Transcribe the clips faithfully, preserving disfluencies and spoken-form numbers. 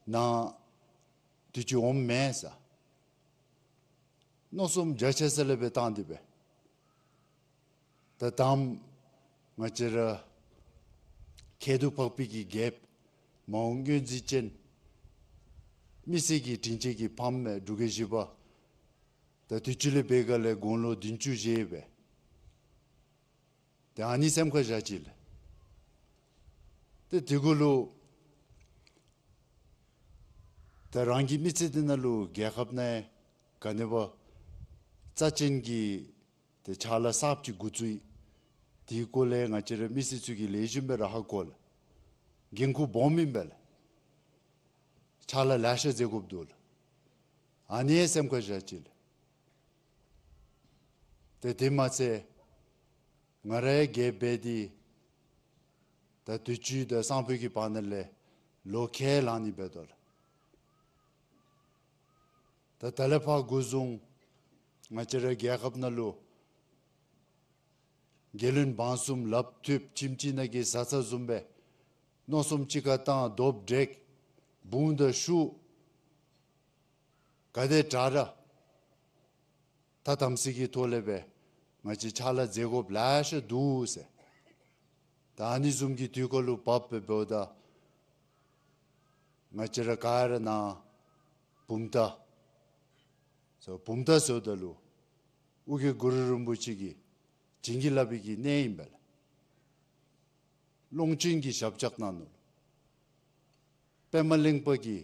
ནཱ་དུས་ཅི་འོངམ་མས་ཟེར་མནོ་བསམ་རྒྱ་ཆེ་ས་ལས་སྦེ་བཏང་སྟེ་སྦེ། ད་དང་ང་བཅས་ར་ཁྱད་དུ་འཕགས་པའི་གི་རྒྱལཔོ་མ་འོངས་སྔོན་འཛིན་ཅན་མི་སེར་གྱི་དྲིན་ཅན་གྱི་ཕམ་མས་འབྲུག་རྒྱལ་བཞི་པ། ད་དུས་ཅི་ལས་འབད་ག་ལས་དགུང་ལོ་བདུན་ཅུ་བཞེས་སྦེ། ཏེ་ཨ་ནི་སེམས་ཁར་བཞག་ཅི་ལགས། ཏེ་དེ་གུ་ལུ་ཏེ་རང་གི་མི་ཚེ་འདི་ནང་ལུ་རྒྱལ་ཁབ་ནང་ག་ནི་བ་རྩ་ཅན་གྱི་ཏེ་ཕྱག་ལཱ་གསརཔ་ཅིག་འགོ་བཙུགས། དེའི་སྐོར་ལས་ང་བཅས་ར་མི་སེར་ཚུ་གིས་ལེགས་ཤོམ་སྦེ་ར་ཧ་གོ་ལགས། འགན་ཁུར་སྦོམ་ཨིན་པས་ལགས། ཕྱག་ལཱ་ལེ་ཤ་མཛད་དགོཔ་འདུག་ལགས། ཨ་ནི་སེམས་ཁར་བཞག་ཅི་ལགས། ཏེ་དེ་མ་ཚད་ང་ར་ཡང་རྒྱལཔོ་འབད་དེ་ད་དུས་ཅི་དང་སང་ཕོད་ཀྱི་བར་ན་ལས་ལོ་ཁལ་ལང་ནི་འབད་དོ་ལགས། ད་ད་ལས་ཕར་འགོ་བཟུང་ང་བཅས་ར་རྒྱལ་ཁབ་ནང་ལུ་རྒྱལ་བློན་འབངས་གསུམ་ལགཔ་མཐུད་ཁྱིམ་གཅིག་ནང་གི་བཟའ་ཚང་བཟུམ་སྦེ་མནོ་བསམ་གཅིག་ཁར་བཏང་རྡོག་བསྒྲིལ་བུང་དང་ཤུགས་ག་དེ་དྲག་ར་ད་དམ་ཚིག་གི་ཐོག་ལས་སྦེ་ང་བཅས་ཕྱག་ལཱ་མཛད་དགོཔ་ལེ་ཤ་འདུག་ཟེར། ད་ཨ་ནི་བཟུམ་གྱི་དུས་སྐབས་ལུ་བབས་སྦེ་འབདཝ་ད་ང་བཅས་ར་ག་ར་ནཱ་བུམ་ཐང་ཟེར་བུམ་ཐང་ཟེརཝ་ད་ལུ་ཨོ་རྒྱན་གུ་རུ་རིན་པོ་ཆེ་གིས་བྱིན་གྱིས་བརླབས་པའི་གི་གནས་ཨིན་པས་ལགས། ཀློང་ཆེན་གྱི་ཞབས་ཆགས་གནང་ནུག། པདྨ་གླིང་པ་གི་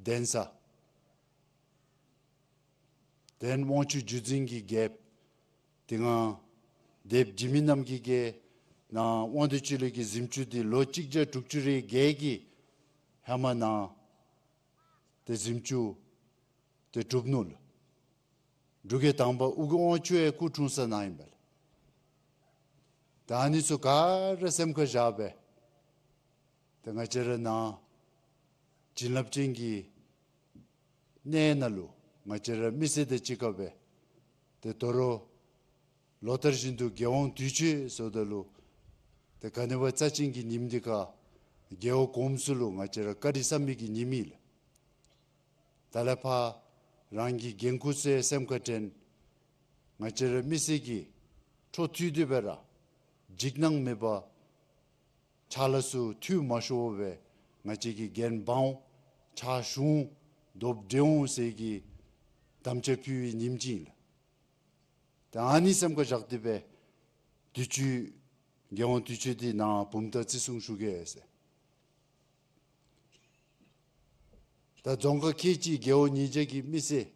གདན་ས། དེ་ལས་དབང་ཕྱུག་བརྒྱུད་འཛིན་གྱི་རྒྱལཔོ་དེ་སྒང་སྡེཔ་འཇིགས་མེད་རྣམ་རྒྱལ་གྱིས་ནཱ་དབང་འདུས་སྤྱི་ལོ་གི་གཟིམ་ཅུང་འདི་ལོ་གཅིག་བརྒྱ་དྲུག་ཅུ་རེ་བརྒྱད་ཀྱི་ཧེ་མ་ནཱ་ཏེ་གཟིམ་ཅུང་དེ་གྲུབ་ནུག་ལགས། འབྲུག་རྒྱལ་དང་པ་ཨོ་རྒྱན་དབང་ཕྱུག་ཡང་སྐུ་འཁྲུངས་ས་ནཱ་ཨིན་པས་ལགས། ད་ཨ་ནི་ཚུ་ག་ར་སེམས་ཁར་བཞག་སྦེ་ཏེ་ང་བཅས་ར་ནཱ་བྱིན་རླབས་ཅན་གྱི་གནས་ནང་ལུ་ང་བཅས་ར་མི་སེར་དང་གཅིག་ཁར་སྦེ་ཏེ་དོ་རུང་ལོ་ལྟར་བཞིན་དུ་རྒྱལ་དབང་དུས་མཆོད་ཟེརཝ་ད་ལུ་ཏེ་ག་ནི་བ་རྩ་ཅན་གྱི་ཉིནམ་འདི་ཁར་རྒྱལ་བ་གོངམ་ཚུ་ལུ་ང་བཅས་ར་བཀའ་དྲིན་བསམ་པའི་གི་ཉིནམ་ཨིན་ལགས། ད་ལས་ཕར་རང་གི་འགན་ཁུར་ཚུ་ཡང་སེམས་ཁར་དྲན། ང་བཅས་ར་མི་སེར་གྱི་འཕྲོ་མཐུད་དེ་སྦེ་ར་འཇིགས་སྣང་མེད་པར་ཕྱག་ལཱ་ཚུ་འཐུས་མ་ཤོར་བར་སྦེ་ང་བཅས་ཀྱིས་འགན་འབག་འོང་ཕྱག་ཞུ་འོང་རྡོག་བསྒྲིལ་འོང་ཟེར་གྱི་དམ་བཅའ་ཕུལ་བའི་ཉིནམ་ཅིག་ཨིན་ལགས། ད་ཨ་ནི་སེམས་ཁར་བཞག་སྟེ་སྦེ་དུས་མཆོད་རྒྱལ་དབང་དུས་མཆོད་འདི་ནཱ་བུམ་ཐང་བརྩི་སྲུང་ཞུ་གེ་ཟེར། ད་རྫོང་ཁག་ཁལ་གཅིག་རྒེད་འོག་ཉིས་བརྒྱ་གི་མི་སེར་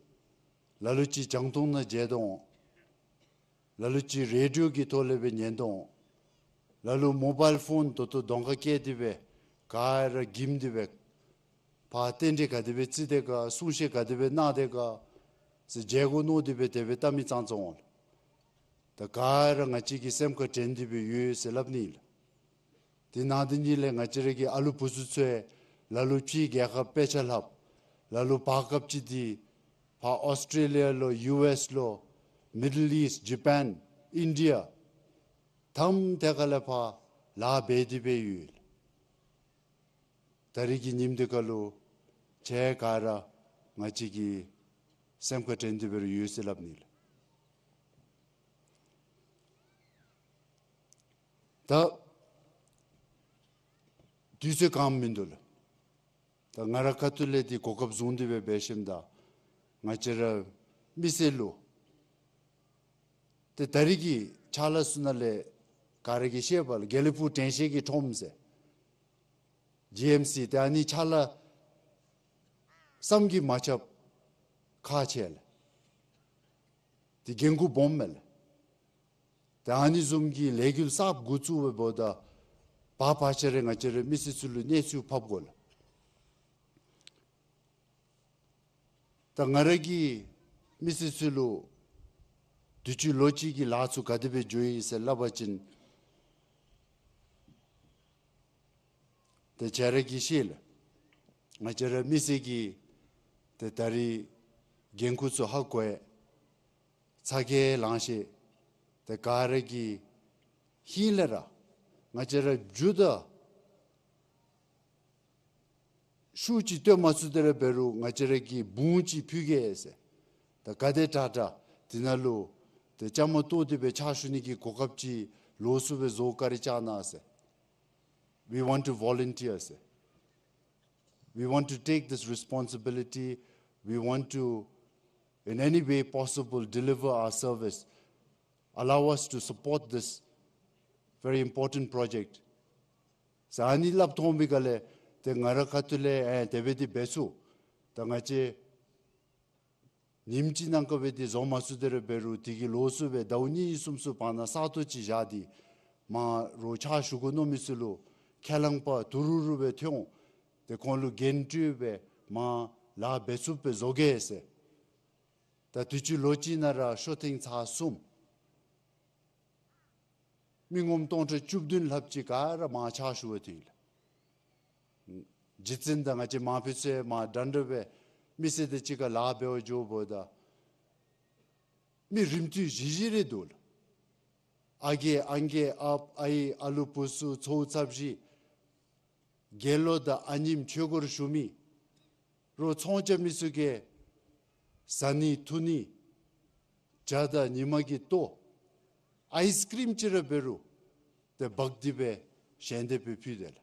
ལ་ལུ་ཅིག་རྒྱང་མཐོང་ནང་མཇལ་དོ་འོང་། ལ་ལུ་ཅིག་རེ་ཌི་ཡོ་གི་ཐོག་ལས་སྦེ་ཉན་དོ་འོང་། ལ་ལུ་མོ་བཱའིལ་ཕོན་ད་ལྟོ་གདོང་ཁར་བཀལ་ཏེ་སྦེ་ག་ར་འགྱིམ་སྟེ་སྦེ་ཕར་རྟེན་འབྲེལ་ག་དེ་སྦེ་བརྩི་དེས་ག་གསུང་བཤད་ག་དེ་སྦེ་གནང་དེས་ག་ཟེར་མཇལ་དགོ་མནོ་སྟེ་སྦེ་དེ་སྦེ་བལྟ་མི་ཙང་ཙང་འོང་། ད་ག་ར་ང་བཅས་ཀྱི་སེམས་ཁར་དྲན་ཏེ་སྦེ་ཡོད་ཟེར་སླབ་ནི་ལགས། དེ་ནང་དེ་ཉིད་ལས་ང་བཅས་ར་གི་ཨ་ལུ་བུ་ཚུ་ཚུ་ཡང་ལ་ལུ་ཕྱི་རྒྱལ་ཁབ་དཔེ་ཆ་ལྷབ། ལ་ལུ་བར་སྐབས་ཅིག་འདི་ཕར་ཨོསི་ཊེ་ལི་ཡ་ལོ་ཡུ་ཨེསི་ལོ་མི་ཌལ་ཨིསཊ་ཇ་པཱན་ཨིན་ཌི་ཡ་ཐམ་ཐད་ཁ་ལས་ཕར་ལཱ་འབད་དེ་སྦེ་ཡོད། ད་རིས་ཀྱི་ཉིནམ་འདི་ཁར་ལུ་ཁྱེད་ག་ར་ང་བཅས་ཀྱི་སེམས་ཁར་དྲན་ཏེ་སྦེ་ར་ཡོད་ཟེར་སླབ་ནི་ལགས། ད་དུས་ཚོད་གང་མིན་འདུག་ལགས། ད་ང་ར་ཁ་ཐུག་ལས་འདི་གོ་སྐབས་བཟུང་སྟེ་སྦེ་འབད་ཞིནམ་ད་ང་བཅས་ར་མི་སེར་ལུ་ཏེ་ད་རིས་ཀྱི་ཕྱག་ལཱ་ཚུ་ནང་ལས་ག་ར་གིས་ཤེས་པ་ལགས། དགེ་ལེགས་ཕུག་དྲན་ཤེས་ཀྱི་ཁྲོམ་ཟེར་ཇི་ཨེམ་སི་ཏེ་ཨ་ནི་ཕྱག་ལཱ་བསམ་གྱིས་མ་ཁྱབ་ཁག་ཆེ་ལགས། ཏེ་འགན་ཁུར་སྦོམ་མས་ལགས། ཏེ་ཨ་ནི་བཟུམ་གྱི་ལས་འགུལ་གསརཔ་འགོ་བཙུགས་པའི་འབདཝ་ད་བར་བར་ཆ་རེ་ང་བཅས་ར་མི་སེར་ཚུ་ལུ་གནས་ཚུལ་ཕབ་དགོ་ལགས། ད་ང་ར་གིས་མི་སེར་ཚུ་ལུ་དུས་ཅི་ལོ་གཅིག་གི་ལཱ་ཚུ་ག་དེ་སྦེ་འགྱོ་ཡི་ཟེར་སླབ་པ་ཅིན་ཏེ་ཁྱེད་ར་གིས་ཤེས་ལགས། ང་བཅས་ར་མི་སེར་གྱིས་ཏེ་ད་རིས་འགན་ཁུར་ཚུ་ཧ་གོ་ཡི། ཚ་གྱང་ལང་ཤེས། ཏེ་ག་ར་གི་ཧིང་ལས་ར་ང་བཅས་ར་མཇུག་ད་ ཤུགས་ཅིག་བཏོན་མ་ཚུགས་དེ་ར་འབད་རུང་ང་བཅས་ར་གིས་འབུངས་ཅིག་ཕུལ་གེ་ཟེར། ད་ག་དེ་དྲག་དྲག་དེ་ནང་ལུ་ཏེ་བཅའ་མར་གཏོགས་ཏེ་སྦེ་ཕྱག་ཞུ་ནི་གི་གོ་སྐབས་ཅིག་ལོགས་སུ་སྦེ་བཟོ་བཀའ་དྲིན་བསྐྱང་གནང་ཟེར། We want to volunteer ཟེར། We want to take this responsibility. We want to, in any way possible, deliver our service. Allow us to support this very important project. ཟེར་ཨ་ནི་སླབ་ཐོན་པའི་སྒང་ལས་ཏེ་ང་ར་ཁ་ཐུག་ལས་ཨེ་དེ་སྦེ་འདི་འབད་ཚུགས། ད་ང་བཅས་ཉིནམ་གཅིག་ནང་ཀ་སྦེ་འདི་བཟོ་མ་ཚུགས་དེ་ར་འབད་རུང་དེ་གི་ལོགས་སུ་སྦེ་ཟླཝ་གཉིས་གསུམ་ཚུ་བར་ན་ས་སྟོང་ཅིག་བཞག་སྟེ་མར་རོགས་ཕྱག་ཞུ་དགོ་མནོ་མི་ཚུ་ལུ་ཁས་བླངས་པ་དུ་རུ་རུ་སྦེ་ཐོན། ཏེ་ཁོང་ལུ་འགན་སྤྲོད་སྦེ་མར་ལཱ་འབད་ཚུགསཔ་སྦེ་བཟོ་གེ་ཟེར། ད་དུས་ཅི་ལོ་གཅིག་ནང་ར་ཤོ་ཐེངས་ཚར་གསུམ། མི་ངོམ་སྟོང་ཕྲག་བཅུ་བདུན་ལྷགཔ་ཅིག་ག་ར་མར་ཕྱག་ཞུ་བར་ཐོན་ཡི་ལགས། རྗེ་བཙུན་དང་ང་བཅས་མར་ཕེབས་ཚེ་མར་འདྲན་འདྲ་སྦེ་མི་སེར་དང་གཅིག་ཁར་ལཱ་འབད་བར་འགྱོཝ་ད་མི་རིམ་ཐོན་བཞི་བཞི་རེ་འདུག་ལགས། ཨ་རྒས་ཨང་རྒས་ཨཔ་ཨའི་ཨ་ལུ་བུ་ཚུ་ཚའོ་ཚབ་ཞིག་དགེ་སློང་དང་ཨ་ནེམོ་ཆོས་སྒོར་ཞུགས་མི་རོགས་ཚོང་རྐྱབ་མི་ཚུ་གིས་བཟའ་ནི་འཐུང་ནི་ཇ་དང་ཉི་མ་གི་ལྟོ་ཨའིས་ཀྲིམ་ཅིག་ར་འབད་རུང་ཏེ་འབག་སྟེ་སྦེ་ཞལ་འདེབས་སྦེ་ཕུལ་དེས་ལགས།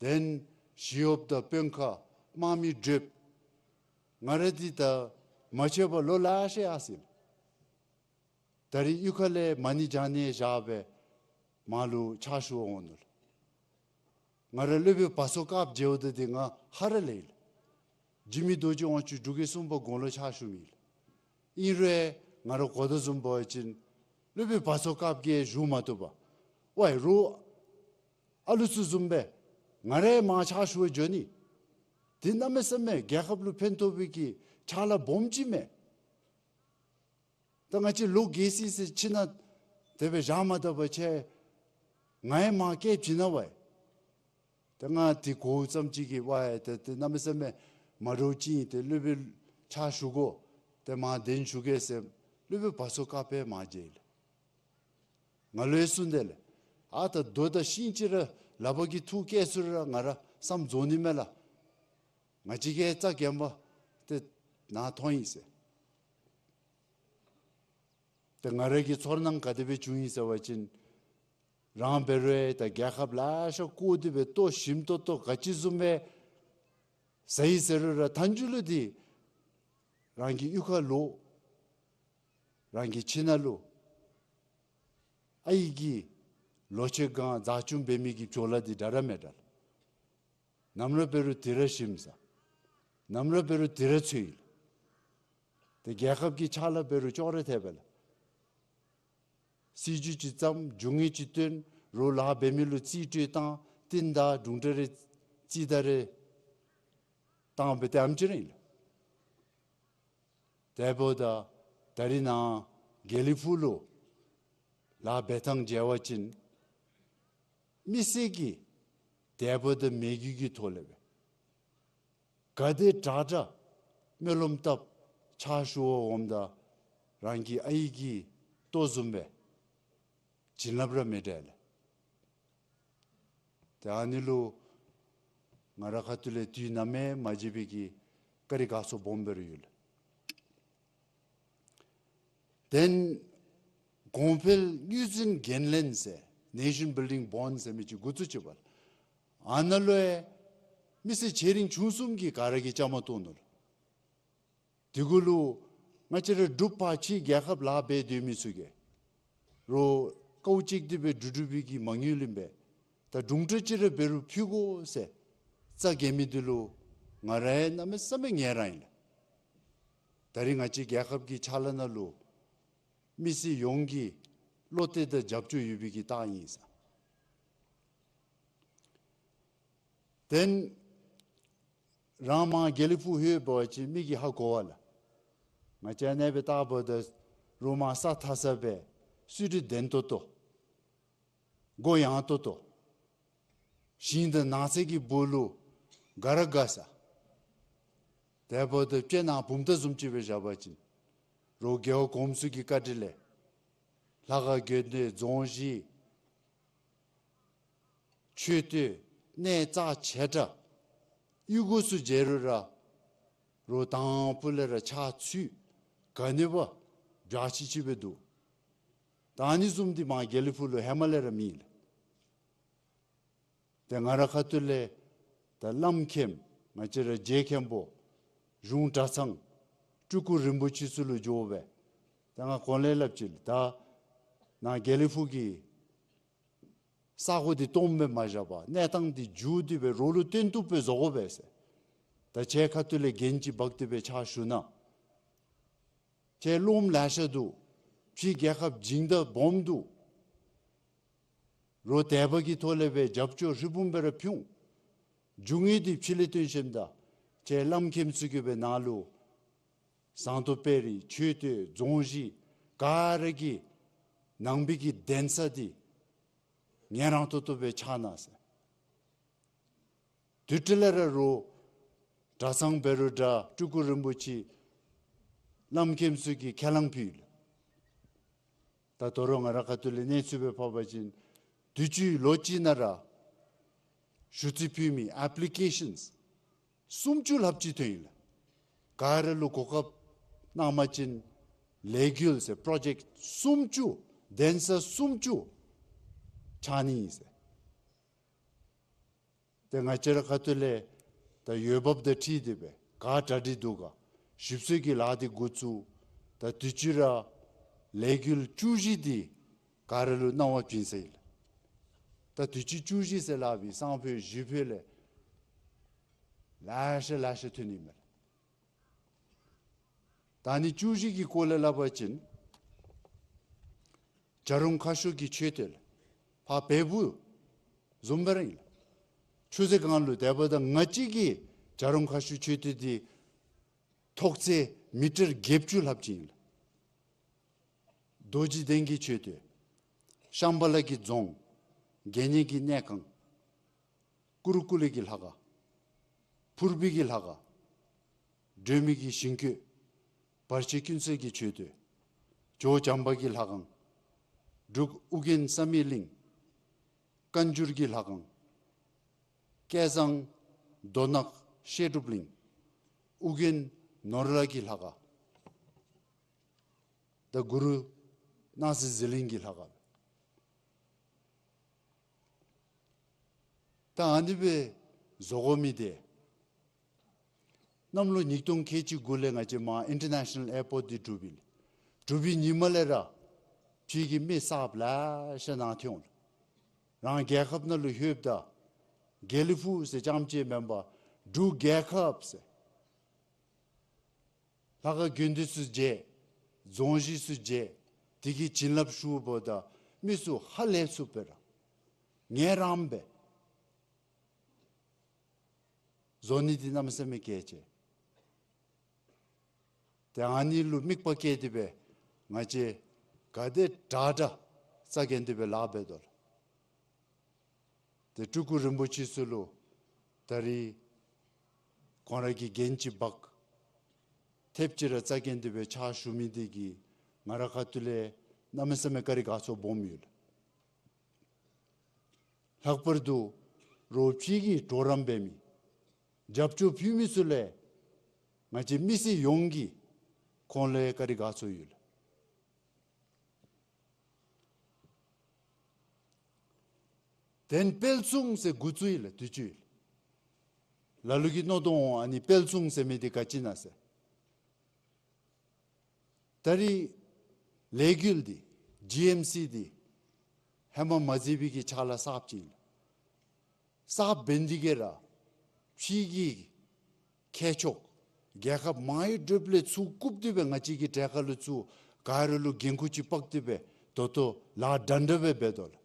དེན་ཞི་གཡོགཔ་དང་དཔོན་ཁག་དམག་མི་བགྲེསཔ་ང་ར་འདི་ད་མ་ཆད་པར་ལོ་ལེ་ཤ་ཡར་སོ་ཡི་ལགས། ད་རིས་གཡུས་ཁ་ལས་མ་ཎི་བགྱང་ནི་བཞག་སྦེ་མར་ལུ་ཕྱག་ཞུ་བར་འོང་ནུག་ལགས། ང་ར་སློབ་དཔོན་བ་སོ་དཀརཔོ་མཇལཝ་ད་འདི་ང་ཧ་ར་ལས་ཡི་ལགས། འཇིགས་མེད་རྡོ་རྗེ་དབང་ཕྱུག་འབྲུག་རྒྱལ་གསུམ་པ་དགུང་ལོ་ཕྱག་ཞུ་མི་ལགས། ཨིན་རུང་ང་ར་གོ་བརྡ་བཟུམ་འབད་བ་ཅིན་སློབ་དཔོན་བ་སོ་དཀརཔོ་གིས་བཞུགས་མ་བཏུབ་པར་ཝའི་རོགས་ཨ་ལུ་ཚུ་བཟུམ་སྦེ་ང་ར་མར་ཕྱག་ཞུ་བར་འགྱོ་ནི་འདི་གནམ་མེད་ས་མེད་རྒྱལ་ཁབ་ལུ་ཕན་ཐོགས་པའི་གི་ཕྱག་ལཱ་སྦོམ་ཅིག་མས། ད་ང་བཅས་ལོ་རྒས་སི་སི་ཁྱིམ་ནང་དེ་སྦེ་བཞག་མ་ད་པ་ཅིན་ང་ཡང་མར་སྐྱེལ་བྱིན་ན་ཝའི། ད་ང་འདི་གོཝ་ཙམ་ཅིག་གིས་ཝའི་ད་འདི་གནམ་མེད་ས་མེད་མ་འདྲཝ་ཅིག་ཨིན། ཏེ་སློབ་དཔོན་ཕྱག་ཞུ་དགོ། ཏེ་མར་གདན་ཞུ་གེ་ཟེར་སློབ་དཔོན་བ་སོ་དཀརཔོ་མར་མཇལ་ཡི་ལགས། ང་ལུ་ཡང་གསུངས་དེས་ལགས། ཨ་ད་རྡོ་དང་ཤིང་ཅིག་ར་ལག་པ་གིས་འཐུ་བཀལ་ཚུགས་རུང་ར་ང་ར་བསམ་རྫོགས་ནི་མས་ལགས། ང་བཅས་ཀྱིས་རྩ་འགེངས་པ་ཏེ་ནཱ་ཐོན་ཡི་ཟེར། ཏེ་ང་ར་གི་ཚོར་སྣང་ག་དེ་སྦེ་བྱུང་ཡི་ཟེར་བ་ཅིན་རང་འབད་རུང་ད་རྒྱལ་ཁབ་ལེ་ཤ་བཀོག་སྟེ་སྦེ་ལྟོ་ཞིམ་ཏོག་ཏོ་ག་ཅི་བཟུམ་སྦེ་ཟ་ཡི་ཟེར་རུང་ར་མཐའ་མཇུག་ལུ་འདི་རང་གི་གཡུས་ཁར་ལོག་རང་གི་ཁྱིམ་ནང་ལུ་ཨའི་གི་ལོ་ཕྱེད་གང་བཟའ་བཅུམ་འབད་མི་གི་བྱོལ་ལ་འདི་འདྲ་ར་མེད་དྲག་ལགས། ནམ་ར་འབད་རུང་དེ་ར་ཞིམ་ཟ། ནམ་ར་འབད་རུང་དེ་ར་ཚོད་ཡི་ལགས། ཏེ་རྒྱལ་ཁབ་ཀྱི་ཕྱག་ལཱ་འབད་རུང་ཅོག་ར་འཐདཔ་ལགས། སྲིད་བྱུས་ཅིག་བརྩམ། རྒྱུ་དངོས་ཅིག་བཏོན། རོགས་ལཱ་འབད་མི་ལུ་རྩིས་སྤྲོད་བཏང་། རྟིང་བདའ་དྲུང་འཁྲུག་རེ་རྩིས་བདའ་རེ་བཏང་སྦེ་ཏེ་ཨམ་ཅིག་ར་ཨིན་ལགས། དེ་འབདཝ་ད་ད་རིས་ནཱ་དགེ་ལེགས་ཕུག་ལུ་ལཱ་འབད་ཐངས་མཇལ་བ་ཅིན་མི་སེར་གྱིས་དད་པ་དང་མོས་གུས་ཀྱི་ཐོག་ལས་སྦེ་ག་དེ་དྲག་དྲག་སྨོན་ལམ་བཏབ་ཕྱག་ཞུ་བར་འོངམ་ད་རང་གི་ཨའི་གི་ལྟོ་བཟུམ་སྦེ་བྱིན་རླབས་ར་མི་འདྲ་ལགས། ཏེ་ཨ་ནི་ལུ་ང་ར་ཁ་ཐུག་ལས་དུས་ནམ་ཡང་མ་བརྗེད་པའི་གི་བཀའ་དྲིན་དགའ་ཚོར་སྦོམ་སྦེ་ར་ཡོད་ལགས། དེན་གོང་འཕེལ་གཡུས་འཛིན་འགན་ལེན་ཟེར་Nation Building Bond ཟེར་མི་ཅིག་འགོ་བཙུགས་ཅི་པ་ལགས། ཨ་ནཱ་ལུ་ཡང་མི་སེར་ཆེ་འབྲིང་ཆུང་གསུམ་གྱིས་ག་ར་གིས་བཅའ་མར་གཏོགས་ནུག་ལགས། དེ་གུ་ལུ་ང་བཅས་ར་འབྲུག་པ་ཕྱི་རྒྱལ་ཁབ་ལཱ་འབད་སྡོད་མི་ཚུ་གིས་རོགས་ཀཝ་ཅིག་འདི་སྦེ་འབྲུག་འབྲུག་པའི་གི་མ་དངུལ་ཨིན་པས། ད་དྲུང་འཁྲུག་ཅིག་ར་འབད་རུང་ཕུལ་དགོ་ཟེར་རྩ་འགེངས་མི་འདི་ལུ་ང་ར་ཡང་གནམ་མེད་ས་མེད་ངལ་རངས་ཡི་ལགས། ད་རིས་ང་བཅས་རྒྱལ་ཁབ་ཀྱི་ཕྱག་ལཱ་ནང་ལུ་མི་སེར་ཡོངས་ཀྱི་བློ་གཏད་དང་རྒྱབ་སྐྱོར་ཡོད་པའི་གི་རྟགས་ཨིན་ཟེར། དེན་རང་མར་དགེ་ལེགས་ཕུག་ལྷོད་འབད་བ་ཅིན་མི་གིས་ཧ་གོ་བས་ལགས། ང་བཅས་ཨ་ནེ་སྦེ་བལྟཝ་ད་རོགས་མར་ས་ཐ་ས་སྦེ་སུ་དྲི་ལྡན་ཏོག་ཏོ་སྒོ་ཡངས་ཏོག་ཏོ་ཞིང་དང་ནགས་ཚལ་གྱི་སྦུག་ལུ་དགའ་ར་དགའ་ས། དེ་འབདཝ་ད་སྤྱན་ནང་བུམ་ཐང་བཟུམ་ཅིག་སྦེ་བཞག་པ་ཅིན་རོགས་རྒེད་འོག་གོངམ་ཚུ་གི་བཀའ་དྲིན་ལས་ལྷ་ཁང་དགོན་སྡེ་རྫོང་གཞི་མཆོད་རྟེན་གནས་རྩ་ཆེ་དྲགས་ གཡུས་སྒོ་ཚུ་མཇལ་རུང་ར་རོགས་དང་ཕུ་ལས་ར་ཕྱག་ཚུད་ག་ནི་བ་འཇའ་ཆི་ཆི་སྦེ་འདུག། ད་ཨ་ནི་བཟུམ་འདི་མར་དགེ་ལེགས་ཕུག་ལུ་ཧེ་མ་ལས་ར་མེད་ལགས། ཏེ་ང་ར་ཁ་ཐུག་ལས་ད་བླམ་མཁནམ་ང་བཅས་ར་རྗེ་མཁན་པོ་གཞུང་གྲྭ་ཚང་སྤྲུལ་སྐུ་རིན་པོ་ཆེ་ཚུ་ལུ་འགྱོ་སྦེ་ད་ང་གོང་ལས་སླབ་ཅི་ལགས། ད་ནཱ་དགེ་ལེགས་ཕུག་གི་ས་གོ་འདི་སྟོངམ་སྦེ་མ་བཞག་པར་གནས་སྟངས་འདི་མཇུག་བསྡུ་སྦེ་རོགས་ལུ་སྟོན་བཏུབ་སྦེ་བཟོ་དགོ་པས་ཟེར། ད་ཁྱེད་ཁ་ཐུག་ལས་འགན་ཅིག་འབག་སྟེ་སྦེ་ཕྱག་ཞུ་གནང་། ཁྱེད་སློབམ་ལེ་ཤ་འདུག། ཕྱི་རྒྱལ་ཁབ་སྦྱིན་བདག་སྦོམ་འདུག། རོགས་དད་པ་གི་ཐོག་ལས་སྦེ་རྒྱབ་སྐྱོར་ཧྲིལ་བུམ་སྦེ་ར་ཕུལ་འོང་། རྒྱུ་དངོས་འདི་ཕྱི་ལས་སྟོན་ཞིནམ་ད་ཁྱེད་བླམ་མཁནམ་ཚུ་གིས་སྦེ་ནཱ་ལུ་ཟངས་མདོག་དཔལ་རི་མཆོད་རྟེན་རྫོང་གཞི་ག་ར་གི་ནང་པའི་གི་གདན་ས་འདི་ངལ་རངས་ཏོག་ཏོ་སྦེ་ཆགས་གནང་ཟེར། དེ་འཕྲོ་ལས་ར་རོགས་གྲྭ་ཚང་འབད་རུང་འདྲ་སྤྲུལ་སྐུ་རིན་པོ་ཆེ་བླམ་མཁནམ་ཚུ་གིས་ཁས་བླངས་ཕུལ་ཡི་ལགས། ད་དོ་རུང་ང་ར་ཁ་ཐུག་ལས་གནས་ཚུལ་སྦེ་ཕབ་པ་ཅིན་དུས་ཅི་ལོ་གཅིག་ནང་ར་ཞུ་རྩིས་ཕུལ་མི་ཨེཔ་ལི་ཀེ་ཤཱནསི་སུམ་ཅུ་ལྷགཔ་ཅིག་ཐོན་ཡི་ལགས། ག་ར་ལུ་གོ་སྐབས་གནང་པ་ཅིན་ལས་འགུལ་ཟེར་པྲོ་ཇེཀཊ་སུམ་ཅུ་གདན་ས་སུམ་ཅུ་ཆགས་ནི་ཨིན་ཟེར། ཏེ་ང་བཅས་ར་ཁ་ཐུག་ལས་ད་འོས་འབབ་དང་འཁྲིལ་ཏེ་སྦེ་ག་གྲ་སྒྲིག་འདུག་ག་ཞིབ་འཚོལ་གྱི་ལཱ་འདི་འགོ་བཙུགས། ད་དུས་ཅི་ར་ལས་འགུལ་བཅུ་བཞི་འདི་ག་ར་ལུ་གནང་བ་བྱིན་ཟེར་ཡི་ལགས། ད་དུས་ཅི་བཅུ་བཞི་ཟེར་སླབ་ཨིན། སང་ཕོད་གཞེས་ཕོད་ལས་ལེ་ཤ་ལེ་ཤ་ཐོན་ནི་མས། ད་ཨ་ནི་བཅུ་བཞི་གི་སྐོར་ལས་སླབ་པ་ཅིན་བྱ་རུང་ཁ་ཤོར་གྱི་མཆོད་རྟེན་ལགས། ཕར་བལ་པོ་བཟུམ་སྦེ་ར་ཨིན་ལགས། ཆུ་ཚོད་སྒང་ལུ་དེ་འབདཝ་ད་ང་བཅས་ཀྱི་བྱ་རུང་ཁ་ཤོར་མཆོད་རྟེན་འདི་ཐོག་ཚད་མི་ཊར་བརྒྱད་ཅུ་ལྷགཔ་ཅིག་ཨིན་ལགས། རྡོ་རྗེ་གདན་གྱི་མཆོད་རྟེན། ཤམ་བྷ་ལ་གི་རྫོང་། དགེ་བསྙེན་གྱི་གནས་ཁང་། ཀུ་རུ་ཀུ་ལེ་གི་ལྷ་ཁང་། ཕུར་བུ་གི་ལྷ་ཁང་། སྒྲོལ་མའི་གི་ཞིང་བཀོད། བར་ཆད་ཀུན་སེལ་གྱི་མཆོད་རྟེན། ཇོ་བྱམས་པ་གི་ལྷ་ཁང་། འབྲུག་ཨོ་རྒྱན་བསམ་ཡས་གླིང་། བཀའ་འགྱུར་གྱི་ལྷ་ཁང་། སྐལ་བཟང་མདོ་སྔགས་བཤད་སྒྲུབ་གླིང་། ཨོ་རྒྱན་ནོར་ལྷ་གི་ལྷ་ཁང་། ད་གུ་རུ་སྣང་སྲིད་ཟི་ལིང་གི་ལྷ་ཁང་། ད་ཨ་ནི་སྦེ་བཟོ་དགོ་མི་འདི་གནམ་ལོ་ཉིས་སྟོང་ཁལ་གཅིག་དགུ་ལས་ང་བཅས་མར་ཨིན་ཊར་ནེ་ཤ་ནཱལ་ཨེར་པོརཊ་འདི་གྲུབ་ཡི་ལགས། གྲུབ་པའི་ཉིནམ་ལས་ར་ཕྱི་གི་མི་གསརཔ་ལེ་ཤ་ནཱ་ཐོན་འོང་ལགས། རང་རྒྱལ་ཁབ་ནང་ལུ་ལྷོདཔ་ད་དགེ་ལེགས་ཕུག་ཟེར་རྐྱངམ་ཅིག་མེན་པར་འབྲུག་རྒྱལ་ཁབ་ཟེར་ལྷ་ཁང་དགོན་སྡེ་ཚུ་མཇལ། རྫོང་གཞིས་ཚུ་མཇལ། དེ་གི་བྱིན་རླབས་ཞུཝ་ད་མི་ཚུ་ཧ་ལས་ཚུགསཔ་སྦེ་ར་ངལ་རངསམ་སྦེ་བཟོ་ནི་འདི་གནམ་མེད་ས་མེད་གལ་ཆེ། ཏེ་ཨ་ནི་ལུ་དམིགས་པ་བསྐྱེད་དེ་སྦེ་ང་བཅས་ག་དེ་དྲག་དྲག་རྩ་འགེངས་ཏེ་སྦེ་ལཱ་འབད་དོ་ལགས། ཏེ་སྤྲུལ་སྐུ་རིན་པོ་ཆེ་ཚུ་ལུ་ད་རིས་ཁོང་ར་གིས་འགན་ཅིག་འབག་ཐེབས་ཅིག་ར་རྩ་འགེངས་ཏེ་སྦེ་ཕྱག་ཞུ་མི་འདི་གིས་ང་ར་ཁ་ཐུག་ལས་གནམ་མེད་ས་མེད་བཀའ་དྲིན་དགའ་ཚོར་སྦོམ་ཡོད། ལྷག་པར་དུ་རོགས་ཕྱི་གི་གྲོགས་རམ་འབད་མི་རྒྱབ་སྐྱོར་ཕུལ་མི་ཚུ་ལས་ང་བཅས་མི་སེར་ཡོངས་ཀྱིས་ཁོང་ལུ་བཀའ་དྲིན་དགའ་ཚོར་ཡོད། དེ་ལས་དཔལ་མཚུངས་ཟེར་འགོ་བཙུགས་ཡི་ལགས། དུས་ཅི་ཡི་ལགས། ལ་ལུ་གིས་མནོ་དོ་འོང་ཨ་ནི་དཔལ་མཚུངས་ཟེར་མི་འདི་ག་ཅི་ཨིན་ན་ཟེར། ད་རིས་ལས་འགུལ་འདི་ཇི་ཨེམ་སི་འདི་ཧེ་མ་མ་མཛད་པའི་གི་ཕྱག་ལཱ་གསརཔ་ཅིག་ཨིན་ལགས། གསརཔ་འབད་ནི་འདི་གིས་ར་ཕྱི་གི་མཁས་མཆོག་རྒྱལ་ཁབ་མང་ཡུལ་གྲུབ་ལས་ཚུར་བཀུག་སྟེ་སྦེ་ང་བཅས་ཀྱི་གྲལ་ཁར་ལུ་ཚུར་ག་ར་ལུ་འགན་ཁུར་ཅིག་འབག་སྟེ་སྦེ་ད་ལྟོ་ལཱ་འདྲན་འདྲ་སྦེ་འབད་དོ་ལགས།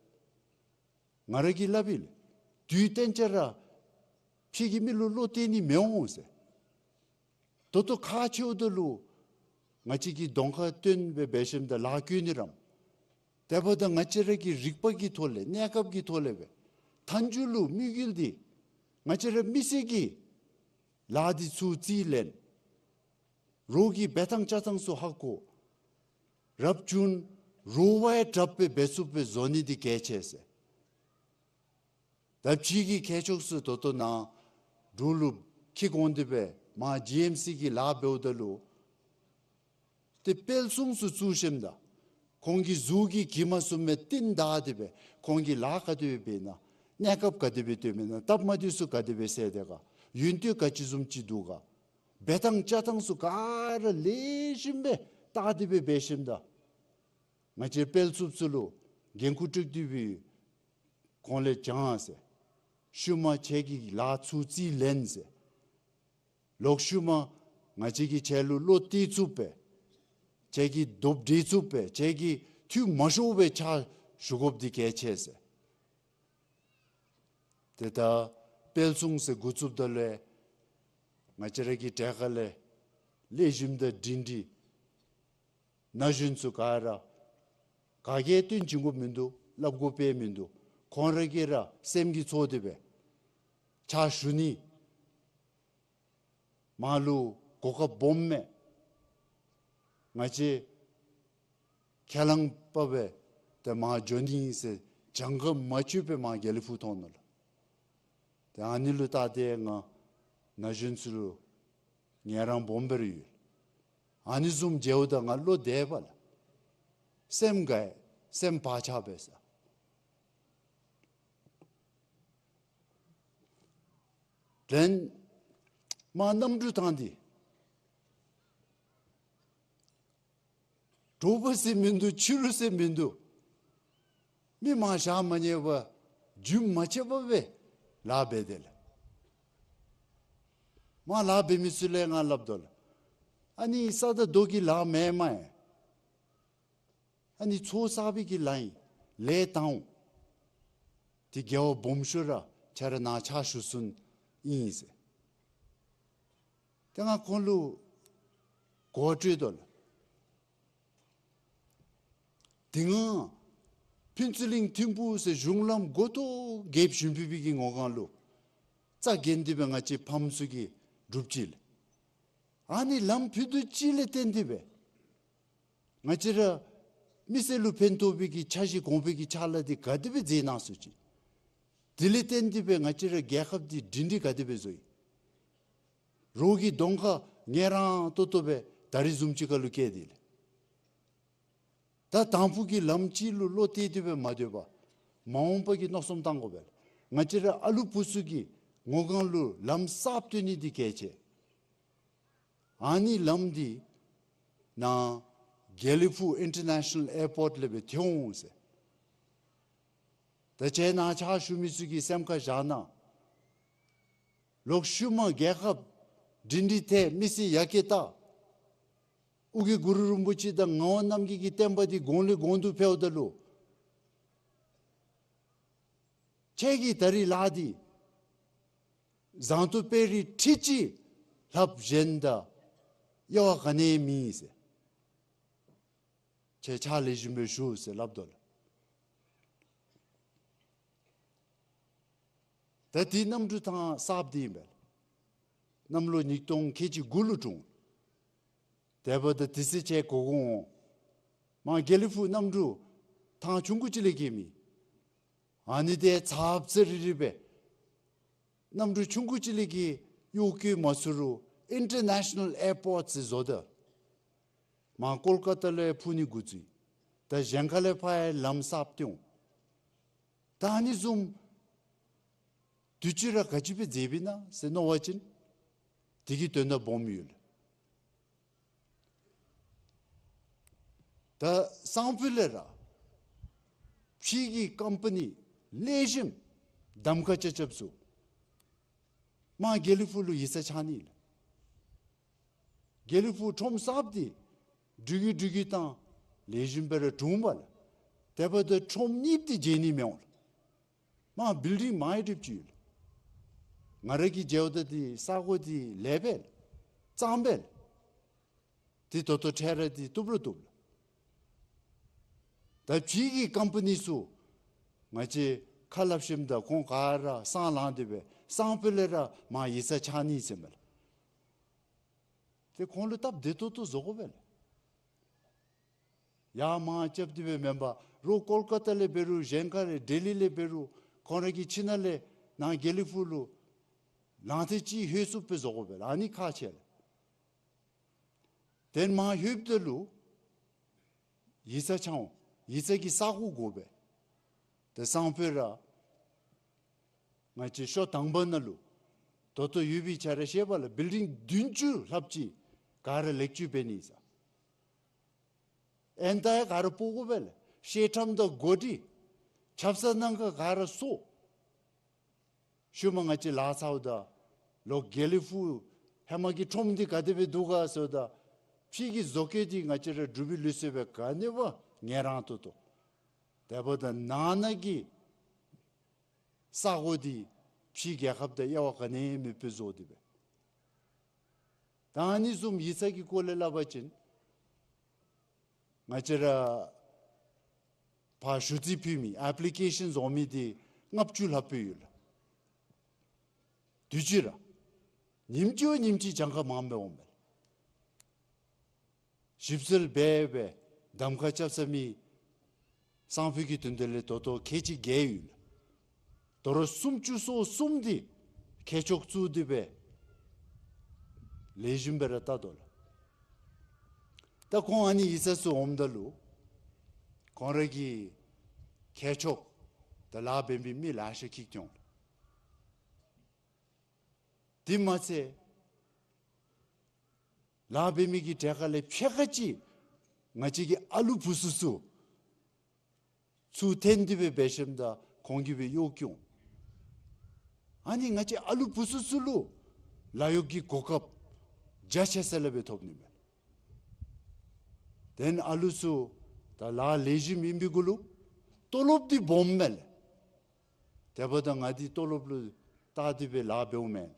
ང་ར་གིས་སླབ་ཡི་ལགས། དུས་གཏན་ཆ་ར་ཕྱི་གི་མི་ལུ་བློ་གཏད་ནི་མི་འོང་ཟེར། ད་ལྟོ་ཁག་ཆེཝ་ད་ལུ་ང་བཅས་ཀྱིས་གདོང་ཁར་སྟོན་སྦེ་འབད་ཞིནམ་ད་ལཱ་བཀོད་ནི་རམ། དེ་འབདཝ་ད་ང་བཅས་ར་གི་རིག་པ་གི་ཐོག་ལས་གནས་སྐབས་ཀྱི་ཐོག་ལས་སྦེ་མཐའ་མཇུག་ལུ་དམིགས་ཡུལ་འདི་ང་བཅས་ར་མི་སེར་གྱིས་ལཱ་འདི་ཚུར་རྩིས་ལེན། རོགས་ཀྱི་འབད་ཐངས་བྱ་ཐངས་ཚུ་ཧ་གོ། རབ་བྱུང་རོགས་བ་ཡང་དྲགཔ་སྦེ་འབད་ཚུགསཔ་སྦེ་བཟོ་ནི་འདི་གལ་ཆེ་ཟེར། ད་ཕྱི་གི་མཁས་མཆོག་ཚུ་ད་ལྟོ་ནཱ་འབྲུག་ལུ་ འཁྱིད་འོང་སྟེ་སྦེ་མར་ཇི་ཨེམ་སི་གི་ལཱ་འབདཝ་ད་ལུ་ཏེ་དཔལ་གསུང་ཚུ་བཙུགས་ཞིནམ་ད་ཁོང་གི་གཟུགས་ཀྱི་གྱིབ་མ་བཟུམ་སྦེ་རྟིང་བདའ་སྟེ་སྦེ་ཁོང་གིས་ལཱ་ག་དེ་སྦེ་འབད་ན་གནས་སྐབས་ག་དེ་སྦེ་སྟོན་མི་ན་སྟབས་མ་བདེཝ་ཚུ་ག་དེ་སྦེ་སེལ་དེས་ག་ཡོན་ཏན་ག་ཅི་བཟུམ་ཅིག་འདུག་ག་འབད་ཐངས་བཅའ་ཐངས་ཚུ་ག་ར་ལེགས་ཤོམ་སྦེ་བལྟ་སྟེ་སྦེ་འབད་ཞིནམ་ད་ང་བཅས་དཔལ་བཙུགས་ཚུ་ལུ་འགན་ཁུར་སྤྲོད་དེ་སྦེ་ཁོང་ལས་སྦྱངས་ཟེར། ཤུལ་མ་ཁྱེད་ཀྱི་ལཱ་ཚུ་རྩིས་ལེན་ཟེར། ལོག་ཤུལ་མ་ང་བཅས་ཀྱིས་ཁྱེད་ལུ་བློ་གཏད་ཚུགསཔ་སྦེ་ཁྱེད་ཀྱི་རྡོབ་འདྲེན་ཚུགསཔ་སྦེ་ཁྱེད་ཀྱི་འཐུས་མ་ཤོརཝ་སྦེ་ཕྱག་ཞུ་དགོཔ་འདི་གལ་ཆེ་ཟེར། ཏེ་ད་དཔལ་གསུང་ཟེར་འགོ་བཙུགསཔ་ད་ལས་ང་བཅས་ར་གི་གྲལ་ཁ་ལས་ལེགས་ཤོམ་དང་སྒྲིང་སྒྲི་ན་གཞོན་ཚུ་ག་ར་ག་གིས་སྟོན་བྱིན་དགོཔ་མིན་འདུག། སླབ་དགོཔ་མིན་འདུག། ཁོང་ར་གིས་ར་སེམས་ཀྱིས་ཚོར་ཏེ་སྦེ་ཕྱག་ཞུ་ནི། མར་ལུ་གོ་སྐབས་སྦོམ་མས། ང་བཅས་ཁས་བླངས་པ་སྦེ་ཏེ་མར་འགྱོ་ནི་ཨིན་ཟེར་གྱངས་ཁ་མ་ཆོད་པར་མར་དགེ་ལེགས་ཕུག་ཐོན་ནུག་ལགས། ཏེ་ཨ་ནི་ལུ་བལྟ་སྟེ་ང་ན་གཞོན་ཚུ་ལུ་ངལ་རངས་སྦོམ་སྦེ་ར་ཡོད། ཨ་ནི་བཟུམ་མཇལཝ་ད་ང་བློ་བདེ་བས་ལགས། སེམས་དགའ་སེམས་བག་ཆགས་པས་ཟེར། དེ་ལས་མར་གནམ་གྲུ་ཐང་འདི་དྲོ་པ་ཟེར་མིན་འདུག། ཕྱི་རུ་ཟེར་མིན་འདུག། མི་མང་བཞག་མ་ཉན་པར་རྒྱུན་མ་ཆད་པར་སྦེ་ལཱ་འབད་དེས་ལགས། མར་ལཱ་འབད་མི་ཚུ་ལས་ང་སླབ་དོ་ལགས། ཨ་ནི་ས་དང་རྡོ་གི་ལཱ་མེན་མས། ཨ་ནི་ཚོགས་བསགས་པའི་གི་ལཱ་ཨིན། ལས་བཏང་འོང་། ཏེ་དགེ་བ་སྦོམ་ཤོས་ར་ཁྱེད་ར་ནཱ་ཕྱག་ཞུ་ཚུན་ཨིན་ཟེར། ཏེ་ང་ཁོང་ལུ་གོ་བ་སྤྲོད་དོ་ལགས། དེ་སྔ་ཕུན་ཚོགས་གླིང་ཐིམ་ཕུག་ཟེར་གཞུང་ལམ་འགོ་ཐོག་རྒྱལཔོ་བཞུགས་ཕུག་པའི་གི་ངོ་གང་ལུ་རྩ་འགེངས་ཏེ་སྦེ་ང་བཅས་ཕམ་ཚུ་གིས་སྒྲུབ་ཅི་ལགས། ཨ་ནི་ལམ་ཕུད་རྡོག་གཅིག་ལས་བརྟེན་ཏེ་སྦེ་ང་བཅས་ར་མི་སེར་ལུ་ཕན་ཐོགས་པའི་གི་འཆར་གཞི་གོང་འཕེལ་གྱི་ཕྱག་ལཱ་འདི་ག་དེ་སྦེ་མཛད་གནང་སོང་ཅི། དེ་ལས་བརྟེན་ཏེ་སྦེ་ང་བཅས་ར་རྒྱལ་ཁབ་འདི་སྒྲིང་སྒྲི་ག་དེ་སྦེ་བཟོ་ཡི། རོགས་ཀྱི་གདོང་ཁ་ངལ་རངས་ཏོག་ཏོ་སྦེ་ད་རིས་བཟུམ་ཅིག་ཁར་ལུ་བསྐྱལ་ཏེ་ལགས། ད་དང་ཕུ་གི་ལམ་ཅིག་ལུ་བློ་གཏད་དེ་སྦེ་མ་སྡོད་པར་མ་འོངས་པ་གི་མནོ་བསམ་བཏང་དགོ་པས་ལགས། ང་བཅས་ར་ཨ་ལུ་བུ་ཚུ་གི་ངོ་གང་ལུ་ལམ་གསརཔ་བཏོན་ནི་འདི་གལ་ཆེ། ཨ་ནི་ལམ་འདི་ནཱ་དགེ་ལེགས་ཕུག་ཨིན་ཊར་ནེ་ཤ་ནཱལ་ཨེར་པོརཊ་ལས་སྦེ་ཐོན་འོང་ཟེར། ད་ཁྱེད་ནཱ་ཕྱག་ཞུ་མི་ཚུ་གིས་སེམས་ཁར་བཞག་གནང་། ལོག་ཤུལ་མ་རྒྱལ་ཁབ་སྒྲིང་སྒྲི་ཐལ། མི་སེར་ཡར་རྒྱས་ད་ཨོ་རྒྱན་གུ་རུ་རིན་པོ་ཆེ་དང་ངག་དབང་རྣམ་རྒྱལ་གྱི་བསྟན་པ་འདི་གོང་ལས་གོང་དུ་འཕེལཝ་ད་ལུ་ཁྱེད་ཀྱི་ད་རིས་ལཱ་འདི་བཟང་དུ་སྤེལ་རིགས་ཁྲི་གཅིག་ལྷགཔ་གཞན་དང་དབྱེ་བ་ག་ནི་ཡང་མེད་ཟེར། ཁྱེད་ཕྱག་ལེགས་ཤོམ་སྦེ་ཞུ་ཟེར་སླབ་དོ་ལགས། ད་དེ་གནམ་གྲུ་ཐང་གསརཔ་འདི་ཨིན་པས། གནམ་ལོ་ཉིས་སྟོང་ཁལ་གཅིག་དགུ་ལུ་འཁྲུངས། དེ་འབདཝ་ད་དེ་ཚེ་ཁྱེད་གོ་གོ་འོང་། མར་དགེ་ལེགས་ཕུག་གནམ་གྲུ་ཐང་ཆུང་ཀུ་ཅིག་ལས་བརྒལ་མེད། ཨ་ནི་འདི་ཚབ་ཚ་རི་རི་སྦེ་གནམ་གྲུ་ཆུང་ཀུ་ཅིག་ལས་བརྒལ་གཡོག་བཀོལ་མ་ཚུགས་རུང་ཨིན་ཊར་ནེ་ཤ་ནཱལ་ཨེར་པོརཊ་ཟེར་བཟོ་ད་མར་ཀོལ་ཀ་ཏ་ལས་འཕུར་ནི་འགོ་བཙུགས། ད་གཞན་ཁ་ལས་ཕར་ཡང་ལམ་གསརཔ་བཏོན། ད་ཨ་ནི་བཟུམ་དུས་ཅི་ར་ག་ཅི་སྦེ་མཛད་པས་ན་ཟེར་མནོ་བ་ཅིན་དེ་གི་དོན་དག་སྦོམ་ཡོད་ལགས། ད་སང་ཕོད་ལས་ར་ཕྱི་གི་ཀམ་པ་ནི་ལེགས་ཤོམ་གདམ་ཁ་རྐྱབ་རྐྱབ་ཚུ་མར་དགེ་ལེགས་ཕུག་ལུ་ཡིག་ཚང་རྐྱབ་ནི་ལགས། དགེ་ལེགས་ཕུག་ཁྲོམ་གསརཔ་འདི་འགྲུལ་བཞུད་འགྲུལ་བཞུད་བཏང་ལེགས་ཤོམ་སྦེ་ར་གྲུབ་པས་ལགས། དེ་འབདཝ་ད་ཁྲོམ་གཉིསཔ་འདི་མཇལ་ནི་མི་འོང་ལགས། མར་བིལ་ཌིང་མང་རབས་ཅིག་ཡོད་ལགས། ང་ར་གིས་མཇལཝ་ད་འདི་ས་གོ་འདི་ལེགས་པས་ལགས། གཙང་པས་ལགས། འདི་ད་ལྟོ་འཕྲལ་ར་འདི་བཏུབ་ར་བཏུབ་ལགས། ད་ཕྱི་གི་ཀམ་པ་ནི་ཚུ་ང་བཅས་ཁ་སླབ་ཞིནམ་ད་ཁོང་ག་ར་སང་ལངས་ཏེ་སྦེ་སང་ཕོད་ལས་ར་མར་ཡིག་ཚང་རྐྱབ་ནི་ཟེར་མས་ལགས། ཏེ་ཁོང་ལུ་སྟབས་བདེ་ཏོག་ཏོ་བཟོ་དགོ་པས་ལགས། ཡར་མར་རྐྱབ་སྟེ་སྦེ་མེན་པར་རོགས་ཀོལ་ཀ་ཏ་ལས་འབད་རུང་གཞན་ཁ་ལས་ལྡི་ལི་ལས་འབད་རུང་ཁོང་ར་གིས་ཁྱིམ་ནང་ལས་ནཱ་དགེ་ལེགས་ཕུག་ལུ་ ལང་ཐེངས་ཅིག་ལྷོད་ཚུགསཔ་སྦེ་བཟོ་དགོ་པས་ལགས། ཨ་ནི་ཁག་ཆེ་ལགས། དེ་མར་ལྷོདཔ་ད་ལུ་ཡིག་ཚང་ཆགས་འོང་། ཡིག་ཚང་གི་ས་གོ་དགོ་པས། ཏེ་སང་ཕོད་ར་ང་བཅས་ཤོ་དང་པ་ནང་ལུ་ད་ལྟོ་ཡོད་པའི་ཆ་ར་ཤེས་པས་ལགས། བིལ་ཌིང་བདུན་ཅུ་ལྷགཔ་ཅིག་ག་ར་ལེགས་བཅོས་འབད་ནི་ཨིན་ས། ཨེ་ད་ཡང་ག་ར་སྤོ་དགོ་པས་ལགས། བཤད་ཁྲམ་དང་གོ་སྒྲིག་ཆབ་གསང་ནང་ཁར་ག་ར་སོར། ཤུལ་མ་ང་བཅས་ལཱ་ཚརཝ་ད་ལོག་དགེ་ལེགས་ཕུག་ཧེ་མ་གི་ཁྲོམ་འདི་ག་དེ་སྦེ་འདུག་ག་ཟེརཝ་ད་ཕྱི་གི་བཟོ་བཀོད་འདི་ང་བཅས་ར་འབྲུག་པའི་ལུགས་སྲོལ་སྦེ་ག་ནི་བ་ངལ་རངས་ཏོག་ཏོ། དེ་འབདཝ་ད་ནང་ན་གི་ས་གོ་འདི་ཕྱི་རྒྱལ་ཁབ་དང་དབྱེ་བ་ག་ནི་མེདཔ་སྦེ་བཟོ་སྟེ་སྦེ། ད་ཨ་ནི་བཟུམ་ཡིག་ཚང་གི་སྐོར་ལས་སླབ་པ་ཅིན་ང་བཅས་ར་ཕར་ཞུ་རྩིས་ཕུལ་མི་ཨེཔ་ལི་ཀེ་ཤཱན་འོང་མི་འདི་ལྔ་བཅུ་ལྷགཔ་ཡོད་ལགས། དུས་ཅི་ར་ཉིནམ་གཅིག་བ་ཉིནམ་གཅིག་གྱངས་ཁ་མངམ་སྦེ་འོངམ་མས། ཞིབ་འཚོལ་འབད་སྦེ་གདམ་ཁ་རྐྱབ་ཚར་མི་སང་ཕོད་ཀྱི་དོན་དག་ལས་ད་ལྟོ་ཁལ་གཅིག་བརྒལ་ཡོད་ལགས། དོ་རུང་སུམ་ཅུ་སོ་གསུམ་འདི་མཁས་མཆོག་བཙུགས་ཏེ་སྦེ་ལེགས་ཤོམ་སྦེ་ར་བལྟ་དོ་ལགས། ད་ཁོང་ཨ་ནི་ཡིག་ཚང་ཚུ་འོངམ་ད་ལུ་ཁོང་ར་གི་མཁས་མཆོག་དང་ལཱ་འབད་མི་མི་ལེ་ཤ་འཁྱིད་འོང་། དེ་མ་ཚད་ལཱ་འབད་མི་གི་གྲས་ཁ་ལས་ཕྱེད་ཀ་ཅིག་ང་བཅས་ཀྱི་ཨ་ལུ་བུ་ཚུ་ཚུ་ཚུར་འཐེན་ཏེ་སྦེ་འབད་ཞིནམ་ད་ཁོང་གིས་སྦེ་གཡོག་བཀོལ། ཨ་ནི་ང་བཅས་ཨ་ལུ་བུ་ཚུ་ཚུ་ལུ་ལཱ་གཡོག་གི་གོ་སྐབས་རྒྱ་ཆེ་ས་ལས་སྦེ་ཐོབ་ནི་མས། དེ་ཨ་ལུ་ཚུ་ད་ལཱ་ལེགས་ཤོམ་ཨིན་པའི་གུ་ལུ་ཏོ་ལོབ་འདི་སྦོམ་མས་ལགས། དེ་འབདཝ་ད་ང་འདི་ཏོ་ལོབ་ལུ་བལྟ་སྟེ་སྦེ་ལཱ་འབདཝ་མེན།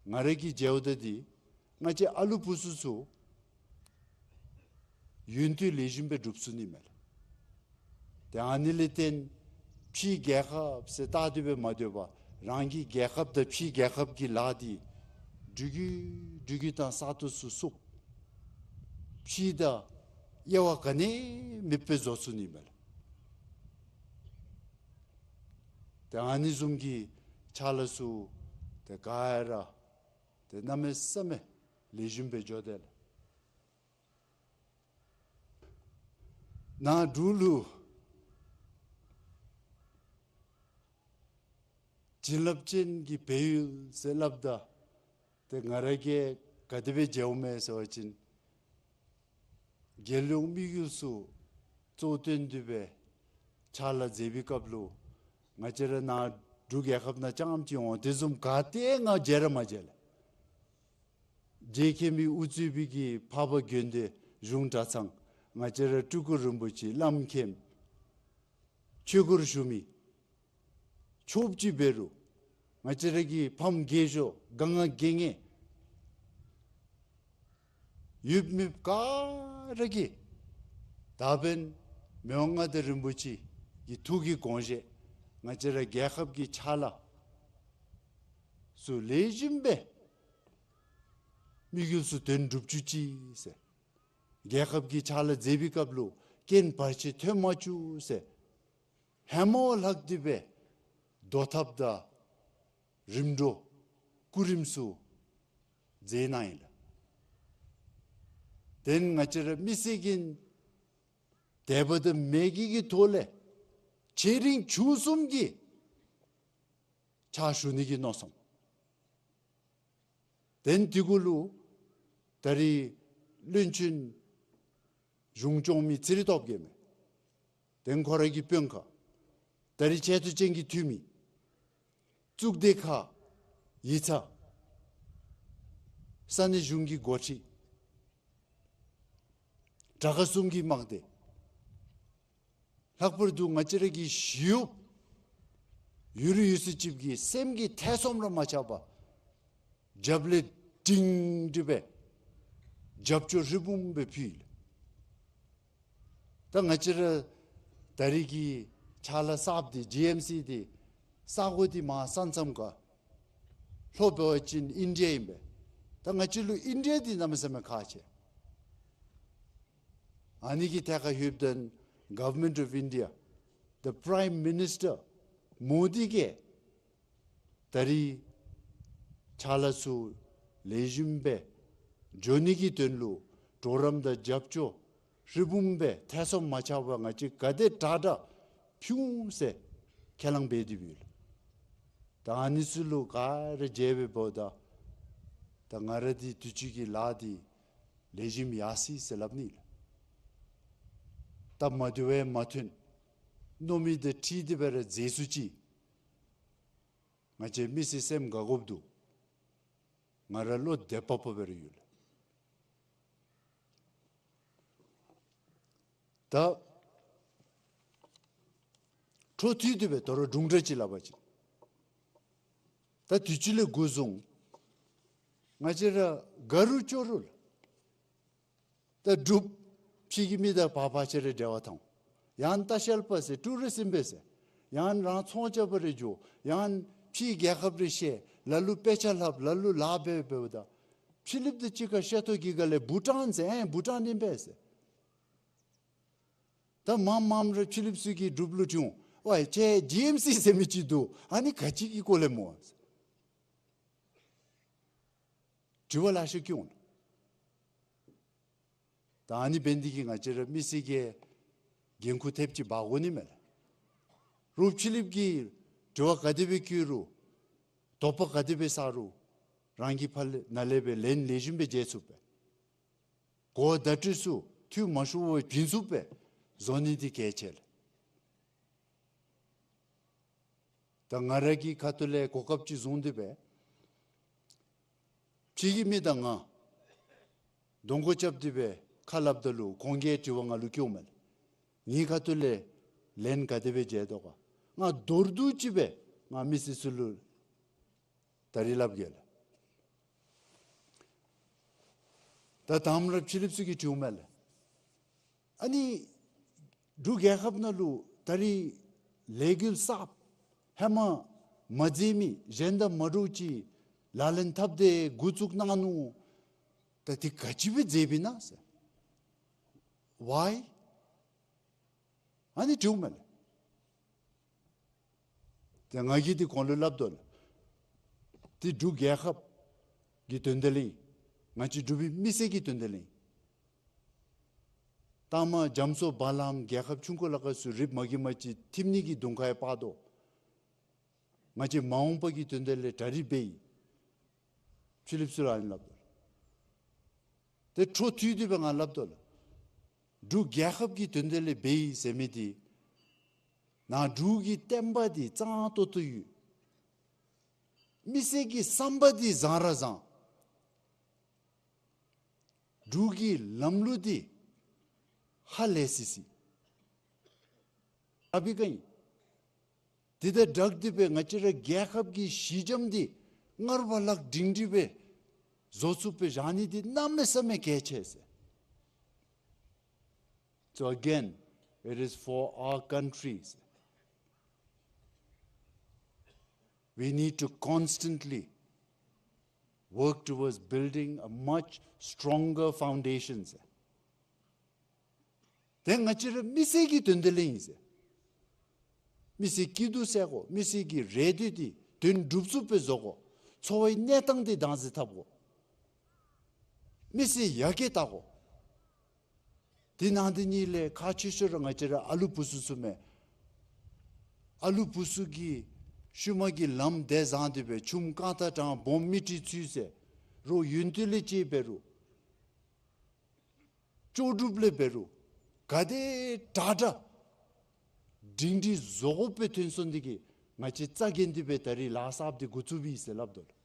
ང་ར་གིས་མཇལཝ་ད་འདི་ང་བཅས་ཨ་ལུ་བུ་ཚུ་ཚུ་ཡུན་དུ་ལེགས་ཤོམ་སྦེ་སྒྲུབ་ཚུགས་ནི་མས་ལགས། ཏེ་ཨ་ནི་ལས་བརྟེན་ཕྱིའི་རྒྱལ་ཁབ་ཟེར་བལྟ་སྟེ་སྦེ་མ་སྡོད་པར་རང་གི་རྒྱལ་ཁབ་དང་ཕྱིའི་རྒྱལ་ཁབ་ཀྱི་ལཱ་འདི་འགྲུལ་བསྐྱོད་འགྲུལ་བསྐྱོད་དང་ས་སྟོང་ཚུ་བསུབ། ཕྱི་དང་དབྱེ་བ་ག་ནི་མེདཔ་སྦེ་བཟོ་ཚུགས་ནི་མས་ལགས། ཏེ་ཨ་ནི་བཟུམ་གྱི་ཕྱག་ལཱ་ཚུ་ཏེ་ག་ར་ཏེ་གནམ་མེད་ས་མེད་ལེགས་ཤོམ་སྦེ་འགྱོ་དེས་ལགས། ནཱ་འབྲུག་ལུ་བྱིན་རླབས་ཅན་གྱི་བལ་ཡུལ་ཟེར་སླབ་ད་ཏེ་ང་ར་གིས་ག་དེ་སྦེ་མཇལཝ་མས་ཟེར་བ་ཅིན་རྒྱལ་ཡོངས་དམིགས་ཡུལ་ཚུ་གཙོ་བོར་བཏོན་ཏེ་སྦེ་ཕྱག་ལཱ་མཛད་པའི་སྐབས་ལུ་ང་བཅས་ར་ནཱ་འབྲུག་རྒྱལ་ཁབ་ནང་རྐྱངམ་ཅིག་འོང་། དེ་བཟུམ་ག་ཏེ་ང་མཇལ་ར་མ་མཇལ་ལགས། རྗེ་མཁན་པོའི་དབུ་གཙོས་པའི་གི་འཕགས་པ་དགོན་སྡེ་གཞུང་གྲྭ་ཚང་ང་བཅས་ར་སྤྲུལ་སྐུ་རིན་པོ་ཆེ་བླམ་མཁན་ཆོས་སྒོར་ཞུགས་མི་ཆོསཔ་ཅིག་འབད་རུང་ང་བཅས་ར་གི་ཕམ་རྒས་ཤོས་ག་ང་རྒས་ངེ་ཡོདཔ་མེདཔ་ག་ར་གིས་ད་འབདན་མི་དབང་མངའ་བདག་རིན་པོ་ཆེ་གི་ཐུགས་ཀྱི་དགོངས་བཞེད་ང་བཅས་ར་རྒྱལ་ཁབ་ཀྱི་ཕྱག་ལཱ་ཚུ་ལེགས་ཤོམ་སྦེ་དམིགས་ཡུལ་ཚུ་དོན་འགྲུབ་བཅུག་ཅིག་ཟེར། རྒྱལ་ཁབ་ཀྱི་ཕྱག་ལཱ་མཛད་པའི་སྐབས་ལུ་རྐྱེན་བར་ཆད་ཐོན་མ་བཅུག་ཟེར། ཧེ་མ་ལྷག་སྟེ་སྦེ་བཟློག་ཐབས་དང་རིམ་གྲོ་སྐུ་རིམ་ཚུ་མཛད་གནང་ཡི་ལགས། དེ་ང་བཅས་ར་མི་སེར་གྱི་དད་པ་དང་མོས་གུས་ཀྱི་ཐོག་ལས་ཆེ་འབྲིང་ཆུང་གསུམ་གྱི་ཕྱག་ཞུ་ནི་གི་མནོ་བསམ། དེ་དེ་གུ་ལུ་ད་རིས་བློན་ཆེན་གཞུང་སྐྱོང་མི་ཚེ་རིང་སྟོབས་རྒྱས་མས། དེ་ཁོ་ར་གི་དཔོན་ཁག་ད་རིས་ཆེ་བསྟོད་ཅན་གྱི་འཐུས་མི་གཙུག་སྡེ་ཁག་ཡིག་ཚང་ས་གནས་གཞུང་གི་འགོ་ཁྲིད་དྲག་ཁག་གསུམ་གྱི་དམག་སྡེ། ལྷག་པར་དུ་ང་བཅས་ར་གི་ཞི་གཡོགཔ་ཡོད་རིགས་ཡོད་ཚད་ཅིག་གི་སེམས་ཀྱི་ཐེ་ཚོམ་ར་མ་ཆགས་པར་རྒྱབ་ལས་སྒྲིང་སྒྲི་སྦེ་རྒྱབ་སྐྱོར་ཧྲིལ་བུམ་སྦེ་ཕུལ་ཡི་ལགས། ད་ང་བཅས་ར་ད་རིས་ཀྱི་ཕྱག་ལཱ་གསརཔ་འདི་ཇི་ཨེམ་སི་འདི་ས་གོ་འདི་མར་ས་མཚམས་ཁར་ལྷོ་འབད་བ་ཅིན་ཨིན་ཌི་ཡ་ཨིན་པས། ད་ང་བཅས་ལུ་ཨིན་ཌི་ཡ་འདི་གནམ་མེད་ས་མེད་ཁག་ཆེ། ཨ་ནི་གི་ཐད་ཁར་ལྷོདཔ་ད་Government of India, the Prime Minister མོ་དི་གིས་ད་རིས་ ཕྱག་ལཱ་ཚུ་ལེགས་ཤོམ་སྦེ་འགྱོ་ནི་གི་དོན་ལུ་གྲོགས་རམ་དང་རྒྱབ་སྐྱོར་ཧྲིལ་བུམ་སྦེ་ཐེ་ཚོམ་མ་ཆགས་པར་ང་བཅས་ག་དེ་དྲག་དྲག་ཕུལ་འོང་ཟེར་ཁས་བླངས་འབད་དེ་འབདཝ་ལས། ད་ཨ་ནི་ཚུ་ལུ་ག་ར་མཇལ་བའི་འབདཝ་ད་ད་ང་ར་འདི་དུས་ཅི་གི་ལཱ་འདི་ལེགས་ཤོམ་ཡར་སོ་ཡི་ཟེར་སླབ་ནི་ལགས། སྟབས་མ་བདེཝ་མ་ཐོན། མནོ་མི་དང་འཁྲིལ་ཏེ་སྦེ་ར་མཛད་ཚུགས་ཅི། ང་བཅས་མི་སེར་སེམས་དགའ་དགོཔ་འདུག། ང་ར་བློ་བདེ་པོ་པོ་སྦེ་ར་ཡོད་ལགས། ད་འཕྲོ་མཐུད་དེ་སྦེ་དོ་རུང་སྒྲུང་འདྲ་ཅིག་སླབ་པ་ཅིན། ད་དུས་ཅི་ལས་འགོ་བཟུང་ང་བཅས་ར་དགའ་རུང་སྐྱོ་རུང་ལགས། ད་འབྲུག་ཕྱི་གི་མི་དང་ཕར་ཕར་ཆེ་རེ་འབྲེལ་བ་འཐབ། ཡང་ལྟ་བཤལ་པ་ཟེར་ཊུ་རི་སིམ་སྦེ་ཟེར། ཡང་རང་ཚོང་རྐྱབ་པར་འགྱོ། ཡང་ཕྱི་རྒྱལ་ཁབ་རེ་བཤལ། ལ་ལུ་དཔེ་ཆ་ལྷབ། ལ་ལུ་ལཱ་འབད་འབདཝ་ད་ཕི་ལིཔ་དང་གཅིག་ཁར་བཤད་ཐོག་གི་ག་ལས་བྷུ་ཊཱན་ཟེར། ཨེ་བྷུ་ཊཱན་ཨིན་པས་ཟེར། ད་མངམ་མངམ་ར་ཕི་ལིཔ་ཚུ་གིས་འབྲུགཔ་ལུ་དྲི་འོང་། ཝའི་ཁྱེད་ཇི་ཨེམ་སི་ཟེར་མི་ཅིག་འདུག། ཨ་ནི་ག་ཅི་གི་སྐོར་ལས་སྨོ་ཟེར། དྲི་བ་ལེ་ཤ་བཀོད་འོང་། ད་ཨ་ནི་འབད་ནི་འདི་གིས་ང་བཅས་ར་མི་སེར་གྱིས་འགན་ཁུར་ཐེབས་ཅིག་འབག་དགོ་ནི་མས་ལགས། རོགས་ཕི་ལིཔ་གིས་དྲི་བ་ག་དེ་སྦེ་བཀོད་རུང་དོགས་པ་ག་དེ་སྦེ་ཟ་རུང་རང་གིས་ཕར་ལས་ནཱ་ལས་སྦེ་ལན་ལེགས་ཤོམ་སྦེ་འཇལ་ཚུགསཔ་སྦེ། གོ་བརྡ་སྤྲོད་ཚུ་འཐུས་མ་ཤོར་བར་བྱིན་ཚུགསཔ་སྦེ་བཟོ་ནི་འདི་གལ་ཆེ་ལགས། ད་ང་ར་གི་ཁ་ཐུག་ལས་གོ་སྐབས་ཅིག་བཟུང་སྟེ་སྦེ་ཕྱི་གི་མི་དང་ང་གདོང་ཁ་རྐྱབ་སྟེ་སྦེ་ཁ་སླབ་ད་ལུ་ཁོང་གིས་དྲི་བ་ང་ལུ་བཀོདཔ་མས་ལགས། ངེའི་ཁ་ཐུག་ལས་ལན་ག་དེ་སྦེ་འཇལ་དོ་ག། ང་མདོར་བསྡུས་ཅིག་སྦེ་ང་མི་སེར་ཚུ་ལུ་ད་རིས་སླབ་གེ་ལགས། ད་དང་པ་ར་ཕི་ལིཔ་ཚུ་གིས་དྲིཝ་མས་ལགས། ཨ་ནི་འབྲུག་རྒྱལ་ཁབ་ནང་ལུ་ད་རིས་ལས་འགུལ་གསརཔ་ཧེ་མ་མ་མཛད་མི་གཞན་དང་མ་འདྲཝ་ཅིག་ལག་ལེན་འཐབ་སྟེ་འགོ་བཙུགས་གནང་ནུག། ད་འདི་ག་ཅི་སྦེ་མཛདཔ་ཨིན་ན་ཟེར། Why? ཨ་ནི་དྲིཝ་མས་ལགས། ཏེ་ང་གིས་འདི་ཁོང་ལུ་སླབ་དོ་ལགས། འདི་འབྲུག་རྒྱལ་ཁབ་ཀྱི་དོན་དག་ལས་ཨིན། ང་བཅས་འབྲུག་པའི་མི་སེར་གྱི་དོན་དག་ལས་ཨིན། ད་མ་རྒྱ་མཚོ་བར་ལམ་རྒྱལ་ཁབ་ཆུང་ཀུ་ལ་ཁ་ཚུ་རིགཔ་མ་གི་མ་ཅིག་ཐིམ་ནི་གི་གདོང་ཁར་ཡང་འབག་དོ། ང་བཅས་མ་འོངས་པ་གི་དོན་དག་ལས་གྲ་སྒྲིག་འབད་ཡི། ཕི་ལིཔ་ཚུ་ལུ་ཨ་ནི་སླབ་དོ། ཏེ་འཕྲོ་མཐུད་དེ་སྦེ་ང་སླབ་དོ་ལགས། འབྲུག་རྒྱལ་ཁབ་ཀྱི་དོན་དག་ལས་འབད་ཡི་ཟེར་མི་འདི་ནཱ་འབྲུག་གི་བསྟན་པ་འདི་གཙང་ཏོག་ཏོ་ཡོད། མི་སེར་གྱི་བསམ་པ་འདི་བཟང་ར་བཟང་། འབྲུག་གི་ལམ་ལུགས་འདི་ཧ་ལས་སི་སི། ཨ་ཕི་ཀ་ཨིན། འདི་དང་སྦྲགས་ཏེ་སྦེ་ང་བཅས་ར་རྒྱལ་ཁབ་ཀྱི་གཞི་འགྱམ་འདི་སྔར་བ་ལྷག་སྒྲིང་སྒྲི་སྦེ་བཟོ་ཚུགསཔ་སྦེ་བཞག་ནི་འདི་གནམ་མེད་ས་མེད་གལ་ཆེ་ཟེར། So again, it is for our countries. We need to constantly work towards building a much stronger foundation ཟེར། ཏེ་ང་བཅས་ར་མི་སེར་གྱི་དོན་དག་ལས་ཨིན་ཟེར། མི་སེར་སྐྱིད་སྡུག་བསལ་དགོ། མི་སེར་གྱི་རེ་འདོད་འདི་དོན་འགྲུབ་ཚུགསཔ་སྦེ་བཟོ་དགོ། འཚོ་བའི་གནས་སྟངས་འདི་བདག་འཛིན་འཐབ་དགོ། མི་སེར་ཡར་རྒྱས་བཏང་དགོ། དེ་ནང་དེ་ཉིད་ལས་ཁག་ཆེ་ཤོས་ར་ང་བཅས་ར་ཨ་ལུ་བུ་ཚུ་ཚུ་མས། ཨ་ལུ་བུ་ཚུ་གིས་ཤུལ་མ་གི་ལམ་འདི་བཟང་སྟེ་སྦེ་ཆུམ་རྐང་ཐང་དྲངས་སྦོམ་མི་ཁྲི་ཚུད་ཟེར་རོགས་ཡོན་ཏན་ལས་ཅིག་འབད་རུང་ལྕོགས་གྲུབ་ལས་འབད་རུང་ག་དེ་དྲག་དྲག་སྒྲིང་སྒྲི་བཟོ་དགོཔ་སྦེ་ཐོན་སོང་འདི་གིས་ང་བཅས་རྩ་འགེངས་ཏེ་སྦེ་ད་རིས་ལཱ་གསརཔ་འདི་འགོ་བཙུགསཔ་ཨིན་ཟེར་སླབ་དོ་ལགས།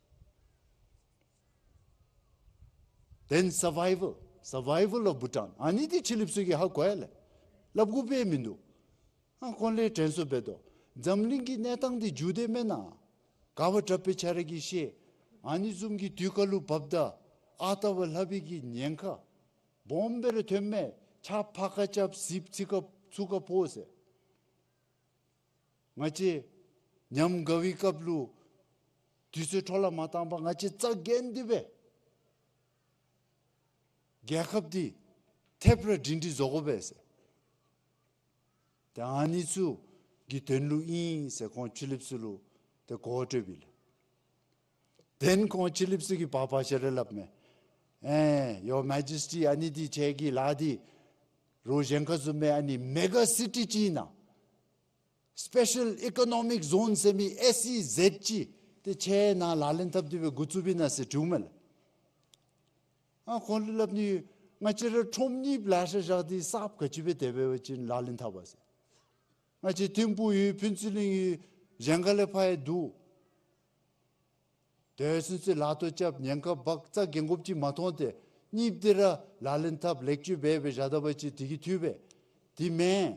Then survival, survival of Bhutan. ཨ་ནི་འདི་ཕྱི་གླིངཔ་ཚུ་གིས་ཧ་གོ་ཡི་ལགས། སླབ་དགོཔ་མིན་འདུག། ཨ་ཁོང་ལས་དྲན་གསོ་འབད་དོ། འཛམ་གླིང་གི་གནས་སྟངས་འདི་འགྱུར་དེས་མེན་ན། ག་བ་དྲགཔ་སྦེ་ཆ་ར་གིས་ཤེས། ཨ་ནི་བཟུམ་གྱི་དུས་སྐབས་ལུ་བབ་ད་ཨ་རྟག་པ་ལྷག་པའི་གི་ཉེན་ཁ་སྦོམ་སྦེ་ར་ཐོན་མས། ཆརཔ་ཕར་ཁ་རྐྱབ་ཟིལཔ་ཚུར་ཁ་ཚུར་ཁ་ཕོག་ཟེར། ང་བཅས་ཉམས་དགའ་བའི་སྐབས་ལུ་དུས་ཚོད་འཕྲོ་བརླག་མ་བཏང་པར་ང་བཅས་རྩ་འགེངས་ཏེ་སྦེ་རྒྱལ་ཁབ་འདི་ཐེབས་ར་སྒྲིང་སྒྲི་བཟོ་དགོ་པས་ཟེར། ཏེ་ཨ་ནི་ཚུ་གི་དོན་ལུ་ཨིན་ཟེར་ཁོང་ཕྱི་གླིངཔ་ཚུ་ལུ་ཏེ་གོ་བ་སྤྲོདཔ་ཨིན་ལགས། དེ་ཁོང་ཕྱི་གླིངཔ་ཚུ་གིས་པ་པ་ཤ་རེ་སླབ་མས། ཨེ་Your Majesty, ཨ་ནི་འདི་ཁྱེད་ཀྱི་ལཱ་འདི་རོགས་གཞན་ཁར་བཟུམ་མེན། ཨ་ནི་མེ་ག་སི་ཊི་ཅིག་ནང་སི་པེ་ཤལ་ཨི་ཀོ་ནོ་མིཀ་ཛོན་ཟེར་མི་ཨེསི་ཨི་ཟེཌ་ཅིག་ཏེ་ཁྱེད་ནཱ་ལག་ལེན་འཐབ་སྟེ་སྦེ་འགོ་བཙུགསཔ་ཨིན་ན་ཟེར་དྲིཝ་མས་ལགས། ཨ་ཁོང་ལུ་སླབ་ནི། ང་བཅས་ར་ཁྲོམ་གཉིས་ལེ་ཤ་བཞག་སྟེ་གསརཔ་ག་ཅི་སྦེ་དེ་སྦེ་འབད་བ་ཅིན་ལག་ལེན་འཐབ་པ་ཟེར། ང་བཅས་ཐིམ་ཕུག་ཡོད། ཕུན་ཚོགས་གླིང་ཡོད། གཞན་ཁ་ལས་ཕར་ཡང་འདུག། དེ་ཚུན་ཚོད་ལཱ་ཐོག་རྐྱབ། ཉེན་ཁ་འབག་རྩ་འགེངས་དགོཔ་ཅིག་མ་མཐོང་སྟེ། གཉིས་འདི་ར་ལག་ལེན་འཐབ་ལེགས་བཅོས་འབད་སྦེ་བཞག་ད་པ་ཅིན་དེ་གིས་འཐུས་པས། དེ་མེན།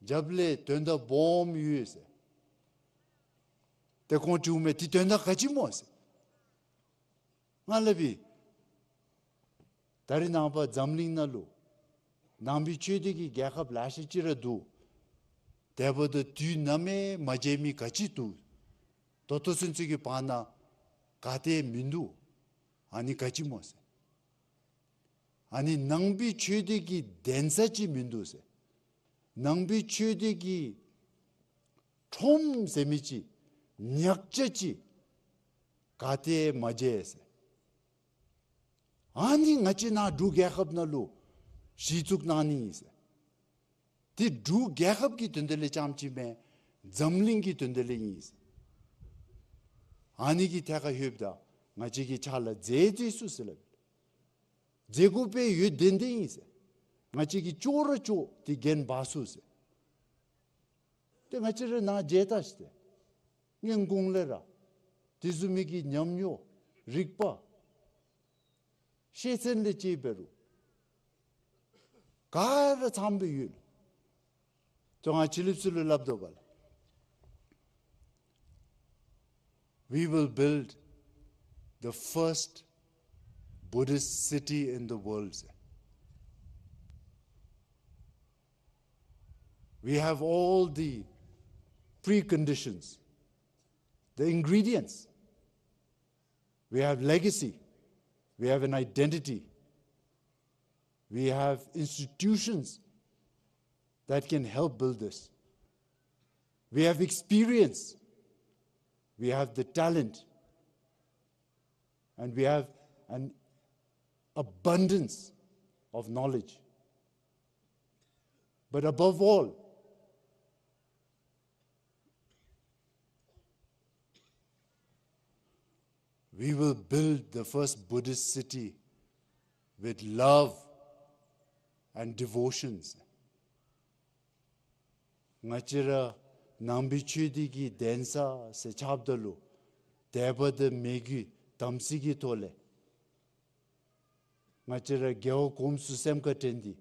རྒྱབ་ལས་དོན་དག་སྦོམ་ཡོད་ཟེར། ཏེ་ཁོང་དྲིཝ་མས། དེ་དོན་དག་ག་ཅི་སྨོ་ཟེར། ང་སླབ་ཡི། ད་རེས་ནངས་པ་འཛམ་གླིང་ནང་ལུ་ནང་པའི་ཆོས་ལྡན་གྱི་རྒྱལ་ཁབ་ལེ་ཤ་ཅིག་ར་འདུག། དེ་འབདཝ་ད་དུས་ནམ་ཡང་མ་མཇལ་མི་ག་ཅི་འདུག། ད་ལྟོ་ཚུན་ཚོད་ཀྱི་བར་ན་ག་ཏེ་མིན་འདུག། ཨ་ནི་ག་ཅི་སྨོ་ཟེར། ཨ་ནི་ནང་པའི་ཆོས་ལྡན་གྱི་གདན་ས་ཅིག་མིན་འདུག་ཟེར། ནང་པའི་ཆོས་ལྡན་གྱི་ཁྲོམ་ཟེར་མི་ཅིག་ཉག་ཅ་ཅིག་ག་ཏེ་མ་མཇལ་ཟེར། ཨ་ནི་ང་བཅས་ནཱ་འབྲུག་རྒྱལ་ཁབ་ནང་ལུ་གཞི་བཙུགས་གནང་ནི་ཨིན་ཟེར། དེ་འབྲུག་རྒྱལ་ཁབ་ཀྱི་དོན་དག་ལས་རྐྱངམ་ཅིག་མེན། འཛམ་གླིང་གི་དོན་དག་ལས་ཨིན་ཟེར། ཨ་ནི་གི་ཐད་ཁར་ལྷོདཔ་ད་ང་བཅས་ཀྱིས་ཕྱག་ལཱ་མཛད་མཛད་ཚུགས་ཟེར་སླབ། མཛད་དགོ་པའི་ཡོད་དེ་འདི་ཨིན་ཟེར། ང་བཅས་ཀྱིས་ཅོག་ར་ཅོག་དེ་འགན་འབག་ཚུགས་ཟེར། ཏེ་ང་བཅས་ར་ནཱ་མཇལ་ད་ཤིག་ཏེ། སྔོན་གོང་ལས་ར་དེ་བཟུམ་མའི་གི་ཉམས་མྱོང་རིག་པ་ཤེས་ཚད་ལས་ཅིག་འབད་རུང་ག་ར་ཚངམ་སྦེ་ཡོད། ཏེ་ང་ཕྱི་གླིངཔ་ཚུ་ལུ་སླབ་དོ་བ་ལགས། We will build the first Buddhist city in the world. We have all the preconditions, the ingredients. We have legacy. We have an identity. We have institutions that can help build this. We have experience. We have the talent. And we have an abundance of knowledge. But above all, we will build the first Buddhist city with love and devotions. ང་བཅས་ར་ནང་པའི་ཆོས་འདི་གི་གདན་ས་ཟེར་ཁྱབ་ད་ལུ་དད་པ་དང་མོས་གུས་དམ་ཚིག་གི་ཐོག་ལས་ང་བཅས་ར་དགེ་བ་གོམས་སུ་སེམས་ཁར་དྲན་ཏེ་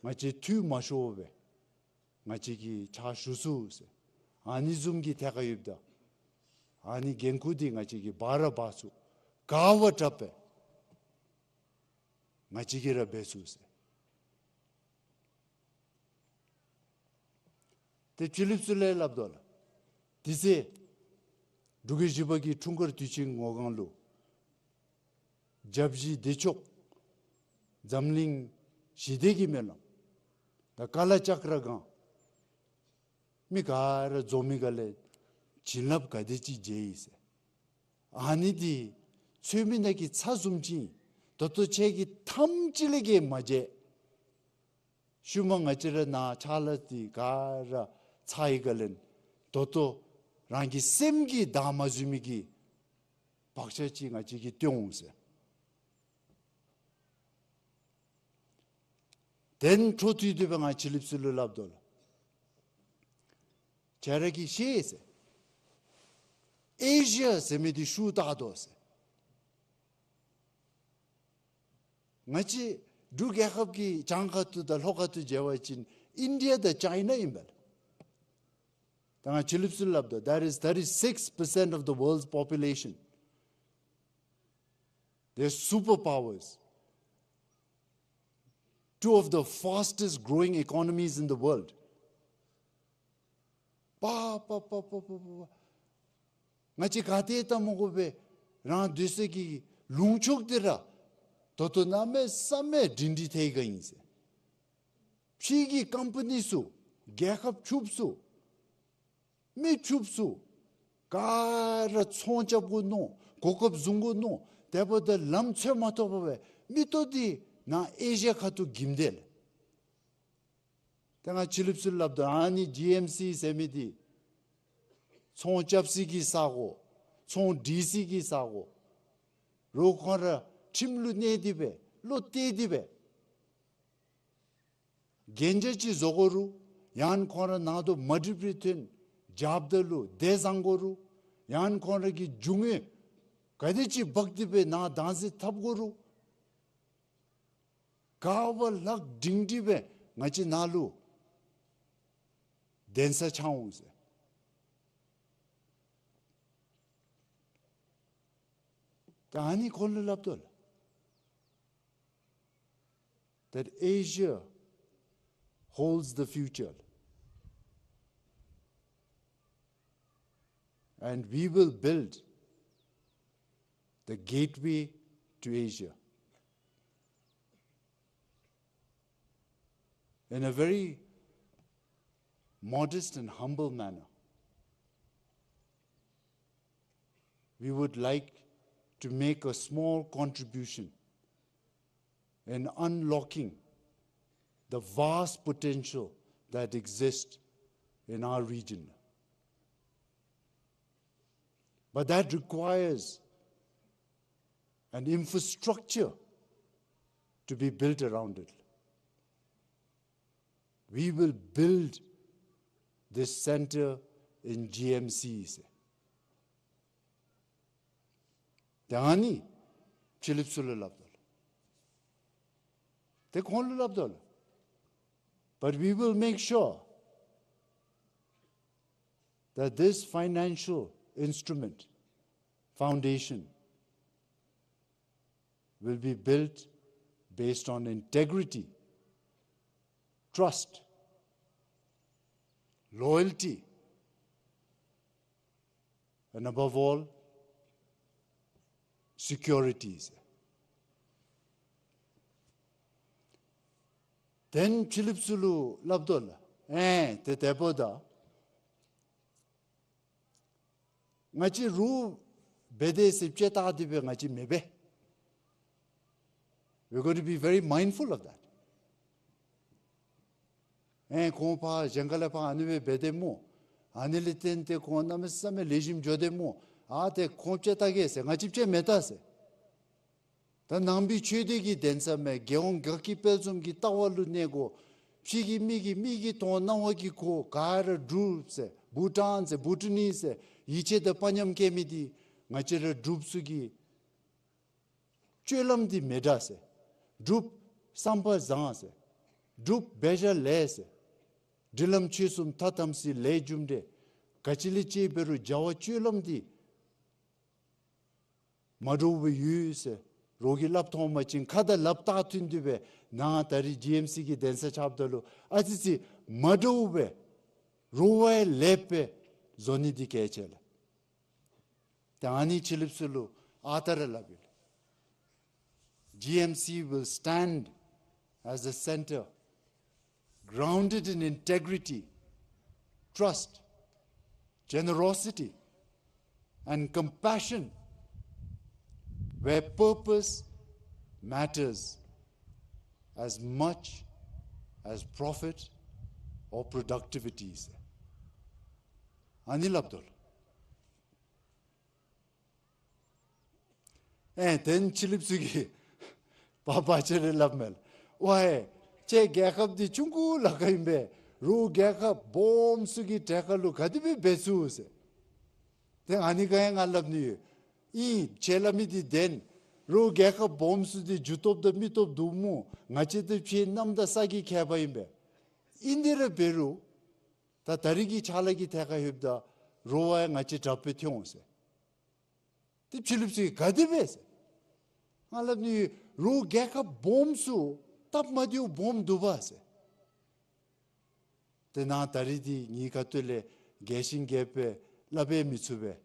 ང་བཅས་འཐུས་མ་ཤོར་བར་ང་བཅས་ཀྱིས་ཕྱག་ཞུ་ཚུགས་ཟེར། ཨ་ནི་བཟུམ་གྱི་ཐད་ཁར་ཡོདཔ་ད་ཨ་ནི་འགན་ཁུར་འདི་ང་བཅས་ཀྱིས་འབག་ར་འབག་ཚུགས། ག་བ་དྲག་སྦེ་ང་བཅས་ཀྱིས་ར་འབད་ཚུགས་ཟེར། ཏེ་ཕྱི་གླིངཔ་ཚུ་ལས་སླབ་དོ་ལགས། དེ་ཚེ་འབྲུག་རྒྱལ་བཞི་པ་གི་འཁྲུངས་སྐར་དུས་ཆེན་ངོ་སྒང་ལུ་རྒྱབ་བཞི་བདེ་མཆོག་འཛམ་གླིང་ཞི་བདེ་གི་སྨོན་ལམ་དང་ཀ་ལ་ཙཀྲ་སྒང་མི་ག་ར་འཛོམས་མི་ག་ལས་བྱིན་རླབས་ག་དེ་ཅིག་རྒྱས་ཡི་ཟེར། ཨ་ནི་འདི་ཚོད་མའི་ནང་གི་ཚྭ་བཟུམ་ཅིག་ཨིན། ད་ལྟོ་ཁྱེད་ཀྱིས་ཐམས་ཅད་ལས་ཀྱིས་མ་མཇལ། ཤུལ་མ་ང་བཅས་ར་ནཱ་ཕྱག་ལཱ་འདི་ག་ར་ཚར་བའི་སྒང་ལས་ད་ལྟོ་རང་གི་སེམས་ཀྱི་བདག་མ་འཛུལ་མི་གི་བག་ཆགས་ཅིག་ང་བཅས་ཀྱིས་སྟོན་འོང་ཟེར། དེ་ལས་འཕྲོ་མཐུད་དེ་སྦེ་ང་ཕྱི་གླིངཔ་ཚུ་ལུ་སླབ་དོ་ལགས། ཁྱེད་ར་གིས་ཤེས་ཟེར། ཨེ་ཤི་ཡ་ཟེར་མི་འདི་ཤུགས་དྲག་དོ་ཟེར། ང་བཅས་འབྲུག་རྒྱལ་ཁབ་ཀྱི་བྱང་ཁ་ཐུག་དང་ལྷོ་ཁ་ཐུག་མཇལ་བ་ཅིན་ཨིན་ཌི་ཡ་དང་ཅའི་ན་ཨིན་པས་ལགས། ད་ང་ཕྱི་གླིངཔ་ཚུ་ལུ་སླབ་དོ། There is thirty-six percent of the world's population. They're superpowers. Two of the fastest growing economies in the world. པ་པ་པ། ང་བཅས་ག་ཏེ་ལྟ་མ་དགོ་པའི་རང་སྡོད་ས་གི་ལུང་ཕྱོགས་འདི་ར་ད་ལྟོ་གནམ་མེད་ས་མེད་སྒྲིང་སྒྲི་ཐལ་ག་ཨིན་ཟེར། ཕྱི་གི་ཀམ་པ་ནི་ཚུ་རྒྱལ་ཁབ་ཕྱུགཔོ་ཚུ་མི་ཕྱུགཔོ་ཚུ་ ག་ར་ཚོང་རྐྱབ་དགོ་མནོ། གོ་སྐབས་བཟུང་དགོ་མནོ། དེ་འབདཝ་ད་ལམ་འཚོལ་མ་ཐོབ་པར་སྦེ་མིག་ཏོ་འདི་ནཱ་ཨེ་ཤི་ཡ་ཁ་ཐུག་གིམ་དེས་ལགས། ཏེ་ང་ཕྱི་གླིངཔ་ཚུ་ལུ་སླབ་དོ། ཨ་ནི་ཇི་ཨེམ་སི་ཟེར་མི་འདི་ཚོང་རྐྱབ་སའི་གི་ས་གོ། ཚོང་སྒྲིག་སའི་གི་ས་གོ། རོགས་ཁོང་ར་ཁྲིམས་ལུ་གནས་ཏེ་སྦེ་བློ་གཏད་དེ་སྦེ་གན་རྒྱ་ཅིག་བཟོ་དགོ་རུང་ཡང་ཁོང་ར་ནང་དོ་མ་འགྲིགཔ་རེ་ཐོན་རྒྱབ་ད་ལུ་སྡེ་བཟང་དགོ་རུང་ཡང་ཁོང་ར་གི་རྒྱུ་དངོས་ག་དེ་ཅིག་འབག་སྟེ་སྦེ་ནཱ་བདག་འཛིན་འཐབ་དགོ་རུང་ག་བ་ལག་སྒྲིང་སྒྲི་སྦེ་ང་བཅས་ནཱ་ལུ་གདན་ས་ཆགས་འོང་ཟེར། ད་ཨ་ནི་ཁོང་ལུ་སླབ་དོ་ལགས། That Asia holds the future. And we will build the gateway to Asia. In a very modest and humble manner, we would like to make a small contribution in unlocking the vast potential that exists in our region. But that requires an infrastructure to be built around it. We will build this center in G M C ཟེར། ཏེ་ཨ་ནི་ཕྱི་གླིངཔ་ཚུ་ལུ་སླབ་དོ་ལགས། ཏེ་ཁོང་ལུ་སླབ་དོ་ལགས། But we will make sure that this financial instrument, foundation, will be built based on integrity, trust, loyalty, and above all, security. Then ཕྱི་གླིངཔ་ཚུ་ལུ་སླབ་དོ་ལགས། ཨེ་ཏེ་དེ་འབདཝ་ད་ང་བཅས་རོགས་འབད་དེས་ཟེར་ཅིག་བལྟ་སྟེ་སྦེ་ང་བཅས་མི་འབད། We're going to be very mindful of that. ཨེ་ཁོང་ཕར་གཞན་ཁ་ལས་ཕར་ཨ་ནི་སྦེ་འབད་དེས་སྨོ། ཨ་ནི་ལས་བརྟེན་ཏེ་ཁོང་གནམ་མེད་ས་མེད་ལེགས་ཤོམ་འགྱོ་དེས་སྨོ། ཨ་ཏེ་ཁོང་ཅིག་བལྟ་གེ་ཟེར་ང་བཅས་ཅིག་མི་བལྟ་ཟེར། ད་ནང་པའི་ཆོས་སྡེ་གི་གདན་ས་མས། རྒྱལ་ཡོངས་དགའ་སྐྱིད་དཔལ་འཛོམས་ཀྱི་ལྟ་བ་ལུ་གནས་དགོ། ཕྱི་གི་མི་གིས་མི་གི་མཐོང་སྣང་བ་གིས་གོ། ག་ར་འབྲུགཔ་ཟེར་བྷུ་ཊཱན་ཟེར་བྷུ་ཊ་ནི་ཟེར་ཡིད་ཆེས་དང་དཔའ་ཉམས་བསྐྱེད་མི་འདི་ང་བཅས་ར་འབྲུགཔ་ཚུ་གི་སྤྱོད་ལམ་འདི་མི་འདྲ་ཟེར། འབྲུགཔ་བསམ་པ་བཟང་ཟེར། འབྲུགཔ་འབད་བཞག་ལེགས་ཟེར། སྒྲིག་ལམ་ཆོས་གསུམ་ཐ་དམ་ཚིག་ལས་རྒྱུ་འབྲས་ག་ཅི་ལས་ཅིག་འབད་རུང་བྱ་བ་སྤྱོད་ལམ་འདི་མ་འདྲཝ་སྦེ་ཡོད་ཟེར་རོགས་ཀྱིས་སླབ་མཐོང་པ་ཅིན་ཁ་དང་ལགཔ་བཏགས་མཐུན་ཏེ་སྦེ་ནཱ་ད་རིས་ཇི་ཨེམ་སི་གི་གདན་ས་རྐྱབ་ད་ལུ་ཨ་ཙི་ཙི་མ་འདྲཝ་སྦེ་རོགས་ཡང་ལེགས་པའི་བཟོ་ནི་འདི་གལ་ཆེ་ལགས། ཏེ་ཨ་ནི་ཕྱི་གླིངཔ་ཚུ་ལུ་ཨ་རྟག་ར་སླབ་ཡི་ལགས། G M C will stand as a center grounded in integrity, trust, generosity, and compassion, where purpose matters as much as profit or productivity. ཨ་ནི་སླབ་དོ་ལགས། ཨེ་དེན་ཕྱི་གླིངཔ་ཚུ་གིས་པ་པ་ཅིག་རེ་སླབ་མས་ལགས། ཝའེ་ཁྱེད་རྒྱལ་ཁབ་འདི་ཆུང་ཀུ་ལ་ཁ་ཨིན་པས། རོགས་རྒྱལ་ཁབ་སྦོམ་ཚུ་གི་གྲལ་ཁར་ལུ་ག་དེ་སྦེ་འབད་ཚུགས་ཟེར། ཏེ་ཨ་ནི་ག་ཡང་ང་སླབ་ནི་ཡོད། ཨིན་ཁྱེད་སླབ་མི་འདི་བདེན། རོགས་རྒྱལ་ཁབ་སྦོམ་ཚུ་འདི་རྒྱུ་སྟོབས་དང་མི་སྟོབས་འདུག་སྨོ། ང་བཅས་དང་ཁྱེད་གནམ་དང་ས་གི་ཁྱད་པར་ཨིན་པས། ཨིན་དེ་ར་འབད་རུང་ད་ད་རིས་ཀྱི་ཕྱག་ལཱ་གི་ཐད་ཁར་ལྷོདཔ་ད་རོགས་ཡང་ང་བཅས་དྲགཔ་སྦེ་ཐོན་འོང་ཟེར། ཏེ་ཕྱི་གླིངཔ་ཚུ་གིས་ག་དེ་སྦེ་ཟེར། ང་སླབ་ནི་རོགས་རྒྱལ་ཁབ་སྦོམ་ཚུ་སྟབས་མ་བདེཝ་སྦོམ་འདུག་པ་ཟེར། ཏེ་ནཱ་ད་རིས་འདི་ངེའི་ཁ་ཐུག་ལས་རྒྱས་ཤིང་རྒྱསཔ་སྦེ་སླབ་ཡང་མི་ཚུགས་པས།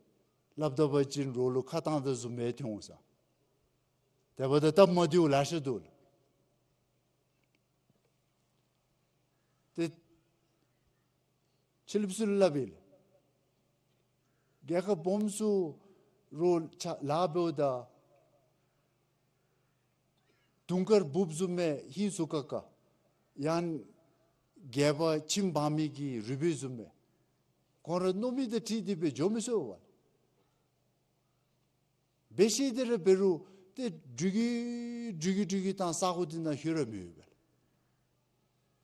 སླབ་ད་པ་ཅིན་རོགས་ལུ་ཁ་བཏང་དོ་བཟུམ་སྦེ་ཐོན་འོང་ཟེར། དེ་འབདཝ་ད་སྟབས་མ་བདེཝ་ལེ་ཤ་འདུག་ལགས། ཏེ་ཕྱི་གླིངཔ་ཚུ་ལུ་སླབ་ཡི་ལགས། རྒྱལ་ཁབ་སྦོམ་ཚུ་རོགས་ཕྱག་ལཱ་འབདཝ་ད་དུང་དཀར་འབུཔ་བཟུམ་མའི་ཧིང་སུ་ཀ་ཀ། ཡང་རྒྱལ་པོ་ཁྱིམ་འབག་མི་གི་རུས་སྦལ་བཟུམ་མའི། ཁོང་ར་མནོ་མི་དང་འཁྲིལ་ཏེ་སྦེ་འགྱོ་མི་ཚུགས་པས། འབད་ཤེས་དེ་ར་འབད་རུང་ཏེ་འགྲུལ་གྱི་འགྲུལ་གྱི་འགྲུལ་གྱི་ད་ས་གོ་འདི་ནང་ལྷོད་ར་མི་འོང་པས།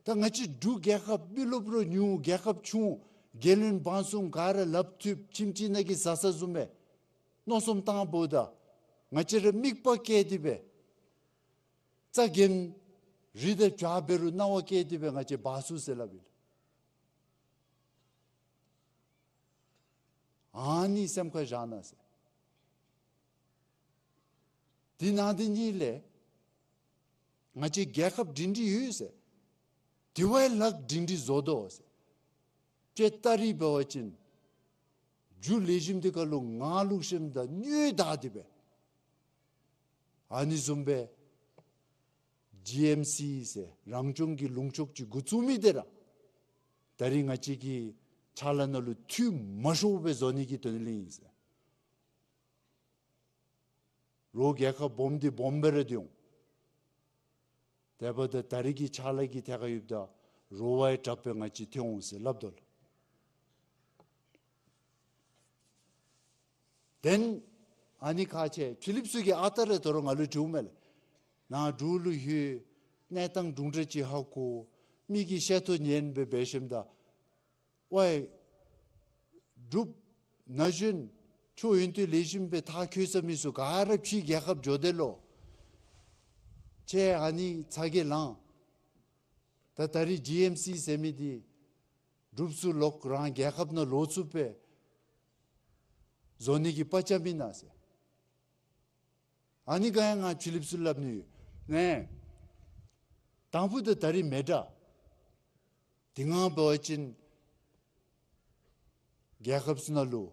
ད་ང་བཅས་འབྲུག་རྒྱལ་ཁབ་མི་རློབས་ར་ཉུང་རྒྱལ་ཁབ་ཆུང་རྒྱལ་བློན་འབངས་གསུམ་ག་ར་ལགཔ་མཐུད་ཁྱིམ་གཅིག་ནང་གི་བཟའ་ཚང་བཟུམ་སྦེ་མནོ་བསམ་བཏང་འབདཝ་ད་ང་བཅས་ར་དམིགས་པ་བསྐྱེད་དེ་སྦེ་རྩྭ་རྒན་རི་དང་བྱག་འབད་རུང་སྣང་བ་བསྐྱེད་དེ་སྦེ་ང་བཅས་འབག་ཚུགས་ཟེར་སླབ་ཨིན། ཨ་ནི་སེམས་ཁར་བཞག་གནང་ཟེར། དེ་ནང་དེ་གཉིས་ལས་ང་བཅས་རྒྱལ་ཁབ་སྒྲིང་སྒྲི་ཡོད་ཟེར། དེ་བས་ལྷག་སྒྲིང་སྒྲི་བཟོ་དོ་ཟེར། ཁྱེད་ད་རིས་འབད་བ་ཅིན་འབྲུག་ལེགས་ཤོམ་འདི་ཁར་ལུ་ངར་བླུག་ཞིནམ་ད་གནོད་བཏང་སྟེ་སྦེ་ཨ་ནི་བཟུམ་སྦེ་ཇི་ཨེམ་སི་ཟེར་རང་སྐྱོང་གི་ལུང་ཕྱོགས་ཅིག་འགོ་བཙུགས་མི་དེ་ར་ད་རིས་ང་བཅས་ཀྱི་ཕྱག་ལཱ་ནང་ལུ་འཐུས་མ་ཤོར་བར་བཟོ་ནི་གི་དོན་ལས་ཨིན་ཟེར། རོགས་རྒྱལ་ཁབ་སྦོམ་འདི་སྦོམ་སྦེ་ར་སྡོད་འོང་། དེ་འབདཝ་ད་ད་རིས་ཀྱི་ཕྱག་ལཱ་གི་ཐད་ཁར་ཡོདཔ་ད་རོགས་བའི་དྲག་པོའི་ང་བཅས་ཐོན་འོང་ཟེར་སླབ་དོ་ལགས། དེ་ཨ་ནི་ཁག་ཆེ། ཕི་ལིཔ་ཚུ་གིས་ཨ་རྟག་ར་དོ་རུང་ང་ལུ་དྲིཝ་མས་ལགས། ནཱ་འབྲུག་ལུ་ལྷོད་གནས་སྟངས་དུམ་གྲ་ཅིག་ཧ་གོ། མི་གི་བཤད་ཐོ་ཉན་སྦེ་འབད་ཞིནམ་ད་ཝའི་འབྲུགཔ་ན་གཞོན་ཁྱོད་ཡོན་ཏན་ལེགས་ཤོམ་སྦེ་མཐར་འཁྱོལ་ཚར་མི་ཚུ་ག་ར་ཕྱིའི་རྒྱལ་ཁབ་འགྱོ་དེས་ལོ། ཁྱེད་ཨ་ནི་ཚ་གྱང་ལང་། ད་ད་རིས་ཇི་ཨེམ་སི་ཟེར་མི་འདི་འབྲུགཔ་ཚུ་ལོག་རང་རྒྱལ་ཁབ་ནང་ལོག་ཚུགསཔ་སྦེ་བཟོ་ནི་གི་དཔའ་རྩལ་མེན་ན་ཟེར། ཨ་ནི་ག་ཡང་ང་ཕི་ལིཔ་ཚུ་སླབ་ནི་ཡོད། ནེ། དང་ཕུ་ད་ད་རིས་མེད་དྲགས། དེ་སྔ་འབད་བ་ཅིན་རྒྱལ་ཁབ་ཚུ་ནང་ལུ་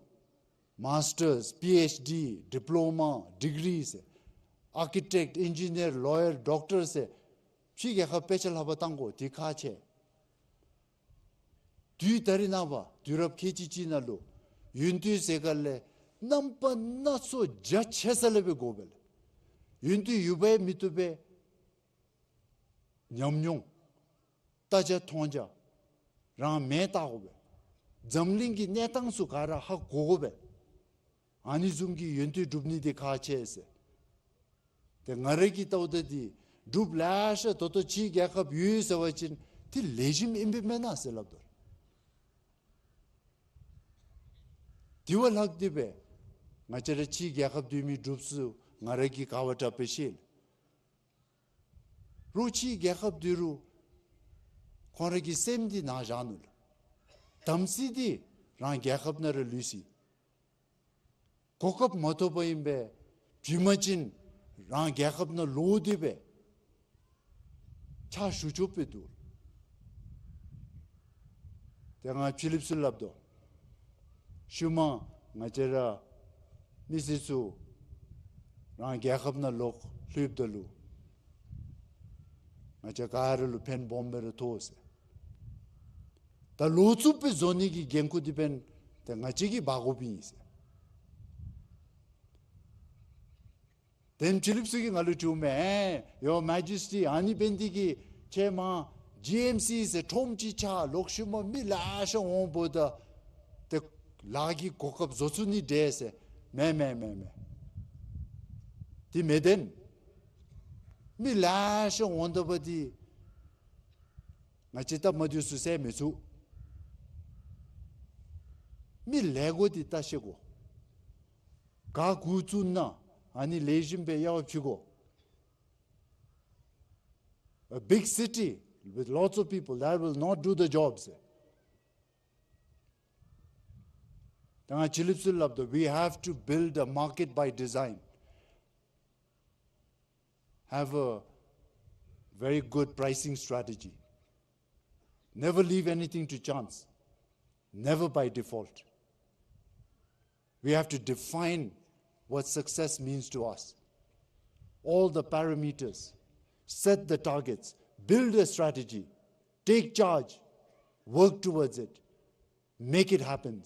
མཱསི་ཊརསི་པི་ཨེཆ་ཌི་ཌི་པི་ལོ་མ་ཌི་གི་རི་ཟེར་ཨར་ཀི་ཊེཀཊ་ཨིན་ཇི་ནིར་ལོ་ཡར་ཌོག་ཊར་ཟེར་ཕྱིའི་རྒྱལ་ཁབ་དཔེ་ཆ་ལྷག་པར་བཏང་དགོ། དེ་ཁག་ཆེ། དུས་ད་རིས་ནངས་པ་དུས་རབས་ཁལ་གཅིག་གཅིག་ནང་ལུ་ཡོན་ཏན་ཟེར་ག་ལས་རྣམ་པ་སྣ་ཚོགས་རྒྱ་ཆེ་ས་ལས་སྦེ་དགོ་པས་ལགས། ཡོན་ཏན་ཡོདཔ་ཡང་མི་བཏུབ་པས། ཉམས་མྱོང་ལྟ་རྒྱ་མཐོང་རྒྱ་རང་མེན་བལྟ་དགོ་པས། འཛམ་གླིང་གི་གནས་སྟངས་ཚུ་ག་ར་ཧ་གོ་དགོ་པས། ཨ་ནི་བཟུམ་གྱི་ཡོན་ཏན་སྒྲུབ་ནི་འདི་ཁག་ཆེ་ཟེར། ཏེ་ང་ར་གིས་བལྟཝ་ད་འདི་འབྲུགཔ་ལེ་ཤ་ད་ལྟོ་ཕྱིའི་རྒྱལ་ཁབ་ཡོད་ཟེར་བ་ཅིན་འདི་ལེགས་ཤོམ་ཨིན་པས་མེན་ན་ཟེར་སླབ་དོ། དེ་བ་ལྷག་སྟེ་སྦེ་ང་བཅས་ར་ཕྱིའི་རྒྱལ་ཁབ་སྡོད་མི་འབྲུགཔ་ཚུ་ང་ར་གིས་ག་བ་དྲག་སྦེ་ཤེས། རོགས་ཕྱིའི་རྒྱལ་ཁབ་སྡོད་རུང་ཁོང་ར་གི་སེམས་འདི་ནཱ་བཞག་ནུག་ལགས། དམ་ཚིག་འདི་རང་རྒྱལ་ཁབ་ནང་ར་ལུས་ཅི། གོ་སྐབས་མ་ཐོབ་པ་ཨིན་པས། བྱུང་པ་ཅིན་རང་རྒྱལ་ཁབ་ནང་ལོག་སྟེ་སྦེ་ཕྱག་ཞུ་ཆོགཔ་སྦེ་འདུག། ཏེ་ང་ཕི་ལིཔ་ཚུ་ལུ་སླབ་དོ། ཤུལ་མ་ང་བཅས་ར་མི་སེར་ཚུ་རང་རྒྱལ་ཁབ་ནང་ལོག་ལྷོདཔ་ད་ལུ་ང་བཅས་ག་ར་ལུ་ཕན་སྦོམ་སྦེ་ར་ཐོགས་ཟེར། ད་ལོག་ཚུགསཔ་སྦེ་བཟོ་ནི་གི་འགན་ཁུར་འདི་འབདན་ཏེ་ང་བཅས་ཀྱིས་འབག་དགོཔ་ཨིན་ཟེར། ཏེ་ཕི་ལིཔ་ཚུ་གིས་ང་ལུ་དྲིཝ་མས། ཨེ་Your Majesty, ཨ་ནི་འབད་ནི་དེ་གིས་ཁྱེད་མར་ཇི་ཨེམ་སི་ཟེར་ཁྲོམ་ཅིག་ཆགས། ལོག་ཤུལ་མ་མི་ལེ་ཤ་འོང་འབདཝ་ད་ཏེ་ལཱ་གི་གོ་སྐབས་བཟོ་ཚུགས་ནི་འདྲས་ཟེར། མེན་མེན་མེན་མེན། དེ་མེན་ཏེ་མི་ལེ་ཤ་འོང་ད་པ་འདི་ང་བཅས་སྟབས་མ་བདེཝ་ཚུ་སེལ་མི་ཚུགས། མི་ལེན་དགོ་འདི་བལྟ་ཤེས་དགོ། ག་འགོ་བཙུགས་ན་ཨ་ནི་ལེགས་ཤོམ་སྦེ་ཡར་བ་ཕྱིན་དགོ། A big city with lots of people, that will not do the job, ཟེར། ད་ང་ཕི་ལིཔ་ཚུ་ལུ་སླབ་དོ། We have to build a market by design. Have a very good pricing strategy. Never leave anything to chance. Never by default. We have to define what success means to us. All the parameters, set the targets, build a strategy, take charge, work towards it, make it happen.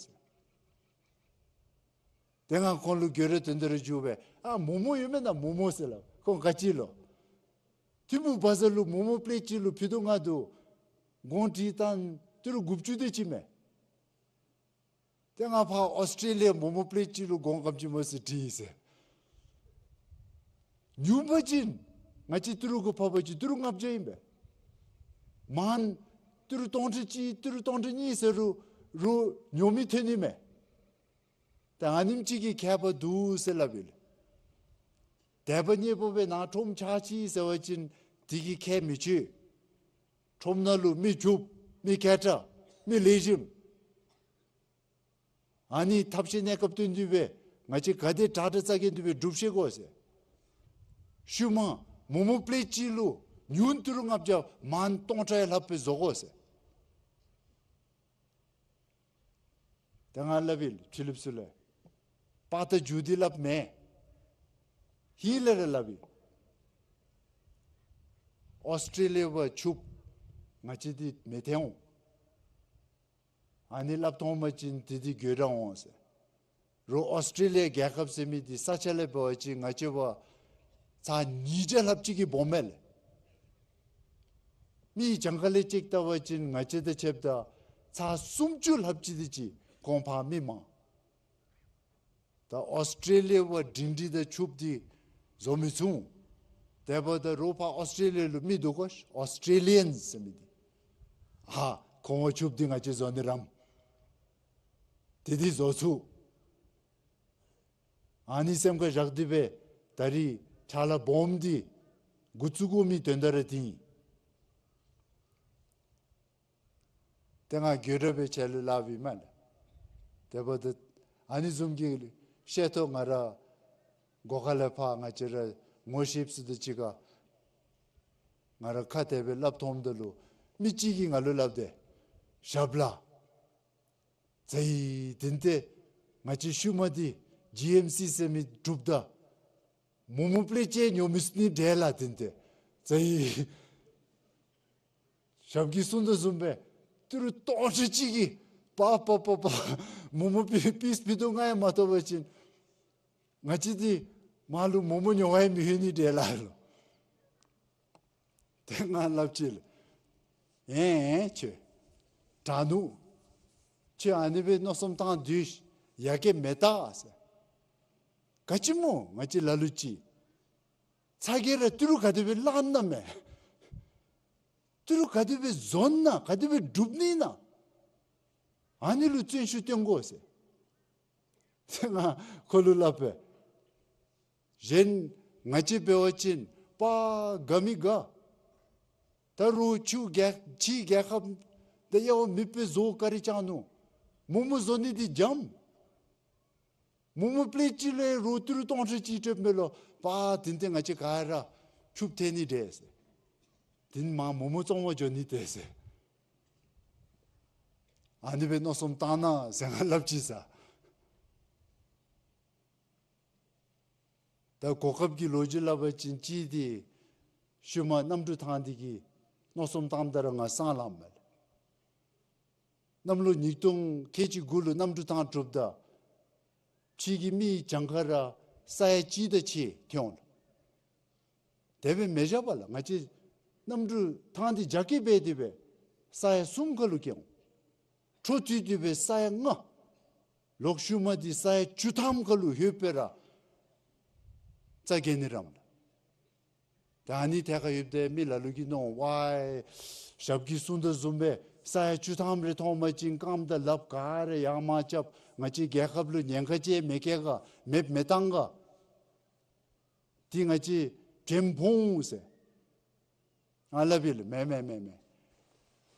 ཏེ་ང་ཁོང་ལུ་གྱོད་ར་བཏོན་ཏེ་ར་འགྱོ་སྦེ་ཨ་མོག་མོག་ཡོད་མེན་ན་མོག་མོག་ཟེར་སླབ། ཁོང་ག་ཅི་ལོ། ཐིམ་ཕུག་བ་ཛར་ལུ་མོག་མོག་པི་ལེཊ་ཅིག་ལུ་ཕུད་དོ་ང་དོ་གོང་དྲིས་ད་ཏི་རུ་དགུ་བཅུ་དེ་ཅིག་མས། ཏེ་ང་ཕར་ཨོསི་ཊྲེ་ལི་ཡ་མོག་མོག་པི་ལེཊ་ཅིག་ལུ་གོང་ག་དེམ་ཅིག་སྨོ་ཟེར་དྲིས་ཟེར། ཉུང་པ་ཅིན་ང་བཅས་ཏི་རུ་གུ་ཕབ་པ་ཅིན་ཏི་རུ་ལྔ་བརྒྱ་ཨིན་པས། མང་ཏི་རུ་སྟོང་ཕྲག་གཅིག་ཏི་རུ་སྟོང་ཕྲག་གཉིས་ཟེར་རུང་རོགས་ཉོ་མི་ཐོན་ནི་མས། ཏེ་ཨ་ནེམ་ཅིག་གི་ཁྱད་པར་འདུག་ཟེར་སླབ་ཨིན། དད་པ་རྙེད་པོ་སྦེ་ནཱ་ཁྲོམ་ཆགས་ཅི་ཟེར་བ་ཅིན་དེ་གིས་ཁྱད་མི་ཆོད། ཁྲོམ་ནང་ལུ་མི་རྒྱུག་མི་སྐད་གྲགས་མི་ལེགས་ཤོམ། ཨ་ནི་ཐབས་ཤེས་གནས་སྐབས་བསྟུན་ཏེ་སྦེ་ང་བཅས་ག་དེ་དྲག་དྲག་རྩ་འགེངས་ཏེ་སྦེ་སྒྲུབ་ཤེས་དགོ་ཟེར། ཤུལ་མ་མོག་མོག་པི་ལེཊ་ཅིག་ལུ་ཉུང་ཏི་རུ་ལྔ་བརྒྱ་མང་སྟོང་ཕྲག་ལྷགཔ་སྦེ་བཟོ་དགོ་ཟེར། ཏེ་ང་སླབ་ཨིན་ཕི་ལིཔ་སི་ལུ་པར་ད་མཇུག་འདི་སླབ་མེན། ཧེ་ལས་ར་སླབ་ཨིན། ཨོསི་ཊྲེ་ལི་ཡ་བ་ཕྱུགཔ་ང་བཅས་འདི་མི་ཐོན་འོང་། ཨ་ནི་སླབ་ཐོན་པ་ཅིན་དེ་འདི་གྱོད་ར་འོང་ཟེར། རོགས་ཨོསི་ཊྲེ་ལི་ཡ་རྒྱལ་ཁབ་ཟེར་མི་འདི་ས་ཆ་ལས་འབད་བ་ཅིན་ང་བཅས་བ་ཚར་ཉིས་བརྒྱ་ལྷགཔ་ཅིག་གིས་སྦོམ་མས་ལགས། མི་གྱངས་ཁ་ལས་ཅིག་བལྟ་བ་ཅིན་ང་བཅས་དང་ཕྱདཔ་ད་ཚར་སུམ་ཅུ་ལྷགཔ་ཅིག་དེ་ཅིག་གོང་འཕེལ་མི་མང་། ད་ཨོསི་ཊྲེ་ལི་ཡ་བ་འབྲིང་འབྲིང་དང་ཕྱུགཔ་འདི་བཟོ་མི་ཚུགས། དེ་འབདཝ་ད་རོགས་ཕར་ཨོསི་ཊྲེ་ལི་ཡ་ལུ་མི་འདུག་གོ་ཨོསི་ཊྲེ་ལི་ཡཱནསི་ཟེར་མི་འདི། ཨ་ཁོང་བ་ཕྱུགཔ་འདི་ང་བཅས་བཟོ་ནི་རམ། དེ་འདི་བཟོ་ཚུགས། ཨ་ནི་སེམས་ཁར་བཞག་སྟེ་སྦེ་ད་རིས་ཕྱག་ལཱ་སྦོམ་འདི་འགོ་བཙུགས་དགོ་མི་དོན་དག་ར་འདི་ཨིན། ཏེ་ང་གྱོད་ར་སྦེ་ཁྱེད་ལུ་སླབ་ཨིན་མས་ལགས། དེ་འབདཝ་ད་ཨ་ནི་བཟུམ་གྱི་བཤད་ཐོ་ང་ར་སྒོ་ཁ་ལས་ཕར་ང་བཅས་ར་ངོ་ཤེསཔ་ཚུ་དང་གཅིག་ཁར་ང་ར་ཁ་བདེ་སྦེ་སླབ་ཐོནམ་ད་ལུ་མི་གཅིག་གིས་ང་ལུ་སླབ་དེས། ཞབས་ལགས། ཛའི་དེན་ཏེ་ང་བཅས་ཤུལ་མ་འདི་ཇི་ཨེམ་སི་ཟེར་མི་གྲུབ་ད་མོག་མོག་པི་ལེཊ་ཅིག་ཉོ་མི་ཚུགས་ནི་འདྲས་ལགས། དེན་ཏེ་ཛའི་ཞབས་ཀྱིས་གསུངས་དོ་བཟུམ་སྦེ་ཏི་རུ་སྟོང་ཕྲག་གཅིག་གིས་པ་པ་པ་པ་མོག་མོག་པི་པིསི་ཕུད་རྡོག་ལྔ་ཡང་མ་གཏོགས་པ་ཅིན་ང་བཅས་འདི་མར་ལུ་མོག་མོག་ཉོ་བར་ཡང་མི་ལྷོད་ནི་འདྲས་ལགས་ལོ། ཏེ་ང་སླབ་ཅི་ལགས། ཨེ་ཁྱོད་དྲག་ནུག། ཁྱོད་ཨ་ནི་སྦེ་མནོ་བསམ་བཏང་སྡོད་ཡ་གི་མེད་ད་ཟེར། ག་ཅི་སྨོ་ང་བཅས་ལ་ལུ་ཅིག་ཚ་གྱང་ར་ཏི་རུ་ག་དེ་སྦེ་ལང་ན་མས། ཏི་རུ་ག་དེ་སྦེ་བཟོ་ན་ག་དེ་སྦེ་སྒྲུབ་ནི་ན། ཨ་ནི་ལུ་བརྩོན་ཤུགས་བཏོན་དགོ་ཟེར། ཏེ་ང་ཁོ་ལུ་སླབ་པས། གཞན་ང་བཅས་འབད་བ་ཅིན་པ་དགའ་མི་དགའ། ད་རུང་ཕྱི་རྒྱལ་ཕྱི་རྒྱལ་ཁབ་དང་ཡང་མི་དཔེ་བཟོ་བཀའ་དྲིན་བསྐྱང་ནུག། མོག་མོག་བཟོ་ནི་འདི་འཇམ། མོག་མོག་པི་ལེཊ་གཅིག་ལས་རོགས་ཏི་རུ་སྟོང་ཕྲག་གཅིག་སྤྲོད་མི་ལོ། པ་དེན་ཏེ་ང་བཅས་ག་ར་ཕྱུགཔ་ཐོན་ནི་འདྲས་ཟེར། དེན་མར་མོག་མོག་བཙོང་བར་འགྱོ་ནི་འདྲས་ཟེར། ཨ་ནི་སྦེ་མནོ་བསམ་བཏང་གནང་ཟེར་ང་སླབ་ཅི་ཟེར། ད་གོ་སྐབས་ཀྱི་ལོ་རྒྱུས་སླབ་པ་ཅིན་གཅིག་འདི་ཤུལ་མ་གནམ་གྲུ་ཐང་འདི་གིས་མནོ་བསམ་བཏངམ་ད་ར་ང་སང་ལངམ་མས་ལགས། གནམ་ལོ་ཉིས་སྟོང་ཁལ་གཅིག་དགུ་ལུ་གནམ་གྲུ་ཐང་གྲུབ་ད་ཕྱི་གི་མི་གྱངས་ཁ་ར་ས་ཡ་གཅིག་དང་ཕྱེད་ཐོན་འོང་ལགས། དེ་སྦེ་མི་བཞག་པ་ལགས། ང་བཅས་གནམ་གྲུ་ཐང་འདི་རྒྱ་སྐྱེད་འབད་དེ་སྦེ་ས་ཡ་གསུམ་ཁ་ལུ་སྐྱེ་འོང་། འཕྲོ་མཐུད་དེ་སྦེ་ས་ཡ་ལྔ། ལོག་ཤུལ་མ་འདི་ས་ཡ་བཅུ་ཐམ་ཁ་ལུ་ལྷོད་པའི་ར་རྩ་འགེངས་ནི་རམ་ལགས། ད་ཨ་ནི་ཐད་ཁར་ཡོདཔ་ད་མི་ལ་ལུ་གིས་མནོ་ཝའི་ཞབས་ཀྱིས་གསུངས་དོ་བཟུམ་སྦེ་ས་ཡ་བཅུ་ཐམ་རེ་ཐོན་པ་ཅིན་རྐངམ་དང་ལགཔ་ག་ར་ཡར་མར་རྐྱབ། ང་བཅས་རྒྱལ་ཁབ་ལུ་ཉེན་ཁ་ཅིག་མེད་ག་མེདཔ་མི་བཏང་ག། འདི་ང་བཅས་དྲནམ་འོང་ཟེར། ང་སླབ་ཨིན་ལགས། མེན་མེན་མེན་མེན།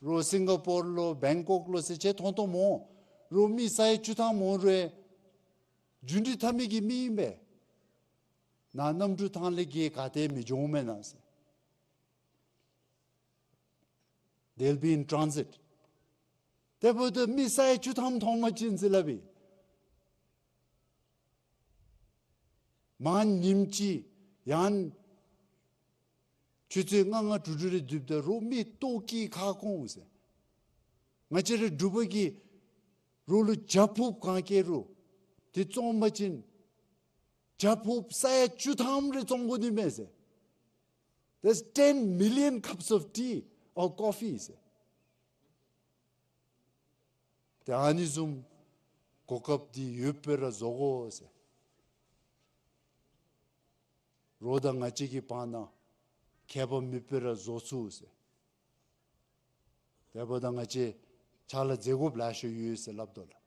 རོགས་སིང་ག་པོར་ལུ་བེང་ཀོག་ལུ་ཟེར་ཅིག་ཐོན་ཐོནམ་འོང་། རོགས་མི་ས་ཡ་བཅུ་ཐམ་འོང་རུང་རྒྱུན་འགྲུལ་འཐབ་མི་གི་མི་ཨིན་པས། ནཱ་གནམ་གྲུ་ཐང་ལས་ག་ཏེ་མི་འགྱོཝ་མེན་ན་ཟེར། They'll be in transit. དེ་འབདཝ་ད་མི་ས་ཡ་བཅུ་ཐམ་ཐོན་པ་ཅིན་ཟེར་སླབ་ཨིན། མར་ཉིནམ་གཅིག་ཡང་ཆུ་ཚོད་ལྔ་ལྔ་དྲུག་དྲུག་རེ་སྡོདཔ་ད་རོགས་མི་ལྟོཝ་བཀྱེས་ཁ་སྐོམ་འོང་ཟེར། ང་བཅས་ར་འབྲུག་པ་གིས་རོགས་ལུ་བྱ་ཕོརཔ་གང་བསྐྱལ་རུང་ དེ་བཙོང་པ་ཅིན་བྱ་ཕོརཔ་ས་ཡ་བཅུ་ཐམ་རེ་བཙོང་དགོ་ནི་མས་ཟེར། That's ten million cups of tea or coffee ཟེར། ཏེ་ཨ་ནི་བཟུམ་གོ་སྐབས་འདི་ཡོད་པའི་ར་བཟོ་དགོ་ཟེར། རོགས་དང་ང་བཅས་ཀྱི་བར་ན་ཁྱད་པར་མེད་པའི་ར་བཟོ་ཚུགས་ཟེར། དེ་འབདཝ་ད་ང་བཅས་ཕྱག་ལཱ་མཛད་དགོཔ་ལེ་ཤ་ཡོད་ཟེར་སླབ་དོ་ལགས།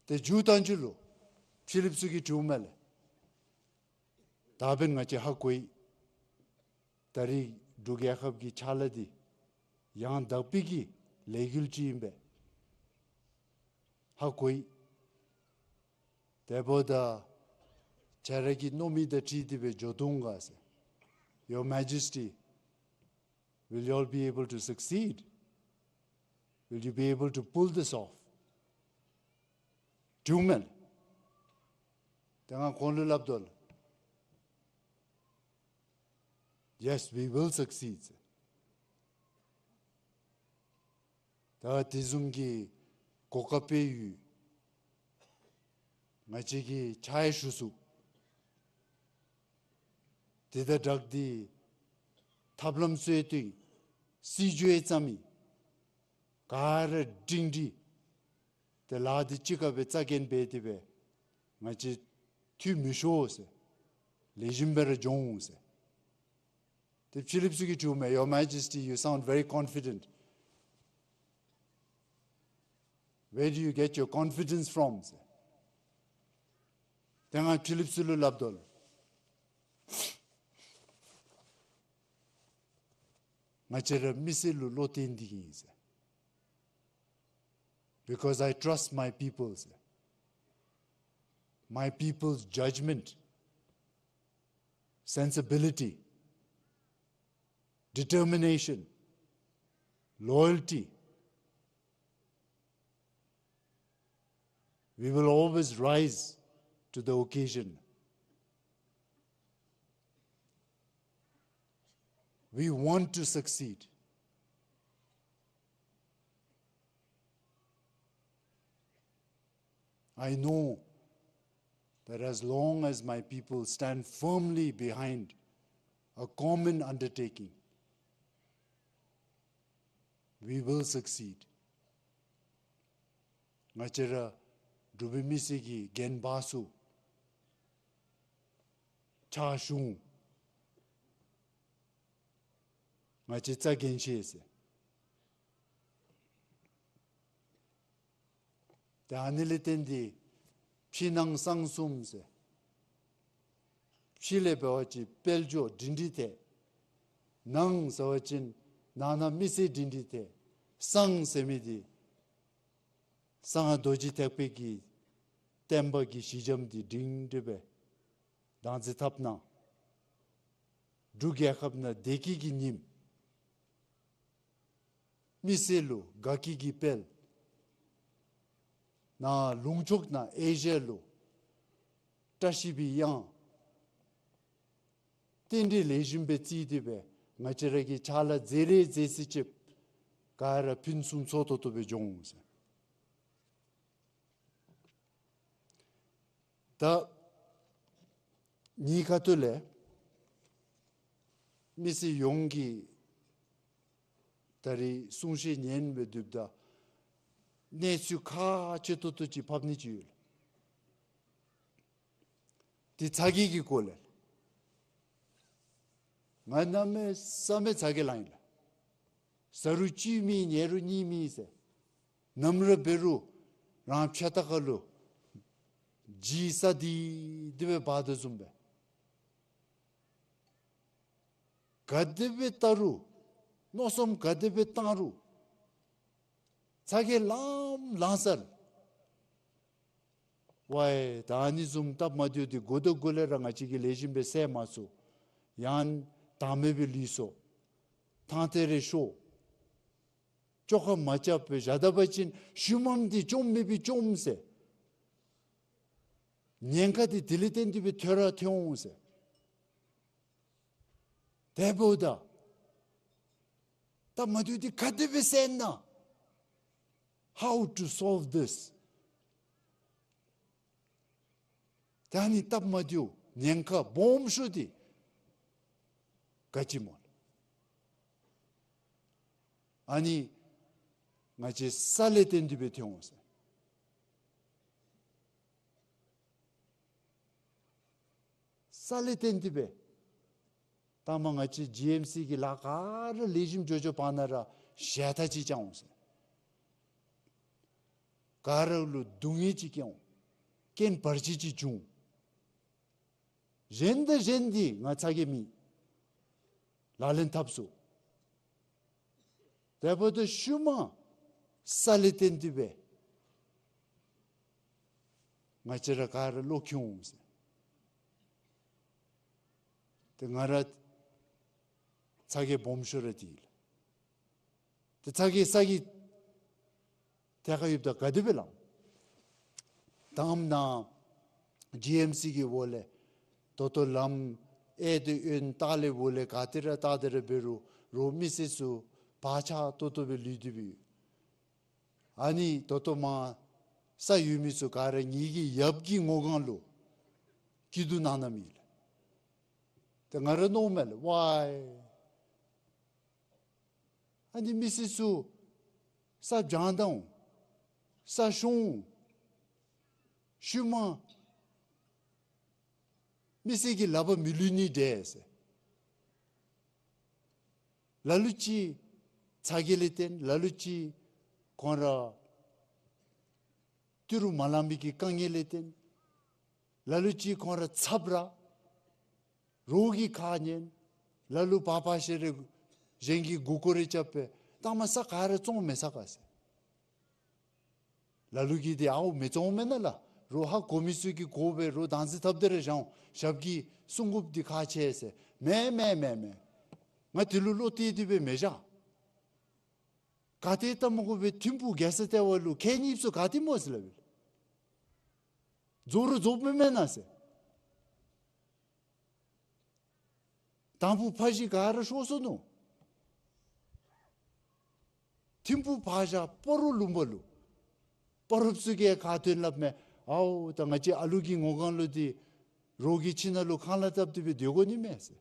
ཏེ་མཇུག་བཏང་ཚུན་ལུ་ཕྱི་གླིངཔ་ཚུ་གིས་དྲིཝ་མས་ལགས། ད་འབདན་ང་བཅས་ཧ་གོ་ཡི། ད་རེས་འབྲུག་རྒྱལ་ཁབ་ཀྱི་ཕྱག་ལཱ་འདི་ཡང་དག་པའི་གི་ལས་འགུལ་ཅིག་ཨིན་པས་ཧ་གོ་ཡི། དེ་འབདཝ་ད་ཁྱེད་ར་གི་མནོ་མི་དང་འཁྲིལ་ཏེ་སྦེ་འགྱོ་དོ་ག་ཟེར། Your Majesty, will you all be able to succeed? Will you be able to pull this off? དྲིཝ་མས་ལགས། ཏེ་ང་ཁོང་ལུ་སླབ་དོ་ལགས། Yes, we will succeed ཟེར། ད་དེ་བཟུམ་གྱི་གོ་སྐབས་སྦེ་ཡོད། ང་བཅས་ཀྱིས་ཕྱག་ཞུ་ཚུགས། དེ་དང་སྦྲགས་ཏེ་ཐབས་ལམ་ཚུ་ཡང་བཏོན་ཡི། སྲིད་བྱུས་ཡང་བརྩམས་ཡི། ག་ར་སྒྲིང་སྒྲི་ཏེ་ལཱ་འདི་གཅིག་ཁར་སྦེ་རྩ་འགེངས་འབད་དེ་སྦེ་ང་བཅས་འཐུས་མི་ཤོར་ཟེར། ལེགས་ཤོམ་སྦེ་ར་འགྱོ་འོང་ཟེར། ཏེ་ཕྱི་གླིངཔ་ཚུ་གིས་དྲིཝ་མས། Your Majesty, you sound very confident. Where do you get your confidence from? ཟེར། ཏེ་ང་ཕྱི་གླིངཔ་ཚུ་ལུ་སླབ་དོ་ལགས། ང་བཅས་ར་མི་སེར་ལུ་བློ་གཏད་དེ་ཨིན་ཟེར། Because I trust my people ཟེར། My people's judgment, sensibility, determination, loyalty. We will always rise to the occasion. We want to succeed. I know that as long as my people stand firmly behind a common undertaking, we will succeed. ང་བཅས་ར་འབྲུག་པའི་མི་སེར་གྱི་འགན་བདག་ཚུ་ཕྱག་ཞུ་འོང་། ང་བཅས་རྩ་འགེངས་ཤིག་ཟེར། ཏེ་ཨ་ནི་ལས་བརྟེན་ཏེ་ཕྱི་ནང་གསང་གསུམ་ཟེར། ཕྱི་ལས་འབད་བ་ཅིན་དཔལ་འབྱོར་སྒྲིང་སྒྲི་ཐལ། ནང་ཟེར་བ་ཅིན་ནང་ན་མི་སེར་སྒྲིང་སྒྲི་ཐལ། གསང་ཟེར་མི་འདི་གསང་སྔགས་རྡོ་རྗེ་ཐེག་པའི་གི་བསྟན་པ་གི་གཞི་འགྱམ་འདི་སྒྲིང་སྒྲི་སྦེ་བདག་འཛིན་འཐབ་གནང་། འབྲུག་རྒྱལ་ཁབ་ནང་བདེ་སྐྱིད་ཀྱི་ཉིམ། མི་སེར་ལུ་དགའ་སྐྱིད་ཀྱི་དཔལ། ནཱ་ལུང་ཕྱོགས་ནང་ཨེ་ཤི་ཡ་ལུ་བཀྲ་ཤིས་པའི་གཡང་། རྟེན་འབྲེལ་ལེགས་ཤོམ་སྦེ་བརྩི་སྟེ་སྦེ་ང་བཅས་ར་གིས་ཕྱག་ལཱ་མཛད་རེ་མཛད་ཚེ་ཅིག་ག་ར་ཕུན་སུམ་ཚོགས་ཏོག་ཏོ་སྦེ་འགྱོ་འོང་ཟེར། ད་ངེའི་ཁ་ཐུག་ལས་མི་སེར་ཡོངས་ཀྱིས་ད་རེས་གསུང་བཤད་ཉན་སྦེ་སྡོདཔ་ད་གནས་ཚུལ་ཁག་ཆེ་ཏོག་ཏོ་ཅིག་ཕབ་ནི་ཅིག་ཡོད་ལགས། དེ་ཚ་གྱང་གི་སྐོར་ལས། ང་གནམ་མེད་ས་མེད་ཚ་གྱང་ལང་ཡི་ལགས། བཟའ་རུང་གཅིག་མེད་ཉལ་རུང་གཉིས་མེད་ཟེར། ནམ་ར་འབད་རུང་རང་ཕྱག་ལྟག་ཁ་ལུ་ལྗིད་ས་དེ་དེ་སྦེ་འབག་དོ་བཟུམ་སྦེ། ག་དེ་སྦེ་བལྟ་རུང་མནོ་བསམ་ག་དེ་སྦེ་བཏང་རུང་ཚ་གྱང་ལངམ་ལང་ས་ལགས། ཝའི་ད་ཨ་ནི་བཟུམ་སྟབས་མ་བདེཝ་འདི་འགོ་དང་འགོ་ལས་ར་ང་བཅས་ཀྱིས་ལེགས་ཤོམ་སྦེ་བསལ་མ་ཚུགས། ཡང་དང་མེད་པའི་ལུས་སོ། ཐང་ཐད་རེ་ཤོར། བཅོ་ཁ་མ་རྐྱབ་པར་བཞག་ད་པ་ཅིན་ཤུལ་མམ་འདི་བཅོམ་མེད་པའི་བཅོམ་ཟེར། ཉེན་ཁ་འདི་དེ་ལས་བརྟེན་ཏེ་སྦེ་ཐོན་ར་ཐོན་འོང་ཟེར། དེ་འབདཝ་ད་སྟབས་མ་བདེཝ་འདི་ག་དེ་སྦེ་བསལ་ན། How to solve this? ད་ཨ་ནི་སྟབས་མ་བདེཝ་ཉེན་ཁ་སྦོམ་ཤོས་འདི་ག་ཅི་སྨོ། ཨ་ནི་ང་བཅས་ས་ལས་བརྟེན་ཏེ་སྦེ་ཐོན་འོང་ཟེར། ས་ལས་བརྟེན་ཏེ་སྦེ། ད་མ་ང་བཅས་ཇི་ཨེམ་སི་གི་ལཱ་ག་ར་ལེགས་ཤོམ་འགྱོ་འགྱོ་བ་ན་ར་ཞལ་ཏ་ཅིག་བཅང་འོང་ཟེར། ག་ར་ལུ་སྡུག་བསྔལ་ཅིག་སྐྱེ་འོང་། རྐྱེན་བར་ཆད་ཅིག་འབྱུང་། གཞན་དང་གཞན་འདི་ང་ཚ་གྱང་མེད། ལག་ལེན་འཐབ་ཚུགས། དེ་འབདཝ་ད་ཤུལ་མ་ས་ལས་བརྟེན་ཏེ་སྦེ་ང་བཅས་ར་ག་ར་བློ་འཁྱུ་འོང་ཟེར། ཏེ་ང་ར་ཚ་གྱང་སྦོམ་ཤོས་ར་འདི་ལགས། ཏེ་ཚ་གྱང་ས་གི་ཐད་ཁར་ཡོདཔ་ད་ག་དེ་སྦེ་ལགས། ད་ཨམ་ནཱ་ཇི་ཨེམ་སི་གི་འོག་ལས་ད་ལྟོ་ལམ་ཨེ་དེ་ཨོན་ལྟ་ལས་འོག་ལས་ག་ཏེ་ར་ལྟ་སྟེ་ར་འབད་རུང་རོགས་མི་སེར་ཚུ་བག་ཆགས་ཏོག་ཏོ་སྦེ་ལུས་ཏེ་སྦེ་ཡོད། ཨ་ནི་ད་ལྟོ་མར་ས་ཡོད་མི་ཚུ་ག་ར་ངེ་གི་ཡབ་ཀྱི་ངོ་སྒང་ལུ་སྐྱིད་སྡུག་གནང་གནངམ་ཨིན་ལགས། ཏེ་ང་ར་མནོཝ་མས་ལགས། ཝའི་ཨ་ནི་མི་སེར་ཚུ་ས་བྱང་ད་འོང་། ས་ཤོང་འོང་། ཤུལ་མ་མི་སེར་གྱི་ལག་པར་མི་ལུས་ནི་འདྲས་ཟེར། ལ་ལུ་ཅིག་ཚ་གྱང་ལས་བརྟེན། ལ་ལུ་ཅིག་ཁོང་ར་ཏི་རུ་མ་ལང་པའི་གི་དཀའ་ངལ་ལས་བརྟེན། ལ་ལུ་ཅིག་ཁོང་ར་ཚབ་ར། རོགས་ཀྱི་ཁ་ཉན། ལ་ལུ་བག་ཕ་ཤེ་རེ་གཞན་གྱི་མགུ་སྐོར་རེ་རྐྱབ་སྦེ་ད་མ་ས་ག་ར་བཙོང་མི་ས་ག་ཟེར། ལ་ལུ་གིས་འདི་ཨའོ་མི་བཙོང་མེན་ན་ལགས། རོགས་ཧ་གོ་མི་ཚུ་གིས་གོ་སྦེ་རོགས་བདག་འཛིན་འཐབ་སྟེ་ར་བཞག་འོང་། ཞབས་ཀྱིས་སྲུང་དགོཔ་འདི་ཁག་ཆེ་ཟེར། མེན་མེན་མེན་མེན། ང་དེ་ལུ་བློ་གཏད་དེ་སྦེ་མི་བཞག། ག་ཏེ་ལྟ་མ་དགོ་པའི་ཐིམ་ཕུག་རྒྱལ་ས་ལྟེ་བ་ལུ་ཁེ་ཉིབ་ཚུ་ག་ཏེ་སྨོ་ཟེར་སླབ་ཨིན། རྫོགས་རུང་རྫོགསཔ་མེན་ན་ཟེར། དང་ཕུ་ཕ་གཞིས་ག་ར་ཤོར་སོ་ནུག། ཐིམ་ཕུག་ཕར་བཞག་སྤ་རོ་ལུང་པ་ལུ་སྤ་རོཔ་ཚུ་གིས་ཁ་ཐོན་སླབ་མས། ཨའོ་ད་ང་བཅས་ཨ་ལུ་གི་ངོ་སྒང་ལུ་འདི་རོགས་ཀྱི་ཁྱིམ་ནང་ལུ་ཁང་གླ་བཏབ་སྟེ་སྦེ་སྡོད་དགོ་ནི་མས་ཟེར།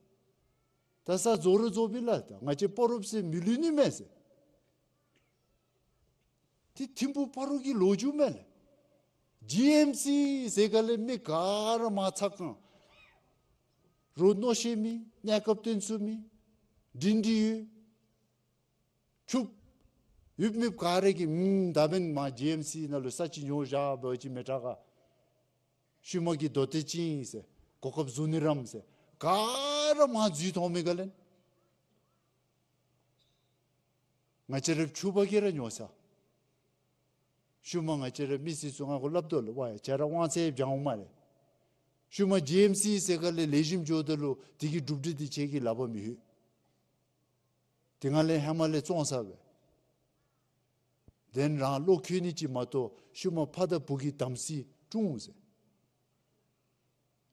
ད་ས་རྫོགས་རུང་རྫོགསཔ་ཨིན་ལགས། ད་ང་བཅས་སྤ་རོཔ་ཚུ་མི་ལུས་ནི་མས་ཟེར། འདི་ཐིམ་ཕུག་སྤ་རོ་གི་ལོ་རྒྱུས་མས་ལགས། ཇི་ཨེམ་སི་ཟེར་ག་ལས་མི་ག་ར་མར་ཚ་གང་། རོགས་མནོ་ཤེས་མི། གནས་སྐབས་སྟོན་ཚུགས་མི། འདྲིས་འདྲིས་ཡོད། ཕྱུགཔོ་ཡོད་མི་ག་ར་གིས་ཨུམ་ད་འབདན་མར་ཇི་ཨེམ་སི་ནང་ལུ་ས་ཅིག་ཉོ་བཞག་འབད་བ་ཅིན་མི་དྲག་ག། ཤུལ་མ་གི་རྡོ་ཏེ་ཅིག་ཨིན་ཟེར། གོ་སྐབས་བཟུང་ནི་རམ་ཟེར། ག་ར་མར་འཛུལ་ཐོན་མི་ག་ལས་ང་བཅས་ར་ཕྱུགཔ་གིས་ར་ཉོ་ས། ཤུལ་མ་ང་བཅས་ར་མི་སེར་ཚུ་ང་གུ་སླབ་དོ་ལགས། ཝའི་ཁྱེད་ར་དབང་ཚད་བྱང་འོང་སྨ་རེ། ཤུལ་མ་ཇི་ཨེམ་སི་ཟེར་ག་ལས་ལེགས་ཤོམ་འགྱོཝ་ད་ལུ་དེ་གི་གྲུབ་འབྲས་འདི་ཁྱེད་ཀྱི་ལག་པར་མི་ལྷོད། དེ་སྒང་ལས་ཧེ་མ་ལས་བཙོང་ས་སྦེ། དེ་རང་བློ་འཁྱུ་ནི་ཅིག་མ་གཏོགས་ཤུལ་མ་ཕ་དང་བུ་གི་དམ་ཚིག་དཀྲུགས་འོང་ཟེར།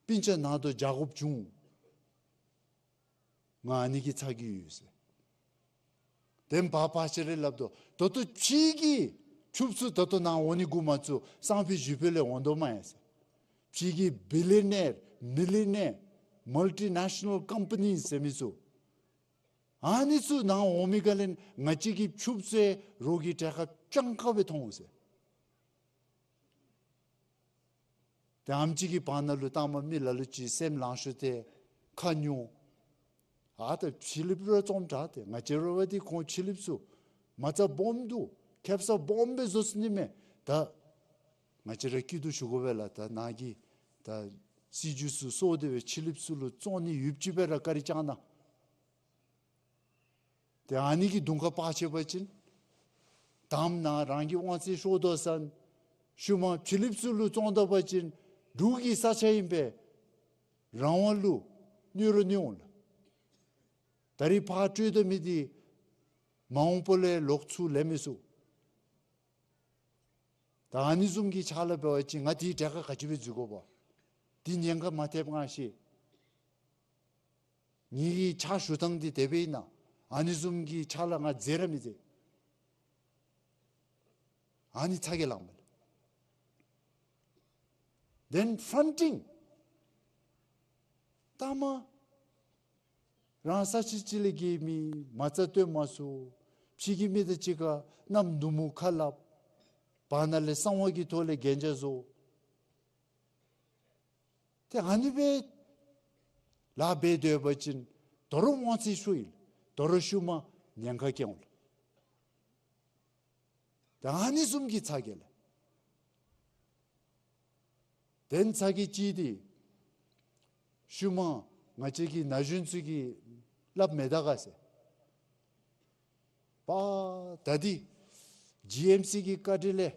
སྤུན་ཆ་ནང་དུ་རྒྱག་དགོཔ་བྱུང་། ང་ཨ་ནི་གིས་ཚ་གྱང་ཡོད་ཟེར། དེ་བག་ཕ་ཤེ་རེ་སླབ་དོ། ད་ལྟོ་ཕྱི་གི་ཕྱུགཔོ་ཚུ་ད་ལྟོ་ནཱ་འོང་ནི་འགོ་མ་བཙུགས། སང་ཕོད་གཞེས་ཕོད་ལས་འོང་དོ་མས་ཟེར། ཕྱི་གི་བི་ལི་ཡ་ནེར་མི་ལི་ཡ་ནེར་མལ་ཊི་ནེ་ཤ་ནཱལ་ཀམ་པ་ནི་ཟེར་མི་ཚུ་ཨ་ནི་ཚུ་ནཱ་འོང་མི་ག་ལས་ང་བཅས་ཀྱི་ཕྱུགཔོ་ཚུ་རོགས་ཀྱི་གྲལ་ཁར་སྤྱང་ཀ་སྦེ་མཐོང་འོང་ཟེར། ཏེ་ཨམ་ཅིག་གི་བར་ན་ལུ་ད་མ་མི་ལ་ལུ་ཅིག་སེམས་ལང་ཤོར་ཏེ་ཁ་ཉོ། ཨ་ད་ཕྱི་གླིངཔ་ར་བཙོངམ་དྲག་སྟེ། ང་བཅས་ར་བ་འདི་ཁོང་ཕྱི་གླིངཔ་ཚུ་མ་རྩ་སྦོམ་འདུག། ཁེབ་ས་སྦོམ་སྦེ་བཟོ་ཚུགས་ནི་མས། ད་ང་བཅས་ར་སྐྱིད་སྡུག་ཞུ་དགོ་པས་ལགས། ད་ནཱ་གི་ད་སྲིད་བྱུས་ཚུ་སོར་ཏེ་སྦེ་ཕྱི་གླིངཔ་ཚུ་ལུ་བཙོང་ནི་ཡོདཔ་ཅིག་སྦེ་ར་བཀའ་དྲིན་བསྐྱང་གནང་། ཏེ་ཨ་ནི་གི་གདོང་ཁར་བར་ཆད་པ་ཅིན་དང་པ་ནཱ་རང་གི་དབང་ཚད་ཤོར་དོ་ཟེར། ཤུལ་མ་ཕྱི་གླིངཔ་ཚུ་ལུ་བཙོང་ད་པ་ཅིན་འབྲུག་གི་ས་ཆ་ཨིན་པས། རང་དབང་ལུ་གནོད་ར་གནོད་འོང་ལགས། ད་རིས་ཕར་སྤྲོད་ད་མི་འདི་མ་འོངས་པ་ལས་ལོག་ཚུར་ལེན་མི་ཚུགས། ད་ཨ་ནི་བཟུམ་གྱི་ཕྱག་ལཱ་འབད་བ་ཅིན་ང་དེའི་གྲལ་ཁར་ག་ཅི་སྦེ་འཛུལ་དགོ་པ། དེ་ཉེན་ཁ་མ་ཐེབས་ང་ཤེས། ངེ་གི་ཕྱག་ཞུ་ཐངས་འདི་དེ་སྦེ་ཨིན་ན། ཨ་ནི་བཟུམ་གྱི་ཕྱག་ལཱ་ང་མཛད་ར་མི་མཛད། ཨ་ནི་ཚ་གྱང་ལངམ་མས་ལགས། Then fronting. ད་མ་རང་ས་ཅིག་ཅིག་ལས་གི་མི་མ་རྩ་སྟོན་མ་ཚུགས། ཕྱི་གི་མི་དང་གཅིག་ཁར་གནམ་ནུབ་མོ་ཁ་སླབ། བར་ན་ལས་གསང་བ་གི་ཐོག་ལས་གན་རྒྱ་བཟོ། ཏེ་ཨ་ནི་སྦེ་ལཱ་འབད་སྡོད་པ་ཅིན་དོ་རུང་དབང་ཚད་ཤོར་ཡི། དོ་རུང་ཤུལ་མ་ཉེན་ཁ་བཀལ་འོང་ལགས། ཏེ་ཨ་ནི་བཟུམ་གྱི་ཚ་གྱང་ལགས། དེན་ཚ་གྱང་ཅིག་འདི་ཤུལ་མ་ང་བཅས་ཀྱི་ན་གཞོན་ཚུ་གིས་སླབ་མི་དགའ་ག་ཟེར། པ་ད་འདི་ཇི་ཨེམ་སི་གི་བཀའ་དྲིན་ལས་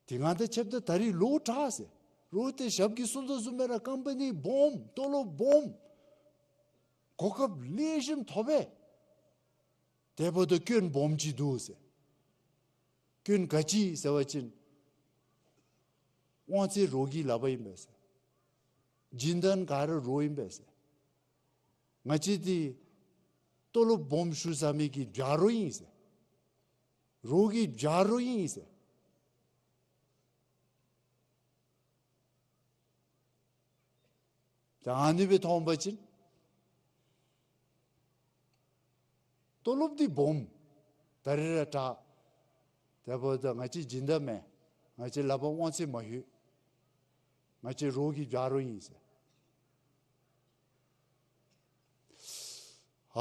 དེ་སྒང་དང་ཕྱདཔ་ད་ད་རིས་ལོག་དྲག་ཟེར། རོགས་ཏེ་ཞབས་ཀྱིས་གསོལ་དོ་བཟུམ་སྦེ་ར་ཀམ་པ་ནི་སྦོམ་ཏོ་ལོབ་སྦོམ་གོ་སྐབས་ལེགས་ཤོམ་ཐོབ་པས། དེ་འབདཝ་ད་སྐྱོན་སྦོམ་ཅིག་འདུག་ཟེར། སྐྱོན་ག་ཅི་ཟེར་བ་ཅིན་དབང་ཚད་རོགས་ཀྱི་ལག་པར་ཨིན་པས་ཟེར། སྦྱིན་བདག་ག་ར་རོགས་ཨིན་པས་ཟེར། ང་བཅས་འདི་ཏོ་ལོབ་སྦོམ་ཞུ་ས་མི་གི་བྱ་རོགས་ཨིན་ཟེར། རོགས་ཀྱི་བྱ་རོགས་ཨིན་ཟེར། ད་ཨ་ནི་སྦེ་མཐོང་པ་ཅིན་ཏོ་ལོབ་འདི་སྦོམ། ད་རིས་ར་དྲག། དེ་འབདཝ་ད་ང་བཅས་སྦྱིན་བདག་མེན། ང་བཅས་ལག་པར་དབང་ཚད་མ་ལྷོད། ང་བཅས་རོགས་ཀྱི་བྱ་རོགས་ཨིན་ཟེར།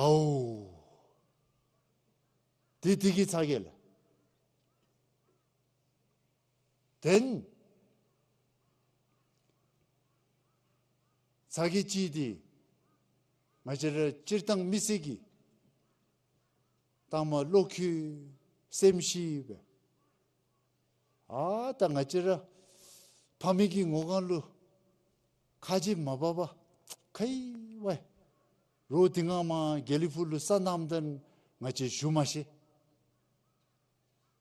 ཨའོ། དེ་དེ་གི་ཚ་གྱང་ལགས། དེན་ཚ་གྱང་ཅིག་འདི་ང་བཅས་ར་སྤྱིར་བཏང་མི་སེར་གྱི་ད་མ་བློ་འགྱོད་སེམས་ཤི་སྦེ། ཨ་ད་ང་བཅས་ར་ཕ་མེས་ཀྱི་ངོ་གང་ལུ་ཁ་རྗེ་མ་འབག་པར་ཁ་ཡི་ཝའི་རོགས་དེ་སྔ་མ་དགེ་ལེགས་ཕུག་ལུ་སོ་ནམ་དོན་ང་བཅས་ཞུ་མ་ཤེས།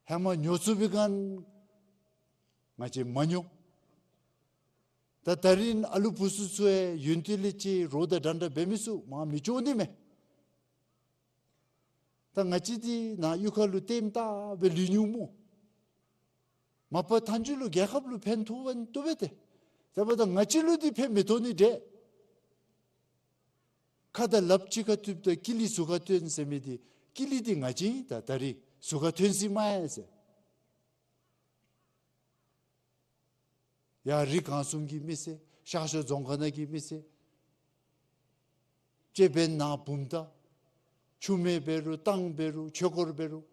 ཧེ་མ་ཉོ་ཚུགས་པའི་སྒང་ང་བཅས་མ་ཉོ། ད་ད་རིས་ཨ་ལུ་བུ་ཚུ་ཚུ་ཡོན་ཏན་ལས་ཅི་རོགས་དང་འདྲན་འདྲ་འབད་མི་ཚུགས་མ་མི་ལྕོགས་ནི་མས། ད་ང་བཅས་འདི་ནཱ་གཡུས་ཁ་ལུ་ལྟདམོ་ལྟ་སྦེ་ལུས་ནུག་སྨོ། མ་པ་མཐའ་མཇུག་ལུ་རྒྱལ་ཁབ་ལུ་ཕན་ཐོགས་པ་ནི་བཏུབ་པས་ཏེ། དེ་འབདཝ་ད་ང་བཅས་ལུ་འདི་ཕན་མི་ཐོགས་ནི་འདྲས། ཁ་དང་ལགཔ་གཅིག་ཁར་མཐུདཔ་ད་ཀི་ལི་ཟུར་ཁར་ཐོན་ཟེར་མི་འདི་ཀི་ལི་འདི་ང་བཅས་ཨིན། ད་ད་རིས་ཟུར་ཁར་ཐོན་སོ་ནུག་མས་ཟེར། ཡར་རི་སྒང་གསུམ་གྱི་མི་སེར་ཤར་ཕྱོགས་རྫོང་ཁག་ནང་གི་མི་སེར་ཅེ་བེན་ནཱ་བུམ་ཐང་ཆུ་སྨད་འབད་རུང་ཏང་འབད་རུང་ཆོས་འཁོར་འབད་རུང་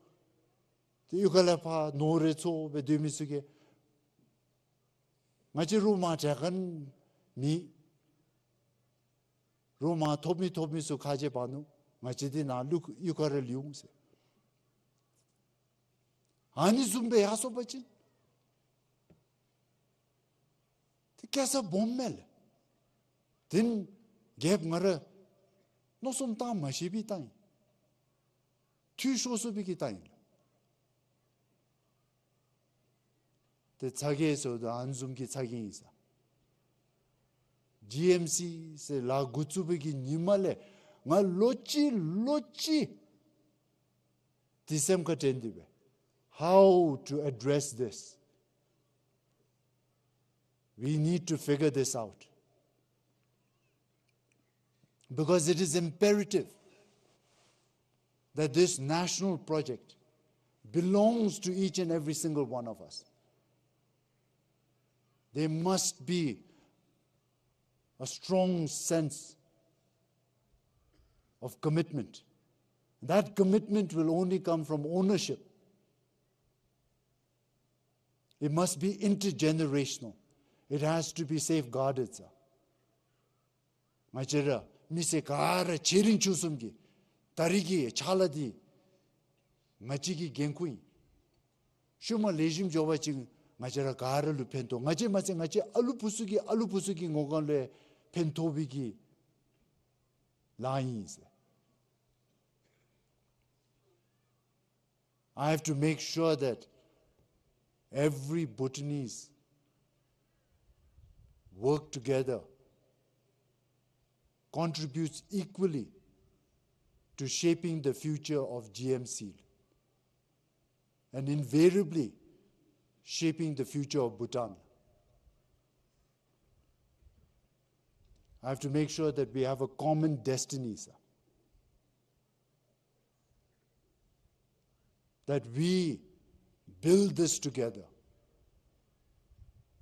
ཏེ་གཡུས་ཁ་ལས་ཕར་ནོར་རེ་འཚོ་སྦེ་སྡོད་མི་ཚུ་གིས་ང་བཅས་རོགས་མར་དྲག་ཁན་མེད། རོགས་མར་ཐོབ་མི་ཐོབ་མི་ཚུ་ཁ་རྗེ་འབག་ནུག། ང་བཅས་འདི་ནཱ་ལུ་གཡུས་ཁར་ར་ལུས་འོང་ཟེར། ཨ་ནི་བཟུམ་སྦེ་ཡར་སོང་པ་ཅིན་ཏེ་སྐྱེ་ས་སྦོམ་མས་ལགས། དེན་རྒྱལཔོ་ང་ར་མནོ་བསམ་བཏང་མ་ཤེས་པའི་རྟགས་ཨིན། འཐུས་ཤོར་སོང་པའི་གི་རྟགས་ཨིན་ལགས། ཏེ་ཚ་གྱང་ཟེརཝ་ད་ཨ་ནི་བཟུམ་གྱི་ཚ་གྱང་ཨིན་ས། ཇི་ཨེམ་སི་ཟེར་ལཱ་འགོ་བཙུགས་པའི་གི་ཉིནམ་ལས་ང་ལོ་གཅིག་ལོ་གཅིག་འདི་སེམས་ཁར་དྲན་ཏེ་སྦེ། How to address this? We need to figure this out. Because it is imperative that this national project belongs to each and every single one of us. There must be a strong sense of commitment. That commitment will only come from ownership. It must be intergenerational. It has to be safeguarded, sir. ང་བཅས་ར་མི་སེར་ག་ར་ཆེ་འབྲིང་ཆུང་གསུམ་གྱི་ད་རིས་ཀྱི་ཕྱག་ལཱ་འདི་ང་བཅས་ཀྱི་འགན་ཁུར་ཨིན། ཤུལ་མ་ལེགས་ཤོམ་འགྱོ་བ་ཅིན་ང་བཅས་ར་ག་ར་ལུ་ཕན་ཐོགས། ང་བཅས་མ་ཚད་ང་བཅས་ཨ་ལུ་བུ་ཚུ་གི་ཨ་ལུ་བུ་ཚུ་གི་ངོ་གང་ལུ་ཕན་ཐོགས་པའི་གི་ལཱ་ཨིན་ཟེར། I have to make sure that every Bhutanese work together, contributes equally to shaping the future of G M C. And invariably, shaping the future of Bhutan. I have to make sure that we have a common destiny, sir. That we build this together.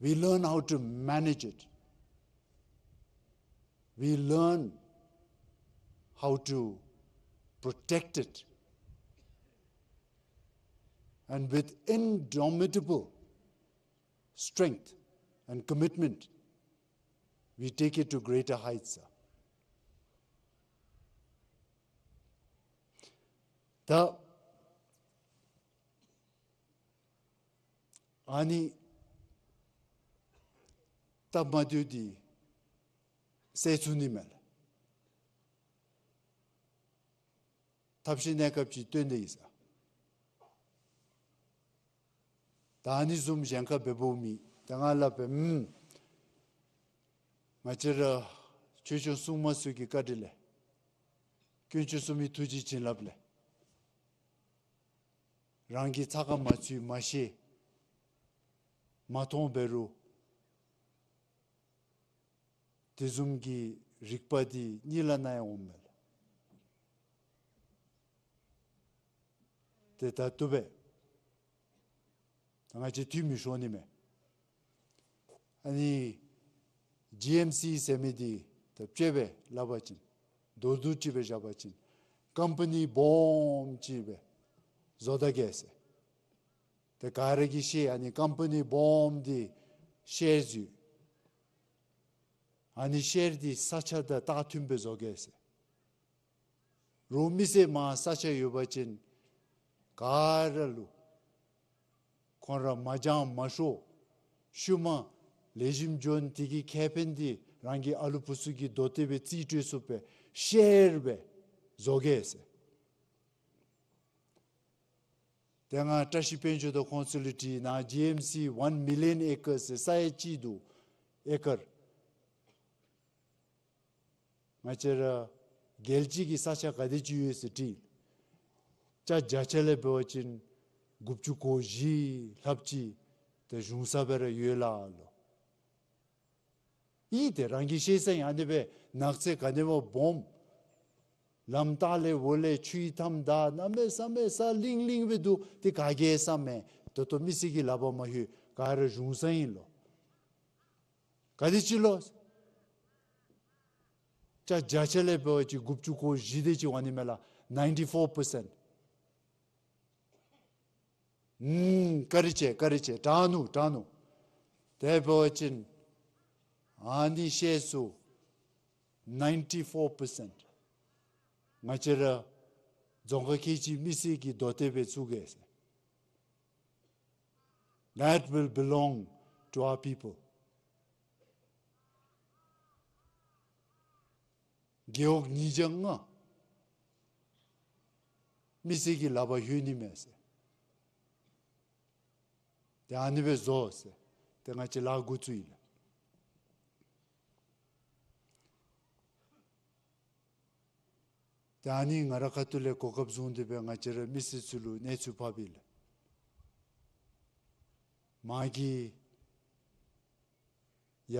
We learn how to manage it. We learn how to protect it. And with indomitable strength and commitment, we take it to greater heights, sir. ད་ཨ་ནི་སྟབས་མ་བདེཝ་འདི་སེལ་ཚུགས་ནི་མས་ལགས། ཐབས་ཤེས་གནས་སྐབས་ཅིག་བཏོན་ཏེ་ཡིན་ས། ད་ཨ་ནི་བཟུམ་གཞན་ཁར་འབད་འབདཝ་མེད། ད་ང་སླབ་པས། ཨུམ། ང་བཅས་ར་ཆོས་སྐྱོང་སྲུང་མ་ཚུ་གི་བཀའ་དྲིན་ལས། དཀོན་མཆོག་གསུམ་གྱི་ཐུགས་རྗེ་བྱིན་རླབས་ལས། རང་གི་ཚ་ཁ་མ་ཚུད་མ་ཤེས་མ་མཐོང་འབད་རུང་དེ་བཟུམ་གྱི་རིག་པ་འདི་གཉིད་ལམ་ནང་ཡང་འོངམ་མས་ལགས། ཏེ་ད་བཏུབ་པས། ད་ང་བཅས་འཐུས་མི་ཤོར་ནི་མས། ཨ་ནི་ཇི་ཨེམ་སི་ཟེར་མི་འདི་ད་དཔྱེ་སྦེ་སླབ་པ་ཅིན་མདོར་བསྡུས་ཅིག་སྦེ་བཞག་པ་ཅིན་ཀམ་པ་ནི་སྦོམ་ཅིག་སྦེ་བཟོ་ད་གེ་ཟེར། ཏེ་ག་ར་གིས་ཤེས། ཨ་ནི་ཀམ་པ་ནི་སྦོམ་འདི་ཤེར་ཡོད། ཨ་ནི་ཤེར་འདི་ས་ཆ་དང་ལྟ་མཐུན་སྦེ་བཟོ་གེ་ཟེར། རོགས་མི་སེར་མར་ས་ཆ་ཡོད་པ་ཅིན་ག་ར་ལུ་ཁོང་ར་མ་འགྱངས་མ་ཤོར། ཤུལ་མ་ལེགས་ཤོམ་འགྱོ་ནི་དེ་གི་ཁེ་ཕན་འདི་རང་གི་ཨ་ལུ་བུ་ཚུ་གི་དོ་ཏེ་སྦེ་རྩིས་སྤྲོད་ཚུགསཔ་སྦེ་ཤེར་སྦེ་བཟོ་གེ་ཟེར། ཏེ་ང་བཀྲ་ཤིས་དཔལ་འབྱོར་དང་ཁོང་ཚུ་ལུ་དྲིས་ན་ཇི་ཨེམ་སི་one million acres ཟེར་ས་ཡ་གཅིག་འདུག། ཨེ་ཀར། ང་བཅས་ར་རྒྱལ་སྤྱི་གི་ས་ཆ་ག་དེ་ཅིག་ཡོད་ཟེར་དྲིས། ཅ་བརྒྱ་ཆ་ལས་འབད་བ་ཅིན་དགུ་བཅུ་གོ་བཞི་ལྷགཔ་ཅིག་ཏེ་གཞུང་ས་སྦེ་ར་ཡོད་ལགས་ལོ། ཨིན་ཏེ་རང་གིས་ཤེས་ས་ཨིན། ཨ་ནི་སྦེ་ནགས་ཚལ་ག་ནི་བ་སྦོམ། ལམ་ལྟག་ལས་འོག་ལས་ཆུའི་མཐའམ་ད་གནམ་མེད་ས་མེད་ས་ལིང་ལིང་སྦེ་འདུག། ཏེ་ག་གིས་ས་མེད། ད་ལྟོ་མི་སེར་གྱི་ལག་པར་མ་ལྷོད། ག་ར་གཞུང་ས་ཨིན་ལོ། ག་དེ་ཅིག་ལོ། ཅ་བརྒྱ་ཆ་ལས་འབད་བ་ཅིན་དགུ་བཅུ་གོ་བཞི་དེ་ཅིག་འོང་ནི་མས་ལགས། ninety-four percent། ཨུམ། བཀའ་དྲིན་ཆེ། བཀའ་དྲིན་ཆེ། དྲག་ནུག། དྲག་ནུག། དེ་འབད་བ་ཅིན་ཨ་ནི་ཤེར་ཚུ་ninety-four percent ང་བཅས་ར་རྫོང་ཁག་ཁལ་གཅིག་མི་སེར་གྱི་དོ་ཏེ་སྦེ་བཙུགས་གེ་ཟེར། That will belong to our people. རྒེད་འོག་ཉིས་བརྒྱ་ལྔ་མི་སེར་གྱི་ལག་པར་ལྷོད་ནི་མས་ཟེར། ཏེ་ཨ་ནི་སྦེ་བཟོ་ཟེར། ཏེ་ང་བཅས་ལཱ་འགོ་བཙུགས་ཡི་ལགས། ཏེ་ཨ་ནི་ང་རའི་ཁ་ཐུག་ལས་གོ་སྐབས་བཟུང་སྟེ་སྦེ་ང་བཅས་རའི་མི་སེར་ཚུ་ལུ་གནས་ཚུལ་ཕབ་ཡི་ལགས། མ་གི་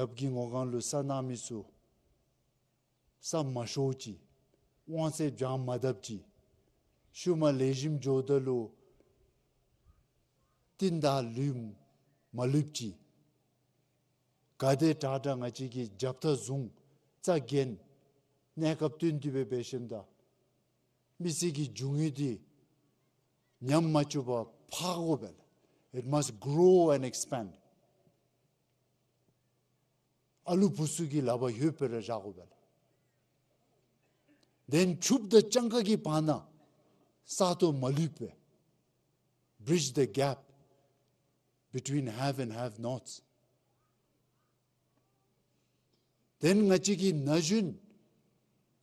ཡབ་ཀྱི་ངོ་སྒང་ལུ་ས་གནང་མི་ཚུ་ས་མ་ཤོར་ཅིག། དབང་ཚད་འགྱངས་མ་བཏབ་ཅིག། ཤུལ་མ་ལེགས་ཤོམ་འགྱོཝ་ད་ལུ་རྟིང་བདའ་ལུས་མ་ལུསཔ་ཅིག། ག་དེ་དྲག་དྲག་ང་བཅས་ཀྱིས་རྒྱབ་ཐག་བཟུང་རྩ་འགེངས་གནས་སྐབས་བསྟུན་ཏེ་སྦེ་འབད་ཞིནམ་ད་མི་སེར་གྱི་རྒྱུ་དངོས་འདི་ཉམས་མ་བཅུག་པར་འཕར་དགོ་པས་ལགས། It must grow and expand. ཨ་ལུ་བུ་ཚུ་གི་ལག་པར་ལྷོད་པར་བཞག་དགོ་པས་ལགས། Then ཕྱུགཔོ་དང་སྤྱང་ཀ་གི་བར་ན་ས་སྟོང་མ་ལུསཔ་སྦེ། Bridge the gap between have and have nots. Then ང་བཅས་ཀྱི་ན་གཞོན་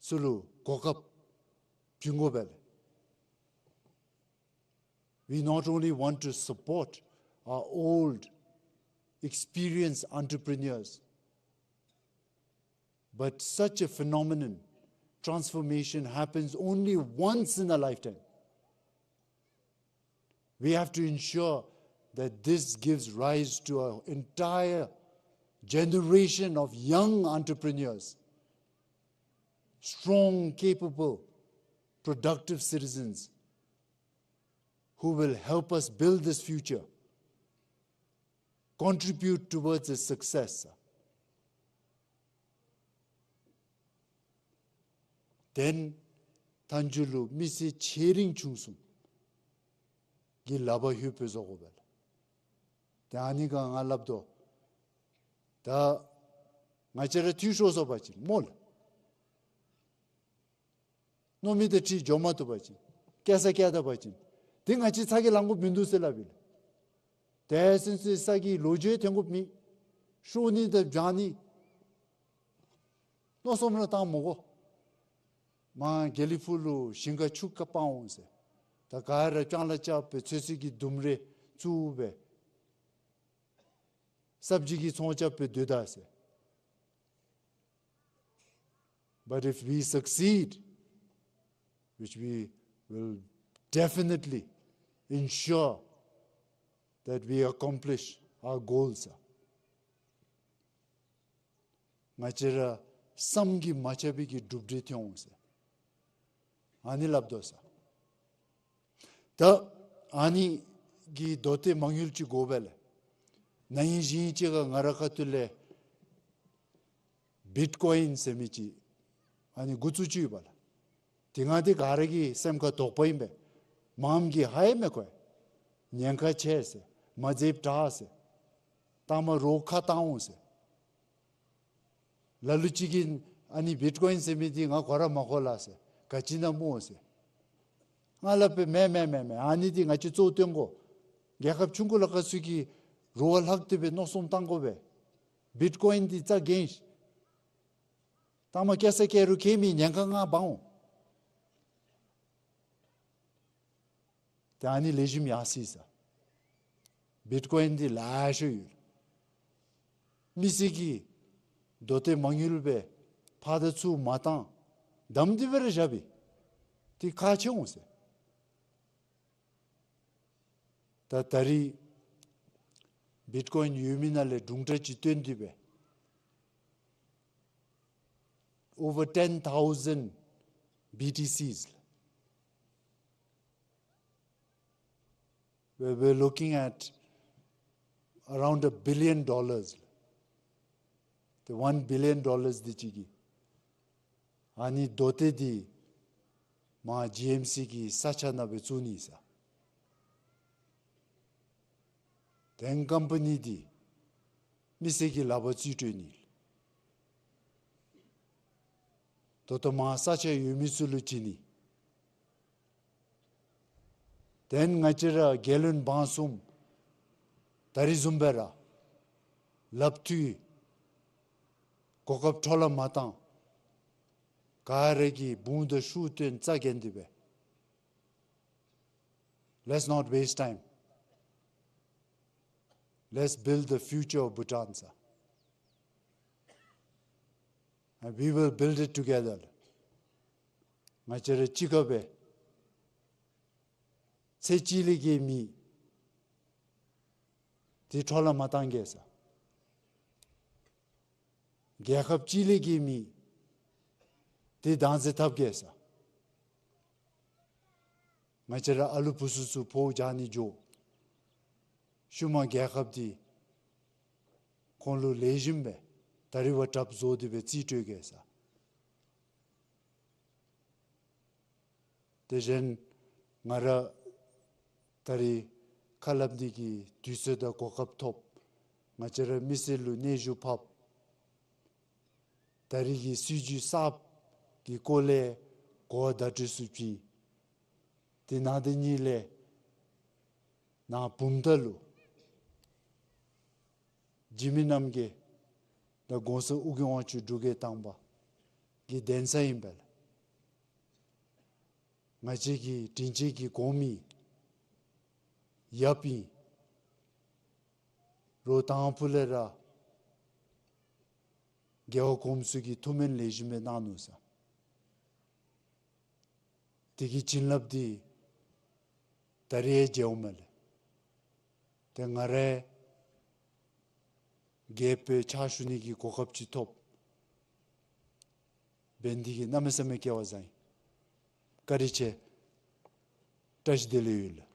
ཚུ་ལུ་གོ་སྐབས་བྱིན་དགོ་པས་ལགས། We not only want to support our old, experienced entrepreneurs, but such a phenomenon, transformation, happens only once in a lifetime. We have to ensure that this gives rise to an entire generation of young entrepreneurs, strong, capable, productive citizens who will help us build this future, contribute towards its success. Then མཐའ་མཇུག་ལུ་མི་སེར་ཆེ་འབྲིང་ཆུང་གསུམ་གྱི་ལག་པར་ལྷོད་པའི་བཟོ་དགོ་པས་ལགས། ཏེ་ཨ་ནི་ག་ང་སླབ་དོ། ད་ང་བཅས་ར་འཐུས་ཤོར་སོང་པ་ཅིན་སྨོ་ལགས། མནོ་མི་དང་འཁྲིལ་འགྱོ་མ་བཏུབ་པ་ཅིན། བཀལ་ས་བཀལ་ད་པ་ཅིན། ཏེ་ང་བཅས་ཚ་གྱང་ལང་དགོཔ་མིན་འདུག་ཟེར་སླབ་ཨིན་ལགས། དེ་བཟུམ་ཅིག་ས་གི་ལོ་རྒྱུས་ཐོན་དགོཔ་མེད། ཤོར་ནི་དང་བྱང་ནི་མནོ་བསམ་ར་བཏང་མི་དགོ། མར་དགེ་ལེགས་ཕུག་ལུ་ཞིང་ཁ་ཆུ་ཁ་སྤང་འོང་ཟེར། ད་ག་ར་ལྕང་ལཱ་རྐྱབ་སྦེ་ཚོད་བསྲེ་གི་ལྡུམ་ར་བཙུགས་སྦེ་སབ་ཇི་གི་ཚོང་རྐྱབ་སྦེ་སྡོད་ད་ཟེར། But if we succeed, which we will definitely ensure that we accomplish our goals, ང་བཅས་ར་བསམ་གྱིས་མ་ཁྱབ་པའི་གི་གྲུབ་འབྲས་ཐོན་འོང་ཟེར། ཨ་ནི་སླབ་དོ་ཟེར། ད་ཨ་ནི་གི་མདོ་སྡེ་མ་དངུལ་ཅིག་དགོ་པས་ལགས། ན་ཧིང་གཞེས་ཧིང་ཅིག་ཁར་ང་རའི་ཁ་ཐུག་ལས་བིཊ་ཀོ་ཡིན་ཟེར་མི་ཅིག་ཨ་ནི་འགོ་བཙུགས་ཅི་ཡོད་པས་ལགས། དེ་ང་དེ་ག་ར་གི་སེམས་ཁར་དོགས་པ་ཨིན་པས། མངམ་གིས་ཧ་ཡང་མི་གོ་བས། ཉེན་ཁ་ཆེ་ཟེར། མ་འཛེམ་དྲག་ཟེར། ད་མ་རོགས་ཁ་བཏང་འོང་ཟེར། ལ་ལུ་ཅིག་གིས་ཨ་ནི་བིཊ་ཀོ་ཡིན་ཟེར་མི་འདི་ང་གོ་ར་མ་གོ་ལགས་ཟེར། ག་ཅི་ཨིན་ན་སྨོ་ཟེར། ང་སླབ་པས་མེན་མེན་མེན་མེན། ཨ་ནི་འདི་ང་བཅས་གཙོ་བོ་སྟོན་དགོ། རྒྱལ་ཁབ་ཆུང་ཀུ་ལ་ཁ་ཚུད་ཀྱི་རོགས་ལྷག་སྟེ་སྦེ་མནོ་བསམ་བཏང་དགོ་པས། བིཊ་ཀོ་ཡིན་འདི་རྩ་འགེངས་ཤིག། ད་མ་བཀལ་ས་བཀལ་རུང་ཁྱད་མེད། ཉེན་ཁ་ང་འབག་འོང་། ཏེ་ཨ་ནི་ལེགས་ཤོམ་ཡར་སོ་ཡི་ཟེར། བིཊ་ཀོ་ཡིན་འདི་ལེགས་ཤོམ་ཡོད། མི་སེར་གྱིས་མདོ་སྡེ་མ་དངུལ་སྦེ་ཕར་དང་ཚུར་མ་བཏང་། བསྡམས་ཏེ་སྦེ་ར་བཞག་པས། ཏེ་ཁག་ཆེ་འོང་ཟེར། ད་ད་རིས་བིཊ་ཀོ་ཡིན་ཡོད་མི་ནང་ལས་དྲུང་འཕྲི་ཅིག་བཏོན་ཏེ་སྦེ་over ten thousand B T Cs. We were looking at around a billion dollars. The one billion dollars འདི་ཅིག་གིས་ཨ་ནི་མདོ་སྡེ་འདི་མར་G M C གི་ས་ཆ་ནང་སྦེ་བཙུགས་ནི་ཟེར། ཏེ་ཀམ་པ་ནི་འདི་མི་སེར་གྱི་ལག་པར་རྩིས་སྤྲོད་ནི། ད་ལྟོ་མར་ས་ཆ་ཡོད་མི་ཚུ་ལུ་བྱིན་ནི། ཏེ་ང་བཅས་ར་རྒྱལ་བློན་འབངས་གསུམ་ད་རིས་བཟུམ་སྦེ་ར་ལགཔ་མཐུད་གོ་སྐབས་འཕྲོ་བརླག་མ་བཏང་། ག་ར་གིས་དཔུང་དང་ཤུགས་བཏོན་རྩ་འགེངས་ཏེ་སྦེ། Let's not waste time. Let's build the future of Bhutan, sir. And we will build it together. ང་བཅས་ར་གཅིག་ཁར་སྦེ་ཚེ་གཅིག་ལས་རྒལ་མེད་འདི་འཕྲོ་བརླག་མ་བཏང་གེ་ཟེར། རྒྱལ་ཁབ་གཅིག་ལས་རྒལ་མེད་འདི་བདག་འཛིན་འཐབ་གེ་ཟེར། ང་བཅས་ར་ཨ་ལུ་བུ་ཚུ་ཚུ་ཕོཝ་རྒྱག་ནི་འགྱོ། ཤུལ་མ་རྒྱལ་ཁབ་འདི་ཁོང་ལུ་ལེགས་ཤོམ་སྦེ་ད་རིས་བ་དྲགཔ་བཟོ་སྟེ་སྦེ་རྩིས་སྤྲོད་གེ་ཟེར། དེ་བཞིན་ང་ར་ད་རིས་ཁ་སླབ་ནི་གི་དུས་ཚོད་དང་གོ་སྐབས་ཐོབ། ང་བཅས་ར་མི་སེར་ལུ་སྙན་ཞུ་ཕབ། ད་རིས་ཀྱི་སྲིད་བྱུས་གསརཔ་གི་སྐོར་ལས་གོ་བརྡ་སྤྲོད་ཚུགས་པའི་དེ་ནང་དེ་ཉིད་ལས་ནཱ་བུམ་ཐང་ལུ་འཇིགས་མེད་རྣམ་རྒྱལ་དང་གོང་ས་ཨོ་རྒྱན་དབང་ཕྱུག་འབྲུག་རྒྱལ་དང་པ་གི་གདན་ས་ཨིན་པས་ལགས། ང་བཅས་ཀྱི་དྲིན་ཅན་གྱི་གོང་མའི་ཡབ་ཨིན། རོགས་དང་ཕུ་ལས་ར་རྒྱལ་བ་གོངམ་ཚུ་གིས་ཐུགས་སྨོན་ལེགས་ཤོམ་སྦེ་གནང་ནུག་ཟེར། དེ་གི་བྱིན་རླབས་འདི་ད་རིས་ཡང་མཇལཝ་མས་ལགས། ཏེ་ང་ར་རྒྱལཔོ་ཕྱག་ཞུ་ནི་གི་གོ་སྐབས་ཅིག་ཐོབ། འབད་ནི་དེ་གིས་གནམ་མེད་ས་མེད་སྐལ་བ་བཟང་ཡི། བཀའ་དྲིན་ཆེ། བཀྲ་ཤིས་བདེ་ལེགས་ཡོད་ལགས།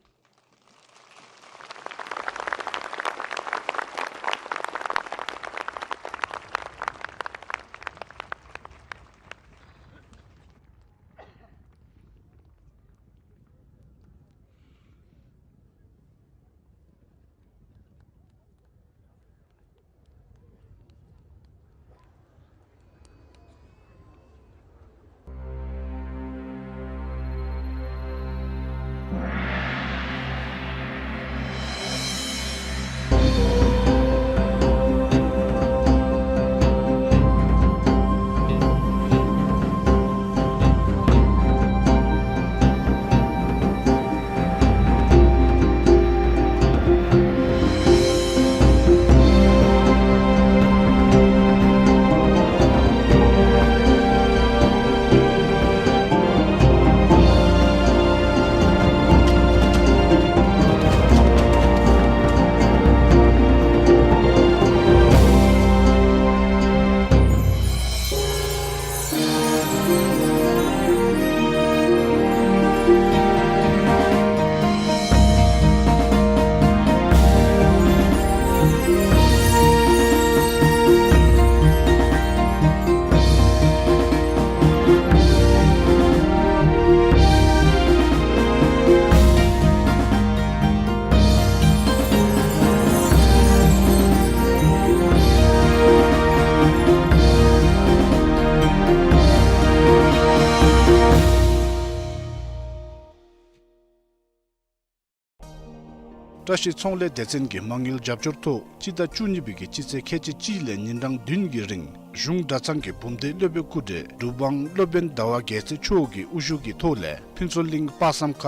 བཀྲ་ཤིས་ཚོང་ལས་སྡེ་ཚན་གྱིས་མ་དངུལ་རྒྱབ་སྐྱོར་ཐོག་སྤྱི་ཟླ་བཅུ་གཉིས་པའི་གི་སྤྱི་ཚེས་ཁལ་གཅིག་གཅིག་ལས་ཉིན་གྲངས་བདུན་གྱི་རིང་གཞུང་གྲྭ་ཚང་གི་བུམ་སྡེ་སློབ་དཔོན་སྐུ་བགྲེས་གྲུབ་དབང་སློབ་དཔོན་ཟླ་བ་རྒྱལ་མཚན་མཆོག་གི་དབུ་བཞུགས་ཀྱི་ཐོག་ལས་ཕུན་ཚོགས་གླིང་དཔག་བསམ་ཁ་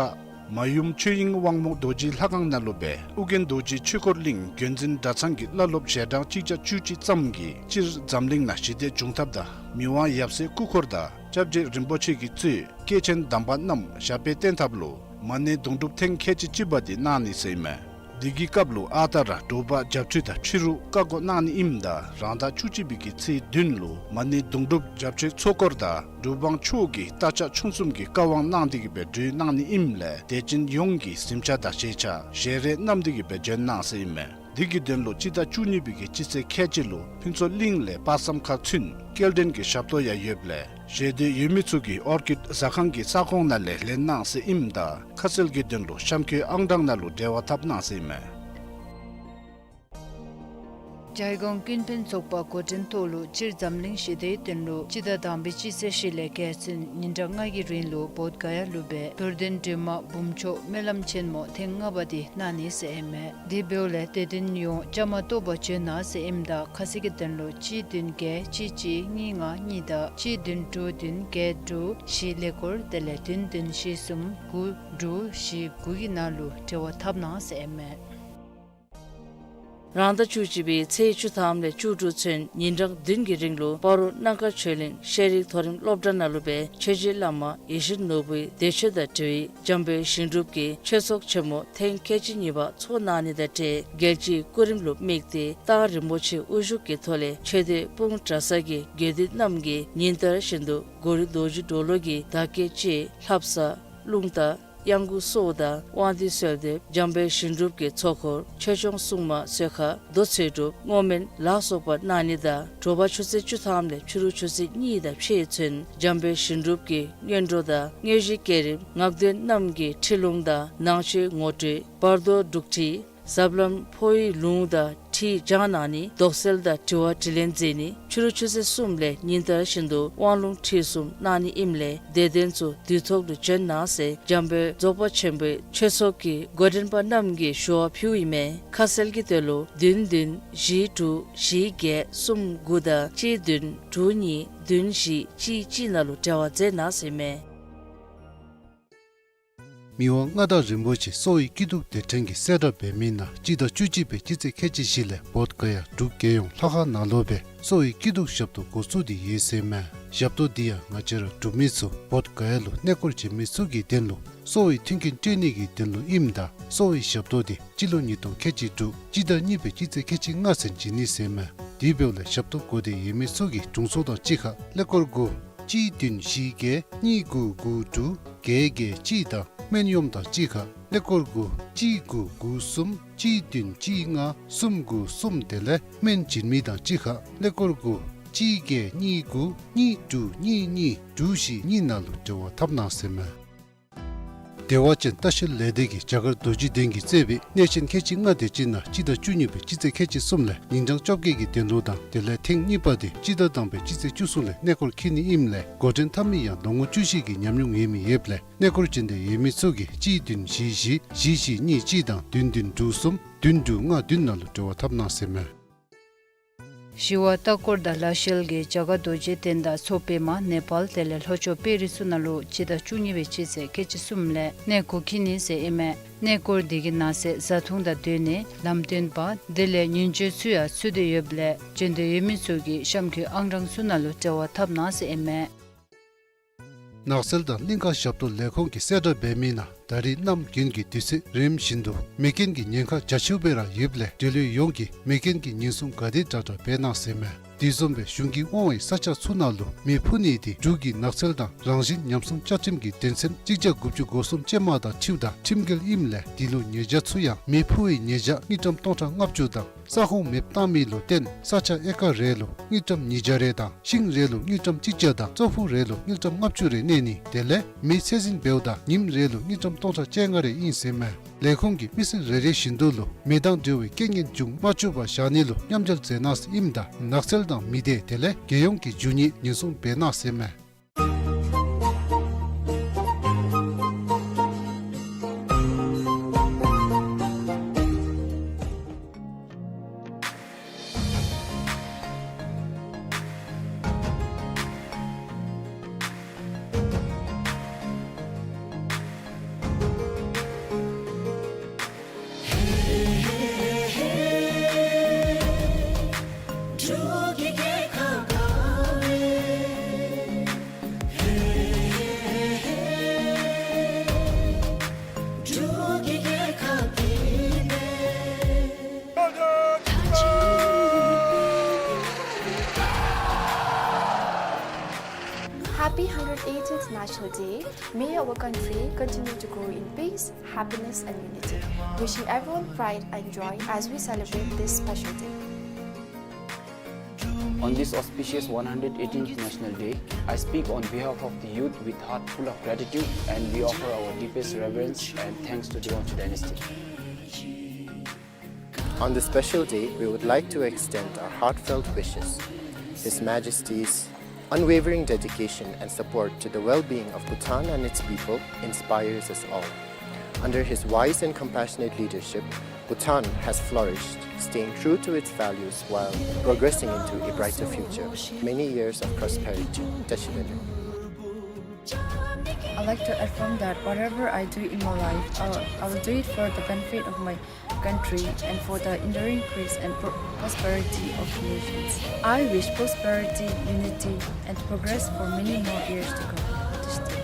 མ་ཡུམ་ཆོས་དབྱིངས་དབང་མོ་རྡོ་རྗེ་ལྷ་ཁང་ནང་ལུ་སྦེ་ཨོ་རྒྱན་རྡོ་རྗེ་ཆོས་འཁོར་གླིང་རྒྱུན་འཛིན་གྲྭ་ཚང་གི་བླ་སློབ་ཞལ་གྲངས་གཅིག་བརྒྱ་བཅུ་གཅིག་ཙམ་གྱིས་སྤྱིར་འཛམ་གླིང་ནང་ཞི་བདེ་འབྱུང་ཐབས་དང་མི་དབང་ཡབ་སྲས་སྐུ་འཁོར་དང་སྐྱབས་རྗེ་རིན་པོ་ཆེ་གིས་གཙོས་སྐྱེས་ཆེན་དམ་པ་རྣམས་ཞབས་པད་བརྟན་ཐབས་ལུ་མ་ཎི་སྡོང་གྲུབ་ཐེངས་ཁལ་གཅིག་གཅིག་པ་འདི་གནང་ནི་ཟེར་ཨིན་མས། འདི་གི་སྐབས་ལུ་ཨ་རྟག་ར་དྲོ་པ་བརྒྱད་ཅུ་དང་ཕྱི་རུ་བཀའ་བསྒོ་གནང་ནི་ཨིནམ་ད་རང་ཟླ་བཅུ་གཅིག་པའི་གི་ཚེས་བདུན་ལུ་མ་ཎི་སྡོང་གྲུབ་རྒྱབ་ཆོས་ཚོགས་འཁོར་དང་གྲུབ་དབང་མཆོག་གིས་རྟ་ཕྱག་མཆོང་གསུམ་གྱི་བཀའ་དབང་གནང་སྟེ་གི་སྦེ་གྲོལ་གནང་ནི་ཨིནམ་ལས་དད་ཅན་ཡོངས་ཀྱིས་གཟིམ་ཆས་དང་བཞེས་ཆས་ཞལ་རས་བསྣམས་ཏེ་གི་སྦེ་བྱོན་གནང་ཟེར་ཨིན་མས། འདི་གི་དོན་ལུ་སྤྱི་ཟླ་བཅུ་གཉིས་པའི་གི་སྤྱི་ཚེས་ཁལ་གཅིག་ལུ་ཕུན་ཚོགས་གླིང་ལས་དཔག་བསམ་ཁ་ཚུན་སྐྱེལ་འདྲེན་གྱི་ཞབས་ཏོག་ཡང་ཡོདཔ་ལས་ཞེ་འདོད་ཡོད་མི་ཚུ་གིས་ཨོར་ཀིཌ་ཟ་ཁང་གི་ས་ཁོངས་ནང་ལས་ལེན་གནང་ཟེར་ཨིནམ་ད་ཁ་གསལ་གྱི་དོན་ལུ་གཤམ་འཁོད་ཨང་གྲངས་ནང་ལུ་འབྲེལ་བ་འཐབ་གནང་ཟེར་ཨིན་མས། བྱ་ཡི་གོང་ཀུན་ཕན་ཚོགས་པ་འགོ་འདྲེན་ཐོག་ལུ་སྤྱིར་འཛམ་གླིང་ཞི་བདེའི་དོན་ལུ་སྤྱི་ཟླ་དང་པའི་སྤྱི་ཚེས་བཞི་ལས་བརྒྱད་ཚུན་ཉིན་གྲངས་ལྔ་གི་རིང་ལུ་བོདྷ་ག་ཡ་ལུ་སྦེ་རྡོར་གདན་སྒྲོལ་མ་འབུམ་མཆོག་སྨོན་ལམ་ཆེན་མོ་ཐེངས་ལྔ་པ་འདི་གནང་ནི་ཟེར་ཨིན་མས། དེ་འབདཝ་ལས་དད་ལྡན་ཡོངས་བཅའ་མར་གཏོགས་པར་བྱོན་གནང་ཟེར་ཨིནམ་ད་ཁ་གསལ་གྱི་དོན་ལུ་གཅིག་བདུན་བརྒྱད་གཅིག་གཅིག་གཉིས་ལྔ་གཉིས་དང་གཅིག་བདུན་དྲུག་བདུན་བརྒྱད་དྲུག་བཞི་ཀླད་ཀོར་དེ་ལས་བདུན་བདུན་བཞི་གསུམ་དགུ་དྲུག་བཞི་དགུ་གི་ནང་ལུ་འབྲེལ་བ་འཐབ་གནང་ཟེར་ཨིན་མས། རང་ཟླ་བཅུ་གཅིག་པའི་ཚེས་བཅུ་ཐམ་ལས་བཅུ་དྲུག་ཚུན་ཉིན་གྲངས་བདུན་གྱི་རིང་ལུ་སྤ་རོ་སྣ་དཀར་ཆོས་གླིང་ཤེས་རིག་མཐོ་རིམ་སློབ་གྲྭ་ནང་ལུ་སྦེ་ཆོས་རྗེ་བླ་མ་ཡེ་ཤེས་ནོར་བུའི་འདས་མཆོད་དང་འབྲེལ་བའི་འཇམ་དཔལ་ཞིང་སྒྲུབ་ཀྱི་ཆོས་ཚོགས་ཆེན་མོ་ཐེངས་ཁལ་གཅིག་གཉིས་པ་ཚོགས་གནང་ནི་དང་འབྲེལ་རྒྱལ་སྤྱིའི་སྐུ་རིམ་ལུ་དམིགས་ཏེ་རྟག་རིན་པོ་ཆེ་དབུ་བཞུགས་ཀྱི་ཐོག་ལས་ཆོས་སྡེ་སྤུངས་གྲྭ་ཚང་གི་དགེ་འདུན་རྣམས་ཀྱིས་ཉིན་ལྟར་བཞིན་དུ་གོ་རི་རྡོ་རྗེ་གྲོ་ལོད་ཀྱི་བདག་བསྐྱེད་ཅིག་ལྷ་བསངས་རླུང་རྟ་གཡང་འགུགས་སོགས་དང་དབང་འདུས་གསོལ་འདེབས་འཇམ་དཔལ་ཞིང་སྒྲུབ་ཀྱི་ཚོགས་འཁོར་ཆོས་སྐྱོང་སྲུང་མ་གསོལ་ཁ་མདོ་ཚེ་སྒྲུབ་བསྔོ་སྨོན་ལ་སོགས་པ་གནང་ནི་དང་དྲོ་པ་ཆུ་ཚོད་བཅུ་ཐམ་ལས་ཕྱི་རུ་ཆུ་ཚོད་གཉིས་དང་ཕྱེད་ཚུན་འཇམ་དཔལ་ཞིང་སྒྲུབ་ཀྱི་སྔོན་འགྲོ་དང་དངོས་གཞི་བསྐྱེད་རིམ་ངག་འདོན་རྣམས་ཀྱི་ཁྲིད་ལུང་དང་ནང་ཆོས་ངོ་སྤྲོད་བར་དོ་སྒྲུག་ཁྲིད་ཟབ་ལམ་འཕོ་བའི་ལུང་དང་ཁྲིད་སྦྱང་གནང་ནི་དོགས་སེལ་དང་དྲི་བ་དྲིས་ལན་མཛད་ནི་ཕྱི་རུ་ཆུ་ཚོད་གསུམ་ལས་ཉིན་ལྟར་བཞིན་དུ་དབང་ལུང་ཁྲིད་གསུམ་གནང་ནི་ཨིནམ་ལས་དད་ལྡན་ཚུ་དུས་ཐོག་ཏུ་བྱོན་གནང་ཟེར་འཇམ་དཔལ་རྫོགས་པ་ཆེན་པོའི་ཆོས་ཚོགས་ཀྱི་འགོ་འདྲེན་པ་རྣམས་ཀྱིས་ཞུ་བ་ཕུལཝ་ཨིན་མས། ཁ་གསལ་གྱི་དོན་ལུ་བདུན་བདུན་བཞི་དྲུག་བཞི་བརྒྱད་གསུམ་དགུ་དང་གཅིག་བདུན་དྲུག་གཉིས་བདུན་བཞི་གཅིག་གཅིག་ནང་ལུ་འབྲེལ་བ་མཛད་གནང་ཟེར་ཨིན་མས། མི་དབང་མངའ་བདག་རིན་པོ་ཆེ་གསོ་བའི་སྐྱིད་སྡུག་དེ་ཕྲན་གྱི་གསལ་བསྒྲགས་འབད་མི་ནང་སྤྱི་ཟླ་བཅུ་གཅིག་པའི་སྤྱི་ཚེས་ཁལ་གཅིག་བཞི་ལས་བོདྷ་ག་ཡ་འབྲུག་རྒྱལ་ཡོངས་ལྷ་ཁང་ནང་ལུ་སྦེ་གསོ་བའི་སྐྱིད་སྡུག་ཞབས་ཏོག་འགོ་བཙུགས་ཏེ་ཡོད་ཟེར་མས། ཞབས་ཏོག་འདི་ཡང་ང་བཅས་ར་འབྲུག་མི་ཚུ་བོདྷ་ག་ཡ་ལུ་གནས་སྐོར་བྱོན་མི་ཚུ་གི་དོན་ལུ་གསོ་བའི་མཐུན་རྐྱེན་སྤྲོད་ནི་གི་དོན་ལུ་ཨིནམ་ད་གསོ་བའི་ཞབས་ཏོག་འདི་སྤྱི་ལོ་ཉིས་སྟོང་ཁལ་གཅིག་དྲུག་སྤྱི་ཟླ་གཉིས་པའི་སྤྱི་ཚེས་ཁལ་གཅིག་ལྔ་ཚུན་བྱིན་ནི་ཟེར་མས། དེ་འབདཝ་ལས་ཞབས་ཏོག་དགོ་སྟེ་ཡོད་མི་ཚུ་གིས་དྲུང་འཚོ་དང་གཅིག་ཁར་ཀླད་ཀོར་དགུ་གཅིག་བདུན་བཞི་བརྒྱད་གཉིས་དགུ་དགུ་དྲུག་བརྒྱད་བརྒྱད་གཅིག་དང་སྨན་གཡོགམ་དང་གཅིག་ཁར་ཀླད་ཀོར་དགུ་གཅིག་དགུ་དགུ་གསུམ་གཅིག་བདུན་གཅིག་ལྔ་གསུམ་དགུ་གསུམ། དེ་ལས་སྨན་བྱིན་མི་དང་གཅིག་ཁར་ཀླད་ཀོར་དགུ་གཅིག་བརྒྱད་གཉིས་དགུ་གཉིས་དྲུག་གཉིས་གཉིས་དྲུག་བཞི་གཉིས་ནང་ལུ་འབྲེལ་བ་འཐབ་གནང་ཟེར་མས། བདེ་བ་ཅན་ལྟ་བཤལ་ལས་སྡེ་གིས་རྒྱ་གར་རྡོ་རྗེ་གདན་གྱིས་གཙོས་པའི་གནས་ཆེན་ཁལ་གཅིག་ལྔ་དེ་ཅིག་ནང་སྤྱི་ཟླ་བཅུ་གཉིས་པའི་སྤྱི་ཚེས་ཁལ་གཅིག་གསུམ་ལས་ཉིན་གྲངས་བཅོ་བརྒྱད་ཀྱི་དོན་ལུ་དང་དེ་ལས་ཐེངས་གཉིས་པ་དེ་སྤྱི་ཟླ་དང་པའི་སྤྱི་ཚེས་བཅུ་གསུམ་ལས་གནས་སྐོར་འཁྱིད་ནི་ཨིནམ་ལས་འགོ་འདྲེན་འཐབ་མི་ཡང་ལོ་ངོ་བཅུ་བཞི་གི་ཉམས་མྱོང་ཡོད་མི་ཡོདཔ་ལས་གནས་སྐོར་བྱོན་ཏེ་ཡོད་མི་ཚུ་གིས་གཅིག་བདུན་བཞི་བཞི་བཞི་བཞི་གཉིས་གཅིག་དང་བདུན་བདུན་དྲུག་གསུམ་བདུན་དྲུག་ལྔ་བདུན་ནང་ལུ་འབྲེལ་བ་འཐབ་གནང་ཟེར་མས། ཞི་བ་ལྟ་སྐོར་དང་ལག་ཤེས་ཀྱི་རྒྱ་གར་རྡོ་རྗེ་གདན་དང་མཚོ་པདྨ་ནེ་པཱལ་དེ་ལས་ལྷོ་ཕྱོགས་པེ་རིས་ཚུ་ནང་ལུ་སྤྱི་ཟླ་བཅུ་གཉིས་པའི་སྤྱི་ཚེས་ཁལ་གཅིག་གསུམ་ལས་གནས་སྐོར་འཁྱིད་ནི་ཟེར་ཨིན་མས། གནས་སྐོར་འདི་གི་ནང་གསེས་བཟའ་འཐུང་དང་སྡོད་གནས་ལམ་སྟོན་པ་དེ་ལས་ཉིན་བཅུ་ཚུ་ཡང་ཚུད་དེ་ཡོདཔ་ལས་བྱོན་འདོད་ཡོད་མི་ཚུ་གིས་གཤམ་འཁོད་ཨང་གྲངས་ཚུ་ནང་ལུ་འབྲེལ་བ་འཐབ་གནང་ཟེར་ཨིན་མས། ནགས་ཚལ་དང་གླིང་ཁ་ཞབས་ཏོག་ལས་ཁུངས་ཀྱིས་གསལ་བསྒྲགས་འབད་མི་ནང་ད་རིས་གནམ་དགུན་གྱི་དུས་ཚོད་རིམ་བཞིན་དུ་མེ་རྐྱེན་གྱི་ཉེན་ཁ་རྒྱ་ཆེཝ་སྦེ་ར་ཡོདཔ་ལས་འབྲེལ་ཡོད་ཡོངས་ཀྱིས་མེ་རྐྱེན་གྱི་ཉེན་སྲུང་ག་དེ་དྲག་དྲག་འབད་གནང་ཟེར་མས། དེ་བཟུམ་སྦེ་གཞུང་གིས་དབང་བའི་ས་ཆ་ཚུ་ནང་ལུ་མེ་འཕུ་ནི་དེ་འབྲུག་གི་ནགས་ཚལ་དང་རང་བཞིན་ཉམས་སྲུང་བཅའ་ཁྲིམས་ཀྱི་དོན་ཚན་གཅིག་བརྒྱ་དགུ་བཅུ་གོ་གསུམ་ཅན་མ་དང་འཁྲིལཝ་ད་ཁྲིམས་འགལ་ཨིནམ་ལས་དེ་ལུ་ཉེས་བྱ་ཚུ་ཡང་མེ་འཕུ་བའི་ཉེས་བྱ་དངུལ་ཀྲམ་སྟོང་ཕྲག་ལྔ་བཅུ་དང་ས་ཁོངས་མེདཔ་བཏང་མི་ལུ་བརྟེན་ས་ཆ་ཨེ་ཀར་རེ་ལུ་དངུལ་ཀྲམ་ཉིས་བརྒྱ་རེ་དང་ཤིང་རེ་ལུ་དངུལ་ཀྲམ་གཅིག་བརྒྱ་དང་ཙོག་ཕུག་རེ་ལུ་དངུལ་ཀྲམ་ལྔ་བཅུ་རེ་གནས་ནི། དེ་ལས་མེ་ཚད་འཛིན་འབདཝ་ད་ཉིནམ་རེ་ལུ་དངུལ་ཀྲམ་སྟོང་ཕྲག་བཅོ་ལྔ་རེ་ཨིན་ཟེར་མས། ལས་ཁུངས་ཀྱིས་མི་སེར་རེ་རེ་བཞིན་དུ་ལུ་མེ་དང་འབྲེལ་བའི་རྐྱེན་ངན་འབྱུང་མ་བཅུག་པར་བཞག་ནི་ལུ་མཉམ་འབྲེལ་མཛད་གནང་ཟེར་ཨིནམ་ད་ནགས་ཚལ་དང་མི་སྡེ་དེ་ལས་རྒྱལ་ཡོངས་ཀྱི་རྒྱུ་ནོར་ཉེན་སྲུང་འབད་གནང་ཟེར་མས། Happy hundred eightieth National Day. May our country continue to grow in peace, happiness and unity. Wishing everyone pride and joy as we celebrate this special day. On this auspicious one hundred eighteenth National Day, I speak on behalf of the youth with heart full of gratitude, and we offer our deepest reverence and thanks to the Dewanchu dynasty. On this special day, we would like to extend our heartfelt wishes. His Majesty's unwavering dedication and support to the well-being of Bhutan and its people inspires us all. Under his wise and compassionate leadership, Bhutan has flourished, staying true to its values while progressing into a brighter future. Many years of prosperity. Tashi Delek. I'd like to affirm that whatever I do in my life, I will, I will do it for the benefit of my country and for the enduring peace and pro-, prosperity of the nations. I wish prosperity, unity, and progress for many more years to come. Tashi Delek.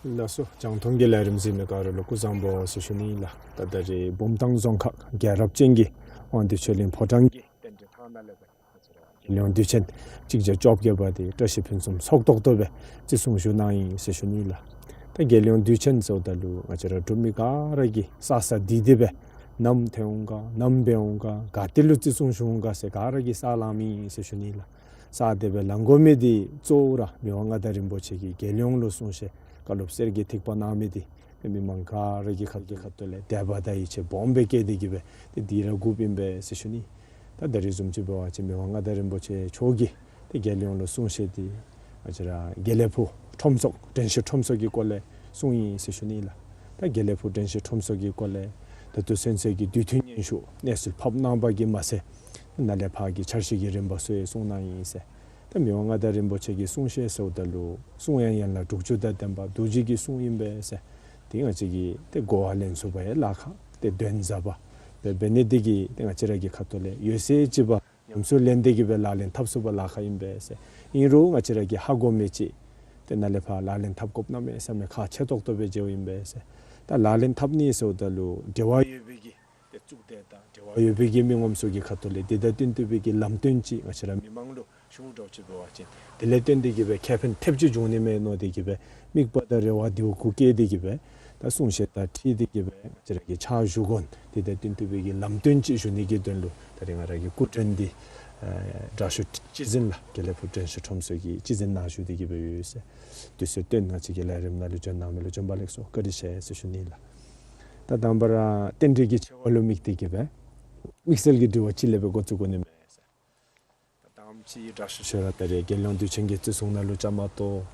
ལགས་སོ། རྒྱང་མཐོང་གི་ལས་རིམ་གཟིགས་མི་ག་ར་ལུ་སྐུ་གཟུགས་བཟང་པོ་ཟེར་ཞུ་ནི་ལགས། ད་ད་རེས་བུམ་ཐང་རྫོང་ཁག་རྒྱལ་རབས་ཅན་གྱི་དབང་འདུས་ཆོས་གླིང་ཕོ་བྲང་གི་རྟེན་འབྲེལ་ཐང་ནང་ལས་སྦེ་རྒྱལ་ཡོངས་དུས་ཆེན་གཅིག་བརྒྱ་བཅོ་བརྒྱད་པ་འདི་བཀྲ་ཤིས་ཕུན་སུམ་ཚོགས་ཏོག་ཏོ་སྦེ་བརྩི་སྲུང་ཞུ་གནང་ཡི་ཟེར་ཞུ་ནི་ལགས། ད་རྒྱལ་ཡོངས་དུས་ཆེན་ཟེརཝ་ད་ལུ་ང་བཅས་ར་འབྲུག་མི་ག་ར་གིས་ས་ས་འདི་འདི་སྦེ་ནམ་ཐོན་འོང་ག་ནམ་འབད་འོང་ག་ག་ཏེ་ལུ་བརྩི་སྲུང་ཞུ་འོང་ག་ཟེར་ག་ར་གིས་ས་ལང་མི་ཨིན་ཟེར་ཞུ་ནི་ལགས། ས་དེ་སྦེ་ལང་དགོ་མི་འདི་གཙོ་བོ་ར་མི་དབང་མངའ་བདག་རིན་པོ་ཆེ་གིས་རྒྱལ་ཡོངས་ལུ་གསུང་བཤད་བཀའ་སློབ་གསེར་གྱི་ཐིགས་པ་གནང་མི་འདི་མི་མང་ག་ར་གི་ཁ་གི་ཁ་ཐུག་ལས་དད་པ་དང་ཡིད་ཆེས་སྦོམ་སྦེ་བསྐྱེད་དེ་གིས་སྦེ་ཏེ་འདི་ར་དགོཔ་ཨིན་པས་ཟེར་ཞུ་ནི། ད་ད་རེས་བཟུམ་ཅིག་འབད་བ་ཅིན་མི་དབང་མངའ་བདག་རིན་པོ་ཆེ་མཆོག་གིས་ཏེ་རྒྱལ་ཡོངས་ལུ་གསུང་བཤད་འདི་ང་བཅས་ར་དགེ་ལེགས་ཕུག་ཁྲོམ་ཚོགས་དྲན་ཤེས་ཁྲོམ་ཚོགས་ཀྱི་སྐོར་ལས་གསུངས་ཡི་ཟེར་ཞུ་ནི་ལགས། ད་དགེ་ལེགས་ཕུག་དྲན་ཤེས་ཁྲོམ་ཚོགས་ཀྱི་སྐོར་ལས་ད་ལྟོ་ཚུན་ཚོད་ཀྱི་དུས་མཐུན་སྙན་ཞུ་གནས་ཚུལ་ཕབ་གནང་པ་གིས་མ་ཚད་ནཱ་ལས་ཕར་གྱི་འཆར་གཞི་གི་རིམ་པ་ཚུ་ཡང་གསུང་གནང་ཡི་ཟེར། ད་མི་དབང་མངའ་བདག་རིན་པོ་ཆེ་གི་གསུང་བཤད་ཟེརཝ་ད་ལུ་གསུང་ཡང་ཡན་ལག་དྲུག་ཅུ་དང་ལྡན་པ་རྡོ་རྗེ་གི་གསུང་ཨིན་པས་ཟེར། ཏེ་ང་བཅས་ཀྱིས་ཏེ་གོ་བ་ལེན་ཚུགས་པ་ཡང་ལཱ་ཁག་ཏེ་དོན་ཟབ་པ་འབད་འབད་ནི་འདི་གིས་ཏེ་ང་བཅས་ར་གི་ཁ་ཐུག་ལས་ཡོད་ཚད་ཅིག་འབད་ཉམས་སུ་ལེན་ཏེ་གིས་སྦེ་ལག་ལེན་འཐབ་ཚུགས་པ་ལཱ་ཁག་ཨིན་པས་ཟེར། ཨིན་རུང་ང་བཅས་ར་གིས་ཧ་གོ་མི་ཅིག་ཏེ་ནཱ་ལས་ཕར་ལག་ལེན་འཐབ་དགོཔ་གནམ་མེད་ས་མེད་ཁག་ཆེ་ཏོག་ཏོ་སྦེ་མཇལཝ་ཨིན་པས་ཟེར། ད་ལག་ལེན་འཐབ་ནི་ཟེརཝ་ད་ལུ་འབྲེལ་བ་ཡོད་པའི་གི་ཏེ་གཙུག་སྡེ་དང་འབྲེལ་བ་ཡོད་པའི་གི་མི་ངོམ་ཚུ་གི་ཁ་ཐུག་ལས་འདི་དང་བསྟུན་ཏེ་སྦེ་གི་ལམ་སྟོན་ཅིག་ང་བཅས་ར་མི་མང་ལུ་ཞུ་འགྱོ་ཅིག་འབད་བ་ཅིན་དེ་ལས་བརྟེན་ཏེ་གིས་སྦེ་ཁེ་ཕན་ཐེབས་ཅིག་འབྱུང་ནི་མས་མནོ་སྟེ་གིས་སྦེ་དམིགས་པ་དང་རེ་བ་འདི་གུ་བསྐྱེད་དེ་གིས་སྦེ་ད་གསུང་བཤད་དང་འཁྲིལ་ཏེ་གིས་སྦེ་ང་བཅས་ར་གི་ཕྱག་ཞུ་གོ་འདི་དང་བསྟུན་ཏེ་སྦེ་གི་ལམ་སྟོན་ཅིག་ཞུ་ནི་གི་དོན་ལུ་ད་རེས་ང་ར་གི་སྐུ་མགྲོན་འདི་ཨ་དྲག་ཤོས་སྤྱི་འཛིན་ལགས་དགེ་ལེགས་ཕུག་དྲན་ཤེས་ཁྲོམ་ཚོགས་ཀྱི་སྤྱི་འཛིན་ནཱ་བཞུགས་ཏེ་གིས་སྦེ་ཡོད་ཟེར། དུས་ཚོད་བཏོན་ང་བཅས་ཀྱི་ལས་རིམ་ནང་ལུ་བྱོན་གནང་མི་ལུ་བྱོན་པ་ལེགས་སོ་བཀའ་དྲིན་ཆེ་ཟེར་ཞུ་ནི་ལགས། ད་དང་པ་ར་རྟེན་འབྲེལ་གྱི་ཆེ་བ་ལུ་དམིགས་ཏེ་གིས་སྦེ་དམིགས་བསལ་གྱི་དྲི་བ་ཅིག་ལས་སྦེ་འགོ་བཙུགས་དགོ་ནི་མས་ཟེར། ད་ཨམ་ཅིག་དྲག་ཤོས་ཁྱོད་ར་ད་རེས་རྒྱལ་ཡོངས་དུས་ཆེན་གྱི་བརྩི་སྲུང་ནང་ལུ་བཅའ་མར་གཏོགས།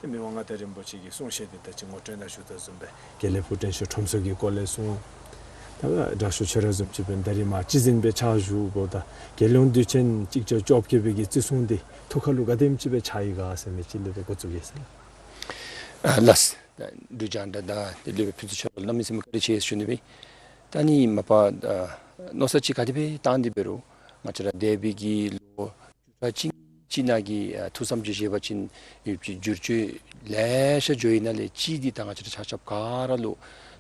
ཏེ་མི་དབང་མངའ་བདག་རིན་པོ་ཆེ་གི་གསུང་བཤད་འདི་ད་ཅི་ངོ་སྤྲོད་ནང་ཞུ་དོ་བཟུམ་སྦེ་དགེ་ལེགས་ཕུག་དྲན་ཤེས་ཁྲོམ་ཚོགས་ཀྱི་སྐོར་ལས་གསུངས། ད་དྲག་ཤོས་ཁྱོད་ར་བཟུམ་ཅིག་འབད་ད་རེས་མར་སྤྱི་འཛིན་སྦེ་ཕྱག་ཞུཝ་ད་རྒྱལ་ཡོངས་དུས་ཆེན་གཅིག་བརྒྱ་བཅོ་བརྒྱད་པའི་གི་བརྩི་སྲུང་འདི་ཐུགས་ཁར་ལུ་ག་དེམ་ཅིག་སྦེ་འཆར་ཡི་ག་ཟེར་མི་ཅིག་ལས་སྦེ་འགོ་བཙུགས་གེ་ཟེར་ལགས། ཨ་ལགས། འབྲུག་རྒྱང་བསྒྲགས་དང་དེ་ལས་ཕུན་ཚོགས་ཆོས་གླིང་གནམ་མེད་ས་མེད་བཀའ་དྲིན་ཆེ་ཞུ་ནི་སྦེ། ད་ནི་མ་པ་མནོ་བསམ་ཅིག་ག་དེ་སྦེ་བཏང་སྟེ་འབད་རུང་ང་བཅས་ར་འདས་པའི་གི་ལོ་བཅུ་ཕྲག་གཅིག་གཅིག་ནང་གི་ཨ་ཐུགས་བསམ་ཅིག་བཞེས་པ་ཅིན་ཡོདཔ་ཅིག་བསྒྱུར་བཅོས་ལེ་ཤ་འགྱོ་ཡི་ནང་ལས་གཅིག་འདི་ད་ང་བཅས་ར་ཆ་ཁྱབ་ག་ར་ལུ་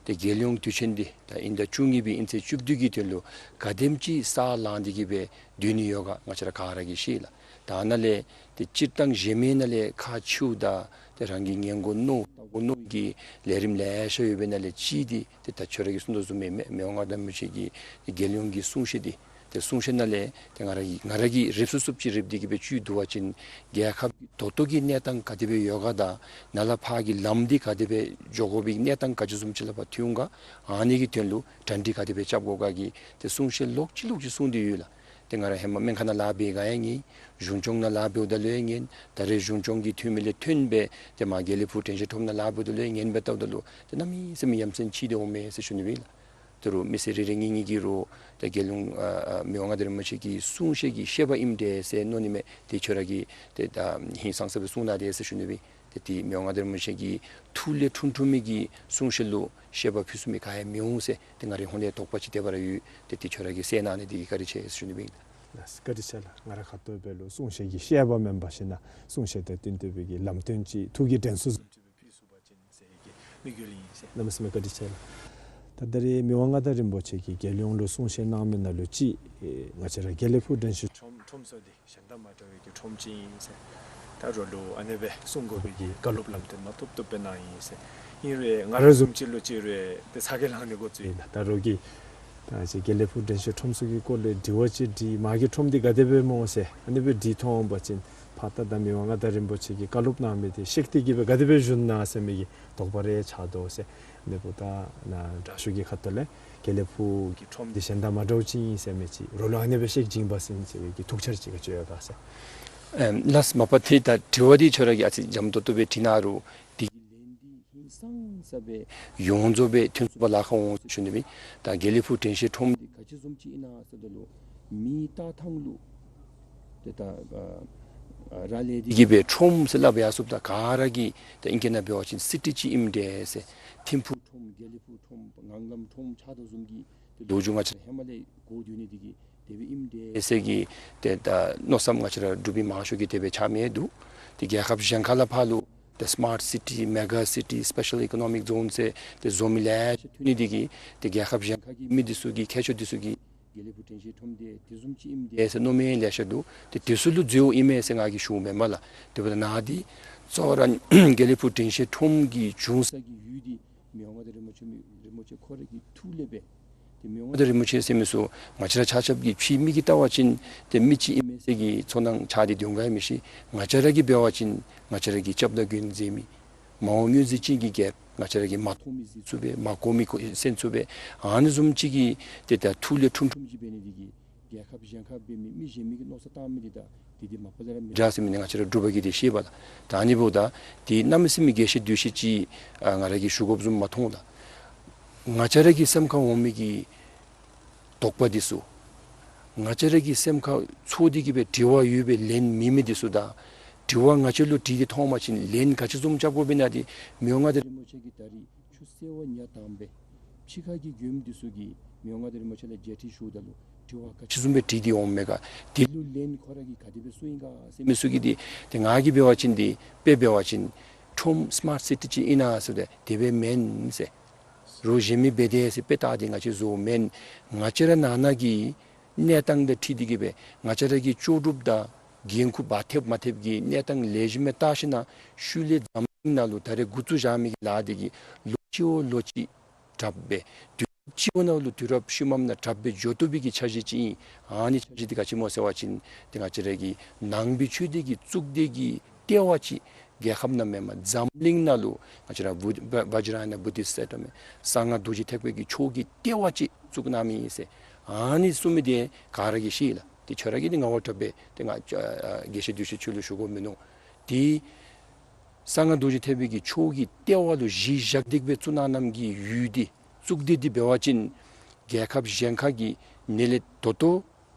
ཏེ་རྒྱལ་ཡོངས་དུས་ཆེན་འདི་ད་དབྱིན་ཟླ་བཅུ་གཉིས་པའི་དབྱིན་ཚེས་བཅུ་བདུན་གྱི་དོན་ལུ་ག་དེམ་ཅིག་ས་ལང་སྟེ་གིས་སྦེ་སྡོད་ནི་ཡོད་ག་ང་བཅས་ར་ག་ར་གིས་ཤེས་ལགས། ད་ནཱ་ལས་ཏེ་སྤྱིར་བཏང་གཞན་མི་ནང་ལས་ཁག་ཆེཝ་དང་ཏེ་རང་གིས་ཉན་དགོ་མནོ་བལྟ་དགོ་མནོ་གི་ལས་རིམ་ལེ་ཤ་ཡོད་པའི་ནང་ལས་གཅིག་འདི་ཏེ་ད་ཁྱོད་ར་གིས་གསུངས་དོ་བཟུམ་སྦེ་མི་དབང་མངའ་བདག་རིན་པོ་ཆེ་གི་ཏེ་རྒྱལ་ཡོངས་ཀྱི་གསུང་བཤད་འདི་ཏེ་གསུང་བཤད་ནང་ལས་ཏེ་ང་ར་གིས་ང་ར་གིས་རིག་ཚུགས་ཚུགསཔ་ཅིག་རིག་སྟེ་གིས་སྦེ་ཅིག་བསྡུ་བ་ཅིན་རྒྱལ་ཁབ་ཀྱི་ད་ལྟོ་གི་གནས་སྟངས་ག་དེ་སྦེ་ཡོད་ག་དང་ནཱ་ལས་ཕར་གྱི་ལམ་འདི་ག་དེ་སྦེ་འགྱོ་དགོ་པའི་གནས་སྟངས་ག་ཅི་བཟུམ་ཅིག་ལས་ཕར་ཐོན་ག་ཨ་ནི་གི་དོན་ལུ་གྲ་སྒྲིག་ག་དེ་སྦེ་རྐྱབ་དགོ་ག་གི་ཏེ་གསུང་བཤད་ལོག་ཅི་ལོག་ཅི་གསུངས་ཏེ་ཡོད་ལགས། ཏེ་ང་ར་ཧེ་མ་སྨན་ཁང་ནང་ལཱ་འབད་ག་ཡང་ཉན། གཞུང་སྐྱོང་ནང་ལཱ་འབདཝ་ད་ལུ་ཡང་ཉན། ད་རེས་གཞུང་སྐྱོང་གི་འཐུས་མི་ལས་ཐོན་སྦེ་ཏེ་མར་དགེ་ལེགས་ཕུག་དྲན་ཤེས་ཁྲོམ་ནང་ལཱ་འབདཝ་ད་ལུ་ཡང་ཉན་སྦེ་བལྟཝ་ད་ལུ་ཏེ་གནམ་མེད་ས་མེད་ཡ་མཚན་ཆེ་སྟེ་འོང་མས་ཟེར་ཞུ་ནི་སྦེ་ལགས། ད་རུང་མི་སེར་རེ་རེ་གཉིས་གཉིས་ཀྱིས་རུང་ཏེ་རྒྱལ་ཡོངས་ཨ་ཨ་མི་དབང་མངའ་བདག་རིན་པོ་ཆེ་གི་གསུང་བཤད་ཀྱི་བཤད་པ་ཨིནམ་འདྲས་ཟེར་མནོ་ནི་མས། ཏེ་ཁྱོད་ར་གིས་ཏེ་ད་ཧིང་སངས་ས་སྦེ་གསུངས་གནང་དེས་ཟེར་ཞུ་ནི་སྦེ། ཏེ་ཏེ་མི་དབང་མངའ་བདག་རིན་པོ་ཆེ་གི་ཐུགས་ལས་འཁྲུངས་འཁྲུངས་མི་གི་གསུང་བཤད་ལུ་བཤད་པ་ཕུན་སུམ་ཚོགས་ཡང་མི་འོང་ཟེར་ཏེ་ང་རའི་ཧོངས་ལས་དོགས་པ་ཅིག་དེ་སྦེ་ར་ཡོད། ཏེ་ཏེ་ཁྱོད་ར་གིས་སེལ་གནང་ནི་འདི་གིས་བཀའ་དྲིན་ཆེ་ཟེར་ཞུ་ནི་སྦེ་ཨིན། ལགས་བཀའ་དྲིན་ཆེ་ལགས། ང་ར་ཁ་ཐུག་སྦེ་ལུ་གསུང་བཤད་ཀྱི་བཤད་པ་མེན་པར་ཞིན་ན་གསུང་བཤད་དང་བསྟུན་ཏེ་སྦེ་གི་ལམ་སྟོན་ཅིག་ཐུགས་ཀྱི་དྲན་གསོ་བཟུམ་ཅིག་སྦེ་ཕུལ་ཚུགས་པ་ཅིན་ཟེར་གི་དམིགས་ཡུལ་ཨིན་ཟེར། གནམ་མེད་ས་མེད་བཀའ་དྲིན་ཆེ་ལགས། ད་ད་རེས་མི་དབང་མངའ་བདག་རིན་པོ་ཆེ་གིས་རྒྱལ་ཡོངས་ལུ་གསུང་བཤད་གནང་མི་ནང་ལུ་ཅིག་ཨེ་ང་བཅས་ར་དགེ་ལེགས་ཕུག་དྲན་ཤེས་ཁྲོམ་ཁྲོམ་ཚོགས་འདི་གཞན་དང་མ་འདྲ་བའི་གི་ཁྲོམ་ཅིག་ཨིན་ཟེར། ད་རོགས་ལུ་ཨ་ནེ་སྦེ་གསུང་དགོ་པའི་གི་བཀའ་སློབ་ལམ་སྟོན་མ་ཐུབ་ཐུབ་སྦེ་གནང་ཡི་ཟེར། ཨིན་རུང་ང་ར་བཟུམ་ཅིག་ལུ་ཅིག་རུང་ཏེ་ཚ་གྱང་ལང་ནི་འགོ་བཙུགས་ཡི་ལགས། ད་རོགས་ཀྱིས་ད་ཅི་དགེ་ལེགས་ཕུག་དྲན་ཤེས་ཁྲོམ་ཚོགས་ཀྱི་སྐོར་ལས་དྲི་བ་ཅིག་དྲིས་མ་གི་ཁྲོམ་འདི་ག་དེ་སྦེ་སྨོ་ཟེར་ཨ་ནེ་སྦེ་དྲིས་ཐོན་པ་ཅིན་ཕར་ད་ད་མི་དབང་མངའ་བདག་རིན་པོ་ཆེ་གིས་བཀའ་སློབ་གནང་མི་འདི་བཤད་དེ་གི་སྦེ་ག་དེ་སྦེ་ཞུ་ན་ཟེར་མི་གི་དོགས་པ་རེ་ཆགས་དོ་ཟེར། ཨ་ནེ་འབདཝ་ད་ནཱ་དྲག་ཤོས་ཀྱི་ཁ་ཐུག་ལས་དགེ་ལེགས་ཕུག་གི་ཁྲོམ་འདི་གཞན་དང་མ་འདྲཝ་ཅིག་ཨིན་ཟེར་མི་ཅིག་རོགས་ལུ་ཨ་ནེ་སྦེ་བཤད་བྱིན་པ་ཅིན་ཟེར་བའི་གི་ཐུགས་འཆར་ཅིག་ག་ཅི་ཡོད་ག་ཟེར། ཨེམ་ལགས་མ་པ་ཏེ་ད་དྲི་བ་འདི་ཁྱོད་ར་གིས་ཨ་ཙི་འཇམ་ཏོང་ཏོ་སྦེ་དྲིས་གནང་རུང་འདི་གི་ལན་འདི་ཧིང་སངས་ས་སྦེ་ཡོངས་རྫོགས་སྦེ་ཐོན་ཚུགས་པར་ལཱ་ཁག་འོང་ཟེར་ཞུ་ནི་སྦེ། ད་དགེ་ལེགས་ཕུག་དྲན་ཤེས་ཁྲོམ་འདི་ག་ཅི་བཟུམ་ཅིག་ཨིན་ན་ཟེརཝ་ད་ལུ་མི་ལྟ་ཐངས་ལུ་ཏེ་ད་ཨ་ར་ལས་འདི་གི་སྦེ་ཁྲོམ་ཟེར་སླབ་ཡར་སོངམ་ད་ག་ར་གིས་ད་ཨིང་སྐད་ནང་འབད་བ་ཅིན་སི་ཊི་ཅིག་ཨིནམ་འདྲས་ཟེར། ཐིམ་ཕུག་ཁྲོམ་དགེ་ལེགས་ཕུག་ཁྲོམ་ངང་ལམ་ཁྲོམ་ཆགས་དོ་བཟུམ་གྱི་ཏེ་ལོ་རྒྱུས་ང་བཅས་ར་ཧེ་མ་ལས་གོ་སྡོད་ནི་འདི་གིས་དེ་སྦེ་ཨིནམ་འདྲས་ཟེར་གྱི་ཏེ་ད་མནོ་བསམ་ང་བཅས་ར་འབྲུག་པའི་མང་ཤོས་ཀྱིས་དེ་སྦེ་ཆགས་མི་འདུག། ཏེ་རྒྱལ་ཁབ་གཞན་ཁ་ལས་ཕར་ལུ་ ཏེ་སི་མཱརཊ་སི་ཊི་མེ་གཱ་སི་ཊི་སི་པེ་ཤཱལ་ཨི་ཀོ་ནོ་མིཀ་ཛོན་ཟེར་ཏེ་བཟོ་མི་ལེ་ཤ་ཐོན་ནི་འདི་གིས་ཏེ་རྒྱལ་ཁབ་གཞན་ཁ་གི་མི་འདི་ཚུ་གིས་མཁས་མཆོག་འདི་ཚུ་གིས་དགེ་ལེགས་ཕུག་དྲན་ཤེས་ཁྲོམ་འདི་དེ་བཟུམ་ཅིག་ཨིནམ་འདི་ཟེར་མནོ་མི་ལེ་ཤ་འདུག། ཏེ་དེ་ཚུ་ལུ་འཛོལཝ་ཨིན་མས་ཟེར་ང་གིས་ཞུཝ་མེན་པ་ལགས། དེ་འབདཝ་ད་ནཱ་འདི་གཙོ་བོ་ར་དགེ་ལེགས་ཕུག་དྲན་ཤེས་ཁྲོམ་གྱི་བྱུང་ས་གི་ཡུལ་འདི་མི་དབང་མངའ་བདག་རིན་པོ་ཆེ་མི་རིན་པོ་ཆེ་ཁོ་ར་གི་ཐུགས་ལས་སྦེ་ཏེ་མི་དབང་མངའ་བདག་རིན་པོ་ཆེ་ཟེར་མི་ཚུ་ང་བཅས་ར་ཆ་ཁྱབ་ཀྱིས་ཕྱི་མིག་གིས་བལྟ་བ་ཅིན་ཏེ་མི་ཅིག་ཨིན་མས་ཟེར་གྱི་ཚོར་སྣང་ཆགས་ཏེ་སྡོད་ག་ཡང་མི་ཤེས། ང་བཅས་ར་གིས་འབད་བ་ཅིན་ང་བཅས་ར་གིས་སྐྱབས་དང་མགོན་མཛད་མི་མ་འོངས་མངོན་གཟིགས་ཅན་གྱི་རྒྱལཔོ་ང་བཅས་ར་གིས་མ་མཐོང་མི་གཟིགས་ཚུགས་པས། མ་གོ་མི་གོ་གསན་ཚུགས་པས། ཨ་ནི་བཟུམ་ཅིག་གི་ཏེ་ད་ཐུགས་ལས་འཁྲུངས་འཁྲུངསམ་ཅིག་འབད་ནི་འདི་གིས་རྒྱལ་ཁབ་གཞན་ཁ་འབད་མི་མི་གཞན་མི་གིས་མནོ་བསམ་བཏང་མི་འདི་དང་འདི་འདི་མ་པ་ལས་ར་མི་འདྲ་ཟེར་མི་འདི་ང་བཅས་ར་འབྲུག་པ་གིས་འདི་ཤེས་པས་ལགས། ད་ཨ་ནི་འབདཝ་ད་འདི་གནམ་མེད་ས་མེད་རྒྱས་བཤད་བསྡུས་བཤད་ཅིག་ཨ་ང་ར་གིས་ཞུ་དགོཔ་བཟུམ་མ་མཐོང་ལགས། ང་བཅས་ར་གི་སེམས་ཁར་འོང་མི་གི་དོགས་པ་འདི་ཚུ་ང་བཅས་ར་གི་སེམས་ཁར་ཚོར་ཏེ་གི་སྦེ་དྲི་བ་ཡོད་པའི་ལན་མེད་མི་འདི་ཚུ་དང་དྲི་བ་ང་བཅས་ལུ་དྲིས་ཏེ་མཐོང་པ་ཅིན་ལན་ག་ཅི་བཟུམ་རྐྱབ་དགོཔ་ཨིན་ན་འདི་མི་དབང་མངའ་བདག་རིན་པོ་ཆེ་གིས་ད་རིས་ཆུ་སེར་བ་ཉ་དང་པའི་ཕྱི་ཁ་གི་མགྱོནམ་འདི་ཚུ་གིས་མི་དབང་མངའ་བདག་རིན་པོ་ཆེ་ལུ་མཇལ་ཕྲད་ཞུཝ་ད་ལུ་དྲི་བ་ག་ཅི་བཟུམ་སྦེ་དྲིས་ཏེ་འོངམ་མས་ག། དེ་ལུ་ལན་ཁོ་ར་གིས་ག་དེ་སྦེ་གསུངས་ཡི་ག་ཟེར་མི་ཚུ་གི་འདི་ཏེ་ང་གིས་འབད་བ་ཅིན་འདི་དཔེ་འབད་བ་ཅིན་ཁྲོམ་སི་མཱརཊ་སི་ཊི་ཅིག་ཨིན་ན་ཟེར་ཏེ་དེ་སྦེ་མེན་ཟེར། རོགས་གཞན་མི་འབད་དེས་ཟེར་དཔེ་བལྟ་སྟེ་ང་བཅས་བཟོཝ་མེན། ང་བཅས་ར་ནང་ན་གི་གནས་སྟངས་དང་འཁྲིལ་ཏེ་གི་སྦེ་ང་བཅས་ར་གི་ལྕོགས་གྲུབ་དང་འགན་ཁུར་འབག་ཐེབས་མ་ཐེབས་ཀྱི་གནས་སྟངས་ལེགས་ཤོམ་སྦེ་བལྟ་ཞིན་ན་ཤུལ་ལས་འཛམ་གླིང་ནང་ལུ་ད་རེས་འགོ་བཙུགས་བཞག་མི་གི་ལཱ་འདི་གིས་ལོ་གཅིག་བ་ལོ་གཅིག་དྲགཔ་སྦེ་དུས་རབས་གཅིག་བ་ནང་ལུ་དུས་རབས་ཤུལ་མམ་ནང་དྲགཔ་སྦེ་འགྱོ་བཏུབ་པའི་གི་འཆར་གཞི་ཅིག་ཨིན། ཨ་ནི་འཆར་གཞི་འདི་ག་ཅི་སྨོ་ཟེར་བ་ཅིན་ཏེ་ང་བཅས་ར་གི་ནང་པའི་ཆོས་འདི་གི་གཙུག་སྡེ་གི་ལྟེ་བ་ཅིག་རྒྱལ་ཁབ་ནང་མེན་པར་འཛམ་གླིང་ནང་ལུ་ང་བཅས་ར་བུ་བ་བཛྲ་ཡ་ན་བོ་དྷི་སཏྭ་ཟེར་མི་གསང་སྔགས་རྡོ་རྗེ་ཐེག་པའི་གི་ཕྱོགས་ཀྱི་ལྟེ་བ་ཅིག་བཙུགས་གནང་མི་ཨིན་ཟེར། ཨ་ནི་གསུངས་མི་འདི་ག་ར་གིས་ཤེས་ལགས། ཏེ་ཁྱོད་ར་གིས་འདི་ངག་དབང་གྲགས་པས་ཏེ་ང་ཨ་རྒྱས་བཤད་བསྡུས་བཤད་ཁྱོད་ལུ་ཞུ་དགོཔ་མིན་ནུག། ཏེ་གསང་སྔགས་རྡོ་རྗེ་ཐེག་པའི་གི་ཕྱོགས་ཀྱི་ལྟེ་བ་ལུ་གཞི་བཞག་སྟེ་གི་སྦེ་བཙུགས་གནང་གནངམ་གི་ཡུལ་འདི་གཙུག་སྡེ་འདི་འབད་བ་ཅིན་རྒྱལ་ཁབ་གཞན་ཁ་གི་ནི་ལས་ད་ལྟོ་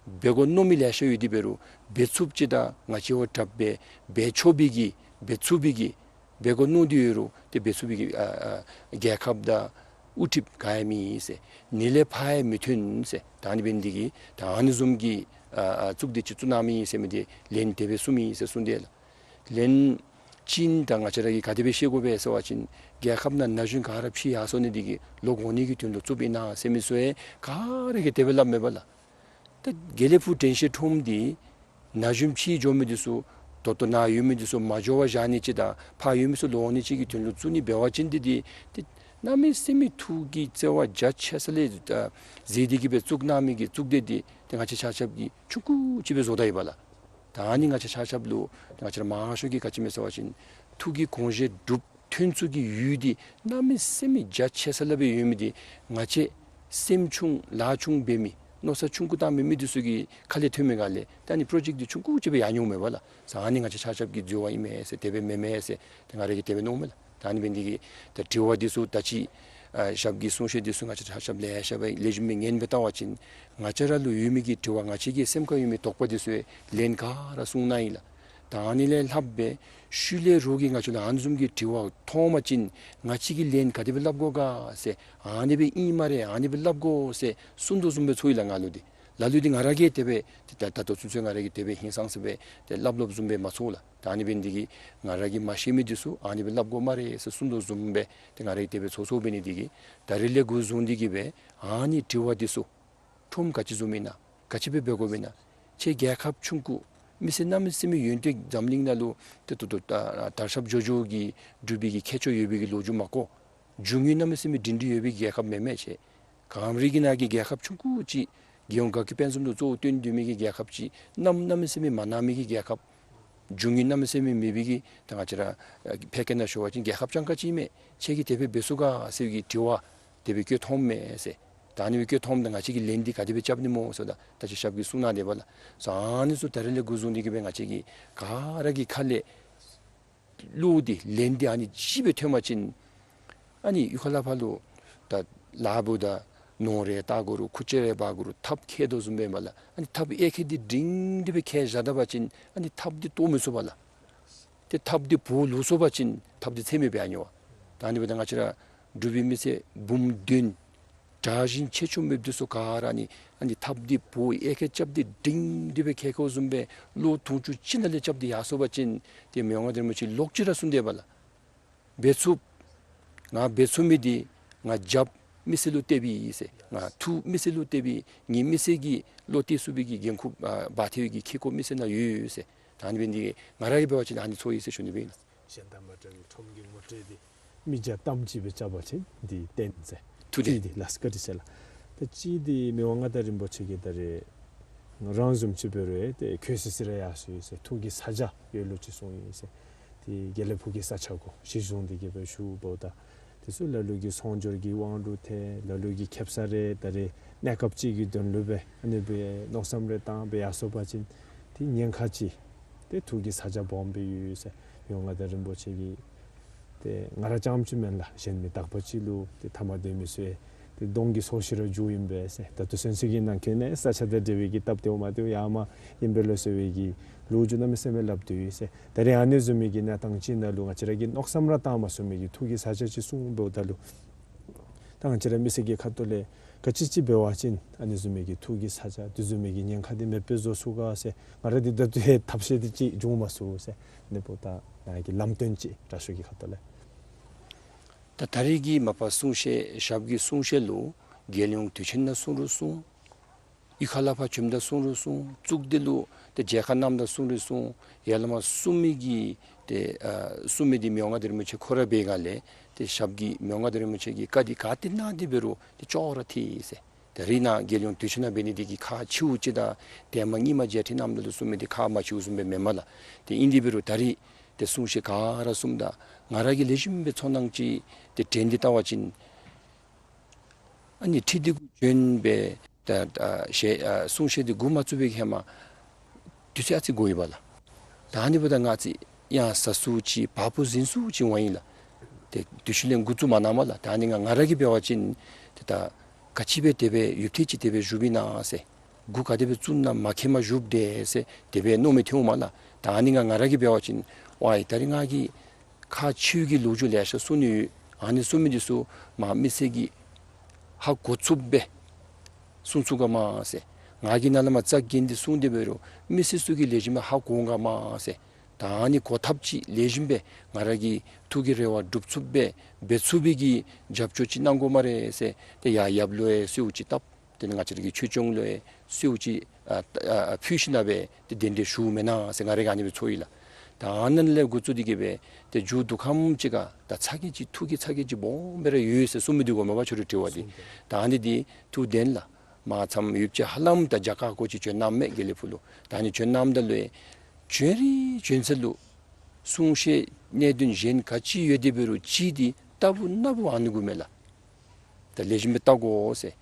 འབད་དགོ་མནོ་མི་ལེ་ཤ་ཡོད་དེ་འབད་རུང་འབད་ཚུགསཔ་ཅིག་དང་ང་བཅས་འོ་དྲགཔ་སྦེ་འབད་ཆོག་པའི་གི་འབད་ཚུགས་པའི་གི་འབད་དགོ་མནོ་སྟེ་ཡོད་རུང་ཏེ་འབད་ཚུགས་པའི་གི་ཨ་ཨ་རྒྱལ་ཁབ་དང་དབུ་ཁྲིདཔ་ག་ཡང་མེད་ཟེར། ནི་ལས་ཕར་ཡང་མི་ཐོན་ཟེར། ད་ཨ་ནི་འབད་ནི་འདི་གིས་ད་ཨ་ནི་བཟུམ་གྱི་ཨ་ཨ་གཙུག་སྡེ་ཅིག་བཙུགས་གནང་མི་ཨིན་ཟེར་མི་འདི་ལན་དེ་སྦེ་གསུངས་མི་ཨིན་ཟེར་གསུངས་དེས་ལགས། ལན་ཅིག་ད་ང་བཅས་ར་གིས་ག་དེ་སྦེ་ཤེས་དགོ་པས་ཟེར་བ་ཅིན་རྒྱལ་ཁབ་ནང་ན་གཞོན་ག་ར་ཕྱིར་ཡར་སོང་ནི་འདི་གིས་ལོག་འོང་ནི་གི་དོན་ལུ་བཙུགསཔ་ཨིན་ན་ཟེར་མི་ཚུ་ཡང་ག་ར་གིས་དེ་སྦེ་སླབ་མས་པ་ལགས། ད་དགེ་ལེགས་ཕུག་དྲན་ཤེས་ཁྲོམ་འདི་ན་གཞོན་ཕྱིར་འགྱོ་མི་འདི་ཚུ་ད་ལྟོ་ནཱ་ཡོད་མི་འདི་ཚུ་མ་འགྱོ་བར་བཞག་ནི་ཅིག་དང་ཕར་ཡོད་མི་ཚུ་ལོག་འོང་ནི་ཅིག་གི་དོན་ལུ་བཙུགས་ནི་འབད་བ་ཅིན་འདི་འདི་ཏེ་གནམ་མེད་ས་མེད་ཐུགས་ཀྱི་བརྩེ་བ་རྒྱ་ཆེ་ས་ལས་ཨ་གཟིགས་ཏེ་གི་སྦེ་བཙུགས་གནང་མི་གི་གཙུག་སྡེ་འདི་ཏེ་ང་བཅས་ཆ་ཁྱབ་ཀྱིས་ཆུང་ཀུ་ཅིག་སྦེ་བཟོ་ད་ཡི་པ་ལགས། ད་ཨ་ནི་ང་བཅས་ཆ་ཁྱབ་ལུ་ང་བཅས་ར་མང་ཤོས་ཀྱིས་ག་ཅི་སྨོ་ཟེར་བ་ཅིན་ཐུགས་ཀྱི་དགོངས་བཞེད་སྒྲུབ་ཐོན་ཚུགས་ཀྱི་ཡུལ་འདི་གནམ་མེད་ས་མེད་རྒྱ་ཆེ་ས་ལས་སྦེ་ཡོད་མི་འདི་ང་བཅས་སེམས་ཆུང་ལཱ་ཆུང་འབད་མི་མནོ་བསམ་ཆུང་ཀུ་བཏང་མི་མི་འདི་ཚུ་གི་ཁ་ལས་ཐོན་མི་ག་ལས་ད་ཨ་ནི་པྲོ་ཇེཀཊ་འདི་ཆུང་ཀུ་ཅིག་སྦེ་ཡར་འགྱོཝ་མས་པ་ལགས། ཟེར་ཨ་ནི་ང་བཅས་ཆ་ཁྱབ་ཀྱིས་འཛོལ་བ་ཨིན་མས་ཟེར་དེ་སྦེ་མེན་མས་ཟེར་ཏེ་ང་ར་གིས་དེ་སྦེ་མནོཝ་མས་ལགས། ད་ཨ་ནི་འབད་ནི་འདི་གིས་ད་དྲི་བ་འདི་ཚུ་ད་ཅི་ཨ་ཞབས་ཀྱི་གསུང་བཤད་འདི་ཚུ་ང་བཅས་ཆ་ཁྱབ་ལེ་ཤ་སྦེ་ལེགས་ཤོམ་སྦེ་ཉན་སྦེ་བལྟ་བ་ཅིན་ང་བཅས་ར་ལུ་ཡོད་མི་གི་དྲི་བ་ང་བཅས་ཀྱི་སེམས་ཁར་ཡོད་མི་དོགས་པ་འདི་ཚུ་ལན་ག་ར་གསུངས་གནང་ཡི་ལགས། ད་ཨ་ནི་ལས་ལྷགཔ་སྦེ་ཤུལ་ལས་རོགས་ཀྱིས་ང་བཅས་ལུ་ཨ་ནི་བཟུམ་གྱི་དྲི་བ་མཐོང་པ་ཅིན་ང་བཅས་ཀྱིས་ལན་ག་དེ་སྦེ་སླབ་དགོ་ག་ཟེར་ཨ་ནི་སྦེ་ཨིན་སྨ་རེ་ཨ་ནི་སྦེ་སླབ་དགོ་ཟེར་གསུངས་དོ་བཟུམ་སྦེ་ཚོར་ཡི་ལགས་ང་ལུ་འདི། ལ་ལུ་འདི་ང་ར་གིས་དེ་སྦེ་ད་ད་ལྟོ་ཚུན་ཚོད་ང་ར་གིས་དེ་སྦེ་ཧིང་སངས་ས་སྦེ་ཏེ་སླབ་སླབ་བཟུམ་སྦེ་མ་ཚོར་ལགས། ད་ཨ་ནི་འབད་ནི་འདི་གིས་ང་ར་གིས་མ་ཤེས་མི་འདི་ཚུ་ཨ་ནི་སྦེ་སླབ་དགོ་སྨ་རེ་ཟེར་གསུངས་དོ་བཟུམ་སྦེ་ཏེ་ང་ར་གིས་དེ་སྦེ་ཚོར་ཚོརཝ་འབད་ནི་འདི་གིས་ད་རིས་ལས་འགོ་བཟུང་སྟེ་གི་སྦེ་ཨ་ནི་དྲི་བ་འདི་ཚུ་ཁྲོམ་ག་ཅི་བཟུམ་ཨིན་ན་ག་ཅི་སྦེ་འབད་དགོཔ་ཨིན་ན་ཁྱེད་རྒྱལ་ཁབ་ཆུང་ཀུ་མི་སེར་གནམ་མེད་ས་མེད་ཡོན་ཏན་འཛམ་གླིང་ནང་ལུ་ཏེ་ད་ལྟོ་ད་དར་ཁྱབ་འགྱོ་འགྱོ་གི་འབྲུག་པའི་གི་ཁྱད་ཆོས་ཡོད་པའི་གི་ལོ་རྒྱུས་མ་གོ། རྒྱུ་དངོས་གནམ་མེད་ས་མེད་སྒྲིང་སྒྲི་ཡོད་པའི་རྒྱལ་ཁབ་མེན་མས་ཁྱེད། གངས་རི་གི་ནང་གི་རྒྱལ་ཁབ་ཆུང་ཀུ་ཅིག་རྒྱལ་ཡོངས་དགའ་སྐྱིད་དཔལ་འཛོམས་ལུ་གཙོ་བོ་བཏོན་སྡོད་མི་གི་རྒྱལ་ཁབ་ཅིག་གནམ་གནམ་མེད་ས་མེད་མ་གནང་མི་གི་རྒྱལ་ཁབ། རྒྱུ་དངོས་གནམ་མེད་ས་མེད་མེད་པའི་གི་ད་ང་བཅས་ར་ཨ་ཕལ་སྐད་ནང་ཞུ་བ་ཅིན་རྒྱལ་ཁབ་སྤྱང་ཀ་ཅིག་མས། ཁྱེད་ཀྱིས་དེ་སྦེ་འབད་ཚུགས་ག་ཟེར་བའི་གི་དྲི་བ་དེ་སྦེ་བཀོད་ཐོནམ་མས་ཟེར། ད་ཨ་ནི་སྦེ་བཀོད་ཐོནམ་ད་ང་བཅས་ཀྱིས་ལན་འདི་ག་དེ་སྦེ་རྐྱབ་ནི་སྨོ་ཟེརཝ་ད་ད་ཅི་ཞབས་ཀྱིས་གསུངས་གནང་དེས་པ་ལགས། སོ་ཨ་ནི་ཚུ་ད་རིས་ལས་འགོ་བཟུང་སྟེ་གི་སྦེ་ང་བཅས་ཀྱིས་ག་ར་གི་ཁ་ལས་བློ་འདི་ལན་འདི་ཨ་ནི་ཅིག་སྦེ་ཐོན་པ་ཅིན་ཨ་ནི་གཡུས་ཁ་ལས་ཕར་ལུ་ད་ལཱ་འབདཝ་ད་ནོར་རེ་བཏགས་དགོ་རུང་ཁུར་ཆེན་རེ་འབག་དགོ་རུང་ཐགཔ་འཁྱེར་དོ་བཟུམ་སྦེ་མས་ལགས། ཨ་ནི་ཐགཔ་གཡས་འཁྱེར་འདི་སྒྲིང་སྒྲི་སྦེ་འཁྱེར་བཞག་ད་པ་ཅིན་ཨ་ནི་ཐགཔ་འདི་བཏོག་མི་ཚུགས་པས་ལགས། ཏེ་ཐགཔ་འདི་བོར་ལུས་སོང་པ་ཅིན་ཐགཔ་འདི་ཚེམ་མེདཔ་སྦེ་ཡར་འགྱོ་བ། ད་ཨ་ནི་འབདཝ་ད་ང་བཅས་ར་འབྲུག་པའི་མི་སེར་འབུམ་བདུན་དྲག་ཞན་ཆེ་ཆུང་མེདཔ་འདི་ཚུ་ག་ར་ཨ་ནི་ཨ་ནི་ཐགཔ་འདི་བོར་གཡས་འཁྱེར་རྐྱབ་སྟེ་སྒྲིང་སྒྲི་སྦེ་འཁྱེར་འཁྱེརཝ་བཟུམ་སྦེ་ལོ་དུང་ཕྱུར་གཅིག་ནང་ལས་རྐྱབ་སྟེ་ཡར་སོང་པ་ཅིན་ཏེ་མི་དབང་མངའ་བདག་རིན་པོ་ཆེ་ལོག་ཅི་ར་གསུངས་དེས་པ་ལགས། འབད་ཚུགས། ང་འབད་ཚུགས་མི་འདི་ང་རྒྱབ་མི་སེར་ལུ་གཏད་པའི་ཨིན་ཟེར། ང་ཐུགས་མི་སེར་ལུ་གཏད་པའི་ངེའི་མི་སེར་གྱི་བློ་གཏད་ཚུགས་པའི་གི་འགན་ཁུར་ཨ་འབག་སྟེ་གི་ཁེ་ཀོ་མི་སེར་ནང་ཡོད་ཟེར། ད་ཨ་ནི་འབད་ནི་འདི་ང་ར་གིས་འབད་བ་ཅིན་ཨ་ནི་ཚོར་ཡི་ཟེར་ཞུ་ནི་སྦེ་ཨིན། གཞན་དང་མ་འདྲ་བའི་ཁྲོམ་གྱི་ངོ་སྤྲོད་འདི་མི་བརྒྱ་ཐམ་ཅིག་སྦེ་རྐྱབ་པ་ཅིན་འདི་བརྟན་ཟེར། ཐུགས་བདེ། ཐུགས་བདེ་ལགས། བཀའ་དྲིན་ཆེ་ལགས། ད་ཅི་འདི་མི་དབང་མངའ་བདག་རིན་པོ་ཆེ་གིས་ད་རེས་རང་བཟུམ་ཅིག་འབད་རུང་ཏེ་ཁྱོད་སི་སི་ར་ཡར་སོང་ཡི་ཟེར། ཐུགས་ཀྱི་ས་ཆ་ཡོད་ལོ་ཅིག་སོང་ཡི་ཟེར། ཏེ་དགེ་ལེགས་ཕུག་གི་ས་ཆ་གུ་གཞི་བཟུང་སྟེ་གི་སྦེ་བཞུགསཔ་ད་དེ་ཚུ་ལ་ལུ་གི་ཚོང་སྦྱོར་གྱི་དབང་དུ་ཐལ། ལ་ལུ་གི་ཁེབ་ས་རེ་ད་རེས་གནས་སྐབས་ཅིག་གི་དོན་ལུ་སྦེ་ཨ་ནི་སྦེ་མནོ་བསམ་རེ་བཏང་སྦེ་ཡར་སོང་པ་ཅིན་ཏེ་ཉེན་ཁ་ཅིག་ཏེ་ཐུགས་ཀྱི་ས་ཆ་སྦོམ་སྦེ་ཡོད་ཟེར། མི་དབང་མངའ་བདག་རིན་པོ་ཆེ་གིས་ཏེ་ང་ར་རྐྱངམ་ཅིག་མེན་ལགས། གཞན་མི་དག་པ་ཅིག་ལུ་ཏེ་མཐའ་མ་སྡོད་མི་ཚུ་ཏེ་གདོང་གི་ཚོས་གཞི་ར་འགྱོཝ་ཨིན་པས་ཟེར། ད་ལྟོ་ཚུན་ཚོད་ཀྱི་ནང་འཁོད་ནང་ས་ཆ་དང་འབྲེལ་བའི་གི་སྟབས་བདེཝ་མ་བདེཝ་ཡར་མར་ཨིན་པས་ལོ་ཟེར་བའི་གི་ལོ་རྒྱུས་གནམ་མེད་ས་མེད་སླབ་སྡོད་ཡི་ཟེར། ད་རེས་ཨ་ནི་བཟུམ་མའི་གི་གནས་སྟངས་ཅིག་ནང་ལུ་ང་བཅས་ར་གིས་མནོ་བསམ་ར་བཏང་མ་ཚུགས་མི་གི་ཐུགས་ཀྱི་ས་ཆ་ཅིག་གསུངམ་ད་ལུ་ད་ང་བཅས་ར་མི་སེར་གྱི་ཁ་ཐུག་ལས་ག་ཅི་ཅིག་འབད་བ་ཅིན་ཨ་ནི་བཟུམ་མའི་གི་ཐུགས་ཀྱི་ས་ཆ་དེ་བཟུམ་མའི་གི་ཉེན་ཁ་འདི་མེདཔ་སྦེ་བཟོ་ཚུགས་ག་ཟེར། ང་ར་འདི་ད་ལྟོ་ཐབས་ཤེས་འདི་ཅིག་འབྱུང་མ་ཚུགས་ཟེར། ཨ་ནི་འབདཝ་ད་ནཱ་གི་ལམ་སྟོན་ཅིག་དྲག་ཤོས་ཀྱི་ཁ་ཐུག་ལས། ད་ད་རེས་ཀྱི་མ་པ་གསུང་བཤད་ཞབས་ཀྱི་གསུང་བཤད་ལུ་རྒྱལ་ཡོངས་དུས་ཆེན་ནང་གསུང་རུང་གསུང་། གཡུས་ཁ་ལས་ཕར་བྱོནམ་ད་གསུང་རུང་གསུང་། གཙུག་སྡེ་ལུ་ཏེ་མཇལ་ཁ་གནངམ་ད་གསུང་རུང་གསུང་། ཡར་ལས་མར་གསུང་མི་གི་ཏེ་ཨ་གསུང་མི་འདི་མི་དབང་མངའ་བདག་རིན་པོ་ཆེ་ཁོ་ར་འབད་སྒང་ལས་ཏེ་ཞབས་ཀྱི་མི་དབང་མངའ་བདག་རིན་པོ་ཆེ་གིས་བཀའ་འདི་ག་ཏེ་གནང་སྟེ་འབད་རུང་ཏེ་ཅོག་ར་འཐད་ཟེར། ད་རེས་ནཱ་རྒྱལ་ཡོངས་དུས་ཆེན་ནང་འབད་ནི་འདི་གིས་ཁག་ཆེཝ་ཅིག་དང་ཏེ་མ་གཉིས་མ་མཇལ་ཁ་གནངམ་ད་ལུ་གསུང་མི་འདི་ཁག་མ་ཆེཝ་བཟུམ་སྦེ་མེན་མས་ལགས། ཏེ་ཨིན་དེ་འབད་རུང་ད་རེས་ཏེ་གསུང་བཤད་ག་ར་གསུངམ་ད་ང་ར་གིས་ལེགས་ཤོམ་སྦེ་ཚོར་སྣང་ཅིག་ཏེ་དྲན་ཏེ་བལྟ་བ་ཅིན་ཨ་ནི་ཁྲི་འདི་གུ་བྱོན་སྦེ་ད་ད་ཞལ་ཨ་གསུང་བཤད་འདི་འགོ་མ་བཙུགས་པའི་ཧེ་མ་དུས་ཚོད་ཨ་ཙི་འགོར་ཡི་པ་ལགས། ད་ཨ་ནི་འབདཝ་ད་ང་ཨ་ཙི་ཡང་ཟ་སུ་ཅིག་བ་སྤུ་ཟིང་སུ་ཅིག་འོང་ཡི་ལགས། ཏེ་དུས་ཚོད་ལས་འགོ་བཙུགས་མ་གནངམ་ལགས། ད་ཨ་ནི་ང་ང་ར་གིས་འབད་བ་ཅིན་ཏེ་ད་ག་ཅི་སྦེ་དེ་སྦེ་ཡུདཔ་ཐེངས་ཅིག་དེ་སྦེ་བཞུགསཔ་ཨིན་ན་ཟེར། འགོ་ག་དེ་སྦེ་བཙུགས་ན་མ་མཁྱེནམ་བཞུགསཔ་འདྲས་ཟེར་དེ་སྦེ་མནོ་མི་ཐོན་འོང་མས་ལགས། ད་ཨ་ནི་ང་ང་ར་གིས་འབད་བ་ཅིན་ཝའི་ད་རེས་ང་གིས་ཁག་ཆེ་བའི་གི་ལོ་རྒྱུས་ལེ་ཤ་གསུང་ནི་ཡོད། ཨ་ནི་གསུང་མི་འདི་ཚུ་མ་མི་སེར་གྱིས་ཧ་གོ་ཚུགསཔ་སྦེ་གསུང་ཚུགས་ག་མས་ཟེར། ང་གིས་ནཱ་ལས་མར་རྩ་འགེངས་ཏེ་གསུང་སྟེ་འབད་རུང་མི་སེར་ཚུ་གིས་ལེགས་ཤོམ་སྦེ་ཧ་གོ་འོང་ག་མས་ཟེར། ད་ཨ་ནི་གོ་ཐབས་ཅིག་ལེགས་ཤོམ་སྦེ་ང་ར་གི་ཐུགས་ཀྱི་རེ་བ་སྒྲུབ་ཚུགསཔ་སྦེ་འབད་ཚུགས་པའི་གི་རྒྱབ་སྐྱོར་ཅིག་གནང་དགོ་སྨ་རེ་ཟེར། ཏེ་ཡར་ཡབ་ལུ་ཡང་གསོལཝ་ཅིག་བཏབ། ཏེ་ང་བཅས་ར་གི་ཆོས་སྐྱོང་ལུ་ཡང་གསོལཝ་ཅིག་ཨ་ཨ་ཕུལ་ཞིནམ་སྦེ་ཏེ་གདན་འདྲེན་ཞུཝ་མེན་ན་ཟེར་ང་ར་གིས་ཨ་ནི་སྦེ་ཚོར་ཡི་ལགས། ད་ཨ་ནཱ་ལས་འགོ་བཙུགས་ཏེ་གི་སྦེ་ཏེ་མཇུག་བསྡུ་ཁམས་ཅིག་ཁར་ད་ཚ་གྱང་ཅིག་ཐུགས་ཀྱི་ཚ་གྱང་ཅིག་སྦོམ་སྦེ་ར་ཡོད་ཟེར་གསུང་མི་འདི་གོ་མས་པ། ཁྱོད་ར་དྲི་བ་འདི་ད་ཨ་ནི་འདི་ཐུགས་བདེན་ལགས། མ་མཚམས་ཡུདཔ་ཅིག་ཧ་ལམ་ད་རྒྱ་གར་སྐོར་ཅིག་བྱོན་གནངམ་མས་དགེ་ལེགས་ཕུག་ལུ། ད་ཨ་ནི་བྱོན་གནངམ་ད་ལུ་ཡང་བྱོན་རིགས་བྱོན་ཚད་ལུ་གསུང་བཤད་གནད་དོན་གཞན་ག་ཅི་ཡོད་དེ་འབད་རུང་ཅིག་འདི་ལྟ་བུ་ན་བུ་ཨ་ནི་གུ་མས་ལགས། ད་ལེགས་ཤོམ་སྦེ་བལྟ་དགོ་ཟེར།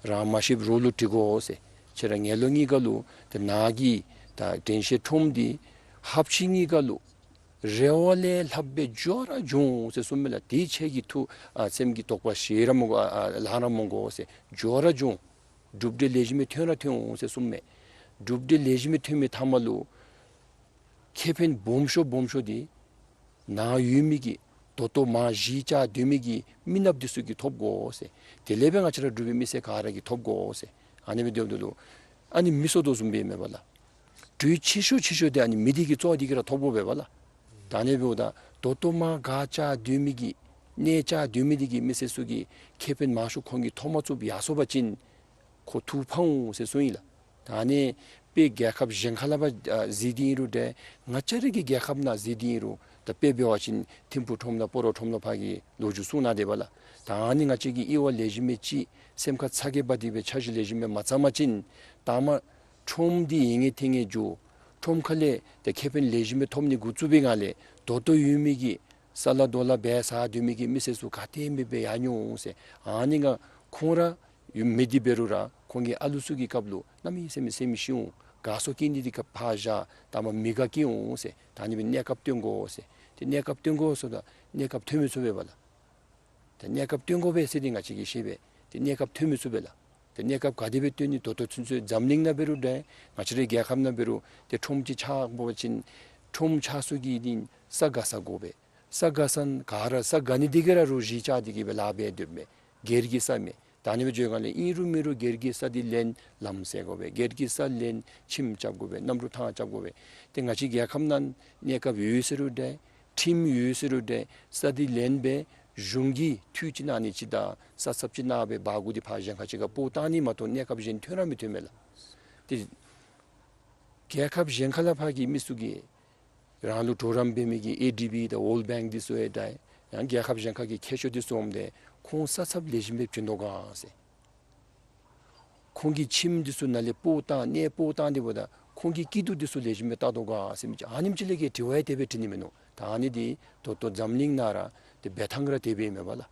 རང་མ་ཤེསཔ་རོགས་ལུ་དྲི་དགོ་ཟེར། ཁྱེད་ར་ངེ་ལོ་གཉིས་ཀ་ལུ་ད་ནཱ་གི་ད་དྲན་ཤེས་ཁྲོམ་འདི་ཧབ་ཆི་གཉིས་ཀ་ལུ་རེ་བ་ལས་ལྷགཔ་སྦེ་འགྱོ་ར་འགྱོ་འོང་ཟེར་གསུངམ་མས་ལགས། དེ་ཁྱེད་ཀྱི་ཐུགས་ཨ་སེམས་ཀྱི་དོགས་པ་ཞེ་ར་མ་དགོ་ཨ་ཨ་ལང་ར་མ་དགོ་ཟེར། འགྱོ་ར་འགྱོ་འོང་། གྲུབ་འབྲས་ལེགས་ཤོམ་སྦེ་ཐོན་ར་ཐོན་འོང་ཟེར་གསུངམ་མས། གྲུབ་འབྲས་ལེགས་ཤོམ་སྦེ་ཐོན་མི་མཐའ་མ་ལུ་ཁེ་ཕན་སྦོམ་ཤོས་སྦོམ་ཤོས་འདི་ནཱ་ཡོད་མི་གི་ད་ལྟོ་མར་གཞིས་ཆགས་སྡོད་མི་གི་མི་ནགཔ་འདི་ཚུ་གིས་ཐོབ་དགོ་ཟེར། དེ་ལས་སྦེ་ང་བཅས་ར་འབྲུག་པའི་མི་སེར་ག་ར་གིས་ཐོབ་དགོ་ཟེར། ཨ་ནི་སྦེ་སྡོདཔ་ད་ལུ་ཨ་ནི་མི་གསོ་དོ་བཟུམ་སྦེ་མས་པ་ལགས། གྲོས་ཆེ་ཤོས་ཆེ་ཤོས་འདི་ཨ་ནི་མི་འདི་གིས་གཙོ་བོ་འདི་གིས་ར་ཐོབ་དགོ་པས་པ་ལགས། ད་ཨ་ནི་འབདཝ་ད་ད་ལྟོ་མར་ག་ཆགས་སྡོད་མི་གི་གནས་ཆགས་སྡོད་མི་འདི་གི་མི་སེར་ཚུ་གིས་ཁེ་ཕན་མང་ཤོས་ཁོང་གིས་ཐོབ་མ་ཚུགསཔ་ཡར་སོང་པ་ཅིན་ཁོ་ཐུགས་ཕམ་འོང་ཟེར་གསུངས་ཡི་ལགས། ད་ཨ་ནི་དཔེ་རྒྱལ་ཁབ་གཞན་ཁ་ལས་ཕར་ཨ་གཟིགས་ཏེ་ཨིན་རུང་འདྲ་ང་བཅས་ར་གི་རྒྱལ་ཁབ་ནང་གཟིགས་ཏེ་ཨིན་རུང་ད་དཔེ་འབད་བ་ཅིན་ཐིམ་ཕུག་ཁྲོམ་དང་སྤ་རོ་ཁྲོམ་ལུ་ཕར་གྱི་ལོ་རྒྱུས་གསུངས་གནང་དེས་པ་ལགས། ད་ཨ་ནི་ང་བཅས་ཀྱིས་དབྱེ་བ་ལེགས་ཤོམ་སྦེ་ཅིག་སེམས་ཁར་ཚ་གྱང་འབག་སྟེ་སྦེ་འཆར་གཞི་ལེགས་ཤོམ་སྦེ་མ་བརྩམ་པ་ཅིན་ད་མར་ཁྲོམ་འདི་ཡར་ངོས་ཐད་ངོས་འགྱོ། ཁྲོམ་ཁ་ལས་ཏེ་ཁེ་ཕན་ལེགས་ཤོམ་སྦེ་ཐོབ་ནི་འགོ་བཙུགས་པའི་སྒང་ལས་ད་ལྟོ་ཡོད་མི་གི་ས་ལ་རྡོ་ལ་འབད་ས་སྡོད་མི་གི་མི་སེར་ཚུ་ག་ཏེ་མེདཔ་སྦེ་ཡར་འགྱོ་འོང་ཟེར། ཨ་ནི་ང་ཁོང་ར་ཡོད་མི་འདི་འབད་རུང་ར་ཁོང་གི་ཨ་ལུ་ཚུ་གི་སྐབས་ལུ་གནམ་མེད་ས་མེད་སེམས་ཤི་འོང་། དགའ་ཚོར་སྐྱེ་ནི་འདི་ག་ཕར་བཞག་ད་མར་མི་དགའ་སྐྱེ་འོང་ཟེར། ད་ཨ་ནི་སྦེ་གནས་སྐབས་སྟོན་དགོ་ཟེར། ཏེ་གནས་སྐབས་སྟོན་དགོ་ཟེརཝ་ད་གནས་སྐབས་ཐོན་མི་ཚུགས་པས་པ་ལགས། ཏེ་གནས་སྐབས་སྟོན་དགོ་པས་ཟེར་འདི་ང་བཅས་ཀྱིས་ཤེས་པས། ཏེ་གནས་སྐབས་ཐོན་མི་ཚུགས་པས་ལགས། ཏེ་གནས་སྐབས་ག་དེ་སྦེ་སྟོན་ནི། ད་ལྟོ་ཚུན་ཚོད་འཛམ་གླིང་ནང་འབད་རུང་འདྲ་ང་བཅས་རའི་རྒྱལ་ཁབ་ནང་འབད་རུང་ཏེ་ཁྲོམ་ཅིག་ཆགས་དགོ་པ་ཅིན་ཁྲོམ་ཆགས་ས་གི་འདི་ས་དགའ་ས་དགོ་པས། ས་དགའ་ས་ག་ར་ས་དགའ་ནི་འདི་གིས་ར་རོགས་གཞིས་ཆགས་འདི་གིས་སྦེ་ལཱ་འབད་སྡོདཔ་མས། སྒེར་གྱི་ས་མས། ད་ཨ་ནི་སྦེ་འགྱོ་སྒང་ལས་ཨིན་རུང་མེན་རུང་སྒེར་གྱི་ས་འདི་ལེན་ལམ་སེལ་དགོ་པས། སྒེར་གྱི་ས་ལེན་ཁྱིམ་རྐྱབ་དགོ་པས། གནམ་གྲུ་ཐང་རྐྱབ་དགོ་པས། ཏེ་ང་བཅས་རྒྱལ་ཁབ་ནང་གནས་སྐབས་ཡོད་ཟེར་རུང་འདྲ་ ཁྲིམས་ཡོད་ཟེར་རུང་ཏེ་ས་འདི་ལེན་སྦེ་གཞུང་གིས་འཐུས་ཅིག་གནང་ནི་ཅིག་དང་ས་ཚབ་ཅིག་གནང་སྦེ་འབག་དགོ། དེ་ཕར་གཞན་ཁར་ཅིག་ཁར་སྤོ་བཏང་ནི་མ་གཏོགས་གནས་སྐབས་གཞན་ཐོན་ར་མི་ཐོན་མས་ལགས། ཏེ་རྒྱལ་ཁབ་གཞན་ཁ་ལས་ཕར་གྱི་མི་ཚུ་གིས་རང་ལུ་གྲོགས་རམ་འབད་མི་གི་ཨེ་ཌི་བི་དང་ཝཱོལཌ་བེངཀ་འདི་ཚུ་ཡང་ད་ཡང་རྒྱལ་ཁབ་གཞན་ཁ་གི་མཁས་མཆོག་འདི་ཚུ་འོངམ་ད་ཁོང་ས་ཚབ་ལེགས་ཤོམ་སྦེ་བྱིན་དོ་ག་ཟེར། ཁོང་གི་ཁྱིམ་འདི་ཚུ་ནང་ལས་སྤོ་བཏང་གནས་སྤོ་བཏང་སྟེ་འབདཝ་ད་ཁོང་གི་སྐྱིད་སྡུག་འདི་ཚུ་ལེགས་ཤོམ་སྦེ་བལྟ་དོ་ག་ཟེར་མི་ཅིག་ཨ་ནེམ་ཅིག་ལས་ཀྱི་དྲི་བ་ཡང་དེ་སྦེ་དྲི་ནི་མིན་ནུག། ད་ཨ་ནི་འདི་ད་ལྟོ་འཛམ་གླིང་ནང་ར་ཏེ་འབད་ཐངས་ར་དེ་སྦེ་ཨིན་མས་པ་ལགས།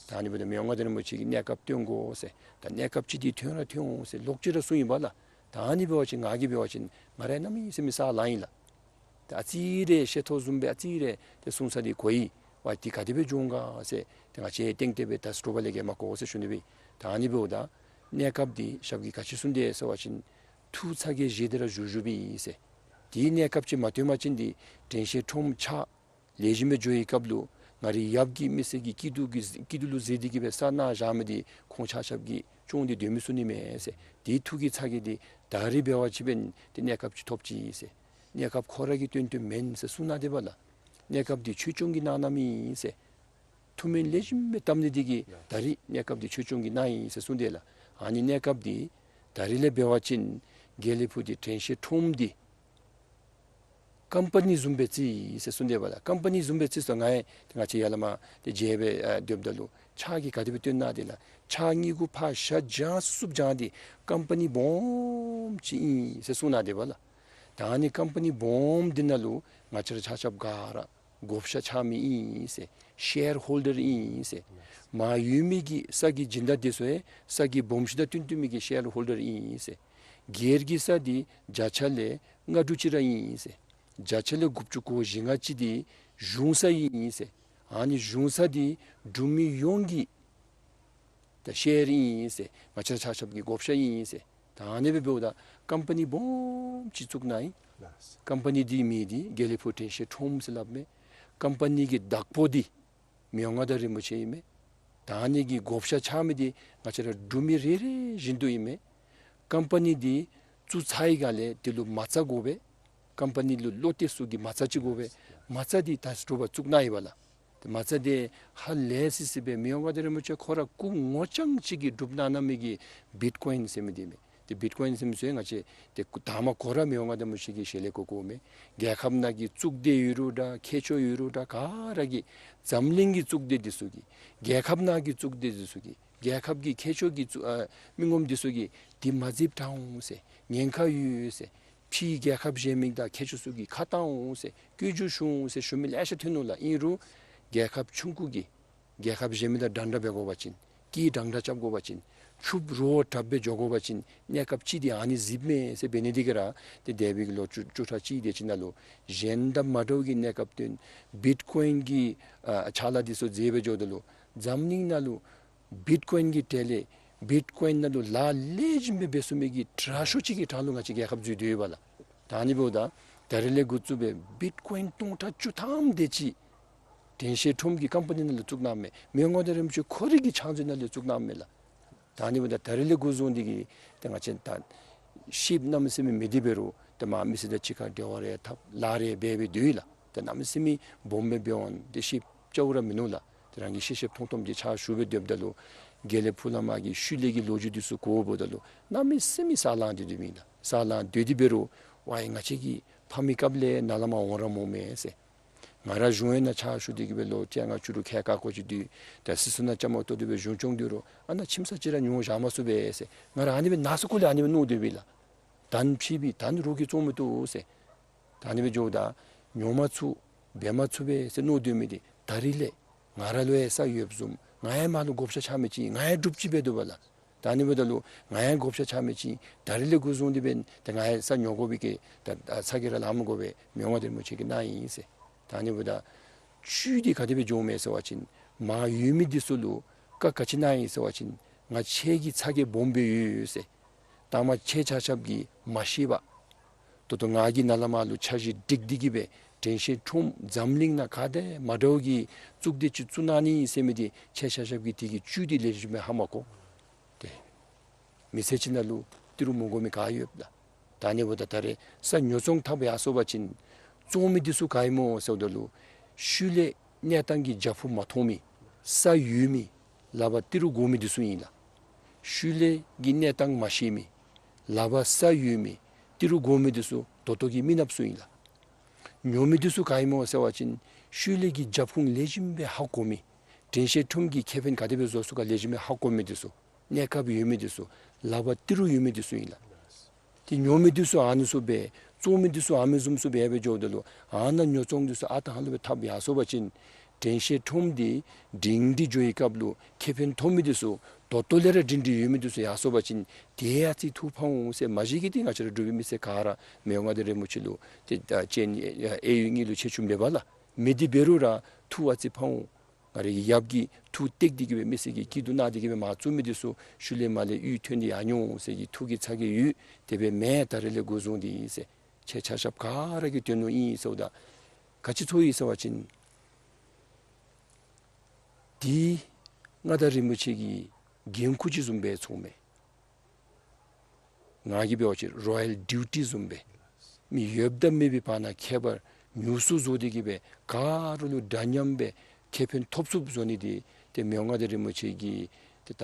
ད་ཨ་ནི་འབདཝ་ད་མི་དབང་མངའ་བདག་རིན་པོ་ཆེ་གིས་གནས་སྐབས་སྟོན་དགོ་ཟེར་ད་གནས་སྐབས་ཅིག་འདི་ཐོན་ར་ཐོན་འོང་ཟེར་ལོག་ཅི་ར་གསུངས་ཡི་པ་ལགས། ད་ཨ་ནི་འབད་བ་ཅིན་ང་གིས་འབད་བ་ཅིན་ང་ར་གནམ་མེད་ས་མེད་ས་ལང་ཡི་ལགས། ཏེ་ཨ་ཙི་རེ་ཤེས་ཐོག་བཟུམ་སྦེ་ཨ་ཙི་རེ་ཏེ་གསུང་ས་འདི་གོ་ཡི། ཝའི་འདི་ག་དེ་སྦེ་འགྱོ་འོང་ག་ཟེར་ཏེ་ང་བཅས་ཏན་ཏན་སྦེ་ད་དྲོ་པ་ལས་ཀྱི་མ་གོ་ཟེར་ཞུ་ནི་སྦེ། ད་ཨ་ནི་འབདཝ་ད་གནས་སྐབས་འདི་ཞབས་ཀྱིས་ག་ཅི་གསུངས་དེས་ཟེར་བ་ཅིན་ཐུགས་ཚ་གྱང་བཞེས་ཏེ་ར་བཞུགས་བཞུགསཔ་ཨིན་ཟེར། དེའི་གནས་སྐབས་ཅིག་མ་ཐོན་པ་ཅིན་འདི་དྲན་ཤེས་ཁྲོམ་ཕྱག་ལེགས་ཤོམ་སྦེ་འགྱོ་བའི་སྐབས་ལུ་ང་རའི་ཡབ་ཀྱིས་མི་སེར་གྱི་སྐྱིད་སྡུག་གི་སྐྱིད་སྡུག་ལུ་གཟིགས་ཏེ་གི་སྦེ་ས་གནང་བཞག་མི་འདི་ཁོང་ཆ་ཁྱབ་ཀྱིས་སྐྱོང་སྟེ་སྡོད་མི་ཚུགས་ནི་མས་ཟེར། དེའི་ཐུགས་ཀྱི་ཚ་གྱང་འདི་ད་རིས་འབད་བ་ཅིན་འབདན་ཏེ་གནས་སྐབས་ཅིག་ཐོབ་ཅི་ཟེར། གནས་སྐབས་ཁོ་ར་གིས་བཏོན་བཏོནམ་མེན་ཟེར་གསུངས་གནང་དེས་པ་ལགས། གནས་སྐབས་འདི་ཆོས་སྐྱོང་གིས་གནང་གནངམ་ཨིན་ཟེར། ཐུགས་སྨོན་ལེགས་ཤོམ་སྦེ་བཏབ་ནི་འདི་གིས་ད་རིས་གནས་སྐབས་འདི་ཆོས་སྐྱོང་གིས་གནང་ཡི་ཟེར་གསུངས་དེས་ལགས། ཨ་ནི་གནས་སྐབས་འདི་ད་རིས་ལས་འབད་བ་ཅིན་དགེ་ལེགས་ཕུག་འདི་དྲན་ཤེས་ཁྲོམ་འདི་ཀམ་པ་ནི་བཟུམ་སྦེ་བརྩི་ཡི་ཟེར་གསུངས་དེས་པ་ལགས། ཀམ་པ་ནི་བཟུམ་སྦེ་བརྩི་ཟེར་ང་ཡང་ཏེ་ང་བཅས་ཡར་ལས་མར་ཏེ་མཇལ་སྦེ་ཨ་སྡོདཔ་ད་ལུ་ཕྱག་གིས་ག་དེ་སྦེ་སྟོན་གནང་དེས་ལགས། ཕྱག་གཉིས་པོ་ཕར་ཞབས་བརྐྱངས་སུ་སུ་བརྐྱངས་ཏེ་ཀམ་པ་ནི་སྦོམ་ཅིག་ཨིན་ཟེར་གསུངས་གནང་དེས་པ་ལགས། ད་ཨ་ནི་ཀམ་པ་ནི་སྦོམ་འདི་ནང་ལུ་ང་བཅས་ར་ཆ་ཁྱབ་ག་ར་བགོ་བཤའ་རྐྱབ་མི་ཨིན་ཟེར། ཤེར་ཧོལ་ཌར་ཨིན་ཟེར། མར་ཡོད་མི་གི་ས་གི་སྦྱིན་བདག་འདི་ཚུ་ཡང་ས་གི་སྦོམ་ཤོས་དང་བསྟུན་བསྟུན་མི་གི་ཤེར་ཧོལ་ཌར་ཨིན་ཟེར། སྒེར་གྱི་ས་འདི་བརྒྱ་ཆ་ལས་ལྔ་དྲུག་ཅིག་ར་ཨིན་ཟེར། བརྒྱ་ཆ་ལས་དགུ་བཅུ་གོ་བཞི་ལྔ་ཅིག་འདི་གཞུང་ས་ཨིན་ཟེར། ཨ་ནི་གཞུང་ས་འདི་འབྲུག་མི་ཡོངས་ཀྱི་ད་ཤེར་ཨིན་ཟེར། ང་བཅས་ཆ་ཁྱབ་ཀྱི་བགོ་བཤའ་ཨིན་ཟེར། ད་ཨ་ནི་སྦེ་འབདཝ་ད་ཀམ་པ་ནི་སྦོམ་ཅིག་བཙུགས་གནང་ཡི། ཀམ་པ་ནི་འདི་མིང་འདི་དགེ་ལེགས་ཕུག་དྲན་ཤེས་ཁྲོམ་ཟེར་སླབ་མས། ཀམ་པ་ནི་གི་བདག་པོ་འདི་མི་དབང་མངའ་བདག་རིན་པོ་ཆེ་ཨིན་མས། ད་ཨ་ནི་གི་བགོ་བཤའ་རྐྱབ་མི་འདི་ང་བཅས་ར་འབྲུག་མི་རེ་རེ་བཞིན་དུ་ཨིན་མས། ཀམ་པ་ནི་འདི་བཙུགས་ཚར་བའི་སྒང་ལས་དེ་ལུ་མ་རྩ་དགོ་པས། ཀམ་པ་ནི་ལུ་བློ་གཏད་ས་གི་མ་རྩ་ཅིག་དགོ་པས། མ་རྩ་འདི་ད་དྲོ་པ་བཙུགས་གནང་ཡི་པ་ལགས། ཏེ་མ་རྩ་འདི་ཧ་ལས་སི་སི་སྦེ་མི་དབང་མངའ་བདག་རིན་པོ་ཆེ་ཁོ་ར་སྐུ་ངོ་རྐྱང་གཅིག་གིས་སྒྲུབ་གནང་གནང་མི་གི་བིཊ་ཀོ་ཡིན་ཟེར་མི་འདི་མས། ཏེ་བིཊ་ཀོ་ཡིན་ཟེར་མི་ཚུ་ཡང་ང་བཅས་ཏེ་ད་མ་གོ་ར་མི་དབང་མངའ་བདག་རིན་པོ་ཆེ་གི་ཞལ་ལས་གོ་གོཝ་མས། རྒྱལ་ཁབ་ནང་གི་གཙུག་སྡེ་ཡོད་རུང་འདྲ་མཁས་མཆོག་ཡོད་རུང་འདྲ་ག་ར་གིས་འཛམ་གླིང་གི་གཙུག་སྡེ་འདི་ཚུ་གིས་རྒྱལ་ཁབ་ནང་གི་གཙུག་སྡེ་འདི་ཚུ་གིས་རྒྱལ་ཁབ་ཀྱི་མཁས་མཆོག་གི་གཙུག་ཨ་མི་ངོམ་འདི་ཚུ་གིས་འདི་མ་བརྩིཝ་དྲག་འོང་ཟེར་ཉེན་ཁ་ཡོད་ཟེར། ཕྱིའི་རྒྱལ་ཁབ་གཞན་མི་དང་མཁས་མཆོག་ཚུ་གིས་ཁ་བཏང་འོང་ཟེར་བཀོད་རྒྱ་ཤོར་འོང་ཟེར་ཞུ་མི་ལེ་ཤ་ཐོན་ནུག་ལགས། ཨིན་རུང་རྒྱལ་ཁབ་ཆུང་ཀུ་གིས་རྒྱལ་ཁབ་གཞན་མི་དང་འདྲན་འདྲ་འབད་དགོ་པ་ཅིན་སྐད་འདྲན་འདྲ་རྐྱབ་དགོ་པ་ཅིན་ཕྱུགཔོ་རོགས་དྲགཔ་སྦེ་འགྱོ་དགོ་པ་ཅིན་གནས་སྐབས་ཅིག་འདི་ཨ་ནི་གཟིགསཔ་མས་ཟེར་འབད་ནི་འདི་གིས་ར་ཏེ་འདས་པའི་ལོ་བཅུ་བཅུ་ཕྲག་གཅིག་དེ་ཅིག་ནང་ལུ་གཞན་དང་མ་འདྲཝ་གི་གནས་སྐབས་སྟོན་བིཊ་ཀོ་ཡིན་གྱི་ཨ་ཕྱག་ལཱ་འདི་ཚུ་མཛད་སྦེ་འགྱོཝ་ད་ལུ་འཛམ་གླིང་ནང་ལུ་བིཊ་ཀོ་ཡིན་གྱི་གྲས་ལས་བིཊ་ཀོ་ཡིན་ནང་ལུ་ལཱ་ལེགས་ཤོམ་སྦེ་འབད་ཚུགས་མི་གི་དྲག་ཤོས་ཅིག་གི་གྲས་ལུ་ང་བཅས་རྒྱལ་ཁབ་འཛུལ་སྡོད་ཡོད་པ་ལགས། ད་ཨ་ནི་འབདཝ་ད་ད་རིས་ལས་འགོ་བཙུགས་སྦེ་བིཊ་ཀོ་ཡིན་སྟོང་ཕྲག་བཅུ་ཐམ་དེ་ཅིག་དྲན་ཤེས་ཁྲོམ་གྱི་ཀམ་པ་ནི་ནང་ལུ་བཙུགས་གནངམ་མས། མི་དབང་མངའ་བདག་རིན་པོ་ཆེ་ཁོ་རའི་གི་ཕྱག་མཛོད་ནང་ལུ་བཙུགས་གནངམ་མས་ལགས། ད་ཨ་ནི་འབདཝ་ད་ད་རིས་ལས་འགོ་བཟུང་སྟེ་གི་ཏེ་ང་བཅས་ད་ཤིབ་གནམ་མེད་ས་མེད་མེད་དེ་འབད་རུང་ཏེ་མ་མི་སེར་དང་གཅིག་ཁར་འབྲེལ་བ་རེ་འཐབ་ལཱ་རེ་འབད་འབད་སྡོད་ཡི་ལགས། ཏེ་གནམ་མེད་ས་མེད་སྦོམ་སྦེ་འབད་འོང་ཏེ་ཤིབ་རྐྱབ་ར་མིན་ནུག་ལགས། ཏེ་རང་གིས་ཤེས་ཤེསཔ་མཐོང་མཐོངམ་ཅིག་ཕྱག་ཞུ་སྦེ་སྡོདཔ་ད་ལུ་དགེ་ལེགས་ཕུག་ལས་མར་གྱི་ཤུལ་ལས་ཀྱི་ལོ་རྒྱུས་འདི་ཚུ་གོཝ་ད་ལུ་གནམ་མེད་ས་མེད་ས་ལང་སྟེ་སྡོད་མི་ལགས། ས་ལང་སྡོད་དེ་འབད་རུང་ཝའི་ང་བཅས་ཀྱི་ཕ་མའི་སྐབས་ལས་ནཱ་ལས་མར་འོང་ར་འོངམ་མས་ཟེར། ང་ར་གཞུང་གཡོག་ནང་ཕྱག་ཞུ་སྟེ་གི་སྦེ་ལོ་བཅོ་ལྔ་བཅུ་དྲུག་ཁལ་ཁ་སྐོར་ཅིག་སྡོད། ད་སི་སོ་ནང་བཅའ་མར་གཏོགས་ཏེ་སྦེ་གཞུང་སྐྱོང་སྡོད་རུང་ཨ་ནཱ་ཁྱིམ་ཚང་ཅིག་ར་ཉོ་བཞག་མ་ཚུགས་པས་ཟེར། ང་ར་ཨ་ནི་སྦེ་ནང་ས་ཁུག་ལས་ཨ་ནི་སྦེ་མནོ་སྡོད་པས་ལགས། ད་ཕྱིས་པའི་ད་རོགས་ཀྱིས་བཙོང་མི་བཏུབ་ཟེར། ད་ཨ་ནི་སྦེ་འགྱོཝ་ད་ཉོ་མ་ཚུགས་འབད་མ་ཚུགས་པས་ཟེར་མནོ་སྡོད་མི་འདི་ད་རིས་ལས་ང་ར་ལུ་ཡང་ས་ཡོདཔ་བཟུམ་ང་ཡང་མར་ལུ་བགོ་བཤའ་རྐྱབ་མི་ཅིག་ང་ཡང་སྒྲུབ་ཅིག་འབད་དོ་བ་ལགས། ད་ཨ་ནི་འབདཝ་ད་ལུ་ང་ཡང་བགོ་བཤའ་རྐྱབ་མི་ཅིག་ད་རིས་ལས་འགོ་བཟུང་སྟེ་འབདན་ད་ང་ཡང་ས་ཉོ་དགོ་པའི་གི་ད་ད་ཚ་གྱང་ར་ལང་མི་དགོ་པས། མི་དབང་མངའ་བདག་རིན་པོ་ཆེ་གིས་གནང་ཡི་ཟེར། ད་ཨ་ནི་འབདཝ་ད་བཅུད་འདི་ག་དེ་སྦེ་འགྱོཝ་མས་ཟེར་བ་ཅིན་མར་ཡོད་མི་འདི་ཚུ་ལུ་བཀའ་ག་ཅི་གནང་ཡི་ཟེར་བ་ཅིན་ང་ཁྱེད་ཀྱི་ཚ་གྱང་སྦོམ་སྦེ་ཡོད་ཟེར། ད་མ་ཁྱེད་ཆ་ཁྱབ་ཀྱིས་མ་ཤེས་པར་ད་ལྟོ་ང་གིས་ནཱ་ལས་མར་ལུ་འཆར་གཞི་སྒྲིག་སྟེ་གི་སྦེ་དྲན་ཤེས་ཁྲོམ་འཛམ་གླིང་ནང་ག་ཏེ་མ་འདྲཝ་གི་གཙུག་སྡེ་ཅིག་བཙུགས་གནང་ནི་ཟེར་མི་འདི་ཁྱེད་ཆ་ཁྱབ་ཀྱིས་དེ་གི་བཅུད་འདི་ལེགས་ཤོམ་སྦེ་ཧ་མ་གོ། ཏེ་མི་ཚེ་གཅིག་ནང་ལུ་ཏི་རུ་མི་དགོ་མི་ག་ཡོདཔ་ད། ད་ཨ་ནི་འབདཝ་ད་ད་རེས་ས་ཉོ་བཙོང་འཐབ་ཡར་སོང་པ་ཅིན་བཙོང་མི་འདི་ཚུ་ག་ཨིན་མོ་ཟེརཝ་ད་ལུ་ ཤུལ་ལས་གནས་སྟངས་ཀྱི་རྒྱབ་ཁུངས་མ་མཐོང་མི་ས་ཡོད་མི་ལག་པར་ཏི་རུ་དགོ་མི་འདི་ཚུ་ཨིན་ལགས། ཤུལ་ལས་ཀྱི་གནས་སྟངས་མ་ཤེས་མི་ལག་པར་ས་ཡོད་མི་ཏི་རུ་དགོ་མི་འདི་ཚུ་ད་ལྟོ་གི་མི་ནགཔ་ཚུ་ཨིན་ལགས། ཉོ་མི་འདི་ཚུ་ག་ཨིན་མོ་ཟེར་བ་ཅིན་ཤུལ་ལས་ཀྱི་རྒྱབ་ཁུངས་ལེགས་ཤོམ་སྦེ་ཧ་གོ་མི་དྲན་ཤེས་ཁྲོམ་གྱི་ཁེ་ཕན་ག་དེ་སྦེ་བཟོ་ཚུགས་ག་ལེགས་ཤོམ་སྦེ་ཧ་གོ་མི་འདི་ཚུ་གནས་སྐབས་ཡོད་མི་འདི་ཚུ་ལག་པར་ཏི་རུ་ཡོད་མི་འདི་ཚུ་ཨིན་ལགས། ཏེ་ཉོ་མི་འདི་ཚུ་ཨ་ནི་ཚུ་སྦེ་བཙོང་མི་འདི་ཚུ་ཨ་མི་བཟུམ་ཚུ་སྦེ་འབད་འགྱོཝ་ད་ལུ་ཨ་ནཱ་ཉོ་བཙོང་འདི་ཚུ་ཨ་རྟག་ཧ་ལུགས་སྦེ་འཐབ་ཡར་སོང་པ་ཅིན་དྲན་ཤེས་ཁྲོམ་འདི་སྒྲིང་སྒྲི་འགྱོ་བའི་སྐབས་ལུ་ཁེ་ཕན་ཐོབ་མི་འདི་ཚུ་ད་ལྟོ་ལས་ར་སྒྲིང་སྒྲི་ཡོད་མི་འདི་ཚུ་ཡར་སོང་པ་ཅིན་ཏེ་ཡ་ཅིག་ཐུགས་ཕངས་འོང་ཟེར། མ་གཞི་གིས་ཏེ་ང་བཅས་ར་འབྲུག་པའི་མི་སེར་ག་ར་མི་དབང་མངའ་བདག་རིན་པོ་ཆེ་ལུ་ཏེ་ད་སྤྱན་གཡས་གཡོན་གཉིས་ལུ་ཆེ་ཆུང་མེད་པ་ལགས། མེད་དེ་འབད་རུང་ར་ཐུགས་ཨ་ཙི་ཕངས་འོང་། ང་རའི་གི་ཡབ་ཀྱིས་ཐུགས་གཏད་དེ་གི་སྦེ་མི་སེར་གྱི་སྐྱིད་སྡུག་གནང་སྟེ་གི་སྦེ་མར་བཙུགས་མི་འདི་ཚུ་ཤུལ་ལས་མར་ལས་གཡུས་ཐོན་ཏེ་ཡར་འགྱོ་འོང་ཟེར་གྱི་ཐུགས་ཀྱི་ཚ་གྱང་ཡོད། དེ་སྦེ་མེན། ད་རེས་ལས་འགོ་བཟུང་སྟེ་ཟེར་ཁྱེད་ཆ་ཁྱབ་ག་ར་གི་དོན་ལུ་ཨིན་ཟེརཝ་ད་ག་ཅི་ཚོར་ཡི་ཟེར་བ་ཅིན་འདི་མངའ་བདག་རིན་པོ་ཆེ་གི་འགན་ཁུར་ཅིག་བཟུམ་སྦེ་ཚོརཝ་མས། ང་གིས་འབད་བ་ཅིན་རོ་ཡལ་ཌིའུ་ཊི་བཟུམ་སྦེ་མི་ཡོདཔ་དང་མེད་པའི་བར་ན་ཁྱད་པར་ཉུང་སུ་བཟོ་སྟེ་གི་སྦེ་ག་ར་ལུ་འདྲ་མཉམ་སྦེ་ཁེ་ཕན་ཐོབ་ཚུགསཔ་བཟོ་ནི་འདི་ཏེ་མི་དབང་མངའ་བདག་རིན་པོ་ཆེ་གི་ཏེ་ད་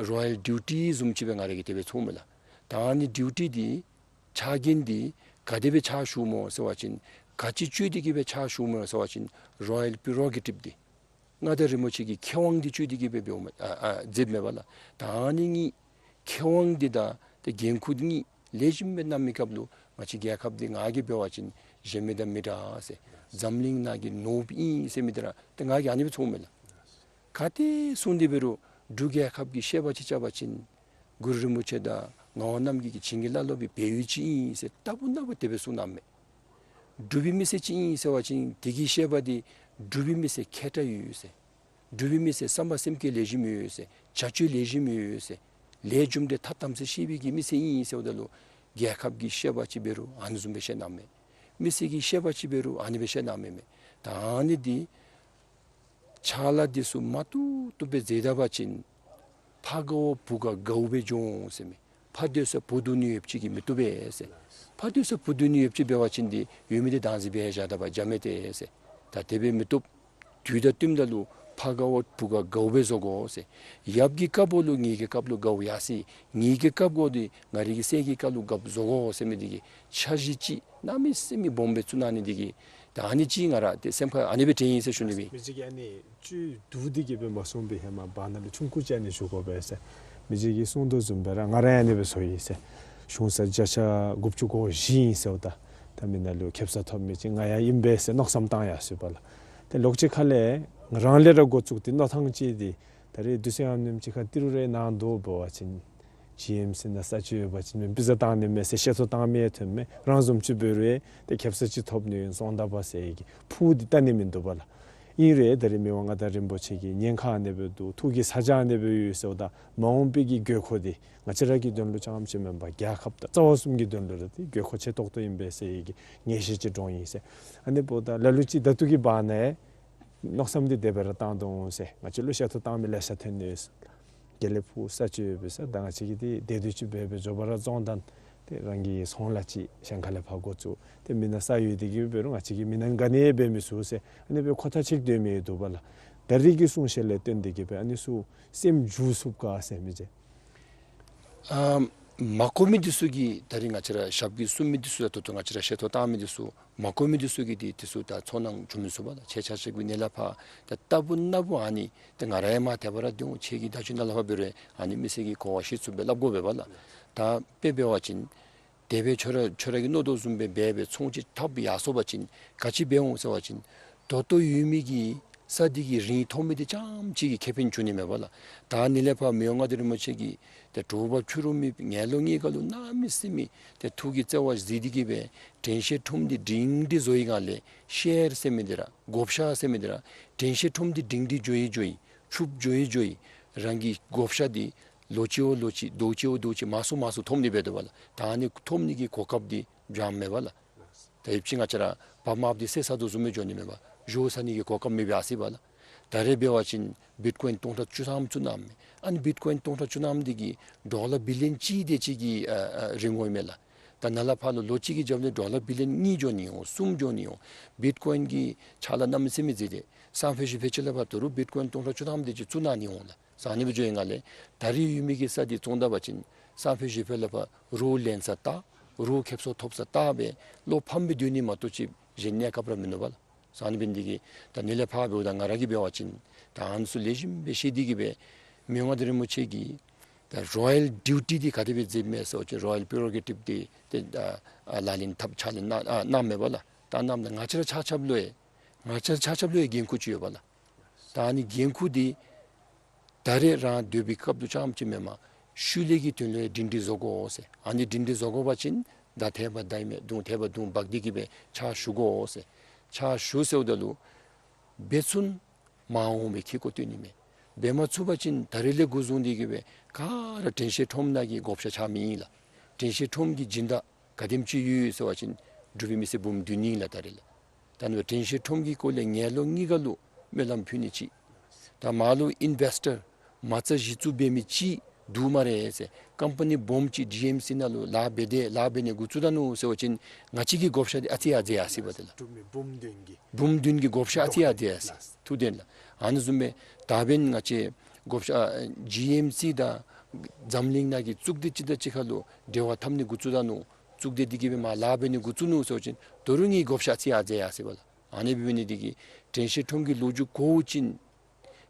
རོ་ཡལ་ཌིའུ་ཊི་བཟུམ་ཅིག་སྦེ་ང་ར་གིས་དེ་སྦེ་ཚོརཝ་མས་ལགས། ད་ཨ་ནི་ཌིའུ་ཊི་འདི་ཕྱག་འགན་འདི་ག་དེ་སྦེ་ཕྱག་ཞུཝ་སྨོ་ཟེར་བ་ཅིན་ག་ཅི་བཅོལ་ཏེ་གི་སྦེ་ཕྱག་ཞུཝ་སྨོ་ཟེར་བ་ཅིན་རོ་ཡལ་པི་རོ་གེ་ཊིབ་འདི་མངའ་བདག་རིན་པོ་ཆེ་གི་ཁེ་དབང་འདི་བཅོལ་ཏེ་གི་སྦེ་འབདཝ་མས། ཨ་ཨ་མཛདཔ་མས་པ་ལགས། ད་ཨ་ནི་གཉིས་ཁེ་དབང་འདི་དང་ཏེ་འགན་ཁུར་འདི་གཉིས་ལེགས་ཤོམ་སྦེ་གནང་མི་སྐབས་ལུ་ང་བཅས་རྒྱལ་ཁབ་འདི་ང་གིས་འབད་བ་ཅིན་གཞན་མི་དང་མི་འདྲ་ཟེར་འཛམ་གླིང་ནང་གི་ནོར་བུ་ཨིན་ཟེར་མི་འདི་ར་ཏེ་ང་གིས་ཨ་ནི་སྦེ་ཚོརཝ་མས་ལགས། ག་ཏེ་སོང་སྟེ་འབད་རུང་འབྲུག་རྒྱལ་ཁབ་ཀྱི་བཤད་པ་ཅིག་རྐྱབ་པ་ཅིན་གུ་རུ་རིན་པོ་ཆེ་དང་ངག་དབང་རྣམ་རྒྱལ་གྱི་བྱིན་གྱིས་བརླབས་པའི་སྦས་ཡུལ་ཅིག་ཨིན་ཟེར་ལྟ་བུ་ན་བུ་དེ་སྦེ་གསུངས་གནངམ་མས། འབྲུག་པའི་མི་སེར་ཅིག་ཨིན་ཟེར་བ་ཅིན་དེ་གི་བཤད་པ་འདི་འབྲུག་པའི་མི་སེར་མཁས་དྲགས་ཡོད་ཟེར། འབྲུག་པའི་མི་སེར་བསམ་པ་སེམས་བསྐྱེད་ལེགས་ཤོམ་ཡོད་ཟེར། བྱ་སྤྱོད་ལེགས་ཤོམ་ཡོད་ཟེར། ལས་རྒྱུ་འབྲས་ཐ་དམ་ཚིག་ཤེས་པའི་གི་མི་སེར་ཨིན་ཟེརཝ་ད་ལུ་རྒྱལ་ཁབ་ཀྱི་བཤད་པ་ཅིག་འབད་རུང་ཨ་ནི་བཟུམ་སྦེ་བཤད་གནངམ་མས། མི་སེར་གྱི་བཤད་པ་ཅིག་འབད་རུང་ཨ་ནི་སྦེ་བཤད་གནངམ་མས། ད་ཨ་ནི་འདི་ཕྱག་ལཱ་འདི་ཚུ་མ་བཏུབ་བཏུབ་སྦེ་མཛད་ད་པ་ཅིན་ཕ་དགའ་བོ་བུ་ག་དགའཝ་སྦེ་འགྱོ་འོང་ཟེར་མས། ཕ་སྡོད་ས་བུ་སྡོད་ནི་ཡོདཔ་ཅིག་གིས་མི་བཏུབ་པས་ཟེར། ཕ་སྡོད་ས་བུ་སྡོད་ནི་ཡོདཔ་ཅིག་འབད་བ་ཅིན་འདི་ཡོད་མི་འདི་བདག་འཛིན་འབད་བཞག་ད་པ་འཇམ་མས་ཏེ་ཟེར། ད་དེ་སྦེ་མི་བཏུབ། དུས་དང་བསྟུནམ་ད་ལུ་ཕ་དགའ་བོ་བུ་ག་དགའཝ་སྦེ་བཟོ་དགོ་ཟེར། ཡབ་ཀྱི་བཀའ་བབས་ལུ་ངེ་གི་བཀའ་བབས་ལུ་དགའཝ་ཡར་སོ་ཡི། ངེ་གི་བཀའ་བབས་འདི་ང་རའི་གི་སྲས་ཀྱི་བཀའ་ལུ་དགའཝ་བཟོ་དགོ་ཟེར་མི་འདི་གི་འཆར་གཞི་ཅིག་གནམ་མེད་ས་མེད་སྦོམ་སྦེ་བཙུགས་གནང་ནི་འདི་གིས་ད་ཨ་ནི་ཅིག་ང་ར་ཏེ་སེམས་ཁར་ཨ་ནི་སྦེ་དྲན་ཡི་ཟེར་ཞུ་ནི་སྦེ། མི་ཅིག་གིས་ཨ་ནི་བཅུད་བསྡུ་སྟེ་གི་སྦེ་མ་གསུངས་པའི་ཧེ་མ་བར་ན་ལུ་ཆུང་ཀུ་ཅིག་ཨ་ནི་ཞུ་དགོ་པས་ཟེར། མི་ཅིག་གིས་གསུངས་དོ་བཟུམ་སྦེ་ར་ང་ར་ཡང་ཨ་ནི་སྦེ་བཟོ་ཡི་ཟེར། གཞུང་ས་བརྒྱ་ཆ་དགུ་བཅུ་གོ་བཞི་ཨིན་ཟེརཝ་ད་ད་མི་ནང་ལུ་ཁེབ་ས་ཐོབ་མི་ཅིག་ང་ཡང་ཨིན་པས་ཟེར་མནོ་བསམ་བཏང་ཡར་སོ་ཡི་པ་ལགས། ཏེ་ལོག་ཅིག་ཁ་ལས་རང་ལས་ར་འགོ་བཙུགས་ཏེ་མནོ་ཐངས་ཅིག་འདི་ད་རེས་དུས་ཚོད་ཨ་ནེམ་ཅིག་ཁར་ཏི་རུ་རེ་ནང་དོ་འབད་བ་ཅིན་ཇི་ཨེམ་སི་ནང་ས་ཆ་ཡོད་པ་ཅིན་མེན་པི་ཛ་བཏང་ནི་མས་ཟེར་བཤད་ཐོ་བཏང་མི་ཐོན་མས། རང་བཟུམ་ཅིག་འབད་རུང་ཏེ་ཁེབ་ས་ཅིག་ཐོབ་ནི་ཡོད་སོང་ད་པ་ཟེར་གི་ཕུགས་འདི་བལྟ་ནི་མིན་འདུག་པ་ལགས། ཨིན་རུང་ད་རེས་མི་དབང་མངའ་བདག་རིན་པོ་ཆེ་གི་ཉེན་ཁ་ཨ་ནི་སྦེ་འདུག། ཐུགས་ཀྱི་ཚ་གྱང་ཨ་ནི་སྦེ་ཡོད་ཟེརཝ་ད་མ་འོངས་པའི་གི་དགོས་མཁོ་འདི་ང་བཅས་ར་གི་དོན་ལུ་རྐྱངམ་ཅིག་མེན་པར་རྒྱལ་ཁབ་དང་རྩ་བ་གསུམ་གྱི་དོན་ལུ་ར་ཏེ་དགོས་མཁོ་ཆེ་ཏོག་ཏོ་ཨིན་པས་ཟེར་གི་ངེས་ཤེས་ཅིག་འདྲོངས་ཡི་ཟེར། ཨ་ནི་འབདཝ་ད་ལ་ལུ་ཅིག་ད་ལྟོ་གི་བར་ན་མནོ་བསམ་འདི་དེ་སྦེ་ར་བཏང་དོ་འོང་ཟེར། ང་བཅས་ལུ་བཤད་ཐོ་བཏང་མི་ལེ་ཤ་ཐོན་ནི་ཡོད་ཟེར། དགེ་ལེགས་ཕུག་ས་ཆ་ཡོད་པས་ཟེར། ད་ང་བཅས་ཀྱིས་ཏེ་བདེ་སྡུག་ཅིག་འབད་འབད་འགྱོ་བ་ར་བཙོང་ད་ཏེ་རང་གི་ཚོང་ལཱ་ཅིག་གཞན་ཁ་ལས་ཕར་འགོ་བཙུགས། ཏེ་མི་ནང་ས་ཡོད་དེ་གི་འབད་རུང་ང་བཅས་ཀྱིས་མི་ནང་ག་ནི་འབད་མི་ཚུགས་ཟེར་ཨ་ནི་སྦེ་ཁོ་ཐག་ཆོད་སྡོད་མི་འདུག་པ་ལགས། ད་རེས་ཀྱི་གསུང་བཤད་ལས་བརྟེན་ཏེ་གི་སྦེ་ཨ་ནི་ཚུ་སེམས་འགྱུར་ཚུགས་ག་ཟེར་མི་ཅིག། ཨ་མ་གོ་མི་འདི་ཚུ་གིས་ད་རེས་ང་བཅས་ར་ཞབས་ཀྱིས་བསུ་མི་འདི་ཚུ་ད་ལྟོ་ང་བཅས་ར་བཤད་ཐོ་བཏང་མི་འདི་ཚུ་མ་གོ་མི་འདི་ཚུ་གིས་ཏེ་འདི་ཚུ་ད་ཚོར་སྣང་བྱུང་མི་ཚུགས་པ་ལགས། ཁྱེད་ཆ་ཁྱབ་ཀྱིས་ནཱ་ལས་ཕར་ད་ལྟ་བུ་ན་བུ་ཨ་ནི་ཏེ་ང་ར་ཡང་མ་དེ་སྦེ་ར་སྡོད་འོང་། ཁྱེད་ཀྱིས་ད་ཅི་ནཱ་ལས་ཕར་འབད་རུང་ཨ་ནི་མི་སེར་གྱི་གོ་བ་ཤེས་ཚུགསཔ་སྦེ་སླབ་དགོ་པས་པ་ལགས། ད་དཔེ་འབད་བ་ཅིན་དེ་སྦེ་ཁྱོད་ར་ཁྱོད་ར་གིས་མནོ་དོ་བཟུམ་སྦེ་འབད་འབད་ཚོང་ཅིག་འཐབ་ཡར་སོང་པ་ཅིན་ག་ཅི་འབད་འོང་ཟེར་བ་ཅིན་ད་ལྟོ་ཡོད་མི་གི་ས་འདི་གི་རིན་ཐོབ་མི་འདི་རྐྱངམ་ཅིག་གིས་ཁེ་ཕན་འབྱུང་ནི་མས་པ་ལགས། ད་ནཱ་ལས་ཕར་མི་དབང་མངའ་བདག་རིན་པོ་ཆེ་གིས་ཏེ་དྲོ་པ་ཕྱི་རུ་མེད་ངན་ལོང་གཉིས་ཀ་ལུ་གནམ་མེད་ས་མེད་ཏེ་ཐུགས་ཀྱི་བརྩེ་བ་གཟིགས་ཏེ་གི་སྦེ་དྲན་ཤེས་ཁྲོམ་འདི་སྒྲིང་སྒྲི་བཟོ་བའི་སྒང་ལས་ཤེར་ཟེར་མི་འདི་ར་བགོ་བཤའ་ཟེར་མི་འདི་ར་དྲན་ཤེས་ཁྲོམ་འདི་སྒྲིང་སྒྲི་འགྱོ་ཡི་འགྱོ་ཡི་ཕྱུགཔོ་འགྱོ་ཡི་འགྱོ་ཡི་རང་གི་བགོ་བཤའ་འདི་ལོ་གཅིག་བ་ལོ་གཅིག་ཟླཝ་གཅིག་བ་ཟླཝ་གཅིག་མང་སུ་མང་སུ་ཐོབ་ནི་འབད་དོ་པ་ལགས། ད་ཨ་ནི་ཐོབ་ནི་གི་གོ་སྐབས་འདི་འབྱུངམ་མས་པ་ལགས། ད་ཡོད་ཅིག་ང་བཅས་ར་བ་མར་འདི་བསད་ཚར་དོ་བཟུམ་སྦེ་འགྱོ་ནི་མས་པ། ཞོ་ཟ་ནི་གི་གོ་སྐབས་མེདཔ་ཡར་སོ་ཡི་པ་ལགས། ད་རེས་འབད་བ་ཅིན་བིཊ་ཀོའིན་སྟོང་ཕྲག་བཅུ་ཐམ་བཙུགས་གནངམ་མས། ཨ་ནི་བིཊ་ཀོའིན་སྟོང་ཕྲག་བཅུ་ཐམ་འདི་གིས་ཌོ་ལར་བི་ལི་ཡོན་གཅིག་དེ་ཅིག་གི་ཨ་ཨ་རིན་གོང་ཨིན་མས་ལགས། ད་ནཱ་ལས་ཕར་ལུ་ལོ་གཅིག་གི་རྒྱབ་ལས་ཌོ་ལར་བི་ལི་ཡོན་གཉིས་འགྱོ་ནི་འོང་། གསུམ་འགྱོ་ནི་འོང་། བིཊ་ཀོ་ཡིན་གྱི་ཕྱག་ལཱ་གནམ་མེད་ས་མེད་མཛད་དེ་སང་ཕོད་གཞེས་ཕོད་ཅིག་ལས་ཕར་ད་རུང་བིཊ་ཀོ་ཡིན་སྟོང་ཕྲག་བཅུ་ཐམ་དེ་ཅིག་བཙུགས་གནང་ནི་འོང་ལགས། ཨ་ནི་སྦེ་འགྱོ་བའི་སྒང་ལས་ད་རེས་ཡོད་མི་གི་ས་འདི་བཙོང་ད་པ་ཅིན་སང་ཕོད་གཞེས་ཕོད་ལས་ཕར་རོགས་ལེན་ས་བལྟ། རོགས་ཁེབ་སང་ཐོབ་ས་བལྟ་སྦེ་བློ་ཕམ་སྦེ་སྡོད་ནི་མ་གཏོགས་ཅིག་གཞན་གནས་སྐབས་ར་མིན་འདུག་པ་ལགས། ཨ་ནི་འབད་ནི་འདི་གིས་ད་ནཱ་ལས་ཕར་འབདཝ་ད་ང་ར་གིས་འབད་བ་ཅིན་ད་ཨ་ནི་ཚུ་ལེགས་ཤོམ་སྦེ་ཤེས་ཏེ་གིས་སྦེ་མི་དབང་མངའ་བདག་རིན་པོ་ཆེ་གིས་ད་རོ་ཡལ་ཌིའུ་ཊི་འདི་ག་དེ་སྦེ་མཛདཔ་མས་ཟེར་བ་ཅིན་རོ་ཡལ་པི་རོ་གེ་ཊིབ་འདི་ཏེ་ཨ་ཨ་ལག་ལེན་འཐབ་ཕྱག་ལེན་གནང་ཨ་གནངམ་མས་པ་ལགས། ད་གནངམ་ད་ང་བཅས་ར་ཆ་ཁྱབ་ལུ་ཡང་ང་བཅས་ར་ཆ་ཁྱབ་ལུ་ཡང་འགན་ཁུར་ཅིག་ཡོད་པ་ལགས། ད་ཨ་ནི་འགན་ཁུར་འདི་ད་རེས་རང་སྡོད་པའི་སྐབས་ལུ་རྐྱངམ་ཅིག་མེན་པར་ཤུལ་ལས་ཀྱི་དོན་ལུ་ཡང་སྒྲིང་སྒྲི་བཟོ་དགོ་ཟེར། ཨ་ནི་སྒྲིང་སྒྲི་བཟོ་དགོ་པ་ཅིན་མདའ་འཐད་པ་མདའ་ཨིན་མས། མདུང་འཐད་པ་མདུང་འབག་སྟེ་གིས་སྦེ་ཕྱག་ཞུ་དགོ་ཟེར། ཕྱག་ཞུ་ཟེརཝ་ད་ལུ་འབད་ཚུགས་ན་མ་འོངས་པའི་ཁེ་ཀོ་སྟོན་ནི་མས། འབད་མ་ཚུགས་པ་ཅིན་ད་རེས་ལས་འགོ་བཟུང་སྟེ་གིས་སྦེ་ག་ར་དྲན་ཤེས་ཁྲོམ་ནང་གི་བགོ་བཤའ་ཆགས་མི་ཨིན་ལགས། དྲན་ཤེས་ཁྲོམ་གྱི་སྦྱིན་བདག་ག་དེམ་ཅིག་ཡོད་ཟེར་བ་ཅིན་འབྲུག་པའི་མི་སེར་འབུམ་བདུན་ཨིན་ལགས་ད་རེས་ལགས། ད་ནི་དྲན་ཤེས་ཁྲོམ་གྱི་སྐོར་ལས་ངན་ལོང་གཉིས་ཀ་ལུ་སྨོན་ལམ་ཕུལ་ནི་གཅིག། ད་མར་ལུ་ཨིན་བེསི་ཊར་མ་རྩ་གཞི་བཙུགས་འབད་མི་ཅིག་འདུག་སྨ་རེ་ཟེར། ཀམ་པ་ནི་སྦོམ་ཅིག་ཌི་ཨེམ་སི་ནང་ལུ་ལཱ་འབད་དེ་ལཱ་འབད་ནི་འགོ་བཙུགས་ད་ནུག་ཟེར་བ་ཅིན་ང་བཅས་ཀྱི་བགོ་བཤའ་འདི་ཨ་ཙི་ཡར་འཛེགས་ཡར་སོ་ཡི་པ་ཏེ་ལགས། འབྲུག་མི་འབུམ་བདུན་གྱི་འབུམ་བདུན་གྱི་བགོ་བཤའ་ཨ་ཙི་ཡར་འཛེགས་ཡར་སོ་ཡི། ཐུགས་བདེན་ལགས། ཨ་ནི་བཟུམ་སྦེ་ད་འབདན་ང་བཅས་བགོ་བཤའ་ཨ་ཇི་ཨེམ་སི་དང་འཛམ་གླིང་ནང་གི་གཙུག་སྡེ་ཅིག་དང་གཅིག་ཁར་ལུ་འབྲེལ་བ་འཐབ་ནི་འགོ་བཙུགས་ད་ནུག། གཙུག་སྡེ་འདི་གིས་སྦེ་མར་ལཱ་འབད་ནི་འགོ་བཙུགས་ནུག་ཟེར་བ་ཅིན་ད་རུང་ངེའི་བགོ་བཤའ་ཨ་ཙི་ཡར་འཛེགས་ཡར་སོ་ཡི་པ་ལགས། ཨ་ནི་འབད་ནི་འདི་གིས་དྲན་ཤེས་ཁྲོམ་གྱི་ལོ་རྒྱུས་གོཝ་ཅིན་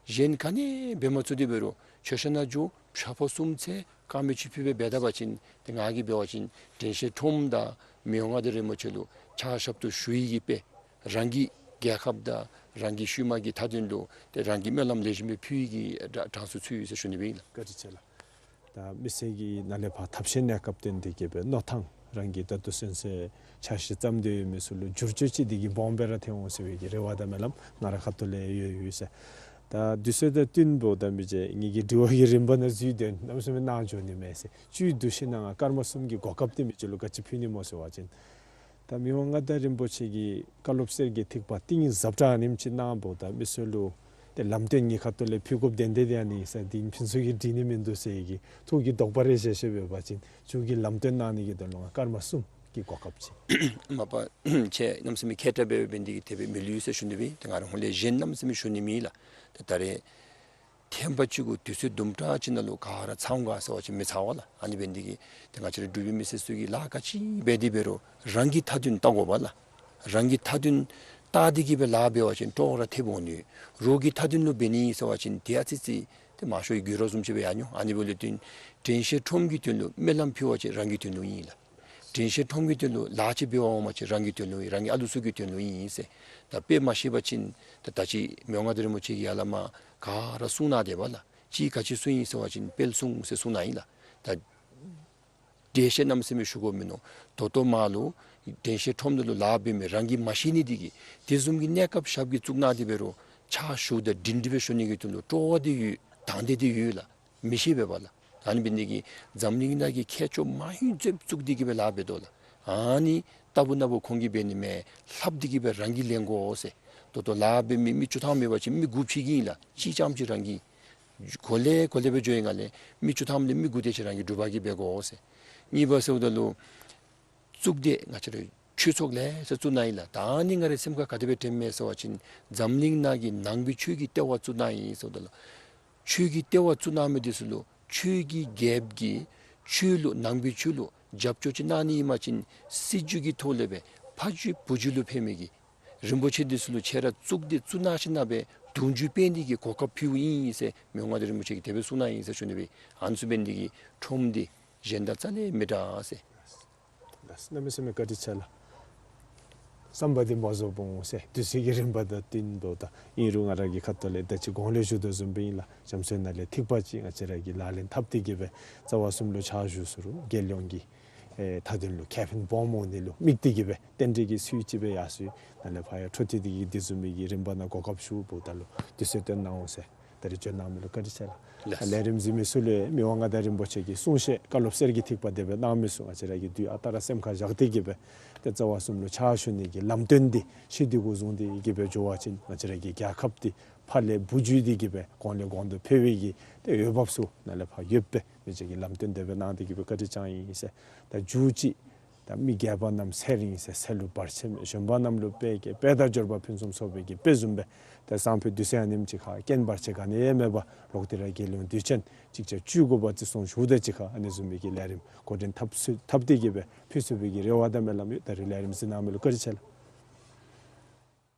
གཞན་ག་ནི་འབད་མ་ཚུགས་ཏེ་འབད་རུང་མཆོད་བཤམ་ནང་འགྱོ་ཕྱག་ཕོ་གསུམ་འཚལ་དཀར་མེ་ཅིག་ཕུལ་སྦེ་འབད་ད་པ་ཅིན་ཏེ་ང་གིས་འབད་བ་ཅིན་དྲན་ཤེས་ཁྲོམ་དང་མི་དབང་མངའ་བདག་རིན་པོ་ཆེ་ལུ་ཕྱག་ཞབས་ཏོག་ཞུ་ནི་གི་དཔེ་རང་གི་རྒྱལ་ཁབ་དང་རང་གི་ཤུལ་མ་གི་མཐའ་དོན་ལུ་ཏེ་རང་གི་སྨོན་ལམ་ལེགས་ཤོམ་སྦེ་ཕུལ་ནི་གི་གྲ་གྲངས་སུ་ཚུད་ཡི་ཟེར་ཞུ་ནི་སྦེ་ཨིན་ལགས། བཀའ་དྲིན་ཆེ་ལགས། ད་མི་སེར་གྱིས་ནཱ་ལས་ཕར་ཐབས་ཤེས་གནས་སྐབས་བཏོན་ཏེ་གིས་སྦེ་མནོ་ཐངས་རང་གིས་ད་ལྟོ་ཚུན་ཚོད་འཆར་གཞི་བརྩམས་ཏེ་ཡོད་མི་ཚུ་ལུ་བསྒྱུར་བཅོས་ཅིག་འདི་གིས་སྦོམ་སྦེ་ར་ཐོན་འོང་ཟེར་བའི་གི་རེ་བ་དང་སྨོན་ལམ་ང་རའི་ཁ་ཐུག་ལས་ཡོད་ཡོད་ཟེར། ད་དུས་ཚོད་དང་བསྟུན་འབདཝ་ད་མི་རྗེ་ངེ་གི་དྲི་བ་གི་རིམ་པ་ནང་འཛུལ་ཏེ་གནམ་མེད་ས་མེད་གནང་འགྱོ་ནི་མས་ཟེར། བཅུད་བསྡུ་ཞིན་ན་ང་སྐར་མ་གསུམ་གྱི་གོ་སྐབས་འདི་མི་རྗེ་ལུ་ག་ཅི་ཕུལ་ནི་སྨོ་ཟེར་བ་ཅིན་ད་མི་དབང་མངའ་བདག་རིན་པོ་ཆེ་གིས་བཀའ་སློབ་གསེར་གྱི་ཐིགས་པ་གཏིང་ཟབ་དྲགས་ཨ་ནེམ་ཅིག་གནང་འབདཝ་ད་མི་ཚུ་ལུ་ཏེ་ལམ་སྟོན་ངེའི་ཁ་ཐུག་ལས་ཕུལ་དགོཔ་དོན་དེ་དེ་ཨ་ནི་ཟེར། འདི་ཕུན་ཚོགས་ཀྱིས་འགྲིག་ནི་མིན་འདུག་ཟེར་བའི་གི་ཐུགས་ཀྱི་དོགས་པ་རེ་བཞེས་བཞེསཔ་འབད་བ་ཅིན་མཇུག་གི་ལམ་སྟོན་གནང་ནི་གི་དོན་ལུ་ང་སྐར་མ་གསུམ་གྱི་གོ་སྐབས་ཅིག། མ་པ་ཁྱེད་གནམ་མེད་ས་མེད་མཁས་དྲགས་འབད་བ་འབད་ནི་འདི་གིས་དེ་སྦེ་མི་ལུས་ཟེར་ཞུ་ནི་སྦེ་ཏེ་ང་ར་ཧོང་ལས་གཞན་གནམ་མེད་ས་མེད་ཞུ་ནི་མེད་ལགས། ཏེ་ད་རེས་ཐེངས་པ་གཅིག་གུ་དུས་ཚོད་དུམ་གྲ་ཅིག་ནང་ལུ་ག་ར་ཚང་ག་ཟེར་བ་ཅིན་མི་ཚང་བས་ལགས། ཨ་ནི་འབད་ནི་འདི་གིས་ཏེ་ང་བཅས་ར་འབྲུག་པའི་མི་སེར་ཚུ་གིས་ལཱ་ག་ཅི་འབད་དེ་འབད་རུང་རང་གི་མཐའ་དོན་བལྟ་དགོ་པས་ལགས། རང་གི་མཐའ་དོན་བལྟ་སྟེ་གིས་སྦེ་ལཱ་འབད་བ་ཅིན་སྤྲོ་བ་ར་ཐེབས་འོང་ནི། རོགས་ཀྱི་མཐའ་དོན་ལུ་འབད་ནི་ཟེར་བ་ཅིན་ཏེ་ཨ་ཙི་ཙི་ཏེ་མང་ཤོས་ཀྱིས་རོགས་བཟུམ་ཅིག་སྦེ་ཡར་འགྱོ། ཨ་ནི་འབདཝ་ལས་བརྟེན་དྲན་ཤེས་ཁྲོམ་གྱི་དོན་ལུ་སྨོན་ལམ་ཕུལ་བ་ཅིན་རང་གི་དོན་ལུ་ཨིན་ལགས། དྲན་ཤེས་ཁྲོམ་གྱི་དོན་ལུ་ལཱ་ཅིག་འབད་བར་འོང་བ་ཅིན་རང་གི་དོན་ལུ་ཨིན། རང་གི་ཨ་ལུ་ཚུ་གི་དོན་ལུ་ཨིན་ཟེར། ད་དཔེ་མ་ཤེས་པ་ཅིན་ད་ད་ཅི་མི་དབང་མངའ་བདག་རིན་པོ་ཆེ་གིས་ཡར་ལས་མར་ག་ར་གསུང་གནང་སྟེ་འབདཝ་ལགས། གཅིག་ག་ཅི་གསུངས་ཡི་ཟེར་བ་ཅིན་དཔལ་གསུང་ཟེར་གསུང་གནང་ཡི་ལགས། ད་འགྲེལ་བཤད་གནམ་མེད་ས་མེད་ཞུ་དགོཔ་མིན་ནུག། ད་ལྟོ་མར་ལུ་དྲན་ཤེས་ཁྲོམ་ནང་ལུ་ལཱ་འབད་མི་རང་གིས་མ་ཤེས་ནི་འདི་གིས་དེ་བཟུམ་གྱི་གནས་སྐབས་ཞབས་ཀྱིས་བཙུགས་གནང་སྟེ་འབད་རུང་ཕྱག་ཞུ་དང་སྒྲིང་སྒྲི་སྦེ་ཞུ་ནི་གི་དོན་ལུ་སྤྲོ་བ་འདི་ཡོད། དང་འདོད་འདི་ཡོད་ལགས། མི་ཤེས་པས་པ་ལགས། ཨ་ནི་འབད་ནི་འདི་གིས་འཛམ་གླིང་ནང་གི་མཁས་མཆོག་མང་ཤོས་ཚུ་བཙུགས་ཏེ་གིས་སྦེ་ལཱ་འབད་དོ་ལགས། ཨ་ནི་ལྟ་བུ་ན་བུ་ཁོང་གིས་འབད་ནི་མེན། ལྷབ་སྟེ་གིས་སྦེ་རང་གིས་ལེན་དགོ་ཟེར། ད་ལྟོ་ལཱ་འབད་མི་མི་བཅུ་ཐམ་ཡོད་པ་ཅིན་མི་དགུ་ཕྱེ་གེ་ཨིན་ལགས། གཅིག་རྐྱངམ་ཅིག་རང་གིས་གོ་ལེ་གོ་ལེ་སྦེ་འགྱོ་བའི་སྒང་ལས་མི་བཅུ་ཐམ་ལས་མི་དགུ་དེ་ཅིག་རང་གིས་དྲུག་པ་གིས་འབད་དགོ་ཟེར། གཉིས་པ་ཟེརཝ་ད་ལུ་གཙུག་སྡེ་ང་བཅས་ར་ཆོས་ཚོགས་ལེ་ཤ་བཙུགས་གནང་ཡི་ལགས། ད་ཨ་ནི་ང་རའི་སེམས་ཁར་ག་དེ་སྦེ་དྲནམ་མས་ཟེར་བ་ཅིན་འཛམ་གླིང་ནང་གི་ནང་པའི་ཆོས་ཀྱི་ལྟེ་བ་བཙུགས་གནང་ཡི་ཟེརཝ་ད་ལུ་ཆོས་ཀྱི་ལྟེ་བ་བཙུགས་གནང་མི་འདི་ཚུ་ལུ་ཆོས་ཀྱི་རྒྱལཔོ་གིས་ཆོས་ལུ་ནང་པའི་ཆོས་ལུ་རྒྱབ་སྐྱོར་ཅིག་གནང་ནི་ཨིན་པ་ཅིན་སྲིད་བྱུས་ཀྱི་ཐོག་ལས་སྦེ་ཕ་བྱུས་བུ་བྱུས་ལུ་ཕན་མི་གི་རིན་པོ་ཆེ་འདི་ཚུ་ལུ་ཁྱེད་ར་གཙུག་སྡེ་བཙུགས་གནང་ཞིན་ན་སྦེ་གདུང་རྒྱུད་སྤེལ་ནི་གི་གོ་སྐབས་ཕུལཝ་ཨིན་ཟེར་མི་དབང་མངའ་བདག་རིན་པོ་ཆེ་གིས་དེ་སྦེ་གསུངས་གནང་ཡི་ཟེར་ཞུ་ནི་སྦེ། ཨ་ནི་ཚུ་འབད་ནི་འདི་གིས་ཁྲོམ་འདི་གཞན་དང་རྩ་ལས་མི་འདྲ་ཟེར། ལགས། གནམ་མེད་ས་མེད་བཀའ་དྲིན་ཆེ་ལགས། བསམ་པ་འདི་མ་རྫོགས་པ་འོང་ཟེར། དུས་ཚོད་ཀྱི་རིམ་པ་དང་བསྟུན་དོ། ད་ཨིན་རུང་ང་ར་གིས་ཁ་ཐུག་ལས་ད་ཅི་གོང་ལས་ཞུ་དོ་བཟུམ་སྦེ་ཨིན་ལགས། རྒྱ་མཚོའི་ནང་ལས་ཐིགས་པ་ཅིག་ང་བཅས་ར་གིས་ལག་ལེན་འཐབ་སྟེ་གིས་སྦེ་རྩ་བ་གསུམ་ལུ་ཕྱག་ཞུ་ཚུགས་རུང་རྒྱལ་ཡོངས་ཀྱི་ཨེ་མཐའ་དོན་ལུ་ཁེ་ཕན་སྦོམ་འོང་ནི་ལུ་དམིགས་ཏེ་གིས་སྦེ་རྟེན་འབྲེལ་གྱི་ཚུལ་ཅིག་སྦེ་ཡར་སོ་ཡི། ནཱ་ལས་ཕར་ཡང་འཕྲོ་མཐུད་དེ་གིས་དེ་བཟུམ་མའི་གི་རིམ་པ་ནང་གོ་སྐབས་ཞུ་འབདཝ་ད་ལུ་དུས་ཚོད་བཏོན་གནང་འོང་ཟེར། ད་རིས་བྱོན་གནང་མི་ལུ་བཀའ་དྲིན་ཆེ་ལགས། ལགས། ལས་རིམ་གཟིགས་མི་ཚུ་ལུ་མི་དབང་མངའ་བདག་རིན་པོ་ཆེ་གི་གསུང་བཤད་བཀའ་སློབ་གསེར་གྱི་ཐིགས་པ་དེ་སྦེ་གནང་མི་ཚུ་ང་བཅས་ར་གིས་དུས་ཨ་རྟག་ར་སེམས་ཁར་བཞག་སྟེ་གིས་སྦེ་ཏེ་རྩ་བ་གསུམ་ལུ་ཕྱག་ཞུ་ནི་གི་ལམ་སྟོན་འདི་ཤེས་ཏེ་གིས་བཟུང་སྟེ་གིས་སྦེ་འགྱོ་བ་ཅིན་ང་བཅས་ར་གི་རྒྱལ་ཁབ་འདི་ཕ་ལས་བུ་བརྒྱུད་དེ་གིས་སྦེ་གོང་ལས་གོང་དུ་འཕེལ་བའི་གི་ཏེ་འོས་འབབ་ཚུ་ནཱ་ལས་ཕར་ཡོདཔ་སྦེ་མི་རྗེ་གིས་ལམ་སྟོན་དེ་སྦེ་གནང་སྟེ་གིས་སྦེ་བཀའ་དྲིན་བསྐྱངས་ཡི་ཟེར། ད་མཇུག་ཅིག་ ད་མི་རྒས་པ་རྣམས་ཚེ་རིང་ཟེར་ཚེ་ལུ་བར་ཆད་མེད། གཞོན་པ་རྣམས་ལུ་དཔལ་རྒྱས། དཔལ་དང་འབྱོར་པ་ཕུན་སུམ་ཚོགས་པའི་གི་དཔེ་བཟུམ་སྦེ་ད་སང་ཕོད་དུས་ཚོད་ཨ་ནེམ་ཅིག་ཁར་རྐྱེན་བར་ཆད་ག་ནི་ཡང་མེད་པར་ལོག་སྟེ་ར་རྒྱལ་ཡོངས་དུས་ཆེན་ཅིག་ཆ་བཅུ་དགུ་པ་བརྩི་སྲུང་ཞུ་དེ་ཅིག་ཁར་ཨ་ནི་བཟུམ་མའི་གི་ལས་རིམ་འགོ་འདྲེན་འཐབ་ཚུ་འཐབ་སྟེ་གི་སྦེ་ཕུལ་ཚུགས་པའི་གི་རེ་བ་དང་སྨོན་ལམ་ཡོད། ད་རིས་ལས་རིམ་གཟིགས་གནང་མི་ལུ་བཀའ་དྲིན་ཆེ་ལགས།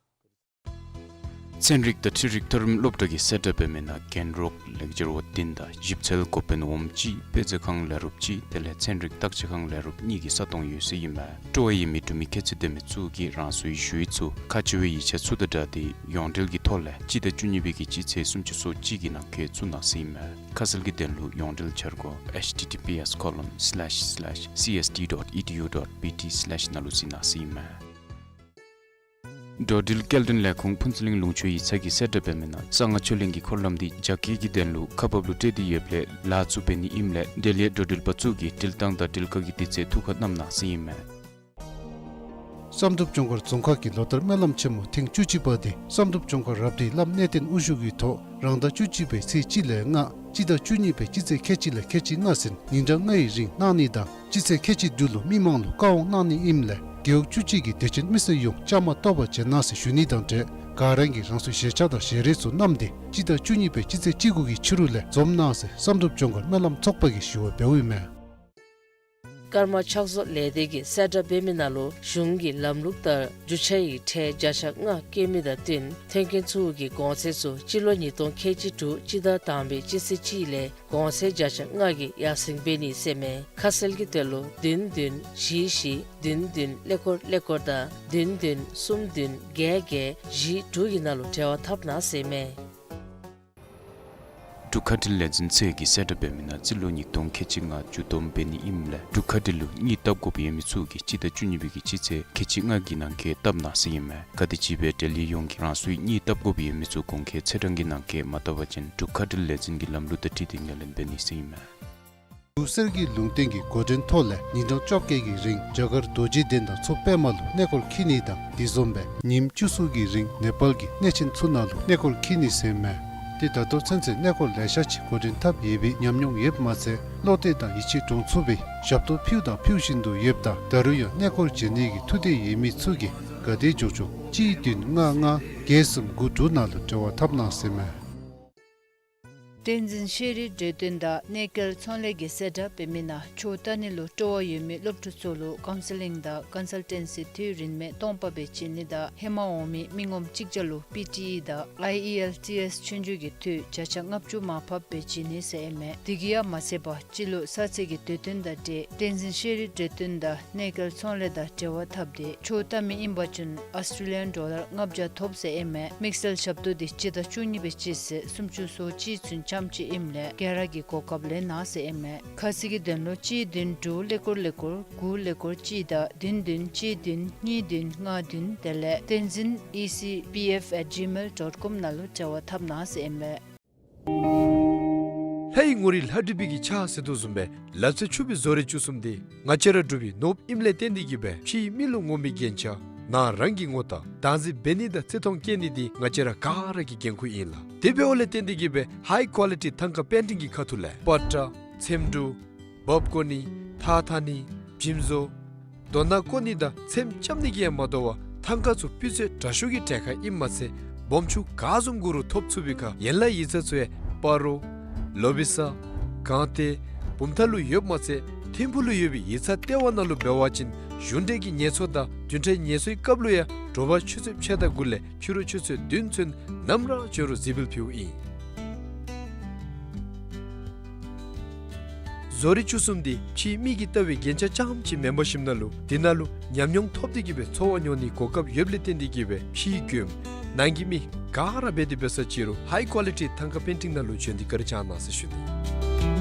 ཚན་རིག་དང་འཕྲུལ་རིག་མཐོ་རིམ་སློབ་གྲྭ་གིས་གསལ་བསྒྲགས་འབད་མི་ནང་རྒན་རོགས་ལེགས་སྦྱར་བ་བདུན་དང་ཞིབ་འཚོལ་འགོ་དཔོན་འོགམ་གཅིག་དཔེ་མཛོད་ཁང་ལས་རོགསཔ་གཅིག་དེ་ལས་ཚན་རིག་བརྟག་དཔྱད་ཁང་ལས་རོགསཔ་གཉིས་ཀྱི་ས་སྟོང་ཡོད་ཟེར་ཨིན་མས། སྤྲོ་བ་ཡོད་མི་འབྲུག་མི་ཁྱད་ཚད་ལྡན་མི་ཚུ་གིས་རང་སོའི་ཞུ་ཡིག་ཚུ་ཁག་ཆེ་བའི་ཡིག་ཆ་ཚུ་དང་སྦྲགས་ཏེ་ཡོངས་འབྲེལ་གྱི་ཐོག་ལས་སྤྱི་ཟླ་བཅུ་གཉིས་པའི་གི་སྤྱི་ཚེས་སུམ་ཅུ་སོ་གཅིག་གི་ནང་འཁོད་བཙུགས་གནང་ཟེར་ཨིན་མས། ཁ་གསལ་གྱི་དོན་ལུ་ཡོངས་འབྲེལ་འཆར་སྒོ་H T T P S colon slash slash C S T dot E D U dot B T slash ནང་ལུ་གཟིགས་གནང་ཟེར་ཨིན་མས། འགྲོ་འགྲུལ་སྐྱེལ་འདྲེན་ལས་ཁུངས་ཕུན་ཚོགས་གླིང་ལུང་ཕྱོགས་ཡིག་ཚང་གིས་གསལ་བསྒྲགས་འབད་མི་ནང་གསང་སྔགས་ཆོས་གླིང་གི་འཁོར་ལམ་འདི་རྒྱ་སྐྱེད་ཀྱི་དོན་ལུ་ཁག་འབགཔ་ལུ་སྤྲོད་དེ་ཡོདཔ་ལས་ལཱ་ཚུ་འབད་ནི་ཨིནམ་ལས་འབྲེལ་ཡོད་འགྲོ་འགྲུལ་པ་ཚུ་གིས་འགྲུལ་བཏང་དང་འགྲུལ་བཀག་གི་དུས་ཚོད་ཐུགས་ཁར་བསྣམ་གནང་ཟེར་ཨིན་མས། བསམ་གྲུབ་ལྗོངས་མཁར་རྫོང་ཁག་གི་ལོ་ལྟར་སྨོན་ལམ་ཆེན་མོ་ཐེངས་བཅུ་གཅིག་པ་འདི་བསམ་གྲུབ་ལྗོངས་མཁར་རབ་སྡེའི་བླམ་གནས་བརྟན་དབུ་བཞུགས་ཀྱི་ཐོག་རང་ཟླ་བཅུ་གཅིག་པའི་ཚེས་གཅིག་ལས་ལྔ་སྤྱི་ཟླ་བཅུ་གཉིས་པའི་སྤྱི་ཚེས་ཁལ་གཅིག་ལས་ཁལ་གཅིག་ལྔ་ཟིན་ཉིན་གྲངས་ལྔའི་རིང་གནང་ནི་དང་སྤྱི་ཚེས་ཁལ་གཅིག་དྲུག་ལུ་མི་མང་ལུ་བཀའ་དབང་གནང་ནི་ཨིནམ་ལས་རྒེད་འོག་བཅུ་གཅིག་གི་དད་ཅན་མི་སེར་ཡོངས་བཅའ་མར་གཏོགས་པར་བྱོན་གནང་ཟེར་ཞུ་ནི་དང་འབྲེལ་ག་ར་གིས་རང་སོའི་བཞེས་ཆ་དང་བཞེས་རས་ཚུ་བསྣམས་ཏེ་སྤྱི་ཟླ་བཅུ་གཉིས་པའི་སྤྱི་ཚེས་གཅིག་དགུ་གི་ཕྱི་རུ་ལས་འཛོམས་གནང་ཟེར་བསམ་གྲུབ་ལྗོངས་མཁར་སྨོན་ལམ་ཚོགས་པ་གིས་ཞུ་བ་འབདཝ་ཨིན་མས། ཀརྨ་ཕྱག་བཟོ་ལས་སྡེ་གིས་གསལ་བསྒྲགས་འབད་མི་ནང་ལུ་གཞུང་གི་ལམ་ལུགས་ལྟར་རྒྱུ་ཆ་ཡི་ཁྲལ་བརྒྱ་ཆ་ལྔ་བཀལ་མི་དང་བསྟུན་ཐོན་སྐྱེད་ཚུ་གི་གོང་ཚད་ཚུ་སྤྱི་ལོ་ཉིས་སྟོང་ཁལ་གཅིག་དྲུག་སྤྱི་ཟླ་དང་པའི་སྤྱི་ཚེས་གཅིག་ལས་གོང་ཚད་བརྒྱ་ཆ་ལྔ་གི་ཡར་སེང་འབད་ནི་ཟེར་མས། ཁ་གསལ་གྱི་དོན་ལུ་བདུན་བདུན་བཞི་བཞི་བདུན་བདུན་ཀླད་ཀོར་ཀླད་ཀོར་དང་བདུན་བདུན་གསུམ་བདུན་བརྒྱད་བརྒྱད་བཞི་དྲུག་གི་ནང་ལུ་འབྲེལ་བ་འཐབ་གནང་ཟེར་མས། འབྲུག་མཁའ་འགྲུལ་ལས་འཛིན་ཚད་ཀྱིས་གསལ་བསྒྲགས་འབད་མི་ནང་རྩིས་ལོ་ཉིས་སྟོང་ཁལ་གཅིག་ལྔ་མཇུག་བསྡོམས་འབད་ནི་ཨིནམ་ལས་འབྲུག་མཁའ་འགྲུལ་ལུ་གཉིད་བཏབ་དགོཔ་ཡོད་མི་ཚུ་གིས་སྤྱི་ཟླ་བཅུ་གཉིས་པའི་གི་སྤྱི་ཚེས་ཁལ་གཅིག་ལྔ་གི་ནང་འཁོད་བཏབ་གནང་ཟེར་ཨིན་མས། ག་དེམ་ཅིག་སྦེ་འབྲེལ་ཡོད་ཡོངས་ཀྱིས་རང་སོའི་གཉིད་བཏབ་དགོཔ་ཡོད་མི་ཚུ་གོང་འཁོད་ཚེས་གྲངས་ཀྱི་ནང་འཁོད་མ་བཏབ་པ་ཅིན་འབྲུག་མཁའ་འགྲུལ་ལས་འཛིན་གྱི་ལམ་ལུགས་དང་འཁྲིལ་ཏེ་ངོས་ལེན་འབད་ནི་ཟེར་ཨིན་མས། འབྲུག་གསེར་གྱི་ལུང་བསྟན་གྱི་འགོ་འདྲེན་ཐོག་ལས་ཉིན་གྲངས་བཅོ་བརྒྱད་ཀྱི་རིང་རྒྱ་གར་རྡོ་རྗེ་གདན་དང་མཚོ་པདྨ་ལུ་གནས་སྐོར་འཁྱིད་ནི་དང་དེ་བཟུམ་སྦེ་ཉིནམ་བཅུ་གསུམ་གྱི་རིང་ནེ་པཱལ་གྱི་གནས་ཆེན་ཚུ་ནང་ལུ་གནས་སྐོར་འཁྱིད་ནི་ཟེར་མས། ཏེ་ད་ལྟོ་ཚུན་ཚོད་གནས་སྐོར་ལེ་ཤ་ཅིག་འགོ་འདྲེན་འཐབ་ཡོད་པའི་ཉམས་མྱོང་ཡོདཔ་མ་ཚད་བློ་གཏད་དང་ཡིད་ཆེས་འདྲོངས་ཚུགས་པའི་ཞབས་ཏོག་ཕུལཝ་དང་ཕུལ་བཞིན་དུ་ཡོདཔ་ད་ད་རུང་ཡང་གནས་སྐོར་བྱོན་ནི་གི་ཐུགས་འདོད་ཡོད་མི་ཚུ་གིས་ག་དེ་མགྱོགས་མགྱོགས་གཅིག་བདུན་ལྔ་ལྔ་བརྒྱད་གསུམ་དགུ་དྲུག་ནང་ལུ་འབྲེལ་བ་འཐབ་གནང་ཟེར་མས། བསྟན་འཛིན་ཤེས་རིག་འབྲེལ་སྟོན་དང་གནས་སྐལ་ཚོང་ལས་ཀྱིས་གསལ་བསྒྲགས་འབད་མི་ནང་ཆོས་ལྟ་ནི་ལུ་སྤྲོ་བ་ཡོད་མི་སློབ་ཕྲུག་ཚུ་ལུ་ཀའུན་སི་ལིང་དང་ཀོན་སཱལ་ཊེན་སི་དུས་རིན་མེད་སྟོང་པ་སྦེ་བྱིན་ནི་དང་ཧེ་མ་འོང་མི་མི་ངོམ་གཅིག་བརྒྱ་ལུ་པི་ཊི་ཨི་དང་ཨའི་ཨི་ཨེལ་ཊི་ཨེསི་ཆོས་རྒྱུགས་ཀྱི་དུས་བརྒྱ་ཆ་ལྔ་བཅུ་མར་ཕབ་སྦེ་བྱིན་ནི་ཟེར་ཨིན་མས། དེ་གིས་ཡང་མ་ཚད་པར་སྤྱི་ལོ་གསར་ཚེས་ཀྱི་དུས་སྟོན་དང་འབྲེལ་བསྟན་འཛིན་ཤེས་རིག་འབྲེལ་སྟོན་དང་གནས་སྐལ་ཚོང་ལས་དང་འབྲེལ་བ་འཐབ་སྟེ་ཆོས་ལྟ་མི་ཨིན་པ་ཅིན་ཨཱོས་ཊྲེ་ལི་ཡཱན་ཌོ་ལར་ལྔ་བརྒྱ་ཐོབ་ཟེར་ཨིན་མས། དམིགས་བསལ་ཞབས་ཏོག་འདི་སྤྱི་ཟླ་བཅུ་གཉིས་པའི་སྤྱི་ཚེས་སུམ་ཅུ་སོ་གཅིག་ཚུན་ཙམ་ཅིག་ཨིནམ་ལས་ག་ར་གིས་གོ་སྐབས་ལེན་གནང་ཟེར་ཨིན་མས། ཁ་གསལ་གྱི་དོན་ལུ་གཅིག་བདུན་དྲུག་ཀླད་ཀོར་ཀླད་ཀོར་དགུ་ཀླད་ཀོར་གཅིག་དང་བདུན་བདུན་གཅིག་བདུན་གཉིས་བདུན་ལྔ་བདུན་དེ་ལས་བསྟན་འཛིན་ཨི་སི་པི་ཨེཕ་ཨེཊ་ཇི་མེལ་ཌོཊ་ཀོམ་ནང་ལུ་འབྲེལ་བ་འཐབ་གནང་ཟེར་ཨིན་མས། ལྷའི་ངོ་རིས་ལྷ་བྲིས་པའི་གི་ཕྱག་ཟེར་དོ་བཟུམ་སྦེ་ལག་རྩལ་ཕྱུག་པའི་བཟོ་རིག་བཅུ་གསུམ་འདི་ང་བཅས་ར་འབྲུག་པའི་ནོར་བུ་ཨིནམ་ལས་བརྟེན་ཏེ་གིས་སྦེ་ཕྱིའི་མི་ལུ་ངོམ་པའི་རྒྱན་ཆ་ནང་རང་གི་ངོ་རྟགས་བདག་འཛིན་འབད་ནི་དང་བརྩི་མཐོང་བསྐྱེད་ནི་འདི་ང་བཅས་ར་ག་ར་གི་འགན་ཁུར་ཨིན་ལགས། དེ་འབདཝ་ལས་བརྟེན་ཏེ་གིས་སྦེ་ཧའི་ཀོ་ལི་ཊི་ཐང་ཀ་པེན་ཊིང་གི་ཁ་ཐུག་ལས་པ་ཏྲ་ཚེམ་དྲུབ་འབག་བཀོ་ནི་ཐགས་འཐག་ནི་འཇིམ་བཟོ་རྡོ་ནག་བརྐོ་ནི་དང་ཚེམ་རྐྱབ་ནི་གིས་ཡང་མ་དོ་བར་ཐང་ཀ་ཚུ་སྤུས་ཚད་དྲག་ཤོས་ཀྱི་གྲལ་ཁར་ཨིནམ་མ་ཚད་སྦོམ་ཆུང་ག་བཟུམ་དགོ་རུང་ཐོབ་ཚུགས་པའི་ཁར་ཡན་ལག་ཡིག་ཚང་ཚུ་ཡང་སྤ་རོ་ལོ་བི་ས་སྒང་སྟེང་བུམ་ཐང་ལུ་ཡོདཔ་མ་ཚད་ཐིམ་ཕུག་ལུ་ཡོད་པའི་ཡིག་ཚང་ལྟེ་བ་ནང་ལུ་འབད་བ་ཅིན་གཞུང་འབྲེལ་གྱི་ངལ་འཚོ་དང་བདུན་ཕྲག་ངལ་འཚོའི་སྐབས་ལུ་ཡང་དྲོ་པ་ཆུ་ཚོད་ཕྱེད་དང་དགུ་ལས་ཕྱི་རུ་ཆུ་ཚོད་བདུན་ཚུན་ནམ་ར་བྱོན་རུང་གཟིགས་འབུལ་ཕུལཝ་ཨིན། བཟོ་རིག་བཅུ་གསུམ་འདི་ཕྱིའི་མིག་གིས་བལྟ་བའི་རྒྱན་ཆ་རྐྱངམ་ཅིག་མེན་པར་ཞིནམ་ན་ལུ་དེ་ནང་ལུ་ཉམས་མྱོང་ཐོབ་སྟེ་གིས་སྦེ་འཚོ་བ་མྱོང་ནིའི་གོ་སྐབས་ཡོདཔ་ལས་བརྟེན་ཏེ་གིས་སྦེ་ཕྱིའི་མགྱོནམ་ནང་གི་མི་ག་ར་འབད་དེ་འབད་ས་ཅི་རུང་ཧའི་ཀོ་ལི་ཊི་ཐང་ཀ་པེན་ཊིང་ནང་ལུ་བྱོན་ཏེ་བཀའ་དྲིན་བསྐྱང་གནང་ཟེར་ཞུ་ནི།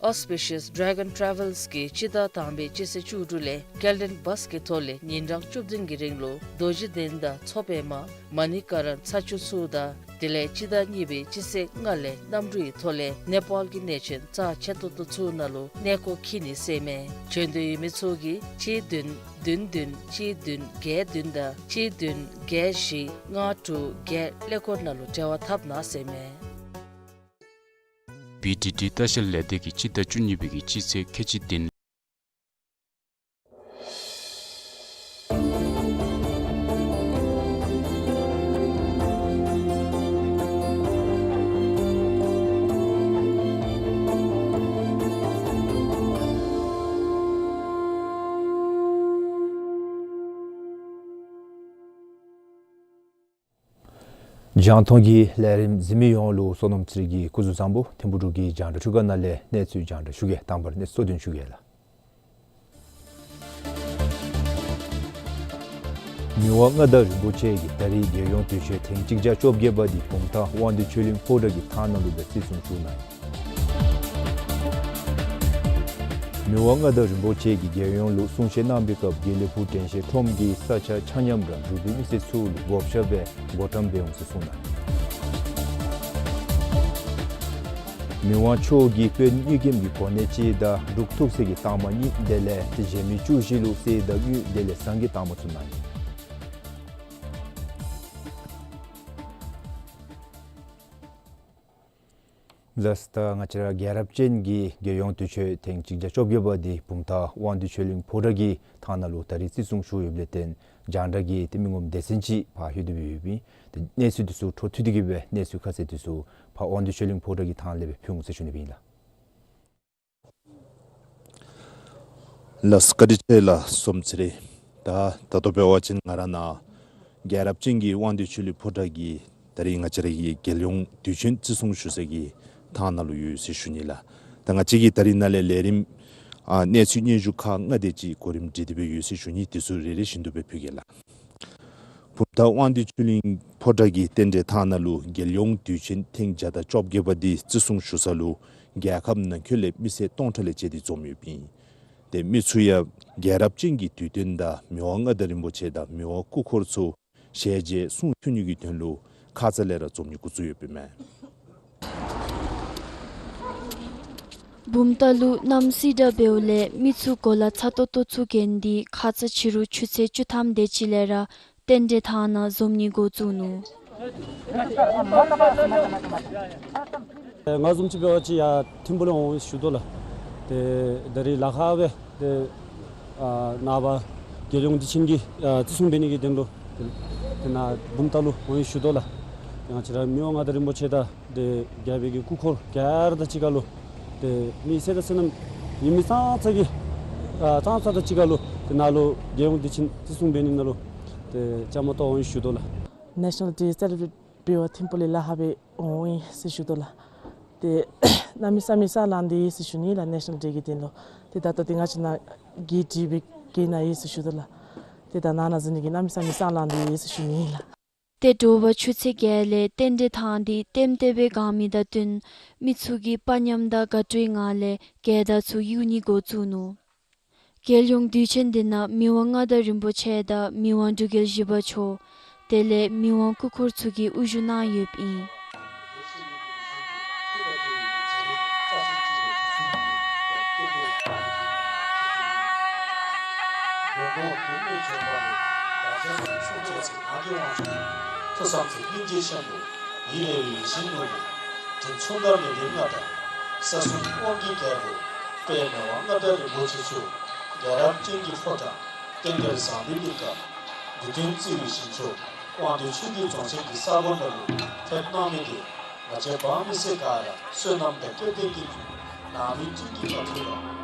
Auspicious Dragon Travels གིས་སྤྱི་ཟླ་དང་པའི་སྤྱི་ཚེས་བཅུ་དྲུག་ལས་སྐྱེལ་འདྲེན་བཱས་ཀྱི་ཐོག་ལས་ཉིན་གྲངས་བཅུ་བདུན་གྱི་རིང་ལུ་རྡོ་རྗེ་གདན་དང་མཚོ་པདྨ་མ་ཎི་ཀ་ར་ན་ཚ་ཆུ་ཚུ་དང་དེ་ལས་སྤྱི་ཟླ་གཉིས་པའི་སྤྱི་ཚེས་ལྔ་ལས་གནམ་གྲུའི་ཐོག་ལས་ནེ་པཱལ་གྱི་གནས་ཆེན་རྩ་ཆེ་ཏོག་ཏོ་ཚུ་ནང་ལུ་གནས་སྐོར་འཁྱིད་ནི་ཟེར་མས། བྱོན་འདོད་ཡོད་མི་ཚུ་གིས་གཅིག་བདུན་བདུན་བདུན་གཅིག་བདུན་བརྒྱད་བདུན་དང་གཅིག་བདུན་བརྒྱད་བཞི་ལྔ་དྲུག་བརྒྱད་ཀླད་ཀོར་ནང་ལུ་འབྲེལ་བ་འཐབ་གནང་ཟེར་མས། བི་ཌི་ཌི་ལྟ་བཤལ་ལས་སྡེ་གིས་སྤྱི་ཟླ་བཅུ་གཉིས་པའི་གི་སྤྱི་ཚེས་ཁལ་གཅིག་བདུན། རྒྱང་མཐོང་གི་ལས་རིམ་གཟིགས་མི་ཡོངས་ལུ་བསོད་ནམས་ཚེ་རིང་གི་སྐུ་གཟུགས་བཟང་པོ། ཐིམ་ཕུ་འབྲུག་གི་རྒྱང་བསྒྲགས་ཁྲུས་ཁང་ནང་ལས་གནས་ཚུལ་རྒྱང་བསྒྲགས་ཞུ་གེ། དང་པ་ར་གནས་ཚུལ་གཙོ་དོན་ཞུ་གེ་ལགས། མི་དབང་མངའ་བདག་རིན་པོ་ཆེ་གིས་ད་རིས་རྒྱལ་ཡོངས་དུས་ཆེན་ཐེངས་གཅིག་བརྒྱ་བཅོ་བརྒྱད་པ་འདི་བུམ་ཐང་དབང་འདུས་ཆོས་གླིང་ཕོ་བྲང་གི་ཐང་ནང་ལུ་སྦེ་བརྩི་སྲུང་ཞུ་གནང་ཡི། མི་དབང་མངའ་བདག་རིན་པོ་ཆེ་གིས་རྒྱལ་ཡོངས་ལུ་གསུང་བཤད་གནང་པའི་སྐབས་དགེ་ལེགས་ཕུག་དྲན་ཤེས་ཁྲོམ་གྱི་ས་ཆ་ཆ་མཉམ་ར་འབྲུག་པའི་མི་སེར་ཚུ་ལུ་བགོ་བཤའ་སྦེ་བགོ་བཀྲམ་འབད་འོང་ཟེར་གསུངས་གནང་ཡི། མི་དབང་མཆོག་གིས་དཔོན་དངུལ་ཀེམ་གྱི་གོ་གནས་གཅིག་དང་འབྲུག་ཐུགས་སྲས་ཀྱི་རྟགས་མ་གཉིས་དེ་ལས་ཏེ་གཞན་མི་བཅུ་བཞི་ལུ་གསེར་དང་དངུལ་དེ་ལས་ཟངས་ཀྱི་རྟགས་མ་ཚུ་གནང་ཡི། ལགས། ད་ང་བཅས་ར་རྒྱལ་རབས་ཅན་གྱི་རྒྱལ་ཡོངས་དུས་ཆེན་ཐེངས་གཅིག་བརྒྱ་བཅོ་བརྒྱད་པ་འདི་བུམ་ཐང་དབང་འདུས་ཆོས་གླིང་ཕོ་བྲང་གི་ཐང་ནང་ལུ་ད་རིས་བརྩི་སྲུང་ཞུ་ཡོདཔ་ལས་བརྟེན་རྒྱང་བསྒྲགས་ཀྱི་ཏེ་མི་ངོམ་སྡེ་ཚན་ཅིག་ཕར་ལྷོད་དེ་སྦེ་ཡོདཔ་ཨིན། ཏེ་གནས་ཚུལ་འདི་ཚུ་འཕྲོ་མཐུད་དེ་གི་སྦེ་གནས་ཚུལ་ཁ་གསལ་འདི་ཚུ་ཕར་དབང་འདུས་ཆོས་གླིང་ཕོ་བྲང་གི་ཐང་ལས་སྦེ་ཕུལ་འོང་ཟེར་ཞུ་ནི་སྦེ་ཨིན་ལགས། ལགས་སོ། བཀའ་དྲིན་ཆེ་ལགས་བསོད་ནམས་ཚེ་རིང་། ད་ད་ལྟོ་འབད་བ་ཅིན་ང་ར་ནཱ་རྒྱལ་རབས་ཅན་གྱི་དབང་འདུས་ཆོས་གླིང་ཕོ་བྲང་གི་ད་རིས་ང་བཅས་ར་གི་རྒྱལ་ཡོངས་དུས་ཆེན་བརྩི་སྲུང་ཞུ་སའི་གི་ཐང་ནང་ལུ་ཡོད་ཟེར་ཞུ་ནི་ལགས། ད་ང་བཅས་ཀྱིས་ད་རིས་ནཱ་ལས་ལས་རིམ་ཨ་གནས་ཚུལ་སྙན་ཞུ་ཁག་ལྔ་དེ་ཅིག་གོ་རིམ་སྒྲིག་སྟེ་སྦེ་ཡོད་ཟེར་ཞུ་ནི། དེ་ཚུ་རེ་རེ་བཞིན་དུ་སྦེ་ཕུལ་གེ་ལགས། བུམ་ཐང་དབང་འདུས་ཆོས་གླིང་ཕོ་བྲང་གི་རྟེན་འབྲེལ་ཐང་ནང་ལུ་རྒྱལ་ཡོངས་དུས་ཆེན་ཐེངས་བརྒྱ་དང་བཅོ་བརྒྱད་པ་འདི་བརྩི་སྲུང་ཞུ་ས་ལུ་རྒྱལ་ཁབ་ནང་འཁོད་ལས་མི་སེར་སྟོང་ཕྲག་ལས་བཅད་དེ་འཛོམས་ཡོདཔ་ཨིན། ཏེ་མི་ཚུ་ཡང་རྒྱལ་རབས་ཅན་གྱི་དུས་སྟོན་དང་མི་དབང་མངའ་བདག་རིན་པོ་ཆེ་དང་མི་དབང་སྐུ་འཁོར་ཚུ་ཞལ་མཇལ་གསུང་ཐོས་ནི་གི་དོན་ལུ་ཁ་ཙ་ལས་ར་འཛོམས་ནི་འགོ་བཙུགས་ཡོདཔ་ཨིན་མས། བུམ་ཐང་ལུ་གནམ་སྲིད་དགྲ་འབདཝ་ལས་མི་ཚུ་གོ་ལ་ཚ་ཏོག་ཏོ་ཚུ་གྱོན་ཏེ་ཁ་ཙ་ཕྱི་རུ་ཆུ་ཚོད་བཅུ་ཐམ་དེ་ཅིག་ལས་ར་རྟེན་འབྲེལ་ཐང་ནང་འཛོམས་ནི་འགོ་བཙུགས་ནུག། ང་བཟུམ་ཅིག་འབད་བ་ཅིན་ཡར་ཐིམ་ཕུ་ལས་འོང་ཞུ་དོ་ལགས། ཏེ་ད་རིས་ལཱ་ཁག་སྦེ་ཏེ་ཨ་ནངས་པ་རྒྱལ་ཡོངས་དུས་ཆེན་གྱི་ཨ་བརྩི་སྲུང་འབད་ནི་གི་དོན་ལུ་ཏེ་ཏེ་ནཱ་བུམ་ཐང་ལུ་འོང་ཞུ་དོ་ལགས། ཏེ་ང་བཅས་ར་མི་དབང་མངའ་བདག་རིན་པོ་ཆེ་དང་ཏེ་རྒྱལ་པོའི་གི་སྐུ་འཁོར་ག་ར་དང་གཅིག་ཁར་ལུ་ཏེ་མི་སེར་དང་སོ་ནམ་ཡོད་མི་ཙང་ཙ་གི་ཨ་ཙང་ཙ་དང་གཅིག་ཁར་ལུ་ཏེ་ནཱ་ལུ་རྒྱལ་ཡོངས་དུས་ཆེན་བརྩི་སྲུང་འབད་ནི་ནང་ལུ་ཏེ་བཅའ་མར་གཏོགས་འོང་ཞུ་དོ་ལགས། National Day celebrate འབད་བར་ཐིམ་ཕུ་ལས་ལཱ་ཁག་སྦེ་འོང་ཡི་ཟེར་ཞུ་དོ་ལགས། ཏེ་གནམ་མེད་ས་མེད་སེམས་ལང་སྟེ་ཡོད་ཟེར་ཞུ་ནི་ལགས། National Day གི་དོན་ལུ་ཏེ་ད་ལྟོ་ཏེ་ང་བཅས་ནཱ་གི་དྲི་བའི་གི་ནང་ཡོད་ཟེར་ཞུ་དོ་ལགས། ཏེ་ད་ནཱ་ནཱ་འཛུལ་ནི་གི་གནམ་མེད་ས་མེད་སེམས་ལང་སྟེ་ཡོད་ཟེར་ཞུ་ནི་ལགས། ཏེ་དྲོ་པ་ཆུ་ཚོད་བརྒྱད་ལས་རྟེན་འབྲེལ་ཐང་འདི་ལྟེམ་ལྟེ་སྦེ་གང་མི་དང་བསྟུན་མི་ཚུ་གིས་དཔའ་ཉམས་དང་དགའ་སྤྲོའི་ངང་ལས་རྒྱལ་དར་ཚུ་གཡུག་ནི་འགོ་བཙུགས་ནུག། རྒྱལ་ཡོངས་དུས་ཆེན་འདི་ནང་མི་དབང་མངའ་བདག་རིན་པོ་ཆེ་དང་མི་དབང་འབྲུག་རྒྱལ་བཞི་པ་མཆོག་དེ་ལས་མི་དབང་སྐུ་འཁོར་ཚུ་གིས་དབུ་བཞུགས་གནང་ཡོདཔ་ཨིན། ཐུགས་བསམ་ཚུ་སྙིང་རྗེ་ཆེན་པོ་ཡིད་བདེ་བའི་ཞིང་དུ་དྲིན་མཚུངས་ཟླ་མེད་རིགས་ལྔ་དང་ས་གསུམ་དབང་གི་རྒྱལ་པོ་དཔལ་མི་དབང་མངའ་བདག་རིན་པོ་ཆེ་མཆོག་རྒྱལ་རབས་ཅན་གྱི་ཕོ་བྲང་རྟེན་འབྲེལ་བཟང་པོའི་གླིང་ཁ་འདུལ་དོན་བརྩེ་བའི་ཞིང་མཆོག་དབང་འདུས་ཆོས་ཀྱི་རྫོང་ཆེན་གྱི་ས་གོ་ནང་ལུ་ཕེབས་གནང་མི་དེ་ང་བཅས་འབངས་མི་སེར་ག་ར་བསོད་ནམས་དང་བཀྲིས་བདེ་ལེགས་ཀྱི་ནང་མི་ཅིག་གིས་མ་ཐུབ་པ།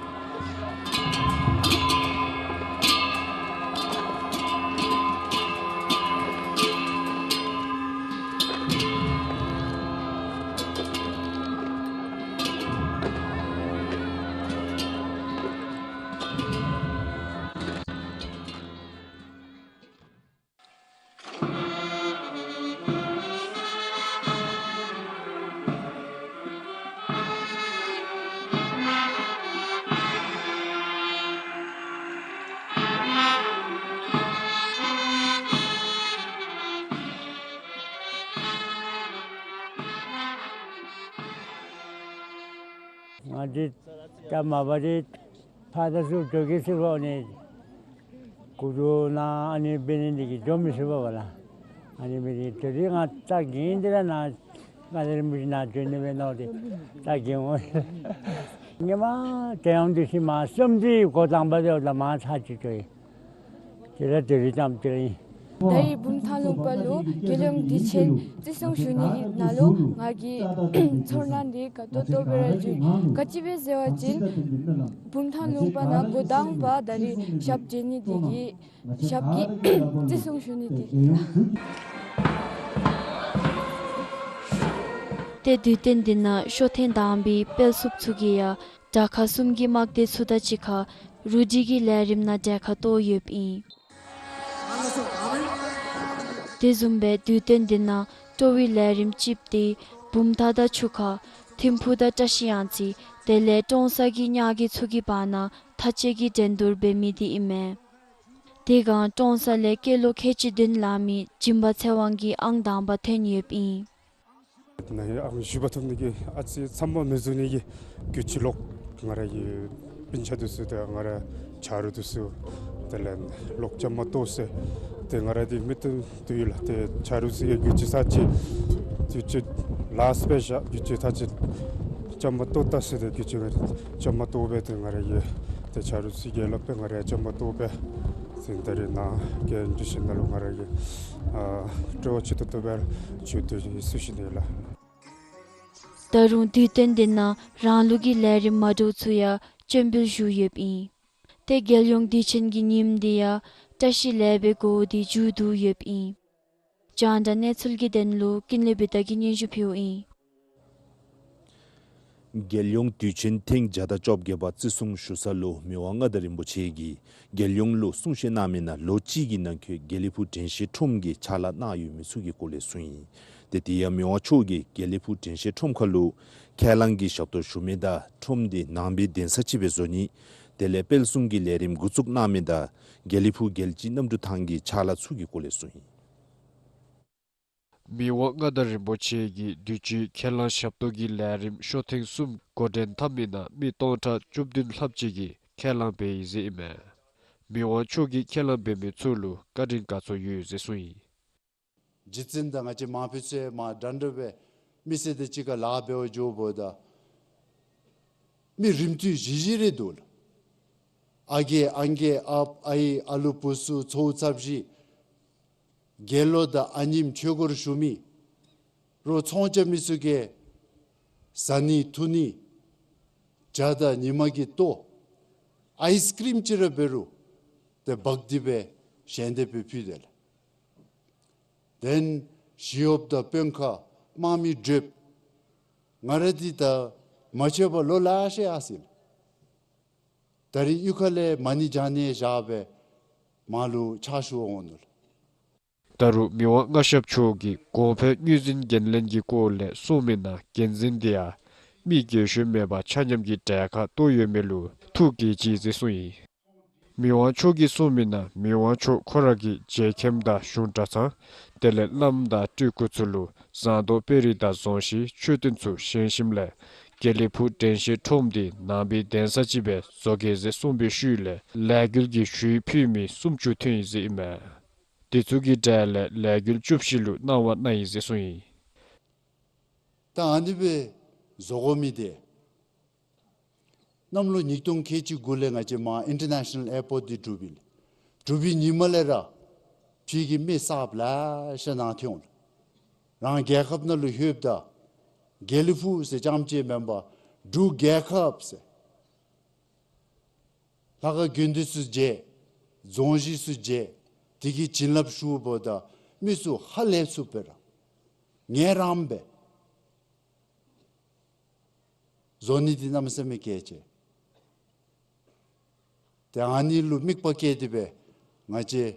ང་འདི་ད་མ་པ་འདི་ཕར་ད་ཚུར་འགྱོ་གེ་ཟེར་བ་ནི་གུ་རུ་ནང་ཨ་ནི་འབད་ནི་འདི་གིས་འགྱོ་མི་ཚུགས་པས་ལགས། ཨ་ནི་འབད་ནི་དེ་རིང་ང་ད་གིན་འདི་ར་ནཱ་ ང་རིན་པོ་ཆེ་ནཱ་འབྱོན་ནི་སྦེ་མནོ་སྟེ་ད་གིན་འོང་། ངེ་མ་དེ་ཡང་དུས་ཤིག་མ་བཅོམ་ཅིག་འགོ་དང་པ་དེ་ལ་མ་ཚར་ཅིག་ཏོ་ཡི། དེ་ལས་དེ་རིགས་ཙམ་དེ་ཡིན། ད་རིས་བུམ་ཐང་ལུང་པ་ལུ་རྒྱལ་ཡོངས་དུས་ཆེན་བརྩི་སྲུང་ཞུ་ནི་གི་ནང་ལུ་ང་གིས་ཚོར་སྣང་འདི་ག་ཏོག་ཏོ་སྦེ་ར་ཞུ་ཡི། ག་ཅི་སྦེ་ཟེར་བ་ཅིན་བུམ་ཐང་ལུང་པ་ནང་འགོ་དང་པ་ད་རིས་ཞབས་འདྲེན་ནི་འདི་གིས་ཞབས་ཀྱིས་བརྩི་སྲུང་ཞུ་ནི་འདི། ཏེ་དུས་སྟོན་འདི་ནང་ཤོ་ཐེངས་དང་པའི་དཔལ་བསུབ་ཚུ་གིས་ཡང་དྲག་ཁག་གསུམ་གྱི་དམག་སྡེ་ཚུ་དང་གཅིག་ཁར་རུ་སྒྲིག་གི་ལས་རིམ་ནང་གྲལ་ཁར་གཏོགས་ཡོདཔ་ཨིན། དེ་བཟུམ་སྦེ་དུས་སྟོན་འདི་ནང་སྤྲོ་བའི་ལས་རིམ་གཅིགཔོ་འདི་བུམ་ཐང་དང་ཆུ་ཁ་ཐིམ་ཕུག་དང་བཀྲ་ཤིས་གཡང་རྩེ་དེ་ལས་ཀྲོང་གསར་གྱི་ཉ་རྒོད་ཚུ་གི་བར་ན་མཐའ་དཔྱད་ཀྱི་འགྲན་བསྡུར་འབད་མི་འདི་ཨིན་མས། དེ་སྒང་ཀྲོང་གསར་ལས་སྐྱེས་ལོ་ཁལ་གཅིག་བདུན་ལང་མི་སྦྱིན་པ་ཚེ་དབང་གིས་ཨང་དང་པ་ཐོན་ཡོདཔ་ཨིན། ནཱ་ཡང་ཨམ་ཞུ་བ་ཐོབ་ནི་གི་ཨ་ཙི་ཚམས་པ་མི་བཟོ་ནི་གི་གུ་ཅི་ལོག་ང་ར་གི་སྤུན་ཆ་འདི་ཚུ་དང་ང་ར་ཆ་རོགས་འདི་ཚུ་དེ་ལས་ལོག་བཅའ་མར་གཏོགས་ཟེར། ཏེ་ང་ར་འདི་མི་སྟོན་དོ་ཡོད་ལགས། ཏེ་ཆ་རོགས་ཚུ་གིས་གུ་ཅི་ས་ཅིག་གུ་ཅི་ལཱསཊ་སྦེ་བཞག་གུ་ཅི་ཐ་ཅིག་བཅའ་མར་གཏོགས་ད་ཟེར། ཏེ་གུ་ཅི་བཅའ་མར་གཏོགས་སྦེ་ཏེ་ང་ར་གི་ཏེ་ཆ་རོགས་ཚུ་གིས་སླབ་སྦེ་ང་ར་བཅའ་མར་གཏོགས་སྦེ་ཏེ་ད་རིས་ནཱ་གི་འདི་ཚུ་ནང་ལུ་ང་ར་གིས་ཨ་སྤྲོ་བ་ཆེ་ཏོག་ཏོ་སྦེ་ཞུ་དོ་ཡོད་ཟེར་ཞུ་ནི་ལགས། ད་རུང་དུས་སྟོན་འདི་ནང་རང་ལུགས་ཀྱི་ལས་རིམ་མ་འདྲཝ་ཚུ་ཡང་སྤྱན་འབུལ་ཞུ་ཡོདཔ་ཨིན། ཏེ་རྒྱལ་ཡོངས་དུས་ཆེན་གྱི་ཉིནམ་འདི་ཡང་བཀྲ་ཤིས་ལེགས་པའི་གོ་འདི་མཇུག་བསྡུ་ཡོདཔ་ཨིན། རྒྱང་བསྒྲགས་གནས་ཚུལ་གྱི་དོན་ལུ་ཀུན་ལེགས་བི་ཏ་གིས་སྙན་ཞུ་ཕུལཝ་ཨིན། རྒྱལ་ཡོངས་དུས་ཆེན་ཐེངས་བརྒྱ་དང་བཅོ་བརྒྱད་པ་བརྩི་སྲུང་ཞུ་ས་ལུ་མི་དབང་མངའ་བདག་རིན་པོ་ཆེ་གིས་རྒྱལ་ཡོངས་ལུ་གསུང་བཤད་གནང་མི་ནང་ལོ་གཅིག་གི་ནང་འཁོད་དགེ་ལེགས་ཕུག་དྲན་ཤེས་ཁྲོམ་གྱི་ཕྱག་ལཱ་གནང་ཡོད་མི་ཚུ་གི་སྐོར་ལས་གསུངས་ཡི། ཏེ་དེ་ཡང་མི་དབང་མཆོག་གིས་དགེ་ལེགས་ཕུག་དྲན་ཤེས་ཁྲོམ་ཁ་ལུ་ཁས་བླངས་ཀྱི་ཞབས་ཏོག་ཞུ་མི་དང་ཁྲོམ་འདི་ནང་པའི་གདན་ས་ཅིག་སྦེ་བཟོ་ནི་དེ་ལས་དཔལ་གསུམ་གྱི་ལས་རིམ་འགོ་བཙུགས་གནང་མི་དང་དགེ་ལེགས་ཕུག་རྒྱལ་སྤྱིའི་གནམ་གྲུ་ཐང་གི་ཕྱག་ལཱ་ཚུ་གི་སྐོར་ལས་གསུངས་ཡི། མི་དབང་མངའ་བདག་རིན་པོ་ཆེ་གིས་དུས་ཅི་ཁས་བླངས་ཞབས་ཏོག་གི་ལས་རིམ་ཤོ་ཐེངས་གསུམ་འགོ་འདྲེན་འཐབ་མི་ནང་མི་སྟོང་ཕྲག་བཅུ་བདུན་ལྷགཔ་ཅིག་གིས་ཁས་བླངས་འབད་ཡི་ཟེར་ཨིན་མས། མི་དབང་མཆོག་གིས་ཁས་བླངས་འབད་མི་ཚུ་ལུ་བཀའ་དྲིན་དགའ་ཚོར་ཡོད་ཟེར་གསུངས་ཡི། རྗེ་བཙུན་དང་ང་བཅས་མང་ཕུད་ཚུ་མ་འདྲན་འདྲ་སྦེ་མི་སེར་དང་གཅིག་ཁར་ལཱ་འབད་བར་འགྱོཝ་ད་མི་རིམ་འདི་བཞི་བཞི་རེ་འདུག་ལགས། ཨ་རྒས་ཨང་རྒས་ཨ་ཨའི་ཨ་ལུ་བུ་ཚུ་ཚའོ་ཚ་བཞི་དགེ་སློང་དང་ཨ་ནེམོ་ཆོས་སྒོར་ཞུགས་མི་རོགས་ཚོང་རྐྱབ་མི་ཚུ་གིས་བཟའ་ནི་འཐུང་ནི་ཇ་དང་ཉི་མ་གི་ལྟོ་ཨའིས་ཀྲིམ་ཅིག་ར་འབད་རུང་ཏེ་འབག་སྟེ་སྦེ་ཞལ་འདེབས་སྦེ་ཕུལ་དེས་ལགས། དེ་ལས་ཞི་གཡོགཔ་དང་དཔོན་ཁག་དམག་མི་བགྲེསཔ་ང་ར་འདི་ད་མ་ཆད་པར་ལོ་ལེ་ཤ་ཡར་སོ་ཡི་ལགས། ད་རིས་གཡུས་ཁ་ལས་མ་ཎི་བགྱང་ནི་བཞག་སྦེ་མར་ལུ་ཕྱག་ཞུ་བར་འོང་ནུག་ལགས། ད་རུང་མི་དབང་མངའ་ཞབས་མཆོག་གིས་གོང་འཕེལ་དངུལ་འཛིན་འགན་ལེན་གྱི་སྐོར་ལས་གསུངས་མི་ནང་འགན་འཛིན་འདི་ཡང་མི་རྒྱལ་ཤོས་མེད་པར་ཆ་མཉམ་གྱི་གྲལ་ཁར་གཏོགས་ཡོད་མི་ལུ་ཐུགས་དགྱེས་ཅི་ཟེར་གསུངས་ཡི། མི་དབང་མཆོག་གིས་གསུངས་མི་ནང་མི་དབང་མཆོག་ཁོ་ར་གིས་རྗེ་མཁན་དང་གཞུང་གྲྭ་ཚང་དེ་ལས་བླམ་དང་སྤྲུལ་སྐུ་ཚུ་ལུ་ཟངས་མདོག་དཔོན་རིགས་དང་རྫོང་གཞིས་མཆོད་རྟེན་ཚུ་བཞེངས་ཞིནམ་ལས་དགེ་ལེགས་ཕུག་དྲན་ཤེས་ཁྲོམ་འདི་ནང་པའི་གདན་ས་ཅིག་སྦེ་བཟོ་གེ་ཟེར་གསུངས་པའི་ཤུལ་ལས་ལས་འགུལ་གྱི་ཞུ་ཡིག་ཕུལ་མི་སུམ་ཅུ་ཐོན་ཡི་ཟེར་ཨིན་མས། དེ་ཚུ་གི་གྲས་ལས་ལས་འགུལ་བཅུ་བཞི་ལུ་གནང་བ་གནང་ཡི་ཟེར་གསུངས་ཡི། ད་ཨ་ནི་སྦེ་བཟོ་དགོ་མི་འདི་གནམ་ལོ་ཉིས་སྟོང་ཁལ་གཅིག་དགུ་ལས་ང་བཅས་མར་ཨིན་ཊར་ནེ་ཤ་ནཱལ་ཨེར་པོརཊ་འདི་གྲུབ་ཡི་ལགས། གྲུབ་པའི་ཉིནམ་ལས་ར་ཕྱི་གི་མི་གསརཔ་ལེ་ཤ་ནཱ་ཐོན་འོང་ལགས། རང་རྒྱལ་ཁབ་ནང་ལུ་ལྷོདཔ་ད་དགེ་ལེགས་ཕུག་ཟེར་རྐྱངམ་ཅིག་མེན་པར་འབྲུག་རྒྱལ་ཁབ་ཟེར་ལྷ་ཁང་དགོན་སྡེ་ཚུ་མཇལ། རྫོང་གཞིས་ཚུ་མཇལ། དེ་གི་བྱིན་རླབས་ཞུཝ་ད་མི་ཚུ་ཧ་ལས་ཚུགསཔ་སྦེ་ར་ངལ་རངམ་སྦེ་བཟོ་ནི་འདི་གནམ་མེད་ས་མེད་གལ་ཆེ། ཏེ་ཨ་ནི་ལུ་དམིགས་པ་བསྐྱེད་དེ་སྦེ་ང་བཅས་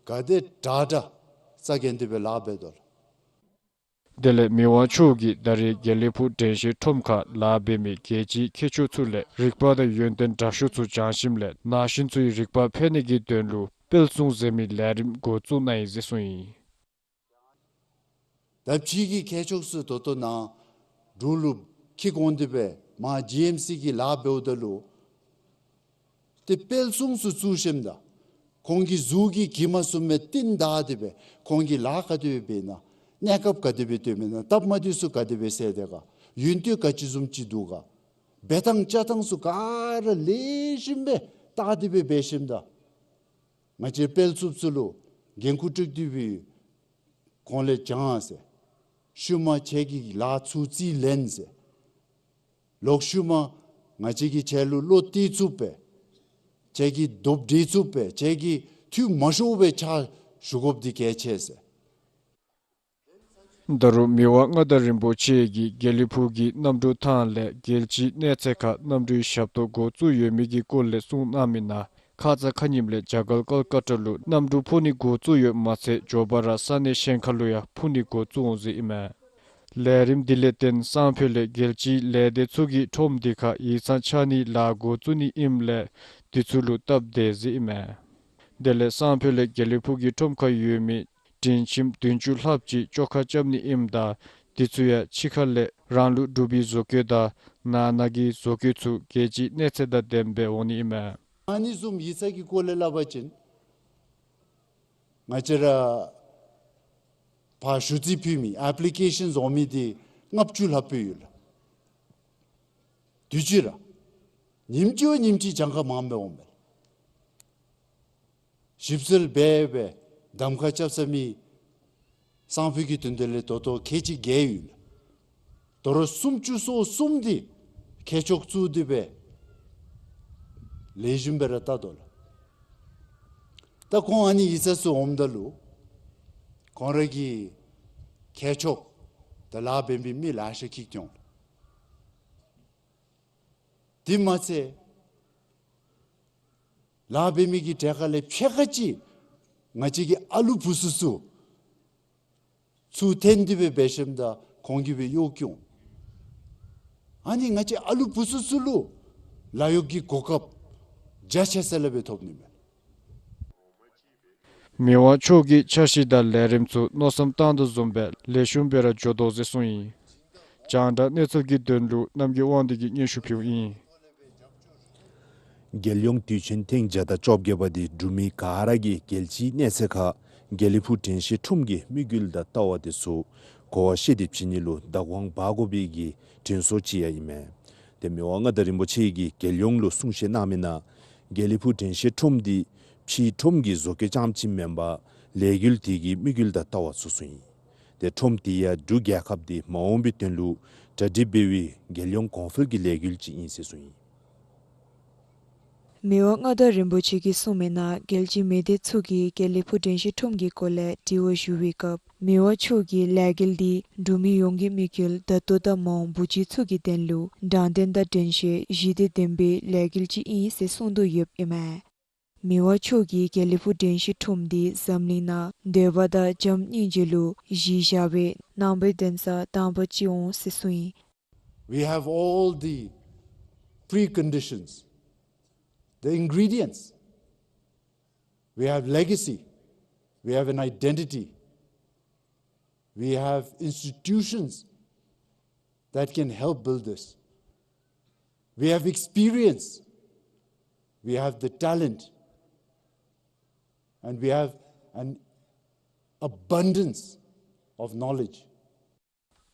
ག་དེ་དྲག་དྲག་རྩ་འགེངས་ཏེ་སྦེ་ལཱ་འབད་དོ་ལགས། དེ་ལས་མི་དབང་མཆོག་གིས་ད་རིས་དགེ་ལེགས་ཕུག་དྲན་ཤེས་ཁྲོམ་ཁར་ལཱ་འབད་མི་རྒྱལ་སྤྱིའི་མཁས་མཆོག་ཚུ་ལས་རིག་པ་དང་ཡོན་ཏན་དྲག་ཤོས་ཚུ་བྱང་ཞིནམ་ལས་ན་གཞོན་ཚུའི་རིག་པ་འཕེལ་ནི་གི་དོན་ལུ་དཔལ་གསུང་ཟེར་མི་ལས་རིམ་འགོ་བཙུགས་གནང་ཡི་ཟེར་གསུངས་ཡི། ད་ཕྱི་གི་མཁས་མཆོག་ཚུ་ད་ལྟོ་ནཱ་འབྲུག་ལུ་འཁྱིད་འོང་སྟེ་སྦེ་མར་ཇི་ཨེམ་སི་གི་ལཱ་འབདཝ་ད་ལུ་ཏེ་དཔལ་གསུང་ཚུ་བཙུགས་ཞིནམ་ད་ཁོང་གི་གཟུགས་ཀྱི་གྱིབ་མ་བཟུམ་སྦེ་རྟིང་བདའ་སྟེ་སྦེ་ཁོང་གིས་ལཱ་ག་དེ་སྦེ་འབད་ན་ གནས་སྐབས་ག་དེ་སྦེ་སྡོད་མི་ན་སྟབས་མ་བདེཝ་ཚུ་ག་དེ་སྦེ་སེལ་དེས་ག། ཡོན་ཏན་ག་ཅི་བཟུམ་ཅིག་འདུག་ག། འབད་ཐངས་བཅའ་ཐངས་ཚུ་ག་ར་ལེགས་ཤོམ་སྦེ་བལྟ་སྟེ་སྦེ་འབད་ཞིནམ་ད་ང་བཅས་དཔལ་འཚུབ་ཚུ་ལུ་འགན་ཁུར་སྤྲོད་དེ་སྦེ་ཁོང་ལས་སྦྱང་ཟེར། ཤུལ་མ་ཁྱེད་ཀྱི་ལཱ་ཚུ་རྩིས་ལེན་ཟེར། ལོག་ཤུལ་མ་ང་བཅས་ཀྱིས་ཁྱེད་ལུ་བློ་གཏད་ཚུགསཔ་སྦེ་ཁྱེད་ཀྱི་རྡོབ་འདྲེན་ཚུགསཔ་སྦེ་ཁྱེད་ཀྱི་ཐུགས་མ་ཤོར་བའི་ཕྱག་ཞུ་དགོཔ་འདི་གལ་ཆེ་ཟེར། ད་རུང་མི་དབང་མངའ་བདག་རིན་པོ་ཆེ་གིས་དགེ་ལེགས་ཕུག་གི་གནམ་གྲུ་ཐང་ལས་རྒྱལ་སྤྱིའི་གནས་ཚད་ཁར་གནམ་གྲུའི་ཞབས་ཏོག་འགོ་བཙུགས་ཡོད་མི་གི་སྐོར་ལས་གསུངས་གནང་མི་ནང་ཁ་ཙ་ཁ་ཉིནམ་ལས་རྒྱ་གར་ཀལ་ཀ་ཏ་ལུ་གནམ་གྲུ་འཕུར་ནི་འགོ་བཙུགས་ཡོདཔ་མ་ཚད་མགྱོགས་པ་ར་ས་གནས་གཞན་ཁར་ལུ་ཡང་འཕུར་ནི་འགོ་བཙུགས་འོང་ཟེར་ཨིན་མས། ལས་རིམ་འདི་ལས་བརྟེན་སང་ཕོད་ལས་རྒྱལ་སྤྱིའི་ལས་སྡེ་ཚུ་གིས་ཁྲོམ་འདི་ཁར་ཡིག་ཚང་ཕྱག་ནིའི་ལཱ་འགོ་བཙུགས་ནི་ཨིནམ་ལས་འདི་ཚུ་ལུ་སྟབས་བདེ་ཟེར་ཨིན་མས། དེ་ལས་སང་ཕོད་ལས་དགེ་ལེགས་ཕུག་གི་ཁྲོམ་ཁར་ཡོད་མི་སྒྲིང་ཁྱིམ་བདུན་ཅུ་ལྷགཔ་ཅིག་བཅོ་ཁ་རྐྱབ་ནི་ཨིནམ་ད་འདི་ཚུ་ཡང་ཕྱི་ཁ་ལས་རང་ལུགས་འབྲུག་པའི་བཟོ་བཀོད་དང་ནང་ན་གི་བཟོ་བཀོད་ཚུ་རྒྱལ་སྤྱིའི་གནས་ཚད་དང་ལྡནམ་སྦེ་འོང་ནི་ཨིན་མས། ཨ་ནི་བཟུམ་ཡིག་ཚང་གི་སྐོར་ལས་སླབ་པ་ཅིན་ང་བཅས་ར་ཕར་ཞུ་རྩིས་ཕུལ་མི་ཨེཔ་ལི་ཀེ་ཤཱནསི་འོང་མི་འདི་ལྔ་བཅུ་ལྷགཔ་སྦེ་ཡོད་ལགས། དུས་ཅི་ར་ཉིནམ་གཅིག་བ་ཉིནམ་གཅིག་གྱངས་ཁ་མངམ་སྦེ་འོངམ་མས། ཞིབ་འཚོལ་འབད་སྦེ་གདམ་ཁ་རྐྱབ་ཚར་མི་སང་ཕོད་ཀྱི་དོན་དེ་ལས་ད་ལྟོ་ཁལ་གཅིག་བརྒལ་ཡོད་ལགས། དོ་རུང་སུམ་ཅུ་སོ་གསུམ་འདི་མཁས་མཆོག་བཙུགས་ཏེ་སྦེ་ལེགས་ཤོམ་སྦེ་ར་བལྟ་དོ་ལགས། ད་ཁོང་ཨ་ནི་ཡིག་ཚང་ཚུ་འོངམ་ད་ལུ་ཁོང་ར་གི་མཁས་མཆོག་དང་ལཱ་འབད་མི་མི་ལེ་ཤ་འཁྱིད་འོང་། དེ་མ་ཚད་ལཱ་འབད་མི་གི་གྲལ་ཁ་ལས་ཕྱེད་ཀ་ཅིག་ང་བཅས་ཀྱི་ཨ་ལུ་བུ་ཚུ་ཚུ་ཚུར་འཐོན་ཏེ་སྦེ་འབད་ཞིནམ་ད་ཁོང་གིས་སྦེ་གཡོག་བཀོལ། ཨ་ནི་ང་བཅས་ཨ་ལུ་བུ་ཚུ་ཚུ་ལུ་ལཱ་གཡོག་གི་གོ་སྐབས་རྒྱ་ཆེ་ས་ལས་སྦེ་ཐོབ་ནི་མས། མི་དབང་མཆོག་གི་འཆར་གཞི་དང་ལས་རིམ་ཚུ་མནོ་བསམ་བཏང་དོ་བཟུམ་སྦེ་ལེགས་ཤོམ་སྦེ་ར་འགྱོ་དོ་ཟེར་གསུངས་ཡི། རྒྱང་བསྒྲགས་གནས་ཚུལ་གྱི་དོན་ལུ་རྣམ་རྒྱལ་དབང་འདུས་ཀྱིས་སྙན་ཞུ་ཕུལཝ་ཨིན། རྒྱལ་ཡོངས་དུས་ཆེན་ཐེངས་བརྒྱ་དང་བཅོ་བརྒྱད་པ་འདི་འབྲུག་མི་ག་ར་གིས་རྒྱལ་སྤྱིའི་གནས་ཚད་ཁར་དགེ་ལེགས་ཕུག་དྲན་ཤེས་ཁྲོམ་གྱི་དམིགས་ཡུལ་དང་ལྟ་བ་དེ་ཚུ་གོ་བ་བཤད་དེ་བྱིན་ནི་ལུ་བདག་དབང་འབག་དགོ་པའི་གི་དྲན་གསོ་ཅིག་ཡང་ཨིན་མས། ཏེ་མི་དབང་མངའ་བདག་རིན་པོ་ཆེ་གིས་རྒྱལ་ཡོངས་ལུ་གསུང་བཤད་གནང་མི་ནང་དགེ་ལེགས་ཕུག་དྲན་ཤེས་ཁྲོམ་འདི་ཕྱིའི་ཁྲོམ་གྱི་བཟོ་བཀོད་རྐྱངམ་ཅིག་མེན་པར་ལས་འགུལ་དེ་གི་དམིགས་ཡུལ་དང་ལྟ་བ་ཚུ་ཚུ་ཨིན། ཏེ་ཁྲོམ་དེ་ཡང་འབྲུག་རྒྱལ་ཁབ་འདི་མ་འོངས་པའི་དོན་ལུ་གྲ་སྒྲིག་འབད་བའི་རྒྱལ་ཡོངས་གོང་འཕེལ་གྱི་ལས་འགུལ་ཅིག་ཨིན་ཟེར་གསུངས་ཡི། མི་དབང་མངའ་བདག་རིན་པོ་ཆེ་གིས་གསུངས་མི་ནང་རྒྱལ་སྤྱིའི་མི་སྡེ་ཚུ་གིས་དགེ་ལེགས་ཕུག་དྲན་ཤེས་ཁྲོམ་གྱི་སྐོར་ལས་དྲི་བ་ཞུ་བའི་སྐབས་མི་དབང་མཆོག་གིས་ལས་འགུལ་འདི་འབྲུག་མི་ཡོངས་ཀྱི་དམིགས་ཡུལ་ད་ལྟོ་དང་མ་འོངས་བུ་བརྒྱུད་ཚུ་གི་དོན་ལུ་དྲང་བདེན་དང་དྲན་ཤེས་ཞི་བདེ་ལྡན་པའི་ལས་འགུལ་ཅིག་ཨིན་ཟེར་གསུངས་དོ་ཡོདཔ་ཨིན་མས། མི་དབང་མཆོག་གིས་དགེ་ལེགས་ཕུག་དྲན་ཤེས་ཁྲོམ་འདི་འཛམ་གླིང་ནང་འདོད་པ་དང་བྱམས་སྙིང་རྗེ་ལུ་གཞི་བཞག་པའི་ནང་པའི་གདན་ས་དང་པ་ཅིག་འོང་ཟེར་གསུངས་ཡི། We have all the preconditions, the ingredients. We have legacy. We have an identity. We have institutions that can help build this. We have experience. We have the talent. And we have an abundance of knowledge.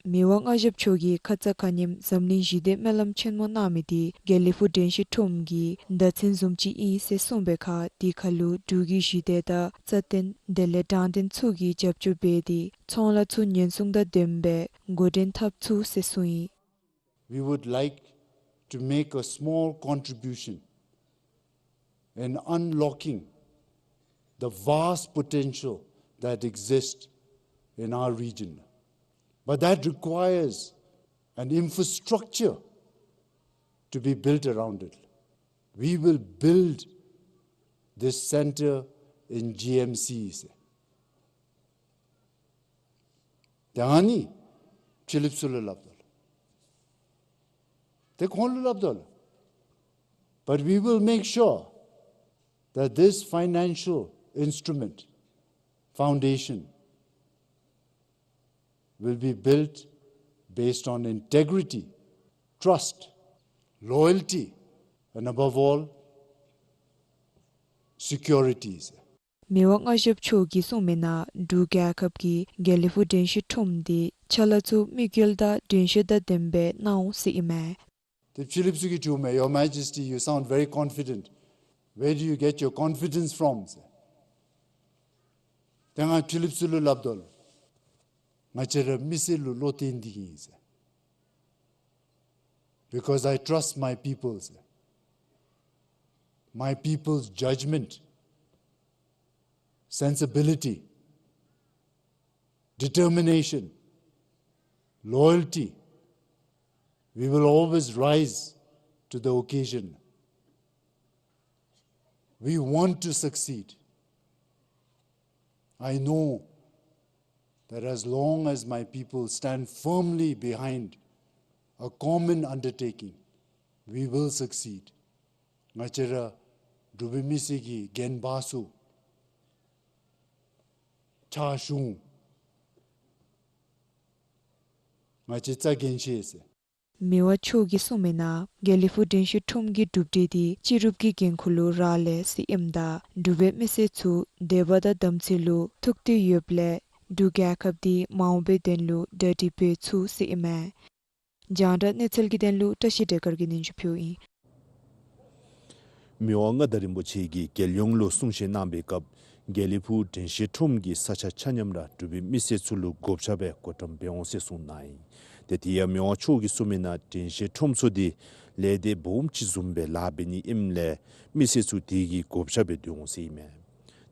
མི་དབང་མངའ་བདག་མཆོག་གིས་ཁ་ཙ་ཁ་ཉིནམ་འཛམ་གླིང་ཞི་བདེ་སྨོན་ལམ་ཆེན་མོ་གནང་མི་འདི་དགེ་ལེགས་ཕུག་དྲན་ཤེས་ཁྲོམ་གྱི་མདའ་ཚན་བཟུམ་ཅིག་ཨིན་ཟེར་གསུངས་པའི་ཁར་དེ་ཁར་ལུ་འབྲུག་གི་ཞི་བདེ་དང་རྩ་བརྟན་དེ་ལས་དྲང་བདེན་ཚུ་གི་རྒྱབ་སྐྱོར་འབད་དེ་ཚོང་ལཱ་ཚུ་ཉེན་སྲུང་དང་ལྡནམ་སྦེ་འགོ་འདྲེན་འཐབ་ཚུགས་ཟེར་གསུངས་ཡི། We would like to make a small contribution in unlocking the vast potential that exists in our region. But that requires an infrastructure to be built around it. We will build this center in G M C. ཏེ་ཨ་ནི་ཕྱི་གླིངཔ་ཚུ་ལུ་སླབ་དོ་ལགས། ཏེ་ཁོང་ལུ་སླབ་དོ་ལགས། But we will make sure that this financial instrument, foundation, will be built based on integrity, trust, loyalty, and above all, security. མི་དབང་མངའ་ཞབས་མཆོག་གིས་གསུངས་མི་ནང་འབྲུག་རྒྱལ་ཁབ་ཀྱིས་དགེ་ལེགས་ཕུག་དྲན་ཤེས་ཁྲོམ་འདི་ཕྱག་ལཱ་ཚུ་དམིགས་ཡུལ་དང་དྲན་ཤེས་དང་ལྡནམ་སྦེ་གནང་འོང་ཟེར་ཨིན་མས། ཏེ་ཕྱི་གླིངཔ་ཚུ་གིས་དྲིཝ་མས། Your Majesty, you sound very confident. Where do you get your confidence from? ཟེར། ཏེ་ང་ཕྱི་གླིངཔ་ཚུ་ལུ་སླབ་དོ་ལགས། ང་བཅས་ར་མི་སེར་ལུ་བློ་གཏད་དེ་ཨིན་ཟེར། Because I trust my people, ཟེར། My people's judgment, sensibility, determination, loyalty, we will always rise to the occasion. We want to succeed. I know that as long as my people stand firmly behind a common undertaking, we will succeed. ང་བཅས་ར་འབྲུག་པའི་མི་སེར་གྱི་འགན་བདག་ཚུ་ཕྱག་ཞུ་འོང་། ང་བཅས་རྩ་འགེངས་ཤེས་ཟེར། མི་དབང་མཆོག་གིས་གསུངས་མི་ནང་དགེ་ལེགས་ཕུག་དྲན་ཤེས་ཁྲོམ་གྱི་གྲུབ་འབྲས་འདི་སྤྱི་རུབ་ཀྱི་འགན་ཁུར་ལུ་རག་ལས་ཟེར་ཨིནམ་ད་འབྲུག་པའི་མི་སེར་ཚུ་དད་པ་དང་དམ་ཚིག་ལུ་ཐུགས་གཏད་ཡོདཔ་ལས་འབྲུག་རྒྱལ་ཁབ་འདི་མ་འོངས་པའི་དོན་ལུ་གྲ་སྒྲིག་འབད་ཚུགས་ཟེར་ཨིན་མས། རྒྱང་བསྒྲགས་གནས་ཚུལ་གྱི་དོན་ལུ་བཀྲ་ཤིས་བདེ་དཀར་གྱིས་སྙན་ཞུ་ཕུལཝ་ཨིན། མི་དབང་མངའ་བདག་རིན་པོ་ཆེ་གིས་རྒྱལ་ཡོངས་ལུ་གསུང་བཤད་གནང་བའི་སྐབས་དགེ་ལེགས་ཕུག་དྲན་ཤེས་ཁྲོམ་གྱི་ས་ཆ་ཆ་མཉམ་ར་འབྲུག་པའི་མི་སེར་ཚུ་ལུ་བགོ་བཤའ་སྦེ་བགོ་བཀྲམ་འབད་འོང་ཟེར་གསུངས་གནང་ཡི། ཏེ་དེ་ཡང་མི་དབང་མཆོག་གིས་གསུངས་མི་ནང་དྲན་ཤེས་ཁྲོམ་ཚུ་འདི་ལས་སྡེ་སྦོམ་ཅིག་བཟུམ་སྦེ་ལཱ་འབད་ནི་ཨིནམ་ལས་མི་སེར་ཚུ་དེ་གི་བགོ་བཤའ་སྦེ་སྡོད་འོང་ཟེར་ཨིན་མས།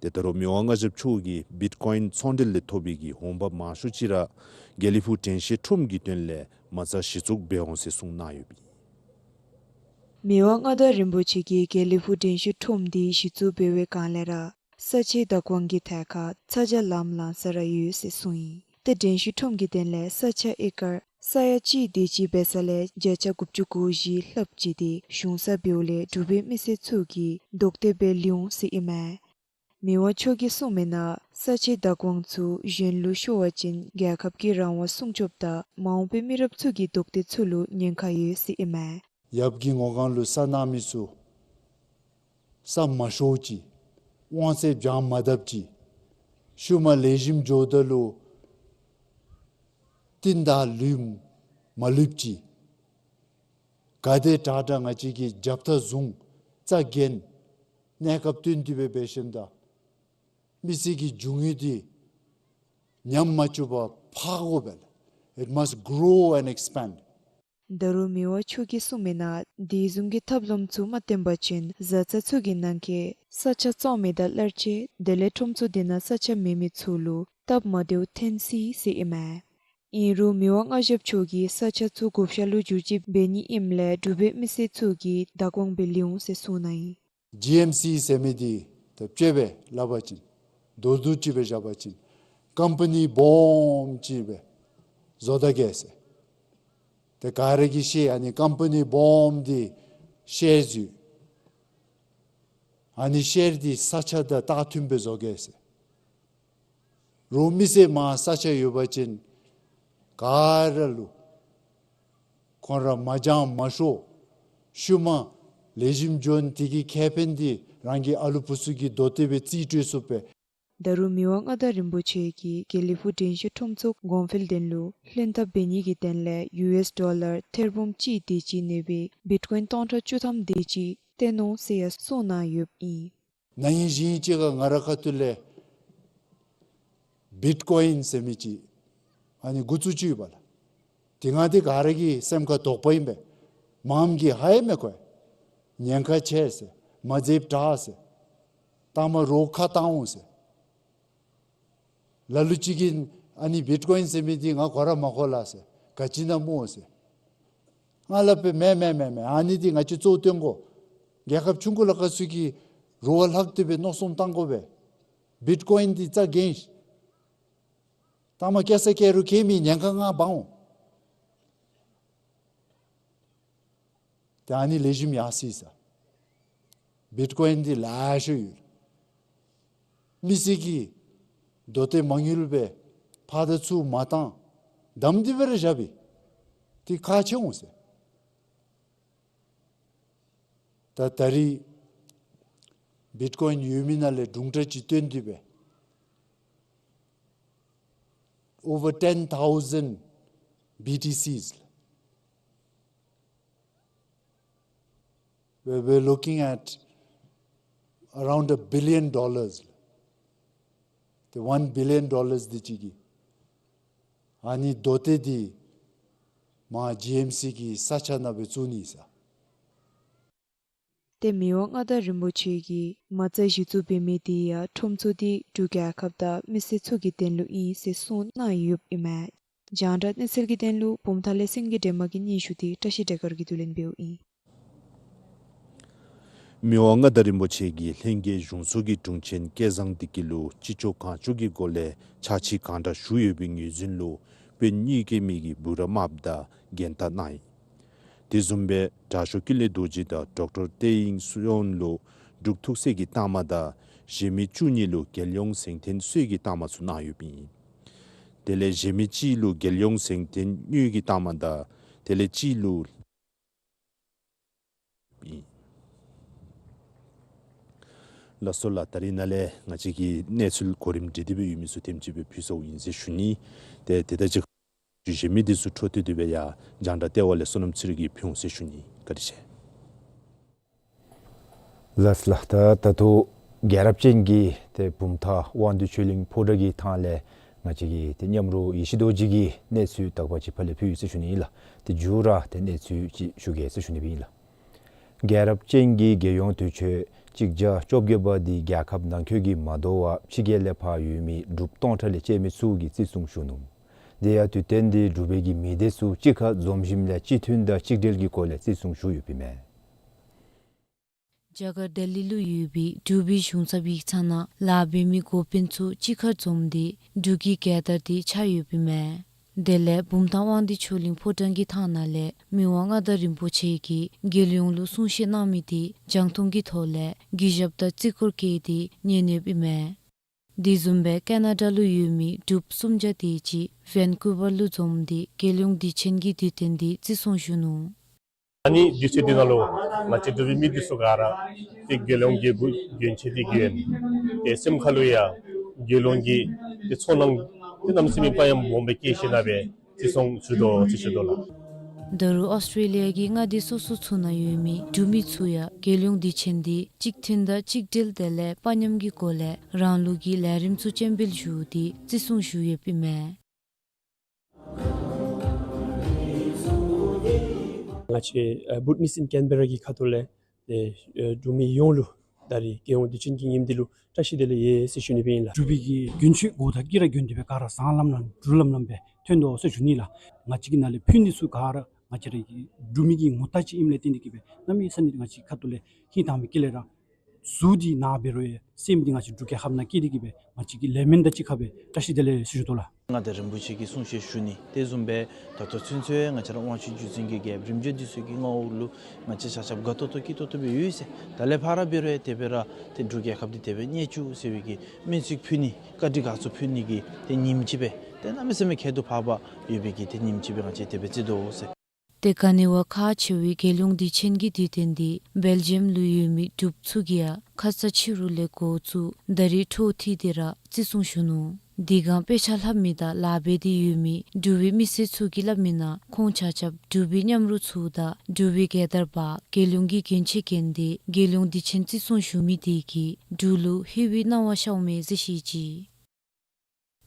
ཏེ་ད་རུང་མི་དབང་མངའ་ཞབས་མཆོག་གིས་བིཊ་ཀོ་ཡིན་ཚོང་འབྲེལ་ལས་ཐོབ་པའི་གི་འོང་འབབ་མང་ཤོས་ཅིག་ར་དགེ་ལེགས་ཕུག་དྲན་ཤེས་ཁྲོམ་གྱི་དོན་ལས་མ་རྩ་གཞི་བཙུགས་འབད་འོང་ཟེར་གསུངས་གནང་ཡོདཔ་ཨིན། མི་དབང་མངའ་བདག་རིན་པོ་ཆེ་གིས་དགེ་ལེགས་ཕུག་དྲན་ཤེས་ཁྲོམ་འདི་གཞི་བཙུགས་འབད་བའི་སྒང་ལས་ར་ས་ཆའི་བདག་དབང་གི་ཐད་ཁར་ཚ་གྱང་ལངམ་ལང་ས་ར་ཡོད་ཟེར་གསུངས་ཡི། ཏེ་དྲན་ཤེས་ཁྲོམ་གྱི་དོན་ལས་ས་ཆ་ཨེ་ཀར་ས་ཡ་གཅིག་དེ་ཅིག་འབད་ས་ལས་བརྒྱ་ཆ་དགུ་བཅུ་གོ་བཞི་ལྷགཔ་ཅིག་འདི་གཞུང་ས་འབདཝ་ལས་འབྲུག་པའི་མི་སེར་ཚུ་གིས་རྡོག་གཏད་སྦེ་ལེན་འོང་ཟེར་ཨིན་མས། མི་དབང་མཆོག་གིས་གསུངས་མི་ནང་ས་ཆའི་བདག་དབང་ཚུ་གཞན་ལུ་ཤོར་བ་ཅིན་རྒྱལ་ཁབ་ཀྱི་རང་དབང་སྲུང་སྐྱོབ་དང་མ་འོངས་པའི་མི་རབས་ཚུ་གི་རྡོག་གཏད་ཚུ་ལུ་ཉེན་ཁ་ཡོད་ཟེར་ཨིན་མས། ཡབ་ཀྱི་ངོ་སྒང་ལུ་ས་གནང་མི་ཚུ་ས་མ་ཤོར་ཅིག། དབང་ཚད་བྱང་མ་བཏབ་ཅིག། ཤུལ་མ་ལེགས་ཤོམ་འགྱོཝ་ད་ལུ་རྟིང་བདའ་ལུསཔ་མ་ལུསཔ་ཅིག། ག་དེ་དྲག་དྲག་ང་བཅས་ཀྱིས་རྒྱབ་ཐག་བཟུང་རྩ་འགེངས་གནས་སྐབས་བསྟུན་ཏེ་སྦེ་འབད་ཞིནམ་ད་མི་སེར་གྱི་རྒྱུ་དངོས་འདི་ཉམས་མ་བཅུག་པར་འཕར་དགོ་པས་ལགས། It must grow and expand. ད་རུང་མི་དབང་མཆོག་གིས་གསུངས་མི་ནང་དེ་བཟུམ་གྱི་ཐབས་ལམ་ཚུ་མ་བཏོན་པ་ཅིན་བཟའ་ཚང་ཚུ་གི་ནང་གི་ས་ཆ་བཙོང་མི་དང་གླར་ཆས་དེ་ལས་ཁྲོམ་ཚུ་དེ་ནང་ས་ཆ་མེད་མི་ཚུ་ལུ་སྟབས་མ་བདེཝ་ཐོན་སྲིད་ཟེར་ཨིན་མས། ཨིན་རུང་མི་དབང་མངའ་ཞབས་མཆོག་གིས་ས་ཆ་ཚུ་བགོ་བཤའ་ལུ་བསྒྱུར་བཅོས་འབད་ནི་ཨིནམ་ལས་འབྲུག་པའི་མི་སེར་ཚུ་གིས་བདག་དབང་སྦེ་ལེན་འོང་ཟེར་གསུངས་གནང་ཡི། ཇི་ཨེམ་སི་ཟེར་མི་འདི་ད་དཔྱེ་སྦེ་སླབ་པ་ཅིན་མདོར་བསྡུས་ཅིག་སྦེ་བཞག་པ་ཅིན་ཀམ་པ་ནི་སྦོམ་ཅིག་སྦེ་བཟོ་ད་གེ་ཟེར། ཏེ་ག་ར་གིས་ཤེས། ཨ་ནི་ཀམ་པ་ནི་སྦོམ་འདི་ཤེར་ཡོད། ཨ་ནི་ཤེར་འདི་ས་ཆ་དང་ལྟག་མཐུན་སྦེ་བཟོ་གེ་ཟེར། རོགས་མི་སེར་མར་ས་ཆ་ཡོད་པ་ཅིན་ག་ར་ལུ་ཁོང་ར་མ་འགྱངས་མ་ཤོར། ཤུལ་མ་ལེགས་ཤོམ་འགྱོ་ནི་དེ་གི་ཁེ་ཕན་འདི་རང་གི་ཨ་ལུ་བུ་ཚུ་གི་དོ་ཏེ་སྦེ་རྩིས་སྤྲོད་ཚུགས་པས། ད་རུང་མི་དབང་མངའ་བདག་རིན་པོ་ཆེ་གིས་དགེ་ལེགས་ཕུག་དྲན་ཤེས་ཁྲོམ་ཚུ་གོང་འཕེལ་དོན་ལུ་ལྷན་ཐབས་འབད་ནི་གི་དོན་ལས་ཡུ་ཨེསི་ཌོ་ལར་ཐེར་འབུམ་གཅིག་དེ་ཅིག་གནས་པའི་བིཊ་ཀོ་ཡིན་སྟོང་ཕྲག་བཅུ་ཐམ་དེ་ཅིག་བཏོན་འོང་ཟེར་ཡང་གསུངས་གནང་ཡོདཔ་ཨིན། ན་ཧིང་གཞེས་ནིང་ཅིག་ཁར་ང་རའི་ཁ་ཐུག་ལས་བིཊ་ཀོ་ཡིན་ཟེར་མི་ཅིག་ཨ་ནི་འགོ་བཙུགས་ཅི་ཡོདཔ་ལགས། དེ་སྒང་འདི་ག་ར་གི་སེམས་ཁར་དོགས་པ་ཨིན་པས། མངམ་གིས་ཧ་ཡང་མི་གོ། ཉེན་ཁ་ཆེ་ཟེར། མ་འཛེམ་དྲག་ཟེར། ལྟག་མ་རོགས་ཁ་བཏང་འོང་ཟེར། ལ་ལུ་ཅིག་གིས་ཨ་ནི་བིཊ་ཀོ་ཡིན་ཟེར་མི་འདི་ང་གོ་ར་མ་གོ་ལགས་ཟེར། ག་ཅི་ཨིན་ན་སྨོ་ཟེར། ང་སླབ་པས་མེན་མེན་མེན་མེན། ཨ་ནི་འདི་ང་བཅས་གཙོ་བོ་སྟོན་དགོ། རྒྱལ་ཁབ་ཆུང་ཀུ་ལ་ཁ་ཚུད་ཀྱི་རོགས་ལྷག་སྟེ་སྦེ་མནོ་བསམ་བཏང་དགོ་པས། བིཊ་ཀོ་ཡིན་འདི་རྩ་འགེངས། ལྟག་མ་སྐྱེ་ས་སྐྱེ་རུང་ཁྱད་མེད། ཉེན་ཁ་ང་འབག་འོང་། ཏེ་ཨ་ནི་ལེགས་ཤོམ་ཡར་སོ་ཡི་ཟེར། བིཊ་ཀོ་ཡིན་འདི་ལེ་ཤ་ཡོད། མི་སེར་གྱིས་དོ་ཏེ་མ་དངུལ་སྦེ་ཕར་དང་ཚུར་མ་བཏང་། དམ་སྟེ་སྦེ་ར་བཞག་པས། ཏེ་ཁག་ཆེ་འོང་ཟེར། ད་ད་རིས་ བིཊ་ཀོའིན་ཡོད་མི་ནང་ལས་དྲུང་འཕྲུལ་ཅིག་བཏོན་ཏེ་སྦེ་over ten thousand B T Cs. We're, we're looking at around a billion dollars. ཏེ་one billion dollars འདི་ཅིག་གིས་ཨ་ནི་རྡོ་ཏེ་འདི་མར་ཇི་ཨེམ་སི་གི་ས་ཆ་ནང་སྦེ་བཙུགས་ནི་ཟེར། ཏེ་མི་དབང་མངའ་བདག་རིན་པོ་ཆེ་གིས་མ་རྩ་གཞི་བཙུགས་འབད་མི་འདི་ཡང་ཁྲོམ་ཚུ་འདི་འབྲུག་རྒྱལ་ཁབ་དང་མི་སེར་ཚུ་གི་དོན་ལུ་ཨིན་ཟེར་གསུངས་གནང་ཡོདཔ་ཨིན་མས། རྒྱང་བསྒྲགས་གནས་ཚུལ་གྱི་དོན་ལུ་བུམ་ཐང་ལས་སེང་གེ་སྒྲོལ་མ་གི་སྙན་ཞུ་འདི་བཀྲ་ཤིས་བདེ་དཀར་གྱིས་བསྡུ་ལེན་འབདཝ་ཨིན། མི་དབང་མངའ་བདག་རིན་པོ་ཆེ་གིས་ལྷན་རྒྱས་གཞུང་ཚོགས་ཀྱི་དྲུང་ཆེན་སྐལ་བཟང་བདེ་སྐྱིད་ལུ་ཅི་ལྕོགས་གང་ལྕོགས་ཀྱི་སྒོ་ལས་ཕྱག་ཕྱི་གང་དྲག་ཞུ་ཡོད་པའི་ངོས་འཛིན་ལུ་དཔོན་གཉིས་ཀའི་མིང་གི་འབུམ་རམས་དང་རྒྱན་དར་གནང་ཡི། དེ་བཟུམ་སྦེ་དྲག་ཤོས་ཀུན་ལེགས་རྡོ་རྗེ་དང་ཌོག་ཊར་ཏེ་ཡིང་སུ་ཡོན་ལུ་འབྲུག་ཐུགས་སྲས་ཀྱི་རྟགས་མ་དང་གཞན་མི་བཅུ་གཉིས་ལུ་རྒྱལ་ཡོངས་གཟེངས་བསྟོད་སྲོལ་གྱི་རྟགས་མ་ཚུ་གནང་ཡོདཔ་ཨིན། དེ་ལས་གཞན་མི་གཅིག་ལུ་རྒྱལ་ཡོངས་གཟེངས་བསྟོད་དངོས་ཀྱི་རྟགས་མ་དང་དེ་ལས་གཅིག་ལུ་ཨིན། ལགས་སོ་ལགས། ད་རིས་ནཱ་ལས་ང་བཅས་ཀྱི་གནས་ཚུལ་གོ་རིམ་སྒྲིག་སྟེ་སྦེ་ཡོད་མི་ཚུ་དེམ་ཅིག་སྦེ་ཕུལ་ཚརཝ་ཨིན་ཟེར་ཞུ་ནི། ཏེ་དེ་དང་གཅིག་ཁར་གཞན་མི་འདི་ཚུ་འཕྲོ་མཐུད་དེ་སྦེ་ཡང་རྒྱང་བསྒྲགས་ལྟེ་བ་ལས་བསོད་ནམས་ཚེ་རིང་གིས་ཕུལ་འོང་ཟེར་ཞུ་ནི། བཀའ་དྲིན་ཆེ། ལགས་ལགས། ད་ད་ལྟོ་རྒྱལ་རབས་ཅན་གྱི་ཏེ་བུམ་ཐང་དབང་འདུས་ཆོས་གླིང་ཕོ་བྲང་གི་ཐང་ལས་ང་བཅས་ཀྱི་ཏེ་མཉམ་རོགས་ཡེ་ཤེས་རྡོ་རྗེ་གིས་གནས་ཚུལ་དག་པ་ཅིག་ཕར་ལས་ཕུལ་ཡི་ཟེར་ཞུ་ནི་ཨིན་ལགས། ཏེ་མཇུག་ར་ཏེ་གནས་ཚུལ་ཅིག་ཞུ་གེ་ཟེར་ཞུ་ནི་སྦེ་ཨིན་ལགས། རྒྱལ་རབས་ཅན་གྱི་རྒྱལ་ཡོངས་དུས་ཆེན་གཅིག་བརྒྱ་བཅོ་བརྒྱད་པ་འདི་རྒྱལ་ཁབ་ནང་འཁོད་ཀྱི་མ་དོ་བར་ཕྱི་རྒྱལ་ལས་ཕར་ཡོད་མི་འབྲུགཔ་སྟོང་ཕྲག་ལས་བཅད་མི་ཚུ་གིས་བརྩི་སྲུང་ཞུ་ནུག། དེ་ཡང་དུས་སྟོན་འདི་འབྲུག་པའི་གི་མི་སྡེ་ཚུ་གཅིག་ཁར་འཛོམས་ཞིནམ་ལས་གཅིག་མཐུན་དང་གཅིག་སྒྲིལ་གྱི་སྒོ་ལས་བརྩི་སྲུང་ཞུ་ཡོདཔ་ཨིན་མས། རྒྱ་གར་ལྡི་ལི་ལུ་ཡོད་པའི་འབྲུག་པའི་གཞུང་ཚབ་ཡིག་ཚང་ནང་ལཱ་འབད་མི་འགོ་དཔོན་ཚུ་གཅིག་ཁར་འཛོམས་ཏེ་འབྲུག་གི་རྒྱལ་དར་འདི་འཕྱར་ཡོདཔ་ཨིན་མས། དེ་ལས་བུམ་ཐང་དབང་འདུས་ཆོས་གླིང་ཕོ་བྲང་གི་ཐང་ནང་ལས་མི་དབང་མངའ་བདག་རིན་པོ་ཆེ་གིས་རྒྱལ་ཡོངས་ལུ་གསུང་བཤད་གནང་མི་འདི་རྒྱང་མཐོང་གི་ཐོག་ལས་གུས་ཞབས་དང་བརྩི་བཀུར་བསྐྱེད་དེ་ཉན་ཡོདཔ་ཨིན་མས། དེ་བཟུམ་སྦེ་ཀེ་ན་ཌ་ལུ་ཡོད་མི་འབྲུགཔ་སུམ་བརྒྱ་དེ་ཅིག་ཝེན་ཀུ་ཝར་ལུ་འཛོམས་ཏེ་རྒྱལ་ཡོངས་དུས་ཆེན་གྱི་དུས་སྟོན་འདི་བརྩི་སྲུང་ཞུ་ནུག། ཨ་ནི་དུས་ཚོད་འདི་ནང་ལུ་ང་བཅས་འབྲུག་པའི་མི་འདི་ཚུ་ག་ར་ཏེ་རྒྱལ་ཡོངས་རྒྱལ་པོ་གྱོན་ཆས་འདི་གྱོན་ཏེ་སེམས་ཁ་ལུ་ཡང་རྒྱལ་ཡོངས་ཀྱི་ཏེ་ཚོར་སྣང་འདི་གནམ་མེད་ས་མེད་དཔའ་ཡངས་སྦོམ་སྦེ་བསྐྱེད་ཞིནམ་ལས་སྦེ་བརྩི་སྲུང་ཞུ་དོ་ཟེར་ཞུ་དོ་ལགས། ད་རུང་ཨོསི་ཊྲེ་ལི་ཡ་གི་མངའ་སྡེ་སོ་སོ་ཚུ་ནང་ཡོད་མི་འབྲུག་མི་ཚུ་ཡང་རྒྱལ་ཡོངས་དུས་ཆེན་འདི་གཅིག་མཐུན་དང་གཅིག་སྒྲིལ་དེ་ལས་དཔའ་ཉམས་ཀྱི་སྒོ་ལས་རང་ལུགས་ཀྱི་ལས་རིམ་ཚུ་སྤྱན་འབུལ་ཞུ་སྟེ་བརྩི་སྲུང་ཞུ་ཡོདཔ་ཨིན་མས། ང་བཅས་ཨ་Bhutanese in Canberra གི་ཁ་ཐུག་ལས་ཏེ་ཨ་འབྲུག་མི་ཡོངས་ལུ་ད་རིས་རྒྱལ་ཡོངས་དུས་ཆེན་གྱི་ཉིནམ་འདི་ལུ་བཀྲ་ཤིས་བདེ་ལེགས་ཡོད་ཟེར་ཞུ་ནི་སྦེ་ཨིན་ལགས། འབྲུག་པའི་གི་གྱོན་ཆས་གོ་ཐ་ཀི་ར་གྱོན་ཏེ་སྦེ་ག་ར་བཟང་ལམ་ལམ་འབྲུག་ལམ་ལམ་སྦེ་ཐོན་དོ་ཟེར་ཞུ་ནི་ལགས། ང་བཅས་ཀྱི་ནང་ལས་ཕུལ་ནི་ཚུ་ག་ར་ང་བཅས་ར་གི་འབྲུག་མི་གི་ངོ་རྟགས་ཅིག་ཨིནམ་ལས་བརྟེན་ཏེ་གིས་སྦེ་གནམ་མེད་ས་མེད་ང་བཅས་ཁ་ཐུག་ལས་ཧིང་དྭངས་མའི་དཀྱིལ་ལས་ར་གཟུགས་འདི་ནཱ་འབད་རུང་ཡང་སེམས་འདི་ང་བཅས་འབྲུག་རྒྱལ་ཁབ་ནང་བསྐྱེད་དེ་གིས་སྦེ་ང་བཅས་ཀྱི་ལས་སྨོན་དང་གཅིག་ཁར་སྦེ་བཀྲ་ཤིས་བདེ་ལེགས་ཟེར་ཞུ་དོ་ལགས། མངའ་བདག་རིན་པོ་ཆེ་གིས་གསུང་བཤད་ཞུ་ནི་དེ་བཟུམ་སྦེ་ད་ལྟོ་ཚུན་ཚོད་ང་བཅས་ར་དབང་ཕྱུག་བརྒྱུད་འཛིན་གྱི་རྒྱལཔོ་རིམ་བྱོན་འདི་ཚུ་གི་མངའ་འོག་ལུ་ང་བཅས་ཆ་ཁྱབ་དགའ་ཏོག་ཏོ་སྐྱིད་ཏོག་ཏོ་སྦེ་ཡོད་ཟེར། ད་ལས་ཕར་འབད་རུང་ཡང་དེ་སྦེ་ར་ཏེ་འབྲུག་རྒྱལ་ཁབ་འདི་དེ་སྦེ་གནས་བཅུག་ཟེར་བའི་གི་སྨོན་ཚིག་ཕུལ་ནི་བཀའ་དྲིན་དགའ་ཚོར་ཕུལ་ནི་གི་ཏེ་ཉིནམ་ཅིག་སྦེ་ཏེ་གནམ་མེད་ས་མེད་ཁྱད་དུ་འཕགས་པ་ཡོད་པའི་གི་ཏེ་ཉིནམ་ཅིག་སྦེ་ང་བཅས་དེ་སྦེ་བརྩི་དོ་ཟེར། ཏེ་ག་ནི་བ་ཁག་ཆེ་བའི་རྒྱལ་ཡོངས་དུས་ཆེན་གྱི་དུས་སྟོན་འདི་སྦེལ་ཇམ་ལུ་ཡོད་མི་འབྲུགཔ་ཚུ་གིས་ཡང་ཁ་ཙ་ཕྱི་རུ་ལས་འགོ་བཙུགས་ད་རིས་འཕྲོ་མཐུད་དེ་ར་བརྩི་སྲུང་ཞུ་ནུག། འདི་གང་དཔེ་ཆ་ལྷབ་མི་དང་ལཱ་འབད་དེ་ཡོད་མི་འབྲུག་པའི་མི་སེར་ཚུ་གིས་སླབ་མི་ནང་ཁོང་ཆ་ཁྱབ་འབྲུག་པའི་མཉམ་རོགས་ཚུ་དང་འབྲུག་པའི་རྒྱལ་དར་འབག་རྒྱལ་ཡོངས་ཀྱི་གྱོན་ཆས་གྱོན་ཏེ་རྒྱལ་ཡོངས་དུས་ཆེན་བརྩི་སྲུང་ཞུ་མི་དེ་གིས་འབྲུག་ལུ་ཧིང་བའི་སྣང་བ་ཤརཝ་མས་ཟེར་བཤད་ཅི།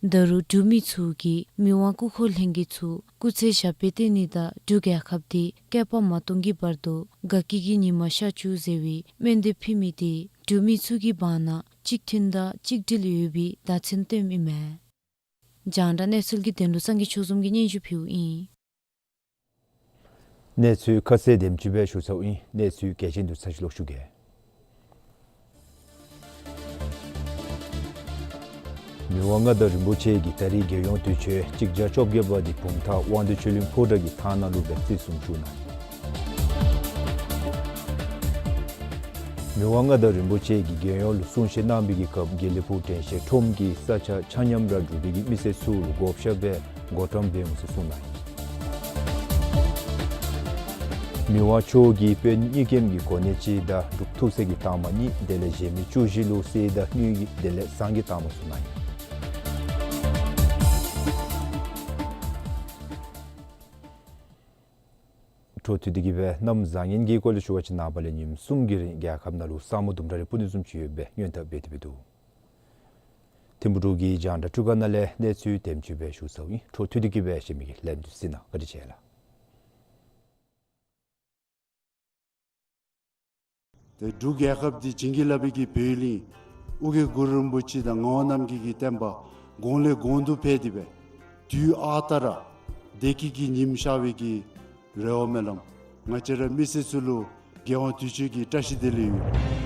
ད་རུང་འབྲུག་མི་ཚུ་གིས་མི་དབང་སྐུ་འཁོར་ལྷན་རྒྱས་ཚུ་སྐུ་ཚེ་ཞབས་པད་བརྟན་ནི་དང་འབྲུག་རྒྱལ་ཁབ་འདི་བསྐལ་པ་མ་སྟོང་གི་བར་དུ་དགའ་སྐྱིད་ཀྱི་ཉི་མ་ཤར་བཅུག་ཟེར་བའི་སྨོན་འདེབས་ཕུལ་མི་དེ་འབྲུག་མི་ཚུ་གི་བར་ན་གཅིག་མཐུན་དང་གཅིག་སྒྲིལ་ཡོད་པའི་བརྡ་མཚོན་སྟོནམ་ཨིན་མས། རྒྱང་བསྒྲགས་གནས་ཚུལ་གྱི་དོན་ལུ་སངས་རྒྱས་ཆོས་འཛོམས་ཀྱིས་སྙན་ཞུ་ཕུལཝ་ཨིན། གནས་ཚུལ་ཁ་གསལ་དེམ་ཅིག་སྦེ་ཞུ་ཚརཝ་ཨིན། གནས་ཚུལ་གལ་ཆེན་འདི་ཚར་ཅིག་ལོག་ཞུ་གེ། མི་དབང་མངའ་བདག་རིན་པོ་ཆེ་གིས་ད་རིས་རྒྱལ་ཡོངས་དུས་ཆེན་གཅིག་བརྒྱ་བཅོ་བརྒྱད་པ་འདི་བུམ་ཐང་དབང་འདུས་ཆོས་གླིང་ཕོ་བྲང་གི་ཐང་ནང་ལུ་སྦེ་བརྩི་སྲུང་ཞུ་གནང་ཡི། མི་དབང་མངའ་བདག་རིན་པོ་ཆེ་གིས་རྒྱལ་ཡོངས་ལུ་གསུང་བཤད་གནང་བའི་གི་སྐབས་དགེ་ལེགས་ཕུག་དྲན་ཤེས་ཁྲོམ་གྱི་ས་ཆ་ཆ་མཉམ་ར་འབྲུག་པའི་གི་མི་སེར་ཚུ་ལུ་བགོ་བཤའ་སྦེ་བགོ་བཀྲམ་འབད་འོང་ཟེར་གསུངས་གནང་ཡི། མི་དབང་མཆོག་གིས་དཔོན་གཉིས་ཀྱི་གོ་གནས་ཅིག་དང་འབྲུག་ཐུགས་སྲས་ཀྱི་རྟགས་མ་གཉིས་དེ་ལས་གཞན་མི་བཅུ་བཞི་ལུ་གསེར་དང་དངུལ་གྱི་དེ་ལས་ཟངས་ཀྱི་རྟགས་མ་གསུམ་གནང་ཡི། འཕྲོ་མཐུད་དེ་གིས་སྦེ་གནམ་བཟང་ངན་གྱི་སྐོར་ལས་ཞུ་བ་ཅིན་ནངས་པ་ལས་ཉིནམ་གསུམ་གྱི་རིང་རྒྱལ་ཁབ་ནང་ལུ་ས་སྨུག་དུམ་གྲ་རེ་སྤུ་ནི་བཟུམ་ཅིག་ཡོད་པའི་སྔོན་བརྡ་འབད་དེ་འབད་འདུག། ཐིམ་ཕུག་འབྲུག་གི་རྒྱང་བསྒྲགས་ཁང་ནང་ལས་གནས་ཚུལ་དེམ་ཅིག་སྦེ་ཞུ་ཚརཝ་ཨིན། འཕྲོ་མཐུད་དེ་གིས་སྦེ་གཞན་མི་གི་ལན་འདི་ཞུ་ནི་ཨིན། བཀའ་དྲིན་ཆེ་ལགས། ཏེ་འབྲུག་རྒྱལ་ཁབ་འདི་བྱིན་གྱིས་བརླབས་པའི་གི་བོད་གླིང་། ཨོ་རྒྱན་གུ་རུ་རིན་པོ་ཆེ་དང་ངག་དབང་རྣམ་རྒྱལ་གྱི་བསྟན་པ་གོང་ལས་གོང་དུ་འཕེལ་ཏེ་སྦེ་དུས་ཨ་རྟག་ར་བདེ་སྐྱིད་ཀྱི་ཉིམ་ཤར་བའི་གི་རེ་བ་སྨོན་ལམ་ང་བཅས་ར་མི་སེར་ཚུ་ལུ་རྒྱལ་དབང་དུས་མཆོད་ཀྱི་བཀྲ་ཤིས་བདེ་ལེགས་ཡོད།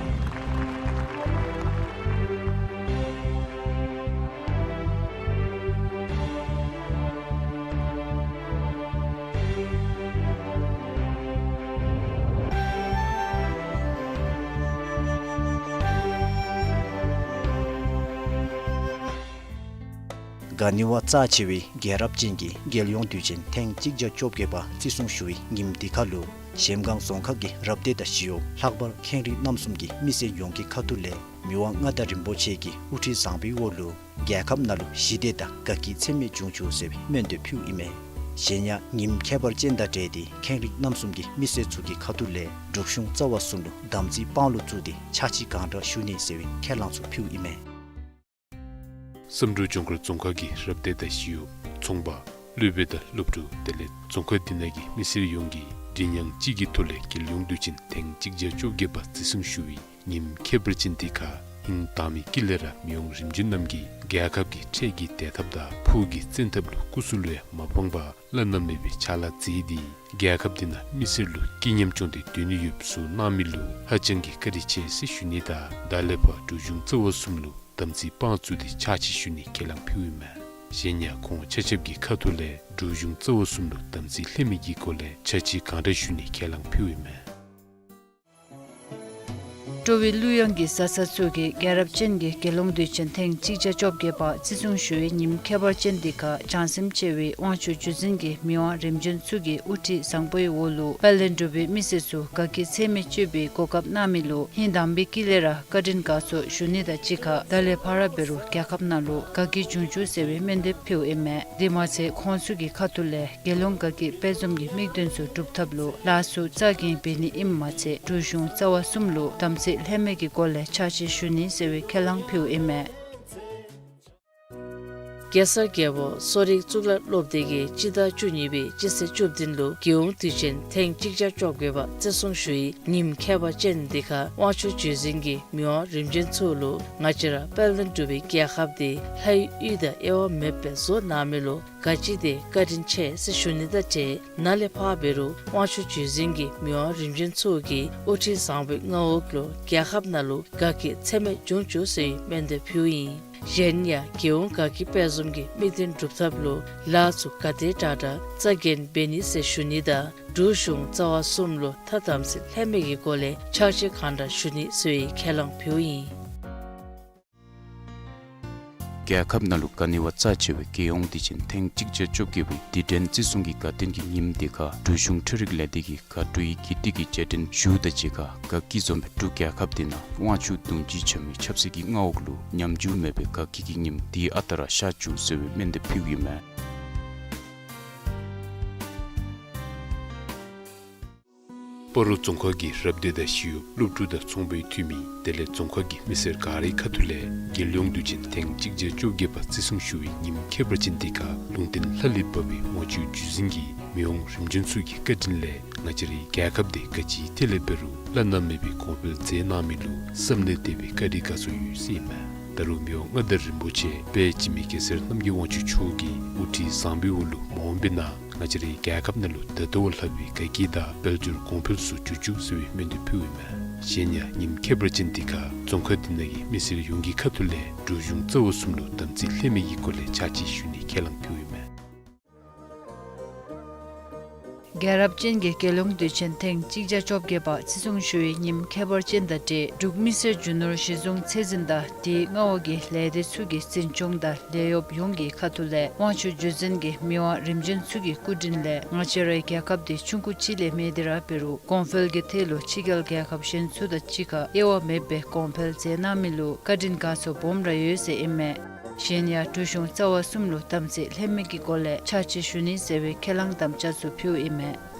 ག་ནི་བ་རྩ་ཆེ་བའི་རྒྱལ་རབས་ཅན་གྱི་རྒྱལ་ཡོངས་དུས་ཆེན་ཐེངས་གཅིག་བརྒྱ་བཅོ་བརྒྱད་པ་བརྩི་སྲུང་ཞུ་བའི་ཉིནམ་འདི་ཁར་ལུ་གཞལམ་སྒང་རྫོང་ཁག་གི་རབ་སྡེ་དང་ཞི་གཡོག་ལྷག་པར་ཁེངས་རིགས་རྣམ་གསུམ་གྱི་མི་སེར་ཡོངས་ཀྱི་ཁ་ཐུག་ལས་མི་དབང་མངའ་བདག་རིན་པོ་ཆེ་གི་དབུ་ཁྲིད་བཟང་པོའི་འོག་ལུ་རྒྱལ་ཁབ་ནང་ལུ་ཞི་བདེ་དང་དགའ་སྐྱིད་ཚད་མེད་འབྱུང་བཅུག་ཟེར་བའི་སྨོན་འདེབས་ཕུལཝ་ཨིན་མས། གཞན་ཡང་ཉིནམ་ཁྱད་པར་ཅན་དང་འབྲེལ་ཏེ་ཁེངས་རིགས་རྣམ་གསུམ་གྱི་མི་སེར་ཚུ་གི་ཁ་ཐུག་ལས་འབྲུག་གཞུང་རྩ་བ་གསུམ་ལུ་དམ་ཚིག་དཔང་ལུ་བཙུགས་ཏེ་ཕྱག་ཕྱི་གང་དྲག་ཞུ་ནི་ཟེར་བའི་ཁས་བླངས་ཚུ་ཕུལཝ་ཨིན་མས། བསམ་འགྲུབ་ལྗོངས་མཁར་རྫོང་ཁག་གི་རབ་སྡེ་དང་ཞི་གཡོག་ཚོང་པ་སློབ་དཔོན་དང་སློབ་ཕྲུག་དེ་ལས་རྫོང་ཁག་འདི་ནང་གི་མི་སེར་ཡོངས་ཀྱིས་མགྲིན་དབྱངས་གཅིག་གི་ཐོག་ལས་རྒྱལ་ཡོངས་དུས་ཆེན་ཐེངས་གཅིག་བརྒྱ་བཅོ་བརྒྱད་པ་བརྩི་སྲུང་ཞུ་བའི་ཉིནམ་ཁྱད་པར་ཅན་འདི་ཁར་ཧིང་དྭངས་མའི་དཀྱིལ་ལས་ར་མི་དབང་རིམ་བྱོན་རྣམ་རྒྱལ་རྒྱལ་ཁབ་ཀྱི་འཕྲལ་གྱི་བདེ་ཐབས་དང་ཕུགས་ཀྱི་བཙན་ཐབས་ལུ་སྐུ་གཟུགས་ལུ་ཡང་མ་སྤངས་པར་བླ་ན་མེད་པའི་ཕྱག་ལཱ་མཛད་དེ་རྒྱལ་ཁབ་འདི་ནང་མི་སེར་ལུ་སྐྱིད་ཉམས་སྦྱོང་སྟེ་སྡོད་ནི་ཡོདཔ་བཟོ་གནང་མི་ལུ་ཧ་ཅང་གི་བཀའ་དྲིན་ཆེ་ཟེར་ཞུ་ནི་དང་ད་ལས་ཕར་འབྲུག་གཞུང་རྩ་བ་གསུམ་ལུ་དམ་ཚིག་དཔང་བཙུགས་ཏེ་ཕྱག་ཕྱི་ཞུ་ནི་ཁས་བླངས་ཕུལཝ་ཨིན་མས། གཞན་ཡང་ཁོང་ཆ་ཁྱབ་ཀྱི་ཁ་ཐུག་ལས་འབྲུག་གཞུང་རྩ་བ་གསུམ་ལུ་དམ་ཚིག་ལྷད་མེད་ཀྱི་སྒོ་ལས་ཕྱག་ཕྱི་གང་དྲག་ཞུ་ནི་ཁས་བླངས་ཕུལཝ་ཨིན་མས། འགྲོ་བའི་གླུ་དབྱངས་ཀྱི་བཟའ་ཚང་ཚུ་གིས་རྒྱལ་རབས་ཅན་གྱི་རྒྱལ་ཡོངས་དུས་ཆེན་ཐེངས་གཅིག་བརྒྱ་བཅོ་བརྒྱད་པ་བརྩི་སྲུང་ཞུ་བའི་ཉིནམ་ཁྱད་པར་ཅན་འདི་ཁར་བྱང་སེམས་ཆེ་བའི་དབང་ཕྱུག་བརྒྱུད་འཛིན་གྱི་མི་དབང་རིམ་བྱོན་ཚུ་གི་དབུ་ཁྲིད་བཟང་པོའི་འོག་ལུ་དཔལ་ལྡན་འབྲུག་པའི་མི་སེར་ཚུ་དགའ་སྐྱིད་ཚད་མེད་སྤྱོད་པའི་གོ་སྐབས་གནང་མི་ལུ་ཧིང་དྭངས་པའི་དཀྱིལ་ལས་ར་བཀའ་དྲིན་དགའ་ཚོར་ཞུ་ནི་དང་གཅིག་ཁར་ད་ལས་ཕར་འབད་རུང་རྒྱལ་ཁབ་ནང་ལུ་དགའ་སྐྱིད་འབྱུང་བཅུག་ཟེར་བའི་སྨོན་འདེབས་ཕུལཝ་ཨིན་མས། དེ་མ་ཚད་ཁོང་ཚུ་གི་ཁ་ཐུག་ལས་རྒྱལ་ཡོངས་དགའ་སྐྱིད་དཔལ་འཛོམས་ཀྱི་དམིགས་དོན་ཚུ་འགྲུབ་ཐབས་ལུ་ལཱ་ཚུ་རྩ་འགེངས་འབད་ནི་ཨིནམ་མ་ཚད་འབྲུག་གཞུང་རྩ་བ་གསུམ་ལུ་དམ་ཚིག་ལྷད་མེད་ཀྱི་སྒོ་ལས་ཕྱག་ཕྱི་ཞུ་ནི་ཟེར་བའི་ཁས་བླངས་ཕུལཝ་ཨིན་མས། གེ་སར་རྒྱལ་པོ་གསོ་རིག་གཙུག་ལག་སློབ་སྡེ་གིས་སྤྱི་ཟླ་བཅུ་གཉིས་པའི་སྤྱི་ཚེས་བཅུ་བདུན་ལུ་རྒྱལ་ཡོངས་དུས་ཆེན་ཐེངས་གཅིག་བརྒྱ་བཅོ་བརྒྱད་པ་བརྩི་སྲུང་ཞུ་བའི་ཉིནམ་ཁྱད་པར་ཅན་འདི་ཁར་དབང་ཕྱུག་བརྒྱུད་འཛིན་གྱི་མི་དབང་རིམ་བྱོན་ཚུ་ལུ་ང་བཅས་ར་དཔལ་ལྡན་འབྲུག་པའི་རྒྱལ་ཁབ་འདི་ལྷའི་ཡུལ་དང་དབྱེ་བ་མེདཔ་སྦེ་བཟོ་གནང་མི་ལུ་དགའ་སྐྱིད་དང་བཀའ་དྲིན་ཆེ་ཟེར་ཞུ་ནི་དང་འབྲེལ་ནཱ་ལས་ཕར་འབད་རུང་དབང་ཕྱུག་བརྒྱུད་འཛིན་གྱི་མི་དབང་རིམ་བྱོན་ཚུ་གི་དབུ་ཁྲིད་བཟང་པོའི་མངའ་འོག་ལུ་རྒྱལ་ཁབ་ནང་ལུ་དགའ་སྐྱིད་ཚད་མེད་འབྱུང་བཅུག་ཟེར་བའི་སྨོན་འདེབས་ཕུལཝ་ཨིན། གཞན་ཡང་རྒྱལ་ཡོངས་དགའ་སྐྱིད་དཔལ་འཛོམས་ཀྱི་དམིགས་དོན་འགྲུབ་ཐབས་ལུ་ལཱ་ཚུ་ག་དེ་དྲག་དྲག་རྩ་འགེངས་འབད་ནི་ཟེར་ཞུ་ནི་དང་འབྲུག་གཞུང་རྩ་བ་གསུམ་ལུ་ད་དམ་ཚིག་ལྷད་མེད་ཀྱི་སྒོ་ལས་ཕྱག་ཕྱི་གང་དྲག་ཞུ་ནི་ཟེར་བའི་ཁས་བླངས་ཕུལཝ་ཨིན། རྒྱལ་ཁབ་ནང་ལུ་ག་ནི་བ་རྩ་ཆེ་བའི་རྒྱལ་ཡོངས་དུས་ཆེན་ཐེངས་གཅིག་བརྒྱ་བཅོ་བརྒྱད་པའི་དུས་དྲན་བརྩི་སྲུང་གི་དགའ་སྟོན་གྱི་ཉིནམ་འདི་ཁར་འབྲུག་གཞུང་འཕྲུལ་རིག་ལས་སྡེ་གིས་དགའ་སྤྲོའི་དགེ་སྡིག་གི་རྗེས་དྲན་ཞུཝ་དང་གཅིག་ཁར་དགའ་སྐྱིད་འཛོམས་པའི་འབྲུག་རྒྱལ་ཁབ་འདི་ནང་དབང་ཕྱུག་གདུང་སྤྱིའི་བྱ་མི་ཆབ་སྲིད་ཀྱི་མངའ་འོག་ལུ་ཉམས་འགྱུར་མེད་པའི་དགའ་སྐྱིད་ཀྱི་ཉིམ་དུས་ཨ་རྟག་ར་ཤར་བཅུག་ཟེར་བའི་སྨོན་འདེབས་ཕུལཝ་ཨིན་མས། སྤ་རོ་རྫོང་ཁག་གི་རབ་སྡེ་དང་ཞི་གཡོག་སློབ་ཕྲུག་དང་ཚོང་པའི་འཐུས་མི་དེ་ལས་རྫོང་ཁག་གི་མི་སེར་ག་རའི་ཁ་ཐུག་ལས་རྒྱལ་ཡོངས་དུས་ཆེན་ཐེངས་གཅིག་བརྒྱ་བཅོ་བརྒྱད་པ་བརྩི་སྲུང་ཞུ་བའི་ཉིནམ་ཁྱད་པར་ཅན་འདི་ཁར་ལུང་བསྟན་ལྷ་ལས་བབས་པའི་དབང་ཕྱུག་བརྒྱུད་འཛིན་གྱི་མི་དབང་རིམ་བྱོན་ཚུ་གི་བཀའ་དྲིན་ལས་ང་བཅས་རའི་རྒྱལ་ཁབ་འདི་ག་ཅི་ཐད་ལས་འབད་རུང་བླ་ན་མེད་པའི་གོང་འཕེལ་མཛད་གནང་མི་ལུ་བསམ་ལས་འདས་པའི་བཀའ་དྲིན་དགའ་ཚོར་ཡོད་ཟེར་ཨིན་མས། ད་རུང་མི་དབང་མངའ་བདག་རིན་པོ་ཆེ་དཔལ་འཇིགས་མེད་གེ་སར་རྣམ་རྒྱལ་དབང་ཕྱུག་མཆོག་གི་དབུ་ཁྲིད་བཟང་པོའི་འོག་ལུ་མ་འོངས་པའི་ནང་ང་བཅས་རའི་རྒྱལ་ཁབ་ནང་ལུ་ད་ལྟོ་བ་ལྷག་པའི་དགའ་སྐྱིད་དང་དཔལ་འབྱོར་གོང་འཕེལ་ཚུ་འགྱུར་བཅུག་ཟེར་བའི་སྨོན་འདེབས་ཕུལཝ་ཨིན་མས། གཞན་ཡང་ཉིནམ་ཁྱད་པར་ཅན་འདི་ཁར་རྫོང་ཁག་འདི་ནང་གི་མི་སེར་ཡོངས་ཀྱི་ཁ་ཐུག་ལས་འབྲུག་གཞུང་རྩ་བ་གསུམ་ལུ་དམ་ཚིག་ལྷད་མེད་ཀྱི་སྒོ་ལས་ཕྱག་ཕྱི་ཞུ་ནི་ཁས་བླངས་ཕུལཝ་ཨིན་མས། རྒྱལ་རབས་ཅན་གྱི་རྒྱལ་ཡོངས་དུས་ཆེན་ཐེངས་གཅིག་བརྒྱ་བཅོ་བརྒྱད་པ་བརྩི་སྲུང་ཞུ་བའི་ཉིནམ་ཁྱད་པར་ཅན་དང་འབྲེལ་འབྲུག་མི་སེར་རྒྱུ་ནོར་གཞི་བཟུང་ཚད་འཛིན་དང་དེའི་མངའ་འོག་གི་ལས་སྡེ་ཚུ་གིས་འཛིན་སྐྱོང་དང་ལས་གཡོགཔ་ཡོངས་ཀྱི་ཁ་ཐུག་ལས་དབང་ཕྱུག་བརྒྱུད་འཛིན་གྱི་མི་དབང་རིམ་བྱོན་ཚུ་གི་སྐུ་དྲིན་ལས་ང་བཅས་རའི་རྒྱལ་ཁབ་འདི་ཆུང་ཀུ་ཅིག་ལས་མེད་དེ་ར་འབད་རུང་གོང་འཕེལ་གྱི་ཐད་ལུ་ཕྱི་རྒྱལ་རྒྱལ་ཁབ་གཞན་ཚུ་དང་གཅིག་ཁར་དབྱེ་བ་མེད་པའི་གོང་འཕེལ་མཛད་གནང་མི་ལུ་བཀའ་དྲིན་དགའ་ཚོར་སྦོམ་ར་ཡོད་ཟེར་ཨིན་མས། གཞན་ཡང་འབྲུག་གཞུང་རྩ་བ་གསུམ་ལུ་དམ་ཚིག་ལྷད་མེད་ཀྱི་སྒོ་ལས་ཕྱག་ཕྱིད་ཞུ་ནི་ཟེར་བའི་ཁས་བླངས་དམ་བཅའ་ཚུ་ཕུལཝ་ཨིན་མས།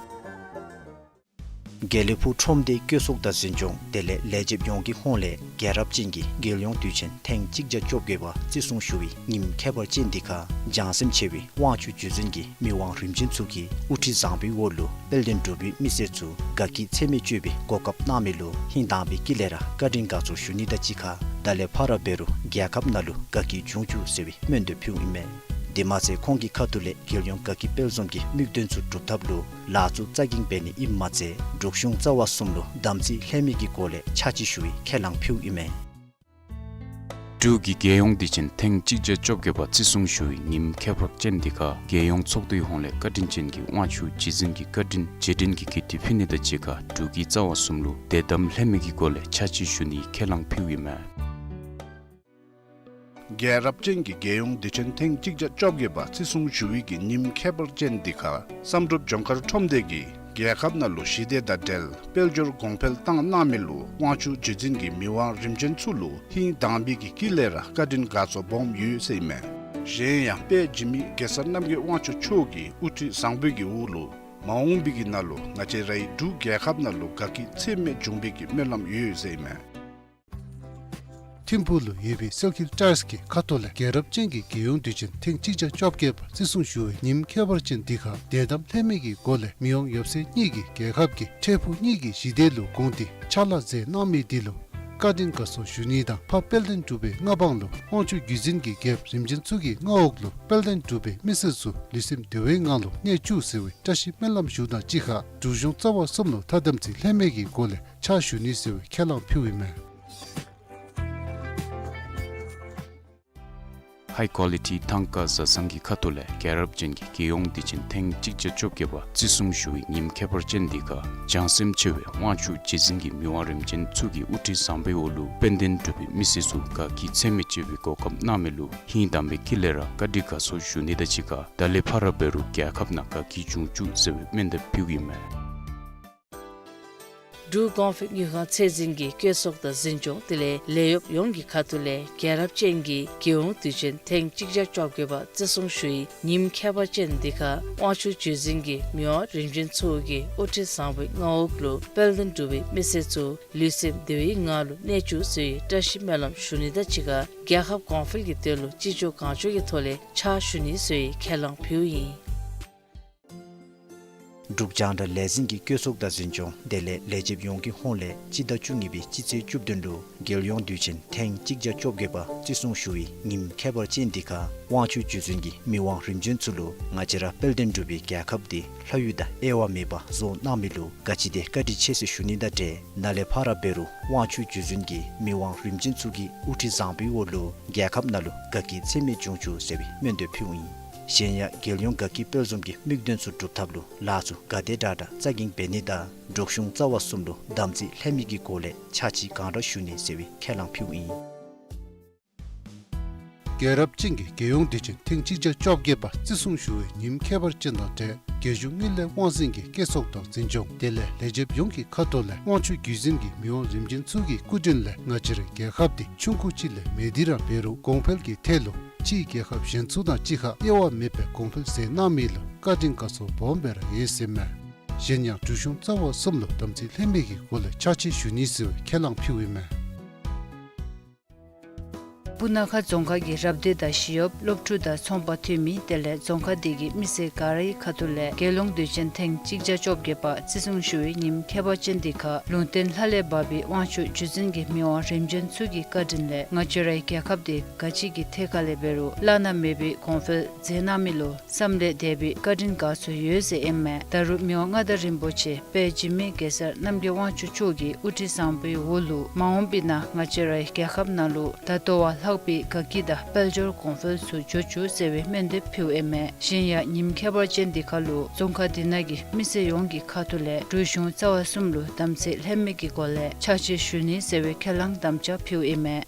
དགེ་ལེགས་ཕུག་ཁྲོམ་སྡེའི་བཀོད་ཚོགས་དང་འཛིན་སྐྱོང་དེ་ལས་ལས་བྱེདཔ་ཡོངས་ཀྱི་ཧོངས་ལས་རྒྱལ་རབས་ཅན་གྱི་རྒྱལ་ཡོངས་དུས་ཆེན་ཐེངས་གཅིག་བརྒྱ་བཅོ་བརྒྱད་པ་བརྩི་སྲུང་ཞུ་བའི་ཉིནམ་ཁྱད་པར་ཅན་འདི་ཁར་བྱང་སེམས་ཆེ་བའི་དབང་ཕྱུག་བརྒྱུད་འཛིན་གྱི་མི་དབང་རིམ་བྱོན་ཚུ་གིས་དབུ་ཁྲིད་བཟང་པོའི་འོག་ལུ་དཔལ་ལྡན་འབྲུག་པའི་མི་སེར་ཚུ་དགའ་སྐྱིད་ཚད་མེད་སྤྱོད་པའི་གོ་སྐབས་གནང་མི་ལུ་ཧིང་དྭངས་པའི་དཀྱིལ་ལས་ར་བཀའ་དྲིན་དགའ་ཚོར་ཞུ་ནི་དང་གཅིག་ཁར་ད་ལས་ཕར་འབད་རུང་རྒྱལ་ཁབ་ནང་ལུ་དགའ་སྐྱིད་འབྱུང་བཅུག་ཟེར་བའི་སྨོན་འདུན་ཕུལཝ་ཨིན་མས། དེ་མ་ཚད་ཁོང་གི་ཁ་ཐུག་ལས་རྒྱལ་ཡོངས་དགའ་སྐྱིད་དཔལ་འཛོམས་ཀྱི་དམིགས་དོན་ཚུ་སྒྲུབ་ཐབས་ལུ་ལཱ་ཚུ་རྩ་འགེངས་འབད་ནི་ཨིནམ་མ་ཚད་འབྲུག་གཞུང་རྩ་བ་གསུམ་ལུ་དམ་ཚིག་ལྷད་མེད་ཀྱི་སྒོ་ལས་ཕྱག་ཕྱིད་ཞུ་བའི་ཁས་བླངས་ཕུལཝ་ཨིན་མས། འབྲུག་གི་རྒྱལ་ཡོངས་དུས་ཆེན་ཐེངས་གཅིག་བརྒྱ་བཅོ་བརྒྱད་པ་བརྩི་སྲུང་ཞུ་བའི་ཉིནམ་ཁྱད་པར་ཅན་འདི་ཁར་རྒྱལ་ཡོངས་ཚོགས་འདུའི་ཧོངས་ལས་བཀའ་དྲིན་ཅན་གྱི་དབང་ཕྱུག་རྗེ་བཙུན་གྱི་བཀའ་དྲིན་རྗེས་དྲན་གྱི་གུས་འདུད་ཕུལ་ནི་དང་གཅིག་ཁར་འབྲུག་གི་རྩ་བ་གསུམ་ལུ་དད་དམ་ལྷད་མེད་ཀྱི་སྒོ་ལས་ཕྱག་ཕྱིད་ཞུ་ནིའི་ཁས་བླངས་ཕུལཝ་ཨིན་མས། རྒྱལ་རབས་ཅན་གྱི་རྒྱལ་ཡོངས་དུས་ཆེན་ཐེངས་གཅིག་བརྒྱ་བཅོ་བརྒྱད་པ་བརྩི་སྲུང་ཞུ་བའི་གི་ཉིནམ་ཁྱད་པར་ཅན་འདི་ཁར་བསམ་གྲུབ་ལྗོངས་མཁར་ཁྲོམ་སྡེ་གིས་རྒྱལ་ཁབ་ནང་ལུ་ཞི་བདེ་དང་འབྲེལ་དཔལ་འབྱོར་གོང་འཕེལ་བཏང་གནང་མི་ལུ་དབང་ཕྱུག་རྗེ་བཙུན་གྱི་མི་དབང་རིམ་བྱོན་ཚུ་ལུ་ཧིང་དྭངས་པའི་གི་དཀྱིལ་ལས་ར་བཀའ་དྲིན་དགའ་ཚོར་སྦོམ་ཡོད་ཟེར་ཨིན་མས། གཞན་ཡང་དཔལ་འཇིགས་མེད་གེ་སར་རྣམ་རྒྱལ་དབང་ཕྱུག་མཆོག་གི་དབུ་ཁྲིད་བཟང་པོའི་གི་འོག་ལུ་མ་འོངས་པའི་གི་ནང་ལུ་ང་བཅས་རའི་འབྲུག་རྒྱལ་ཁབ་ནང་ལུ་དགའ་སྐྱིད་ཚད་མེད་འབྱུང་བའི་གི་སྨོན་ལམ་ཡོད་ཟེར་ཨིན་མས། ཐིམ་ཕུག་ལུ་ཡོད་པའི་སེལ་ཁིལ་ཊའིརསི་གི་ཁ་ཐུག་ལས་རྒྱལ་རབས་ཅན་གྱི་རྒྱལ་ཡོངས་དུས་ཆེན་ཐེངས་གཅིག་བརྒྱ་བཅོ་བརྒྱད་པ་བརྩི་སྲུང་ཞུ་བའི་ཉིནམ་ཁྱད་པར་ཅན་འདི་ཁར་དད་དམ་ལྷད་མེད་ཀྱི་སྒོ་ལས་མི་དབང་ཡབ་སྲས་གཉིས་ཀྱིས་རྒྱལ་ཁབ་ཀྱི་འཕྲལ་ཕུགས་གཉིས་ཀྱི་ཞི་བདེ་ལུ་དགོངས་ཏེ་ཕྱག་ལཱ་མཛད་གནང་མི་འདི་ལུ་བཀའ་དྲིན་དགའ་ཚོར་ཞུ་ནི་དང་ཕར་དཔལ་ལྡན་འབྲུག་པའི་མངའ་འབངས་ལུ་དབང་ཕྱུག་བརྒྱུད་འཛིན་གྱི་རྒྱལཔོ་རིམ་བྱོན་ཚུ་གི་མངའ་འོག་ལུ་དཔལ་ལྡན་འབྲུག་པའི་མི་སེར་ཚུ་ལུས་སེམས་བདེ་བའི་ངང་ལུ་གནས་བཅུག་ཟེར་བའི་བཀྲ་ཤིས་སྨོན་ལམ་ཞུ་དང་གཅིག་ཁར་འབྲུག་གཞུང་རྩ་བ་གསུམ་ལུ་ད་དམ་ཚིག་ལྷད་མེད་ཀྱི་སྒོ་ལས་ཕྱག་ཞུ་ནི་ཟེར་བའི་ཁས་བླངས་ཕུལཝ་ཨིན་མས། ཧའི་ཀོ་ལི་ཊི་ཐང་ཀ་བཟའ་ཚང་གི་ཁ་ཐུག་ལས་རྒྱལ་རབས་ཅན་གྱི་རྒྱལ་ཡོངས་དུས་ཆེན་ཐེངས་གཅིག་བརྒྱ་བཅོ་བརྒྱད་པ་བརྩི་སྲུང་ཞུ་བའི་ཉིནམ་ཁྱད་པར་ཅན་འདི་ཁར་བྱང་སེམས་ཆེ་བའི་དབང་ཕྱུག་རྗེ་བཙུན་གྱི་མི་དབང་རིམ་བྱོན་ཚུ་གི་དབུ་ཁྲིད་བཟང་པོའི་འོག་ལུ་དཔལ་ལྡན་འབྲུག་པའི་མི་སེར་ཚུ་དགའ་སྐྱིད་ཚད་མེད་སྤྱོད་པའི་གོ་སྐབས་གནང་མི་ལུ་ཧིང་དྭངས་པའི་དཀྱིལ་ལས་ར་བཀའ་དྲིན་དགའ་ཚོར་ཞུ་ནི་དང་གཅིག་ཁར་ད་ལས་ཕར་འབད་རུང་རྒྱལ་ཁབ་ནང་དགའ་སྐྱིད་འབྱུང་བཅུག་ཟེར་བའི་སྨོན་འདུན་ཕུལཝ་ཨིན་མས། འབྲུག་གོང་འཕེལ་དངུལ་ཁང་ཚད་འཛིན་གྱི་བཀོད་ཚོགས་དང་འཛིན་སྐྱོང་དེ་ལས་ལས་གཡོགཔ་ཡོངས་ཀྱི་ཁ་ཐུག་ལས་རྒྱལ་རབས་ཅན་གྱི་རྒྱལ་ཡོངས་དུས་ཆེན་ཐེངས་གཅིག་བརྒྱ་བཅོ་བརྒྱད་པ་བརྩི་སྲུང་ཞུ་བའི་ཉིནམ་ཁྱད་པར་ཅན་འདི་ཁར་དབང་ཕྱུག་རྗེ་བཙུན་གྱི་མི་དབང་རིམ་བྱོན་ཚུ་གི་དབུ་ཁྲིད་བཟང་པོའི་མངའ་འོག་ལུ་དཔལ་ལྡན་འབྲུག་པའི་མི་སེར་ཚུ་ལུས་སེམས་བདེ་བའི་ངང་ལུ་གནས་བཅུག་ཟེར་བའི་བཀྲ་ཤིས་སྨོན་ལམ་ཞུ་ནི་དང་གཅིག་ཁར་རྒྱལ་ཁབ་གོང་འཕེལ་གྱི་དོན་ལུ་ཅི་ལྕོགས་གང་ལྕོགས་ཀྱི་ཐོག་ལས་ཕྱག་ཞུ་ནི་ཟེར་བའི་ཁས་བླངས་ཕུལཝ་ཨིན། འབྲུག་རྒྱང་བསྒྲགས་ལས་འཛིན་གྱི་བཀོད་ཚོགས་དང་འཛིན་སྐྱོང་དེ་ལས་ལས་བྱེདཔ་ཡོངས་ཀྱི་ཧོངས་ལས་སྤྱི་ཟླ་བཅུ་གཉིས་པའི་སྤྱི་ཚེས་བཅུ་བདུན་ལུ་རྒྱལ་ཡོངས་དུས་ཆེན་ཐེངས་གཅིག་བརྒྱ་བཅོ་བརྒྱད་པ་བརྩི་སྲུང་ཞུ་བའི་ཉིནམ་ཁྱད་པར་ཅན་འདི་ཁར་དབང་ཕྱུག་རྗེ་བཙུན་གྱི་མི་དབང་རིམ་བྱོན་ཚུ་ལུ་ང་བཅས་ར་དཔལ་ལྡན་འབྲུག་པའི་རྒྱལ་ཁབ་འདི་ལྷ་ཡུལ་དང་དབྱེ་བ་མེད་པར་བཟོ་གནང་མི་ལུ་ག་ཅི་དེ་བཀའ་དྲིན་ཆེ་ཟེར་ཞུ་ནི་དང་འབྲེལ་ན་ལས་ཕར་འབད་རུང་དབང་ཕྱུག་རྗེ་བཙུན་གྱི་མི་དབང་རིམ་བྱོན་ཚུ་གི་དབུ་ཁྲིད་བཟང་པོའི་འོག་ལུ་རྒྱལ་ཁབ་ནང་ལུ་དགའ་སྐྱིད་ཚད་མེད་འབྱུང་བཅུག་ཟེར་བའི་སྨོན་འདུན་ཕུལཝ་ཨིན། གཞན་ཡང་རྒྱལ་ཡོངས་དགའ་སྐྱིད་དཔལ་འཛོམས་ཀྱི་དམིགས་དོན་ཚུ་སྒྲུབ་ཐབས་ལུ་ལཱ་ཚུ་ག་དེ་དྲག་དྲག་རྩ་འགེངས་འབད་ནི་དང་འབྲུག་གཞུང་རྩ་བ་གསུམ་ལུ་དམ་ཚིག་ལྷད་མེད་ཀྱི་སྒོ་ལས་ཕྱག་ཕྱིད་གང་དྲག་ཞུ་ནི་ཟེར་བའི་ཁས་བླངས་ཕུལཝ་ཨིན། རྒྱལ་རབས་ཅན་གྱི་རྒྱལ་ཡོངས་དུས་ཆེན་ཐེངས་གཅིག་བརྒྱ་བཅོ་བརྒྱད་པ་བརྩི་སྲུང་ཞུ་བའི་ཉིནམ་ཁྱད་པར་ཅན་དང་འབྲེལ་རྒྱལ་གཞུང་དངུལ་ལས་དབང་འཛིན་གྱི་བཀོད་ཚོགས་དང་འཛིན་སྐྱོང་དེ་ལས་ལས་བྱེདཔ་ཡོངས་ཀྱི་ཁ་ཐུག་ལས་དབང་ཕྱུག་བརྒྱུད་འཛིན་གྱི་མི་དབང་རིམ་བྱོན་ཚུ་གི་སྐུ་དྲིན་ལས་ང་བཅས་རའི་རྒྱལ་ཁབ་འདི་ཆུང་ཀུ་ཅིག་ལས་མེད་དེ་ར་འབད་རུང་གོང་འཕེལ་གྱི་ཐད་ལུ་ཕྱིའི་རྒྱལ་ཁབ་གཞན་ཚུ་དང་གཅིག་ཁར་དབྱེ་བ་མེད་པའི་གོང་འཕེལ་མཛད་གནང་མི་ལུ་བཀའ་དྲིན་དགའ་ཚོར་སྦོམ་སྦེ་ར་ཡོད་ཟེར་མས། གཞན་ཡང་འབྲུག་གཞུང་རྩ་བ་གསུམ་ལུ་དམ་ཚིག་ལྷད་མེད་ཀྱི་སྒོ་ལས་ཕྱག་ཕྱིད་ཞུ་ནི་ཟེར་བའི་ཁས་བླངས་ཕུལཝ་ཨིན་མས། སྤུ་ན་ཁ་རྫོང་ཁག་གི་རབ་སྡེ་དང་ཞི་གཡོགཔ་སློབ་ཕྲུག་དང་ཚོང་པ་འཐུས་མི་དེ་ལས་རྫོང་ཁག་དེ་གི་མི་སེར་ག་རའི་ཁ་ཐུག་ལས་རྒྱལ་ཡོངས་དུས་ཆེན་ཐེངས་གཅིག་བརྒྱ་བཅོ་བརྒྱད་པ་བརྩི་སྲུང་ཞུ་བའི་ཉིནམ་ཁྱད་པར་ཅན་འདི་ཁར་ལུང་བསྟན་ལྷ་ལས་བབས་པའི་དབང་ཕྱུག་རྗེ་བཙུན་གྱི་མི་དབང་རིམ་བྱོན་ཚུ་གི་བཀའ་དྲིན་ལས་ང་བཅས་རའི་རྒྱལ་ཁབ་འདི་ག་ཅི་གི་ཐད་ཁར་ལས་འབད་རུང་བླ་ན་མེད་པའི་གོང་འཕེལ་མཛད་གནང་མི་ལུ་བསམ་ལས་འདས་པའི་བཀའ་དྲིན་དགའ་ཚོར་ཡོད་ཟེར་ཨིན་མས། ད་རུང་མི་དབང་མངའ་བདག་རིན་པོ་ཆེ་དཔལ་འཇིགས་མེད་གེ་སར་རྣམ་རྒྱལ་དབང་ཕྱུག་མཆོག་གི་དབུ་ཁྲིད་བཟང་པོའི་འོག་ལུ་མ་འོངས་པའི་ནང་ང་བཅས་རའི་རྒྱལ་ཁབ་ནང་ལུ་ད་ལྟོ་བ་ ལྷག་པའི་དགའ་སྐྱིད་དང་དཔལ་འབྱོར་གོང་འཕེལ་ཚུ་འབྱོར་བཅུག་ཟེར་བའི་སྨོན་འདེབས་ཕུལཝ་ཨིན་མས། གཞན་ཡང་ཉིནམ་ཁྱད་པར་ཅན་འདི་ཁར་ལུ་རྫོང་ཁག་འདི་ནང་གི་མི་སེར་ཡོངས་ཀྱི་ཁ་ཐུག་ལས་འབྲུག་གཞུང་རྩ་བ་གསུམ་ལུ་དམ་ཚིག་ལྷད་མེད་ཀྱི་སྒོ་ལས་ཕྱག་ཕྱིད་ཞུ་ནི་ཟེར་བའི་ཁས་བླངས་དམ་བཅའ་ཕུལཝ་ཨིན་མས།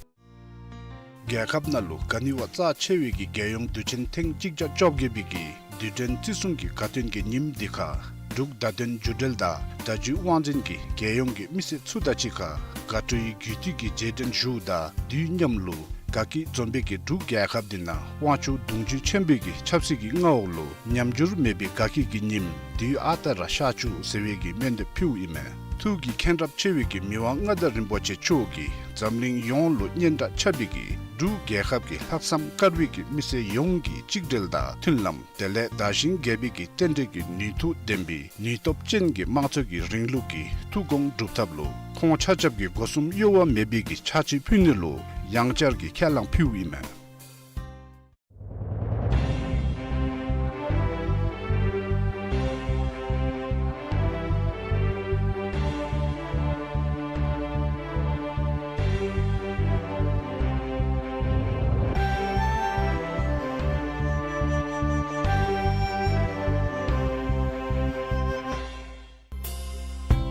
རྒྱལ་ཁབ་ནང་ལུ་ག་ནི་བ་རྩ་ཆེ་བའི་གི་རྒྱལ་ཡོངས་དུས་ཆེན་ཐེངས་གཅིག་བརྒྱ་བཅོ་བརྒྱད་པའི་གི་དུས་དྲན་བརྩི་སྲུང་གི་དགའ་སྟོན་གྱི་ཉིནམ་འདི་ཁར་འབྲུག་བརྡ་དོན་བརྒྱུད་འབྲེལ་དང་བརྡ་བརྒྱུད་དབང་འཛིན་གྱིས་རྒྱལ་ཡོངས་ཀྱི་མི་སེར་ཚུ་དང་གཅིག་ཁར་དགའ་སྤྲོའི་རྒྱུད་སྟོད་ཀྱི་རྗེས་དྲན་ཞུཝ་དང་དུས་མཉམ་ལུ་དགའ་སྐྱིད་འཛོམས་པའི་གི་འབྲུག་རྒྱལ་ཁབ་འདི་ནང་དབང་ཕྱུག་གདུང་རྒྱུད་ཆེན་པོའི་གི་ཆབ་སྲིད་ཀྱི་མངའ་འོག་ལུ་ཉམས་འགྱུར་མེད་པའི་དགའ་སྐྱིད་ཀྱི་ཉིནམ་དུས་ཨ་རྟག་ར་ཤར་བཅུག་ཟེར་བའི་གི་སྨོན་འདེབས་ཕུལཝ་ཨིན་མས། ཐུགས་ཀྱི་མཁྱེན་རབ་ཆེ་བའི་གི་མི་དབང་མངའ་བདག་རིན་པོ་ཆེ་མཆོག་གིས་འཛམ་གླིང་ཡོངས་ལུ་སྙན་གྲགས་ཁྱབ་པའི་གི་འབྲུག་རྒྱལ་ཁབ་ཀྱི་ལྷག་བསམ་དཀར་པོའི་གི་མི་སེར་ཡོངས་ཀྱི་གཅིག་སྒྲིལ་དང་མཐུན་ལམ་དེ་ལས་དར་ཞིང་རྒྱས་པའི་གི་རྟེན་འབྲེལ་གྱི་ནུས་མཐུ་ལྡན་པའི་ནུས་སྟོབས་ཅན་གྱི་དམངས་གཙོ་གི་རིང་ལུགས་ཀྱི་ཐུགས་དགོངས་སྒྲུབ་ཐབས་ལུ་ཁོང་ཆ་ཁྱབ་ཀྱི་སྒོ་གསུམ་གཡོ་བ་མེད་པའི་གི་ཕྱག་ཕྱིད་ཕུལ་ནི་ལུ་ཡང་བསྐྱར་གྱི་ཁས་བླངས་ཕུལཝ་ཨིན་མས།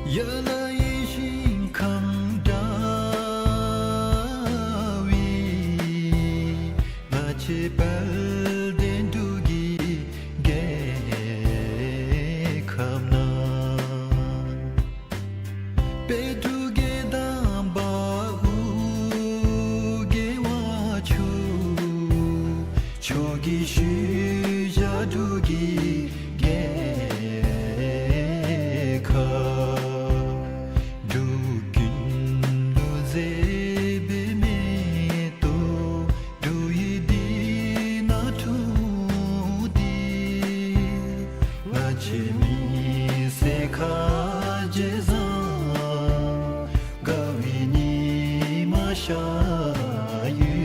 ཡ་ལ་ཡེ་ཤེས་ཁམས་བཀྲ་བའི་ང་བཅས་དཔལ་ལྡན་འབྲུག་གི་རྒྱལ་ཁབ་ན། དཔལ་འབྲུག་རྒྱལ་དང་དཔའ་བོ་རྒྱལ་བ་མཆོག་མཆོག་གི་ཤུལ་བཞག་འབྲུག་གི་རྒྱལ་ཁབ། འབྲུག་ཀུན་ལུ་མཛེས་པའི་མེ་ཏོག་འབྲུག་ཡུལ་འདི་ན་འཁྲུངས་ཏེ། ང་བཅས་མི་སེར་ཁ་རྗེ་བཟང་དགའ་བའི་ཉི་མ་ཤར་ཡོད།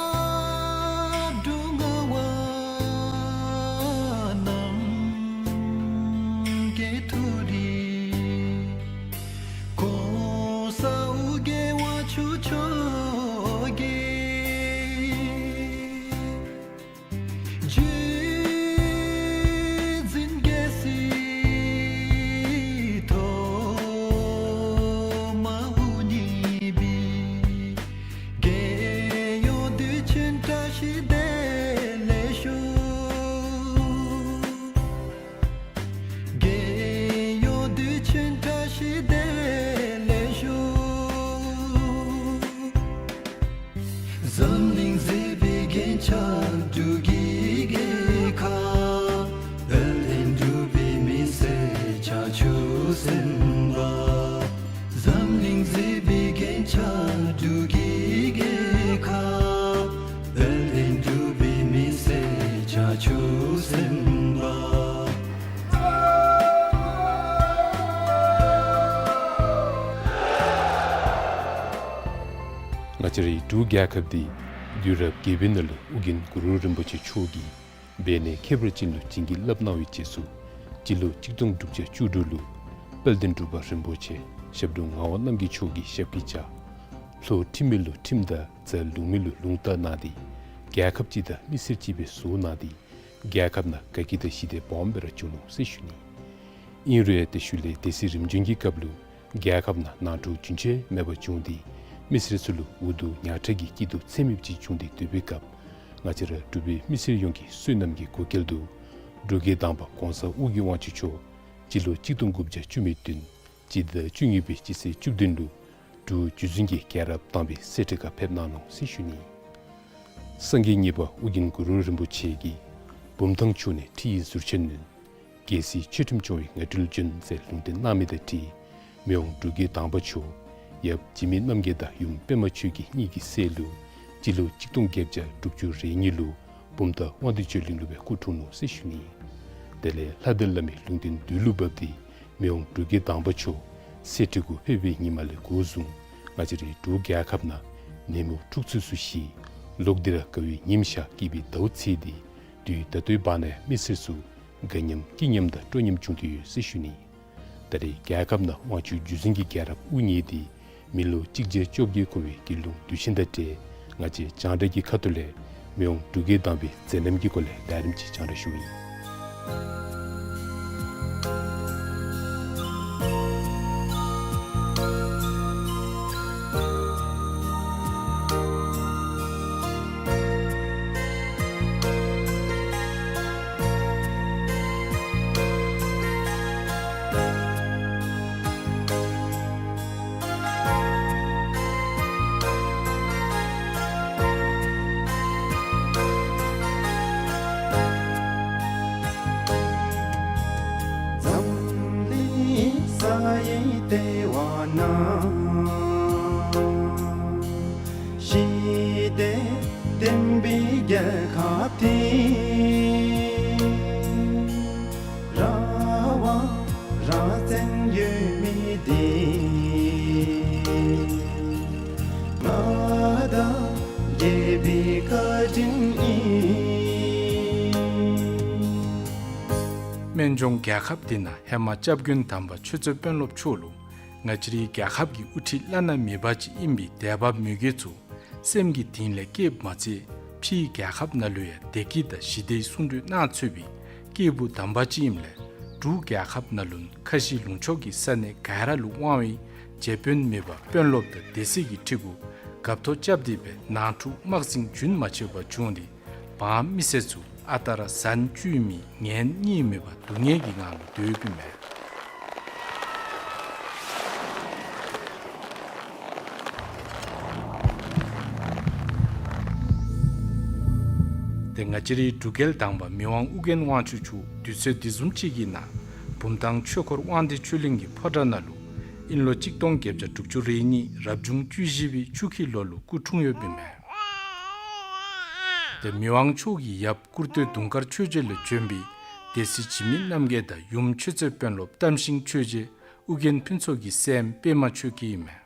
ཞབས་དྲུང་ངག་དབང་རྣམ་རྒྱལ་མཐོ་རིས། གོང་ས་ཨོ་རྒྱན་དབང་ཕྱུག་མཆོག་གིས། རྗེ་བཙུན་རྒྱལ་སྲས་ཐོག་མ་དབུ་བརྙེས་པའི། རྒྱལ་ཡོངས་དུས་ཆེན་བཀྲ་ཤིས་བདེ་ལེགས་ཞུ། རྒྱལ་ཡོངས་དུས་ཆེན་བཀྲ་ཤིས་བདེ་ལེགས་ཞུ། འཛམ་གླིང་མཛེས་པའི་རྒྱན་ཆ་འབྲུག་གི་རྒྱལ་ཁབ། དཔལ་ལྡན་འབྲུག་པའི་མི་སེར་བྱང་ཆུབ་སེམས་དཔའ། འཛམ་གླིང་མཛེས་པའི་རྒྱན་ཆ་འབྲུག་གི་རྒྱལ་ཁབ། དཔལ་ལྡན་འབྲུག་པའི་མི་སེར་བྱང་ཆུབ་སེམས་དཔའ། ང་བཅས་རའི་འབྲུག་རྒྱལ་ཁབ་འདི་དུས་རབས་བརྒྱད་པའི་ནང་ལུ་ཨོ་རྒྱན་གུ་རུ་རིན་པོ་ཆེ་མཆོག་གིས་འབད་ནི་ཁྱད་པར་ཅན་ལུ་བྱིན་གྱིས་བརླབས་གནང་བའི་རྗེས་སུ་སྤྱི་ལོ་གཅིག་སྟོང་དྲུག་བརྒྱ་བཅུ་དྲུག་ལུ་དཔལ་ལྡན་འབྲུག་པ་རིན་པོ་ཆེ་ཞབས་དྲུང་ངག་དབང་རྣམ་རྒྱལ་མཆོག་གི་ཞབས་ཀྱིས་བཅགས། ལྷོ་ཁྲིམས་མེད་ལུ་ཁྲིམས་དང་རྫ་ལུང་མེད་ལུ་ལུང་བཏགས་གནང་སྟེ་རྒྱལ་ཁབ་ཅིག་དང་མི་སེར་ཅིག་སྦེ་བཟོ་གནང་སྟེ་རྒྱལ་ཁབ་ནང་དགའ་སྐྱིད་དང་ཞི་བདེ་སྦོམ་སྦེ་ར་བྱུང་ནུག་ཟེར་ཞུ་ནི། ཨིན་རུང་ཡང་དེ་ཤུལ་ལས་སྡེ་སྲིད་རིམ་བྱོན་གྱི་སྐབས་ལུ་རྒྱལ་ཁབ་ནང་ནང་འཁྲུག་རྒྱུན་ཆད་མེད་པར་བྱུང་སྟེ་མི་སེར་ཚུ་ལུ་འུ་སྡུག་ཉག་ཕྲ་གི་སྐྱིད་སྡུག་ཚད་མེདཔ་ཅིག་བྱུང་སྟེ་སྡོད་པའི་སྐབས་ང་བཅས་ར་འབྲུག་པའི་མི་སེར་ཡོངས་ཀྱི་བསོད་ནམས་ཀྱི་བགོ་སྐལ་དུ་འབྲུག་རྒྱལ་དང་པ་གོང་ས་ཨོ་རྒྱན་དབང་ཕྱུག་མཆོག་སྤྱི་ལོ་གཅིག་སྟོང་དགུ་བརྒྱ་བཅུ་མེད་བདུན་སྤྱི་ཟླ་བཅུ་གཉིས་པའི་སྤྱི་ཚེས་བཅུ་བདུན་ལུ་འབྲུག་རྒྱུད་འཛིན་གྱི་རྒྱལ་རབས་དང་པའི་གསེར་ཁྲི་ཁར་ཕེབས་གནང་ནུག་ཟེར་ཞུ་ནི། སངས་རྒྱས་གཉིས་པ་ཨོ་རྒྱན་གུ་རུ་རིན་པོ་ཆེ་གིས་བུམ་ཐང་ཕྱོགས་ནས་ཁྲི་ཡི་ཟུར་ཆེན་ནོན། རྒྱལ་སྲིད་ཆོས་ཁྲིམས་སྐྱོང་བའི་ངང་ཁྲོལ་བྱོན་ཟེར་ལུང་བསྟན་གནང་མི་དང་འཁྲིལ་མི་དབང་འབྲུག་རྒྱལ་དང་པ་མཆོག་ཡབ་འཇིགས་མེད་རྣམ་རྒྱལ་དང་ཡུམ་པདྨ་ཆོས་ཀྱི་གཉིས་ཀྱི་སྲས་ལུ་སྤྱི་ལོ་གཅིག་སྟོང་བརྒྱད་བརྒྱ་དྲུག་ཅུ་རེ་གཉིས་ལུ་བུམ་ཐང་དབང་འདུས་ཆོས་གླིང་ལུ་སྦེ་སྐུ་འཁྲུངས་ནུག་ཟེར་ཞུ་ནི། དེ་ལས་ལྷ་ལྡན་བླ་མའི་ལུང་བསྟན་དུས་ལུ་བབས་ཏེ་མི་དབང་འབྲུག་རྒྱལ་དང་པ་མཆོག་གསེར་ཁྲི་གུ་ཕེབས་པའི་ཉིནམ་ལས་འགོ་བཟུང་ང་བཅས་རའི་འབྲུག་རྒྱལ་ཁབ་ནང་ནད་མུག་འཁྲུགས་རྩོད་ཚུ་ཞི། ལོག་སྟེ་ར་དགའ་བའི་ཉིམ་ཤར་སྐྱིད་པའི་ཟླཝ་ཚེས་འདི་དུས་ད་ལྟོའི་བར་ན་མི་སེར་ཚུ་དགའ་ཉམས་སྐྱིད་ཉམས་དང་སྤྲོ་ཉམས་བྱུང་སྟེ་ཡོད་ཟེར་ཞུ་ནི། ད་རེས་རྒྱལ་ཁབ་ནང་དབང་ཆ་བརྒྱུད་འཛིན་གྱི་རྒྱལ་རབས་དབུ་བརྙེས་ཏེ་མི་ལོ་གཅིག་བརྒྱ་བཅོ་བརྒྱད་འཁོར་བའི་དགེ་སློང་དུས་ཆེན་དང་འབྲེལ་ང་བཅས་རྒྱང་བསྒྲགས་ཀྱི་ཁ་ཐུག་ལས་མི་དབང་འབྲུག་རྒྱལ་དམ་པའི་མཛད་རྣམ་གྱི་སྐོར་ལས་ལས་རིམ་ཅིག་རྒྱང་བསྒྲགས་ཞུཝ་ཨིན། འཛམ་གླིང་ས་ཡི་ལྟེ་བ་ན། ཞི་བདེ་ལྡན་པའི་རྒྱལ་ཁབ་འདི། ར་བ་ར་བཙན་ཡོད་མི་འདི། ང་དང་རྒྱལ་པོའི་བཀའ་དྲིན་ཨིན། སྨན་ལྗོངས་རྒྱལ་ཁབ་འདི་ནང་ཧེ་མ་སྐྱབས་མགོན་དམ་པ་ཆོས་རྩེ་དཔོན་སློབ་མཆོག་ལུ་ང་བཅས་རའི་རྒྱལ་ཁབ་ཀྱི་དབུ་ཁྲིད་བླ་ན་མེད་པ་ཅིག་ཨིན་པའི་དད་པ་མོས་གུས་ཚུ་སེམས་ཀྱི་གཏིང་ལས་བསྐྱེདཔ་མ་ཚད་ཕྱིའི་རྒྱལ་ཁབ་ནང་ལུ་ཡང་བདེ་སྐྱིད་དང་ཞི་བདེའི་གསུང་སྒྲོས་གནང་ཚུགས་པའི་སྐྱེས་བུ་དམ་པ་ཅིག་ཨིནམ་ལས་འབྲུག་རྒྱལ་ཁབ་ནང་ལུ་ཁ་བཞི་ལུང་ཕྱོགས་ཀྱི་ས་གནས་ག་ར་ལུ་དབང་བའི་རྗེ་དཔོན་མེད་པ་དཔོན་སློབ་དང་སྡེ་སྲིད་ཀྱི་ཁྲི་གུ་རྒཔོ་ཐོ་རྐྱབ་སྟེ་སྦེ་ནང་འཁྲུག་དམག་ཟིང་རྒྱུན་མ་ཆད་པར་བྱུང་སྟེ་འབངས་མི་སེར་ཚུ་ཨ་རྟག་ར་ཟན་བཅུད་མེད་ངན་གཉིད་མེད་པར་སྡུག་བསྔལ་གྱི་ངང་ལུ་སྡོད་ཡོདཔ་ཨིན་མས། ཏེ་ང་བཅས་རའི་འབྲུག་རྒྱལ་དང་པ་མི་དབང་ཨོ་རྒྱན་དབང་ཕྱུག་མཆོག་དུས་ཚོད་འདི་བཟུམ་ཅིག་གི་ནང་བུམ་ཐང་ཆོས་འཁོར་དབང་འདུས་ཆོས་གླིང་གི་ཕོ་བྲང་ནང་ལུ་དབྱིན་ལོ་གཅིག་སྟོང་བརྒྱད་བརྒྱ་དྲུག་ཅུ་རེ་གཉིས་རབ་བྱུང་བཅུ་བཞི་པའི་ཆུ་ཁྱི་ལོ་ལུ་སྐུ་འཁྲུངས་ཡོདཔ་ཨིན་མས། ཏེ་མི་དབང་མཆོག་གི་ཡབ་སྐུར་སྟོད་དུང་དཀར་ཆོས་རྗེ་ལས་བྱོན་པའི་སྡེ་སྲིད་འཇིགས་མེད་རྣམ་རྒྱལ་དང་ཡུམ་ཆོས་རྩེ་དཔོན་སློབ་བསྟན་ཤིང་ཆོས་རྗེ་ཨོ་རྒྱན་ཕུན་ཚོགས་ཀྱི་སྲསམོ་པདྨ་ཆོས་སྐྱིད་ཨིན་མས།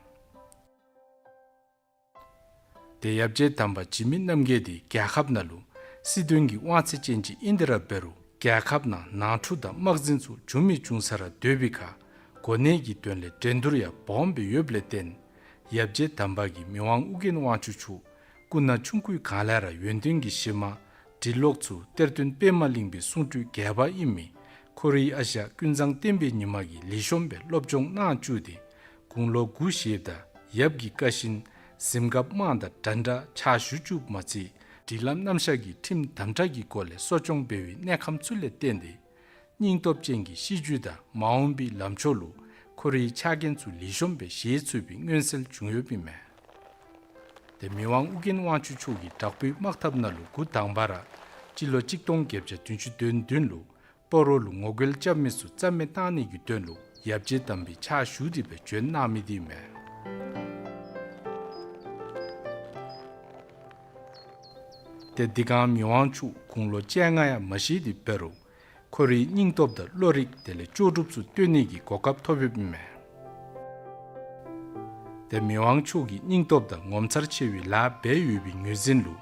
ཏེ་ཡབ་རྗེ་དམ་པ་འཇིགས་མེད་རྣམ་རྒྱལ་འདི་རྒྱལ་ཁབ་ནང་ལུ་སྲིད་དོན་གྱི་དབང་ཚད་ཅན་ཅིག་ཨིན་ཏེ་ར་འབད་རུང་རྒྱལ་ཁབ་ནང་ནང་འཁྲུག་དང་དམག་ཟིང་ཚུ་འབྱུང་མི་འབྱུང་ས་ར་སྡོད་པའི་ཁར་གོ་གནས་ཀྱི་དོན་ལས་འགྲན་བསྡུར་ཡང་སྦོམ་སྦེ་ཡོདཔ་ལས་བརྟེན་ཡབ་རྗེ་དམ་པ་གིས་མི་དབང་ཨོ་རྒྱན་དབང་ཕྱུག་མཆོག་སྐུ་ན་ཆུང་ཀུའི་སྒང་ལས་ར་ཡོན་ཏན་གྱི་གཞི་མ་འབྲི་ཀློག་ཚུ་གཏེར་སྟོན་པདྨ་གླིང་པའི་གསུང་སྤྲུལ་རྒྱས་པ་ཨིན་མི་ཁོ་རའི་ཨ་ཞང་ཀུན་བཟང་བསྟན་པའི་ཉི་མ་གིས་ལེགས་ཤོམ་སྦེ་སློབ་སྦྱོང་གནང་བཅུག་སྟེ་དགུང་ལོ་དགུ་བཞེསཔ་ད་ཡབ་ཀྱི་བཀའ་བཞིན་གཟིམ་འགགཔ་དམངས་དང་འདྲན་འདྲ་ཕྱག་ཞུ་བཅུགཔ་མ་ཚད་སྒྲིག་ལམ་རྣམ་གཞག་གི་ཁྲིམས་དམ་དྲག་གི་སྒོ་ལས་གསོ་སྐྱོང་འབད་བའི་གནས་ཁམས་ཚུ་ལས་བརྟེན་ཏེ་སྙིང་སྟོབས་ཅན་གྱི་གཤིས་རྒྱུད་དང་མ་འོངས་པའི་ལམ་ཕྱོགས་ལུ་ཁོ་རའི་ཕྱག་འགན་ཚུ་ལེགས་ཤོམ་སྦེ་བཞེས་ཚུགས་པའི་མངོན་གསལ་བྱུང་ཡོདཔ་ཨིན་མས། ཏེ་མི་དབང་ཨོ་རྒྱན་དབང་ཕྱུག་མཆོག་གིས་དྲག་པོའི་དམག་འཐབ་ནང་ལུ་འགོ་དང་པ་ར་སྤྱི་ལོ་གཅིག་སྟོང་བརྒྱད་བརྒྱ་བདུན་ཅུ་དོན་བདུན་ལུ་སྤ་རོ་ལུ་ངོ་རྒོལ་རྐྱབ་མི་ཚུ་རྩ་མེད་གཏང་ནི་གི་དོན་ལུ་ཡབ་རྗེ་དམ་པའི་ཕྱག་ཞུ་སྟེ་སྦེ་བྱོན་གནང་མི་འདི་ཨིན་མས། ཏེ་འདི་སྒང་མི་དབང་མཆོག་དགུང་ལོ་བཅོ་ལྔ་ཡང་མ་བཞེས་ཏེ་འབད་རུང་ཁོ་རའི་སྙིང་སྟོབས་དང་བློ་རིག་དེ་ལས་ལྕོགས་གྲུབ་ཚུ་སྟོན་ནི་གི་གོ་སྐབས་ཐོབ་ཡོདཔ་ཨིན་མས། ཏེ་མི་དབང་མཆོག་གི་སྙིང་སྟོབས་དང་ངོ་མཚར་ཆེ་བའི་ལཱ་འབད་ཡོད་པའི་ངོས་འཛིན་ལུ་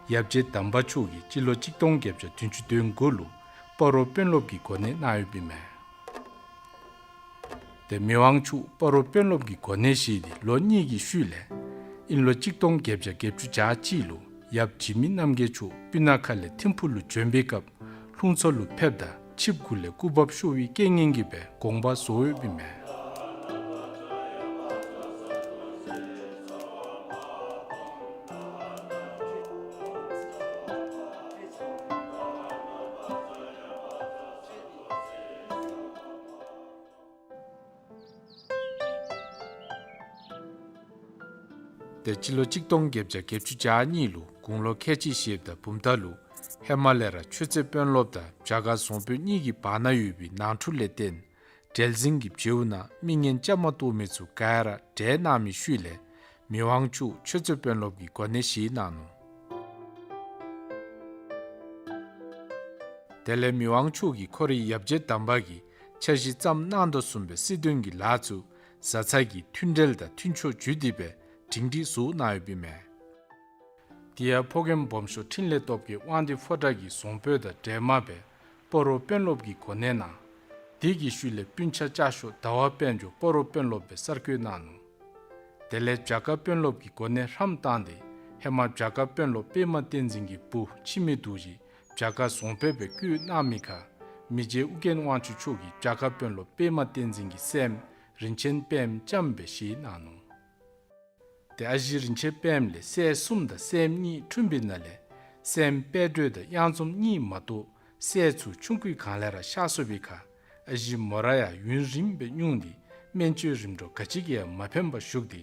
ཡབ་རྗེ་དམ་པ་མཆོག་གིས་སྤྱི་ལོ་གཅིག་སྟོང་བརྒྱད་བརྒྱ་བདུན་ཅུ་དོན་དགུ་ལུ་སྤ་རོ་དཔོན་སློབ་ཀྱི་གོ་གནས་གནང་ཡོདཔ་ཨིན་མས། ཏེ་མི་དབང་མཆོག་སྤ་རོ་དཔོན་སློབ་ཀྱི་གོ་གནས་བཞེས་ཏེ་ལོ་གཉིས་ཀྱི་ཤུལ་ལས་དབྱིན་ལོ་གཅིག་སྟོང་བརྒྱད་བརྒྱ་བརྒྱད་ཅུ་གྱ་གཅིག་ལུ་ཡབ་འཇིགས་མེད་རྣམ་རྒྱལ་མཆོག་སྤུ་ན་ཁ་ལས་ཐིམ་ཕུག་ལུ་བྱོན་པའི་སྐབས་ལྷུང་མཚོ་ལུ་ཕེབས་ད་ཆིབས་གུ་ལས་སྐུ་འབབ་ཤོར་བའི་རྐྱེན་ངན་གྱིས་སྦེ་དགོངས་པ་རྫོགས་ཡོདཔ་ཨིན་མས། ཏེ་སྤྱི་ལོ་གཅིག་སྟོང་བརྒྱད་བརྒྱ་བརྒྱད་ཅུ་གྱ་གཉིས་ལུ་དགུང་ལོ་ཁལ་གཅིག་བཞེསཔ་ད་བུམ་ཐང་ལུ་ཧེ་མ་ལས་ར་ཆོས་རྩེ་དཔོན་སློབ་དང་བྱ་དཀར་བཟང་པོ་གཉིས་ཀྱི་བར་ན་ཡོད་པའི་ནང་འཁྲུག་ལས་བརྟེན་བྲེལ་ཟིང་གི་བྱེལཝ་ནང་མི་ངན་བཅའ་མར་གཏོགས་མི་ཚུ་ག་ར་བསྒྲལ་གནང་མི་ཤུལ་ལས་མི་དབང་མཆོག་ཆོས་རྩེ་དཔོན་སློབ་ཀྱི་གོ་གནས་བཞེས་གནང་ནུག། དེ་ལས་མི་དབང་མཆོག་གིས་ཁོ་རའི་ཡབ་རྗེ་དམ་པ་གིས་འཆར་གཞི་བརྩམས་གནང་དོ་བཟུམ་སྦེ་སྲིད་དོན་གྱི་ལཱ་ཚུ་བཟའ་ཚང་གི་མཐུན་འབྲེལ་དང་མཐུན་ཕྱོགས་བརྒྱུད་དེ་སྦེ་སྒྲིང་སྒྲིང་བཟོ་གནང་ཡོདཔ་ཨིན་མས། དེ་ཡང་ཕོ་རྒནམ་སྦོམ་ཤོས་འཕྲིན་ལས་སྟོབས་རྒྱས་དབང་འདུས་ཕོ་བྲང་གི་བཟང་པོ་དང་འདྲེས་མ་སྦེ་སྤ་རོ་དཔོན་སློབ་ཀྱི་གོ་གནས་གནང་། དེ་གི་ཤུལ་ལས་སྤུན་ཆ་ལྕགས་ཤོག་ཟླ་བ་དཔལ་འབྱོར་སྤ་རོ་དཔོན་སློབ་སྦེ་གསར་བསྐོ་གནང་ནུག། དེ་ལས་བྱ་དཀར་དཔོན་སློབ་ཀྱི་གོ་གནས་ཧྲམ་བཏང་སྟེ་ཧེ་མ་བྱ་དཀར་དཔོན་སློབ་པདྨ་བསྟན་འཛིན་གྱི་བུ་འཆི་མེད་རྡོ་རྗེ་བྱ་དཀར་བཟང་པོ་སྦེ་བསྐོ་གནང་མི་ཁར་མི་རྗེ་ཨོ་རྒྱན་དབང་ཕྱུག་མཆོག་གིས་བྱ་དཀར་དཔོན་སློབ་པདྨ་བསྟན་འཛིན་གྱི་སྲསམོ་རིན་ཆེན་པདྨ་ལྕམ་སྦེ་བཞེས་གནང་ནུག། ཏེ་ཨ་ཞེ་རིན་ཆེན་པདྨ་ལས་སྲས་གསུམ་དང་སྲསམོ་གཉིས་འཁྲུངས་པའི་ནང་ལས་སྲསམོ་དཔལ་སྒྲོན་དང་གཡང་འཛོམས་གཉིས་མ་གཏོགས་སྲས་ཚུ་ཆུང་ཀུའི་སྒང་ལས་ར་གཤགས་སོང་བའི་ཁར་ཨ་ཞེ་མོ་ར་ཡང་ཡུན་རིངམོ་སྦེ་སྙུང་སྟེ་སྨན་བཅོས་རིམ་གྲོ་ག་ཅི་གིས་ཡང་མ་ཕནམ་པར་བཞུགས་ཏེ་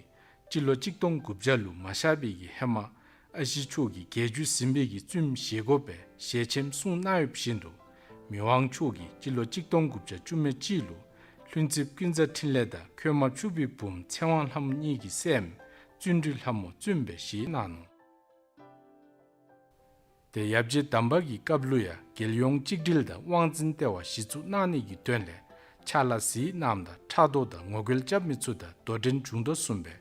སྤྱི་ལོ་གཅིག་སྟོང་དགུ་བརྒྱ་ལུ་མ་གཤགས་པའི་གི་ཧེ་མ་ཨ་ཞེ་མཆོག་གིས་རྒྱལ་བརྒྱུད་ཟིན་པའི་གི་བཙུནམོ་བཞེས་དགོ་པའི་ཞལ་ཆེམས་གསུངས་གནང་ཡོདཔ་བཞིན་དུ་མི་དབང་མཆོག་གིས་སྤྱི་ལོ་གཅིག་སྟོང་དགུ་བརྒྱ་བཅུ་མེད་གཅིག་ལུ་ལྷུན་རྩེ་ཀུན་བཟང་འཕྲིན་ལས་དང་ཁོད་མ་ཕྱུག་པའི་བུམོ་ཚེ་དབང་ལྷ་མོ་གཉིས་ཀྱི་སྲསམོ་བརྩོན་འགྲུས་ལྷ་མོ་བཙུནམོ་སྦེ་བཞེས་གནང་ནུག། ཏེ་ཡབ་རྗེ་དམ་པ་གི་སྐབས་ལུ་ཡང་རྒྱལ་ཡོངས་གཅིག་སྒྲིལ་དང་དབང་འཛིན་ལྟེ་བ་གཞི་བཙུགས་གནང་ནི་གི་དོན་ལས་ཕྱག་ལཱ་གཟིགས་གནངམ་དང་ཕྲག་དོག་དང་ངོ་རྒོལ་རྐྱབ་མི་ཚུ་དང་དོ་འགྲན་བྱུང་དོ་བཟུམ་སྦེ་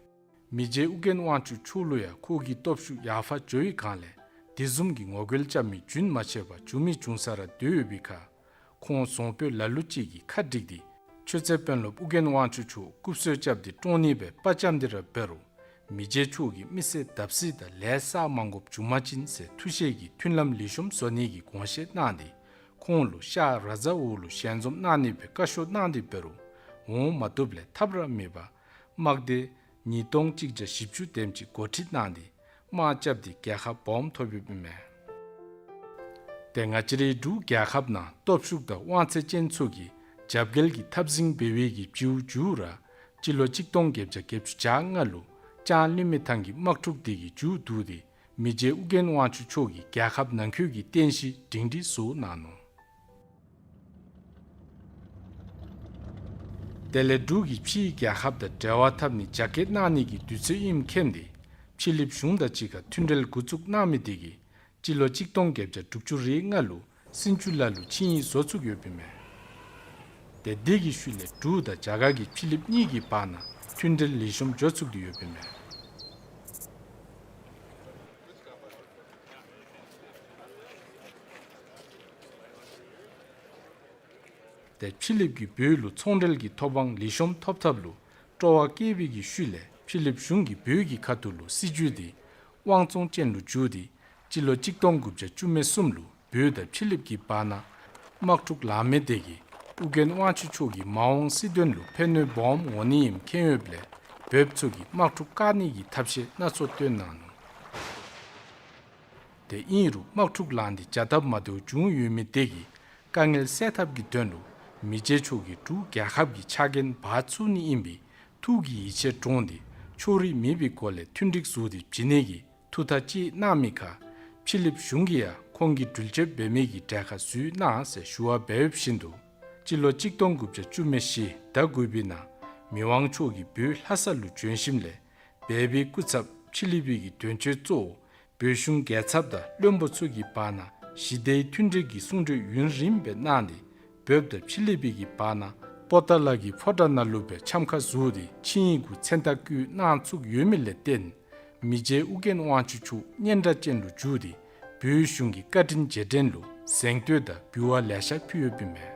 མི་རྗེ་ཨོ་རྒྱན་དབང་ཕྱུག་མཆོག་ལུ་ཡང་ཁོ་གི་སྟོབས་ཤུགས་ཡར་འཕར་འགྱོ་བའི་སྒང་ལས་དེ་བཟུམ་གྱི་ངོ་རྒོལ་རྐྱབ་མི་རྒྱུན་མ་ཆད་པར་འབྱུང་མི་འབྱུང་ས་ར་སྡོད་ཡོད་པའི་ཁར་ཁོང་བཟང་པོ་ལ་ལུ་ཅིག་གིས་ཁ་བསྒྲིགས་ཏེ་ཆོས་རྩེ་དཔོན་སློབ་ཨོ་རྒྱན་དབང་ཕྱུག་མཆོག་སྐུ་གསོལ་རྐྱབ་སྟེ་བཀྲོངས་ནི་སྦེ་དཔའ་བཅམ་སྟེ་ར་འབད་རུང་མི་རྗེ་མཆོག་གིས་མི་བསད་བརྡབ་གསིག་དང་ལས་བསགས་མ་དགོཔ་བྱུང་པ་ཅིན་ཟེར་ཐུགས་བཞེད་ཀྱི་མཐུན་ལམ་ལེགས་ཤོམ་བཟོ་ནི་གི་དགོངས་བཞེད་གནང་སྟེ་ཁོང་ལུ་ཤར་ར་ཛ་འོག་ལུ་ཞལ་འཛོམས་གནང་ནི་སྦེ་བཀའ་ཤོག་གནང་སྟེ་འབད་རུང་འོང་མ་བཏུབ་ལས་ཐབས་ར་མེད་པར་དམག་སྡེ་ཉིས་སྟོང་གཅིག་བརྒྱ་བཞི་བཅུ་དེམ་ཅིག་འགོ་ཁྲིད་གནང་སྟེ་དམག་རྐྱབ་སྟེ་རྒྱལ་ཁ་སྦོམ་ཐོབ་ཡོདཔ་ཨིན་མས། ཏེ་ང་བཅས་རའི་འབྲུག་རྒྱལ་ཁབ་ནང་སྟོབས་ཤུགས་དང་དབང་ཚད་ཅན་ཚུ་གིས་རྒྱབ་འགལ་གྱི་འཐབ་འཛིང་འབད་བའི་གི་བྱིའུ་མཇུག་ར་སྤྱི་ལོ་གཅིག་སྟོང་བརྒྱད་བརྒྱ་བརྒྱད་ཅུ་གྱ་ལྔ་ལུ་ལྕང་གླིང་མི་ཐང་གི་དམག་འཁྲུག་དེ་གིས་མཇུག་བསྡུ་སྟེ་མི་རྗེ་ཨོ་རྒྱན་དབང་ཕྱུག་མཆོག་གིས་རྒྱལ་ཁབ་ནང་འཁོད་ཀྱི་རྟེན་གཞི་སྒྲིང་སྒྲིང་བཟོ་གནང་ནུག། དེ་ལས་འབྲུག་གིས་ཕྱིའི་རྒྱལ་ཁབ་དང་འབྲེལ་བ་འཐབ་ནི་རྒྱ་སྐྱེད་གནང་ནི་གི་དུས་ཚོད་ཨིནམ་མཁྱེན་ཏེ་ཕྱི་གླིངཔ་གཞུང་དང་གཅིག་ཁར་མཐུན་འབྲེལ་འགོ་བཙུགས་གནང་མི་དེ་གིས་སྤྱི་ལོ་གཅིག་སྟོང་བརྒྱད་བརྒྱ་དྲུག་ཅུ་རེ་ལྔ་ལུ་སྲིན་ཆུ་ལ་ལུ་ཆིངས་ཡིག་བཟོ་ཚུགས་ཡོདཔ་ཨིན་མས། ཏེ་དེ་གི་ཤུལ་ལས་འབྲུག་དང་རྒྱ་གར་གྱི་ཕྱི་གླིངཔ་གཉིས་ཀྱི་བར་ན་མཐུན་འབྲེལ་ལེགས་ཤོམ་འགྱོ་ཚུགས་ཏེ་ཡོདཔ་ཨིན་མས། ཏེ་ཕྱི་གླིངཔ་གིས་བོད་ལུ་ཚོང་འབྲེལ་གྱི་ཐོབ་དབང་ལེགས་ཤོམ་ཐོབ་ཐབས་ལུ་སྤྲོ་བ་བསྐྱེད་པའི་གི་ཤུལ་ལས་ཕྱི་གླིངཔ་གཞུང་གིས་བོད་ཀྱི་ཁ་ཐུག་ལུ་སྲིད་བྱུས་དེ་དབང་བཙོང་ཅན་ལུ་བསྒྱུར་ཏེ་སྤྱི་ལོ་གཅིག་སྟོང་དགུ་བརྒྱ་བཅུ་མེད་གསུམ་ལུ་བོད་དང་ཕྱི་གླིངཔ་གི་བར་ན་དམག་འཁྲུག་ལང་མི་དེ་གིས་ཨོ་རྒྱན་དབང་ཕྱུག་མཆོག་གི་མ་འོངས་སྲིད་དོན་ལུ་ཕན་གནོད་སྦོམ་འོང་ནི་ཨིནམ་མཁྱེན་ཡོདཔ་ལས་བོདཔ་ཚུ་གིས་དམག་འཁྲུག་བཀག་ནི་གི་ཐབས་ཤེས་སྣ་ཚོགས་བཏོན་གནང་ནུག། ཏེ་ཨིན་རུང་དམག་འཁྲུག་ལངས་ཏེ་བྱ་སྟབས་མ་བདེཝ་བྱུང་ཡོད་མི་དེ་གིས་དཀའ་ངལ་སེལ་ཐབས་ཀྱི་དོན་ལུ་མི་རྗེ་མཆོག་གིས་འབྲུག་རྒྱལ་ཁབ་ཀྱི་ཕྱག་འགན་འབག་ཚུགས་ནི་ཨིན་པའི་ཐུགས་ཀྱི་ཡིད་ཆེས་དྲངས་ཏེ་ཕྱོགས་རིས་མེད་པའི་སྒོ་ལས་མཐུན་འགྲིག་བཟོ་སྟེ་བྱིན་ནི་གི་ཐུགས་ཐག་བཅད་གནང་མི་ཁར་ཕྱི་གླིངཔ་གཞུང་གིས་ཡང་ཁོང་གི་འགྲུལ་སྐྱོད་འབད་མི་གི་གྲལ་ཁར་འཛུལ་གནང་ཟེར་ཞུ་བ་འབད་བཞིན་དུ་སྤྱི་ལོ་གཅིག་སྟོང་དགུ་བརྒྱ་བཅུ་མེད་བཞི་ཟླ་དགུ་པའི་ནང་མི་དབང་མཆོག་གིས་བོད་ལྷ་ས་ལུ་བྱོན་ཞིནམ་ལས་སྦས་པའི་སྐུ་ཚབ་ཕྱི་གླིངཔ་གི་དོན་གཅོད་གཙོ་བོ་བོད་གཞུང་རྒྱལ་ཚབ་དང་བློན་པོ་ཚུ་གི་བར་ན་ཞི་བདེའི་མཐུན་འབྲེལ་གྱི་གསུང་གྲོས་ཡུན་རིངམོ་སྦེ་གནང་སྟེ་བོདཔ་དང་ཕྱི་གླིངཔ་གི་བར་ན་པོ་ཏཱ་ལ་གི་ཕོ་བྲང་ནང་ལུ་སྦེ་འཆམ་ཁ་བཟོ་སྟེ་ཆིངས་ཡིག་གུ་མཚན་རྟགས་བཀོད་གནང་ཚུགས་ཡོད་མི་ལས་བརྟེན་མི་རྗེ་ཨོ་རྒྱན་དབང་ཕྱུག་མཆོག་སྙན་གྲགས་ཅན་ལུ་གྱུར་ཏེ་བོད་གཞུང་གི་བཀའ་དྲིན་རྗེས་དྲན་ལུ་གཟེངས་བསྟོད་དང་འབུལ་བ་ལེ་ཤ་ཕུལ་ཡོདཔ་ཨིན་མས།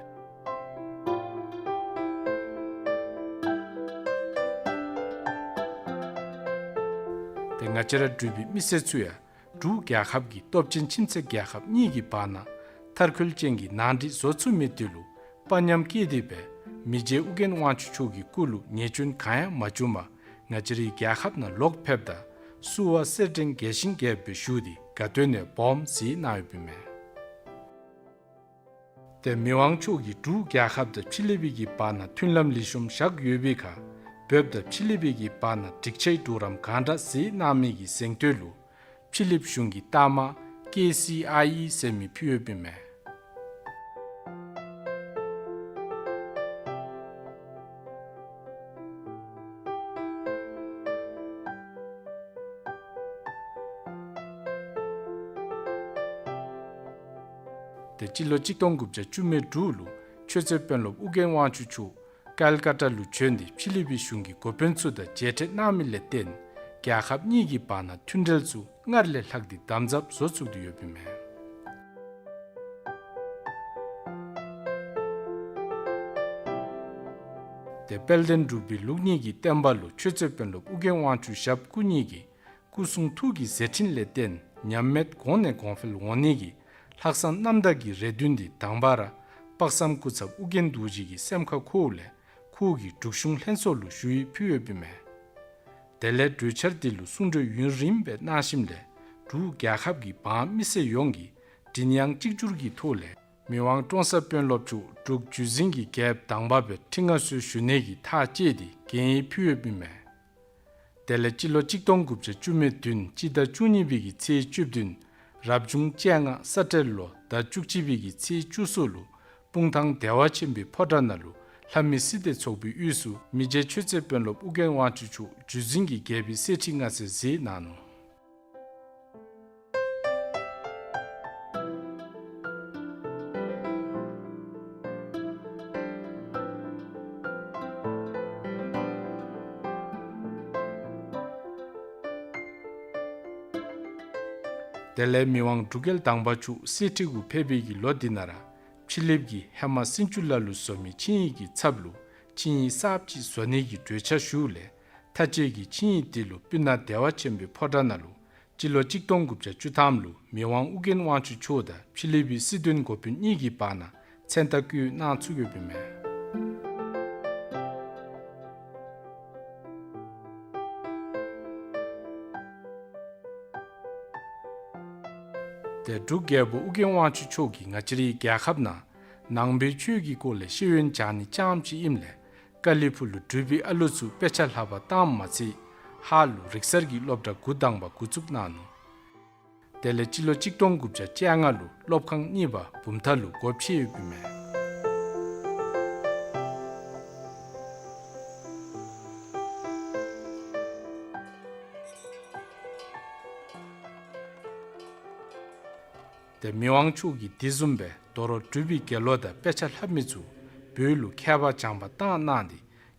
ཏེ་ང་བཅས་ར་འབྲུག་པའི་མི་སེར་ཚུ་ཡང་འབྲུག་རྒྱལ་ཁབ་ཀྱིས་སྟོབས་ཆེན་ཁྱིམ་མཚེས་རྒྱལ་ཁབ་གཉིས་ཀྱི་བར་ན་མཐར་འཁྱོལ་ཅན་གྱི་ནང་འགྲིག་བཟོ་ཚུགས་མི་དེ་ལུ་དཔའ་ཉམས་བསྐྱེད་དེ་སྦེ་མི་རྗེ་ཨོ་རྒྱན་དབང་ཕྱུག་མཆོག་གི་སྐུ་ལུ་ཉེས་སྐྱོན་གང་ཡང་མ་བྱུང་བར་ང་བཅས་རའི་རྒྱལ་ཁབ་ནང་ལོག་ཕེབས་ད་བསུ་བ་སེར་སྦྲེང་རྒྱས་ཤིང་རྒྱས་པ་སྦེ་ཞུ་སྟེ་དགའ་སྟོན་ཡང་སྦོམ་གཟིགས་གནང་ཡོདཔ་ཨིན་མས། ཏེ་མི་དབང་མཆོག་གིས་འབྲུག་རྒྱལ་ཁབ་དང་ཕྱི་གླིངཔ་གི་བར་ན་མཐུན་ལམ་ལེགས་ཤོམ་བཞག་ཡོད་པའི་ཁར་བོདཔ་དང་ཕྱི་གླིངཔ་གི་བར་ན་འགྲིག་ཆེའི་གྲོགས་རམ་གང་དྲག་གཟིགས་གནང་མི་གི་གཟེངས་བསྟོད་ལུ་ཕྱི་གླིངཔ་གཞུང་གི་རྟགས་མ་ཀེ་སི་ཨའི་ཨི་ཟེར་མི་ཕུལ་ཡོདཔ་ཨིན་མས། ཏེ་སྤྱི་ལོ་གཅིག་སྟོང་དགུ་བརྒྱ་བཅུ་མེད་དྲུག་ལུ་ཆོས་རྩེ་དཔོན་སློབ་ཨོ་རྒྱན་དབང་ཕྱུག་མཆོག་ཀལ་ཀ་ཏ་ལུ་བྱོན་ཏེ་ཕྱི་གླིངཔ་གཞུང་གི་འགོ་དཔོན་ཚུ་དང་མཇལ་འཕྲད་གནང་མི་ལས་བརྟེན་རྒྱལ་ཁབ་གཉིས་ཀྱི་བར་ན་མཐུན་འབྲེལ་ཚུ་ སྔར་ལས་ལྷག་སྟེ་དམ་ཟབ་བཟོ་ཚུགས་ཏེ་ཡོདཔ་ཨིན་མས། ཏེ་དཔལ་ལྡན་འབྲུག་པའི་ལུགས་གཉིས་ཀྱི་བསྟན་པ་ལུ་ཆོས་རྩེ་དཔོན་སློབ་ཨྱོན་དབང་ཕྱུག་ཞབས་སྐུ་གཉིས་ཀྱི་སྐུ་གསུང་ཐུགས་ཀྱི་མཛད་འཕྲིན་ལས་བརྟེན་ཉམས་མེད་གོང་ནས་གོང་འཕེལ་འོང་ནི་གི་ལྷག་བསམ་རྣམ་དག་གི་རེ་འདུན་འདི་དང་པ་ར་དཔག་བསམ་སྐུ་ཚབ་ཨྱོན་རྡོ་རྗེ་གི་སེམས་ཁ་ཁོ་བོ་ལས་ཁོ་གི་འབྲུག་གཞུང་ལྷན་ཚོགས་ལུ་ཞུ་ཡིག་ཕུལ་ཡོདཔ་ཨིན་མས། དེ་ལས་གྲོས་འཆར་འདི་ལུ་གསུང་གྲོས་ཡུན་རིངམོ་སྦེ་གནང་ཞིནམ་ལས་འབྲུག་རྒྱལ་ཁབ་ཀྱི་འབངས་མི་སེར་ཡོངས་ཀྱིས་མགྲིན་དབྱངས་གཅིག་གྱུར་གྱི་ཐོག་ལས་མི་དབང་ཀྲོང་གསར་དཔོན་སློབ་མཆོག་འབྲུག་བརྒྱུད་འཛིན་གྱི་རྒྱལཔོ་དང་པ་སྦེ་ཁྲི་མངའ་གསོལ་ཞུ་ནི་གི་ཐག་བཅད་དེ་གན་ཡིག་ཕུལ་ཡོདཔ་ཨིན་མས། དེ་ལས་སྤྱི་ལོ་གཅིག་སྟོང་དགུ་བརྒྱ་བཅུ་མེད་བདུན་སྤྱི་ཟླ་བཅུ་གཉིས་པའི་གི་ཚེས་བཅུ་བདུན་རབ་བྱུང་བཅོ་ལྔ་ས་སྤྲེལ་ལོ་ཟླ་བཅུ་གཅིག་པའི་གི་ཚེས་བཅུ་གསུམ་ལུ་སྤུངས་ཐང་བདེ་བ་ཆེན་པོའི་ཕོ་བྲང་ནང་ལུ་ལྷ་མི་སྲིད་སྡེ་ཚོགས་པའི་དབུས་སུ་མི་རྗེ་ཆོས་རྩེ་དཔོན་སློབ་ཨྱོན་དབང་ཕྱུག་མཆོག་བརྒྱུད་འཛིན་གྱི་རྒྱལ་པོའི་གསེར་ཁྲི་མངའ་གསོལ་མཛད་གནང་ནུག། དེ་ལས་མི་དབང་འབྲུག་རྒྱལ་དང་པ་མཆོག་གསེར་ཁྲི་གུ་ཕེབས་པའི་གི་ལོ་འདི་ནང་ར་ཕྱི་གླིངཔ་གིས་ཧེ་མ་སྲིན་ཅུ་ལ་ལུ་བཟོ་མི་ཆིངས་ཡིག་གི་ཚབ་ལུ་ཆིངས་ཡིག་གསརཔ་ཅིག་བཟོ་ནི་གི་གྲོས་འཆར་ཞུཝ་ལས་མཐའ་དཔྱད་ཀྱི་ཆིངས་ཡིག་འདི་ལུ་སྤུ་ན་བདེ་བ་ཆེན་པོའི་ཕོ་བྲང་ནང་ལུ་སྤྱི་ལོ་གཅིག་སྟོང་དགུ་བརྒྱ་བཅུ་ཐམ་ལུ་མི་དབང་ཨྱོན་དབང་ཕྱུག་མཆོག་དང་ཕྱི་གླིངཔ་གི་སྲིད་དོན་འགོ་དཔོན་གཉིས་ཀྱི་བར་ན་མཚན་རྟགས་བཀོད་གནང་ཚུགས་ཡོདཔ་ཨིན་མས། ཏེ་འབྲུག་རྒྱལ་པོ་ཨྱོན་དབང་ཕྱུག་མཆོག་གིས་ང་བཅས་རའི་རྒྱལ་ཁབ་ནང་ནང་པའི་ཆོས་ཀྱི་སྐོར་ལས་ཤེས་ཡོན་སྦྱང་ནི་རྐྱངམ་ཅིག་ཨིནམ་ལས་ཀ་ལི་ཕུག་ལུ་འབྲུག་པའི་ཨ་ལུ་ཚུ་དཔེ་ཆ་ལྷབ་པར་བཏངམ་མ་ཚད་ཧཱ་ལུ་རིག་གསར་གྱི་སློབ་གྲྭ་འགོ་དང་པ་འགོ་བཙུགས་གནང་ནུག། དེ་ལས་སྤྱི་ལོ་གཅིག་སྟོང་དགུ་བརྒྱ་བཅོ་ལྔ་ལུ་སློབ་ཁང་གཉིས་པ་བུམ་ཐང་ལུ་སྒོ་ཕྱེ་ཡོདཔ་ཨིན་མས། ཏེ་མི་དབང་མཆོག་གིས་དེ་བཟུམ་སྦེ་དོ་རུང་འབྲུག་པའི་དགེ་སློང་དང་དཔེ་ཆ་ལྷབ་མི་ཚུ་བོད་ལུ་མཁས་པ་སྦྱངས་པ་བཏང་གནང་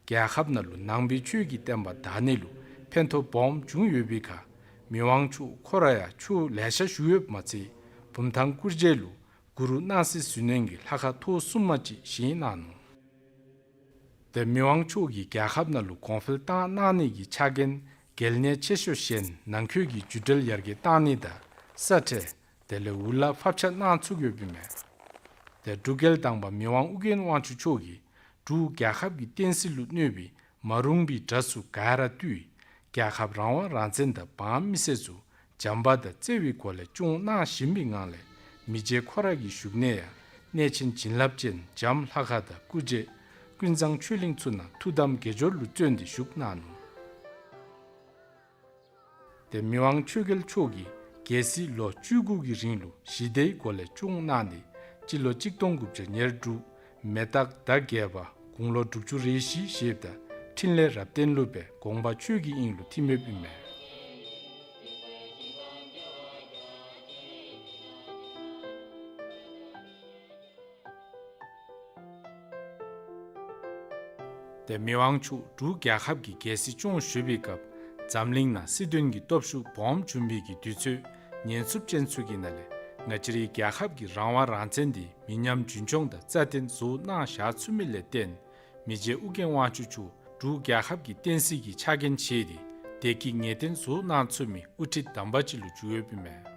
སྟེ་རྒྱལ་ཁབ་ནང་ལུ་ནང་པའི་ཆོས་ཀྱི་བསྟན་པ་དར་ནི་ལུ་ཕན་ཐོགས་སྦོམ་བྱུང་ཡོད་པའི་ཁར་མི་དབང་མཆོག་ཁོ་ར་ཡང་ཆོས་ལེ་ཤ་ཞུ་ཡོདཔ་མ་ཚད་བུམ་ཐང་སྐུ་རྗེས་ལུ་གུ་རུ་སྣང་སྲིད་གཟིགས་གནོན་གྱི་ལྷ་ཁང་ཐོག་གསུམ་མ་ཅིག་བཞེངས་གནང་ནུག། ཏེ་མི་དབང་མཆོག་གིས་རྒྱལ་ཁབ་ནང་ལུ་གོང་འཕེལ་བཏང་གནང་ནི་གི་ཕྱག་འགན་གལ་གནད་ཆེ་ཤོས་གཞན་ནང་འཁོད་ཀྱི་རྒྱུད་འབྲེལ་ཡར་རྒྱས་བཏང་ནི་དང་ས་ཁྲལ་དེ་ལས་འུ་ལག་ཕབ་ཆ་གནང་ཚུགས་ཡོདཔ་ཨིན་མས། ཏེ་འབྲུག་རྒྱལ་དང་པ་མི་དབང་ཨྱོན་དབང་ཕྱུག་མཆོག་གིས་འབྲུག་རྒྱལ་ཁབ་ཀྱི་བསྟན་སྲིད་ལུ་གནོད་པའི་མ་རུངས་པའི་དགྲ་ཚུ་ག་ར་བཏུལ། རྒྱལ་ཁབ་རང་དབང་རང་བཙན་དང་འབངས་མི་སེར་ཚུ་བྱམས་པ་དང་བརྩེ་བའི་སྒོ་ལས་སྐྱོང་གནང་བཞིན་པའི་ངང་ལས་མི་རྗེ་ཁོ་ར་གི་བཞུགས་གནས་ཡང་གནས་ཆེན་བྱིན་རླབས་ཅན་བྱམས་ལྷ་ཁང་དང་སྐུ་རྗེས་ཀུན་བཟང་ཆོས་གླིང་ཚུ་ནང་ཐུགས་དམ་དགྱེས་སྦྱོར་ལུ་བརྩོན་ཏེ་བཞུགས་གནང་ནུག། ཏེ་མི་དབང་ཆོས་རྒྱལ་མཆོག་གིས་རྒྱལ་སྲིད་ལོ་བཅུ་དགུ་གི་རིང་ལུ་ཞི་བདེའི་སྒོ་ལས་སྐྱོང་གནང་སྟེ་སྤྱི་ལོ་གཅིག་སྟོང་དགུ་བརྒྱ་ཉེར་དྲུག་མེ་སྟག་ཟླ་བརྒྱད་པ་དགུང་ལོ་དྲུག་ཅུ་རེ་བཞི་བཞེསཔ་ད་འཕྲིན་ལས་རབ་བརྟན་ལུ་སྦེ་དགོངས་པ་ཆོས་ཀྱི་དབྱིངས་ལུ་ཐིམ་ཡོདཔ་ཨིན་མས། ཏེ་མི་དབང་མཆོག་འབྲུག་རྒྱལ་ཁབ་ཀྱི་རྒྱལ་སྲིད་སྐྱོང་བཞུགས་པའི་སྐབས་འཛམ་གླིང་ནང་སྲིད་དོན་གྱི་སྟོབས་ཤུགས་སྦོམ་བྱུང་བའི་གི་དུས་ཚོད་ཉེན་ཚབས་ཅན་ཚུ་གི་ནང་ལས་ང་བཅས་རའི་རྒྱལ་ཁབ་ཀྱི་རང་དབང་རང་བཙན་འདི་མི་ཉམས་རྒྱུན་འཁྱོངས་དང་རྩ་བརྟན་བཟོ་གནང་བཞག་ཚུགས་མི་ལས་བརྟེན་མི་རྗེ་ཨྱོན་དབང་ཕྱུག་མཆོག་འབྲུག་རྒྱལ་ཁབ་ཀྱི་བསྟན་སྲིད་ཀྱི་ཕྱག་འགན་བཞེས་ཏེ་བདེ་སྐྱིད་ངེས་གཏན་བཟོ་གནང་ཚུགས་མི་དབུ་ཁྲིད་དམ་པ་ཅིག་ལུ་གྱུར་ཡོདཔ་ཨིན་མས།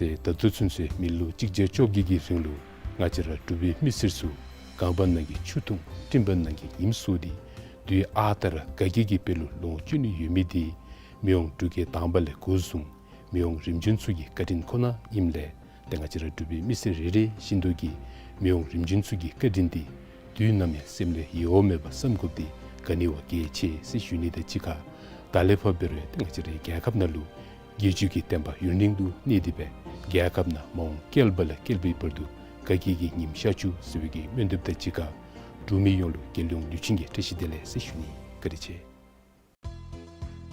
ཏེ་ད་ལྟོ་ཚུན་ཚོད་མི་ལོ་གཅིག་བརྒྱ་བཅོ་བརྒྱད་ཀྱི་རིང་ལུ་ང་བཅས་ར་འབྲུག་པའི་མི་སེར་ཚུ་རྐང་པ་ནང་གི་ཆུ་འཐུང་སྤྲིན་པ་ནང་གི་ཉིམ་བསུ་སྟེ་དུས་ཨ་རྟག་ར་དགའ་སྐྱིད་ཀྱི་དཔལ་ལུ་ལོངས་སྤྱོད་ནི་ཡོད་མི་འདི་མི་དབང་འབྲུག་རྒྱལ་དང་པ་ལས་འགོ་བཟུང་མི་དབང་རིམ་བྱོན་ཚུ་གི་བཀའ་དྲིན་ཁོ་ན་ཨིནམ་ལས་ཏེ་ང་བཅས་ར་འབྲུག་པའི་མི་སེར་རེ་རེ་བཞིན་དུ་གིས་མི་དབང་རིམ་བྱོན་ཚུ་གི་བཀའ་དྲིན་འདི་ དུས་ནམ་ཡང་སེམས་ལས་ཡལ་བ་མེད་པར་བསམ་དགོཔ་འདི་ག་ནི་བ་གལ་ཆེ་ཟེར་ཞུ་ནི་དང་གཅིག་ཁར་ད་ལས་ཕར་འབད་རུང་ཏེ་ང་བཅས་རའི་རྒྱལ་ཁབ་ནང་ལུ་རྒྱལ་བརྒྱུད་ཀྱི་བསྟན་པ་ཡུན་རིང་དུ་གནས་ཏེ་སྦེ་རྒྱལ་ཁབ་ནང་མ་འོངས་བསྐལ་པ་ལས་བསྐལ་པའི་བར་དུ་དགའ་སྐྱིད་ཀྱི་ཉིམ་ཤར་བཅུག་ཟེར་བའི་གི་སྨོན་འདེབས་དང་གཅིག་ཁར་འབྲུག་མི་ཡོངས་ལུ་རྒྱལ་ཡོངས་དུས་ཆེན་གྱི་བཀྲ་ཤིས་བདེ་ལེགས་ཟེར་ཞུ་ནི། བཀའ་དྲིན་ཆེ།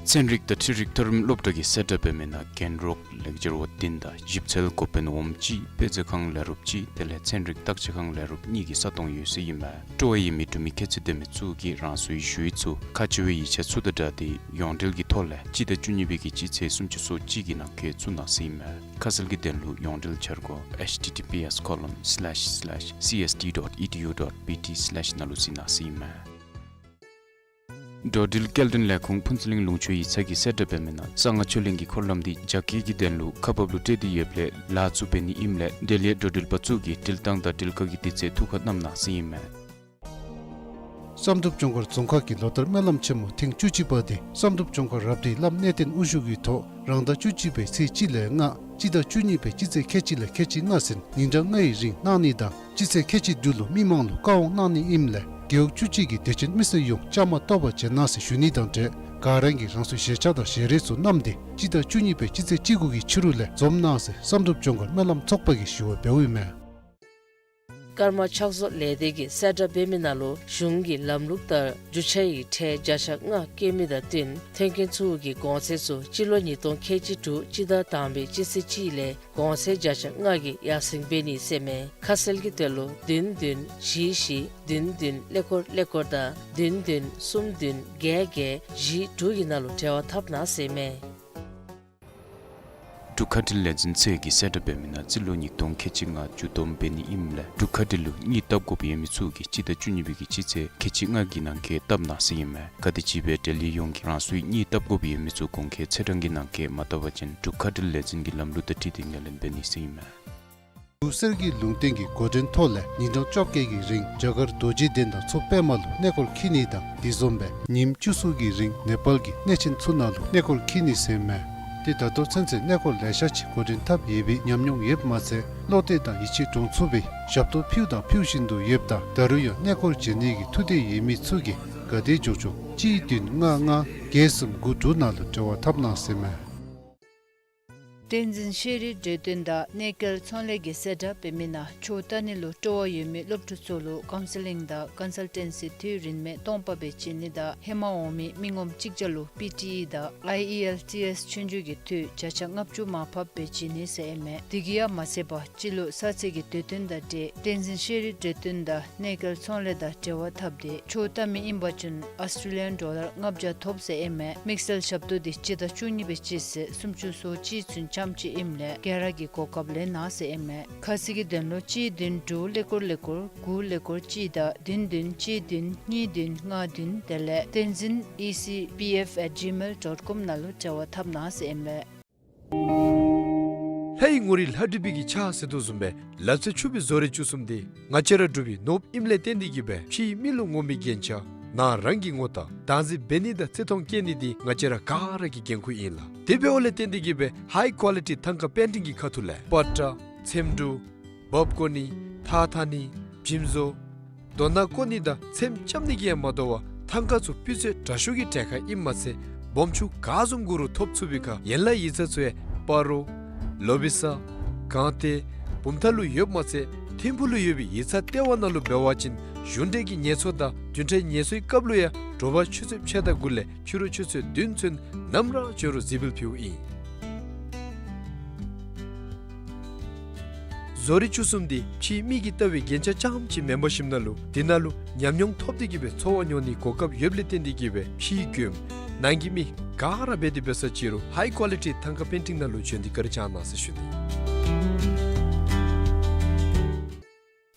ཚན་རིག་དང་འཕྲུལ་རིག་མཐོ་རིམ་སློབ་གྲྭ་གིས་གསལ་བསྒྲགས་འབད་མི་ནང་རྒན་རོགས་ལེགས་སྦྱར་བ་བདུན་དང་ཞིབ་འཚོལ་འགོ་དཔོན་འོགམ་གཅིག་དཔེ་མཛོད་ཁང་ལས་རོགསཔ་གཅིག་དེ་ལས་ཚན་རིག་བརྟག་དཔྱད་ཁང་ལས་རོགསཔ་གཉིས་ཀྱི་ས་སྟོང་ཡོད་ཟེར་ཨིན་མས། སྤྲོ་བ་ཡོད་མི་འབྲུག་མི་ཁྱད་ཚད་ལྡན་མི་ཚུ་གིས་རང་སོའི་ཞུ་ཡིག་ཚུ་ཁག་ཆེ་བའི་ཡིག་ཆ་ཚུ་དང་སྦྲགས་ཏེ་ཡོངས་འབྲེལ་གྱི་ཐོག་ལས་སྤྱི་ཟླ་བཅུ་གཉིས་པའི་གི་སྤྱི་ཚེས་སུམ་ཅུ་སོ་གཅིག་གི་ནང་འཁོད་བཙུགས་གནང་ཟེར་ཨིན་མས། ཁ་གསལ་གྱི་དོན་ལུ་ཡོངས་འབྲེལ་འཆར་སྒོ་H T T P S colon slash slash C S T dot E D U dot B T slash ནང་ལུ་གཟིགས་གནང་ཟེར་ཨིན་མས། འགྲོ་འགྲུལ་སྐྱེལ་འདྲེན་ལས་ཁུངས་ཕུན་ཚོགས་གླིང་ལུང་ཕྱོགས་ཡིག་ཚང་གིས་གསལ་བསྒྲགས་འབད་མི་ནང་གསང་སྔགས་ཆོས་གླིང་གི་འཁོར་ལམ་འདི་རྒྱ་སྐྱེད་ཀྱི་དོན་ལུ་ཁག་འབགཔ་ལུ་སྤྲོད་དེ་ཡོདཔ་ལས་ལཱ་ཚུ་འབད་ནི་ཨིནམ་ལས་འབྲེལ་ཡོད་འགྲོ་འགྲུལ་པ་ཚུ་གིས་འགྲུལ་ཐངས་དང་འགྲུལ་བཀག་གི་དུས་ཚོད་ཐུགས་ཁར་བསྣམ་གནང་ཟེར་ཨིན་མས། བསམ་གྲུབ་ལྗོངས་མཁར་རྫོང་ཁག་གི་ལོ་ལྟར་སྨོན་ལམ་ཆེན་མོ་ཐེངས་བཅུ་གཅིག་པ་འདི་བསམ་གྲུབ་ལྗོངས་མཁར་རབ་སྡེའི་བླམ་གནས་བརྟན་དབུ་བཞུགས་ཀྱི་ཐོག་རང་ཟླ་བཅུ་གཅིག་པའི་ཚེས་གཅིག་ལས་ལྔ་སྤྱི་ཟླ་བཅུ་གཉིས་པའི་སྤྱི་ཚེས་ཁལ་གཅིག་ལས་ཁལ་གཅིག་ལྔ་ཟིན་ཉིན་གྲངས་ལྔའི་རིང་གནང་ནི་དང་སྤྱི་ཚེས་ཁལ་གཅིག་དྲུག་ལུ་མི་མང་ལུ་བཀའ་དབང་གནང་ནི་ཨིནམ་ལས་རྒེད་འོག་བཅུ་གཅིག་གི་དད་ཅན་མི་སེར་ཡོངས་བཅའ་མར་གཏོགས་པར་བྱོན་གནང་ཟེར་ཞུ་ནི་དང་འབྲེལ་ག་ར་གིས་རང་སོའི་ཞལ་ཆས་དང་ཞལ་རས་ཚུ་བསྣམས་ཏེ་སྤྱི་ཟླ་བཅུ་གཉིས་པའི་སྤྱི་ཚེས་བཅུ་དགུ་གི་ཕྱི་རུ་ལས་འཛོམས་གནང་ཟེར་བསམ་གྲུབ་ལྗོངས་མཁར་སྨོན་ལམ་ཚོགས་པ་གིས་ཞུ་བ་འབདཝ་ཨིན་མས། ཀརྨ་ཕྱག་བཟོ་ལས་སྡེ་གིས་གསལ་བསྒྲགས་འབད་མི་ནང་ལུ་གཞུང་གི་ལམ་ལུགས་ལྟར་རྒྱུ་ཆ་ཡི་ཁྲལ་བརྒྱ་ཆ་ལྔ་བཀལ་མི་དང་བསྟུན་ཐོན་སྐྱེད་ཚུ་གི་གོང་ཚད་ཚུ་སྤྱི་ལོ་ཉིས་སྟོང་ཁལ་གཅིག་དྲུག་སྤྱི་ཟླ་དང་པའི་སྤྱི་ཚེས་གཅིག་ལས་གོང་ཚད་བརྒྱ་ཆ་ལྔ་གིས་ཡར་སེང་འབད་ནི་ཟེར་མས། ཁ་གསལ་གྱི་དོན་ལུ་བདུན་བདུན་བཞི་བཞི་བདུན་བདུན་ཀླད་ཀོར་ཀླད་ཀོར་དང་བདུན་བདུན་གསུམ་བདུན་བརྒྱད་བརྒྱད་བཞི་དྲུག་གི་ནང་ལུ་འབྲེལ་བ་འཐབ་གནང་ཟེར་མས། འབྲུག་མཁའ་འགྲུལ་ལས་འཛིན་ཚད་ཀྱིས་གསལ་བསྒྲགས་འབད་མི་ནང་རྩིས་ལོ་ཉིས་སྟོང་ཁལ་གཅིག་ལྔ་མཇུག་བསྡོམས་འབད་ནི་ཨིནམ་ལས་འབྲུག་མཁའ་འགྲུལ་ལུ་གཉིད་བཏབ་དགོཔ་ཡོད་མི་ཚུ་གིས་སྤྱི་ཟླ་བཅུ་གཉིས་པའི་གི་སྤྱི་ཚེས་ཁལ་གཅིག་ལྔ་གི་ནང་འཁོད་བཏབ་གནང་ཟེར་ཨིན་མས། ག་དེམ་ཅིག་སྦེ་འབྲེལ་ཡོད་ཡོངས་ཀྱིས་རང་སོའི་གཉིད་བཏབ་དགོཔ་ཡོད་མི་ཚུ་གོང་འཁོད་ཚེས་གྲངས་ཀྱི་ནང་འཁོད་མ་བཏབ་པ་ཅིན་འབྲུག་མཁའ་འགྲུལ་ལས་འཛིན་གྱི་ལམ་ལུགས་དང་འཁྲིལ་ཏེ་ངོས་ལེན་འབད་ནི་ཟེར་ཨིན་མས། འབྲུག་གསེར་གྱི་ལུང་བསྟན་གྱི་འགོ་འདྲེན་ཐོག་ལས་ཉིན་གྲངས་བཅོ་བརྒྱད་ཀྱི་རིང་རྒྱ་གར་རྡོ་རྗེ་གདན་དང་མཚོ་པདྨ་ལུ་གནས་སྐོར་འཁྱིད་ནི་དང་དེ་བཟུམ་སྦེ་ཉིནམ་བཅུ་གསུམ་གྱི་རིང་ནེ་པཱལ་གྱི་གནས་ཆེན་ཚུ་ནང་ལུ་གནས་སྐོར་འཁྱིད་ནི་ཟེར་མས། ཏེ་ད་ལྟོ་ཚུན་ཚོད་གནས་སྐོར་ལེ་ཤ་ཅིག་འགོ་འདྲེན་འཐབ་ཡོད་པའི་ཉམས་མྱོང་ཡོདཔ་མ་ཚད་བློ་གཏད་དང་ཡིད་ཆེས་འདྲོངས་ཚུགས་པའི་ཞབས་ཏོག་ཕུལཝ་དང་ཕུལ་བཞིན་དུ་ཡོདཔ་ད་ད་རུང་ཡང་གནས་སྐོར་བྱོན་ནི་གི་ཐུགས་འདོད་ཡོད་མི་ཚུ་གིས་ག་དེ་མགྱོགས་མགྱོགས་གཅིག་བདུན་ལྔ་ལྔ་བརྒྱད་གསུམ་དགུ་དྲུག་ནང་ལུ་འབྲེལ་བ་འཐབ་གནང་ཟེར་མས། བསྟན་འཛིན་ཤེས་རིག་གྲོས་སྟོན་དང་གནས་སྐལ་ཚོང་ལས་ཀྱིས་གསལ་བསྒྲགས་འབད་མི་ནང་ཆོས་ལྟ་ནི་ལུ་སྤྲོ་བ་ཡོད་མི་སློབ་ཕྲུག་ཚུ་ལུ་ཀའུན་སི་ལིང་དང་ཀོན་སལ་ཊེན་སི་དུས་རིན་མེད་སྟོང་པ་སྦེ་བྱིན་ནི་དང་ཧེ་མ་འོང་མི་མི་ངོམ་གཅིག་བརྒྱ་ལུ་པི་ཊི་ཨི་དང་ཨའི་ཨི་ཨེལ་ཊི་ཨེསི་ཆོས་རྒྱུགས་ཀྱི་འཐུས་བརྒྱ་ཆ་ལྔ་བཅུ་མར་ཕབ་སྦེ་བྱིན་ནི་ཟེར་ཨིན་མས། དེ་གིས་ཡང་མ་ཚད་པར་སྤྱི་ལོ་གསར་ཚེས་ཀྱི་དུས་སྟོན་དང་འབྲེལ་བསྟན་འཛིན་ཤེས་རིག་གྲོས་སྟོན་དང་གནས་སྐལ་ཚོང་ལས་དང་འབྲེལ་བ་འཐབ་སྟེ་ཆོས་ལྟ་མི་ཨིན་པ་ཅིན་ཨོསི་ཊྲེ་ལི་ཡཱན་ཌོ་ལར་ལྔ་བརྒྱ་ཐོབ་ཟེར་ཨིན་མས། དམིགས་བསལ་ཞབས་ཏོག་འདི་སྤྱི་ཟླ་བཅུ་གཉིས་པའི་སྤྱི་ཚེས་སུམ་ཅུ་སོ་གཅིག་ཚུན་འཆམ་ཅིག་ཨིནམ་ལས་ག་ར་གིས་གོ་སྐབས་ལེན་གནང་ཟེར་ཨིན་མས། ཁ་གསལ་གྱི་དོན་ལུ་གཅིག་བདུན་དྲུག་ཀླད་ཀོར་ཀླད་ཀོར་དགུ་ཀླད་ཀོར་གཅིག་དང་བདུན་བདུན་གཅིག་བདུན་གཉིས་བདུན་ལྔ་བདུན་དེ་ལས་བསྟན་འཛིན་ཨི་སི་པི་ཨེཕ་ཨེཊ་ཇི་མེལ་ཌོཊ་ཀོམ་ནང་ལུ་འབྲེལ་བ་འཐབ་གནང་ཟེར་ཨིན་མས། ལྷའི་ངོ་རིས་ལྷ་བྲིས་པའི་གི་ཕྱག་ཟེར་དོ་བཟུམ་སྦེ་ལག་རྩལ་ཕྱུག་པའི་བཟོ་རིག་བཅུ་གསུམ་འདི་ང་བཅས་ར་འབྲུག་པའི་ནོར་བུ་ཨིནམ་ལས་བརྟེན་ཏེ་གིས་སྦེ་ཕྱིའི་མི་ལུ་ངོམ་པའི་རྒྱན་ཆ་ནང་རང་གི་ངོ་རྟགས་བདག་འཛིན་འབད་ནི་དང་བརྩི་མཐོང་བསྐྱེད་ནི་འདི་ང་བཅས་ར་ག་ར་གི་འགན་ཁུར་ཨིན་ལགས། དེ་འབདཝ་ལས་བརྟེན་ཏེ་གིས་སྦེ་ཧའི་ཀོ་ལི་ཊི་ཐང་ཀ་པེན་ཊིང་གི་ཁ་ཐུག་ལས་པ་ཏྲ་ཚེམ་དྲུབ་འབག་བཀོ་ནི་ཐགས་འཐག་ནི་འཇིམ་བཟོ་རྡོ་ནག་བརྐོ་ནི་དང་ཚེམ་རྐྱབ་ནི་གིས་ཡང་མ་དོ་བར་ཐང་ཀ་ཚུ་སྤུས་ཚད་དྲག་ཤོས་ཀྱི་གྲལ་ཁར་ཨིནམ་མ་ཚད་སྦོམ་ཆུང་ག་བཟུམ་དགོ་རུང་ཐོབ་ཚུགས་པའི་ཁར་ཡན་ལག་ཡིག་ཚང་ཚུ་ཡང་སྤ་རོ་ལོ་བི་ས་སྒང་སྟེང་བུམ་ཐང་ལུ་ཡོདཔ་མ་ཚད་ཐིམ་ཕུག་ལུ་ཡོད་པའི་ཡིག་ཚང་ལྟེ་བ་ནང་ལུ་འབད་བ་ཅིན་གཞུང་འབྲེལ་གྱི་ངལ་གསོ་དང་བདུན་ཕྲག་ངལ་གསོའི་སྐབས་ལུ་ཡང་དྲོ་པ་ཆུ་ཚོད་ཕྱེད་དང་དགུ་ལས་ཕྱི་རུ་ཆུ་ཚོད་བདུན་ཚུན་ནམ་ར་འབྱོན་རུང་གཟིགས་འབུལ་ཕུལཝ་ཨིན། བཟོ་རིག་བཅུ་གསུམ་འདི་ཕྱིའི་མི་གིས་ལྟ་བའི་རྒྱན་ཆ་རྐྱངམ་ཅིག་མེན་པར་ཞིནམ་ལས་དེ་ནང་ལུ་ཉམས་མྱོང་ཐོབ་སྟེ་གིས་སྦེ་འཚོ་བ་མྱོང་ནིའི་གོ་སྐབས་ཡོདཔ་ལས་བརྟེན་ཏེ་གིས་སྦེ་ཕྱིའི་མགྱོནམ་ནང་གི་མི་ག་ར་འབད་དེ་འབད་ས་ཅིག་རུང་ཧའི་ཀོ་ལི་ཊི་ཐང་ཀ་པེན་ཊིང་ནང་ལུ་བྱོན་ཏེ་བཀའ་དྲིན་བསྐྱང་གནང་ཟེར་ཞུ་ནི།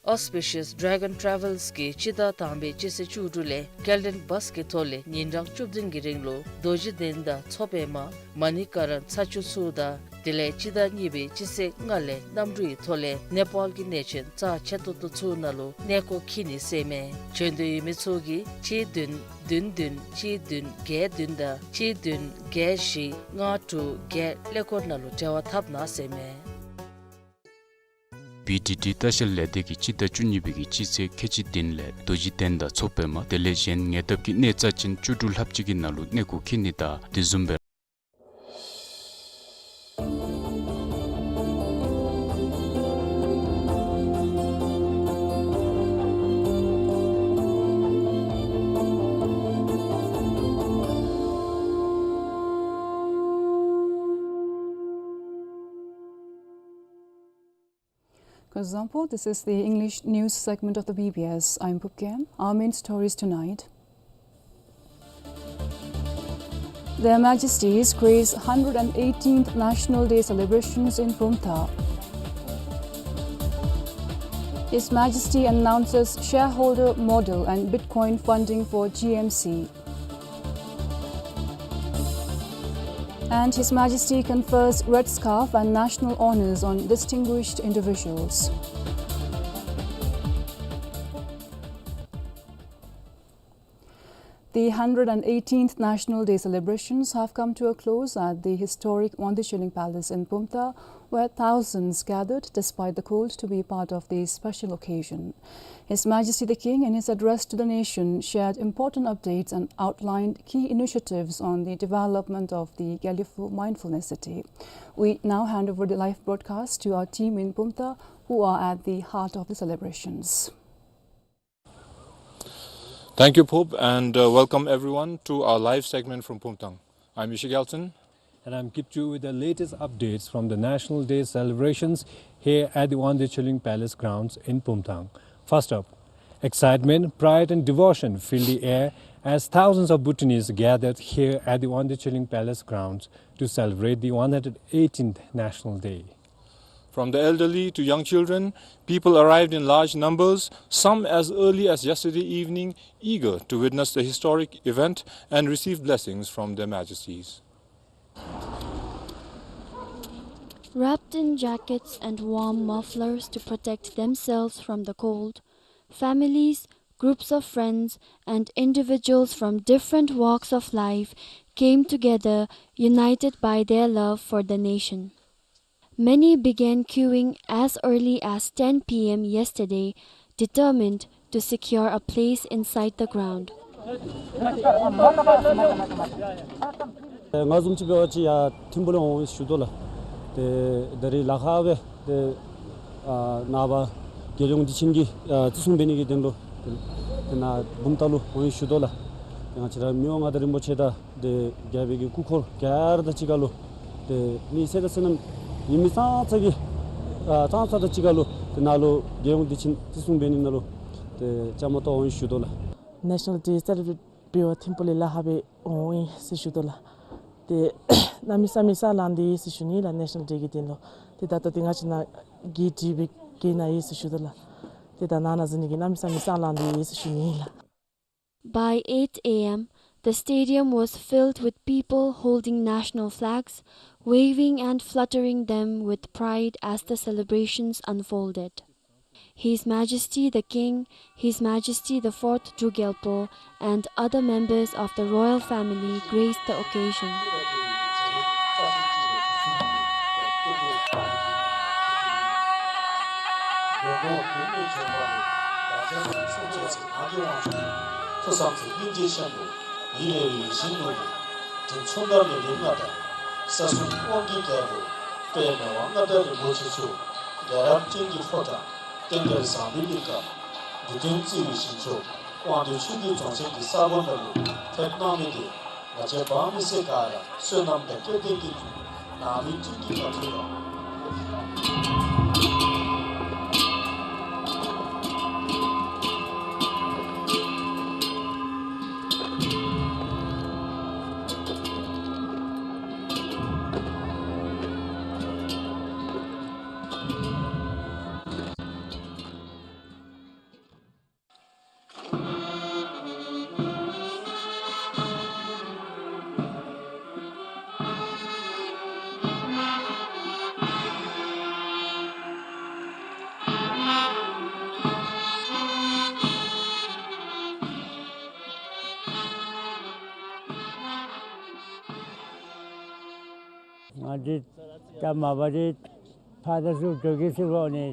Auspicious Dragon Travels གིས་སྤྱི་ཟླ་དང་པའི་སྤྱི་ཚེས་བཅུ་དྲུག་ལས་སྐྱེལ་འདྲེན་བཱས་ཀྱི་ཐོག་ལས་ཉིན་གྲངས་བཅུ་བདུན་གྱི་རིང་ལུ་རྡོ་རྗེ་གདན་དང་མཚོ་པདྨ་མ་ཎི་ཀ་ར་ན་ཚ་ཆུ་ཚུ་དང་དེ་ལས་སྤྱི་ཟླ་གཉིས་པའི་སྤྱི་ཚེས་ལྔ་ལས་གནམ་གྲུའི་ཐོག་ལས་ནེ་པཱལ་གྱི་གནས་ཆེན་རྩ་ཆེ་ཏོག་ཏོ་ཚུ་ནང་ལུ་གནས་སྐོར་འཁྱིད་ནི་ཟེར་མས། བྱོན་འདོད་ཡོད་མི་ཚུ་གིས་གཅིག་བདུན་བདུན་བདུན་གཅིག་བདུན་བརྒྱད་བདུན་དང་གཅིག་བདུན་བརྒྱད་བཞི་ལྔ་དྲུག་བརྒྱད་ཀླད་ཀོར་ནང་ལུ་འབྲེལ་བ་འཐབ་གནང་ཟེར་མས། བི་ཌི་ཌི་ལྟ་བཤལ་ལས་སྡེ་གིས་སྤྱི་ཟླ་བཅུ་གཉིས་པའི་གི་སྤྱི་ཚེས་ཁལ་གཅིག་བདུན་ལས་རྡོ་རྗེ་གདན་དང་མཚོ་པདྨ་དེ་ལས་གཞན་ཉེ་འདབས་ཀྱི་གནས་རྩ་ཅན་བཅུ་དྲུག་ལྷགཔ་ཅིག་གི་ནང་ལུ་གནས་སྐོར་འཁྱིད་ནི་དང་དེ་བཟུམ་སྦེ། Kuzuzangpo, this is the English news segment of the B B S. I'm Phub Gyem. Our main stories tonight. Their Majesties grace hundred and eighteenth National Day celebrations in Pumthang. His Majesty announces shareholder model and Bitcoin funding for G M C. And His Majesty confers Red Scarf and national honours on distinguished individuals. The hundred and eighteenth National Day celebrations have come to a close at the historic Wangdue Chilling Palace in Pumthang, where thousands gathered despite the cold to be part of the special occasion. His Majesty the King, in his address to the nation, shared important updates and outlined key initiatives on the development of the Gelephu Mindfulness City. We now hand over the live broadcast to our team in Pumthang, who are at the heart of the celebrations. Thank you, Phub, and, uh, welcome everyone to our live segment from Pumthang. I'm Yushe Gyaltshen. And I'm Kipchu with the latest updates from the National Day celebrations here at the Wangdue Chilling Palace grounds in Pumthang. First up, excitement, pride and devotion filled the air as thousands of Bhutanese gathered here at the Wangdue Chilling Palace grounds to celebrate the one hundred eighteenth National Day. From the elderly to young children, people arrived in large numbers, some as early as yesterday evening, eager to witness the historic event and receive blessings from their majesties. Wrapped in jackets and warm mufflers to protect themselves from the cold, families, groups of friends, and individuals from different walks of life came together, united by their love for the nation. Many began queuing as early as ten P M yesterday, determined to secure a place inside the ground. ང་བཟུམ་ཅིག་འབད་བ་ཅིན་ཡར་ཐིམ་ཕུག་ལས་འོང་ཞུ་དོ་ལགས། ཏེ་ད་རིས་ལཱ་ཁག་སྦེ་ཏེ་ཨ་ནངས་པ་རྒྱལ་ཡོངས་བདེ་ཆེན་གྱི་ཨ་བརྩི་སྲུང་འབད་ནི་གི་དོན་ལུ་ཏེ་ནཱ་བུམ་ཐང་ལུ་འོང་ཞུ་དོ་ལགས། ཏེ་ང་བཅས་ར་མི་དབང་མངའ་བདག་རིན་པོ་ཆེ་དང་ཏེ་རྒྱལ་པོའི་གི་སྐུ་འཁོར་ག་ར་དང་གཅིག་ཁར་ལུ་ཏེ་མི་སེར་དང་སོ་ནམ་ཡོད་མི་ཙང་ཙ་གི་ཨ་ཙང་ཙ་དང་གཅིག་ཁར་ལུ་ཏེ་ནཱ་ལུ་རྒྱལ་ཡོངས་བདེ་ཆེན་བརྩི་སྲུང་འབད་ནི་ནང་ལུ་ཏེ་བཅའ་མར་གཏོགས་འོང་ཞུ་དོ་ལགས། National Day celebrate འབད་བར་ཐིམ་ཕུག་ལས་ལཱ་ཁག་སྦེ་འོང་ཡི་ཟེར་ཞུ་དོ་ལགས། ཏེ་གནམ་མེད་ས་མེད་སེམས་ལང་སྟེ་ཡོད་ཟེར་ཞུ་ནི་ལགས། National Day གི་དོན་ལུ་ཏེ་ད་ལྟོ་ཏེ་ང་བཅས་ནཱ་གི་དྲི་བའི་གི་ནང་ཡོད་ཟེར་ཞུ་དོ་ལགས། ཏེ་ད་ནཱ་ནཱ་འཛུལ་ནི་གི་གནམ་མེད་ས་མེད་སེམས་ལང་སྟེ་ཡོད་ཟེར་ཞུ་ནི་ལགས། By eight A M, the stadium was filled with people holding national flags, waving and fluttering them with pride as the celebrations unfolded. His Majesty the King, His Majesty the Fourth Druk Gyalpo, and other members of the royal family graced the occasion. ཐུགས་བསམ་གྱི་སྙིང་རྗེ་ཆེན་པོ། ཡིད་ལས་ཡིད་བཞིན་ནོར་བུ། དྲིན་ཆེན་མཐའ་མེད་ལུས་ངག་དང་། ས་གསུམ་དབང་གི་རྒྱལ་པོ། དཔལ་མི་དབང་མངའ་བདག་རིན་པོ་ཆེ་མཆོག། རྒྱལ་རབས་ཅན་གྱི་ཕོ་བྲང་། རྟེན་འབྲེལ་བཟང་པོའི་གླིང་ག། འདི་དོན་བརྩེ་བའི་ཞིང་མཆོག་དབང་འདུས་ཆོས་ཀྱི་རྫོང་ཆེན་གྱི་ས་གོ་ནང་ལུ་ཕེབས་གནང་མི་དེ་ང་བཅས་འབངས་མི་སེར་ག་ར་བསོད་ནམས་དང་བསྐལ་དོན་གྱི་ནང་མི་སྤྲིན་གྱི་བར་དུ་ཡང་། ང་འདི་ད་མ་པ་འདི་ཕར་དང་ཚུར་འགྲོ་གི་ཚུར་འོང་ནི།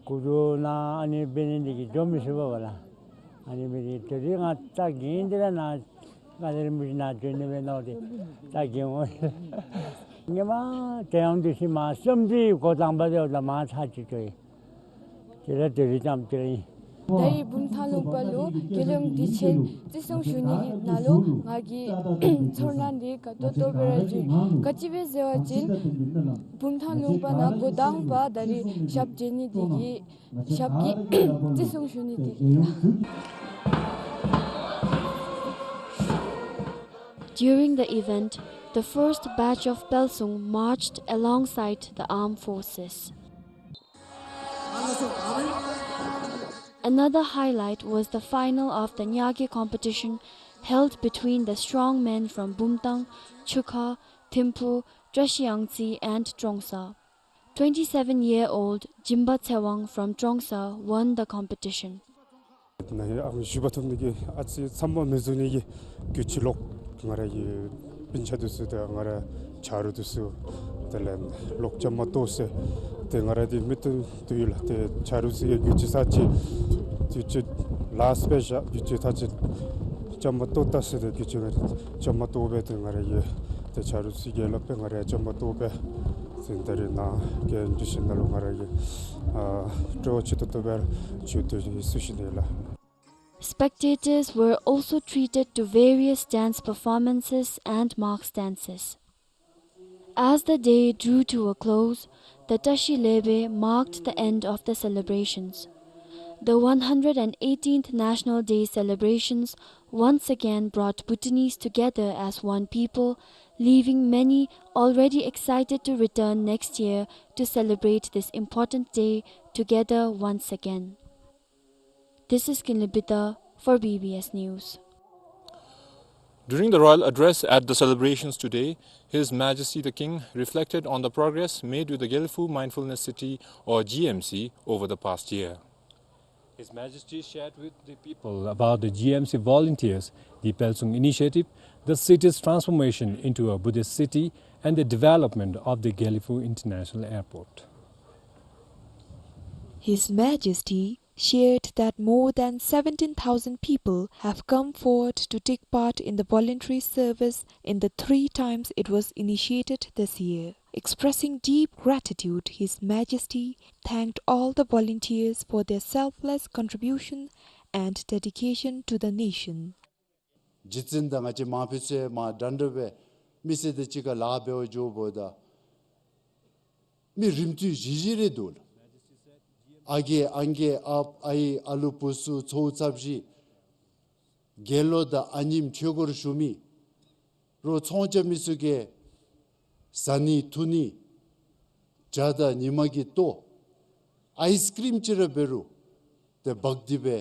སྐུ་མདུན་ནཱ་ཨ་ནི་འབད་ནི་འདི་གིས་འགྱོ་མི་ཚུགས་པས་ལགས། ཨ་ནི་འབད་ནི་དེ་རིང་ང་རྩ་འགེངས་ཏེ་ར་ནཱ་མངའ་བདག་རིན་པོ་ཆེ་ནཱ་འབྱོན་ནི་འབད་ནོ་དེ་རྩ་འགེངས་འོང་། ངེ་མ་དེ་ཡང་དུས་ཤིག་མ་བཅོམ་དེ་འགོ་དང་པ་དེ་ལུ་མ་ཚར་ཅིག་འགྱོ་ཡི། དེ་ལས་དེ་རིང་ཙམ་དེ་རིང་། ད་རེས་བུམ་ཐང་ལུང་པ་ལུ་རྒྱལ་ཡོངས་དུས་ཆེན་བརྩི་སྲུང་ཞུ་ནི་གི་ནང་ལུ་ང་གིས་ཚོར་སྣང་འདི་དགའ་ཏོག་ཏོ་སྦེ་ར་བརྗོད། ག་ཅི་སྦེ་ཟེར་བ་ཅིན་བུམ་ཐང་ལུང་པ་ནང་འགོ་དང་པ་ད་རེས་ཞབས་འདྲེན་ནི་འདི་གིས་ཞབས་ཀྱིས་བརྩི་སྲུང་ཞུ་ནི་འདི་གིས། During the event, the first batch of Pelsung marched alongside the armed forces. Another highlight was the final of the Nyage competition held between the strongmen from Bumtang, Chukha, Thimphu, Trashiyangtse and Trongsa. Twenty-seven-year-old Jimba Tsewang from Trongsa won the competition. ནཱ་ཨ་ཞུ་བ་ཐོབ་ནི་གི་ཨ་ཙི་ཚམས་པ་མི་བཟོ་ནི་གི་རྒྱུ་ཅིག་ལོག་ང་ར་གི་སྤུན་ཆ་འདི་ཚུ་དང་ང་ར་ཆ་རོགས་འདི་ཚུ་དེ་ལས་ལོག་བཅའ་མར་གཏོགས་ཟེར། ཏེ་ང་ར་འདི་མི་སྟོན་དོ་ཡོད་ལགས། ཏེ་ཆ་རོགས་ཚུ་གིས་རྒྱུ་ཅིག་ཚར་ཅིག་རྒྱུ་ཅིག་ལཱསཊ་སྦེ་བཞག་རྒྱུ་ཅིག་ཚར་ཅིག་བཅའ་མར་གཏོགས་ད་ཟེར། ཏེ་རྒྱུ་ཅིག་ང་ར་བཅའ་མར་གཏོགས་སྦེ་ཏེ་ང་ར་གི་ཏེ་ཆ་རོགས་ཚུ་གིས་སླབ་སྦེ་ང་ར་བཅའ་མར་གཏོགས་སྦེ་ཏེ་ད་རེས་ནཱ་གི་རྒྱུ་ཅིག་ནང་ལུ་ང་ར་གི་ཨ་སྤྲོ་བ་ཆེ་ཏོག་ཏོ་སྦེ་ར་བཞུགས་ཏེ་ཡོད་ཟེར་ཞུ་ནི་ལགས། Spectators were also treated to various dance performances and marks dances. As the day drew to a close, the Tashi Lebe marked the end of the celebrations. The one hundred eighteenth National Day celebrations once again brought Bhutanese together as one people, leaving many already excited to return next year to celebrate this important day together once again. This is Kinley Bida for B B S News. During the royal address at the celebrations today, His Majesty the King reflected on the progress made with the Gelephu Mindfulness City, or G M C, over the past year. His Majesty shared with the people about the G M C volunteers, the Pelsung initiative, the city's transformation into a Buddhist city, and the development of the Gelephu International Airport. His Majesty shared that more than seventeen thousand people have come forward to take part in the voluntary service in the three times it was initiated this year. Expressing deep gratitude, His Majesty thanked all the volunteers for their selfless contribution and dedication to the nation. རྗེ་བཙུན་དང་ང་བཅས་མང་པོ་ཚུ་མ་འདྲན་འདྲ་སྦེ་མི་སེར་དང་གཅིག་ཁར་ལཱ་འབད་བར་འགྱོཝ་ད་མི་རིམ་བསྟུན་བཞི་བཞི་རེ་འདུག་ལགས། ཨ་རྒས་ཨང་རྒས་ཨ་ཨའི་ཨ་ལུ་བུ་ཚུ་ཚའོ་ཚབ་ཞིག་དགེ་སློང་དང་ཨ་ནེམོ་ཆོས་སྒོར་ཞུགས་མི་རོགས་ཚོང་རྐྱབ་མི་ཚུ་གིས་བཟའ་ནི་འཐུང་ནི་ཇ་དང་ཉི་མ་གི་ལྟོ་ཨའིས་ཀྲིམ་ཅིག་ར་འབད་རུང་ཏེ་འབག་སྟེ་སྦེ་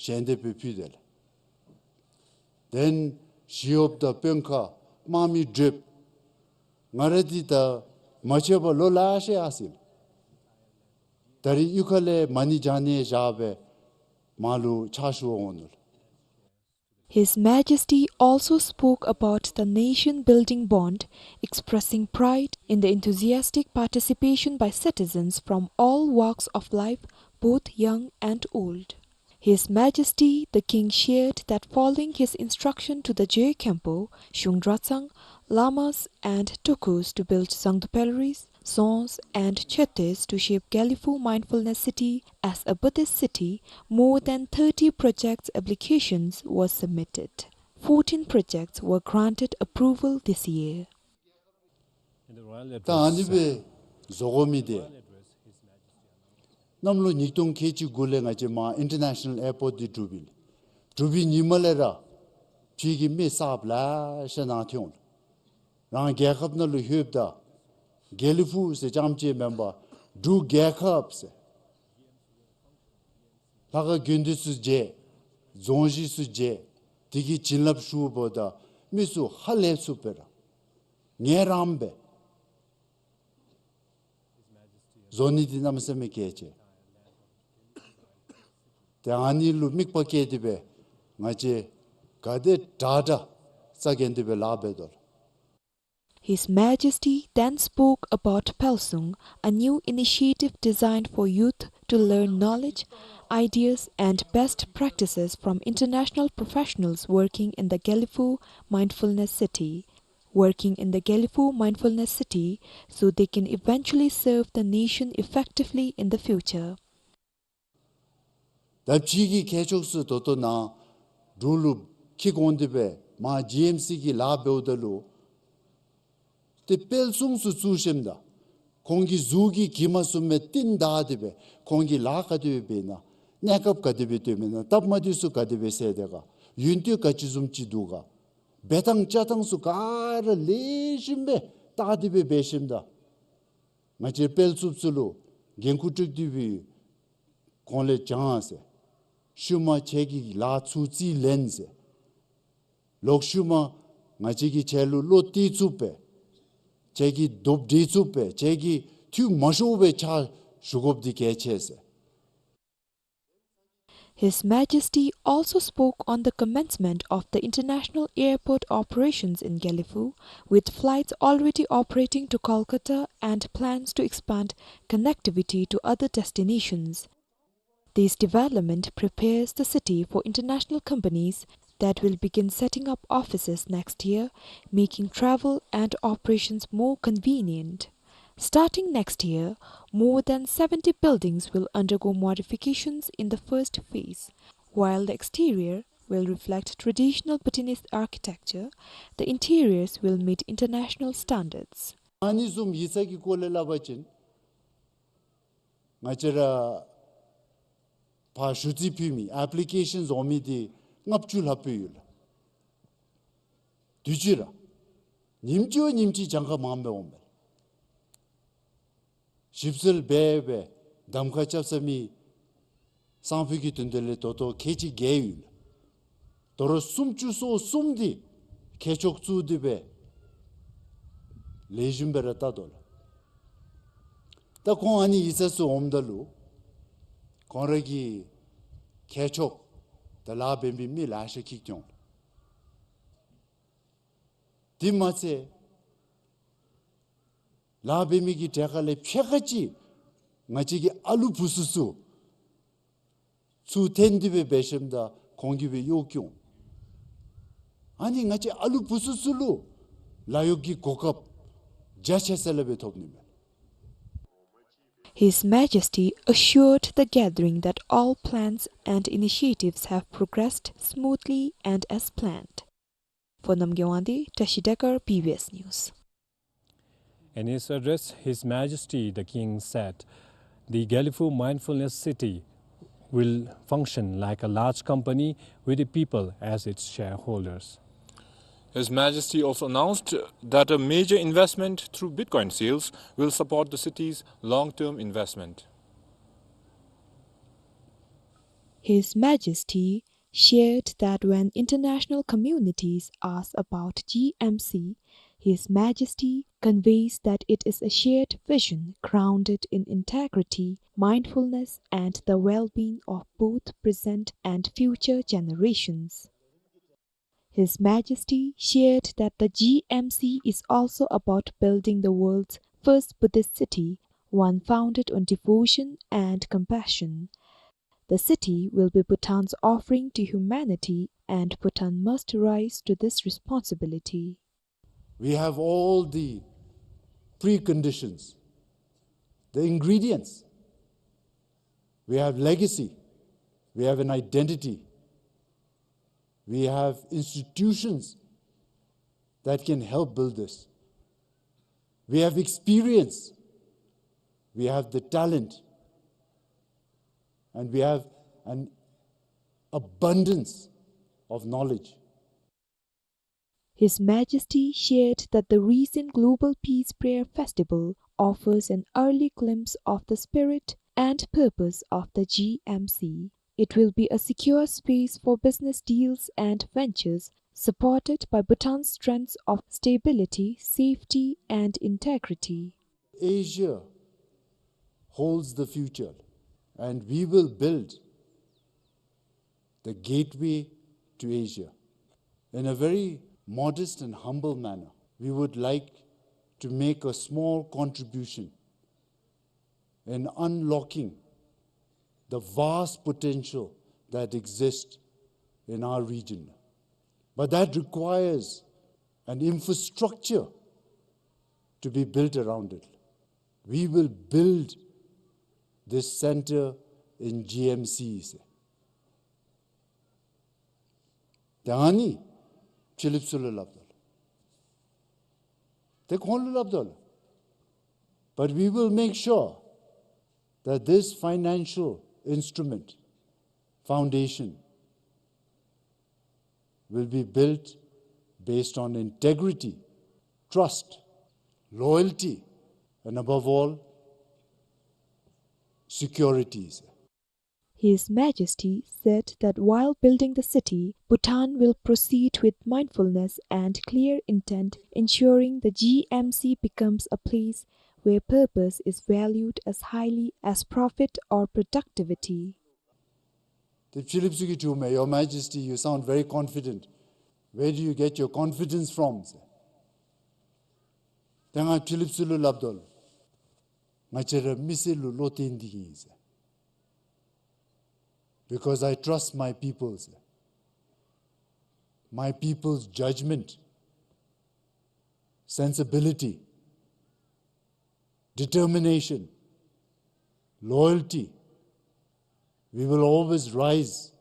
ཞལ་འདེབས་སྦེ་ཕུལ་དེས་ལགས། དེ་ལས་ཞི་གཡོགཔ་དང་དཔོན་ཁག་དམག་མི་བགྲེསཔ་ང་ར་འདི་ད་མ་ཕྱད་པར་ལོ་ལེ་ཤ་ཡར་སོ་ཡི་ལགས། ད་རེས་གཡུས་ཁ་ལས་མ་ཎི་བགྱང་ནི་བཞག་སྦེ་མར་ལུ་ཕྱག་ཞུ་འོང་ནུག་ལགས། His Majesty also spoke about the nation building bond, expressing pride in the enthusiastic participation by citizens from all walks of life, both young and old. His Majesty the King shared that following his instruction to the Je Khenpo, Shung Dratshang, lamas and tukus to build Zangdu Palaris, Dzongs and Chedis to shape Gelephu Mindfulness City as a Buddhist city, more than thirty projects applications was submitted. Fourteen projects were granted approval this year. ད་ཨ་ནི་སྦེ་བཟོ་དགོ་མི་འདི་གནམ་ལོ་ཉིས་སྟོང་ཁལ་གཅིག་དགུ་ལས་ང་བཅས་མར་ཨིན་ཊར་ནེ་ཤ་ནཱལ་ཨེར་པོརཊ་འདི་གྲུབ་ཡི་ལགས། གྲུབ་པའི་ཉིནམ་ལས་ར་ཕྱི་གི་མི་གསརཔ་ལེ་ཤ་ནཱ་ཐོན་འོང་། རང་རྒྱལ་ཁབ་ནང་ལུ་ལྷོདཔ་ད་དགེ་ལེགས་ཕུག་ཟེར་རྐྱངམ་ཅིག་མེན་པར་འབྲུག་རྒྱལ་ཁབ་ཟེར་ལྷ་ཁང་དགོན་སྡེ་ཚུ་མཇལ། རྫོང་གཞིས་ཚུ་མཇལ། དེ་གི་བྱིན་རླབས་ཞུཝ་ད་མི་ཚུ་ཧ་ལས་ཚུགསཔ་སྦེ་ར་ངལ་རངས་སྦེ་བཟོ་ནི་འདི་གནམ་མེད་ས་མེད་གལ་ཆེ། ཏེ་ཨ་ནི་ལུ་དམིགས་པ་བསྐྱེད་དེ་སྦེ་ང་བཅས་ག་དེ་དྲག་དྲག་རྩ་འགེངས་ཏེ་སྦེ་ལཱ་འབད་དོ་ལགས། His Majesty then spoke about Phelsung, a new initiative designed for youth to learn knowledge, ideas, and best practices from international professionals working in the Gelephu Mindfulness City, working in the Gelephu Mindfulness City, so they can eventually serve the nation effectively in the future. ད་ཕྱི་གི་མཁས་མཆོག་ཚུ་ད་ལྟོ་ནཱ་འབྲུག་ལུ་འཁྱིད་འོང་སྟེ་སྦེ་མར་ཇི་ཨེམ་སི་གི་ལཱ་འབདཝ་ད་ལུ་ཏེ་དཔལ་སྲུང་ཚུ་བཙུགས་ཞིནམ་ད་ཁོང་གི་གཟུགས་ཀྱི་གྱིབ་མ་བཟུམ་སྦེ་རྟིང་བདའ་སྟེ་སྦེ་ཁོང་གིས་ལཱ་ག་དེ་སྦེ་འབད་ནི་ན། གནས་སྐབས་ག་དེ་སྦེ་སྡོད་མི་ན། སྟབས་མ་བདེཝ་ཚུ་ག་དེ་སྦེ་སེལ་དེས་ག། ཡོན་ཏན་ག་ཅི་བཟུམ་ཅིག་འདུག་ག། འབད་ཐངས་བཅའ་ཐངས་ཚུ་ག་ར་ལེགས་ཤོམ་སྦེ་བལྟ་སྟེ་སྦེ་འབད་ཞིནམ་ད་ང་བཅས་དཔལ་སྲུང་ཚུ་ལུ་འགན་ཁུར་སྤྲོད་དེ་སྦེ་ཁོང་ལས་བྱང་ཟེར། ཤུལ་མ་ཁྱེད་ཀྱིས་ལཱ་ཚུ་རྩིས་ལེན་ཟེར། ལོག་ཤུལ་མ་ང་བཅས་ཀྱིས་ཁྱེད་ལུ་བློ་གཏད་ཚུགསཔ་སྦེ་ཁྱེད་ཀྱིས་སྟོབས་སྤྲོད་ཚུགསཔ་སྦེ་ཁྱེད་ཀྱིས་འཐུས་མ་ཤོར་བའི་ཕྱག་ཞུ་དགོཔ་འདི་གལ་ཆེ་ཟེར། His Majesty also spoke on the commencement of the international airport operations in Gelephu, with flights already operating to Kolkata and plans to expand connectivity to other destinations. This development prepares the city for international companies that will begin setting up offices next year, making travel and operations more convenient. Starting next year, more than seventy buildings will undergo modifications in the first phase. While the exterior will reflect traditional Bhutanese architecture, the interiors will meet international standards. ཨ་ནི་བཟུམ་ཡིག་ཚང་གི་སྐོར་ལས་སླབ་པ་ཅིན་ང་བཅས་ར་ཕར་ཞུ་རྩིས་ཕུལ་མི་ཨེཔ་ལི་ཀེ་ཤཱནསི་འོང་མི་འདི་ལྔ་བཅུ་ལྷགཔ་ཡོད་ལགས། དུས་ཅི་ར་ཉིནམ་གཅིག་བ་ཉིནམ་གཅིག་གྱངས་ཁ་མངམ་སྦེ་འོངམ་མས། ཞིབ་འཚོལ་འབད་སྦེ་གདམ་ཁ་རྐྱབ་ཚར་མི་སང་ཕོད་ཀྱི་དོན་དག་ལས་ད་ལྟོ་ཁལ་གཅིག་བརྒལ་ཡོད་ལགས། དོ་རུང་སུམ་ཅུ་སོ་གསུམ་འདི་མཁས་མཆོག་བཙུགས་ཏེ་སྦེ་ལེགས་ཤོམ་སྦེ་ར་བལྟ་དོ་ལགས། ད་ཁོང་ཨ་ནི་ཡིག་ཚང་ཚུ་འོངམ་ད་ལུ་ཁོང་ར་གི་མཁས་མཆོག་དང་ལཱ་འབད་མི་མི་ལེ་ཤ་འཁྱིད་འོང་། དེ་མ་ཚད་ལཱ་འབད་མི་གི་གྲལ་ཁ་ལས་ཕྱེད་ཀ་ཅིག་ང་བཅས་ཀྱི་ཨ་ལུ་བུ་ཚུ་ཚུ་ཚུར་འཐོན་ཏེ་སྦེ་འབད་ཞིནམ་ད་ཁོང་གིས་སྦེ་གཡོག་བཀོལ་འོང་། ཨ་ནི་ང་བཅས་ཨ་ལུ་བུ་ཚུ་ཚུ་ལུ་ལཱ་གཡོག་གི་གོ་སྐབས་རྒྱ་ཆེ་ས་ལས་སྦེ་ཐོབ་ནི་མས། His Majesty assured the gathering that all plans and initiatives have progressed smoothly and as planned. For Namgay Wangdi, Tashi Dekar, B B S News. In his address, His Majesty the King said the Gelephu Mindfulness City will function like a large company with the people as its shareholders. His Majesty also announced that a major investment through Bitcoin sales will support the city's long-term investment. His Majesty shared that when international communities ask about G M C, His Majesty conveys that it is a shared vision grounded in integrity, mindfulness, and the well-being of both present and future generations. His Majesty shared that the G M C is also about building the world's first Buddhist city, one founded on devotion and compassion. The city will be Bhutan's offering to humanity, and Bhutan must rise to this responsibility. We have all the preconditions, the ingredients. We have legacy. We have an identity. We have institutions that can help build this. We have experience. We have the talent. And we have an abundance of knowledge. His Majesty shared that the recent Global Peace Prayer Festival offers an early glimpse of the spirit and purpose of the G M C. It will be a secure space for business deals and ventures, supported by Bhutan's strengths of stability, safety, and integrity. Asia holds the future, and we will build the gateway to Asia. In a very modest and humble manner, we would like to make a small contribution in unlocking the vast potential that exists in our region. But that requires an infrastructure to be built around it. We will build this center in G M C ཟེར། ཏེ་ཨ་ནི་ཕྱི་གླིངཔ་ཚུ་ལུ་སླབ་དོ་ལགས། ཏེ་ཁོང་ལུ་སླབ་དོ་ལགས། But we will make sure that this financial instrument foundation will be built based on integrity, trust, loyalty, and above all, security. His Majesty said that while building the city, Bhutan will proceed with mindfulness and clear intent, ensuring the G M C becomes a place where purpose is valued as highly as profit or productivity. ཏེ་ཕྱི་གླིངཔ་ཚུ་གིས་དྲིཝ་མས། Your Majesty, you sound very confident. Where do you get your confidence from? ཟེར། ཏེ་ང་ཕྱི་གླིངཔ་ཚུ་ལུ་སླབ་དོ་ལགས། ང་བཅས་ར་མི་སེར་ལུ་བློ་གཏད་དེ་ཨིན་ཟེར། Because I trust my people ཟེར། My people's judgment, sensibility, determination, loyalty, we will always rise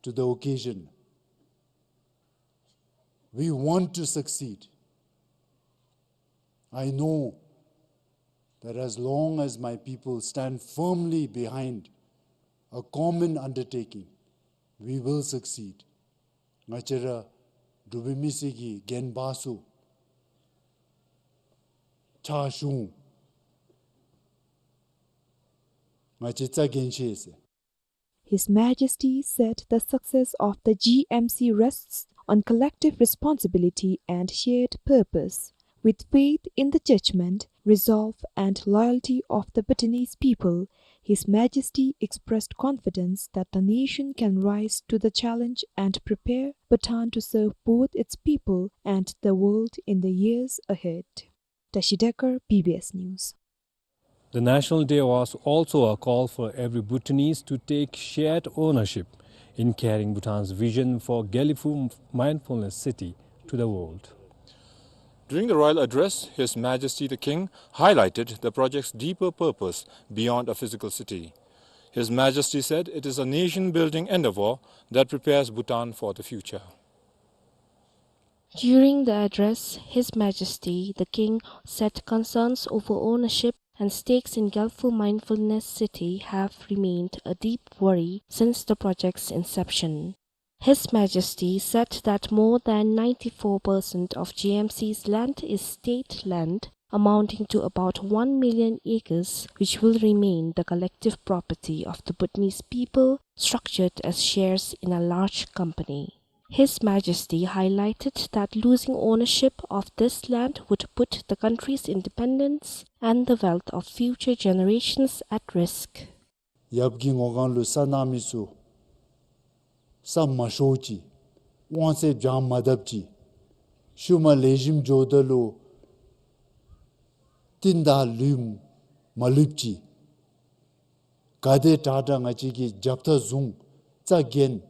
to the occasion. We want to succeed. I know that as long as my people stand firmly behind a common undertaking, we will succeed. ང་བཅས་ར་འབྲུག་པའི་མི་སེར་གྱི་འགན་བ་ཚུ་ཕྱག་ཞུ་འོང་། ང་བཅས་རྩ་འགེངས་ཤིག་ཟེར། His Majesty said the success of the G M C rests on collective responsibility and shared purpose. With faith in the judgment, resolve, and loyalty of the Bhutanese people, His Majesty expressed confidence that the nation can rise to the challenge and prepare Bhutan to serve both its people and the world in the years ahead. Tashi Dekar, B B S News. The National Day was also a call for every Bhutanese to take shared ownership in carrying Bhutan's vision for Gelephu Mindfulness City to the world. During the royal address, His Majesty the King highlighted the project's deeper purpose beyond a physical city. His Majesty said it is a nation-building endeavor that prepares Bhutan for the future. During the address, His Majesty the King said concerns over ownership and stakes in Gelephu Mindfulness City have remained a deep worry since the project's inception. His Majesty said that more than ninety-four percent of G M C's land is state land, amounting to about one million acres, which will remain the collective property of the Bhutanese people, structured as shares in a large company. His Majesty highlighted that losing ownership of this land would put the country's independence and the wealth of future generations at risk. ཡབ་ཀྱི་ངོ་གང་ལུ་ས་གནང་མི་ཚུ་ས་མ་ཤོར་ཅིག། དབང་ཚད་བྱང་མ་བཏབ་ཅིག། ཤུལ་མ་ལེགས་ཤོམ་འགྱོཝ་ད་ལུ་རྟིང་བདའ་ལུས་མ་ལུསཔ་ཅིག། ག་དེ་དྲག་དྲག་ང་བཅས་ཀྱིས་རྒྱབ་ཐག་བཟུང་རྩ་འགེངས་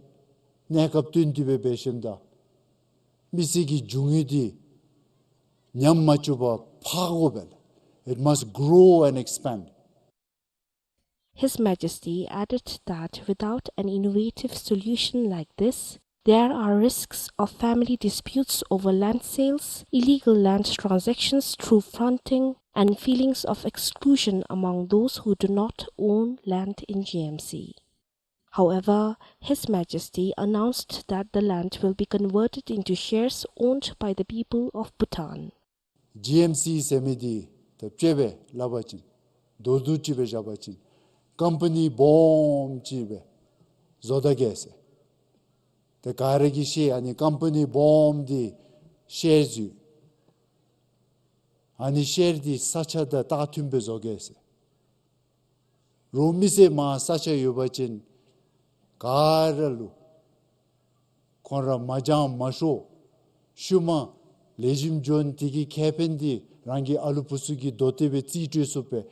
གནས་སྐབས་བསྟུན་ཏེ་སྦེ་འབད་ཞིནམ་ད་མི་སེར་གྱི་རྒྱུ་དངོས་འདི་ཉམས་མ་བཅུག་པར་འཕར་དགོ་པས་ལགས། It must grow and expand. His Majesty added that without an innovative solution like this, there are risks of family disputes over land sales, illegal land transactions through fronting, and feelings of exclusion among those who do not own land in G M C. However, His Majesty announced that the land will be converted into shares owned by the people of Bhutan. ཇི་ཨེམ་སི་ཟེར་མི་འདི་ད་དཔྱེ་སྦེ་སླབ་པ་ཅིན་མདོར་བསྡུས་ཅིག་སྦེ་བཞག་པ་ཅིན་ཀམ་པ་ནི་སྦོམ་ཅིག་སྦེ་བཟོ་ད་གེ་ཟེར། ཏེ་ག་ར་གིས་ཤེས། ཨ་ནི་ཀམ་པ་ནི་སྦོམ་འདི་ཤེར་ཡོད། ཨ་ནི་ཤེར་འདི་ས་ཆ་དང་ལྟག་མཐུན་སྦེ་བཟོ་གེ་ཟེར། རོགས་མི་སེར་མར་ས་ཆ་ཡོད་པ་ཅིན་ག་ར་ལུ་ཁོང་ར་མ་བྱང་མ་ཤོར། ཤུལ་མ་ལེགས་ཤོམ་འགྱོ་ནི་དེ་གི་ཁེ་ཕན་འདི་རང་གི་ཨ་ལུ་བུ་ཚུ་གིས་དོ་བདེ་སྦེ་རྩིས་སྤྲོད་ཚུགས་པས།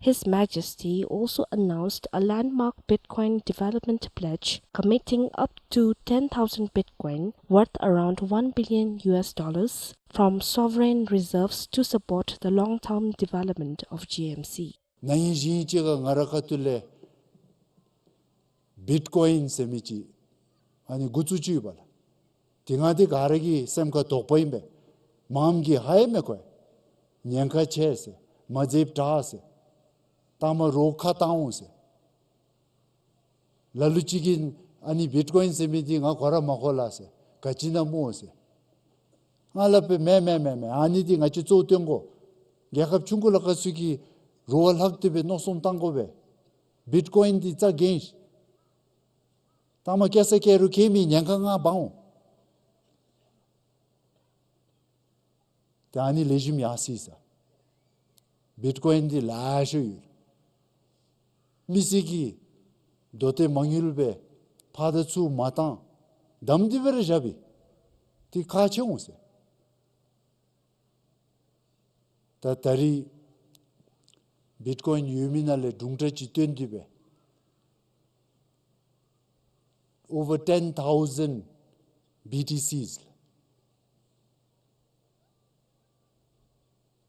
His Majesty also announced a landmark Bitcoin development pledge committing up to ten thousand Bitcoin, worth around one billion U S dollars, from sovereign reserves to support the long-term development of G M C. ན་ཧིང་ཞིན་ཧིང་ཅིག་ཁར་ང་རའི་ཁ་ཐུག་ལས་བིཊ་ཀོ་ཡིན་ཟེར་མི་ཅིག་ཨ་ནི་འགོ་བཙུགས་ཅི་ཡོདཔ་ལགས། དེ་ང་དེ་ག་ར་གི་སེམས་ཁར་དོགས་པ་ཨིན་པས། མངམ་གིས་ཧ་ཡང་མི་གོ་བས། ཉེན་ཁ་ཆེ་ཟེར། མ་མཛདཔ་དྲག་ཟེར། ལྟག་མ་རོགས་ཁ་བཏང་འོང་ཟེར། ལ་ལུ་ཅིག་གིས་ཨ་ནི་བིཊ་ཀོ་ཡིན་ཟེར་མི་འདི་ང་གོ་ར་མ་གོ་ལགས་ཟེར། ག་ཅི་ཨིན་ན་སྨོ་ཟེར། ང་སླབ་པས་མེན་མེན་མེན་མེན། ཨ་ནི་འདི་ང་བཅས་གཙོ་བོ་སྟོན་དགོ། རྒྱལ་ཁབ་ཆུང་ཀུ་ལ་ཁ་ཚུད་ཀྱི་རོགས་ལྷག་སྟེ་སྦེ་མནོ་བསམ་བཏང་དགོ་པས། བིཊ་ཀོ་ཡིན་འདི་རྩ་འགེངས་ཤིག། ལྟག་མ་སྐྱེལ་ས་སྐྱེལ་རུང་ཁྱད་མེད། ཉེན་ཁ་ང་འབག་འོང་། ཏེ་ཨ་ནི་ལེགས་ཤོམ་ཡར་སོ་ཡི་ཟེར། བིཊ་ཀོ་ཡིན་འདི་ལེགས་ཤོམ་ཡོད། མི་སེར་གྱིས་རྡོ་ཏེ་མ་དངུལ་སྦེ་ཕར་དང་ཚུར་མ་བཏང་བསྡམས་ཏེ་སྦེ་ར་བཞགཔ་ཨིན། ཏེ་ཁག་ཆེ་འོང་ཟེར། ད་ད་རིས་བིཊ་ཀོ་ཡིན་ཡོད་མི་ནང་ལས་དྲུང་འཕྲིན་ཅིག་བཏོན་ཏེ་སྦེ་over ten thousand B T Cs.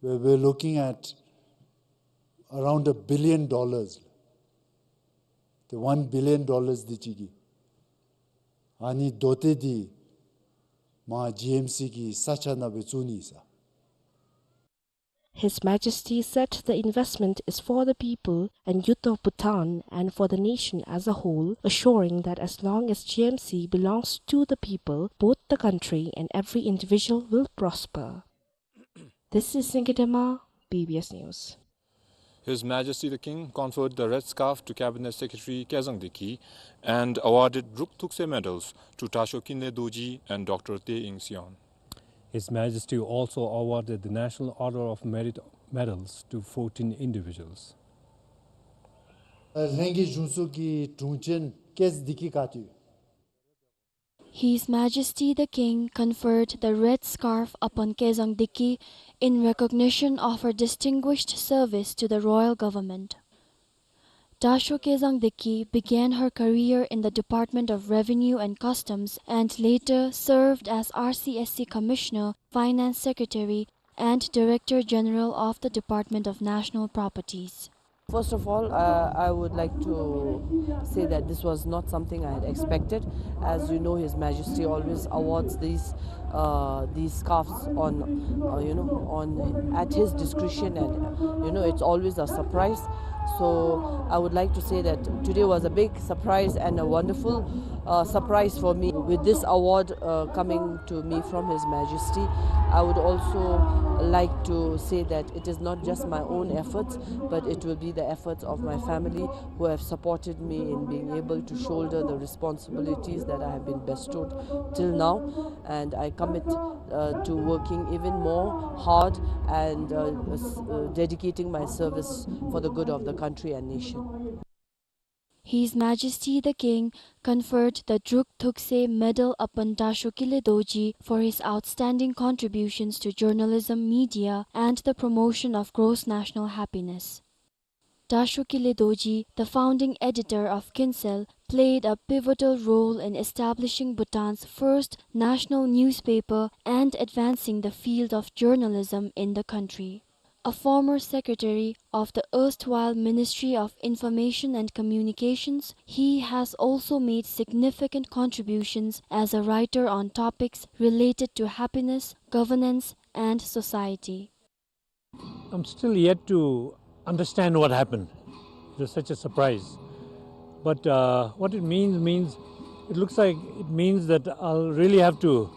We're, we're looking at around a billion dollars. ཏེ་one billion dollars འདི་ཅིག་གིས་ཨ་ནི་རྡོ་ཏེ་འདི་མར་G M C གི་ས་ཆ་ནང་སྦེ་བཙུགས་ནི་ཟེར། His Majesty said the investment is for the people and youth of Bhutan and for the nation as a whole, assuring that as long as G M C belongs to the people, both the country and every individual will prosper. This is Singye Dema, B B S News. His Majesty the King conferred the Red Scarf to Cabinet Secretary Kezang Deki and awarded Druk Thukse medals to Dasho Kinley Dorji and Doctor Tey Ing Seon. His Majesty also awarded the National Order of Merit medals to fourteen individuals. ལྷན་རྒྱས་གཞུང་ཚོགས་ཀྱི་དྲུང་ཆེན་ཀེས་དི་ཀི་ཀ་ཏུ། His Majesty the King conferred the Red Scarf upon Kezang Deki in recognition of her distinguished service to the royal government. Dasho Kezang Deki began her career in the Department of Revenue and Customs and later served as R C S C Commissioner, Finance Secretary, and Director General of the Department of National Properties. First of all, uh, I would like to say that this was not something I had expected. As you know, His Majesty always awards these, uh, these scarves on, uh, you know, on, at his discretion, and, you know, it's always a surprise. So I would like to say that today was a big surprise and a wonderful, uh, surprise for me. With this award, uh, coming to me from His Majesty, I would also like to say that it is not just my own efforts, but it will be the efforts of my family who have supported me in being able to shoulder the responsibilities that I have been bestowed till now. And I commit, uh, to working even more hard and, uh, s-, uh, dedicating my service for the good of the country and nation. His Majesty the King conferred the Druk Thukse Medal upon Dasho Kinley Dorji for his outstanding contributions to journalism, media, and the promotion of gross national happiness. Dasho Kinley Dorji, the founding editor of Kinsel, played a pivotal role in establishing Bhutan's first national newspaper and advancing the field of journalism in the country. A former secretary of the erstwhile Ministry of Information and Communications, he has also made significant contributions as a writer on topics related to happiness, governance, and society. I'm still yet to understand what happened. It was such a surprise. But, uh, what it means, means, it looks like it means that I'll really have to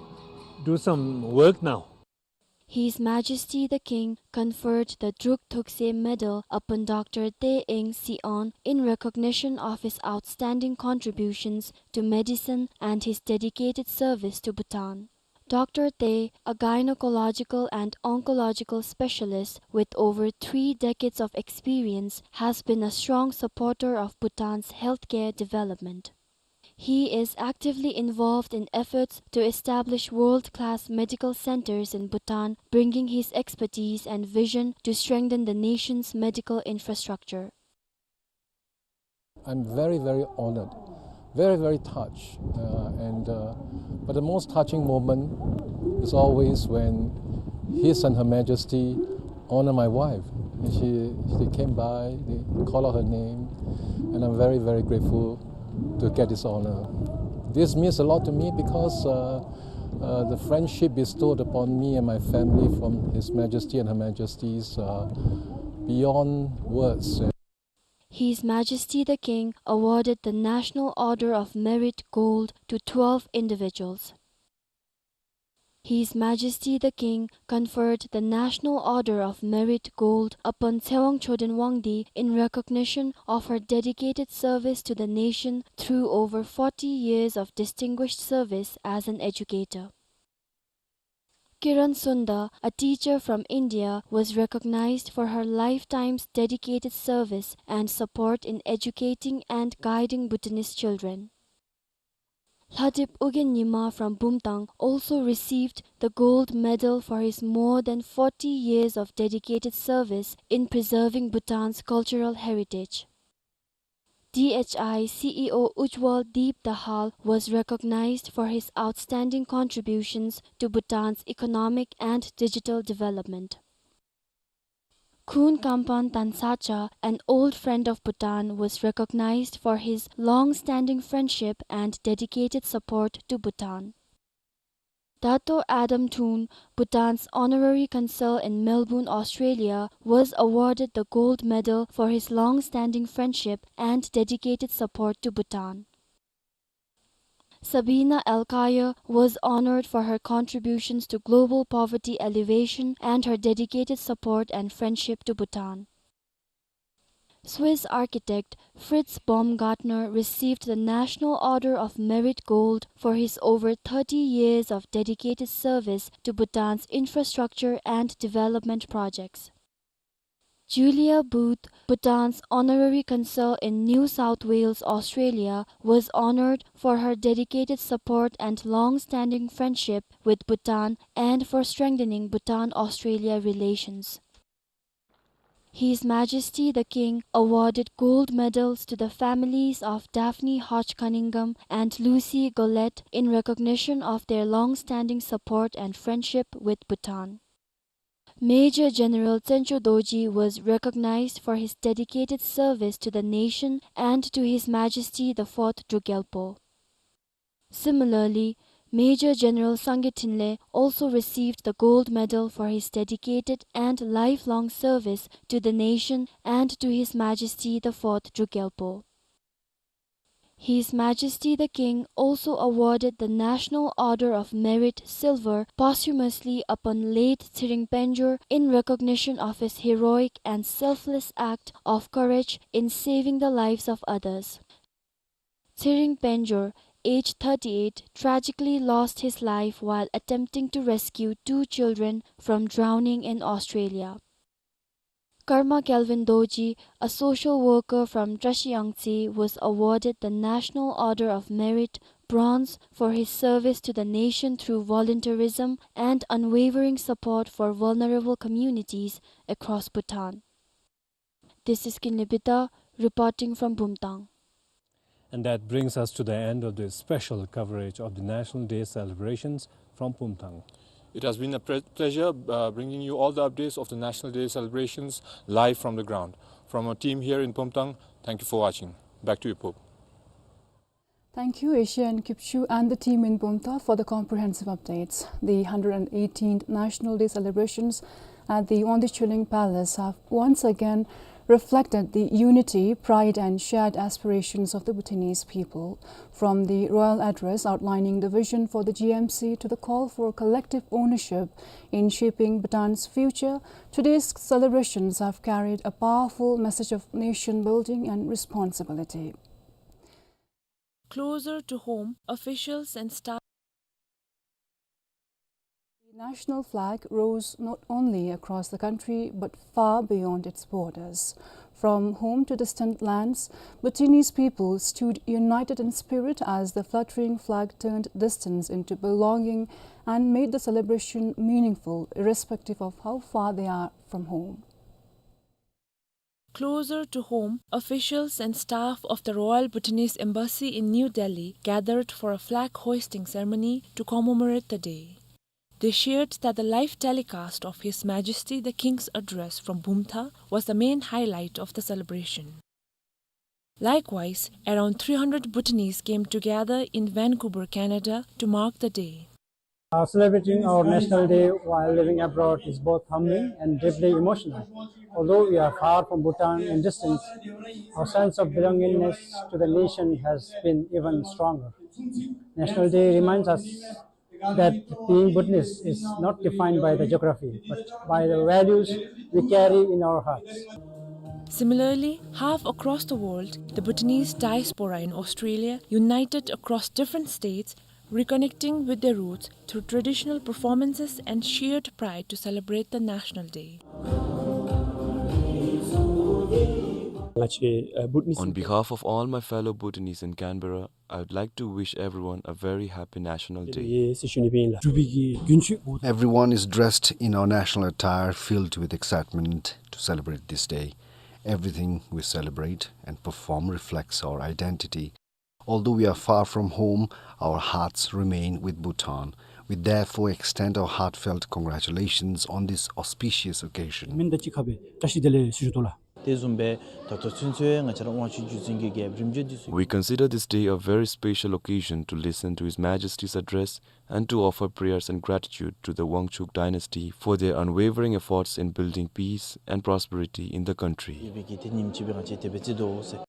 do some work now. His Majesty the King conferred the Druk Thukse Medal upon Doctor Tey Ing Seon in recognition of his outstanding contributions to medicine and his dedicated service to Bhutan. Doctor Tey, a gynecological and oncological specialist with over three decades of experience, has been a strong supporter of Bhutan's healthcare development. He is actively involved in efforts to establish world-class medical centers in Bhutan, bringing his expertise and vision to strengthen the nation's medical infrastructure. I'm very, very honored, very, very touched. Uh, and, uh, but the most touching moment is always when His and Her Majesty honor my wife. And she, she came by, they call out her name, and I'm very, very grateful to get this honor. This means a lot to me because, uh, uh, the friendship bestowed upon me and my family from His Majesty and Her Majesty is, uh, beyond words. His Majesty the King awarded the National Order of Merit Gold to twelve individuals. His Majesty the King conferred the National Order of Merit Gold upon Tsewang Choden Wangdi in recognition of her dedicated service to the nation through over forty years of distinguished service as an educator. Kiran Sundar, a teacher from India, was recognized for her lifetime's dedicated service and support in educating and guiding Bhutanese children. Lhadip Ugyen Nyima from Bumtang also received the gold medal for his more than forty years of dedicated service in preserving Bhutan's cultural heritage. D H I C E O Ujjwal Deep Dahal was recognized for his outstanding contributions to Bhutan's economic and digital development. Khun Kampan Tansacha, an old friend of Bhutan, was recognized for his long-standing friendship and dedicated support to Bhutan. Dato Adam Thun, Bhutan's Honorary Consul in Melbourne, Australia, was awarded the gold medal for his long-standing friendship and dedicated support to Bhutan. Sabina Alkaya was honored for her contributions to global poverty alleviation and her dedicated support and friendship to Bhutan. Swiss architect Fritz Baumgartner received the National Order of Merit Gold for his over thirty years of dedicated service to Bhutan's infrastructure and development projects. Julia Booth, Bhutan's Honorary Consul in New South Wales, Australia, was honored for her dedicated support and long-standing friendship with Bhutan and for strengthening Bhutan-Australia relations. His Majesty the King awarded gold medals to the families of Daphne Hodge Cunningham and Lucy Gollett in recognition of their long-standing support and friendship with Bhutan. Major General Tsencho Dorji was recognized for his dedicated service to the nation and to His Majesty the Fourth Druk Gyalpo. Similarly, Major General Sangay Thinley also received the gold medal for his dedicated and lifelong service to the nation and to His Majesty the Fourth Druk Gyalpo. His Majesty the King also awarded the National Order of Merit Silver posthumously upon late Tshering Penjor in recognition of his heroic and selfless act of courage in saving the lives of others. Tshering Penjor, age thirty-eight, tragically lost his life while attempting to rescue two children from drowning in Australia. Karma Kelvin Dorji, a social worker from Trashiyangtse, was awarded the National Order of Merit, Bronze, for his service to the nation through volunteerism and unwavering support for vulnerable communities across Bhutan. This is Kinley Bita reporting from Bumtang. And that brings us to the end of this special coverage of the National Day celebrations from Bumtang. It has been a pre-, pleasure, uh, bringing you all the updates of the National Day celebrations live from the ground. From our team here in Bumtang, thank you for watching. Back to you, Pope. Thank you, Asia and Kipchu and the team in Bumtang, for the comprehensive updates. The hundred and eighteenth National Day celebrations at the Wangdue Chuling Palace have once again reflected the unity, pride, and shared aspirations of the Bhutanese people. From the royal address outlining the vision for the G M C to the call for collective ownership in shaping Bhutan's future, today's celebrations have carried a powerful message of nation building and responsibility. Closer to home, officials and staff. The national flag rose not only across the country but far beyond its borders. From home to distant lands, Bhutanese people stood united in spirit as the fluttering flag turned distance into belonging and made the celebration meaningful, irrespective of how far they are from home. Closer to home, officials and staff of the Royal Bhutanese Embassy in New Delhi gathered for a flag hoisting ceremony to commemorate the day. They shared that the live telecast of His Majesty the King's address from Bumthang was the main highlight of the celebration. Likewise, around three hundred Bhutanese came together in Vancouver, Canada, to mark the day. Uh, celebrating our National Day while living abroad is both humbling and deeply emotional. Although we are far from Bhutan in distance, our sense of belongingness to the nation has been even stronger. National Day reminds us that being Bhutanese is not defined by the geography, but by the values we carry in our hearts. Similarly, half across the world, the Bhutanese diaspora in Australia, united across different states, reconnecting with their roots through traditional performances and shared pride to celebrate the National Day. On behalf of all my fellow Bhutanese in Canberra, I would like to wish everyone a very happy National Day. Everyone is dressed in our national attire, filled with excitement to celebrate this day. Everything we celebrate and perform reflects our identity. Although we are far from home, our hearts remain with Bhutan. We therefore extend our heartfelt congratulations on this auspicious occasion. མི་འདི་གཅིག་ཁར་སྦེ་བཀྲ་ཤིས་བདེ་ལེགས་ཞུ་དོ་ལགས། དེ་བཟུམ་སྦེ་ད་ལྟོ་ཚུན་ཚོད་ང་བཅས་ར་དབང་ཕྱུག་སྒྱུ་རྩལ་གྱི་རྒྱལ་རིམ་བྱོན་འདི་ཚུ། We consider this day a very special occasion to listen to His Majesty's address and to offer prayers and gratitude to the Wangchuck dynasty for their unwavering efforts in building peace and prosperity in the country. ཡོད་པའི་གི་དེ་ཉིནམ་ཅིག་སྦེ་ང་བཅས་དེ་སྦེ་བརྩི་དོ་ཟེར།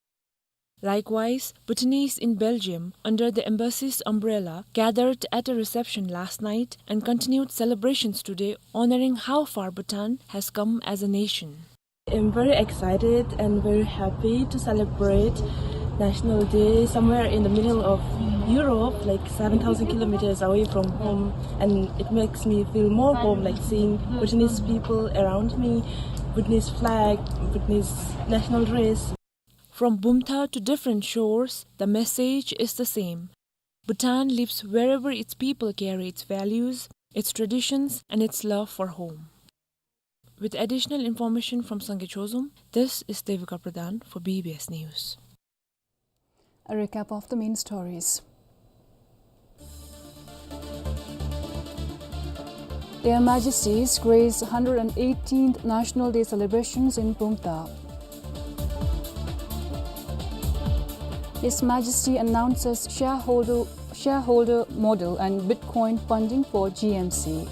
Likewise, Bhutanese in Belgium, under the embassy's umbrella, gathered at a reception last night and continued celebrations today, honoring how far Bhutan has come as a nation. I'm very excited and very happy to celebrate National Day somewhere in the middle of Europe, like seven thousand kilometers away from home, and it makes me feel more home, like seeing Bhutanese people around me, Bhutanese flag, Bhutanese national dress. From Bumthang to different shores, the message is the same. Bhutan lives wherever its people carry its values, its traditions, and its love for home. With additional information from Sangay Chozom, this is Devika Pradhan for B B S News. A recap of the main stories. Their Majesties grace hundred and eighteenth National Day celebrations in Bumthang. His Majesty announces shareholder, shareholder model and Bitcoin funding for G M C.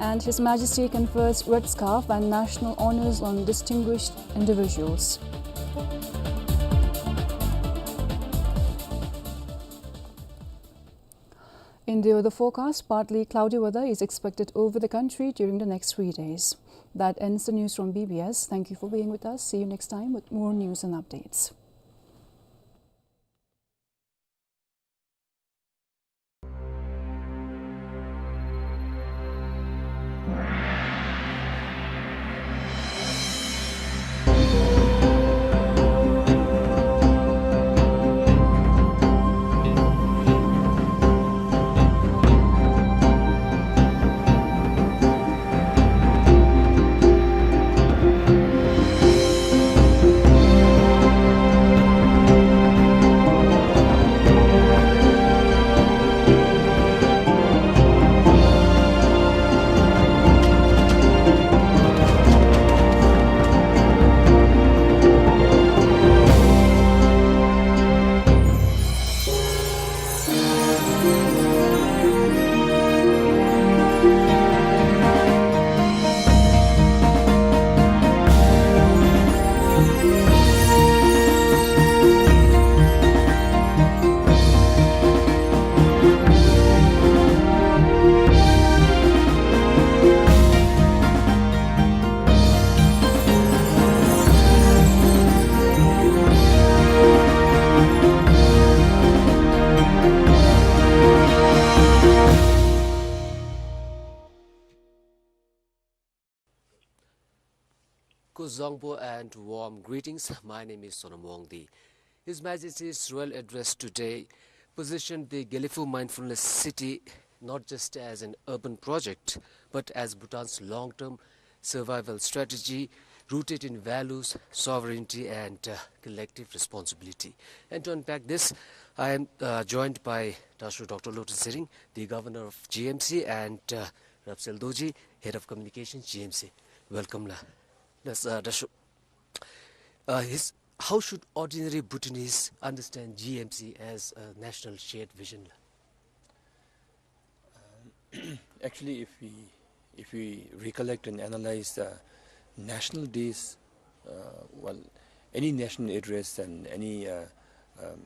And His Majesty confers Red Scarf and National Honours on distinguished individuals. In the weather forecast, partly cloudy weather is expected over the country during the next three days. That ends the news from B B S. Thank you for being with us. See you next time with more news and updates. Zangpo and warm greetings. My name is Sonam Wangdi. His Majesty's royal address today positioned the Gelephu Mindfulness City not just as an urban project, but as Bhutan's long-term survival strategy rooted in values, sovereignty, and, uh, collective responsibility. And to unpack this, I am, uh, joined by Dasho Doctor Lotay Tshering, the governor of G M C, and, uh, Rapsel Dorji, head of communications, G M C. Welcome, la. Let's, uh, Dasho. Uh, his, how should ordinary Bhutanese understand G M C as a national shared vision, la? Actually, if we, if we recollect and analyze the national days, uh, well, any national address and any, uh, um,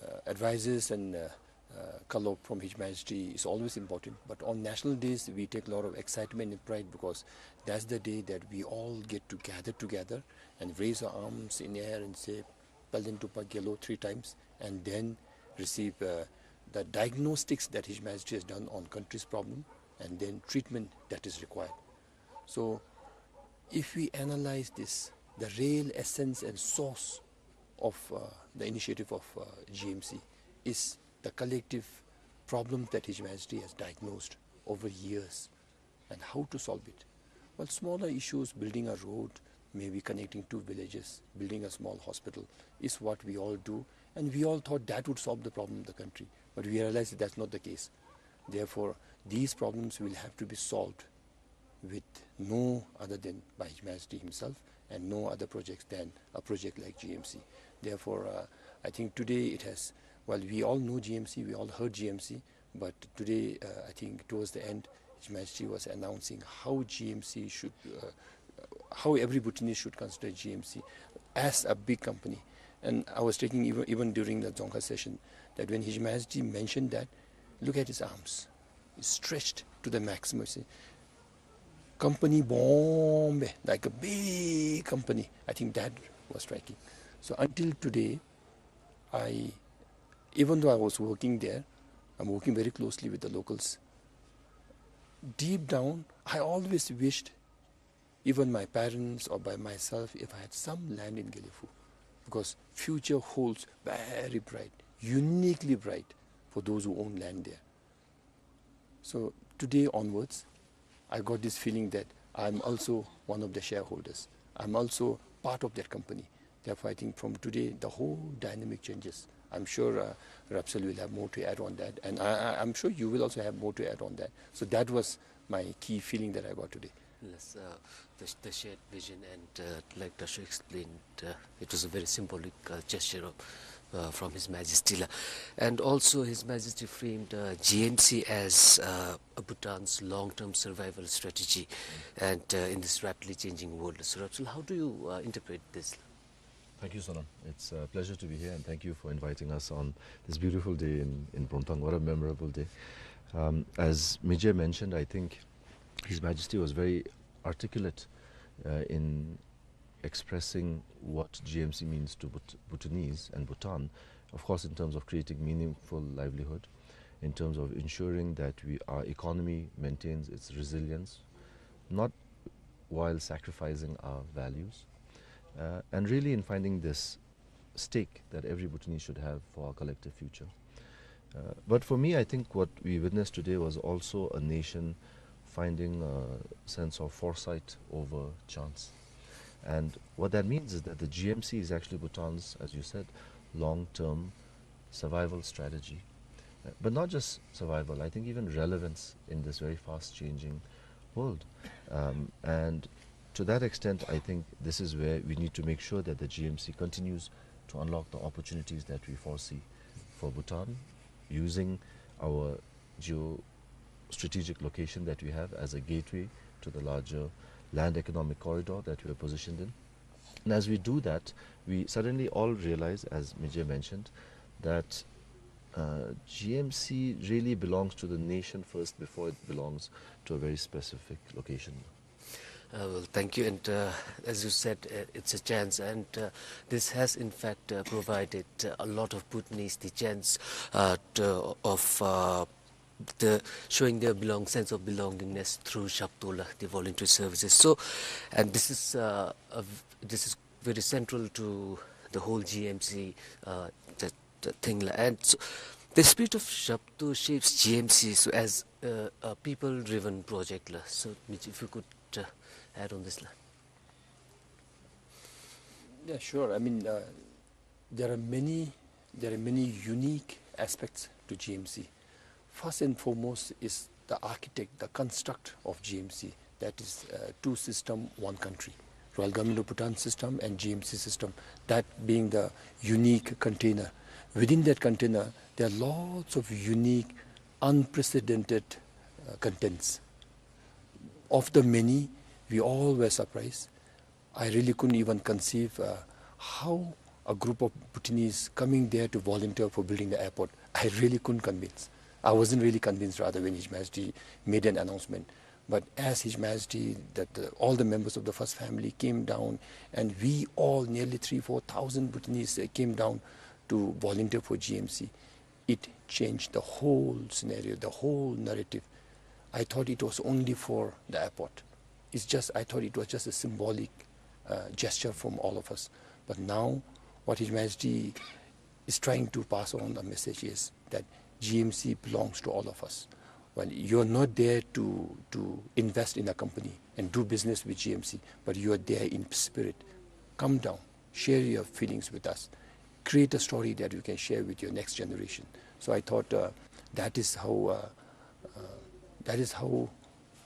uh, advices and, uh, uh, colloquy from His Majesty is always important. But on national days, we take a lot of excitement and pride because that's the day that we all get to gather together and raise our arms in air and say, "Palden Tupa Gelo" three times, and then receive, uh, the diagnostics that His Majesty has done on country's problem, and then treatment that is required. So, if we analyze this, the real essence and source of, uh, the initiative of, uh, G M C is the collective problem that His Majesty has diagnosed over years and how to solve it. Well, smaller issues, building a road, maybe connecting two villages, building a small hospital, is what we all do, and we all thought that would solve the problem of the country. But we realized that that's not the case. Therefore, these problems will have to be solved with no other than by His Majesty himself and no other projects than a project like G M C. Therefore, uh, I think today it has, while we all know G M C, we all heard G M C, but today, uh, I think towards the end, His Majesty was announcing how G M C should, uh, how every Bhutanese should consider G M C as a big company. And I was taking even, even during the Dzongkha session, that when His Majesty mentioned that, look at his arms. It's stretched to the maximum. See, company bomb, like a big company. I think that was striking. So until today, I, even though I was working there, I'm working very closely with the locals. Deep down, I always wished, even my parents or by myself, if I had some land in Gelephu, because future holds very bright, uniquely bright for those who own land there. So today onwards, I got this feeling that I'm also one of the shareholders. I'm also part of that company. Therefore, I think from today, the whole dynamic changes. I'm sure, uh, Rapsel will have more to add on that, and I, I, I'm sure you will also have more to add on that. So that was my key feeling that I got today. Yes, uh, the, the shared vision and, uh, like Dasho explained, uh, it was a very symbolic, uh, gesture of, uh, from His Majesty, la. And also His Majesty framed, uh, G M C as, uh, Bhutan's long-term survival strategy, and, uh, in this rapidly changing world. So, Rapsel, how do you, uh, interpret this? Thank you, Sonam. It's a pleasure to be here, and thank you for inviting us on this beautiful day in, in Bumthang. What a memorable day. Um, as Mijay mentioned, I think His Majesty was very articulate, uh, in expressing what G M C means to Bhut-, Bhutanese and Bhutan, of course, in terms of creating meaningful livelihood, in terms of ensuring that we, our economy maintains its resilience, not while sacrificing our values, uh, and really in finding this stake that every Bhutanese should have for our collective future. Uh, but for me, I think what we witnessed today was also a nation finding a sense of foresight over chance. And what that means is that the G M C is actually Bhutan's, as you said, long-term survival strategy. Uh, but not just survival, I think even relevance in this very fast-changing world. Um, and to that extent, I think this is where we need to make sure that the G M C continues to unlock the opportunities that we foresee for Bhutan, using our geo-strategic location that we have as a gateway to the larger land economic corridor that we are positioned in. And as we do that, we suddenly all realize, as Mijay mentioned, that, uh, G M C really belongs to the nation first before it belongs to a very specific location. Uh, well, thank you. And, uh, as you said, uh, it's a chance, and, uh, this has, in fact, uh, provided, uh, a lot of Bhutanese the chance, uh, to, of, uh, the showing their belong sense of belongingness through Zhabto la, the volunteer services. So, and this is uh, a v- this is very central to the whole G M C uh, the, the thing la. And so, the spirit of Zhabto shapes G M C so as uh, a people-driven project la. So, Mich, if you could uh, add on this la. Yeah, sure. I mean, uh, there are many there are many unique aspects to G M C. First and foremost is the architect, the construct of G M C. That is uh, two system, one country. Royal Government of Bhutan system and G M C system. That being the unique container. Within that container, there are lots of unique, unprecedented uh, contents. Of the many, we all were surprised. I really couldn't even conceive uh, how a group of Bhutanese coming there to volunteer for building the airport. I really couldn't convince. I wasn't really convinced, rather, when His Majesty made an announcement. But as His Majesty, that the, all the members of the first family came down, and we all, nearly three, four thousand Bhutanese, uh, came down to volunteer for G M C, it changed the whole scenario, the whole narrative. I thought it was only for the airport. It's just, I thought it was just a symbolic uh, gesture from all of us. But now, what His Majesty is trying to pass on a message is that G M C belongs to all of us. Well, you're not there to, to invest in a company and do business with G M C, but you are there in spirit. Come down, share your feelings with us, create a story that you can share with your next generation. So I thought uh, that is how uh, uh, that is how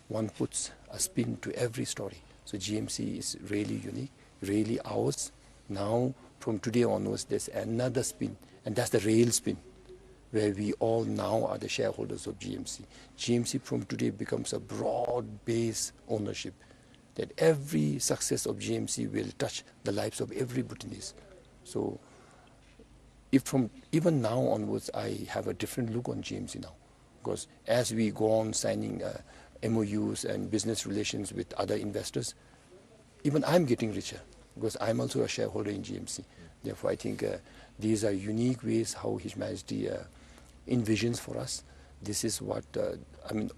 one puts a spin to every story. So G M C is really unique, really ours. Now, from today onwards, there's another spin, and that's the real spin, where we all now are the shareholders of G M C. G M C from today becomes a broad-based ownership, that every success of G M C will touch the lives of every Bhutanese. So, if from even now onwards, I have a different look on G M C now, because as we go on signing uh, M O Us and business relations with other investors, even I'm getting richer because I'm also a shareholder in G M C. Therefore, I think uh, these are unique ways how His Majesty uh, envisions for us. This is what uh, I mean.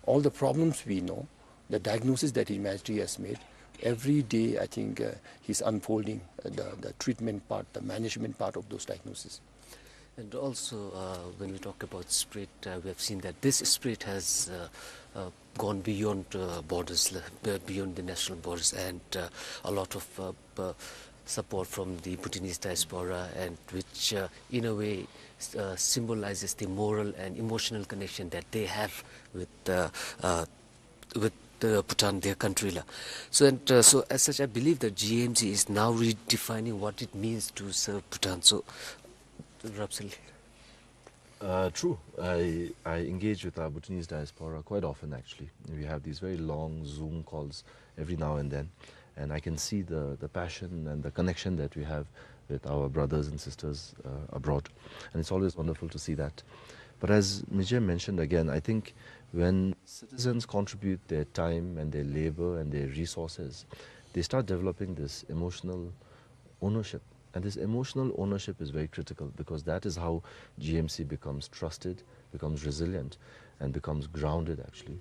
All the problems we know, the diagnosis that His Majesty has made, every day I think uh, he's unfolding uh, the, the treatment part, the management part of those diagnoses. And also, uh, when we talk about spirit, uh, we have seen that this spirit has uh, uh, gone beyond uh, borders, uh, beyond the national borders, and uh, a lot of uh, uh, support from the Bhutanese diaspora, and which, uh, in a way, uh, symbolizes the moral and emotional connection that they have with uh, uh, with uh, Bhutan, their country la. So and uh, so, as such, I believe that G M C is now redefining what it means to serve Bhutan. So, Rabsel. Uh, true. I, I engage with our Bhutanese diaspora quite often, actually. We have these very long Zoom calls every now and then, and I can see the, the passion and the connection that we have with our brothers and sisters uh, abroad. And it's always wonderful to see that. But as Mijay mentioned again, I think when citizens contribute their time and their labor and their resources, they start developing this emotional ownership. And this emotional ownership is very critical, because that is how G M C becomes trusted, becomes resilient, and becomes grounded, actually.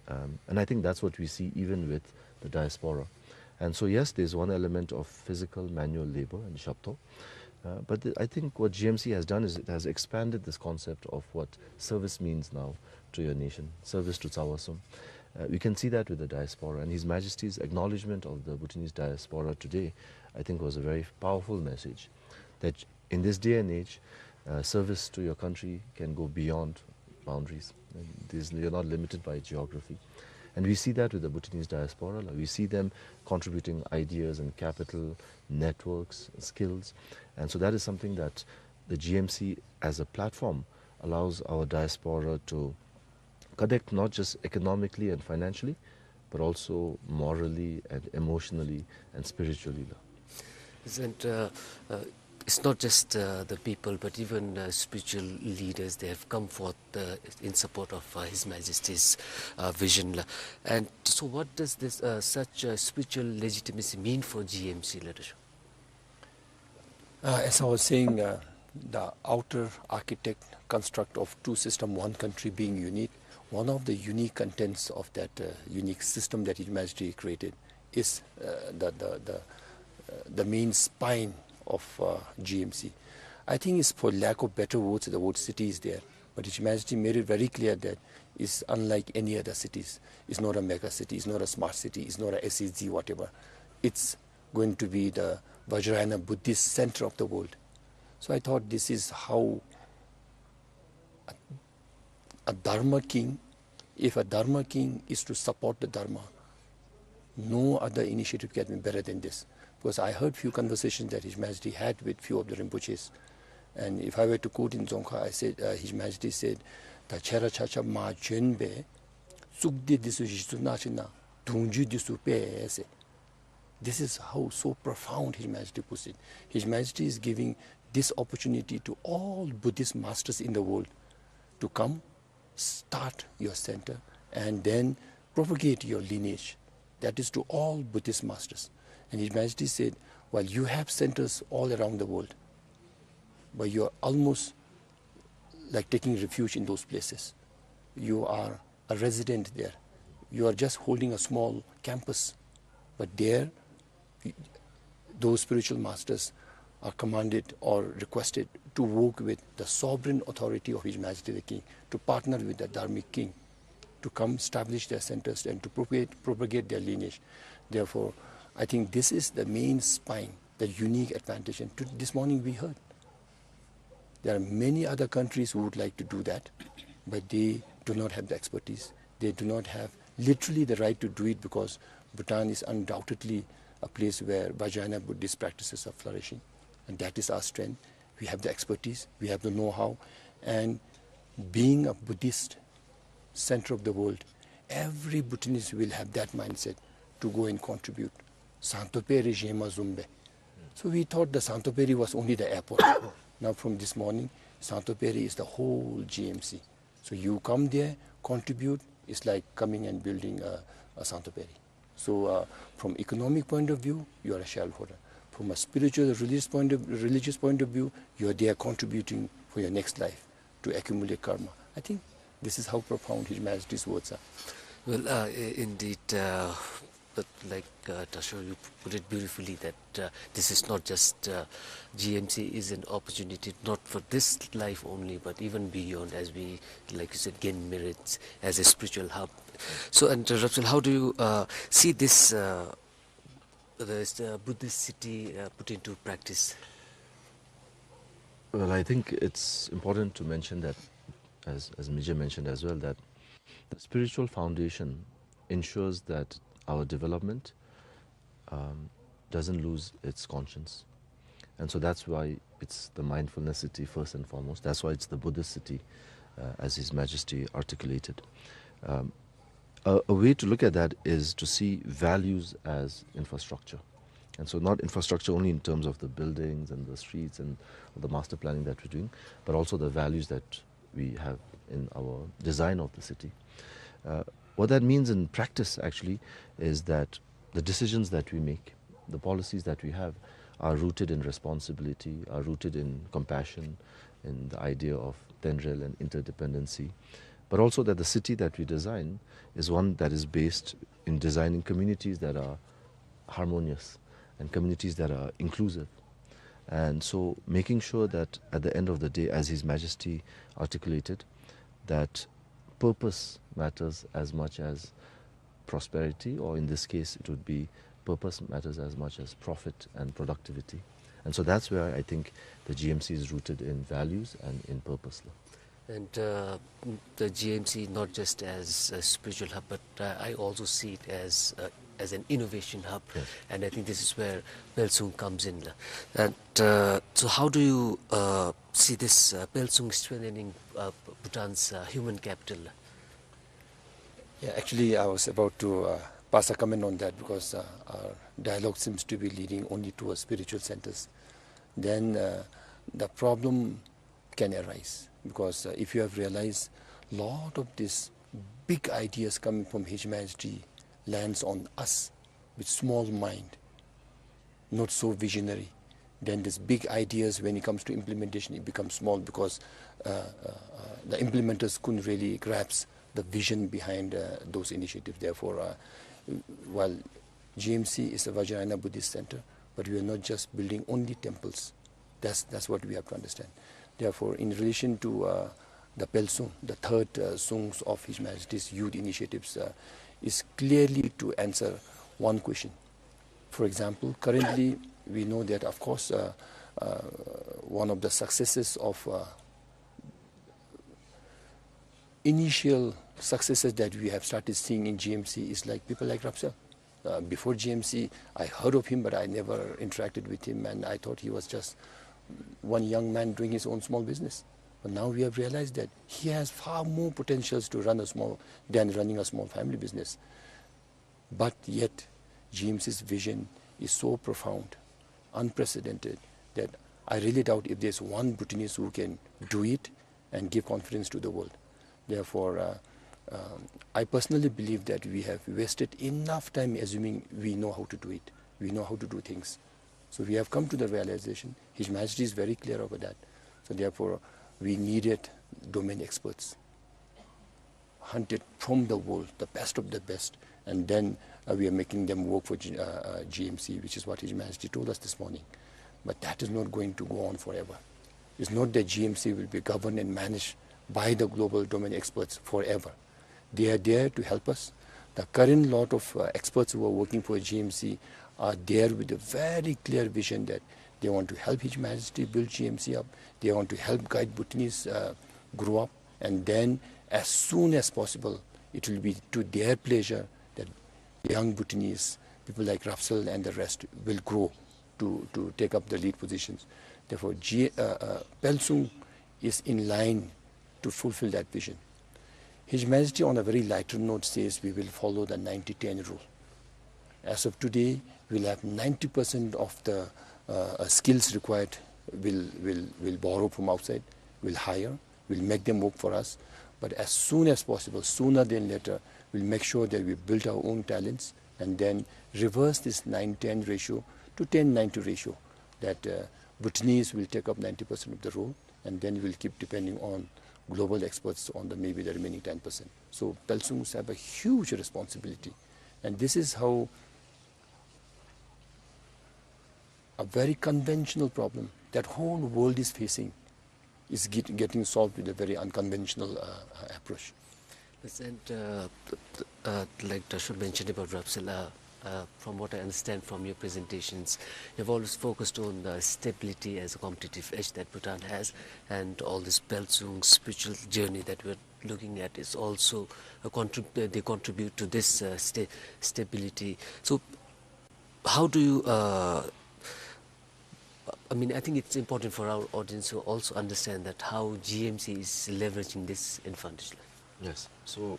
Um, and I think that's what we see even with the diaspora. And so, yes, there's one element of physical manual labor and Zhabto. Uh, but the, I think what G M C has done is it has expanded this concept of what service means now to your nation, service to Tsawa Sum. Uh, we can see that with the diaspora, and His Majesty's acknowledgement of the Bhutanese diaspora today, I think, was a very powerful message that in this day and age, uh, service to your country can go beyond boundaries. And there's, you're not limited by geography. And we see that with the Bhutanese diaspora. Like, we see them contributing ideas and capital, networks, skills. And so that is something that the G M C as a platform allows our diaspora to connect not just economically and financially, but also morally and emotionally and spiritually la. Isn't uh, uh, it's not just uh, the people, but even uh, spiritual leaders, they have come forth uh, in support of uh, His Majesty's uh, vision la. And so, what does this uh, such uh, spiritual legitimacy mean for G M C, Ladasho? Uh, as I was saying, uh, The outer architect construct of two system, one country being unique, one of the unique contents of that uh, unique system that His Majesty created is uh, the, the, the, uh, the main spine of uh, G M C. I think it's, for lack of better words, the word city is there. But His Majesty made it very clear that it's unlike any other cities. It's not a mega city, it's not a smart city, it's not a S E Z, whatever. It's going to be the Vajrayana Buddhist center of the world. So I thought this is how a, a Dharma king, if a Dharma king is to support the Dharma, no other initiative can be better than this. Because I heard few conversations that His Majesty had with few of the Rinpoches. And if I were to quote in Dzongkha, I said, uh, His Majesty said, ད་ཁྱེད་ར་ཆ་ཁྱབ་མར་བྱོན་སྦེ་གཙུག་སྡེ་འདི་ཚུ་གཞི་བཙུགས་གནང་ཞིནམ་ལས་གདུང་རྒྱུད་འདི་ཚུ་སྤེལ་ཟེར། This is how so profound His Majesty puts it. His Majesty is giving this opportunity to all Buddhist masters in the world to come, start your center, and then propagate your lineage. That is to all Buddhist masters. And His Majesty said, while you have centers all around the world, but you are almost like taking refuge in those places. You are a resident there. You are just holding a small campus. But there, those spiritual masters are commanded or requested to work with the sovereign authority of His Majesty the King, to partner with the Dharmic King, to come establish their centers and to propagate, propagate their lineage. Therefore, I think this is the main spine, the unique advantage. And to, this morning we heard there are many other countries who would like to do that, but they do not have the expertise. They do not have literally the right to do it because Bhutan is undoubtedly a place where Vajrayana Buddhist practices are flourishing. And that is our strength. We have the expertise, we have the know-how. And being a Buddhist center of the world, every Bhutanese will have that mindset to go and contribute. Santoperi Zhema Zumbe. So we thought the Santoperi was only the airport. Now from this morning, Santoperi is the whole G M C. So you come there, contribute, it's like coming and building a, a Santoperi. So uh, from economic point of view, you are a shareholder. From a spiritual religious point of, religious point of view, you are there contributing for your next life to accumulate karma. I think this is how profound His Majesty's words are. Well, uh, i- indeed, uh, but like uh, Tashar, you p- put it beautifully that uh, this is not just uh, G M C is an opportunity not for this life only, but even beyond, as we, like you said, gain merits as a spiritual hub. So, and uh, Rabsal, how do you uh, see this uh, this uh, Buddhist city uh, put into practice? Well, I think it's important to mention that, as, as Mije mentioned as well, that the spiritual foundation ensures that our development um, doesn't lose its conscience. And so that's why it's the mindfulness city first and foremost. That's why it's the Buddhist city, uh, as His Majesty articulated. Um, a, a way to look at that is to see values as infrastructure. And so, not infrastructure only in terms of the buildings and the streets and the master planning that we're doing, but also the values that we have in our design of the city. Uh, what that means in practice actually is that the decisions that we make, the policies that we have, are rooted in responsibility, are rooted in compassion, in the idea of tenrel and interdependency, but also that the city that we design is one that is based in designing communities that are harmonious and communities that are inclusive. And so making sure that at the end of the day, as His Majesty articulated, that purpose matters as much as prosperity, or in this case, it would be purpose matters as much as profit and productivity. And so that's where I think the G M C is rooted in values and in purpose. And uh, the G M C not just as a spiritual hub, but uh, I also see it as uh, as an innovation hub. Yes. And I think this is where Pelsung comes in. And uh, so, how do you uh, see this uh, Pelsung strengthening uh, Bhutan's uh, human capital? Yeah, actually, I was about to uh, pass a comment on that because uh, our dialogue seems to be leading only towards spiritual centers. Then uh, the problem can arise because uh, if you have realized, lot of this big ideas coming from His Majesty lands on us with small mind, not so visionary. Then these big ideas, when it comes to implementation, it becomes small because, uh, uh, uh, the implementers couldn't really grasp the vision behind, uh, those initiatives. Therefore, uh, while G M C is a Vajrayana Buddhist center, but we are not just building only temples. That's, that's what we have to understand. Therefore, in relation to, uh, the Peltsung, the third, uh, Tsungs of His Majesty's youth initiatives, uh, is clearly to answer one question. For example, currently, we know that, of course, uh, uh, one of the successes of, uh, initial successes that we have started seeing in G M C is like people like Rapsel. Uh, before G M C, I heard of him, but I never interacted with him, and I thought he was just one young man doing his own small business. But now we have realized that he has far more potentials to run a small, than running a small family business. But yet, G M C's vision is so profound, unprecedented, that I really doubt if there's one Bhutanese who can do it and give confidence to the world. Therefore, uh, um, I personally believe that we have wasted enough time assuming we know how to do it, we know how to do things. So we have come to the realization, His Majesty is very clear over that. So therefore, we needed domain experts, hunted from the world, the best of the best, and then, uh, we are making them work for G-, uh, uh, G M C, which is what His Majesty told us this morning. But that is not going to go on forever. It's not that G M C will be governed and managed by the global domain experts forever. They are there to help us. The current lot of, uh, experts who are working for G M C are there with a very clear vision that they want to help His Majesty build G M C up. They want to help guide Bhutanese, uh, grow up. And then, as soon as possible, it will be to their pleasure that young Bhutanese, people like Rapsel and the rest, will grow to, to take up the lead positions. Therefore, G-, uh, uh, Peltsung is in line to fulfill that vision. His Majesty, on a very lighter note, says we will follow the ninety ten rule. As of today, we'll have ninety percent of the, uh, uh, skills required will, will, will borrow from outside, will hire, will make them work for us. But as soon as possible, sooner than later, we'll make sure that we build our own talents and then reverse this nine ten ratio to ten ninety ratio, that, uh, Bhutanese will take up ninety percent of the role, and then we'll keep depending on global experts on the, maybe the remaining ten percent. So Peltsungs have a huge responsibility, and this is how a very conventional problem that whole world is facing is get-, getting solved with a very unconventional, uh, uh, approach. Yes, and, uh, th-, th-, uh, like Dasho mentioned about Rapsel, uh, uh, from what I understand from your presentations, you've always focused on the stability as a competitive edge that Bhutan has, and all this Peltsung spiritual journey that we're looking at is also a contrib-, uh, they contribute to this, uh, sta-, stability. So, how do you, uh, I mean, I think it's important for our audience to also understand that how G M C is leveraging this advantage. Yes. So,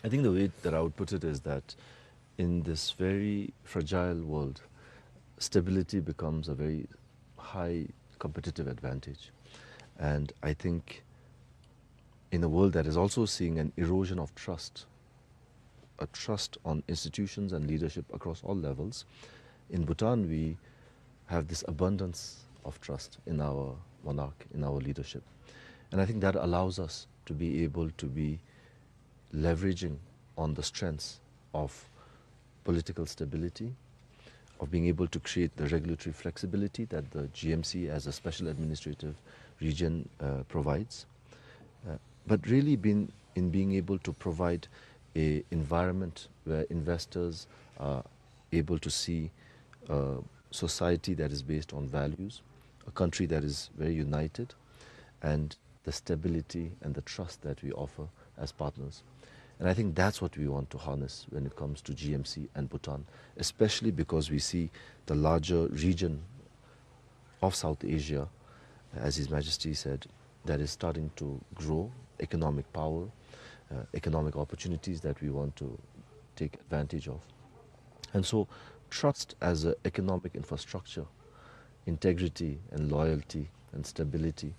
I think the way that I would put it is that in this very fragile world, stability becomes a very high competitive advantage. And I think in a world that is also seeing an erosion of trust, a trust on institutions and leadership across all levels, in Bhutan, we have this abundance of trust in our monarch, in our leadership. And I think that allows us to be able to be leveraging on the strengths of political stability, of being able to create the regulatory flexibility that the G M C as a special administrative region, uh, provides, uh, but really being, in being able to provide a environment where investors are able to see a society that is based on values, a country that is very united, and the stability and the trust that we offer as partners. And I think that's what we want to harness when it comes to G M C and Bhutan, especially because we see the larger region of South Asia, as His Majesty said, that is starting to grow, economic power, uh, economic opportunities that we want to take advantage of. And so, trust as an economic infrastructure, integrity and loyalty and stability,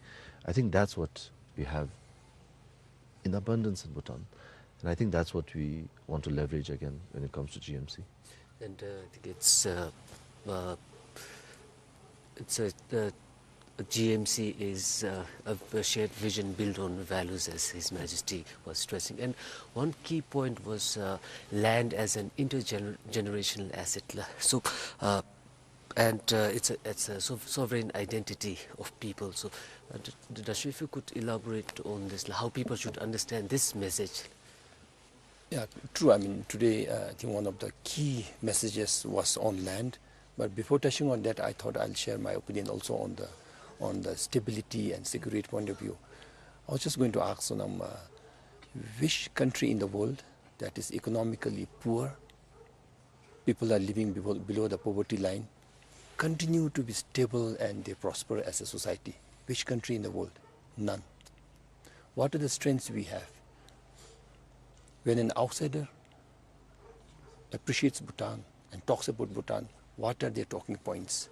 I think that's what we have in abundance in Bhutan. And I think that's what we want to leverage again when it comes to G M C. And, uh, I think it's, uh, uh, It's a, uh, G M C is, uh, a, a shared vision built on values, as His Majesty was stressing. And one key point was, uh, land as an intergener-, generational asset. La. So, uh, and, uh, it's a, it's a sov-, sovereign identity of people. So, uh, D-, D-, Dasho, if you could elaborate on this, la, how people should understand this message. Yeah, true. I mean, today, uh, I think one of the key messages was on land. But before touching on that, I thought I'll share my opinion also on the, on the stability and security point of view. I was just going to ask Sonam, uh, which country in the world that is economically poor, people are living below, below the poverty line, continue to be stable and they prosper as a society? Which country in the world? None. What are the strengths we have? When an outsider appreciates Bhutan and talks about Bhutan, what are their talking points?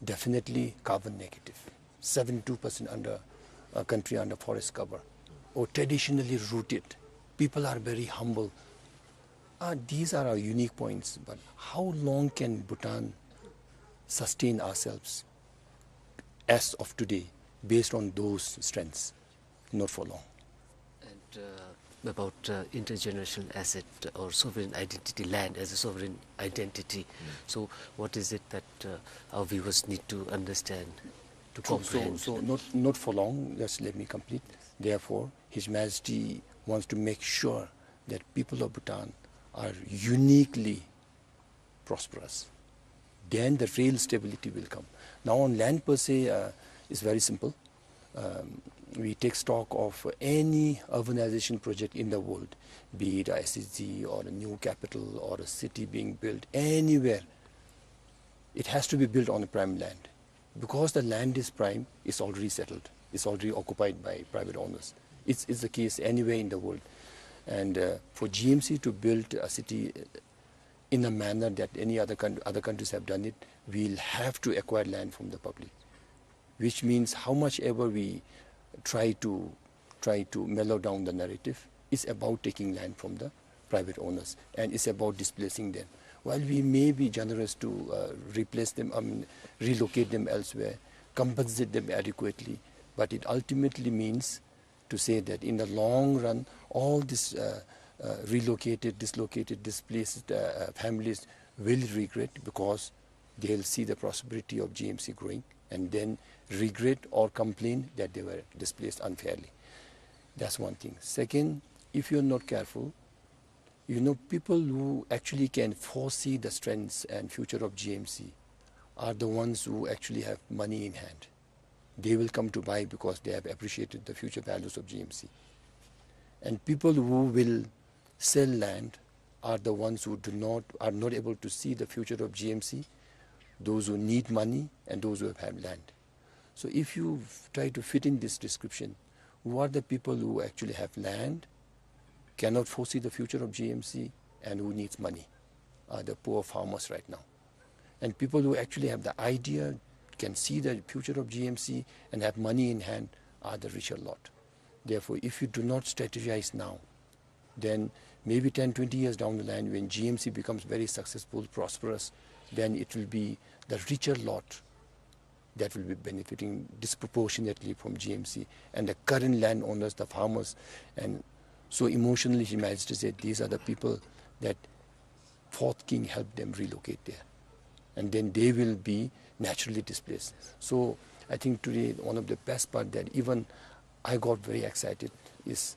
Definitely carbon negative. Seventy-two percent under, a country under forest cover. Or traditionally rooted. People are very humble. Uh, these are our unique points. But how long can Bhutan sustain ourselves as of today based on those strengths? Not for long. And, uh, about, uh, intergenerational asset or sovereign identity, land as a sovereign identity. So, what is it that, uh, our viewers need to understand, to True. So, comprehend? So not, not for long. Just let me complete. Therefore, His Majesty wants to make sure that people of Bhutan are uniquely prosperous. Then the real stability will come. Now, on land per se, uh, is very simple. Um, we take stock of any urbanization project in the world, be it a S D G or a new capital or a city being built anywhere. It has to be built on a prime land. Because the land is prime, it's already settled. It's already occupied by private owners. It's, it's the case anywhere in the world. And, uh, for G M C to build a city in a manner that any other coun-, other countries have done it, we'll have to acquire land from the public. Which means how much ever we try to, try to mellow down the narrative, it's about taking land from the private owners, and it's about displacing them. While we may be generous to, uh, replace them, I mean, relocate them elsewhere, compensate them adequately, but it ultimately means to say that in the long run, all these, uh, uh, relocated, dislocated, displaced, uh, uh, families will regret, because they'll see the prosperity of G M C growing and then regret or complain that they were displaced unfairly. That's one thing. Second, if you're not careful, you know, people who actually can foresee the strengths and future of G M C are the ones who actually have money in hand. They will come to buy because they have appreciated the future values of G M C. And people who will sell land are the ones who do not, are not able to see the future of G M C, those who need money and those who have, have land. So if you try to fit in this description, who are the people who actually have land, cannot foresee the future of G M C, and who needs money? Are the poor farmers right now. And people who actually have the idea, can see the future of G M C and have money in hand, are the richer lot. Therefore, if you do not strategize now, then maybe ten, twenty years down the line, when G M C becomes very successful, prosperous, then it will be the richer lot that will be benefiting disproportionately from G M C. And the current landowners, the farmers, and so emotionally, His Majesty said, these are the people that Fourth King helped them relocate there. And then they will be naturally displaced. So I think today one of the best part that even I got very excited is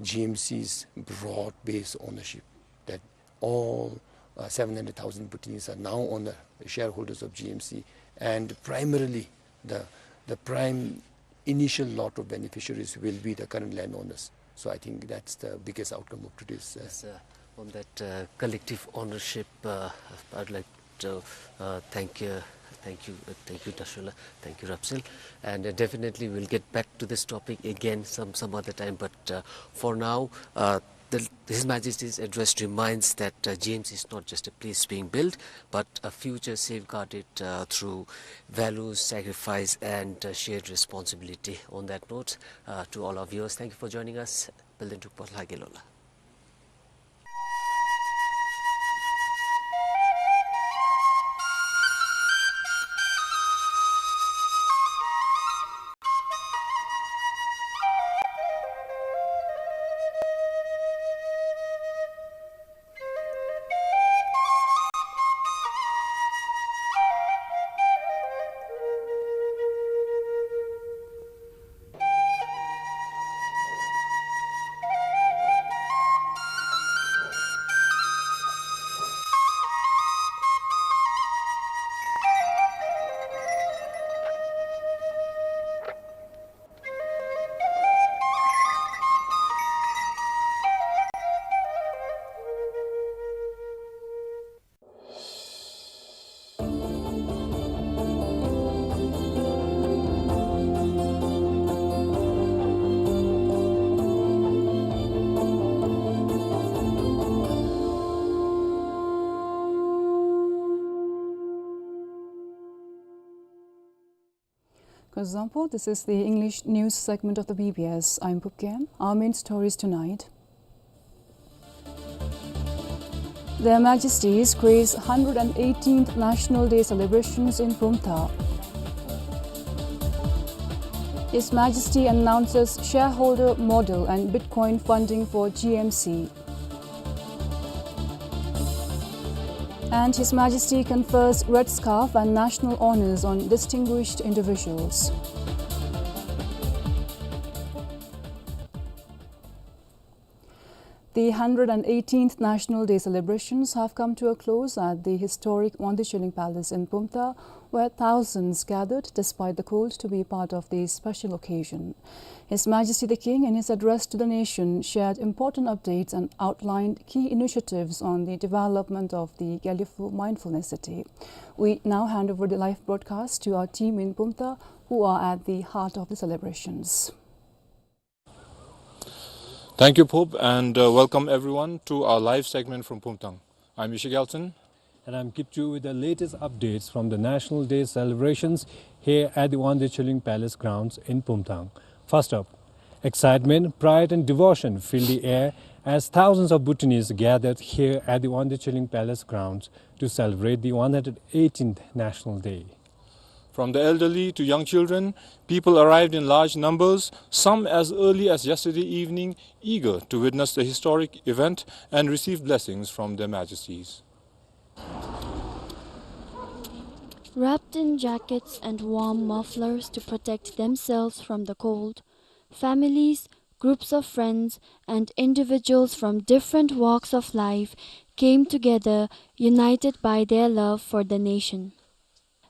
G M C's broad-based ownership, that all, uh, seven hundred thousand Bhutanese are now owner, shareholders of G M C, and primarily the, the prime initial lot of beneficiaries will be the current landowners. So I think that's the biggest outcome of today's, uh, Yes, uh, on that, uh, collective ownership, uh, I'd like to, uh, thank you, thank you, uh, thank you, Dasho la, thank you, Rapsel, and, uh, definitely we'll get back to this topic again some, some other time. But, uh, for now, uh, the, His Majesty's address reminds that, uh, G M C is not just a place being built, but a future safeguarded, uh, through values, sacrifice, and, uh, shared responsibility. On that note, uh, to all our viewers, thank you for joining us. Belden Tukpal Hagelola. Kuzuzangpo, this is the English news segment of the B B S. I'm Phub Gyem. Our main stories tonight. Their Majesties grace hundred and eighteenth National Day celebrations in Bumthang. His Majesty announces shareholder model and Bitcoin funding for G M C. And His Majesty confers Red Scarf and national honours on distinguished individuals. The hundred and eighteenth National Day celebrations have come to a close at the historic Wangdue Chunling Palace in Bumthang, where thousands gathered despite the cold to be part of the special occasion. His Majesty the King, in his address to the nation, shared important updates and outlined key initiatives on the development of the Gelephu Mindfulness City. We now hand over the live broadcast to our team in Bumthang, who are at the heart of the celebrations. Thank you, Phub, and, uh, welcome everyone to our live segment from Bumthang. I'm Yushe Gyaltshen. And I'm Kipchu with the latest updates from the National Day celebrations here at the Wangdue Chunling Palace grounds in Bumthang. First up, excitement, pride and devotion filled the air as thousands of Bhutanese gathered here at the Wangdue Chunling Palace grounds to celebrate the one hundred eighteenth National Day. From the elderly to young children, people arrived in large numbers, some as early as yesterday evening, eager to witness the historic event and receive blessings from their majesties. Wrapped in jackets and warm mufflers to protect themselves from the cold, families, groups of friends, and individuals from different walks of life came together, united by their love for the nation.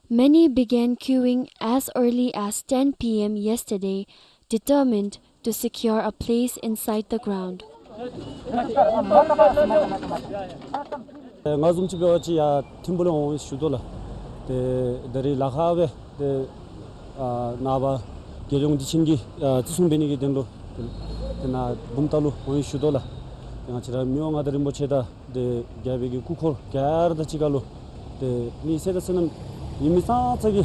Many began queuing as early as ten P M yesterday, determined to secure a place inside the ground. ང་བཟུམ་ཅིག་འབད་བ་ཅིན་ཡར་ཐིམ་ཕུག་ལུ་འོང་ཞུ་དོ་ལགས། ཏེ་ད་རིས་ལ་ཁག་སྦེ་ཏེ་ཨ་ནངས་པ་རྒྱལ་ཡོངས་བདེ་ཆེན་གྱི་ཨ་བརྩི་སྲུང་འབད་ནི་གི་དོན་ལུ་ཏེ་ཏེ་ནཱ་བུམ་ཐང་ལུ་འོང་ཞུ་དོ་ལགས། ཏེ་ང་བཅས་ར་མི་དབང་མངའ་བདག་རིན་པོ་ཆེ་དང་ཏེ་རྒྱལ་པོའི་གི་སྐུ་འཁོར་ག་ར་དང་གཅིག་ཁར་ལུ་ཏེ་མི་སེར་དང་སོ་ནམ་ཡུལ་མི་ཙང་ཙ་གི་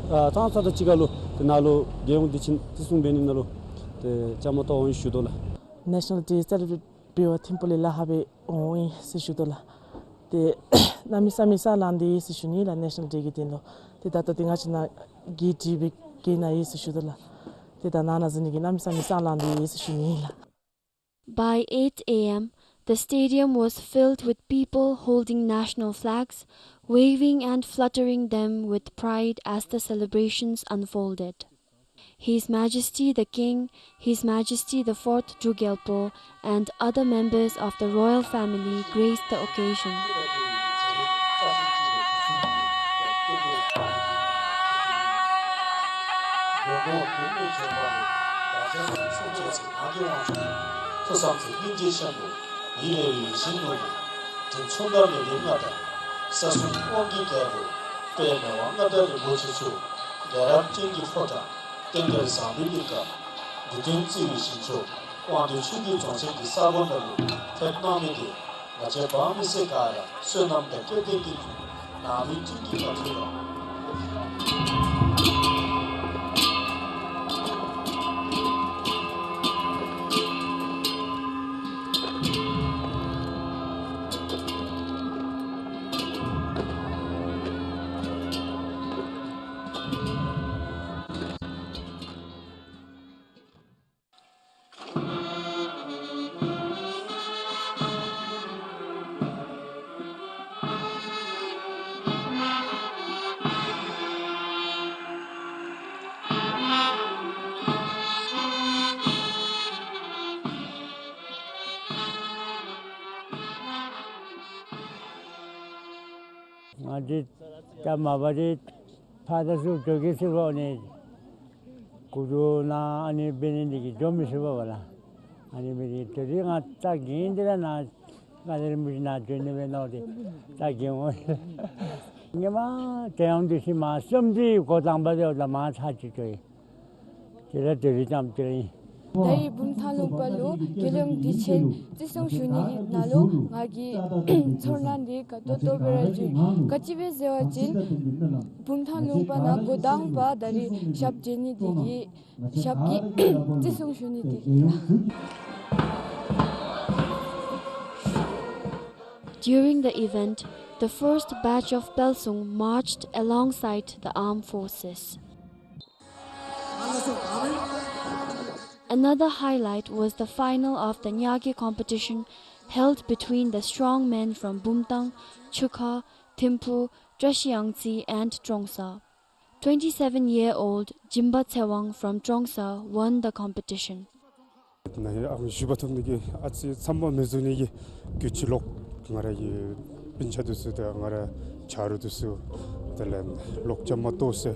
ཨ་ཙང་ཙ་དང་གཅིག་ཁར་ལུ་ཏེ་ནཱ་ལུ་རྒྱལ་ཡོངས་བདེ་ཆེན་བརྩི་སྲུང་འབད་ནི་ནང་ལུ་ཏེ་བཅའ་མར་གཏོགས་འོང་ཞུ་དོ་ལགས། National Day celebrate འབད་བར་ཐིམ་ཕུག་ལས་ལ་ཁག་སྦེ་འོང་ཡི་ཟེར་ཞུ་དོ་ལགས། ཏེ་གནམ་མེད་ས་མེད་སེམས་ལང་སྟེ་ཡོད་ཟེར་ཞུ་ནི་ལགས། National Day གི་དོན་ལུ་ཏེ་ད་ལྟོ་ཏེ་ང་བཅས་ནཱ་གི་དྲི་བའི་གི་ནང་ཡོད་ཟེར་ཞུ་དོ་ལགས། ཏེ་ད་ནཱ་ནཱ་འཛུལ་ནི་གི་གནམ་མེད་ས་མེད་སེམས་ལང་སྟེ་ཡོད་ཟེར་ཞུ་ནི་ལགས། By eight A M, the stadium was filled with people holding national flags, waving and fluttering them with pride as the celebrations unfolded. His Majesty the King, His Majesty the Fourth Druk Gyalpo, and other members of the royal family graced the occasion. ཐུགས་བསམ་གྱི་སྙིང་རྗེ་ཆེན་པོ། ཡིད་ལས་ཡིད་བཞིན་ནོར་བུ། དྲིན་ཆེན་མདོ་སྨད་ལུང་པ་དང་། ས་གསུམ་དབང་གི་རྒྱལ་པོ། དཔལ་མི་དབང་མངའ་བདག་རིན་པོ་ཆེ་མཆོག། རྒྱལ་རབས་ཅན་གྱི་ཕོ་བྲང་རྟེན་འབྲེལ་བཟང་པོའི་གླིང་ག་འདི་དོན་བརྩེ་བའི་གཞིས་ཆགས་དབང་འདུས་ཆོས་རྒྱལ་རྫོང་ཆེན་གྱི་ས་གོ་ནང་ལུ་ཕེབས་གནང་མི་དེ་ང་བཅས་འབངས་མི་སེར་ག་ར་བསོད་ནམས་དང་སྐལ་ལྡན་གྱི་ནང་མི་བསྟུན་གྱི་བཀའ་དྲིན་ལགས། ང་འདི་ད་མ་པ་འདི་ཕར་ད་ཚུར་འགྱོ་གེ་ཟེར་བ་ཨ་ནི་གུ་རུ་ནཱ་ཨ་ནི་འབད་ནི་འདི་གིས་འགྱོ་མི་ཚུགས་པས་ལགས། ཨ་ནི་འབད་ནི་དེ་རིང་ང་ད་རྒན་འདི་ར་ནཱ་ང་འདི་རིང་མི་ནཱ་འགྱོ་ནི་འབད་ནོ་དེ་ད་རྒན་འོང་། ངེ་མ་དེ་ཡང་འདི་ཤི་མ་སོམ་འདི་འགོ་དང་པ་དེ་ལ་མ་ཚ་ཅིག་འགྱོ་ཡི། དེ་ལས་དེ་རིང་ཙམ་དེ་རིང་ ད་རིས་བུམ་ཐང་ལུང་པ་ལུ་རྒྱལ་ཡོངས་དུས་ཆེན་བརྩི་སྲུང་ཞུ་ནི་གི་ནང་ལུ་ང་གིས་ཚོར་སྣང་འདི་དགའ་ཏོག་ཏོ་སྦེ་ར་བྱུང་ཡི། ག་ཅི་སྦེ་ཟེར་བ་ཅིན་བུམ་ཐང་ལུང་པ་ནང་འགོ་དང་པ་ད་རིས་ཞབས་མཇལ་ནི་འདི་གིས་ཞབས་ཀྱིས་བརྩི་སྲུང་ཞུ་ནི་འདི་གིས། During the event, the first batch of Pelsung marched alongside the armed forces. Another highlight was the final of the Nyage competition held between the strongmen from Bumtang, Chukha, Thimphu, Trashiyangtse and Trongsa. Twenty-seven-year-old Jimba Tsewang from Trongsa won the competition. ནཱ་ཨ་ཞུ་བ་ཐོབ་ནི་གི་ཨ་ཙི་ཚམས་པ་མི་བཟོ་ནི་གི་རྒྱུ་ཆ་ལོག་ང་ར་གི་སྤུན་ཆ་འདི་ཚུ་དང་ང་ར་ཆ་རོགས་འདི་ཚུ་དེ་ལས་ལོག་བཅའ་མར་གཏོགས་ཟེར།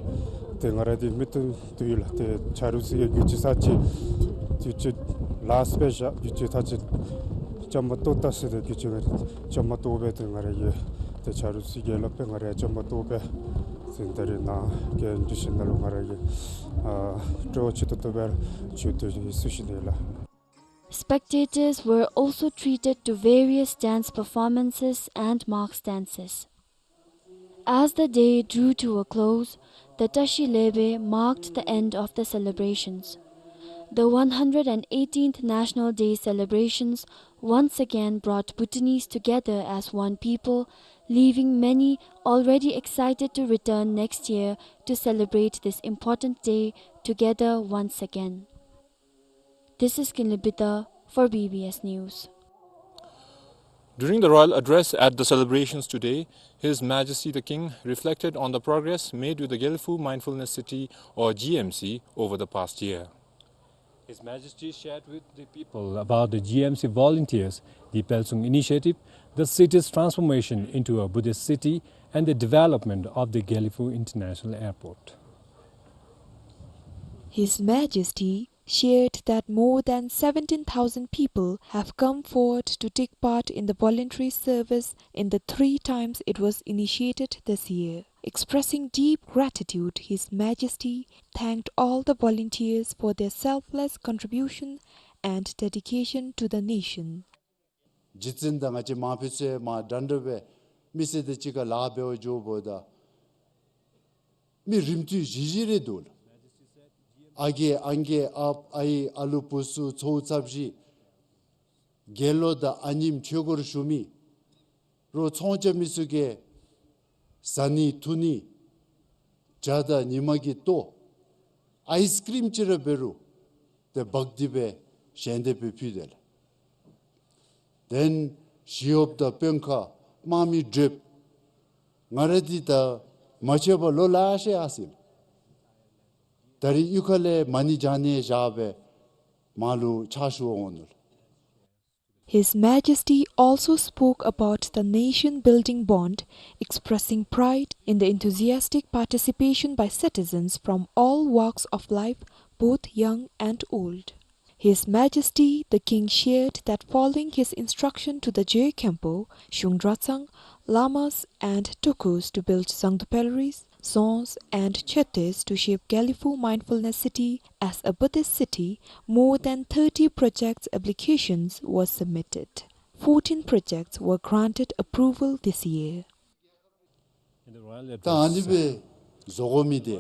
ཏེ་ང་ར་འདི་མི་སྟོན་དོ་ཡོད་ལགས། ཏེ་ཆ་རོགས་ཚུ་གིས་རྒྱུ་ཆ་ཚར་ཅིག་རྒྱུ་ཆ་ལཱསཊ་སྦེ་བཞག། རྒྱུ་ཆ་ཚར་ཅིག་བཅའ་མར་གཏོགས་ད་ཟེར། ཏེ་རྒྱུ་ཆ་བཅའ་མར་གཏོགས་སྦེ་ཏེ་ང་ར་གིས་ཏེ་ཆ་རོགས་ཚུ་གིས་སླབ་སྦེ་ང་ར་བཅའ་མར་གཏོགས་སྦེ་ཏེ་ད་རིས་ནཱ་གི་འདི་ཚུ་ནང་ལུ་ང་ར་གིས་ཨ་སྤྲོ་བ་ཆེ་ཏོག་ཏོ་སྦེ་ཞུ་དོ་ཟེར་ཞུ་ནི་ལགས། Spectators were also treated to various dance performances and mask dances. As the day drew to a close, the Tashi Lebe marked the end of the celebrations. The one hundred eighteenth National Day celebrations once again brought Bhutanese together as one people, leaving many already excited to return next year to celebrate this important day together once again. This is Kinley Bida for B B S News. During the royal address at the celebrations today, His Majesty the King reflected on the progress made with the Gelephu Mindfulness City, or G M C, over the past year. His Majesty shared with the people about the G M C volunteers, the Pelsung initiative, the city's transformation into a Buddhist city, and the development of the Gelephu International Airport. His Majesty shared that more than seventeen thousand people have come forward to take part in the voluntary service in the three times it was initiated this year. Expressing deep gratitude, His Majesty thanked all the volunteers for their selfless contribution and dedication to the nation. རྗེ་བཙུན་དང་ང་བཅས་མང་ཕུད་ཚུ་མ་འདྲན་འདྲ་སྦེ་མི་སེར་དང་གཅིག་ཁར་ལཱ་འབད་བར་འགྱོཝ་ད་མི་རིམ་འདི་བཞི་བཞི་རེ་འདུག་ལགས། ཨ་རྒས་ཨང་རྒས་ཨ་ཨའི་ཨ་ལུ་བུ་ཚུ་ཚའོ་ཚབ་ཞིག་དགེ་སློང་དང་ཨ་ནེམོ་ཆོས་སྒོར་ཞུགས་མི་རོགས་ཚོང་རྐྱབ་མི་ཚུ་གིས་བཟའ་ནི་འཐུང་ནི་ཇ་དང་ཉི་མ་གི་ལྟོ་ཨའིས་ཀྲིམ་ཅིག་ར་འབད་རུང་ཏེ་འབག་སྟེ་སྦེ་ཞལ་འདེབས་སྦེ་ཕུལ་དེས་ལགས། དེ་ལས་ཞི་གཡོགཔ་དང་དཔོན་ཁག་དམག་མི་བགྲེསཔ་ང་ར་འདི་ད་མ་ཆད་པར་ལོ་ལེ་ཤ་ཡར་སོ་ཡི་ལགས། ད་རིས་གཡུས་ཁ་ལས་མ་ཎི་བགྱང་ནི་བཞག་སྦེ་མར་ལུ་ཕྱག་ཞུ་བར་འོང་ནུག་ལགས། His Majesty also spoke about the nation building bond, expressing pride in the enthusiastic participation by citizens from all walks of life, both young and old. His Majesty the King shared that following his instruction to the Je Khenpo, Shung Dratshang, Lamas and Tukus to build Zangdu Pelris, Dzongs and Chedis to shape Gelephu Mindfulness City as a Buddhist city, more than thirty projects applications was submitted. Fourteen projects were granted approval this year. ད་ཨ་ནི་སྦེ་བཟོ་དགོ་མི་འདི་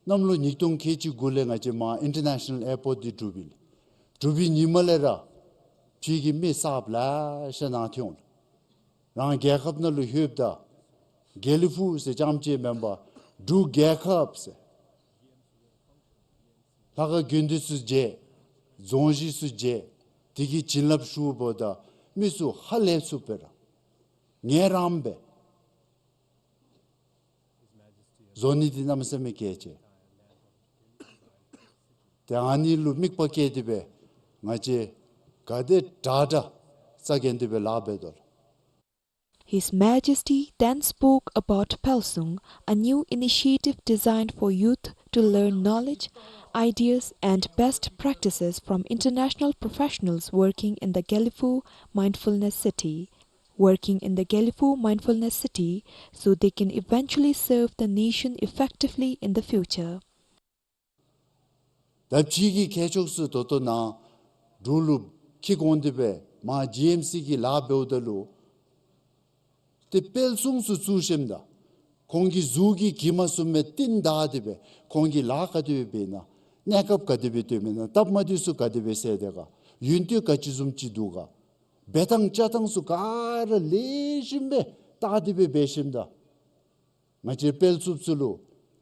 གནམ་ལོ་ཉིས་སྟོང་ཁལ་གཅིག་དགུ་ལས་ང་བཅས་མར་ཨིན་ཊར་ནེ་ཤ་ནཱལ་ཨེར་པོརཊ་འདི་གྲུབ་ཡི་ལགས། གྲུབ་པའི་ཉིནམ་ལས་ར་ཕྱི་གི་མི་གསརཔ་ལེ་ཤ་ནཱ་ཐོན་འོང་ལགས། རང་རྒྱལ་ཁབ་ནང་ལུ་ལྷོདཔ་ད་དགེ་ལེགས་ཕུག་ཟེར་རྐྱངམ་ཅིག་མེན་པར་འབྲུག་རྒྱལ་ཁབ་ཟེར་ལྷ་ཁང་དགོན་སྡེ་ཚུ་མཇལ། རྫོང་གཞིས་ཚུ་མཇལ། དེ་གི་བྱིན་རླབས་ཞུཝ་ད་མི་ཚུ་ཧ་ལས་ཚུགསཔ་སྦེ་ར་ངལ་རངམ་སྦེ་བཟོ་ནི་འདི་གནམ་མེད་ས་མེད་གལ་ཆེ། ཏེ་ཨ་ནི་ལུ་དམིགས་པ་བསྐྱེད་དེ་སྦེ་ང་བཅས་ག་དེ་དྲག་དྲག་རྩ་འགེངས་ཏེ་སྦེ་ལཱ་འབད་དོ་ལགས། His Majesty then spoke about Pelsung, a new initiative designed for youth to learn knowledge, ideas, and best practices from international professionals working in the Gelephu Mindfulness City, working in the Gelephu Mindfulness City, so they can eventually serve the nation effectively in the future. ད་ཕྱི་གི་མཁས་མཆོག་ཚུ་ད་ལྟོ་ནཱ་འབྲུག་ལུ་འཁྱིད་འོང་སྟེ་སྦེ་མར་ཇི་ཨེམ་སི་གི་ལཱ་འབདཝ་ད་ལུ་ཏེ་དཔེ་སྲུང་ཚུ་བཙུགས་ཞིནམ་ད་ཁོང་གི་གཟུགས་ཀྱི་གྱིབ་མ་བཟུམ་སྦེ་རྟིང་བདའ་སྟེ་སྦེ་ཁོང་གིས་ལཱ་ག་དེ་སྦེ་འབད་ནི་ན། གནས་སྐབས་ག་དེ་སྦེ་སྡོད་མི་ན། སྟབས་མ་བདེཝ་ཚུ་ག་དེ་སྦེ་སེལ་དེས་ག། ཡོན་ཏན་ག་ཅི་བཟུམ་ཅིག་འདུག་ག། འབད་ཐངས་བཅའ་ཐངས་ཚུ་ག་ར་ལེགས་ཤོམ་སྦེ་བལྟ་སྟེ་སྦེ་འབད་ཞིནམ་ད་ང་བཅས་དཔལ་འཚུབ་ཚུ་ལུ་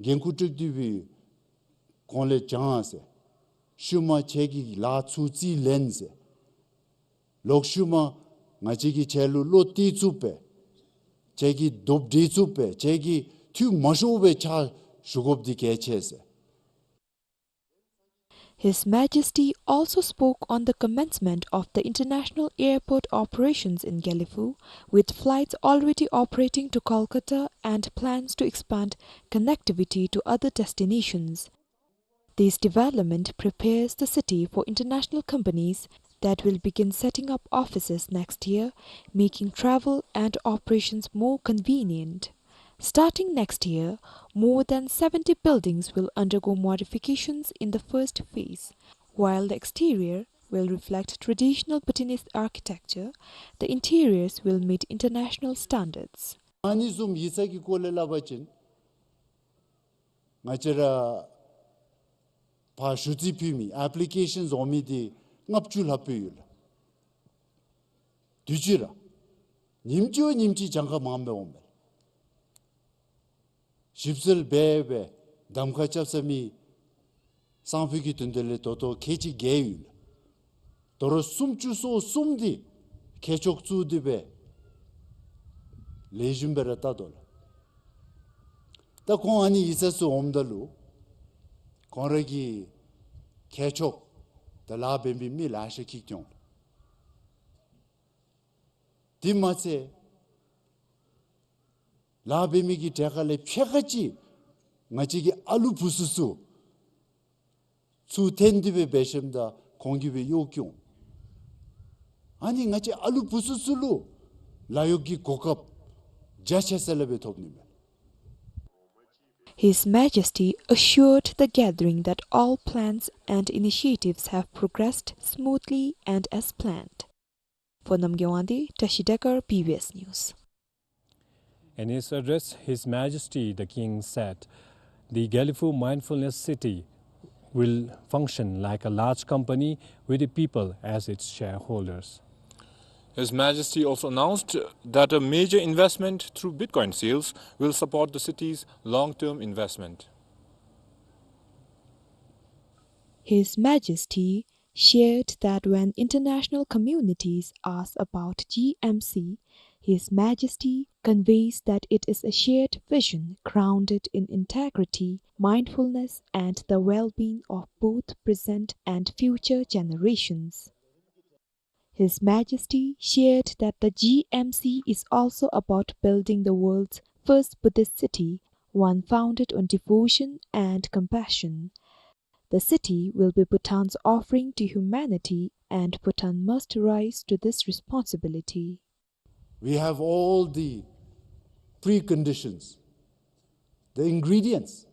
འགན་ཁུར་སྤྲོད་དེ་སྦེ་ཁོང་ལས་སྦྱང་ཟེར། ཤུལ་མ་ཁྱེད་ཀྱིས་ལཱ་ཚུ་རྩིས་ལེན་ཟེར། ལོག་ཤུལ་མ་ང་བཅས་ཀྱིས་ཁྱེད་ལུ་བློ་གཏད་ཚུགསཔ་སྦེ་ཁྱེད་ཀྱིས་རྡོག་འདྲིལ་ཚུགསཔ་སྦེ་ཁྱེད་ཀྱིས་འཐུས་མ་ཤོར་བའི་ཕྱག་ཞུ་དགོཔ་འདི་གལ་ཆེ་ཟེར། His Majesty also spoke on the commencement of the international airport operations in Gelephu, with flights already operating to Kolkata and plans to expand connectivity to other destinations. This development prepares the city for international companies that will begin setting up offices next year, making travel and operations more convenient. Starting next year, more than seventy buildings will undergo modifications in the first phase. While the exterior will reflect traditional Bhutanese architecture, the interiors will meet international standards. ཨ་ནི་བཟུམ་ཡིག་ཚང་གི་སྐོར་ལས་སླབ་པ་ཅིན་ང་བཅས་ར་ཕར་ཞུ་རྩིས་ཕུལ་མི་ཨེཔ་ལི་ཀེ་ཤཱནསི་འོང་མི་འདི་ལྔ་བཅུ་ལྷགཔ་ཡོད་ལགས། དུས་ཅི་ར་ཉིནམ་གཅིག་ཉིནམ་གཅིག་གྱངས་ཁ་མངམ་སྦེ་འོང་མས། ཞིབ་འཚོལ་འབད་སྦེ་གདམ་ཁ་རྐྱབ་ཚར་མི་སང་ཕོད་ཀྱི་དོན་དག་ལས་ད་ལྟོ་ཁལ་གཅིག་བརྒལ་ཡོད་ལགས། དོ་རུང་སུམ་ཅུ་སོ་གསུམ་འདི་མཁས་མཆོག་བཙུགས་ཏེ་སྦེ་ལེགས་ཤོམ་སྦེ་ར་བལྟ་དོ་ལགས། ད་ཁོང་ཨ་ནི་ཡིག་ཚང་ཚུ་འོངམ་ད་ལུ་ཁོང་ར་གི་མཁས་མཆོག་དང་ལཱ་འབད་མི་མི་ལེ་ཤ་འཁྱིད་འོང་ལགས། དེ་མ་ཚད་ལཱ་འབད་མི་གི་གྲལ་ཁ་ལས་ཕྱེད་ཀ་ཅིག་ང་བཅས་ཀྱི་ཨ་ལུ་བུ་ཚུ་ཚུ་ཚུར་འཐེན་ཏེ་སྦེ་འབད་ཞིནམ་ད་ཁོང་གིས་སྦེ་གཡོག་བཀོལ། ཨ་ནི་ང་བཅས་ཨ་ལུ་བུ་ཚུ་ཚུ་ལུ་ལཱ་གཡོག་གི་གོ་སྐབས་རྒྱ་ཆེ་ས་ལས་སྦེ་ཐོབ་ནི་མས། His Majesty assured the gathering that all plans and initiatives have progressed smoothly and as planned. For Namgay Wangdi, Tashi Dekar, B B S News. In his address, His Majesty the King said, "The Gelephu Mindfulness City will function like a large company with the people as its shareholders." His Majesty also announced that a major investment through Bitcoin sales will support the city's long-term investment. His Majesty shared that when international communities ask about G M C, His Majesty conveys that it is a shared vision grounded in integrity, mindfulness, and the well-being of both present and future generations. His Majesty shared that the G M C is also about building the world's first Buddhist city, one founded on devotion and compassion. The city will be Bhutan's offering to humanity, and Bhutan must rise to this responsibility. We have all the preconditions, the ingredients.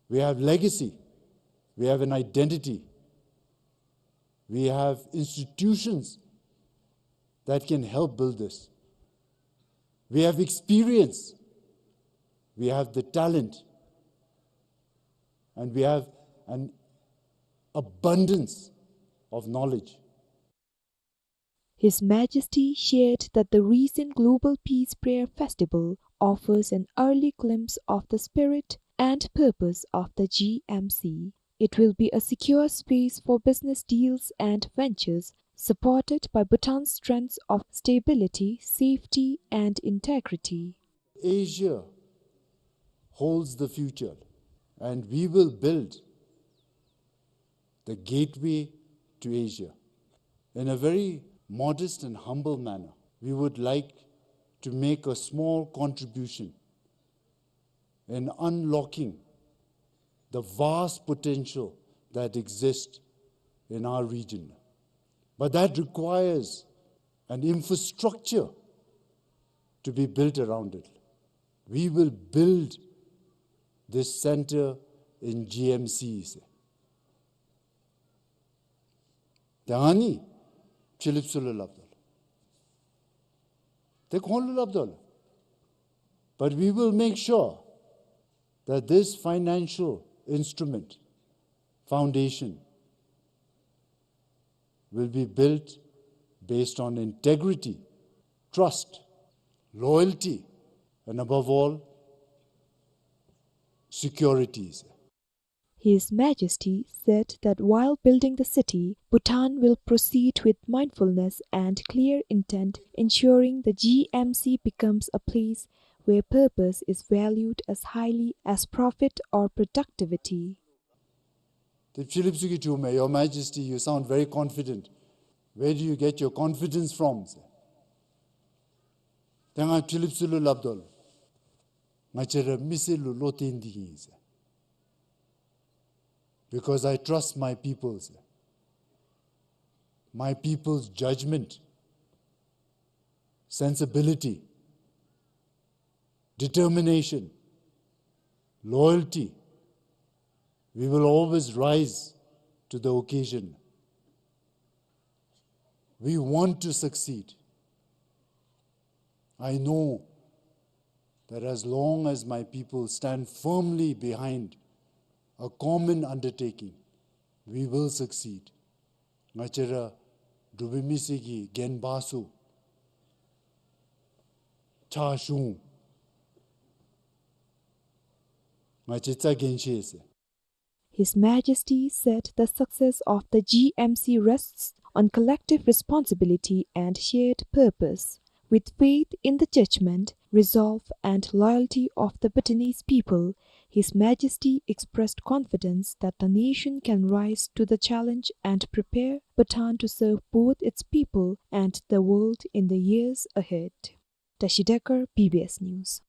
We have legacy. We have an identity. We have institutions that can help build this. We have experience. We have the talent. And we have an abundance of knowledge. His Majesty shared that the recent Global Peace Prayer Festival offers an early glimpse of the spirit and purpose of the G M C. It will be a secure space for business deals and ventures, supported by Bhutan's strengths of stability, safety, and integrity. Asia holds the future, and we will build the gateway to Asia. In a very modest and humble manner, we would like to make a small contribution in unlocking the vast potential that exists in our region. But that requires an infrastructure to be built around it. We will build this center in G M C, sir. ཏེ་ཨ་ནི་ཕྱི་གླིངཔ་ཚུ་ལུ་སླབ་དོ་ལགས། ཏེ་ཁོང་ལུ་སླབ་དོ་ལགས། But we will make sure that this financial instrument foundation will be built based on integrity, trust, loyalty, and above all, security. His Majesty said that while building the city, Bhutan will proceed with mindfulness and clear intent, ensuring the G M C becomes a place where purpose is valued as highly as profit or productivity. ཏེ་ཕྱི་གླིངཔ་ཚུ་གིས་དྲིཝ་མས། Your Majesty, you sound very confident. Where do you get your confidence from? ཟེར། ཏེ་ང་ཕྱི་གླིངཔ་ཚུ་ལུ་སླབ་དོ་ལགས། ང་བཅས་ར་མི་སེར་ལུ་བློ་གཏད་དེ་ཨིན་ཟེར། Because I trust my people, ཟེར། My people's judgment, sensibility, determination, loyalty, we will always rise to the occasion. We want to succeed. I know that as long as my people stand firmly behind a common undertaking, we will succeed. ང་བཅས་ར་འབྲུག་པའི་མི་སེར་གྱི་འགན་བ་ཚུ་ཕྱག་ཞུ་འོང་། ང་བཅས་རྩ་འགེངས་ཤིག་ཟེར། His Majesty said the success of the G M C rests on collective responsibility and shared purpose. With faith in the judgment, resolve, and loyalty of the Bhutanese people, His Majesty expressed confidence that the nation can rise to the challenge and prepare Bhutan to serve both its people and the world in the years ahead. Tashi Dekar, B B S News.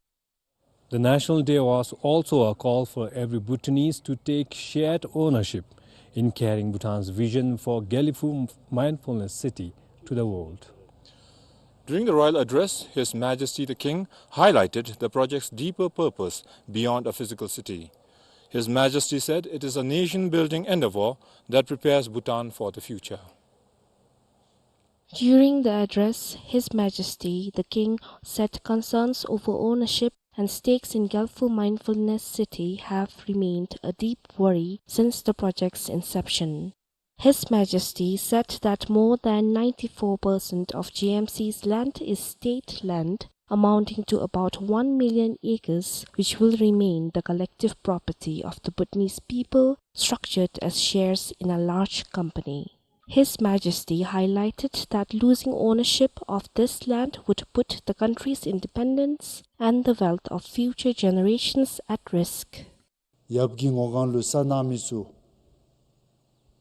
The National Day was also a call for every Bhutanese to take shared ownership in carrying Bhutan's vision for Gelephu Mindfulness City to the world. During the royal address, His Majesty the King highlighted the project's deeper purpose beyond a physical city. His Majesty said it is a nation-building endeavor that prepares Bhutan for the future. During the address, His Majesty the King said concerns over ownership and stakes in Gelephu Mindfulness City have remained a deep worry since the project's inception. His Majesty said that more than ninety-four percent of G M C's land is state land, amounting to about one million acres, which will remain the collective property of the Bhutanese people, structured as shares in a large company. His Majesty highlighted that losing ownership of this land would put the country's independence and the wealth of future generations at risk. ཡབ་ཀྱི་ངོ་གང་ལུ་ས་གནང་མི་ཚུ་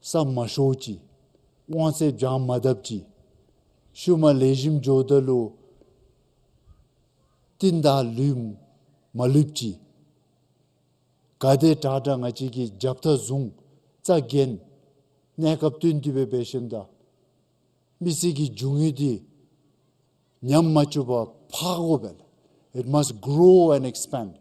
ས་མ་ཤོར་ཅིག། དབང་ཚད་བྱང་མ་བཏབ་ཅིག། ཤུལ་མ་ལེགས་ཤོམ་འགྱོཝ་ད་ལུ་རྟིང་བདའ་ལུས་མ་ལུསཔ་ཅིག། ག་དེ་དྲག་དྲག་ང་བཅས་ཀྱིས་རྒྱབ་ཐག་བཟུང་རྩ་འགེངས་གནས་སྐབས་བསྟུན་ཏེ་སྦེ་འབད་ཞིནམ་ད་མི་སེར་གྱི་རྒྱུ་དངོས་འདི་ཉམས་མ་བཅུག་པར་འཕར་དགོ་པས་ལགས། It must grow and expand.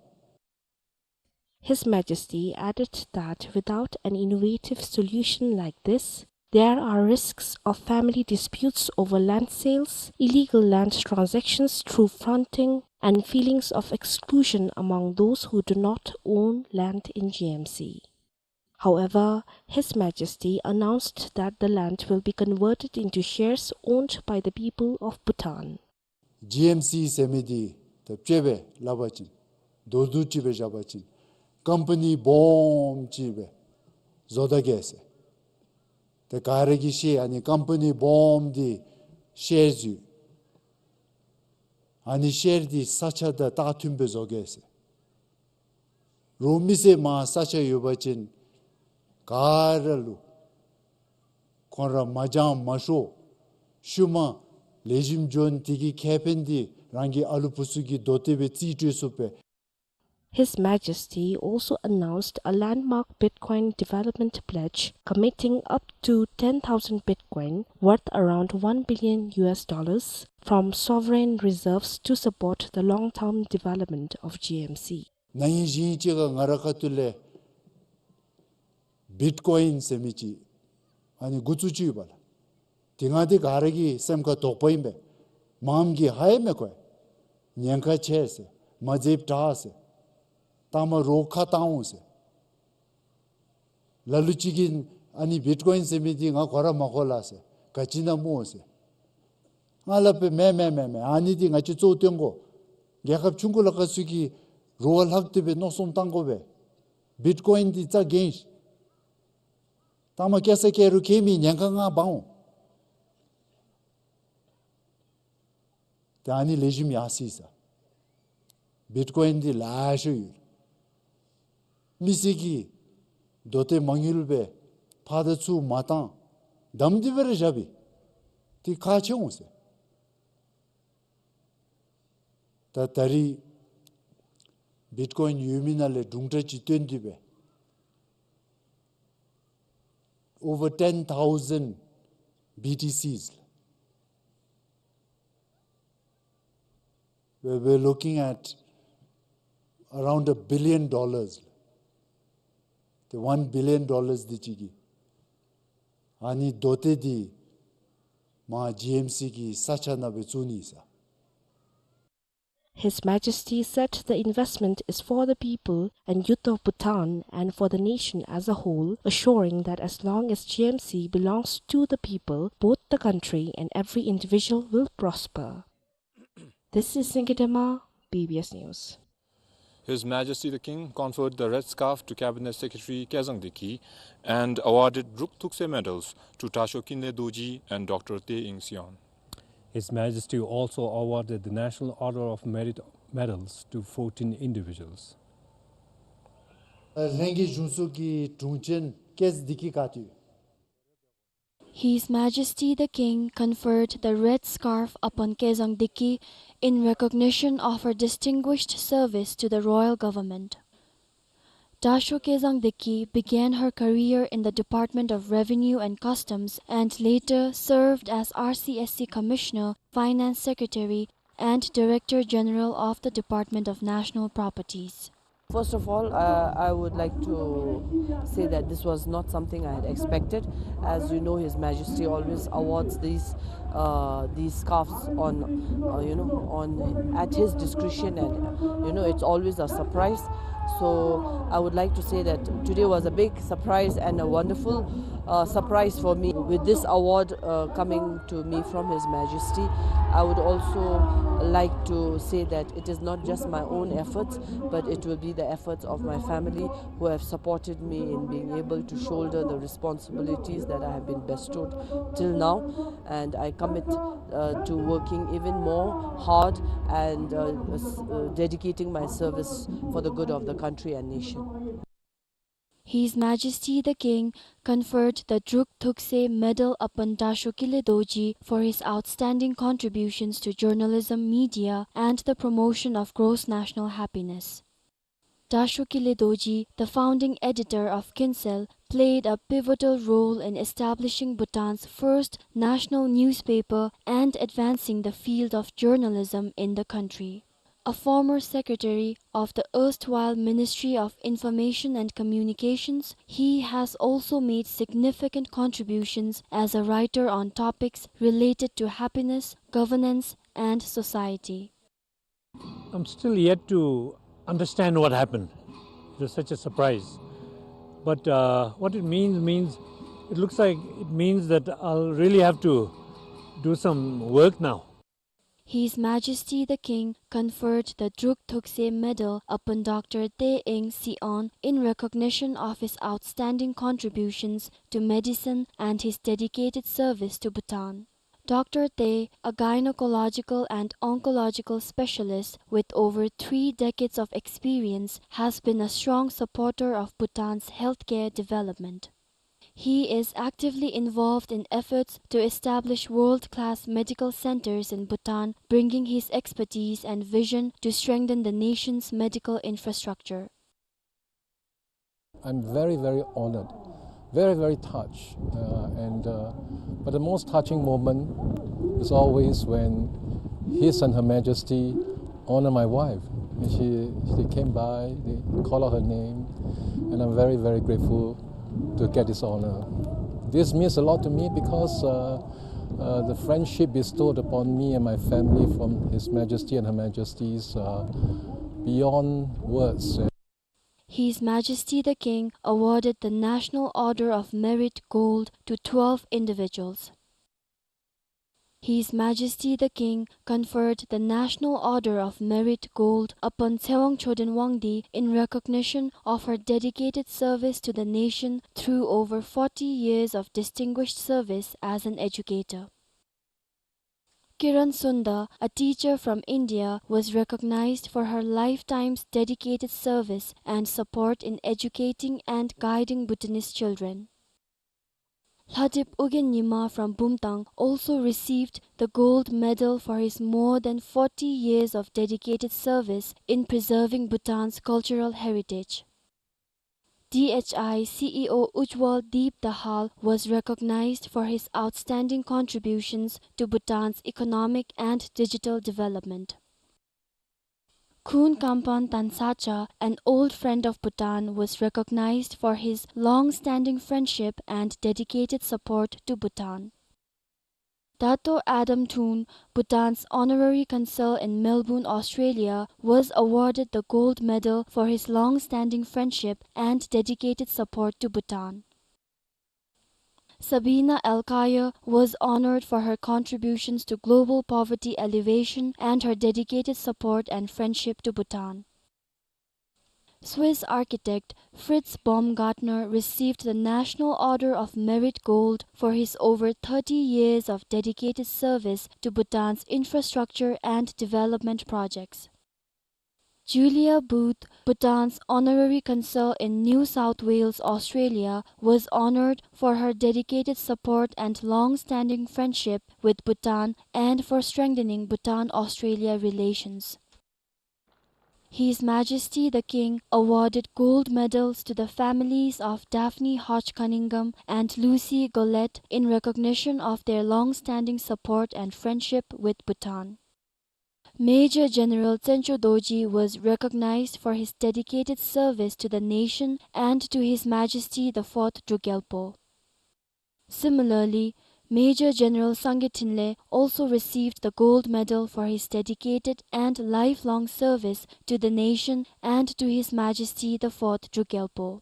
His Majesty added that without an innovative solution like this, there are risks of family disputes over land sales, illegal land transactions through fronting, and feelings of exclusion among those who do not own land in G M C. However, His Majesty announced that the land will be converted into shares owned by the people of Bhutan. ཇི་ཨེམ་སི་ཟེར་མི་འདི་ད་དཔྱེ་སྦེ་སླབ་པ་ཅིན་མདོར་བསྡུས་ཅིག་སྦེ་བཞག་པ་ཅིན་ཀམ་པ་ནི་སྦོམ་ཅིག་སྦེ་བཟོ་ད་གེ་ཟེར། ཏེ་ག་ར་གིས་ཤེས། ཨ་ནི་ཀམ་པ་ནི་སྦོམ་འདི་ཤེར་ཡོད། ཨ་ནི་ཤེར་འདི་ས་ཆ་དང་ལྟག་མཐུན་སྦེ་བཟོ་གེ་ཟེར། རོགས་མི་སེར་མར་ས་ཆ་ཡོད་པ་ཅིན་ག་ར་ལུ་ཁོང་ར་མ་འགྱངས་མ་ཤོར། ཤུལ་མ་ལེགས་ཤོམ་འགྱོ་ནི་དེ་གི་ཁེ་ཕན་འདི་རང་གི་ཨ་ལུ་བུ་ཚུ་གིས་དོ་དེ་སྦེ་རྩིས་སྤྲོད་ཚུགས་པས། His Majesty also announced a landmark Bitcoin development pledge committing up to ten thousand Bitcoin, worth around one billion U S dollars, from sovereign reserves to support the long-term development of G M C. ན་ཧིང་ཞེ་ཧིང་ཅིག་ཁར་ང་རའི་ཁ་ཐུག་ལས་བིཊ་ཀོ་ཡིན་ཟེར་མི་ཅིག་ཨ་ནི་འགོ་བཙུགས་ཅི་ཡོདཔ་ལགས། དེ་སྒང་འདི་ག་ར་གི་སེམས་ཁར་དོགས་པ་ཨིན་པས། མངམ་གིས་ཧ་ཡང་མི་གོ་བས། ཉེན་ཁ་ཆེ་ཟེར། མ་འཛེམ་དྲག་ཟེར། ལྟག་མ་རོགས་ཁ་བཏང་འོང་ཟེར། ལ་ལུ་ཅིག་གིས་ཨ་ནི་བིཊ་ཀོ་ཡིན་ཟེར་མི་འདི་ང་གོ་ར་མ་གོ་ལགས་ཟེར། ག་ཅི་ཨིན་ན་སྨོ་ཟེར། ང་སླབ་པས། མེན་མེན་མེན་མེན། ཨ་ནི་འདི་ང་བཅས་གཙོ་བོ་སྟོན་དགོ། རྒྱལ་ཁབ་ཆུང་ཀུ་ལ་ཁ་ཚུད་ཀྱི་རུ་བ་ལྷག་སྟེ་སྦེ་མནོ་བསམ་བཏང་དགོ་པས། བིཊ་ཀོ་ཡིན་འདི་རྩ་འགེངས། ལྟག་མ་སྐྱེལ་ས་སྐྱེལ་རུང་ཁྱད་མེད། ཉེན་ཁ་ང་འབག་འོང་། ཏེ་ཨ་ནི་ལེགས་ཤོམ་ཡར་སོ་ཡི་ཟེར། བིཊ་ཀོ་ཡིན་འདི་ལེ་ཤ་ཡོད། མི་སེར་གྱིས་རྡོ་ཏེ་མ་དངུལ་སྦེ་ཕར་དང་ཚུར་མ་བཏང་། བསྡམས་ཏེ་སྦེ་ར་བཞག་པས། ཏེ་ཁག་ཆེ་འོང་ཟེར། ད་ད་རིས་བིཊ་ཀོ་ཡིན་ཡོད་མི་ནང་ལས་དྲུང་འཕྲུལ་ཅིག་བཏོན་ཏེ་སྦེ་over ten thousand B T Cs, we're, we're looking at around a billion dollars. ཏེ་one billion dollars འདི་ཅིག་གིས་ཨ་ནི་རྡོ་ཏེ་འདི་མར་G M C གི་ས་ཆ་ནང་སྦེ་བཙུགས་ནི་ཟེར། His Majesty said the investment is for the people and youth of Bhutan and for the nation as a whole, assuring that as long as G M C belongs to the people, both the country and every individual will prosper. This is Singye Dema, B B S News. His Majesty the King conferred the Red Scarf to Cabinet Secretary Kezang Deki and awarded Druk Thukse medals to Dasho Kinley Dorji and Doctor Tey Ing Seon. His Majesty also awarded the National Order of Merit medals to fourteen individuals. ལྷན་རྒྱས་གཞུང་ཚོགས་ཀྱི་དྲུང་ཆེན་ཀེས་དི་ཀི་ཀ་ཏུ། His Majesty the King conferred the red scarf upon Kezang Deki in recognition of her distinguished service to the royal government. Dasho Kezang Deki began her career in the Department of Revenue and Customs and later served as R C S C Commissioner, Finance Secretary, and Director General of the Department of National Properties. First of all, uh, I would like to say that this was not something I had expected. As you know, His Majesty always awards these, uh, these scarves on, uh, you know, on, at his discretion, and, you know, it's always a surprise. So I would like to say that today was a big surprise and a wonderful, uh, surprise for me with this award, uh, coming to me from His Majesty. I would also like to say that it is not just my own efforts, but it will be the efforts of my family who have supported me in being able to shoulder the responsibilities that I have been bestowed till now. And I commit, uh, to working even more hard and, uh, s-, uh, dedicating my service for the good of the country and nation. His Majesty the King conferred the Druk Thukse Medal upon Dasho Kinley Dorji for his outstanding contributions to journalism, media, and the promotion of gross national happiness. Dasho Kinley Dorji, the founding editor of Kinsel, played a pivotal role in establishing Bhutan's first national newspaper and advancing the field of journalism in the country. A former secretary of the erstwhile Ministry of Information and Communications, he has also made significant contributions as a writer on topics related to happiness, governance, and society. I'm still yet to understand what happened. It was such a surprise. But, uh, what it means, means, it looks like it means that I'll really have to do some work now. His Majesty the King conferred the Druk Thukse Medal upon Doctor Tey Ing Seon in recognition of his outstanding contributions to medicine and his dedicated service to Bhutan. Doctor Tey, a gynecological and oncological specialist with over three decades of experience, has been a strong supporter of Bhutan's healthcare development. He is actively involved in efforts to establish world-class medical centers in Bhutan, bringing his expertise and vision to strengthen the nation's medical infrastructure. I'm very, very honored, very, very touched. Uh, and, uh, but the most touching moment is always when His and Her Majesty honor my wife. And she, she came by, they call out her name, and I'm very, very grateful to get this honor. This means a lot to me because, uh, Uh, the friendship bestowed upon me and my family from His Majesty and Her Majesty is, uh, beyond words. His Majesty the King awarded the National Order of Merit Gold to twelve individuals. His Majesty the King conferred the National Order of Merit Gold upon Tsewang Choden Wangdi in recognition of her dedicated service to the nation through over forty years of distinguished service as an educator. Kiran Sundar, a teacher from India, was recognized for her lifetime's dedicated service and support in educating and guiding Bhutanese children. Lhadip Ugyen Nyima from Bumtang also received the gold medal for his more than forty years of dedicated service in preserving Bhutan's cultural heritage. D H I C E O Ujjwal Deep Dahal was recognized for his outstanding contributions to Bhutan's economic and digital development. Khun Kampan Tansacha, an old friend of Bhutan, was recognized for his long-standing friendship and dedicated support to Bhutan. Dato Adam Thun, Bhutan's honorary consul in Melbourne, Australia, was awarded the gold medal for his long-standing friendship and dedicated support to Bhutan. Sabina Alkaya was honored for her contributions to global poverty alleviation and her dedicated support and friendship to Bhutan. Swiss architect Fritz Baumgartner received the National Order of Merit Gold for his over thirty years of dedicated service to Bhutan's infrastructure and development projects. Julia Booth, Bhutan's honorary consul in New South Wales, Australia, was honored for her dedicated support and long-standing friendship with Bhutan and for strengthening Bhutan-Australia relations. His Majesty the King awarded gold medals to the families of Daphne Hodge Cunningham and Lucy Gollett in recognition of their long-standing support and friendship with Bhutan. Major General Tsencho Dorji was recognized for his dedicated service to the nation and to His Majesty the Fourth Druk Gyalpo. Similarly, Major General Sangay Thinley also received the gold medal for his dedicated and lifelong service to the nation and to His Majesty the Fourth Druk Gyalpo.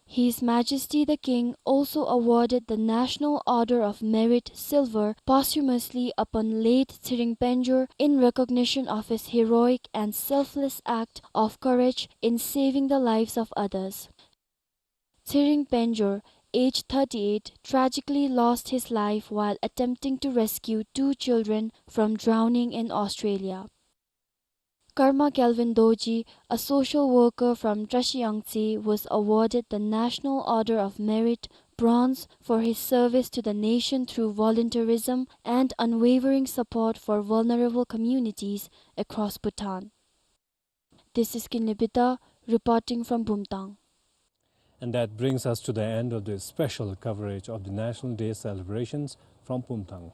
His Majesty the King also awarded the National Order of Merit Silver posthumously upon late Tshering Penjor in recognition of his heroic and selfless act of courage in saving the lives of others. Tshering Penjor, age thirty-eight, tragically lost his life while attempting to rescue two children from drowning in Australia. Karma Kelvin Dorji, a social worker from Trashiyangtse, was awarded the National Order of Merit, Bronze, for his service to the nation through volunteerism and unwavering support for vulnerable communities across Bhutan. This is Kinley Bita reporting from Bumtang. And that brings us to the end of this special coverage of the National Day celebrations from Bumtang.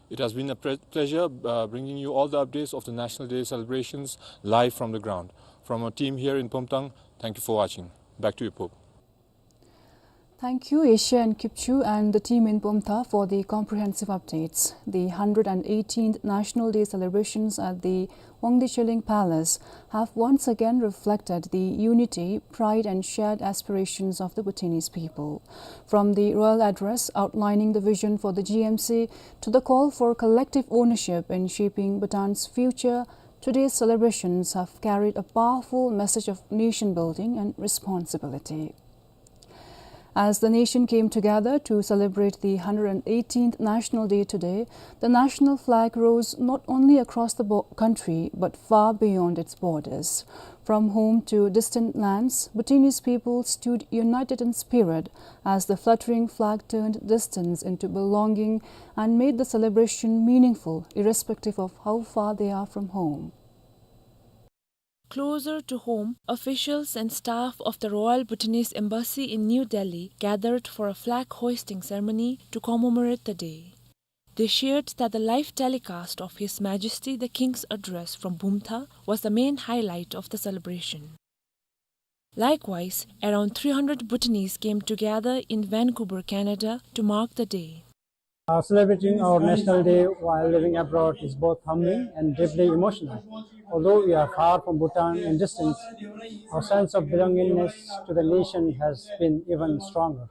It has been a pre-, pleasure, uh, bringing you all the updates of the National Day celebrations live from the ground. From our team here in Bumtang, thank you for watching. Back to you, Pope. Thank you, Asia and Kipchu and the team in Bumtang, for the comprehensive updates. The hundred and eighteenth National Day celebrations at the Wangdi Tshilhing Palace have once again reflected the unity, pride and shared aspirations of the Bhutanese people. From the royal address outlining the vision for the G M C to the call for collective ownership in shaping Bhutan's future, today's celebrations have carried a powerful message of nation building and responsibility. As the nation came together to celebrate the hundred and eighteenth National Day today, the national flag rose not only across the bo-, country, but far beyond its borders. From home to distant lands, Bhutanese people stood united in spirit as the fluttering flag turned distance into belonging and made the celebration meaningful, irrespective of how far they are from home. Closer to home, officials and staff of the Royal Bhutanese Embassy in New Delhi gathered for a flag hoisting ceremony to commemorate the day. They shared that the live telecast of His Majesty the King's address from Bumtang was the main highlight of the celebration. Likewise, around three hundred Bhutanese came together in Vancouver, Canada, to mark the day. Uh, celebrating our National Day while living abroad is both humbling and deeply emotional. Although we are far from Bhutan and distant, our sense of belongingness to the nation has been even stronger.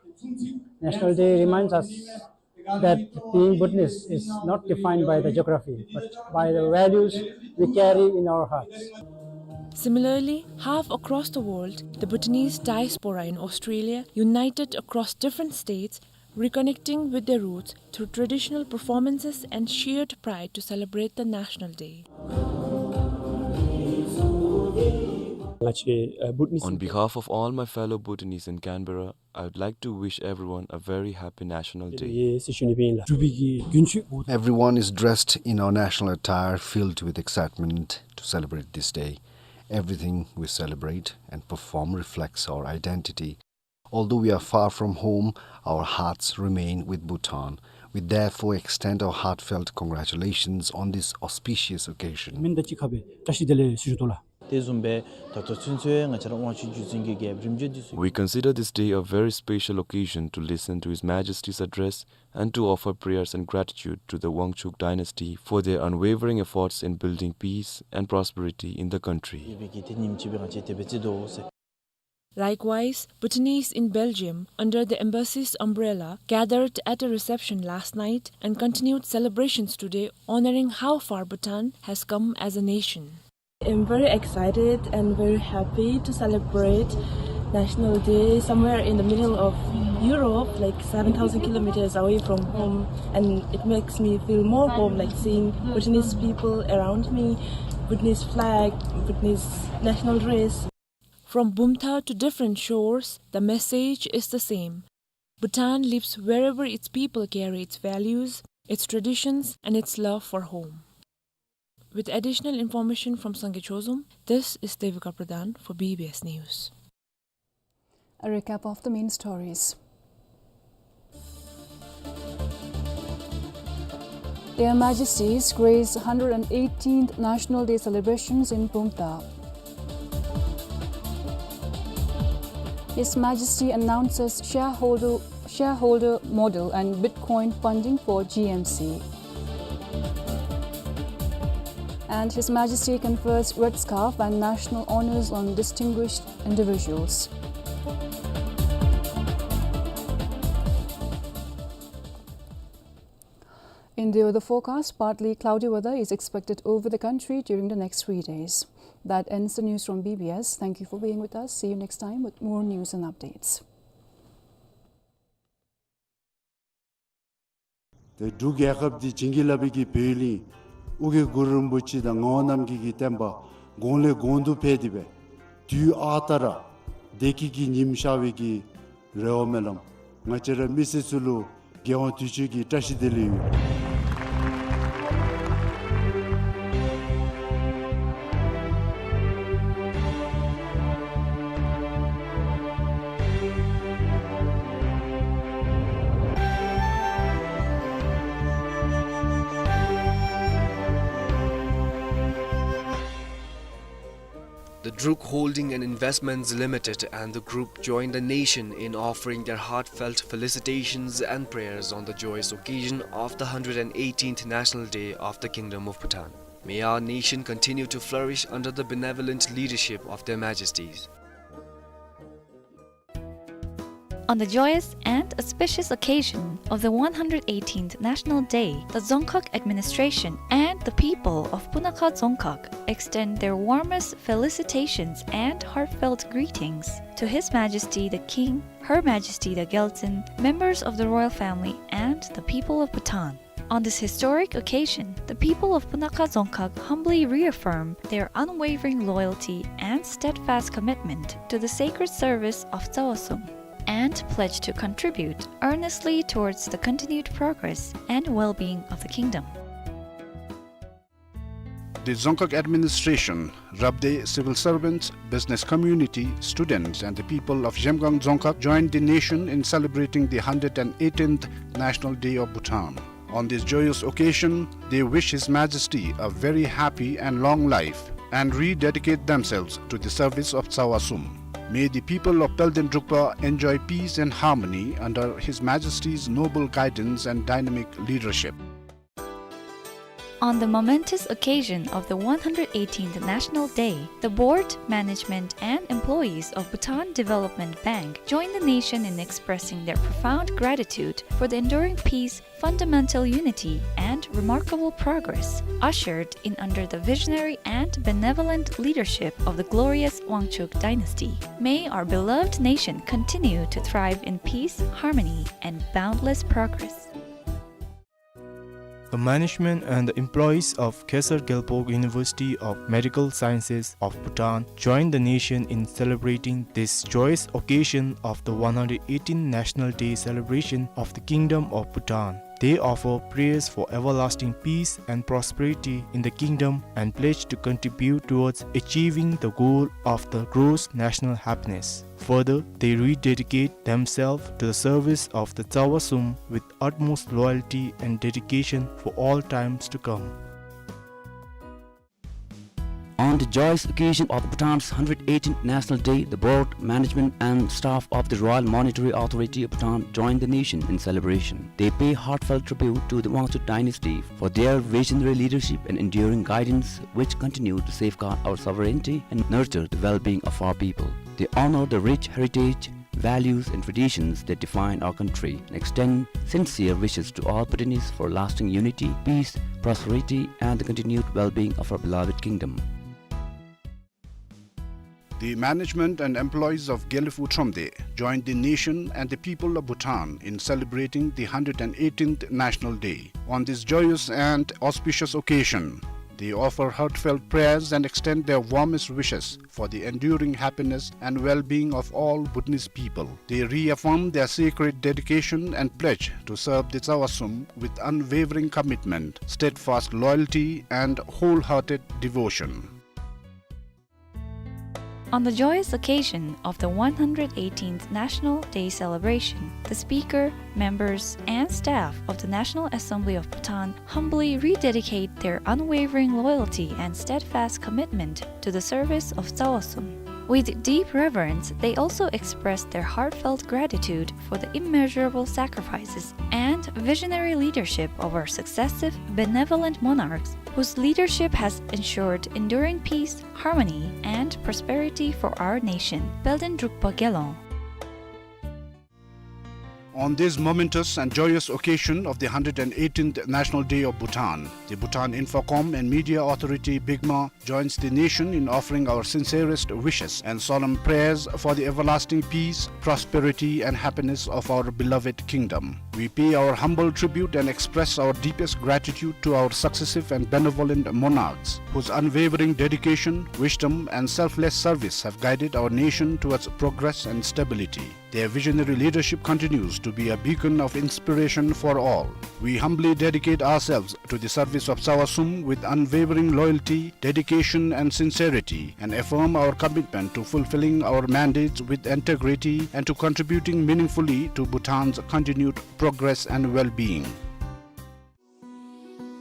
National Day reminds us that being Bhutanese is not defined by the geography, but by the values we carry in our hearts. Similarly, half across the world, the Bhutanese diaspora in Australia, united across different states, reconnecting with their roots through traditional performances and shared pride to celebrate the National Day. On behalf of all my fellow Bhutanese in Canberra, I would like to wish everyone a very happy National Day. Everyone is dressed in our national attire, filled with excitement to celebrate this day. Everything we celebrate and perform reflects our identity. Although we are far from home, our hearts remain with Bhutan. We therefore extend our heartfelt congratulations on this auspicious occasion. མི་ད་ཅི་ཁ་བའི་བཀྲ་ཤིས་བདེ་ལེགས་ཟེར་ཞུ་དོ་ལགས། དེ་བཟུམ་སྦེ་ད་ལྟོ་ཚུན་ཚོད་ང་བཅས་ར་དབང་ཕྱུག་བརྒྱུད་འཛིན་གྱི་རྒྱལཔོ་རིམ་བྱོན་འདི་ཚུ། We consider this day a very special occasion to listen to His Majesty's address and to offer prayers and gratitude to the Wangchuck dynasty for their unwavering efforts in building peace and prosperity in the country. ཡོད་པའི་གི་དེ་ཉིནམ་ཅིག་སྦེ་ང་བཅས་དེ་སྦེ་བརྩི་དོ་ཟེར། Likewise, Bhutanese in Belgium, under the embassy's umbrella, gathered at a reception last night and continued celebrations today, honoring how far Bhutan has come as a nation. I'm very excited and very happy to celebrate National Day somewhere in the middle of Europe, like seven thousand kilometers away from home, and it makes me feel more home, like seeing Bhutanese people around me, Bhutanese flag, Bhutanese national dress. From Bumthang to different shores, the message is the same. Bhutan lives wherever its people carry its values, its traditions, and its love for home. With additional information from Sangay Chozom, this is Devika Pradhan for B B S News. A recap of the main stories. Their Majesties grace hundred and eighteenth National Day celebrations in Bumthang. His Majesty announces shareholder, shareholder model and Bitcoin funding for G M C. And His Majesty confers Red Scarf and national honors on distinguished individuals. In the weather forecast, partly cloudy weather is expected over the country during the next three days. That ends the news from B B S. Thank you for being with us. See you next time with more news and updates. ཏེ་འབྲུག་རྒྱལ་ཁབ་འདི་བྱིན་གྱིས་བརླབས་པའི་གི་བོད་གླིང་ཨོ་རྒྱན་གུ་རུ་རིན་པོ་ཆེ་དང་ངག་དབང་རྣམ་རྒྱལ་གྱི་བསྟན་པ་གོང་ལས་གོང་དུ་འཕེལ་ཏེ་སྦེ་དུས་ཨ་རྟག་ར་བདེ་སྐྱིད་ཀྱི་ཉིམ་ཤར་བའི་གི་རེ་བ་སྨོན་ལམ། ང་བཅས་ར་མི་སེར་ཚུ་ལུ་རྒྱལ་དབང་དུས་མཆོད་ཀྱི་བཀྲ་ཤིས་བདེ་ལེགས་ཡོད། The Druk Holding and Investments Limited and the group join the nation in offering their heartfelt felicitations and prayers on the joyous occasion of the hundred and eighteenth National Day of the Kingdom of Bhutan. May our nation continue to flourish under the benevolent leadership of Their Majesties. On the joyous and auspicious occasion of the one hundred eighteenth National Day, the Dzongkhag administration and the people of Punakha Dzongkhag extend their warmest felicitations and heartfelt greetings to His Majesty the King, Her Majesty the Gyaltsuen, members of the royal family, and the people of Bhutan. On this historic occasion, the people of Punakha Dzongkhag humbly reaffirm their unwavering loyalty and steadfast commitment to the sacred service of Tsawa Sum, and pledge to contribute earnestly towards the continued progress and well-being of the kingdom. The Dzongkhag administration, Rabdey civil servants, business community, students, and the people of Zhemgang Dzongkhag joined the nation in celebrating the hundred and eighteenth National Day of Bhutan. On this joyous occasion, they wish His Majesty a very happy and long life and rededicate themselves to the service of Tsawa Sum. May the people of Palden Drukpa enjoy peace and harmony under His Majesty's noble guidance and dynamic leadership. On the momentous occasion of the one hundred eighteenth National Day, the board, management, and employees of Bhutan Development Bank join the nation in expressing their profound gratitude for the enduring peace, fundamental unity, and remarkable progress ushered in under the visionary and benevolent leadership of the glorious Wangchuck dynasty. May our beloved nation continue to thrive in peace, harmony, and boundless progress. The management and the employees of Khesar Gyalpo University of Medical Sciences of Bhutan join the nation in celebrating this joyous occasion of the one hundred eighteenth National Day celebration of the Kingdom of Bhutan. They offer prayers for everlasting peace and prosperity in the kingdom and pledge to contribute towards achieving the goal of the gross national happiness. Further, they rededicate themselves to the service of the Tsawa Sum with utmost loyalty and dedication for all times to come. On the joyous occasion of Bhutan's hundred eighteenth National Day, the board, management, and staff of the Royal Monetary Authority of Bhutan joined the nation in celebration. They pay heartfelt tribute to the Wangchuck dynasty for their visionary leadership and enduring guidance, which continue to safeguard our sovereignty and nurture the well-being of our people. They honor the rich heritage, values, and traditions that define our country and extend sincere wishes to all Bhutanese for lasting unity, peace, prosperity, and the continued well-being of our beloved kingdom. The management and employees of Gelephu Thromde joined the nation and the people of Bhutan in celebrating the hundred and eighteenth National Day. On this joyous and auspicious occasion, they offer heartfelt prayers and extend their warmest wishes for the enduring happiness and well-being of all Bhutanese people. They reaffirm their sacred dedication and pledge to serve the Tsawa Sum with unwavering commitment, steadfast loyalty, and wholehearted devotion. On the joyous occasion of the one hundred eighteenth National Day celebration, the Speaker, members, and staff of the National Assembly of Bhutan humbly rededicate their unwavering loyalty and steadfast commitment to the service of Tsawa Sum. With deep reverence, they also express their heartfelt gratitude for the immeasurable sacrifices and visionary leadership of our successive benevolent monarchs, whose leadership has ensured enduring peace, harmony, and prosperity for our nation. Palden Drukpa Gelong. On this momentous and joyous occasion of the hundred and eighteenth National Day of Bhutan, the Bhutan Infocom and Media Authority, BIGMA, joins the nation in offering our sincerest wishes and solemn prayers for the everlasting peace, prosperity, and happiness of our beloved kingdom. We pay our humble tribute and express our deepest gratitude to our successive and benevolent monarchs, whose unwavering dedication, wisdom, and selfless service have guided our nation towards progress and stability. Their visionary leadership continues to be a beacon of inspiration for all. We humbly dedicate ourselves to the service of Tsawa Sum with unwavering loyalty, dedication, and sincerity, and affirm our commitment to fulfilling our mandates with integrity and to contributing meaningfully to Bhutan's continued progress and well-being.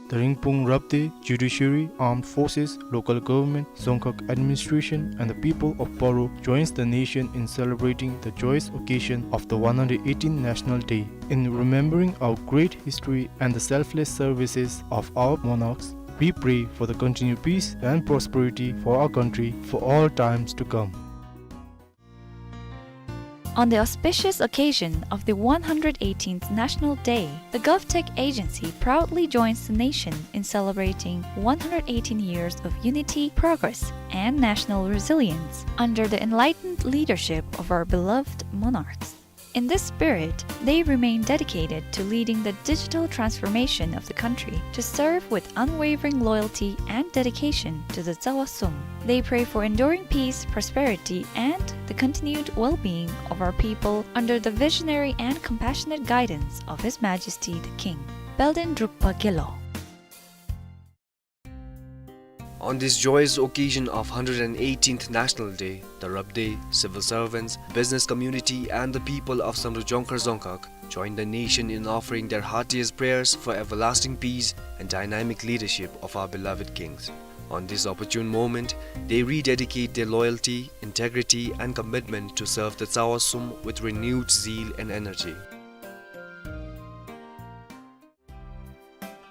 The Rinpung Rabdey, judiciary, armed forces, local government, Dzongkhag administration, and the people of Paro joins the nation in celebrating the joyous occasion of the one hundred eighteenth National Day. In remembering our great history and the selfless services of our monarchs, we pray for the continued peace and prosperity for our country for all times to come. On the auspicious occasion of the one hundred eighteenth National Day, the GovTech Agency proudly joins the nation in celebrating one hundred eighteen years of unity, progress, and national resilience under the enlightened leadership of our beloved monarchs. In this spirit, they remain dedicated to leading the digital transformation of the country, to serve with unwavering loyalty and dedication to the Tsawa Sum. They pray for enduring peace, prosperity, and the continued well-being of our people under the visionary and compassionate guidance of His Majesty the King. Palden Drukpa Gelong. On this joyous occasion of hundred and eighteenth National Day, the Rabdey, civil servants, business community, and the people of Samdrup Jongkhar Dzongkhag join the nation in offering their heartiest prayers for everlasting peace and dynamic leadership of our beloved kings. On this opportune moment, they rededicate their loyalty, integrity, and commitment to serve the Tsawa Sum with renewed zeal and energy.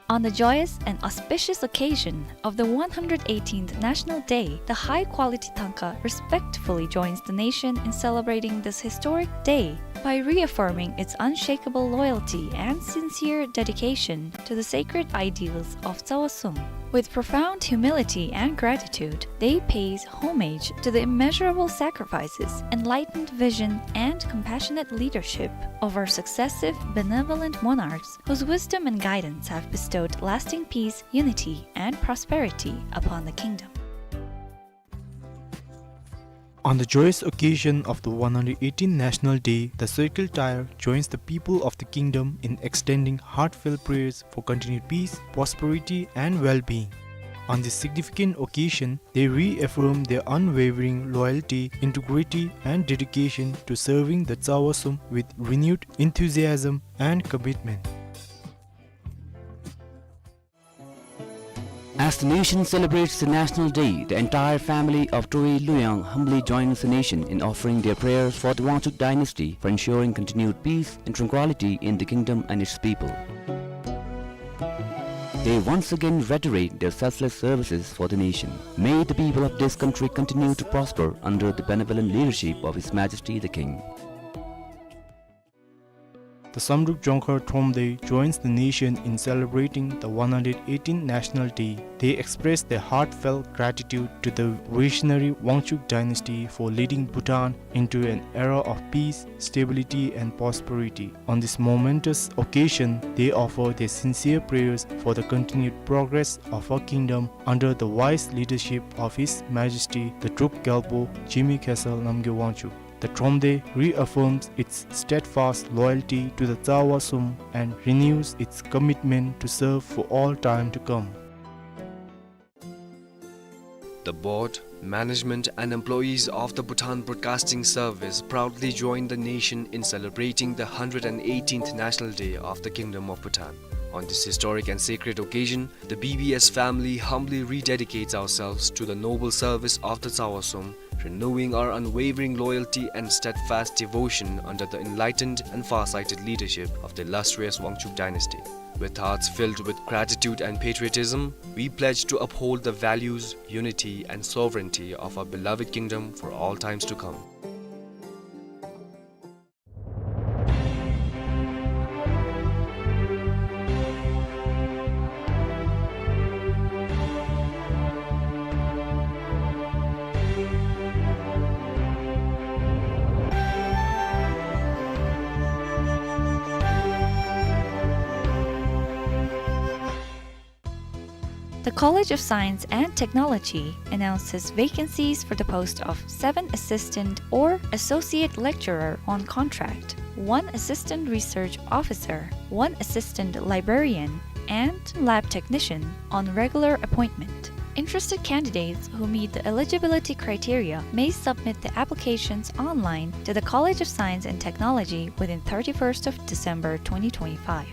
On the joyous and auspicious occasion of the one hundred eighteenth National Day, the high-quality Thangka respectfully joins the nation in celebrating this historic day by reaffirming its unshakable loyalty and sincere dedication to the sacred ideals of Tsawa Sum. With profound humility and gratitude, they pays homage to the immeasurable sacrifices, enlightened vision, and compassionate leadership of our successive benevolent monarchs, whose wisdom and guidance have bestowed lasting peace, unity, and prosperity upon the kingdom. On the joyous occasion of the one hundred eighteenth National Day, the Circle Tire joins the people of the kingdom in extending heartfelt prayers for continued peace, prosperity, and well-being. On this significant occasion, they reaffirm their unwavering loyalty, integrity, and dedication to serving the Tsawa Sum with renewed enthusiasm and commitment. As the nation celebrates the National Day, the entire family of Toi Luyang humbly joins the nation in offering their prayers for the Wangchuck dynasty for ensuring continued peace and tranquility in the kingdom and its people. They once again reiterate their selfless services for the nation. May the people of this country continue to prosper under the benevolent leadership of His Majesty the King. The Samdrup Dzongkhar Thromde joins the nation in celebrating the one hundred eighteenth National Day. They express their heartfelt gratitude to the visionary Wangchuck dynasty for leading Bhutan into an era of peace, stability, and prosperity. On this momentous occasion, they offer their sincere prayers for the continued progress of our kingdom under the wise leadership of His Majesty the Drup Gyalpo Jigme Khesar Namgay Wangchuck. The Thromde reaffirms its steadfast loyalty to the Tsawa Sum and renews its commitment to serve for all time to come. The board, management and employees of the Bhutan Broadcasting Service proudly join the nation in celebrating the hundred and eighteenth National Day of the Kingdom of Bhutan. On this historic and sacred occasion, the B B S family humbly rededicates ourselves to the noble service of the Tsawa Sum, renewing our unwavering loyalty and steadfast devotion under the enlightened and far-sighted leadership of the illustrious Wangchuck dynasty. With hearts filled with gratitude and patriotism, we pledge to uphold the values, unity, and sovereignty of our beloved kingdom for all times to come. The College of Science and Technology announces vacancies for the post of seven assistant or associate lecturer on contract, one assistant research officer, one assistant librarian, and lab technician on regular appointment. Interested candidates who meet the eligibility criteria may submit the applications online to the College of Science and Technology within thirty-first of December twenty twenty-five.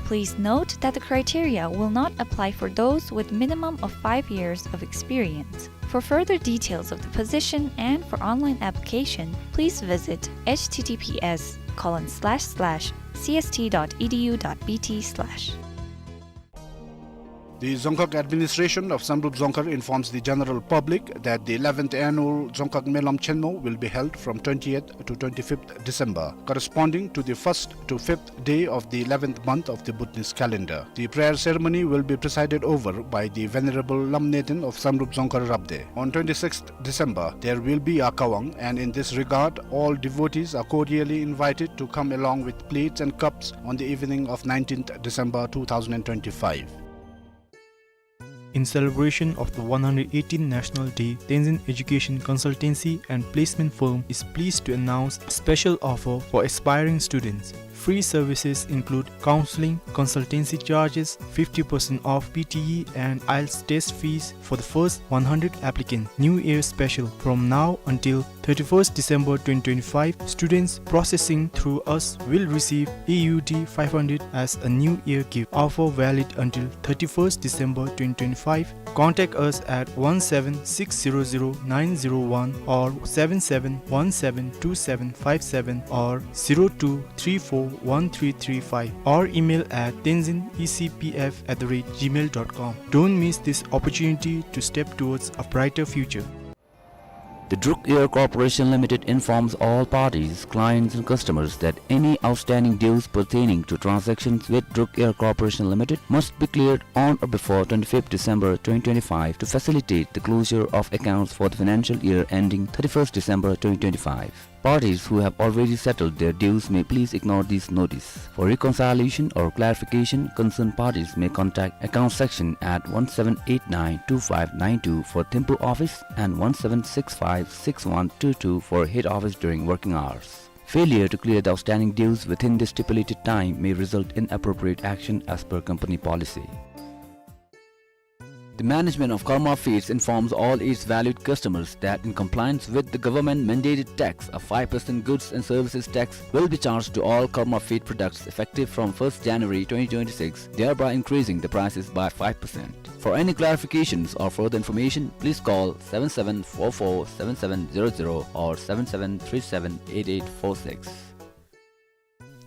Please note that the criteria will not apply for those with minimum of five years of experience. For further details of the position and for online application, please visit H T T P S colon slash slash C S T dot E D U dot B T slash. The Dzongkhag Administration of Samdrup Dzongkhar informs the general public that the eleventh annual Dzongkhag Melam Chenmo will be held from twentieth to twenty-fifth December, corresponding to the first to fifth day of the eleventh month of the Bhutanese calendar. The prayer ceremony will be presided over by the Venerable Lamneden of Samdrup Dzongkhar Rabde. On twenty-sixth December, there will be a Kawang, and in this regard, all devotees are cordially invited to come along with plates and cups on the evening of nineteenth December two thousand and twenty-five. In celebration of the one hundred eighteenth National Day, Tenzin Education Consultancy and Placement Firm is pleased to announce a special offer for aspiring students. Free services include counseling, consultancy charges, fifty percent off P T E and IELTS test fees for the first one hundred applicants. New Year special. From now until thirty-first December twenty twenty-five, students processing through us will receive A U D five hundred as a New Year gift. Offer valid until thirty-first December twenty twenty-five. Contact us at one seven six zero zero nine zero one or seven seven one seven two seven five seven or zero two three four one three three five or email at tenzin E C P F at the rate gmail dot com. Don't miss this opportunity to step towards a brighter future. The Druk Air Corporation Limited informs all parties, clients and customers that any outstanding dues pertaining to transactions with Druk Air Corporation Limited must be cleared on or before twenty-fifth December twenty twenty-five to facilitate the closure of accounts for the financial year ending thirty-first December twenty twenty-five. Parties who have already settled their dues may please ignore this notice. For reconciliation or clarification, concerned parties may contact account section at one seven eight nine two five nine two for Thimphu office and one seven six five six one two two for head office during working hours. Failure to clear the outstanding dues within the stipulated time may result in appropriate action as per company policy. The management of Karma Feeds informs all its valued customers that in compliance with the government mandated tax, a five percent goods and services tax will be charged to all Karma Feed products effective from first January twenty twenty-six, thereby increasing the prices by five percent. For any clarifications or further information, please call seven seven four four seven seven zero zero or seven seven three seven eight eight four six.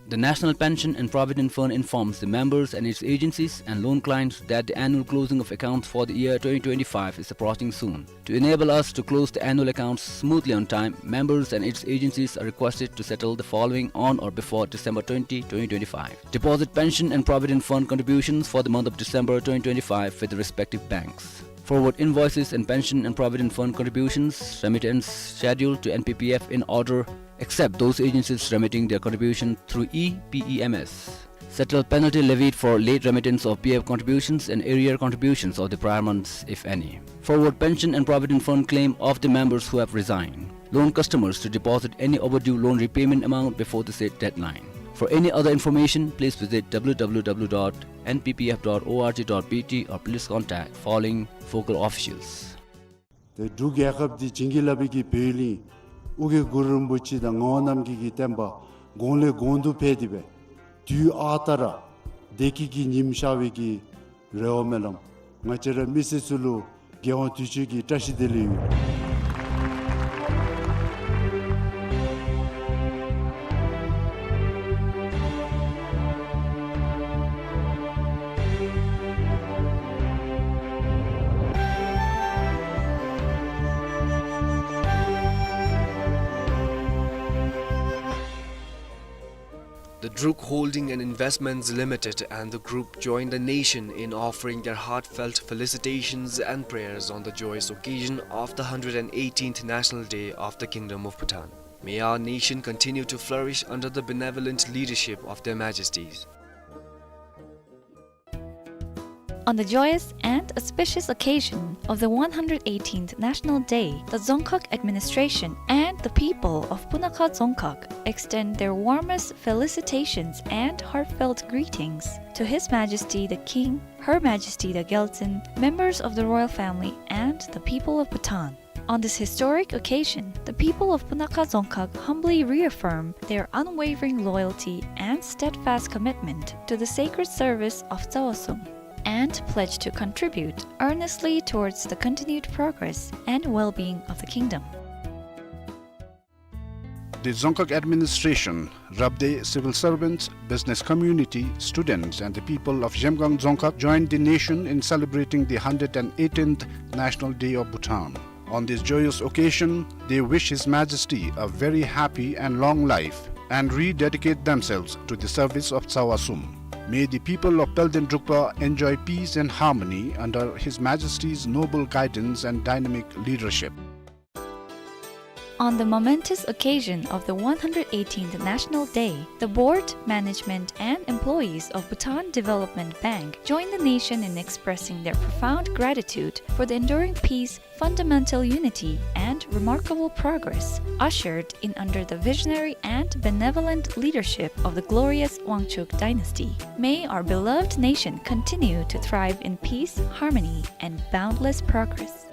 The National Pension and Provident Fund informs the members and its agencies and loan clients that the annual closing of accounts for the year twenty twenty-five is approaching soon. To enable us to close the annual accounts smoothly on time, members and its agencies are requested to settle the following on or before December twenty, twenty twenty-five. Deposit pension and provident fund contributions for the month of December twenty twenty-five with the respective banks. Forward invoices and pension and provident fund contributions, remittance schedule to N P P F in order, except those agencies remitting their contribution through E P E M S. Settle penalty levied for late remittance of P F contributions and arrear contributions of the prior months, if any. Forward pension and provident fund claim of the members who have resigned. Loan customers to deposit any overdue loan repayment amount before the said deadline. For any other information, please visit W W W dot N P P F dot O R G dot B T or please contact following focal officials. ཏེ་འབྲུག་རྒྱལ་ཁབ་འདི་བྱིན་གྱིས་བརླབས་པའི་གི་བོད་གླིང་ཨོ་རྒྱན་གུ་རུ་རིན་པོ་ཆེ་དང་ངག་དབང་རྣམ་རྒྱལ་གྱི་བསྟན་པ་གོང་ལས་གོང་དུ་འཕེལ་ཏེ་སྦེ་དུས་ཨ་རྟག་ར་བདེ་སྐྱིད་ཀྱི་ཉིམ་ཤར་བའི་གི་རེ་བ་སྨོན་ལམ། ང་བཅས་ར་མི་སེར་ཚུ་ལུ་རྒྱལ་དབང་དུས་མཆོད་ཀྱི་བཀྲ་ཤིས་བདེ་ལེགས་ཡོད། The Druk Holding and Investments Limited and the group join the nation in offering their heartfelt felicitations and prayers on the joyous occasion of the hundred and eighteenth National Day of the Kingdom of Bhutan. May our nation continue to flourish under the benevolent leadership of Their Majesties. On the joyous and auspicious occasion of the one hundred eighteenth National Day, the Dzongkhag administration and the people of Punakha Dzongkhag extend their warmest felicitations and heartfelt greetings to His Majesty the King, Her Majesty the Gyaltsuen, members of the royal family, and the people of Bhutan. On this historic occasion, the people of Punakha Dzongkhag humbly reaffirm their unwavering loyalty and steadfast commitment to the sacred service of Tsawa Sum and pledge to contribute earnestly towards the continued progress and well-being of the kingdom. The Dzongkhag administration, Rabdey civil servants, business community, students, and the people of Zhemgang Dzongkhag joined the nation in celebrating the hundred and eighteenth National Day of Bhutan. On this joyous occasion, they wish His Majesty a very happy and long life and rededicate themselves to the service of Tsawa Sum. May the people of Pelden Drukpa enjoy peace and harmony under His Majesty's noble guidance and dynamic leadership. On the momentous occasion of the one hundred eighteenth National Day, the board, management, and employees of Bhutan Development Bank join the nation in expressing their profound gratitude for the enduring peace, fundamental unity, and remarkable progress ushered in under the visionary and benevolent leadership of the glorious Wangchuck dynasty. May our beloved nation continue to thrive in peace, harmony, and boundless progress.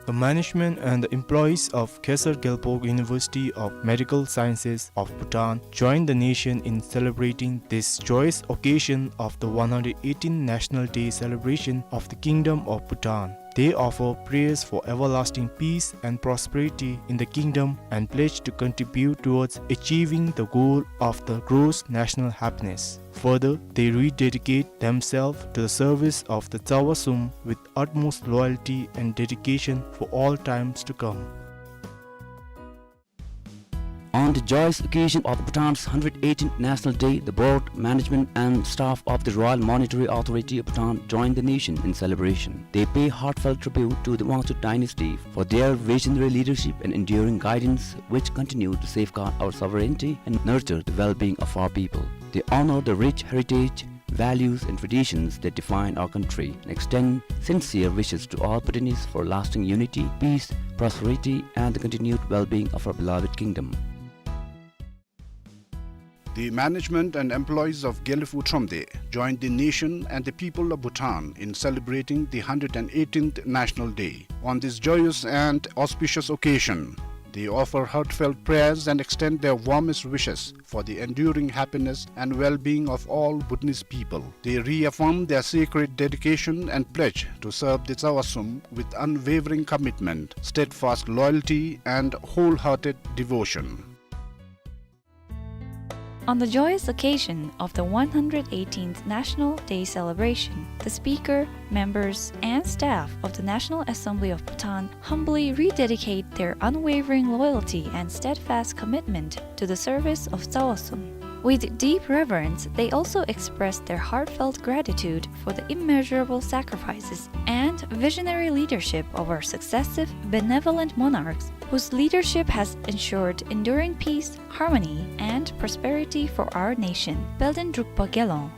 The management and the employees of Khesar Gyalpo University of Medical Sciences of Bhutan joined the nation in celebrating this joyous occasion of the one hundred eighteenth National Day celebration of the Kingdom of Bhutan. They offer prayers for everlasting peace and prosperity in the kingdom and pledge to contribute towards achieving the goal of the gross national happiness. Further, they rededicate themselves to the service of the Tsawa Sum with utmost loyalty and dedication for all times to come. On the joyous occasion of Bhutan's hundred eighteenth National Day, the board, management, and staff of the Royal Monetary Authority of Bhutan joined the nation in celebration. They pay heartfelt tribute to the Wangchuck dynasty for their visionary leadership and enduring guidance, which continue to safeguard our sovereignty and nurture the well-being of our people. They honor the rich heritage, values, and traditions that define our country and extend sincere wishes to all Bhutanese for lasting unity, peace, prosperity, and the continued well-being of our beloved kingdom. The management and employees of Gelephu Thromde joined the nation and the people of Bhutan in celebrating the hundred eighteenth National Day. On this joyous and auspicious occasion, they offer heartfelt prayers and extend their warmest wishes for the enduring happiness and well-being of all Bhutanese people. They reaffirm their sacred dedication and pledge to serve the Tsawa Sum with unwavering commitment, steadfast loyalty, and wholehearted devotion. On the joyous occasion of the one hundred eighteenth National Day celebration, the Speaker, members, and staff of the National Assembly of Bhutan humbly rededicate their unwavering loyalty and steadfast commitment to the service of Tsawa Sum. With deep reverence, they also express their heartfelt gratitude for the immeasurable sacrifices and visionary leadership of our successive benevolent monarchs, whose leadership has ensured enduring peace, harmony, and prosperity for our nation. Belden Drukpa Gelong.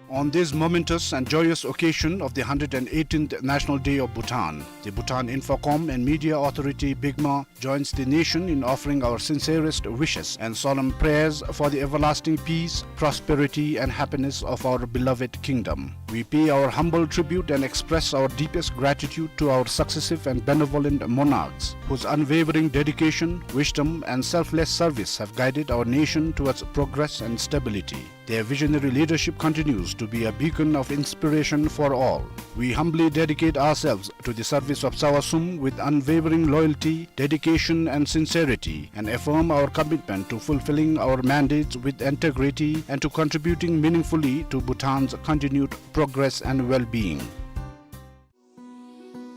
On this momentous and joyous occasion of the hundred eighteenth National Day of Bhutan, the Bhutan Infocom and Media Authority, BICMA, joins the nation in offering our sincerest wishes and solemn prayers for the everlasting peace, prosperity, and happiness of our beloved kingdom. We pay our humble tribute and express our deepest gratitude to our successive and benevolent monarchs, whose unwavering dedication, wisdom, and selfless service have guided our nation towards progress and stability. Their visionary leadership continues to be a beacon of inspiration for all. We humbly dedicate ourselves to the service of Tsawa Sum with unwavering loyalty, dedication, and sincerity, and affirm our commitment to fulfilling our mandates with integrity and to contributing meaningfully to Bhutan's continued progress and well-being.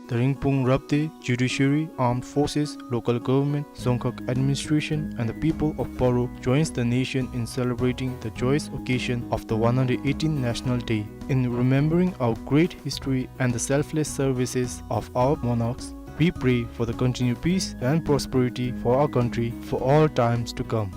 The Rinpung Rabde, judiciary, armed forces, local government, Dzongkhag administration, and the people of Paro joins the nation in celebrating the joyous occasion of the one hundred eighteenth National Day. In remembering our great history and the selfless services of our monarchs, we pray for the continued peace and prosperity for our country for all times to come.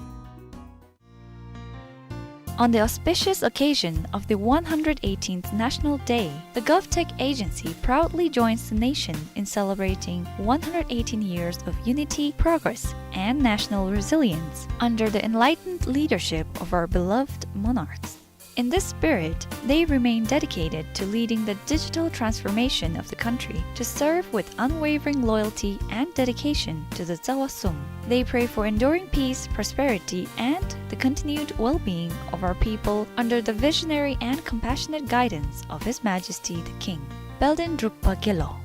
On the auspicious occasion of the one hundred eighteenth National Day, the GovTech Agency proudly joins the nation in celebrating one hundred eighteen years of unity, progress, and national resilience under the enlightened leadership of our beloved monarchs. In this spirit, they remain dedicated to leading the digital transformation of the country, to serve with unwavering loyalty and dedication to the Tsawa Sum. They pray for enduring peace, prosperity, and the continued well-being of our people under the visionary and compassionate guidance of His Majesty the King. Belden Drukpa Gelong.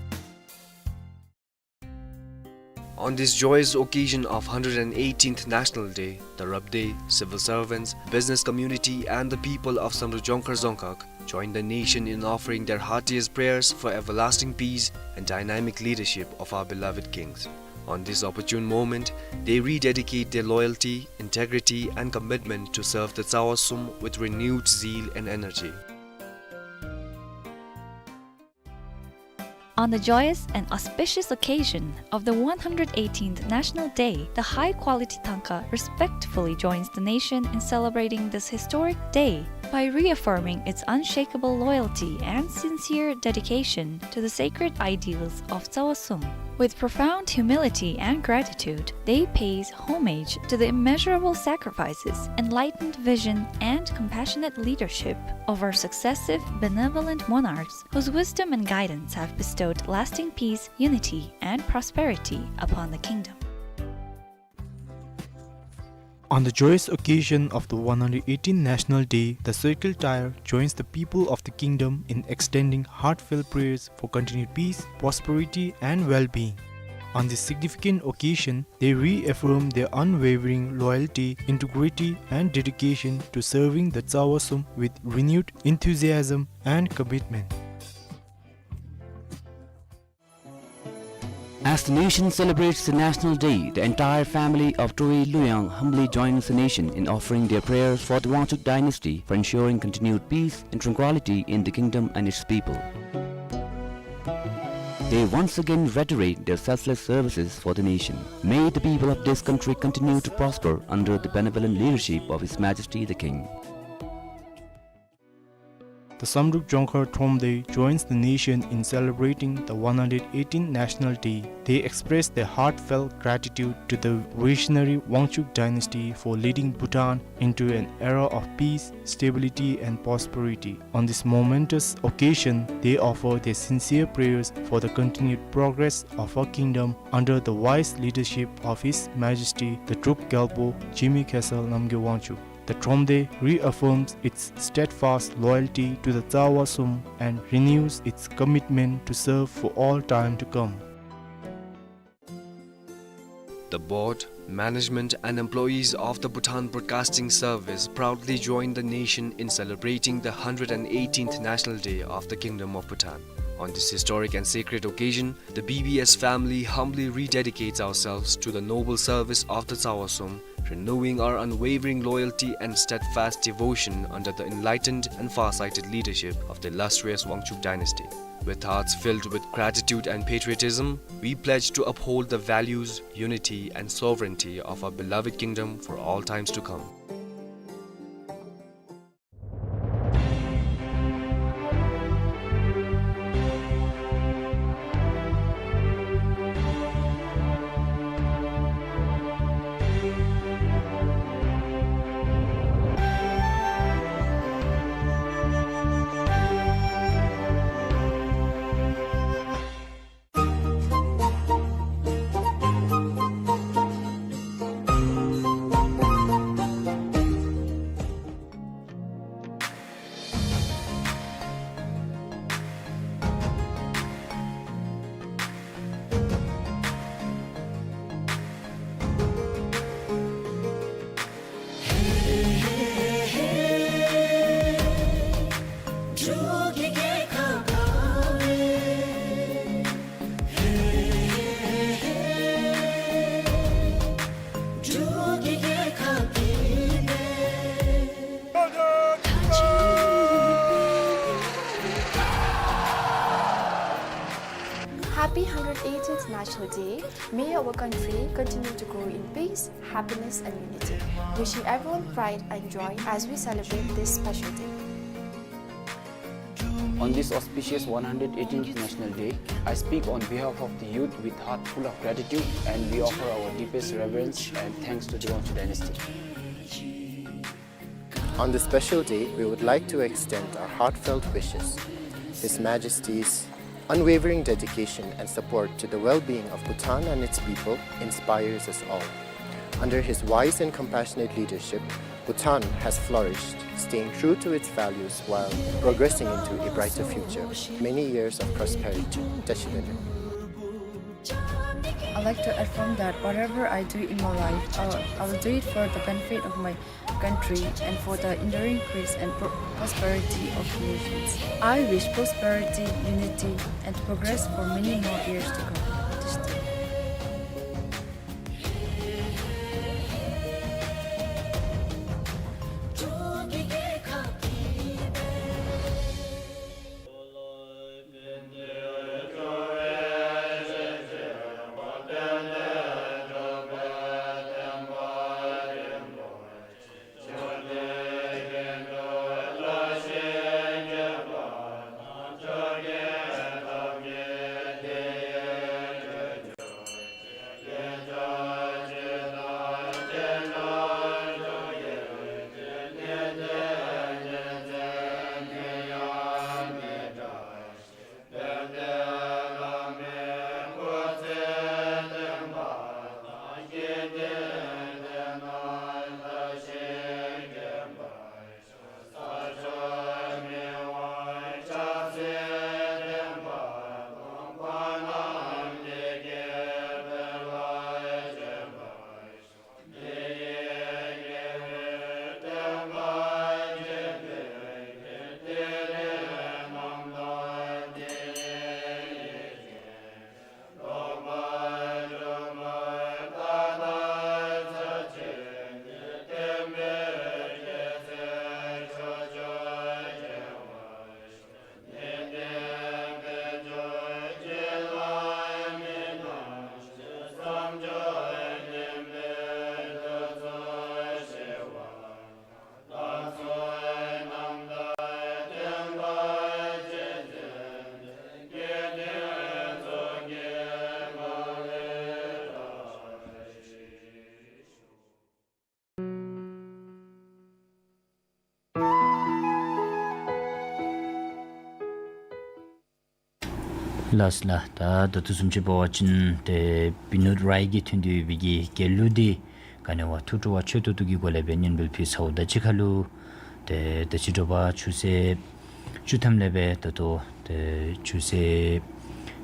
On this joyous occasion of hundred eighteenth National Day, the Rabde, civil servants, business community, and the people of Samdrup Jongkhar Dzongkhag join the nation in offering their heartiest prayers for everlasting peace and dynamic leadership of our beloved kings. On this opportune moment, they rededicate their loyalty, integrity, and commitment to serve the Tsawa Sum with renewed zeal and energy. On the joyous and auspicious occasion of the one hundred eighteenth National Day, the High Quality Tanka respectfully joins the nation in celebrating this historic day by reaffirming its unshakable loyalty and sincere dedication to the sacred ideals of Tsawa Sum. With profound humility and gratitude, they pays homage to the immeasurable sacrifices, enlightened vision, and compassionate leadership of our successive benevolent monarchs, whose wisdom and guidance have bestowed lasting peace, unity, and prosperity upon the kingdom. On the joyous occasion of the one hundred eighteenth National Day, the Circle Tire joins the people of the kingdom in extending heartfelt prayers for continued peace, prosperity, and well-being. On this significant occasion, they reaffirm their unwavering loyalty, integrity, and dedication to serving the Tsawa Sum with renewed enthusiasm and commitment. As the nation celebrates the National Day, the entire family of Troi Luyang humbly joins the nation in offering their prayers for the Wangchuck dynasty for ensuring continued peace and tranquility in the kingdom and its people. They once again reiterate their selfless services for the nation. May the people of this country continue to prosper under the benevolent leadership of His Majesty the King. The Samdrup Jongkhar Thromde joins the nation in celebrating the one hundred eighteenth National Day. They express their heartfelt gratitude to the visionary Wangchuck dynasty for leading Bhutan into an era of peace, stability, and prosperity. On this momentous occasion, they offer their sincere prayers for the continued progress of our kingdom under the wise leadership of His Majesty the Druk Gyalpo Jigme Khesar Namgyel Wangchuck. The Thromde reaffirms its steadfast loyalty to the Tsawa Sum and renews its commitment to serve for all time to come. The board, management and employees of the Bhutan Broadcasting Service proudly join the nation in celebrating the hundred and eighteenth National Day of the Kingdom of Bhutan. On this historic and sacred occasion, the B B S family humbly rededicates ourselves to the noble service of the Tsawa Sum, renewing our unwavering loyalty and steadfast devotion under the enlightened and far-sighted leadership of the illustrious Wangchuck dynasty. With hearts filled with gratitude and patriotism, we pledge to uphold the values, unity, and sovereignty of our beloved kingdom for all times to come. Happy hundred eighteenth National Day. May our country continue to grow in peace, happiness and unity. Wishing everyone pride and joy as we celebrate this special day. On this auspicious one hundred eighteenth National Day, I speak on behalf of the youth with heart full of gratitude, and we offer our deepest reverence and thanks to the Wangchuck dynasty. On this special day, we would like to extend our heartfelt wishes. His Majesty's unwavering dedication and support to the well-being of Bhutan and its people inspires us all. Under his wise and compassionate leadership, Bhutan has flourished, staying true to its values while progressing into a brighter future. Many years of prosperity. Tashi Delek. I'd like to affirm that whatever I do in my life, I will, I will do it for the benefit of my country and for the enduring peace and pro-, prosperity of the nations. I wish prosperity, unity, and progress for many more years to come. Tashi Delek. ལགས་ལགས། ད་ད་ལྟོ་བཟུམ་ཅིག་འབད་བ་ཅིན་ཏེ་བི་ནོད་རའི་གིས་འཐེན་ཏེ་ཡོད་པའི་གི་རྒྱལ་གླུ་འདི་ག་ནི་བ་ཐུགས་སྤྲོ་བ་ཆོད་ཏོག་ཏོ་གི་སྒོ་ལས་སྦེ་སྙན་འབུལ་ཕུལ་ཚརཝ་ད་ཅིག་ཁར་ལུ་ཏེ་ད་ཅི་དྲོ་པ་ཆུ་ཚོད་བཅུ་ཐམ་ལས་སྦེ་ད་ལྟོ་ཏེ་ཆུ་ཚོད་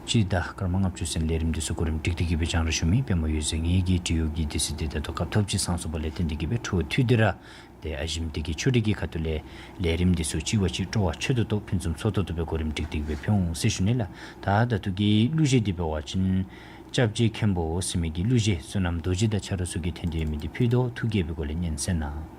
གཅིག་དང་སྐར་མ་ལྔ་བཅུ་ཚུན་ལས་རིམ་འདི་ཚུ་གོ་རིམ་སྒྲིག་སྟེ་གི་སྦེ་སྦྱང་ར་ཞུ་མི་པདྨ་འོད་ཟེར་ངེ་གི་བྲིས་ཡོད་གི་དུས་ཚོད་འདི་ད་ལྟོ་སྐབས་ཐོབ་ཅིག་སོང་སོངམ་ལས་བརྟེན་ཏེ་གི་སྦེ་འཕྲོ་མཐུད་དེ་ར་ཏེ་ཨ་ཞིམ་འདི་གི་ཆོས་འབྲེལ་གྱི་ཁ་ཐུག་ལས་ལས་རིམ་འདི་ཚུ་གཅིག་བ་གཅིག་སྤྲོ་བ་ཆོད་ཏོག་ཏོ་ཕུན་སུམ་ཚོགས་ཏོག་ཏོ་སྦེ་གོ་རིམ་སྒྲིག་སྟེ་གི་སྦེ་ཕུལ་འོང་ཟེར་ཞུ་ནི་ལགས། ད་ད་ལྟོ་གི་གླུ་གཞས་འདི་འབད་བ་ཅིན་སྐྱབས་རྗེ་མཁན་པོ་ཟེར་མི་གི་གླུ་གཞས་བསོད་ནམས་རྡོ་རྗེ་དང་ཆ་རོགས་ཚུ་གིས་འཐེན་ཏེ་ཡོད་མི་འདི་ཕུལ་དོ། ཐུགས་དགྱེས་པའི་སྒོ་ལས་སྙན་གསན་གནང་།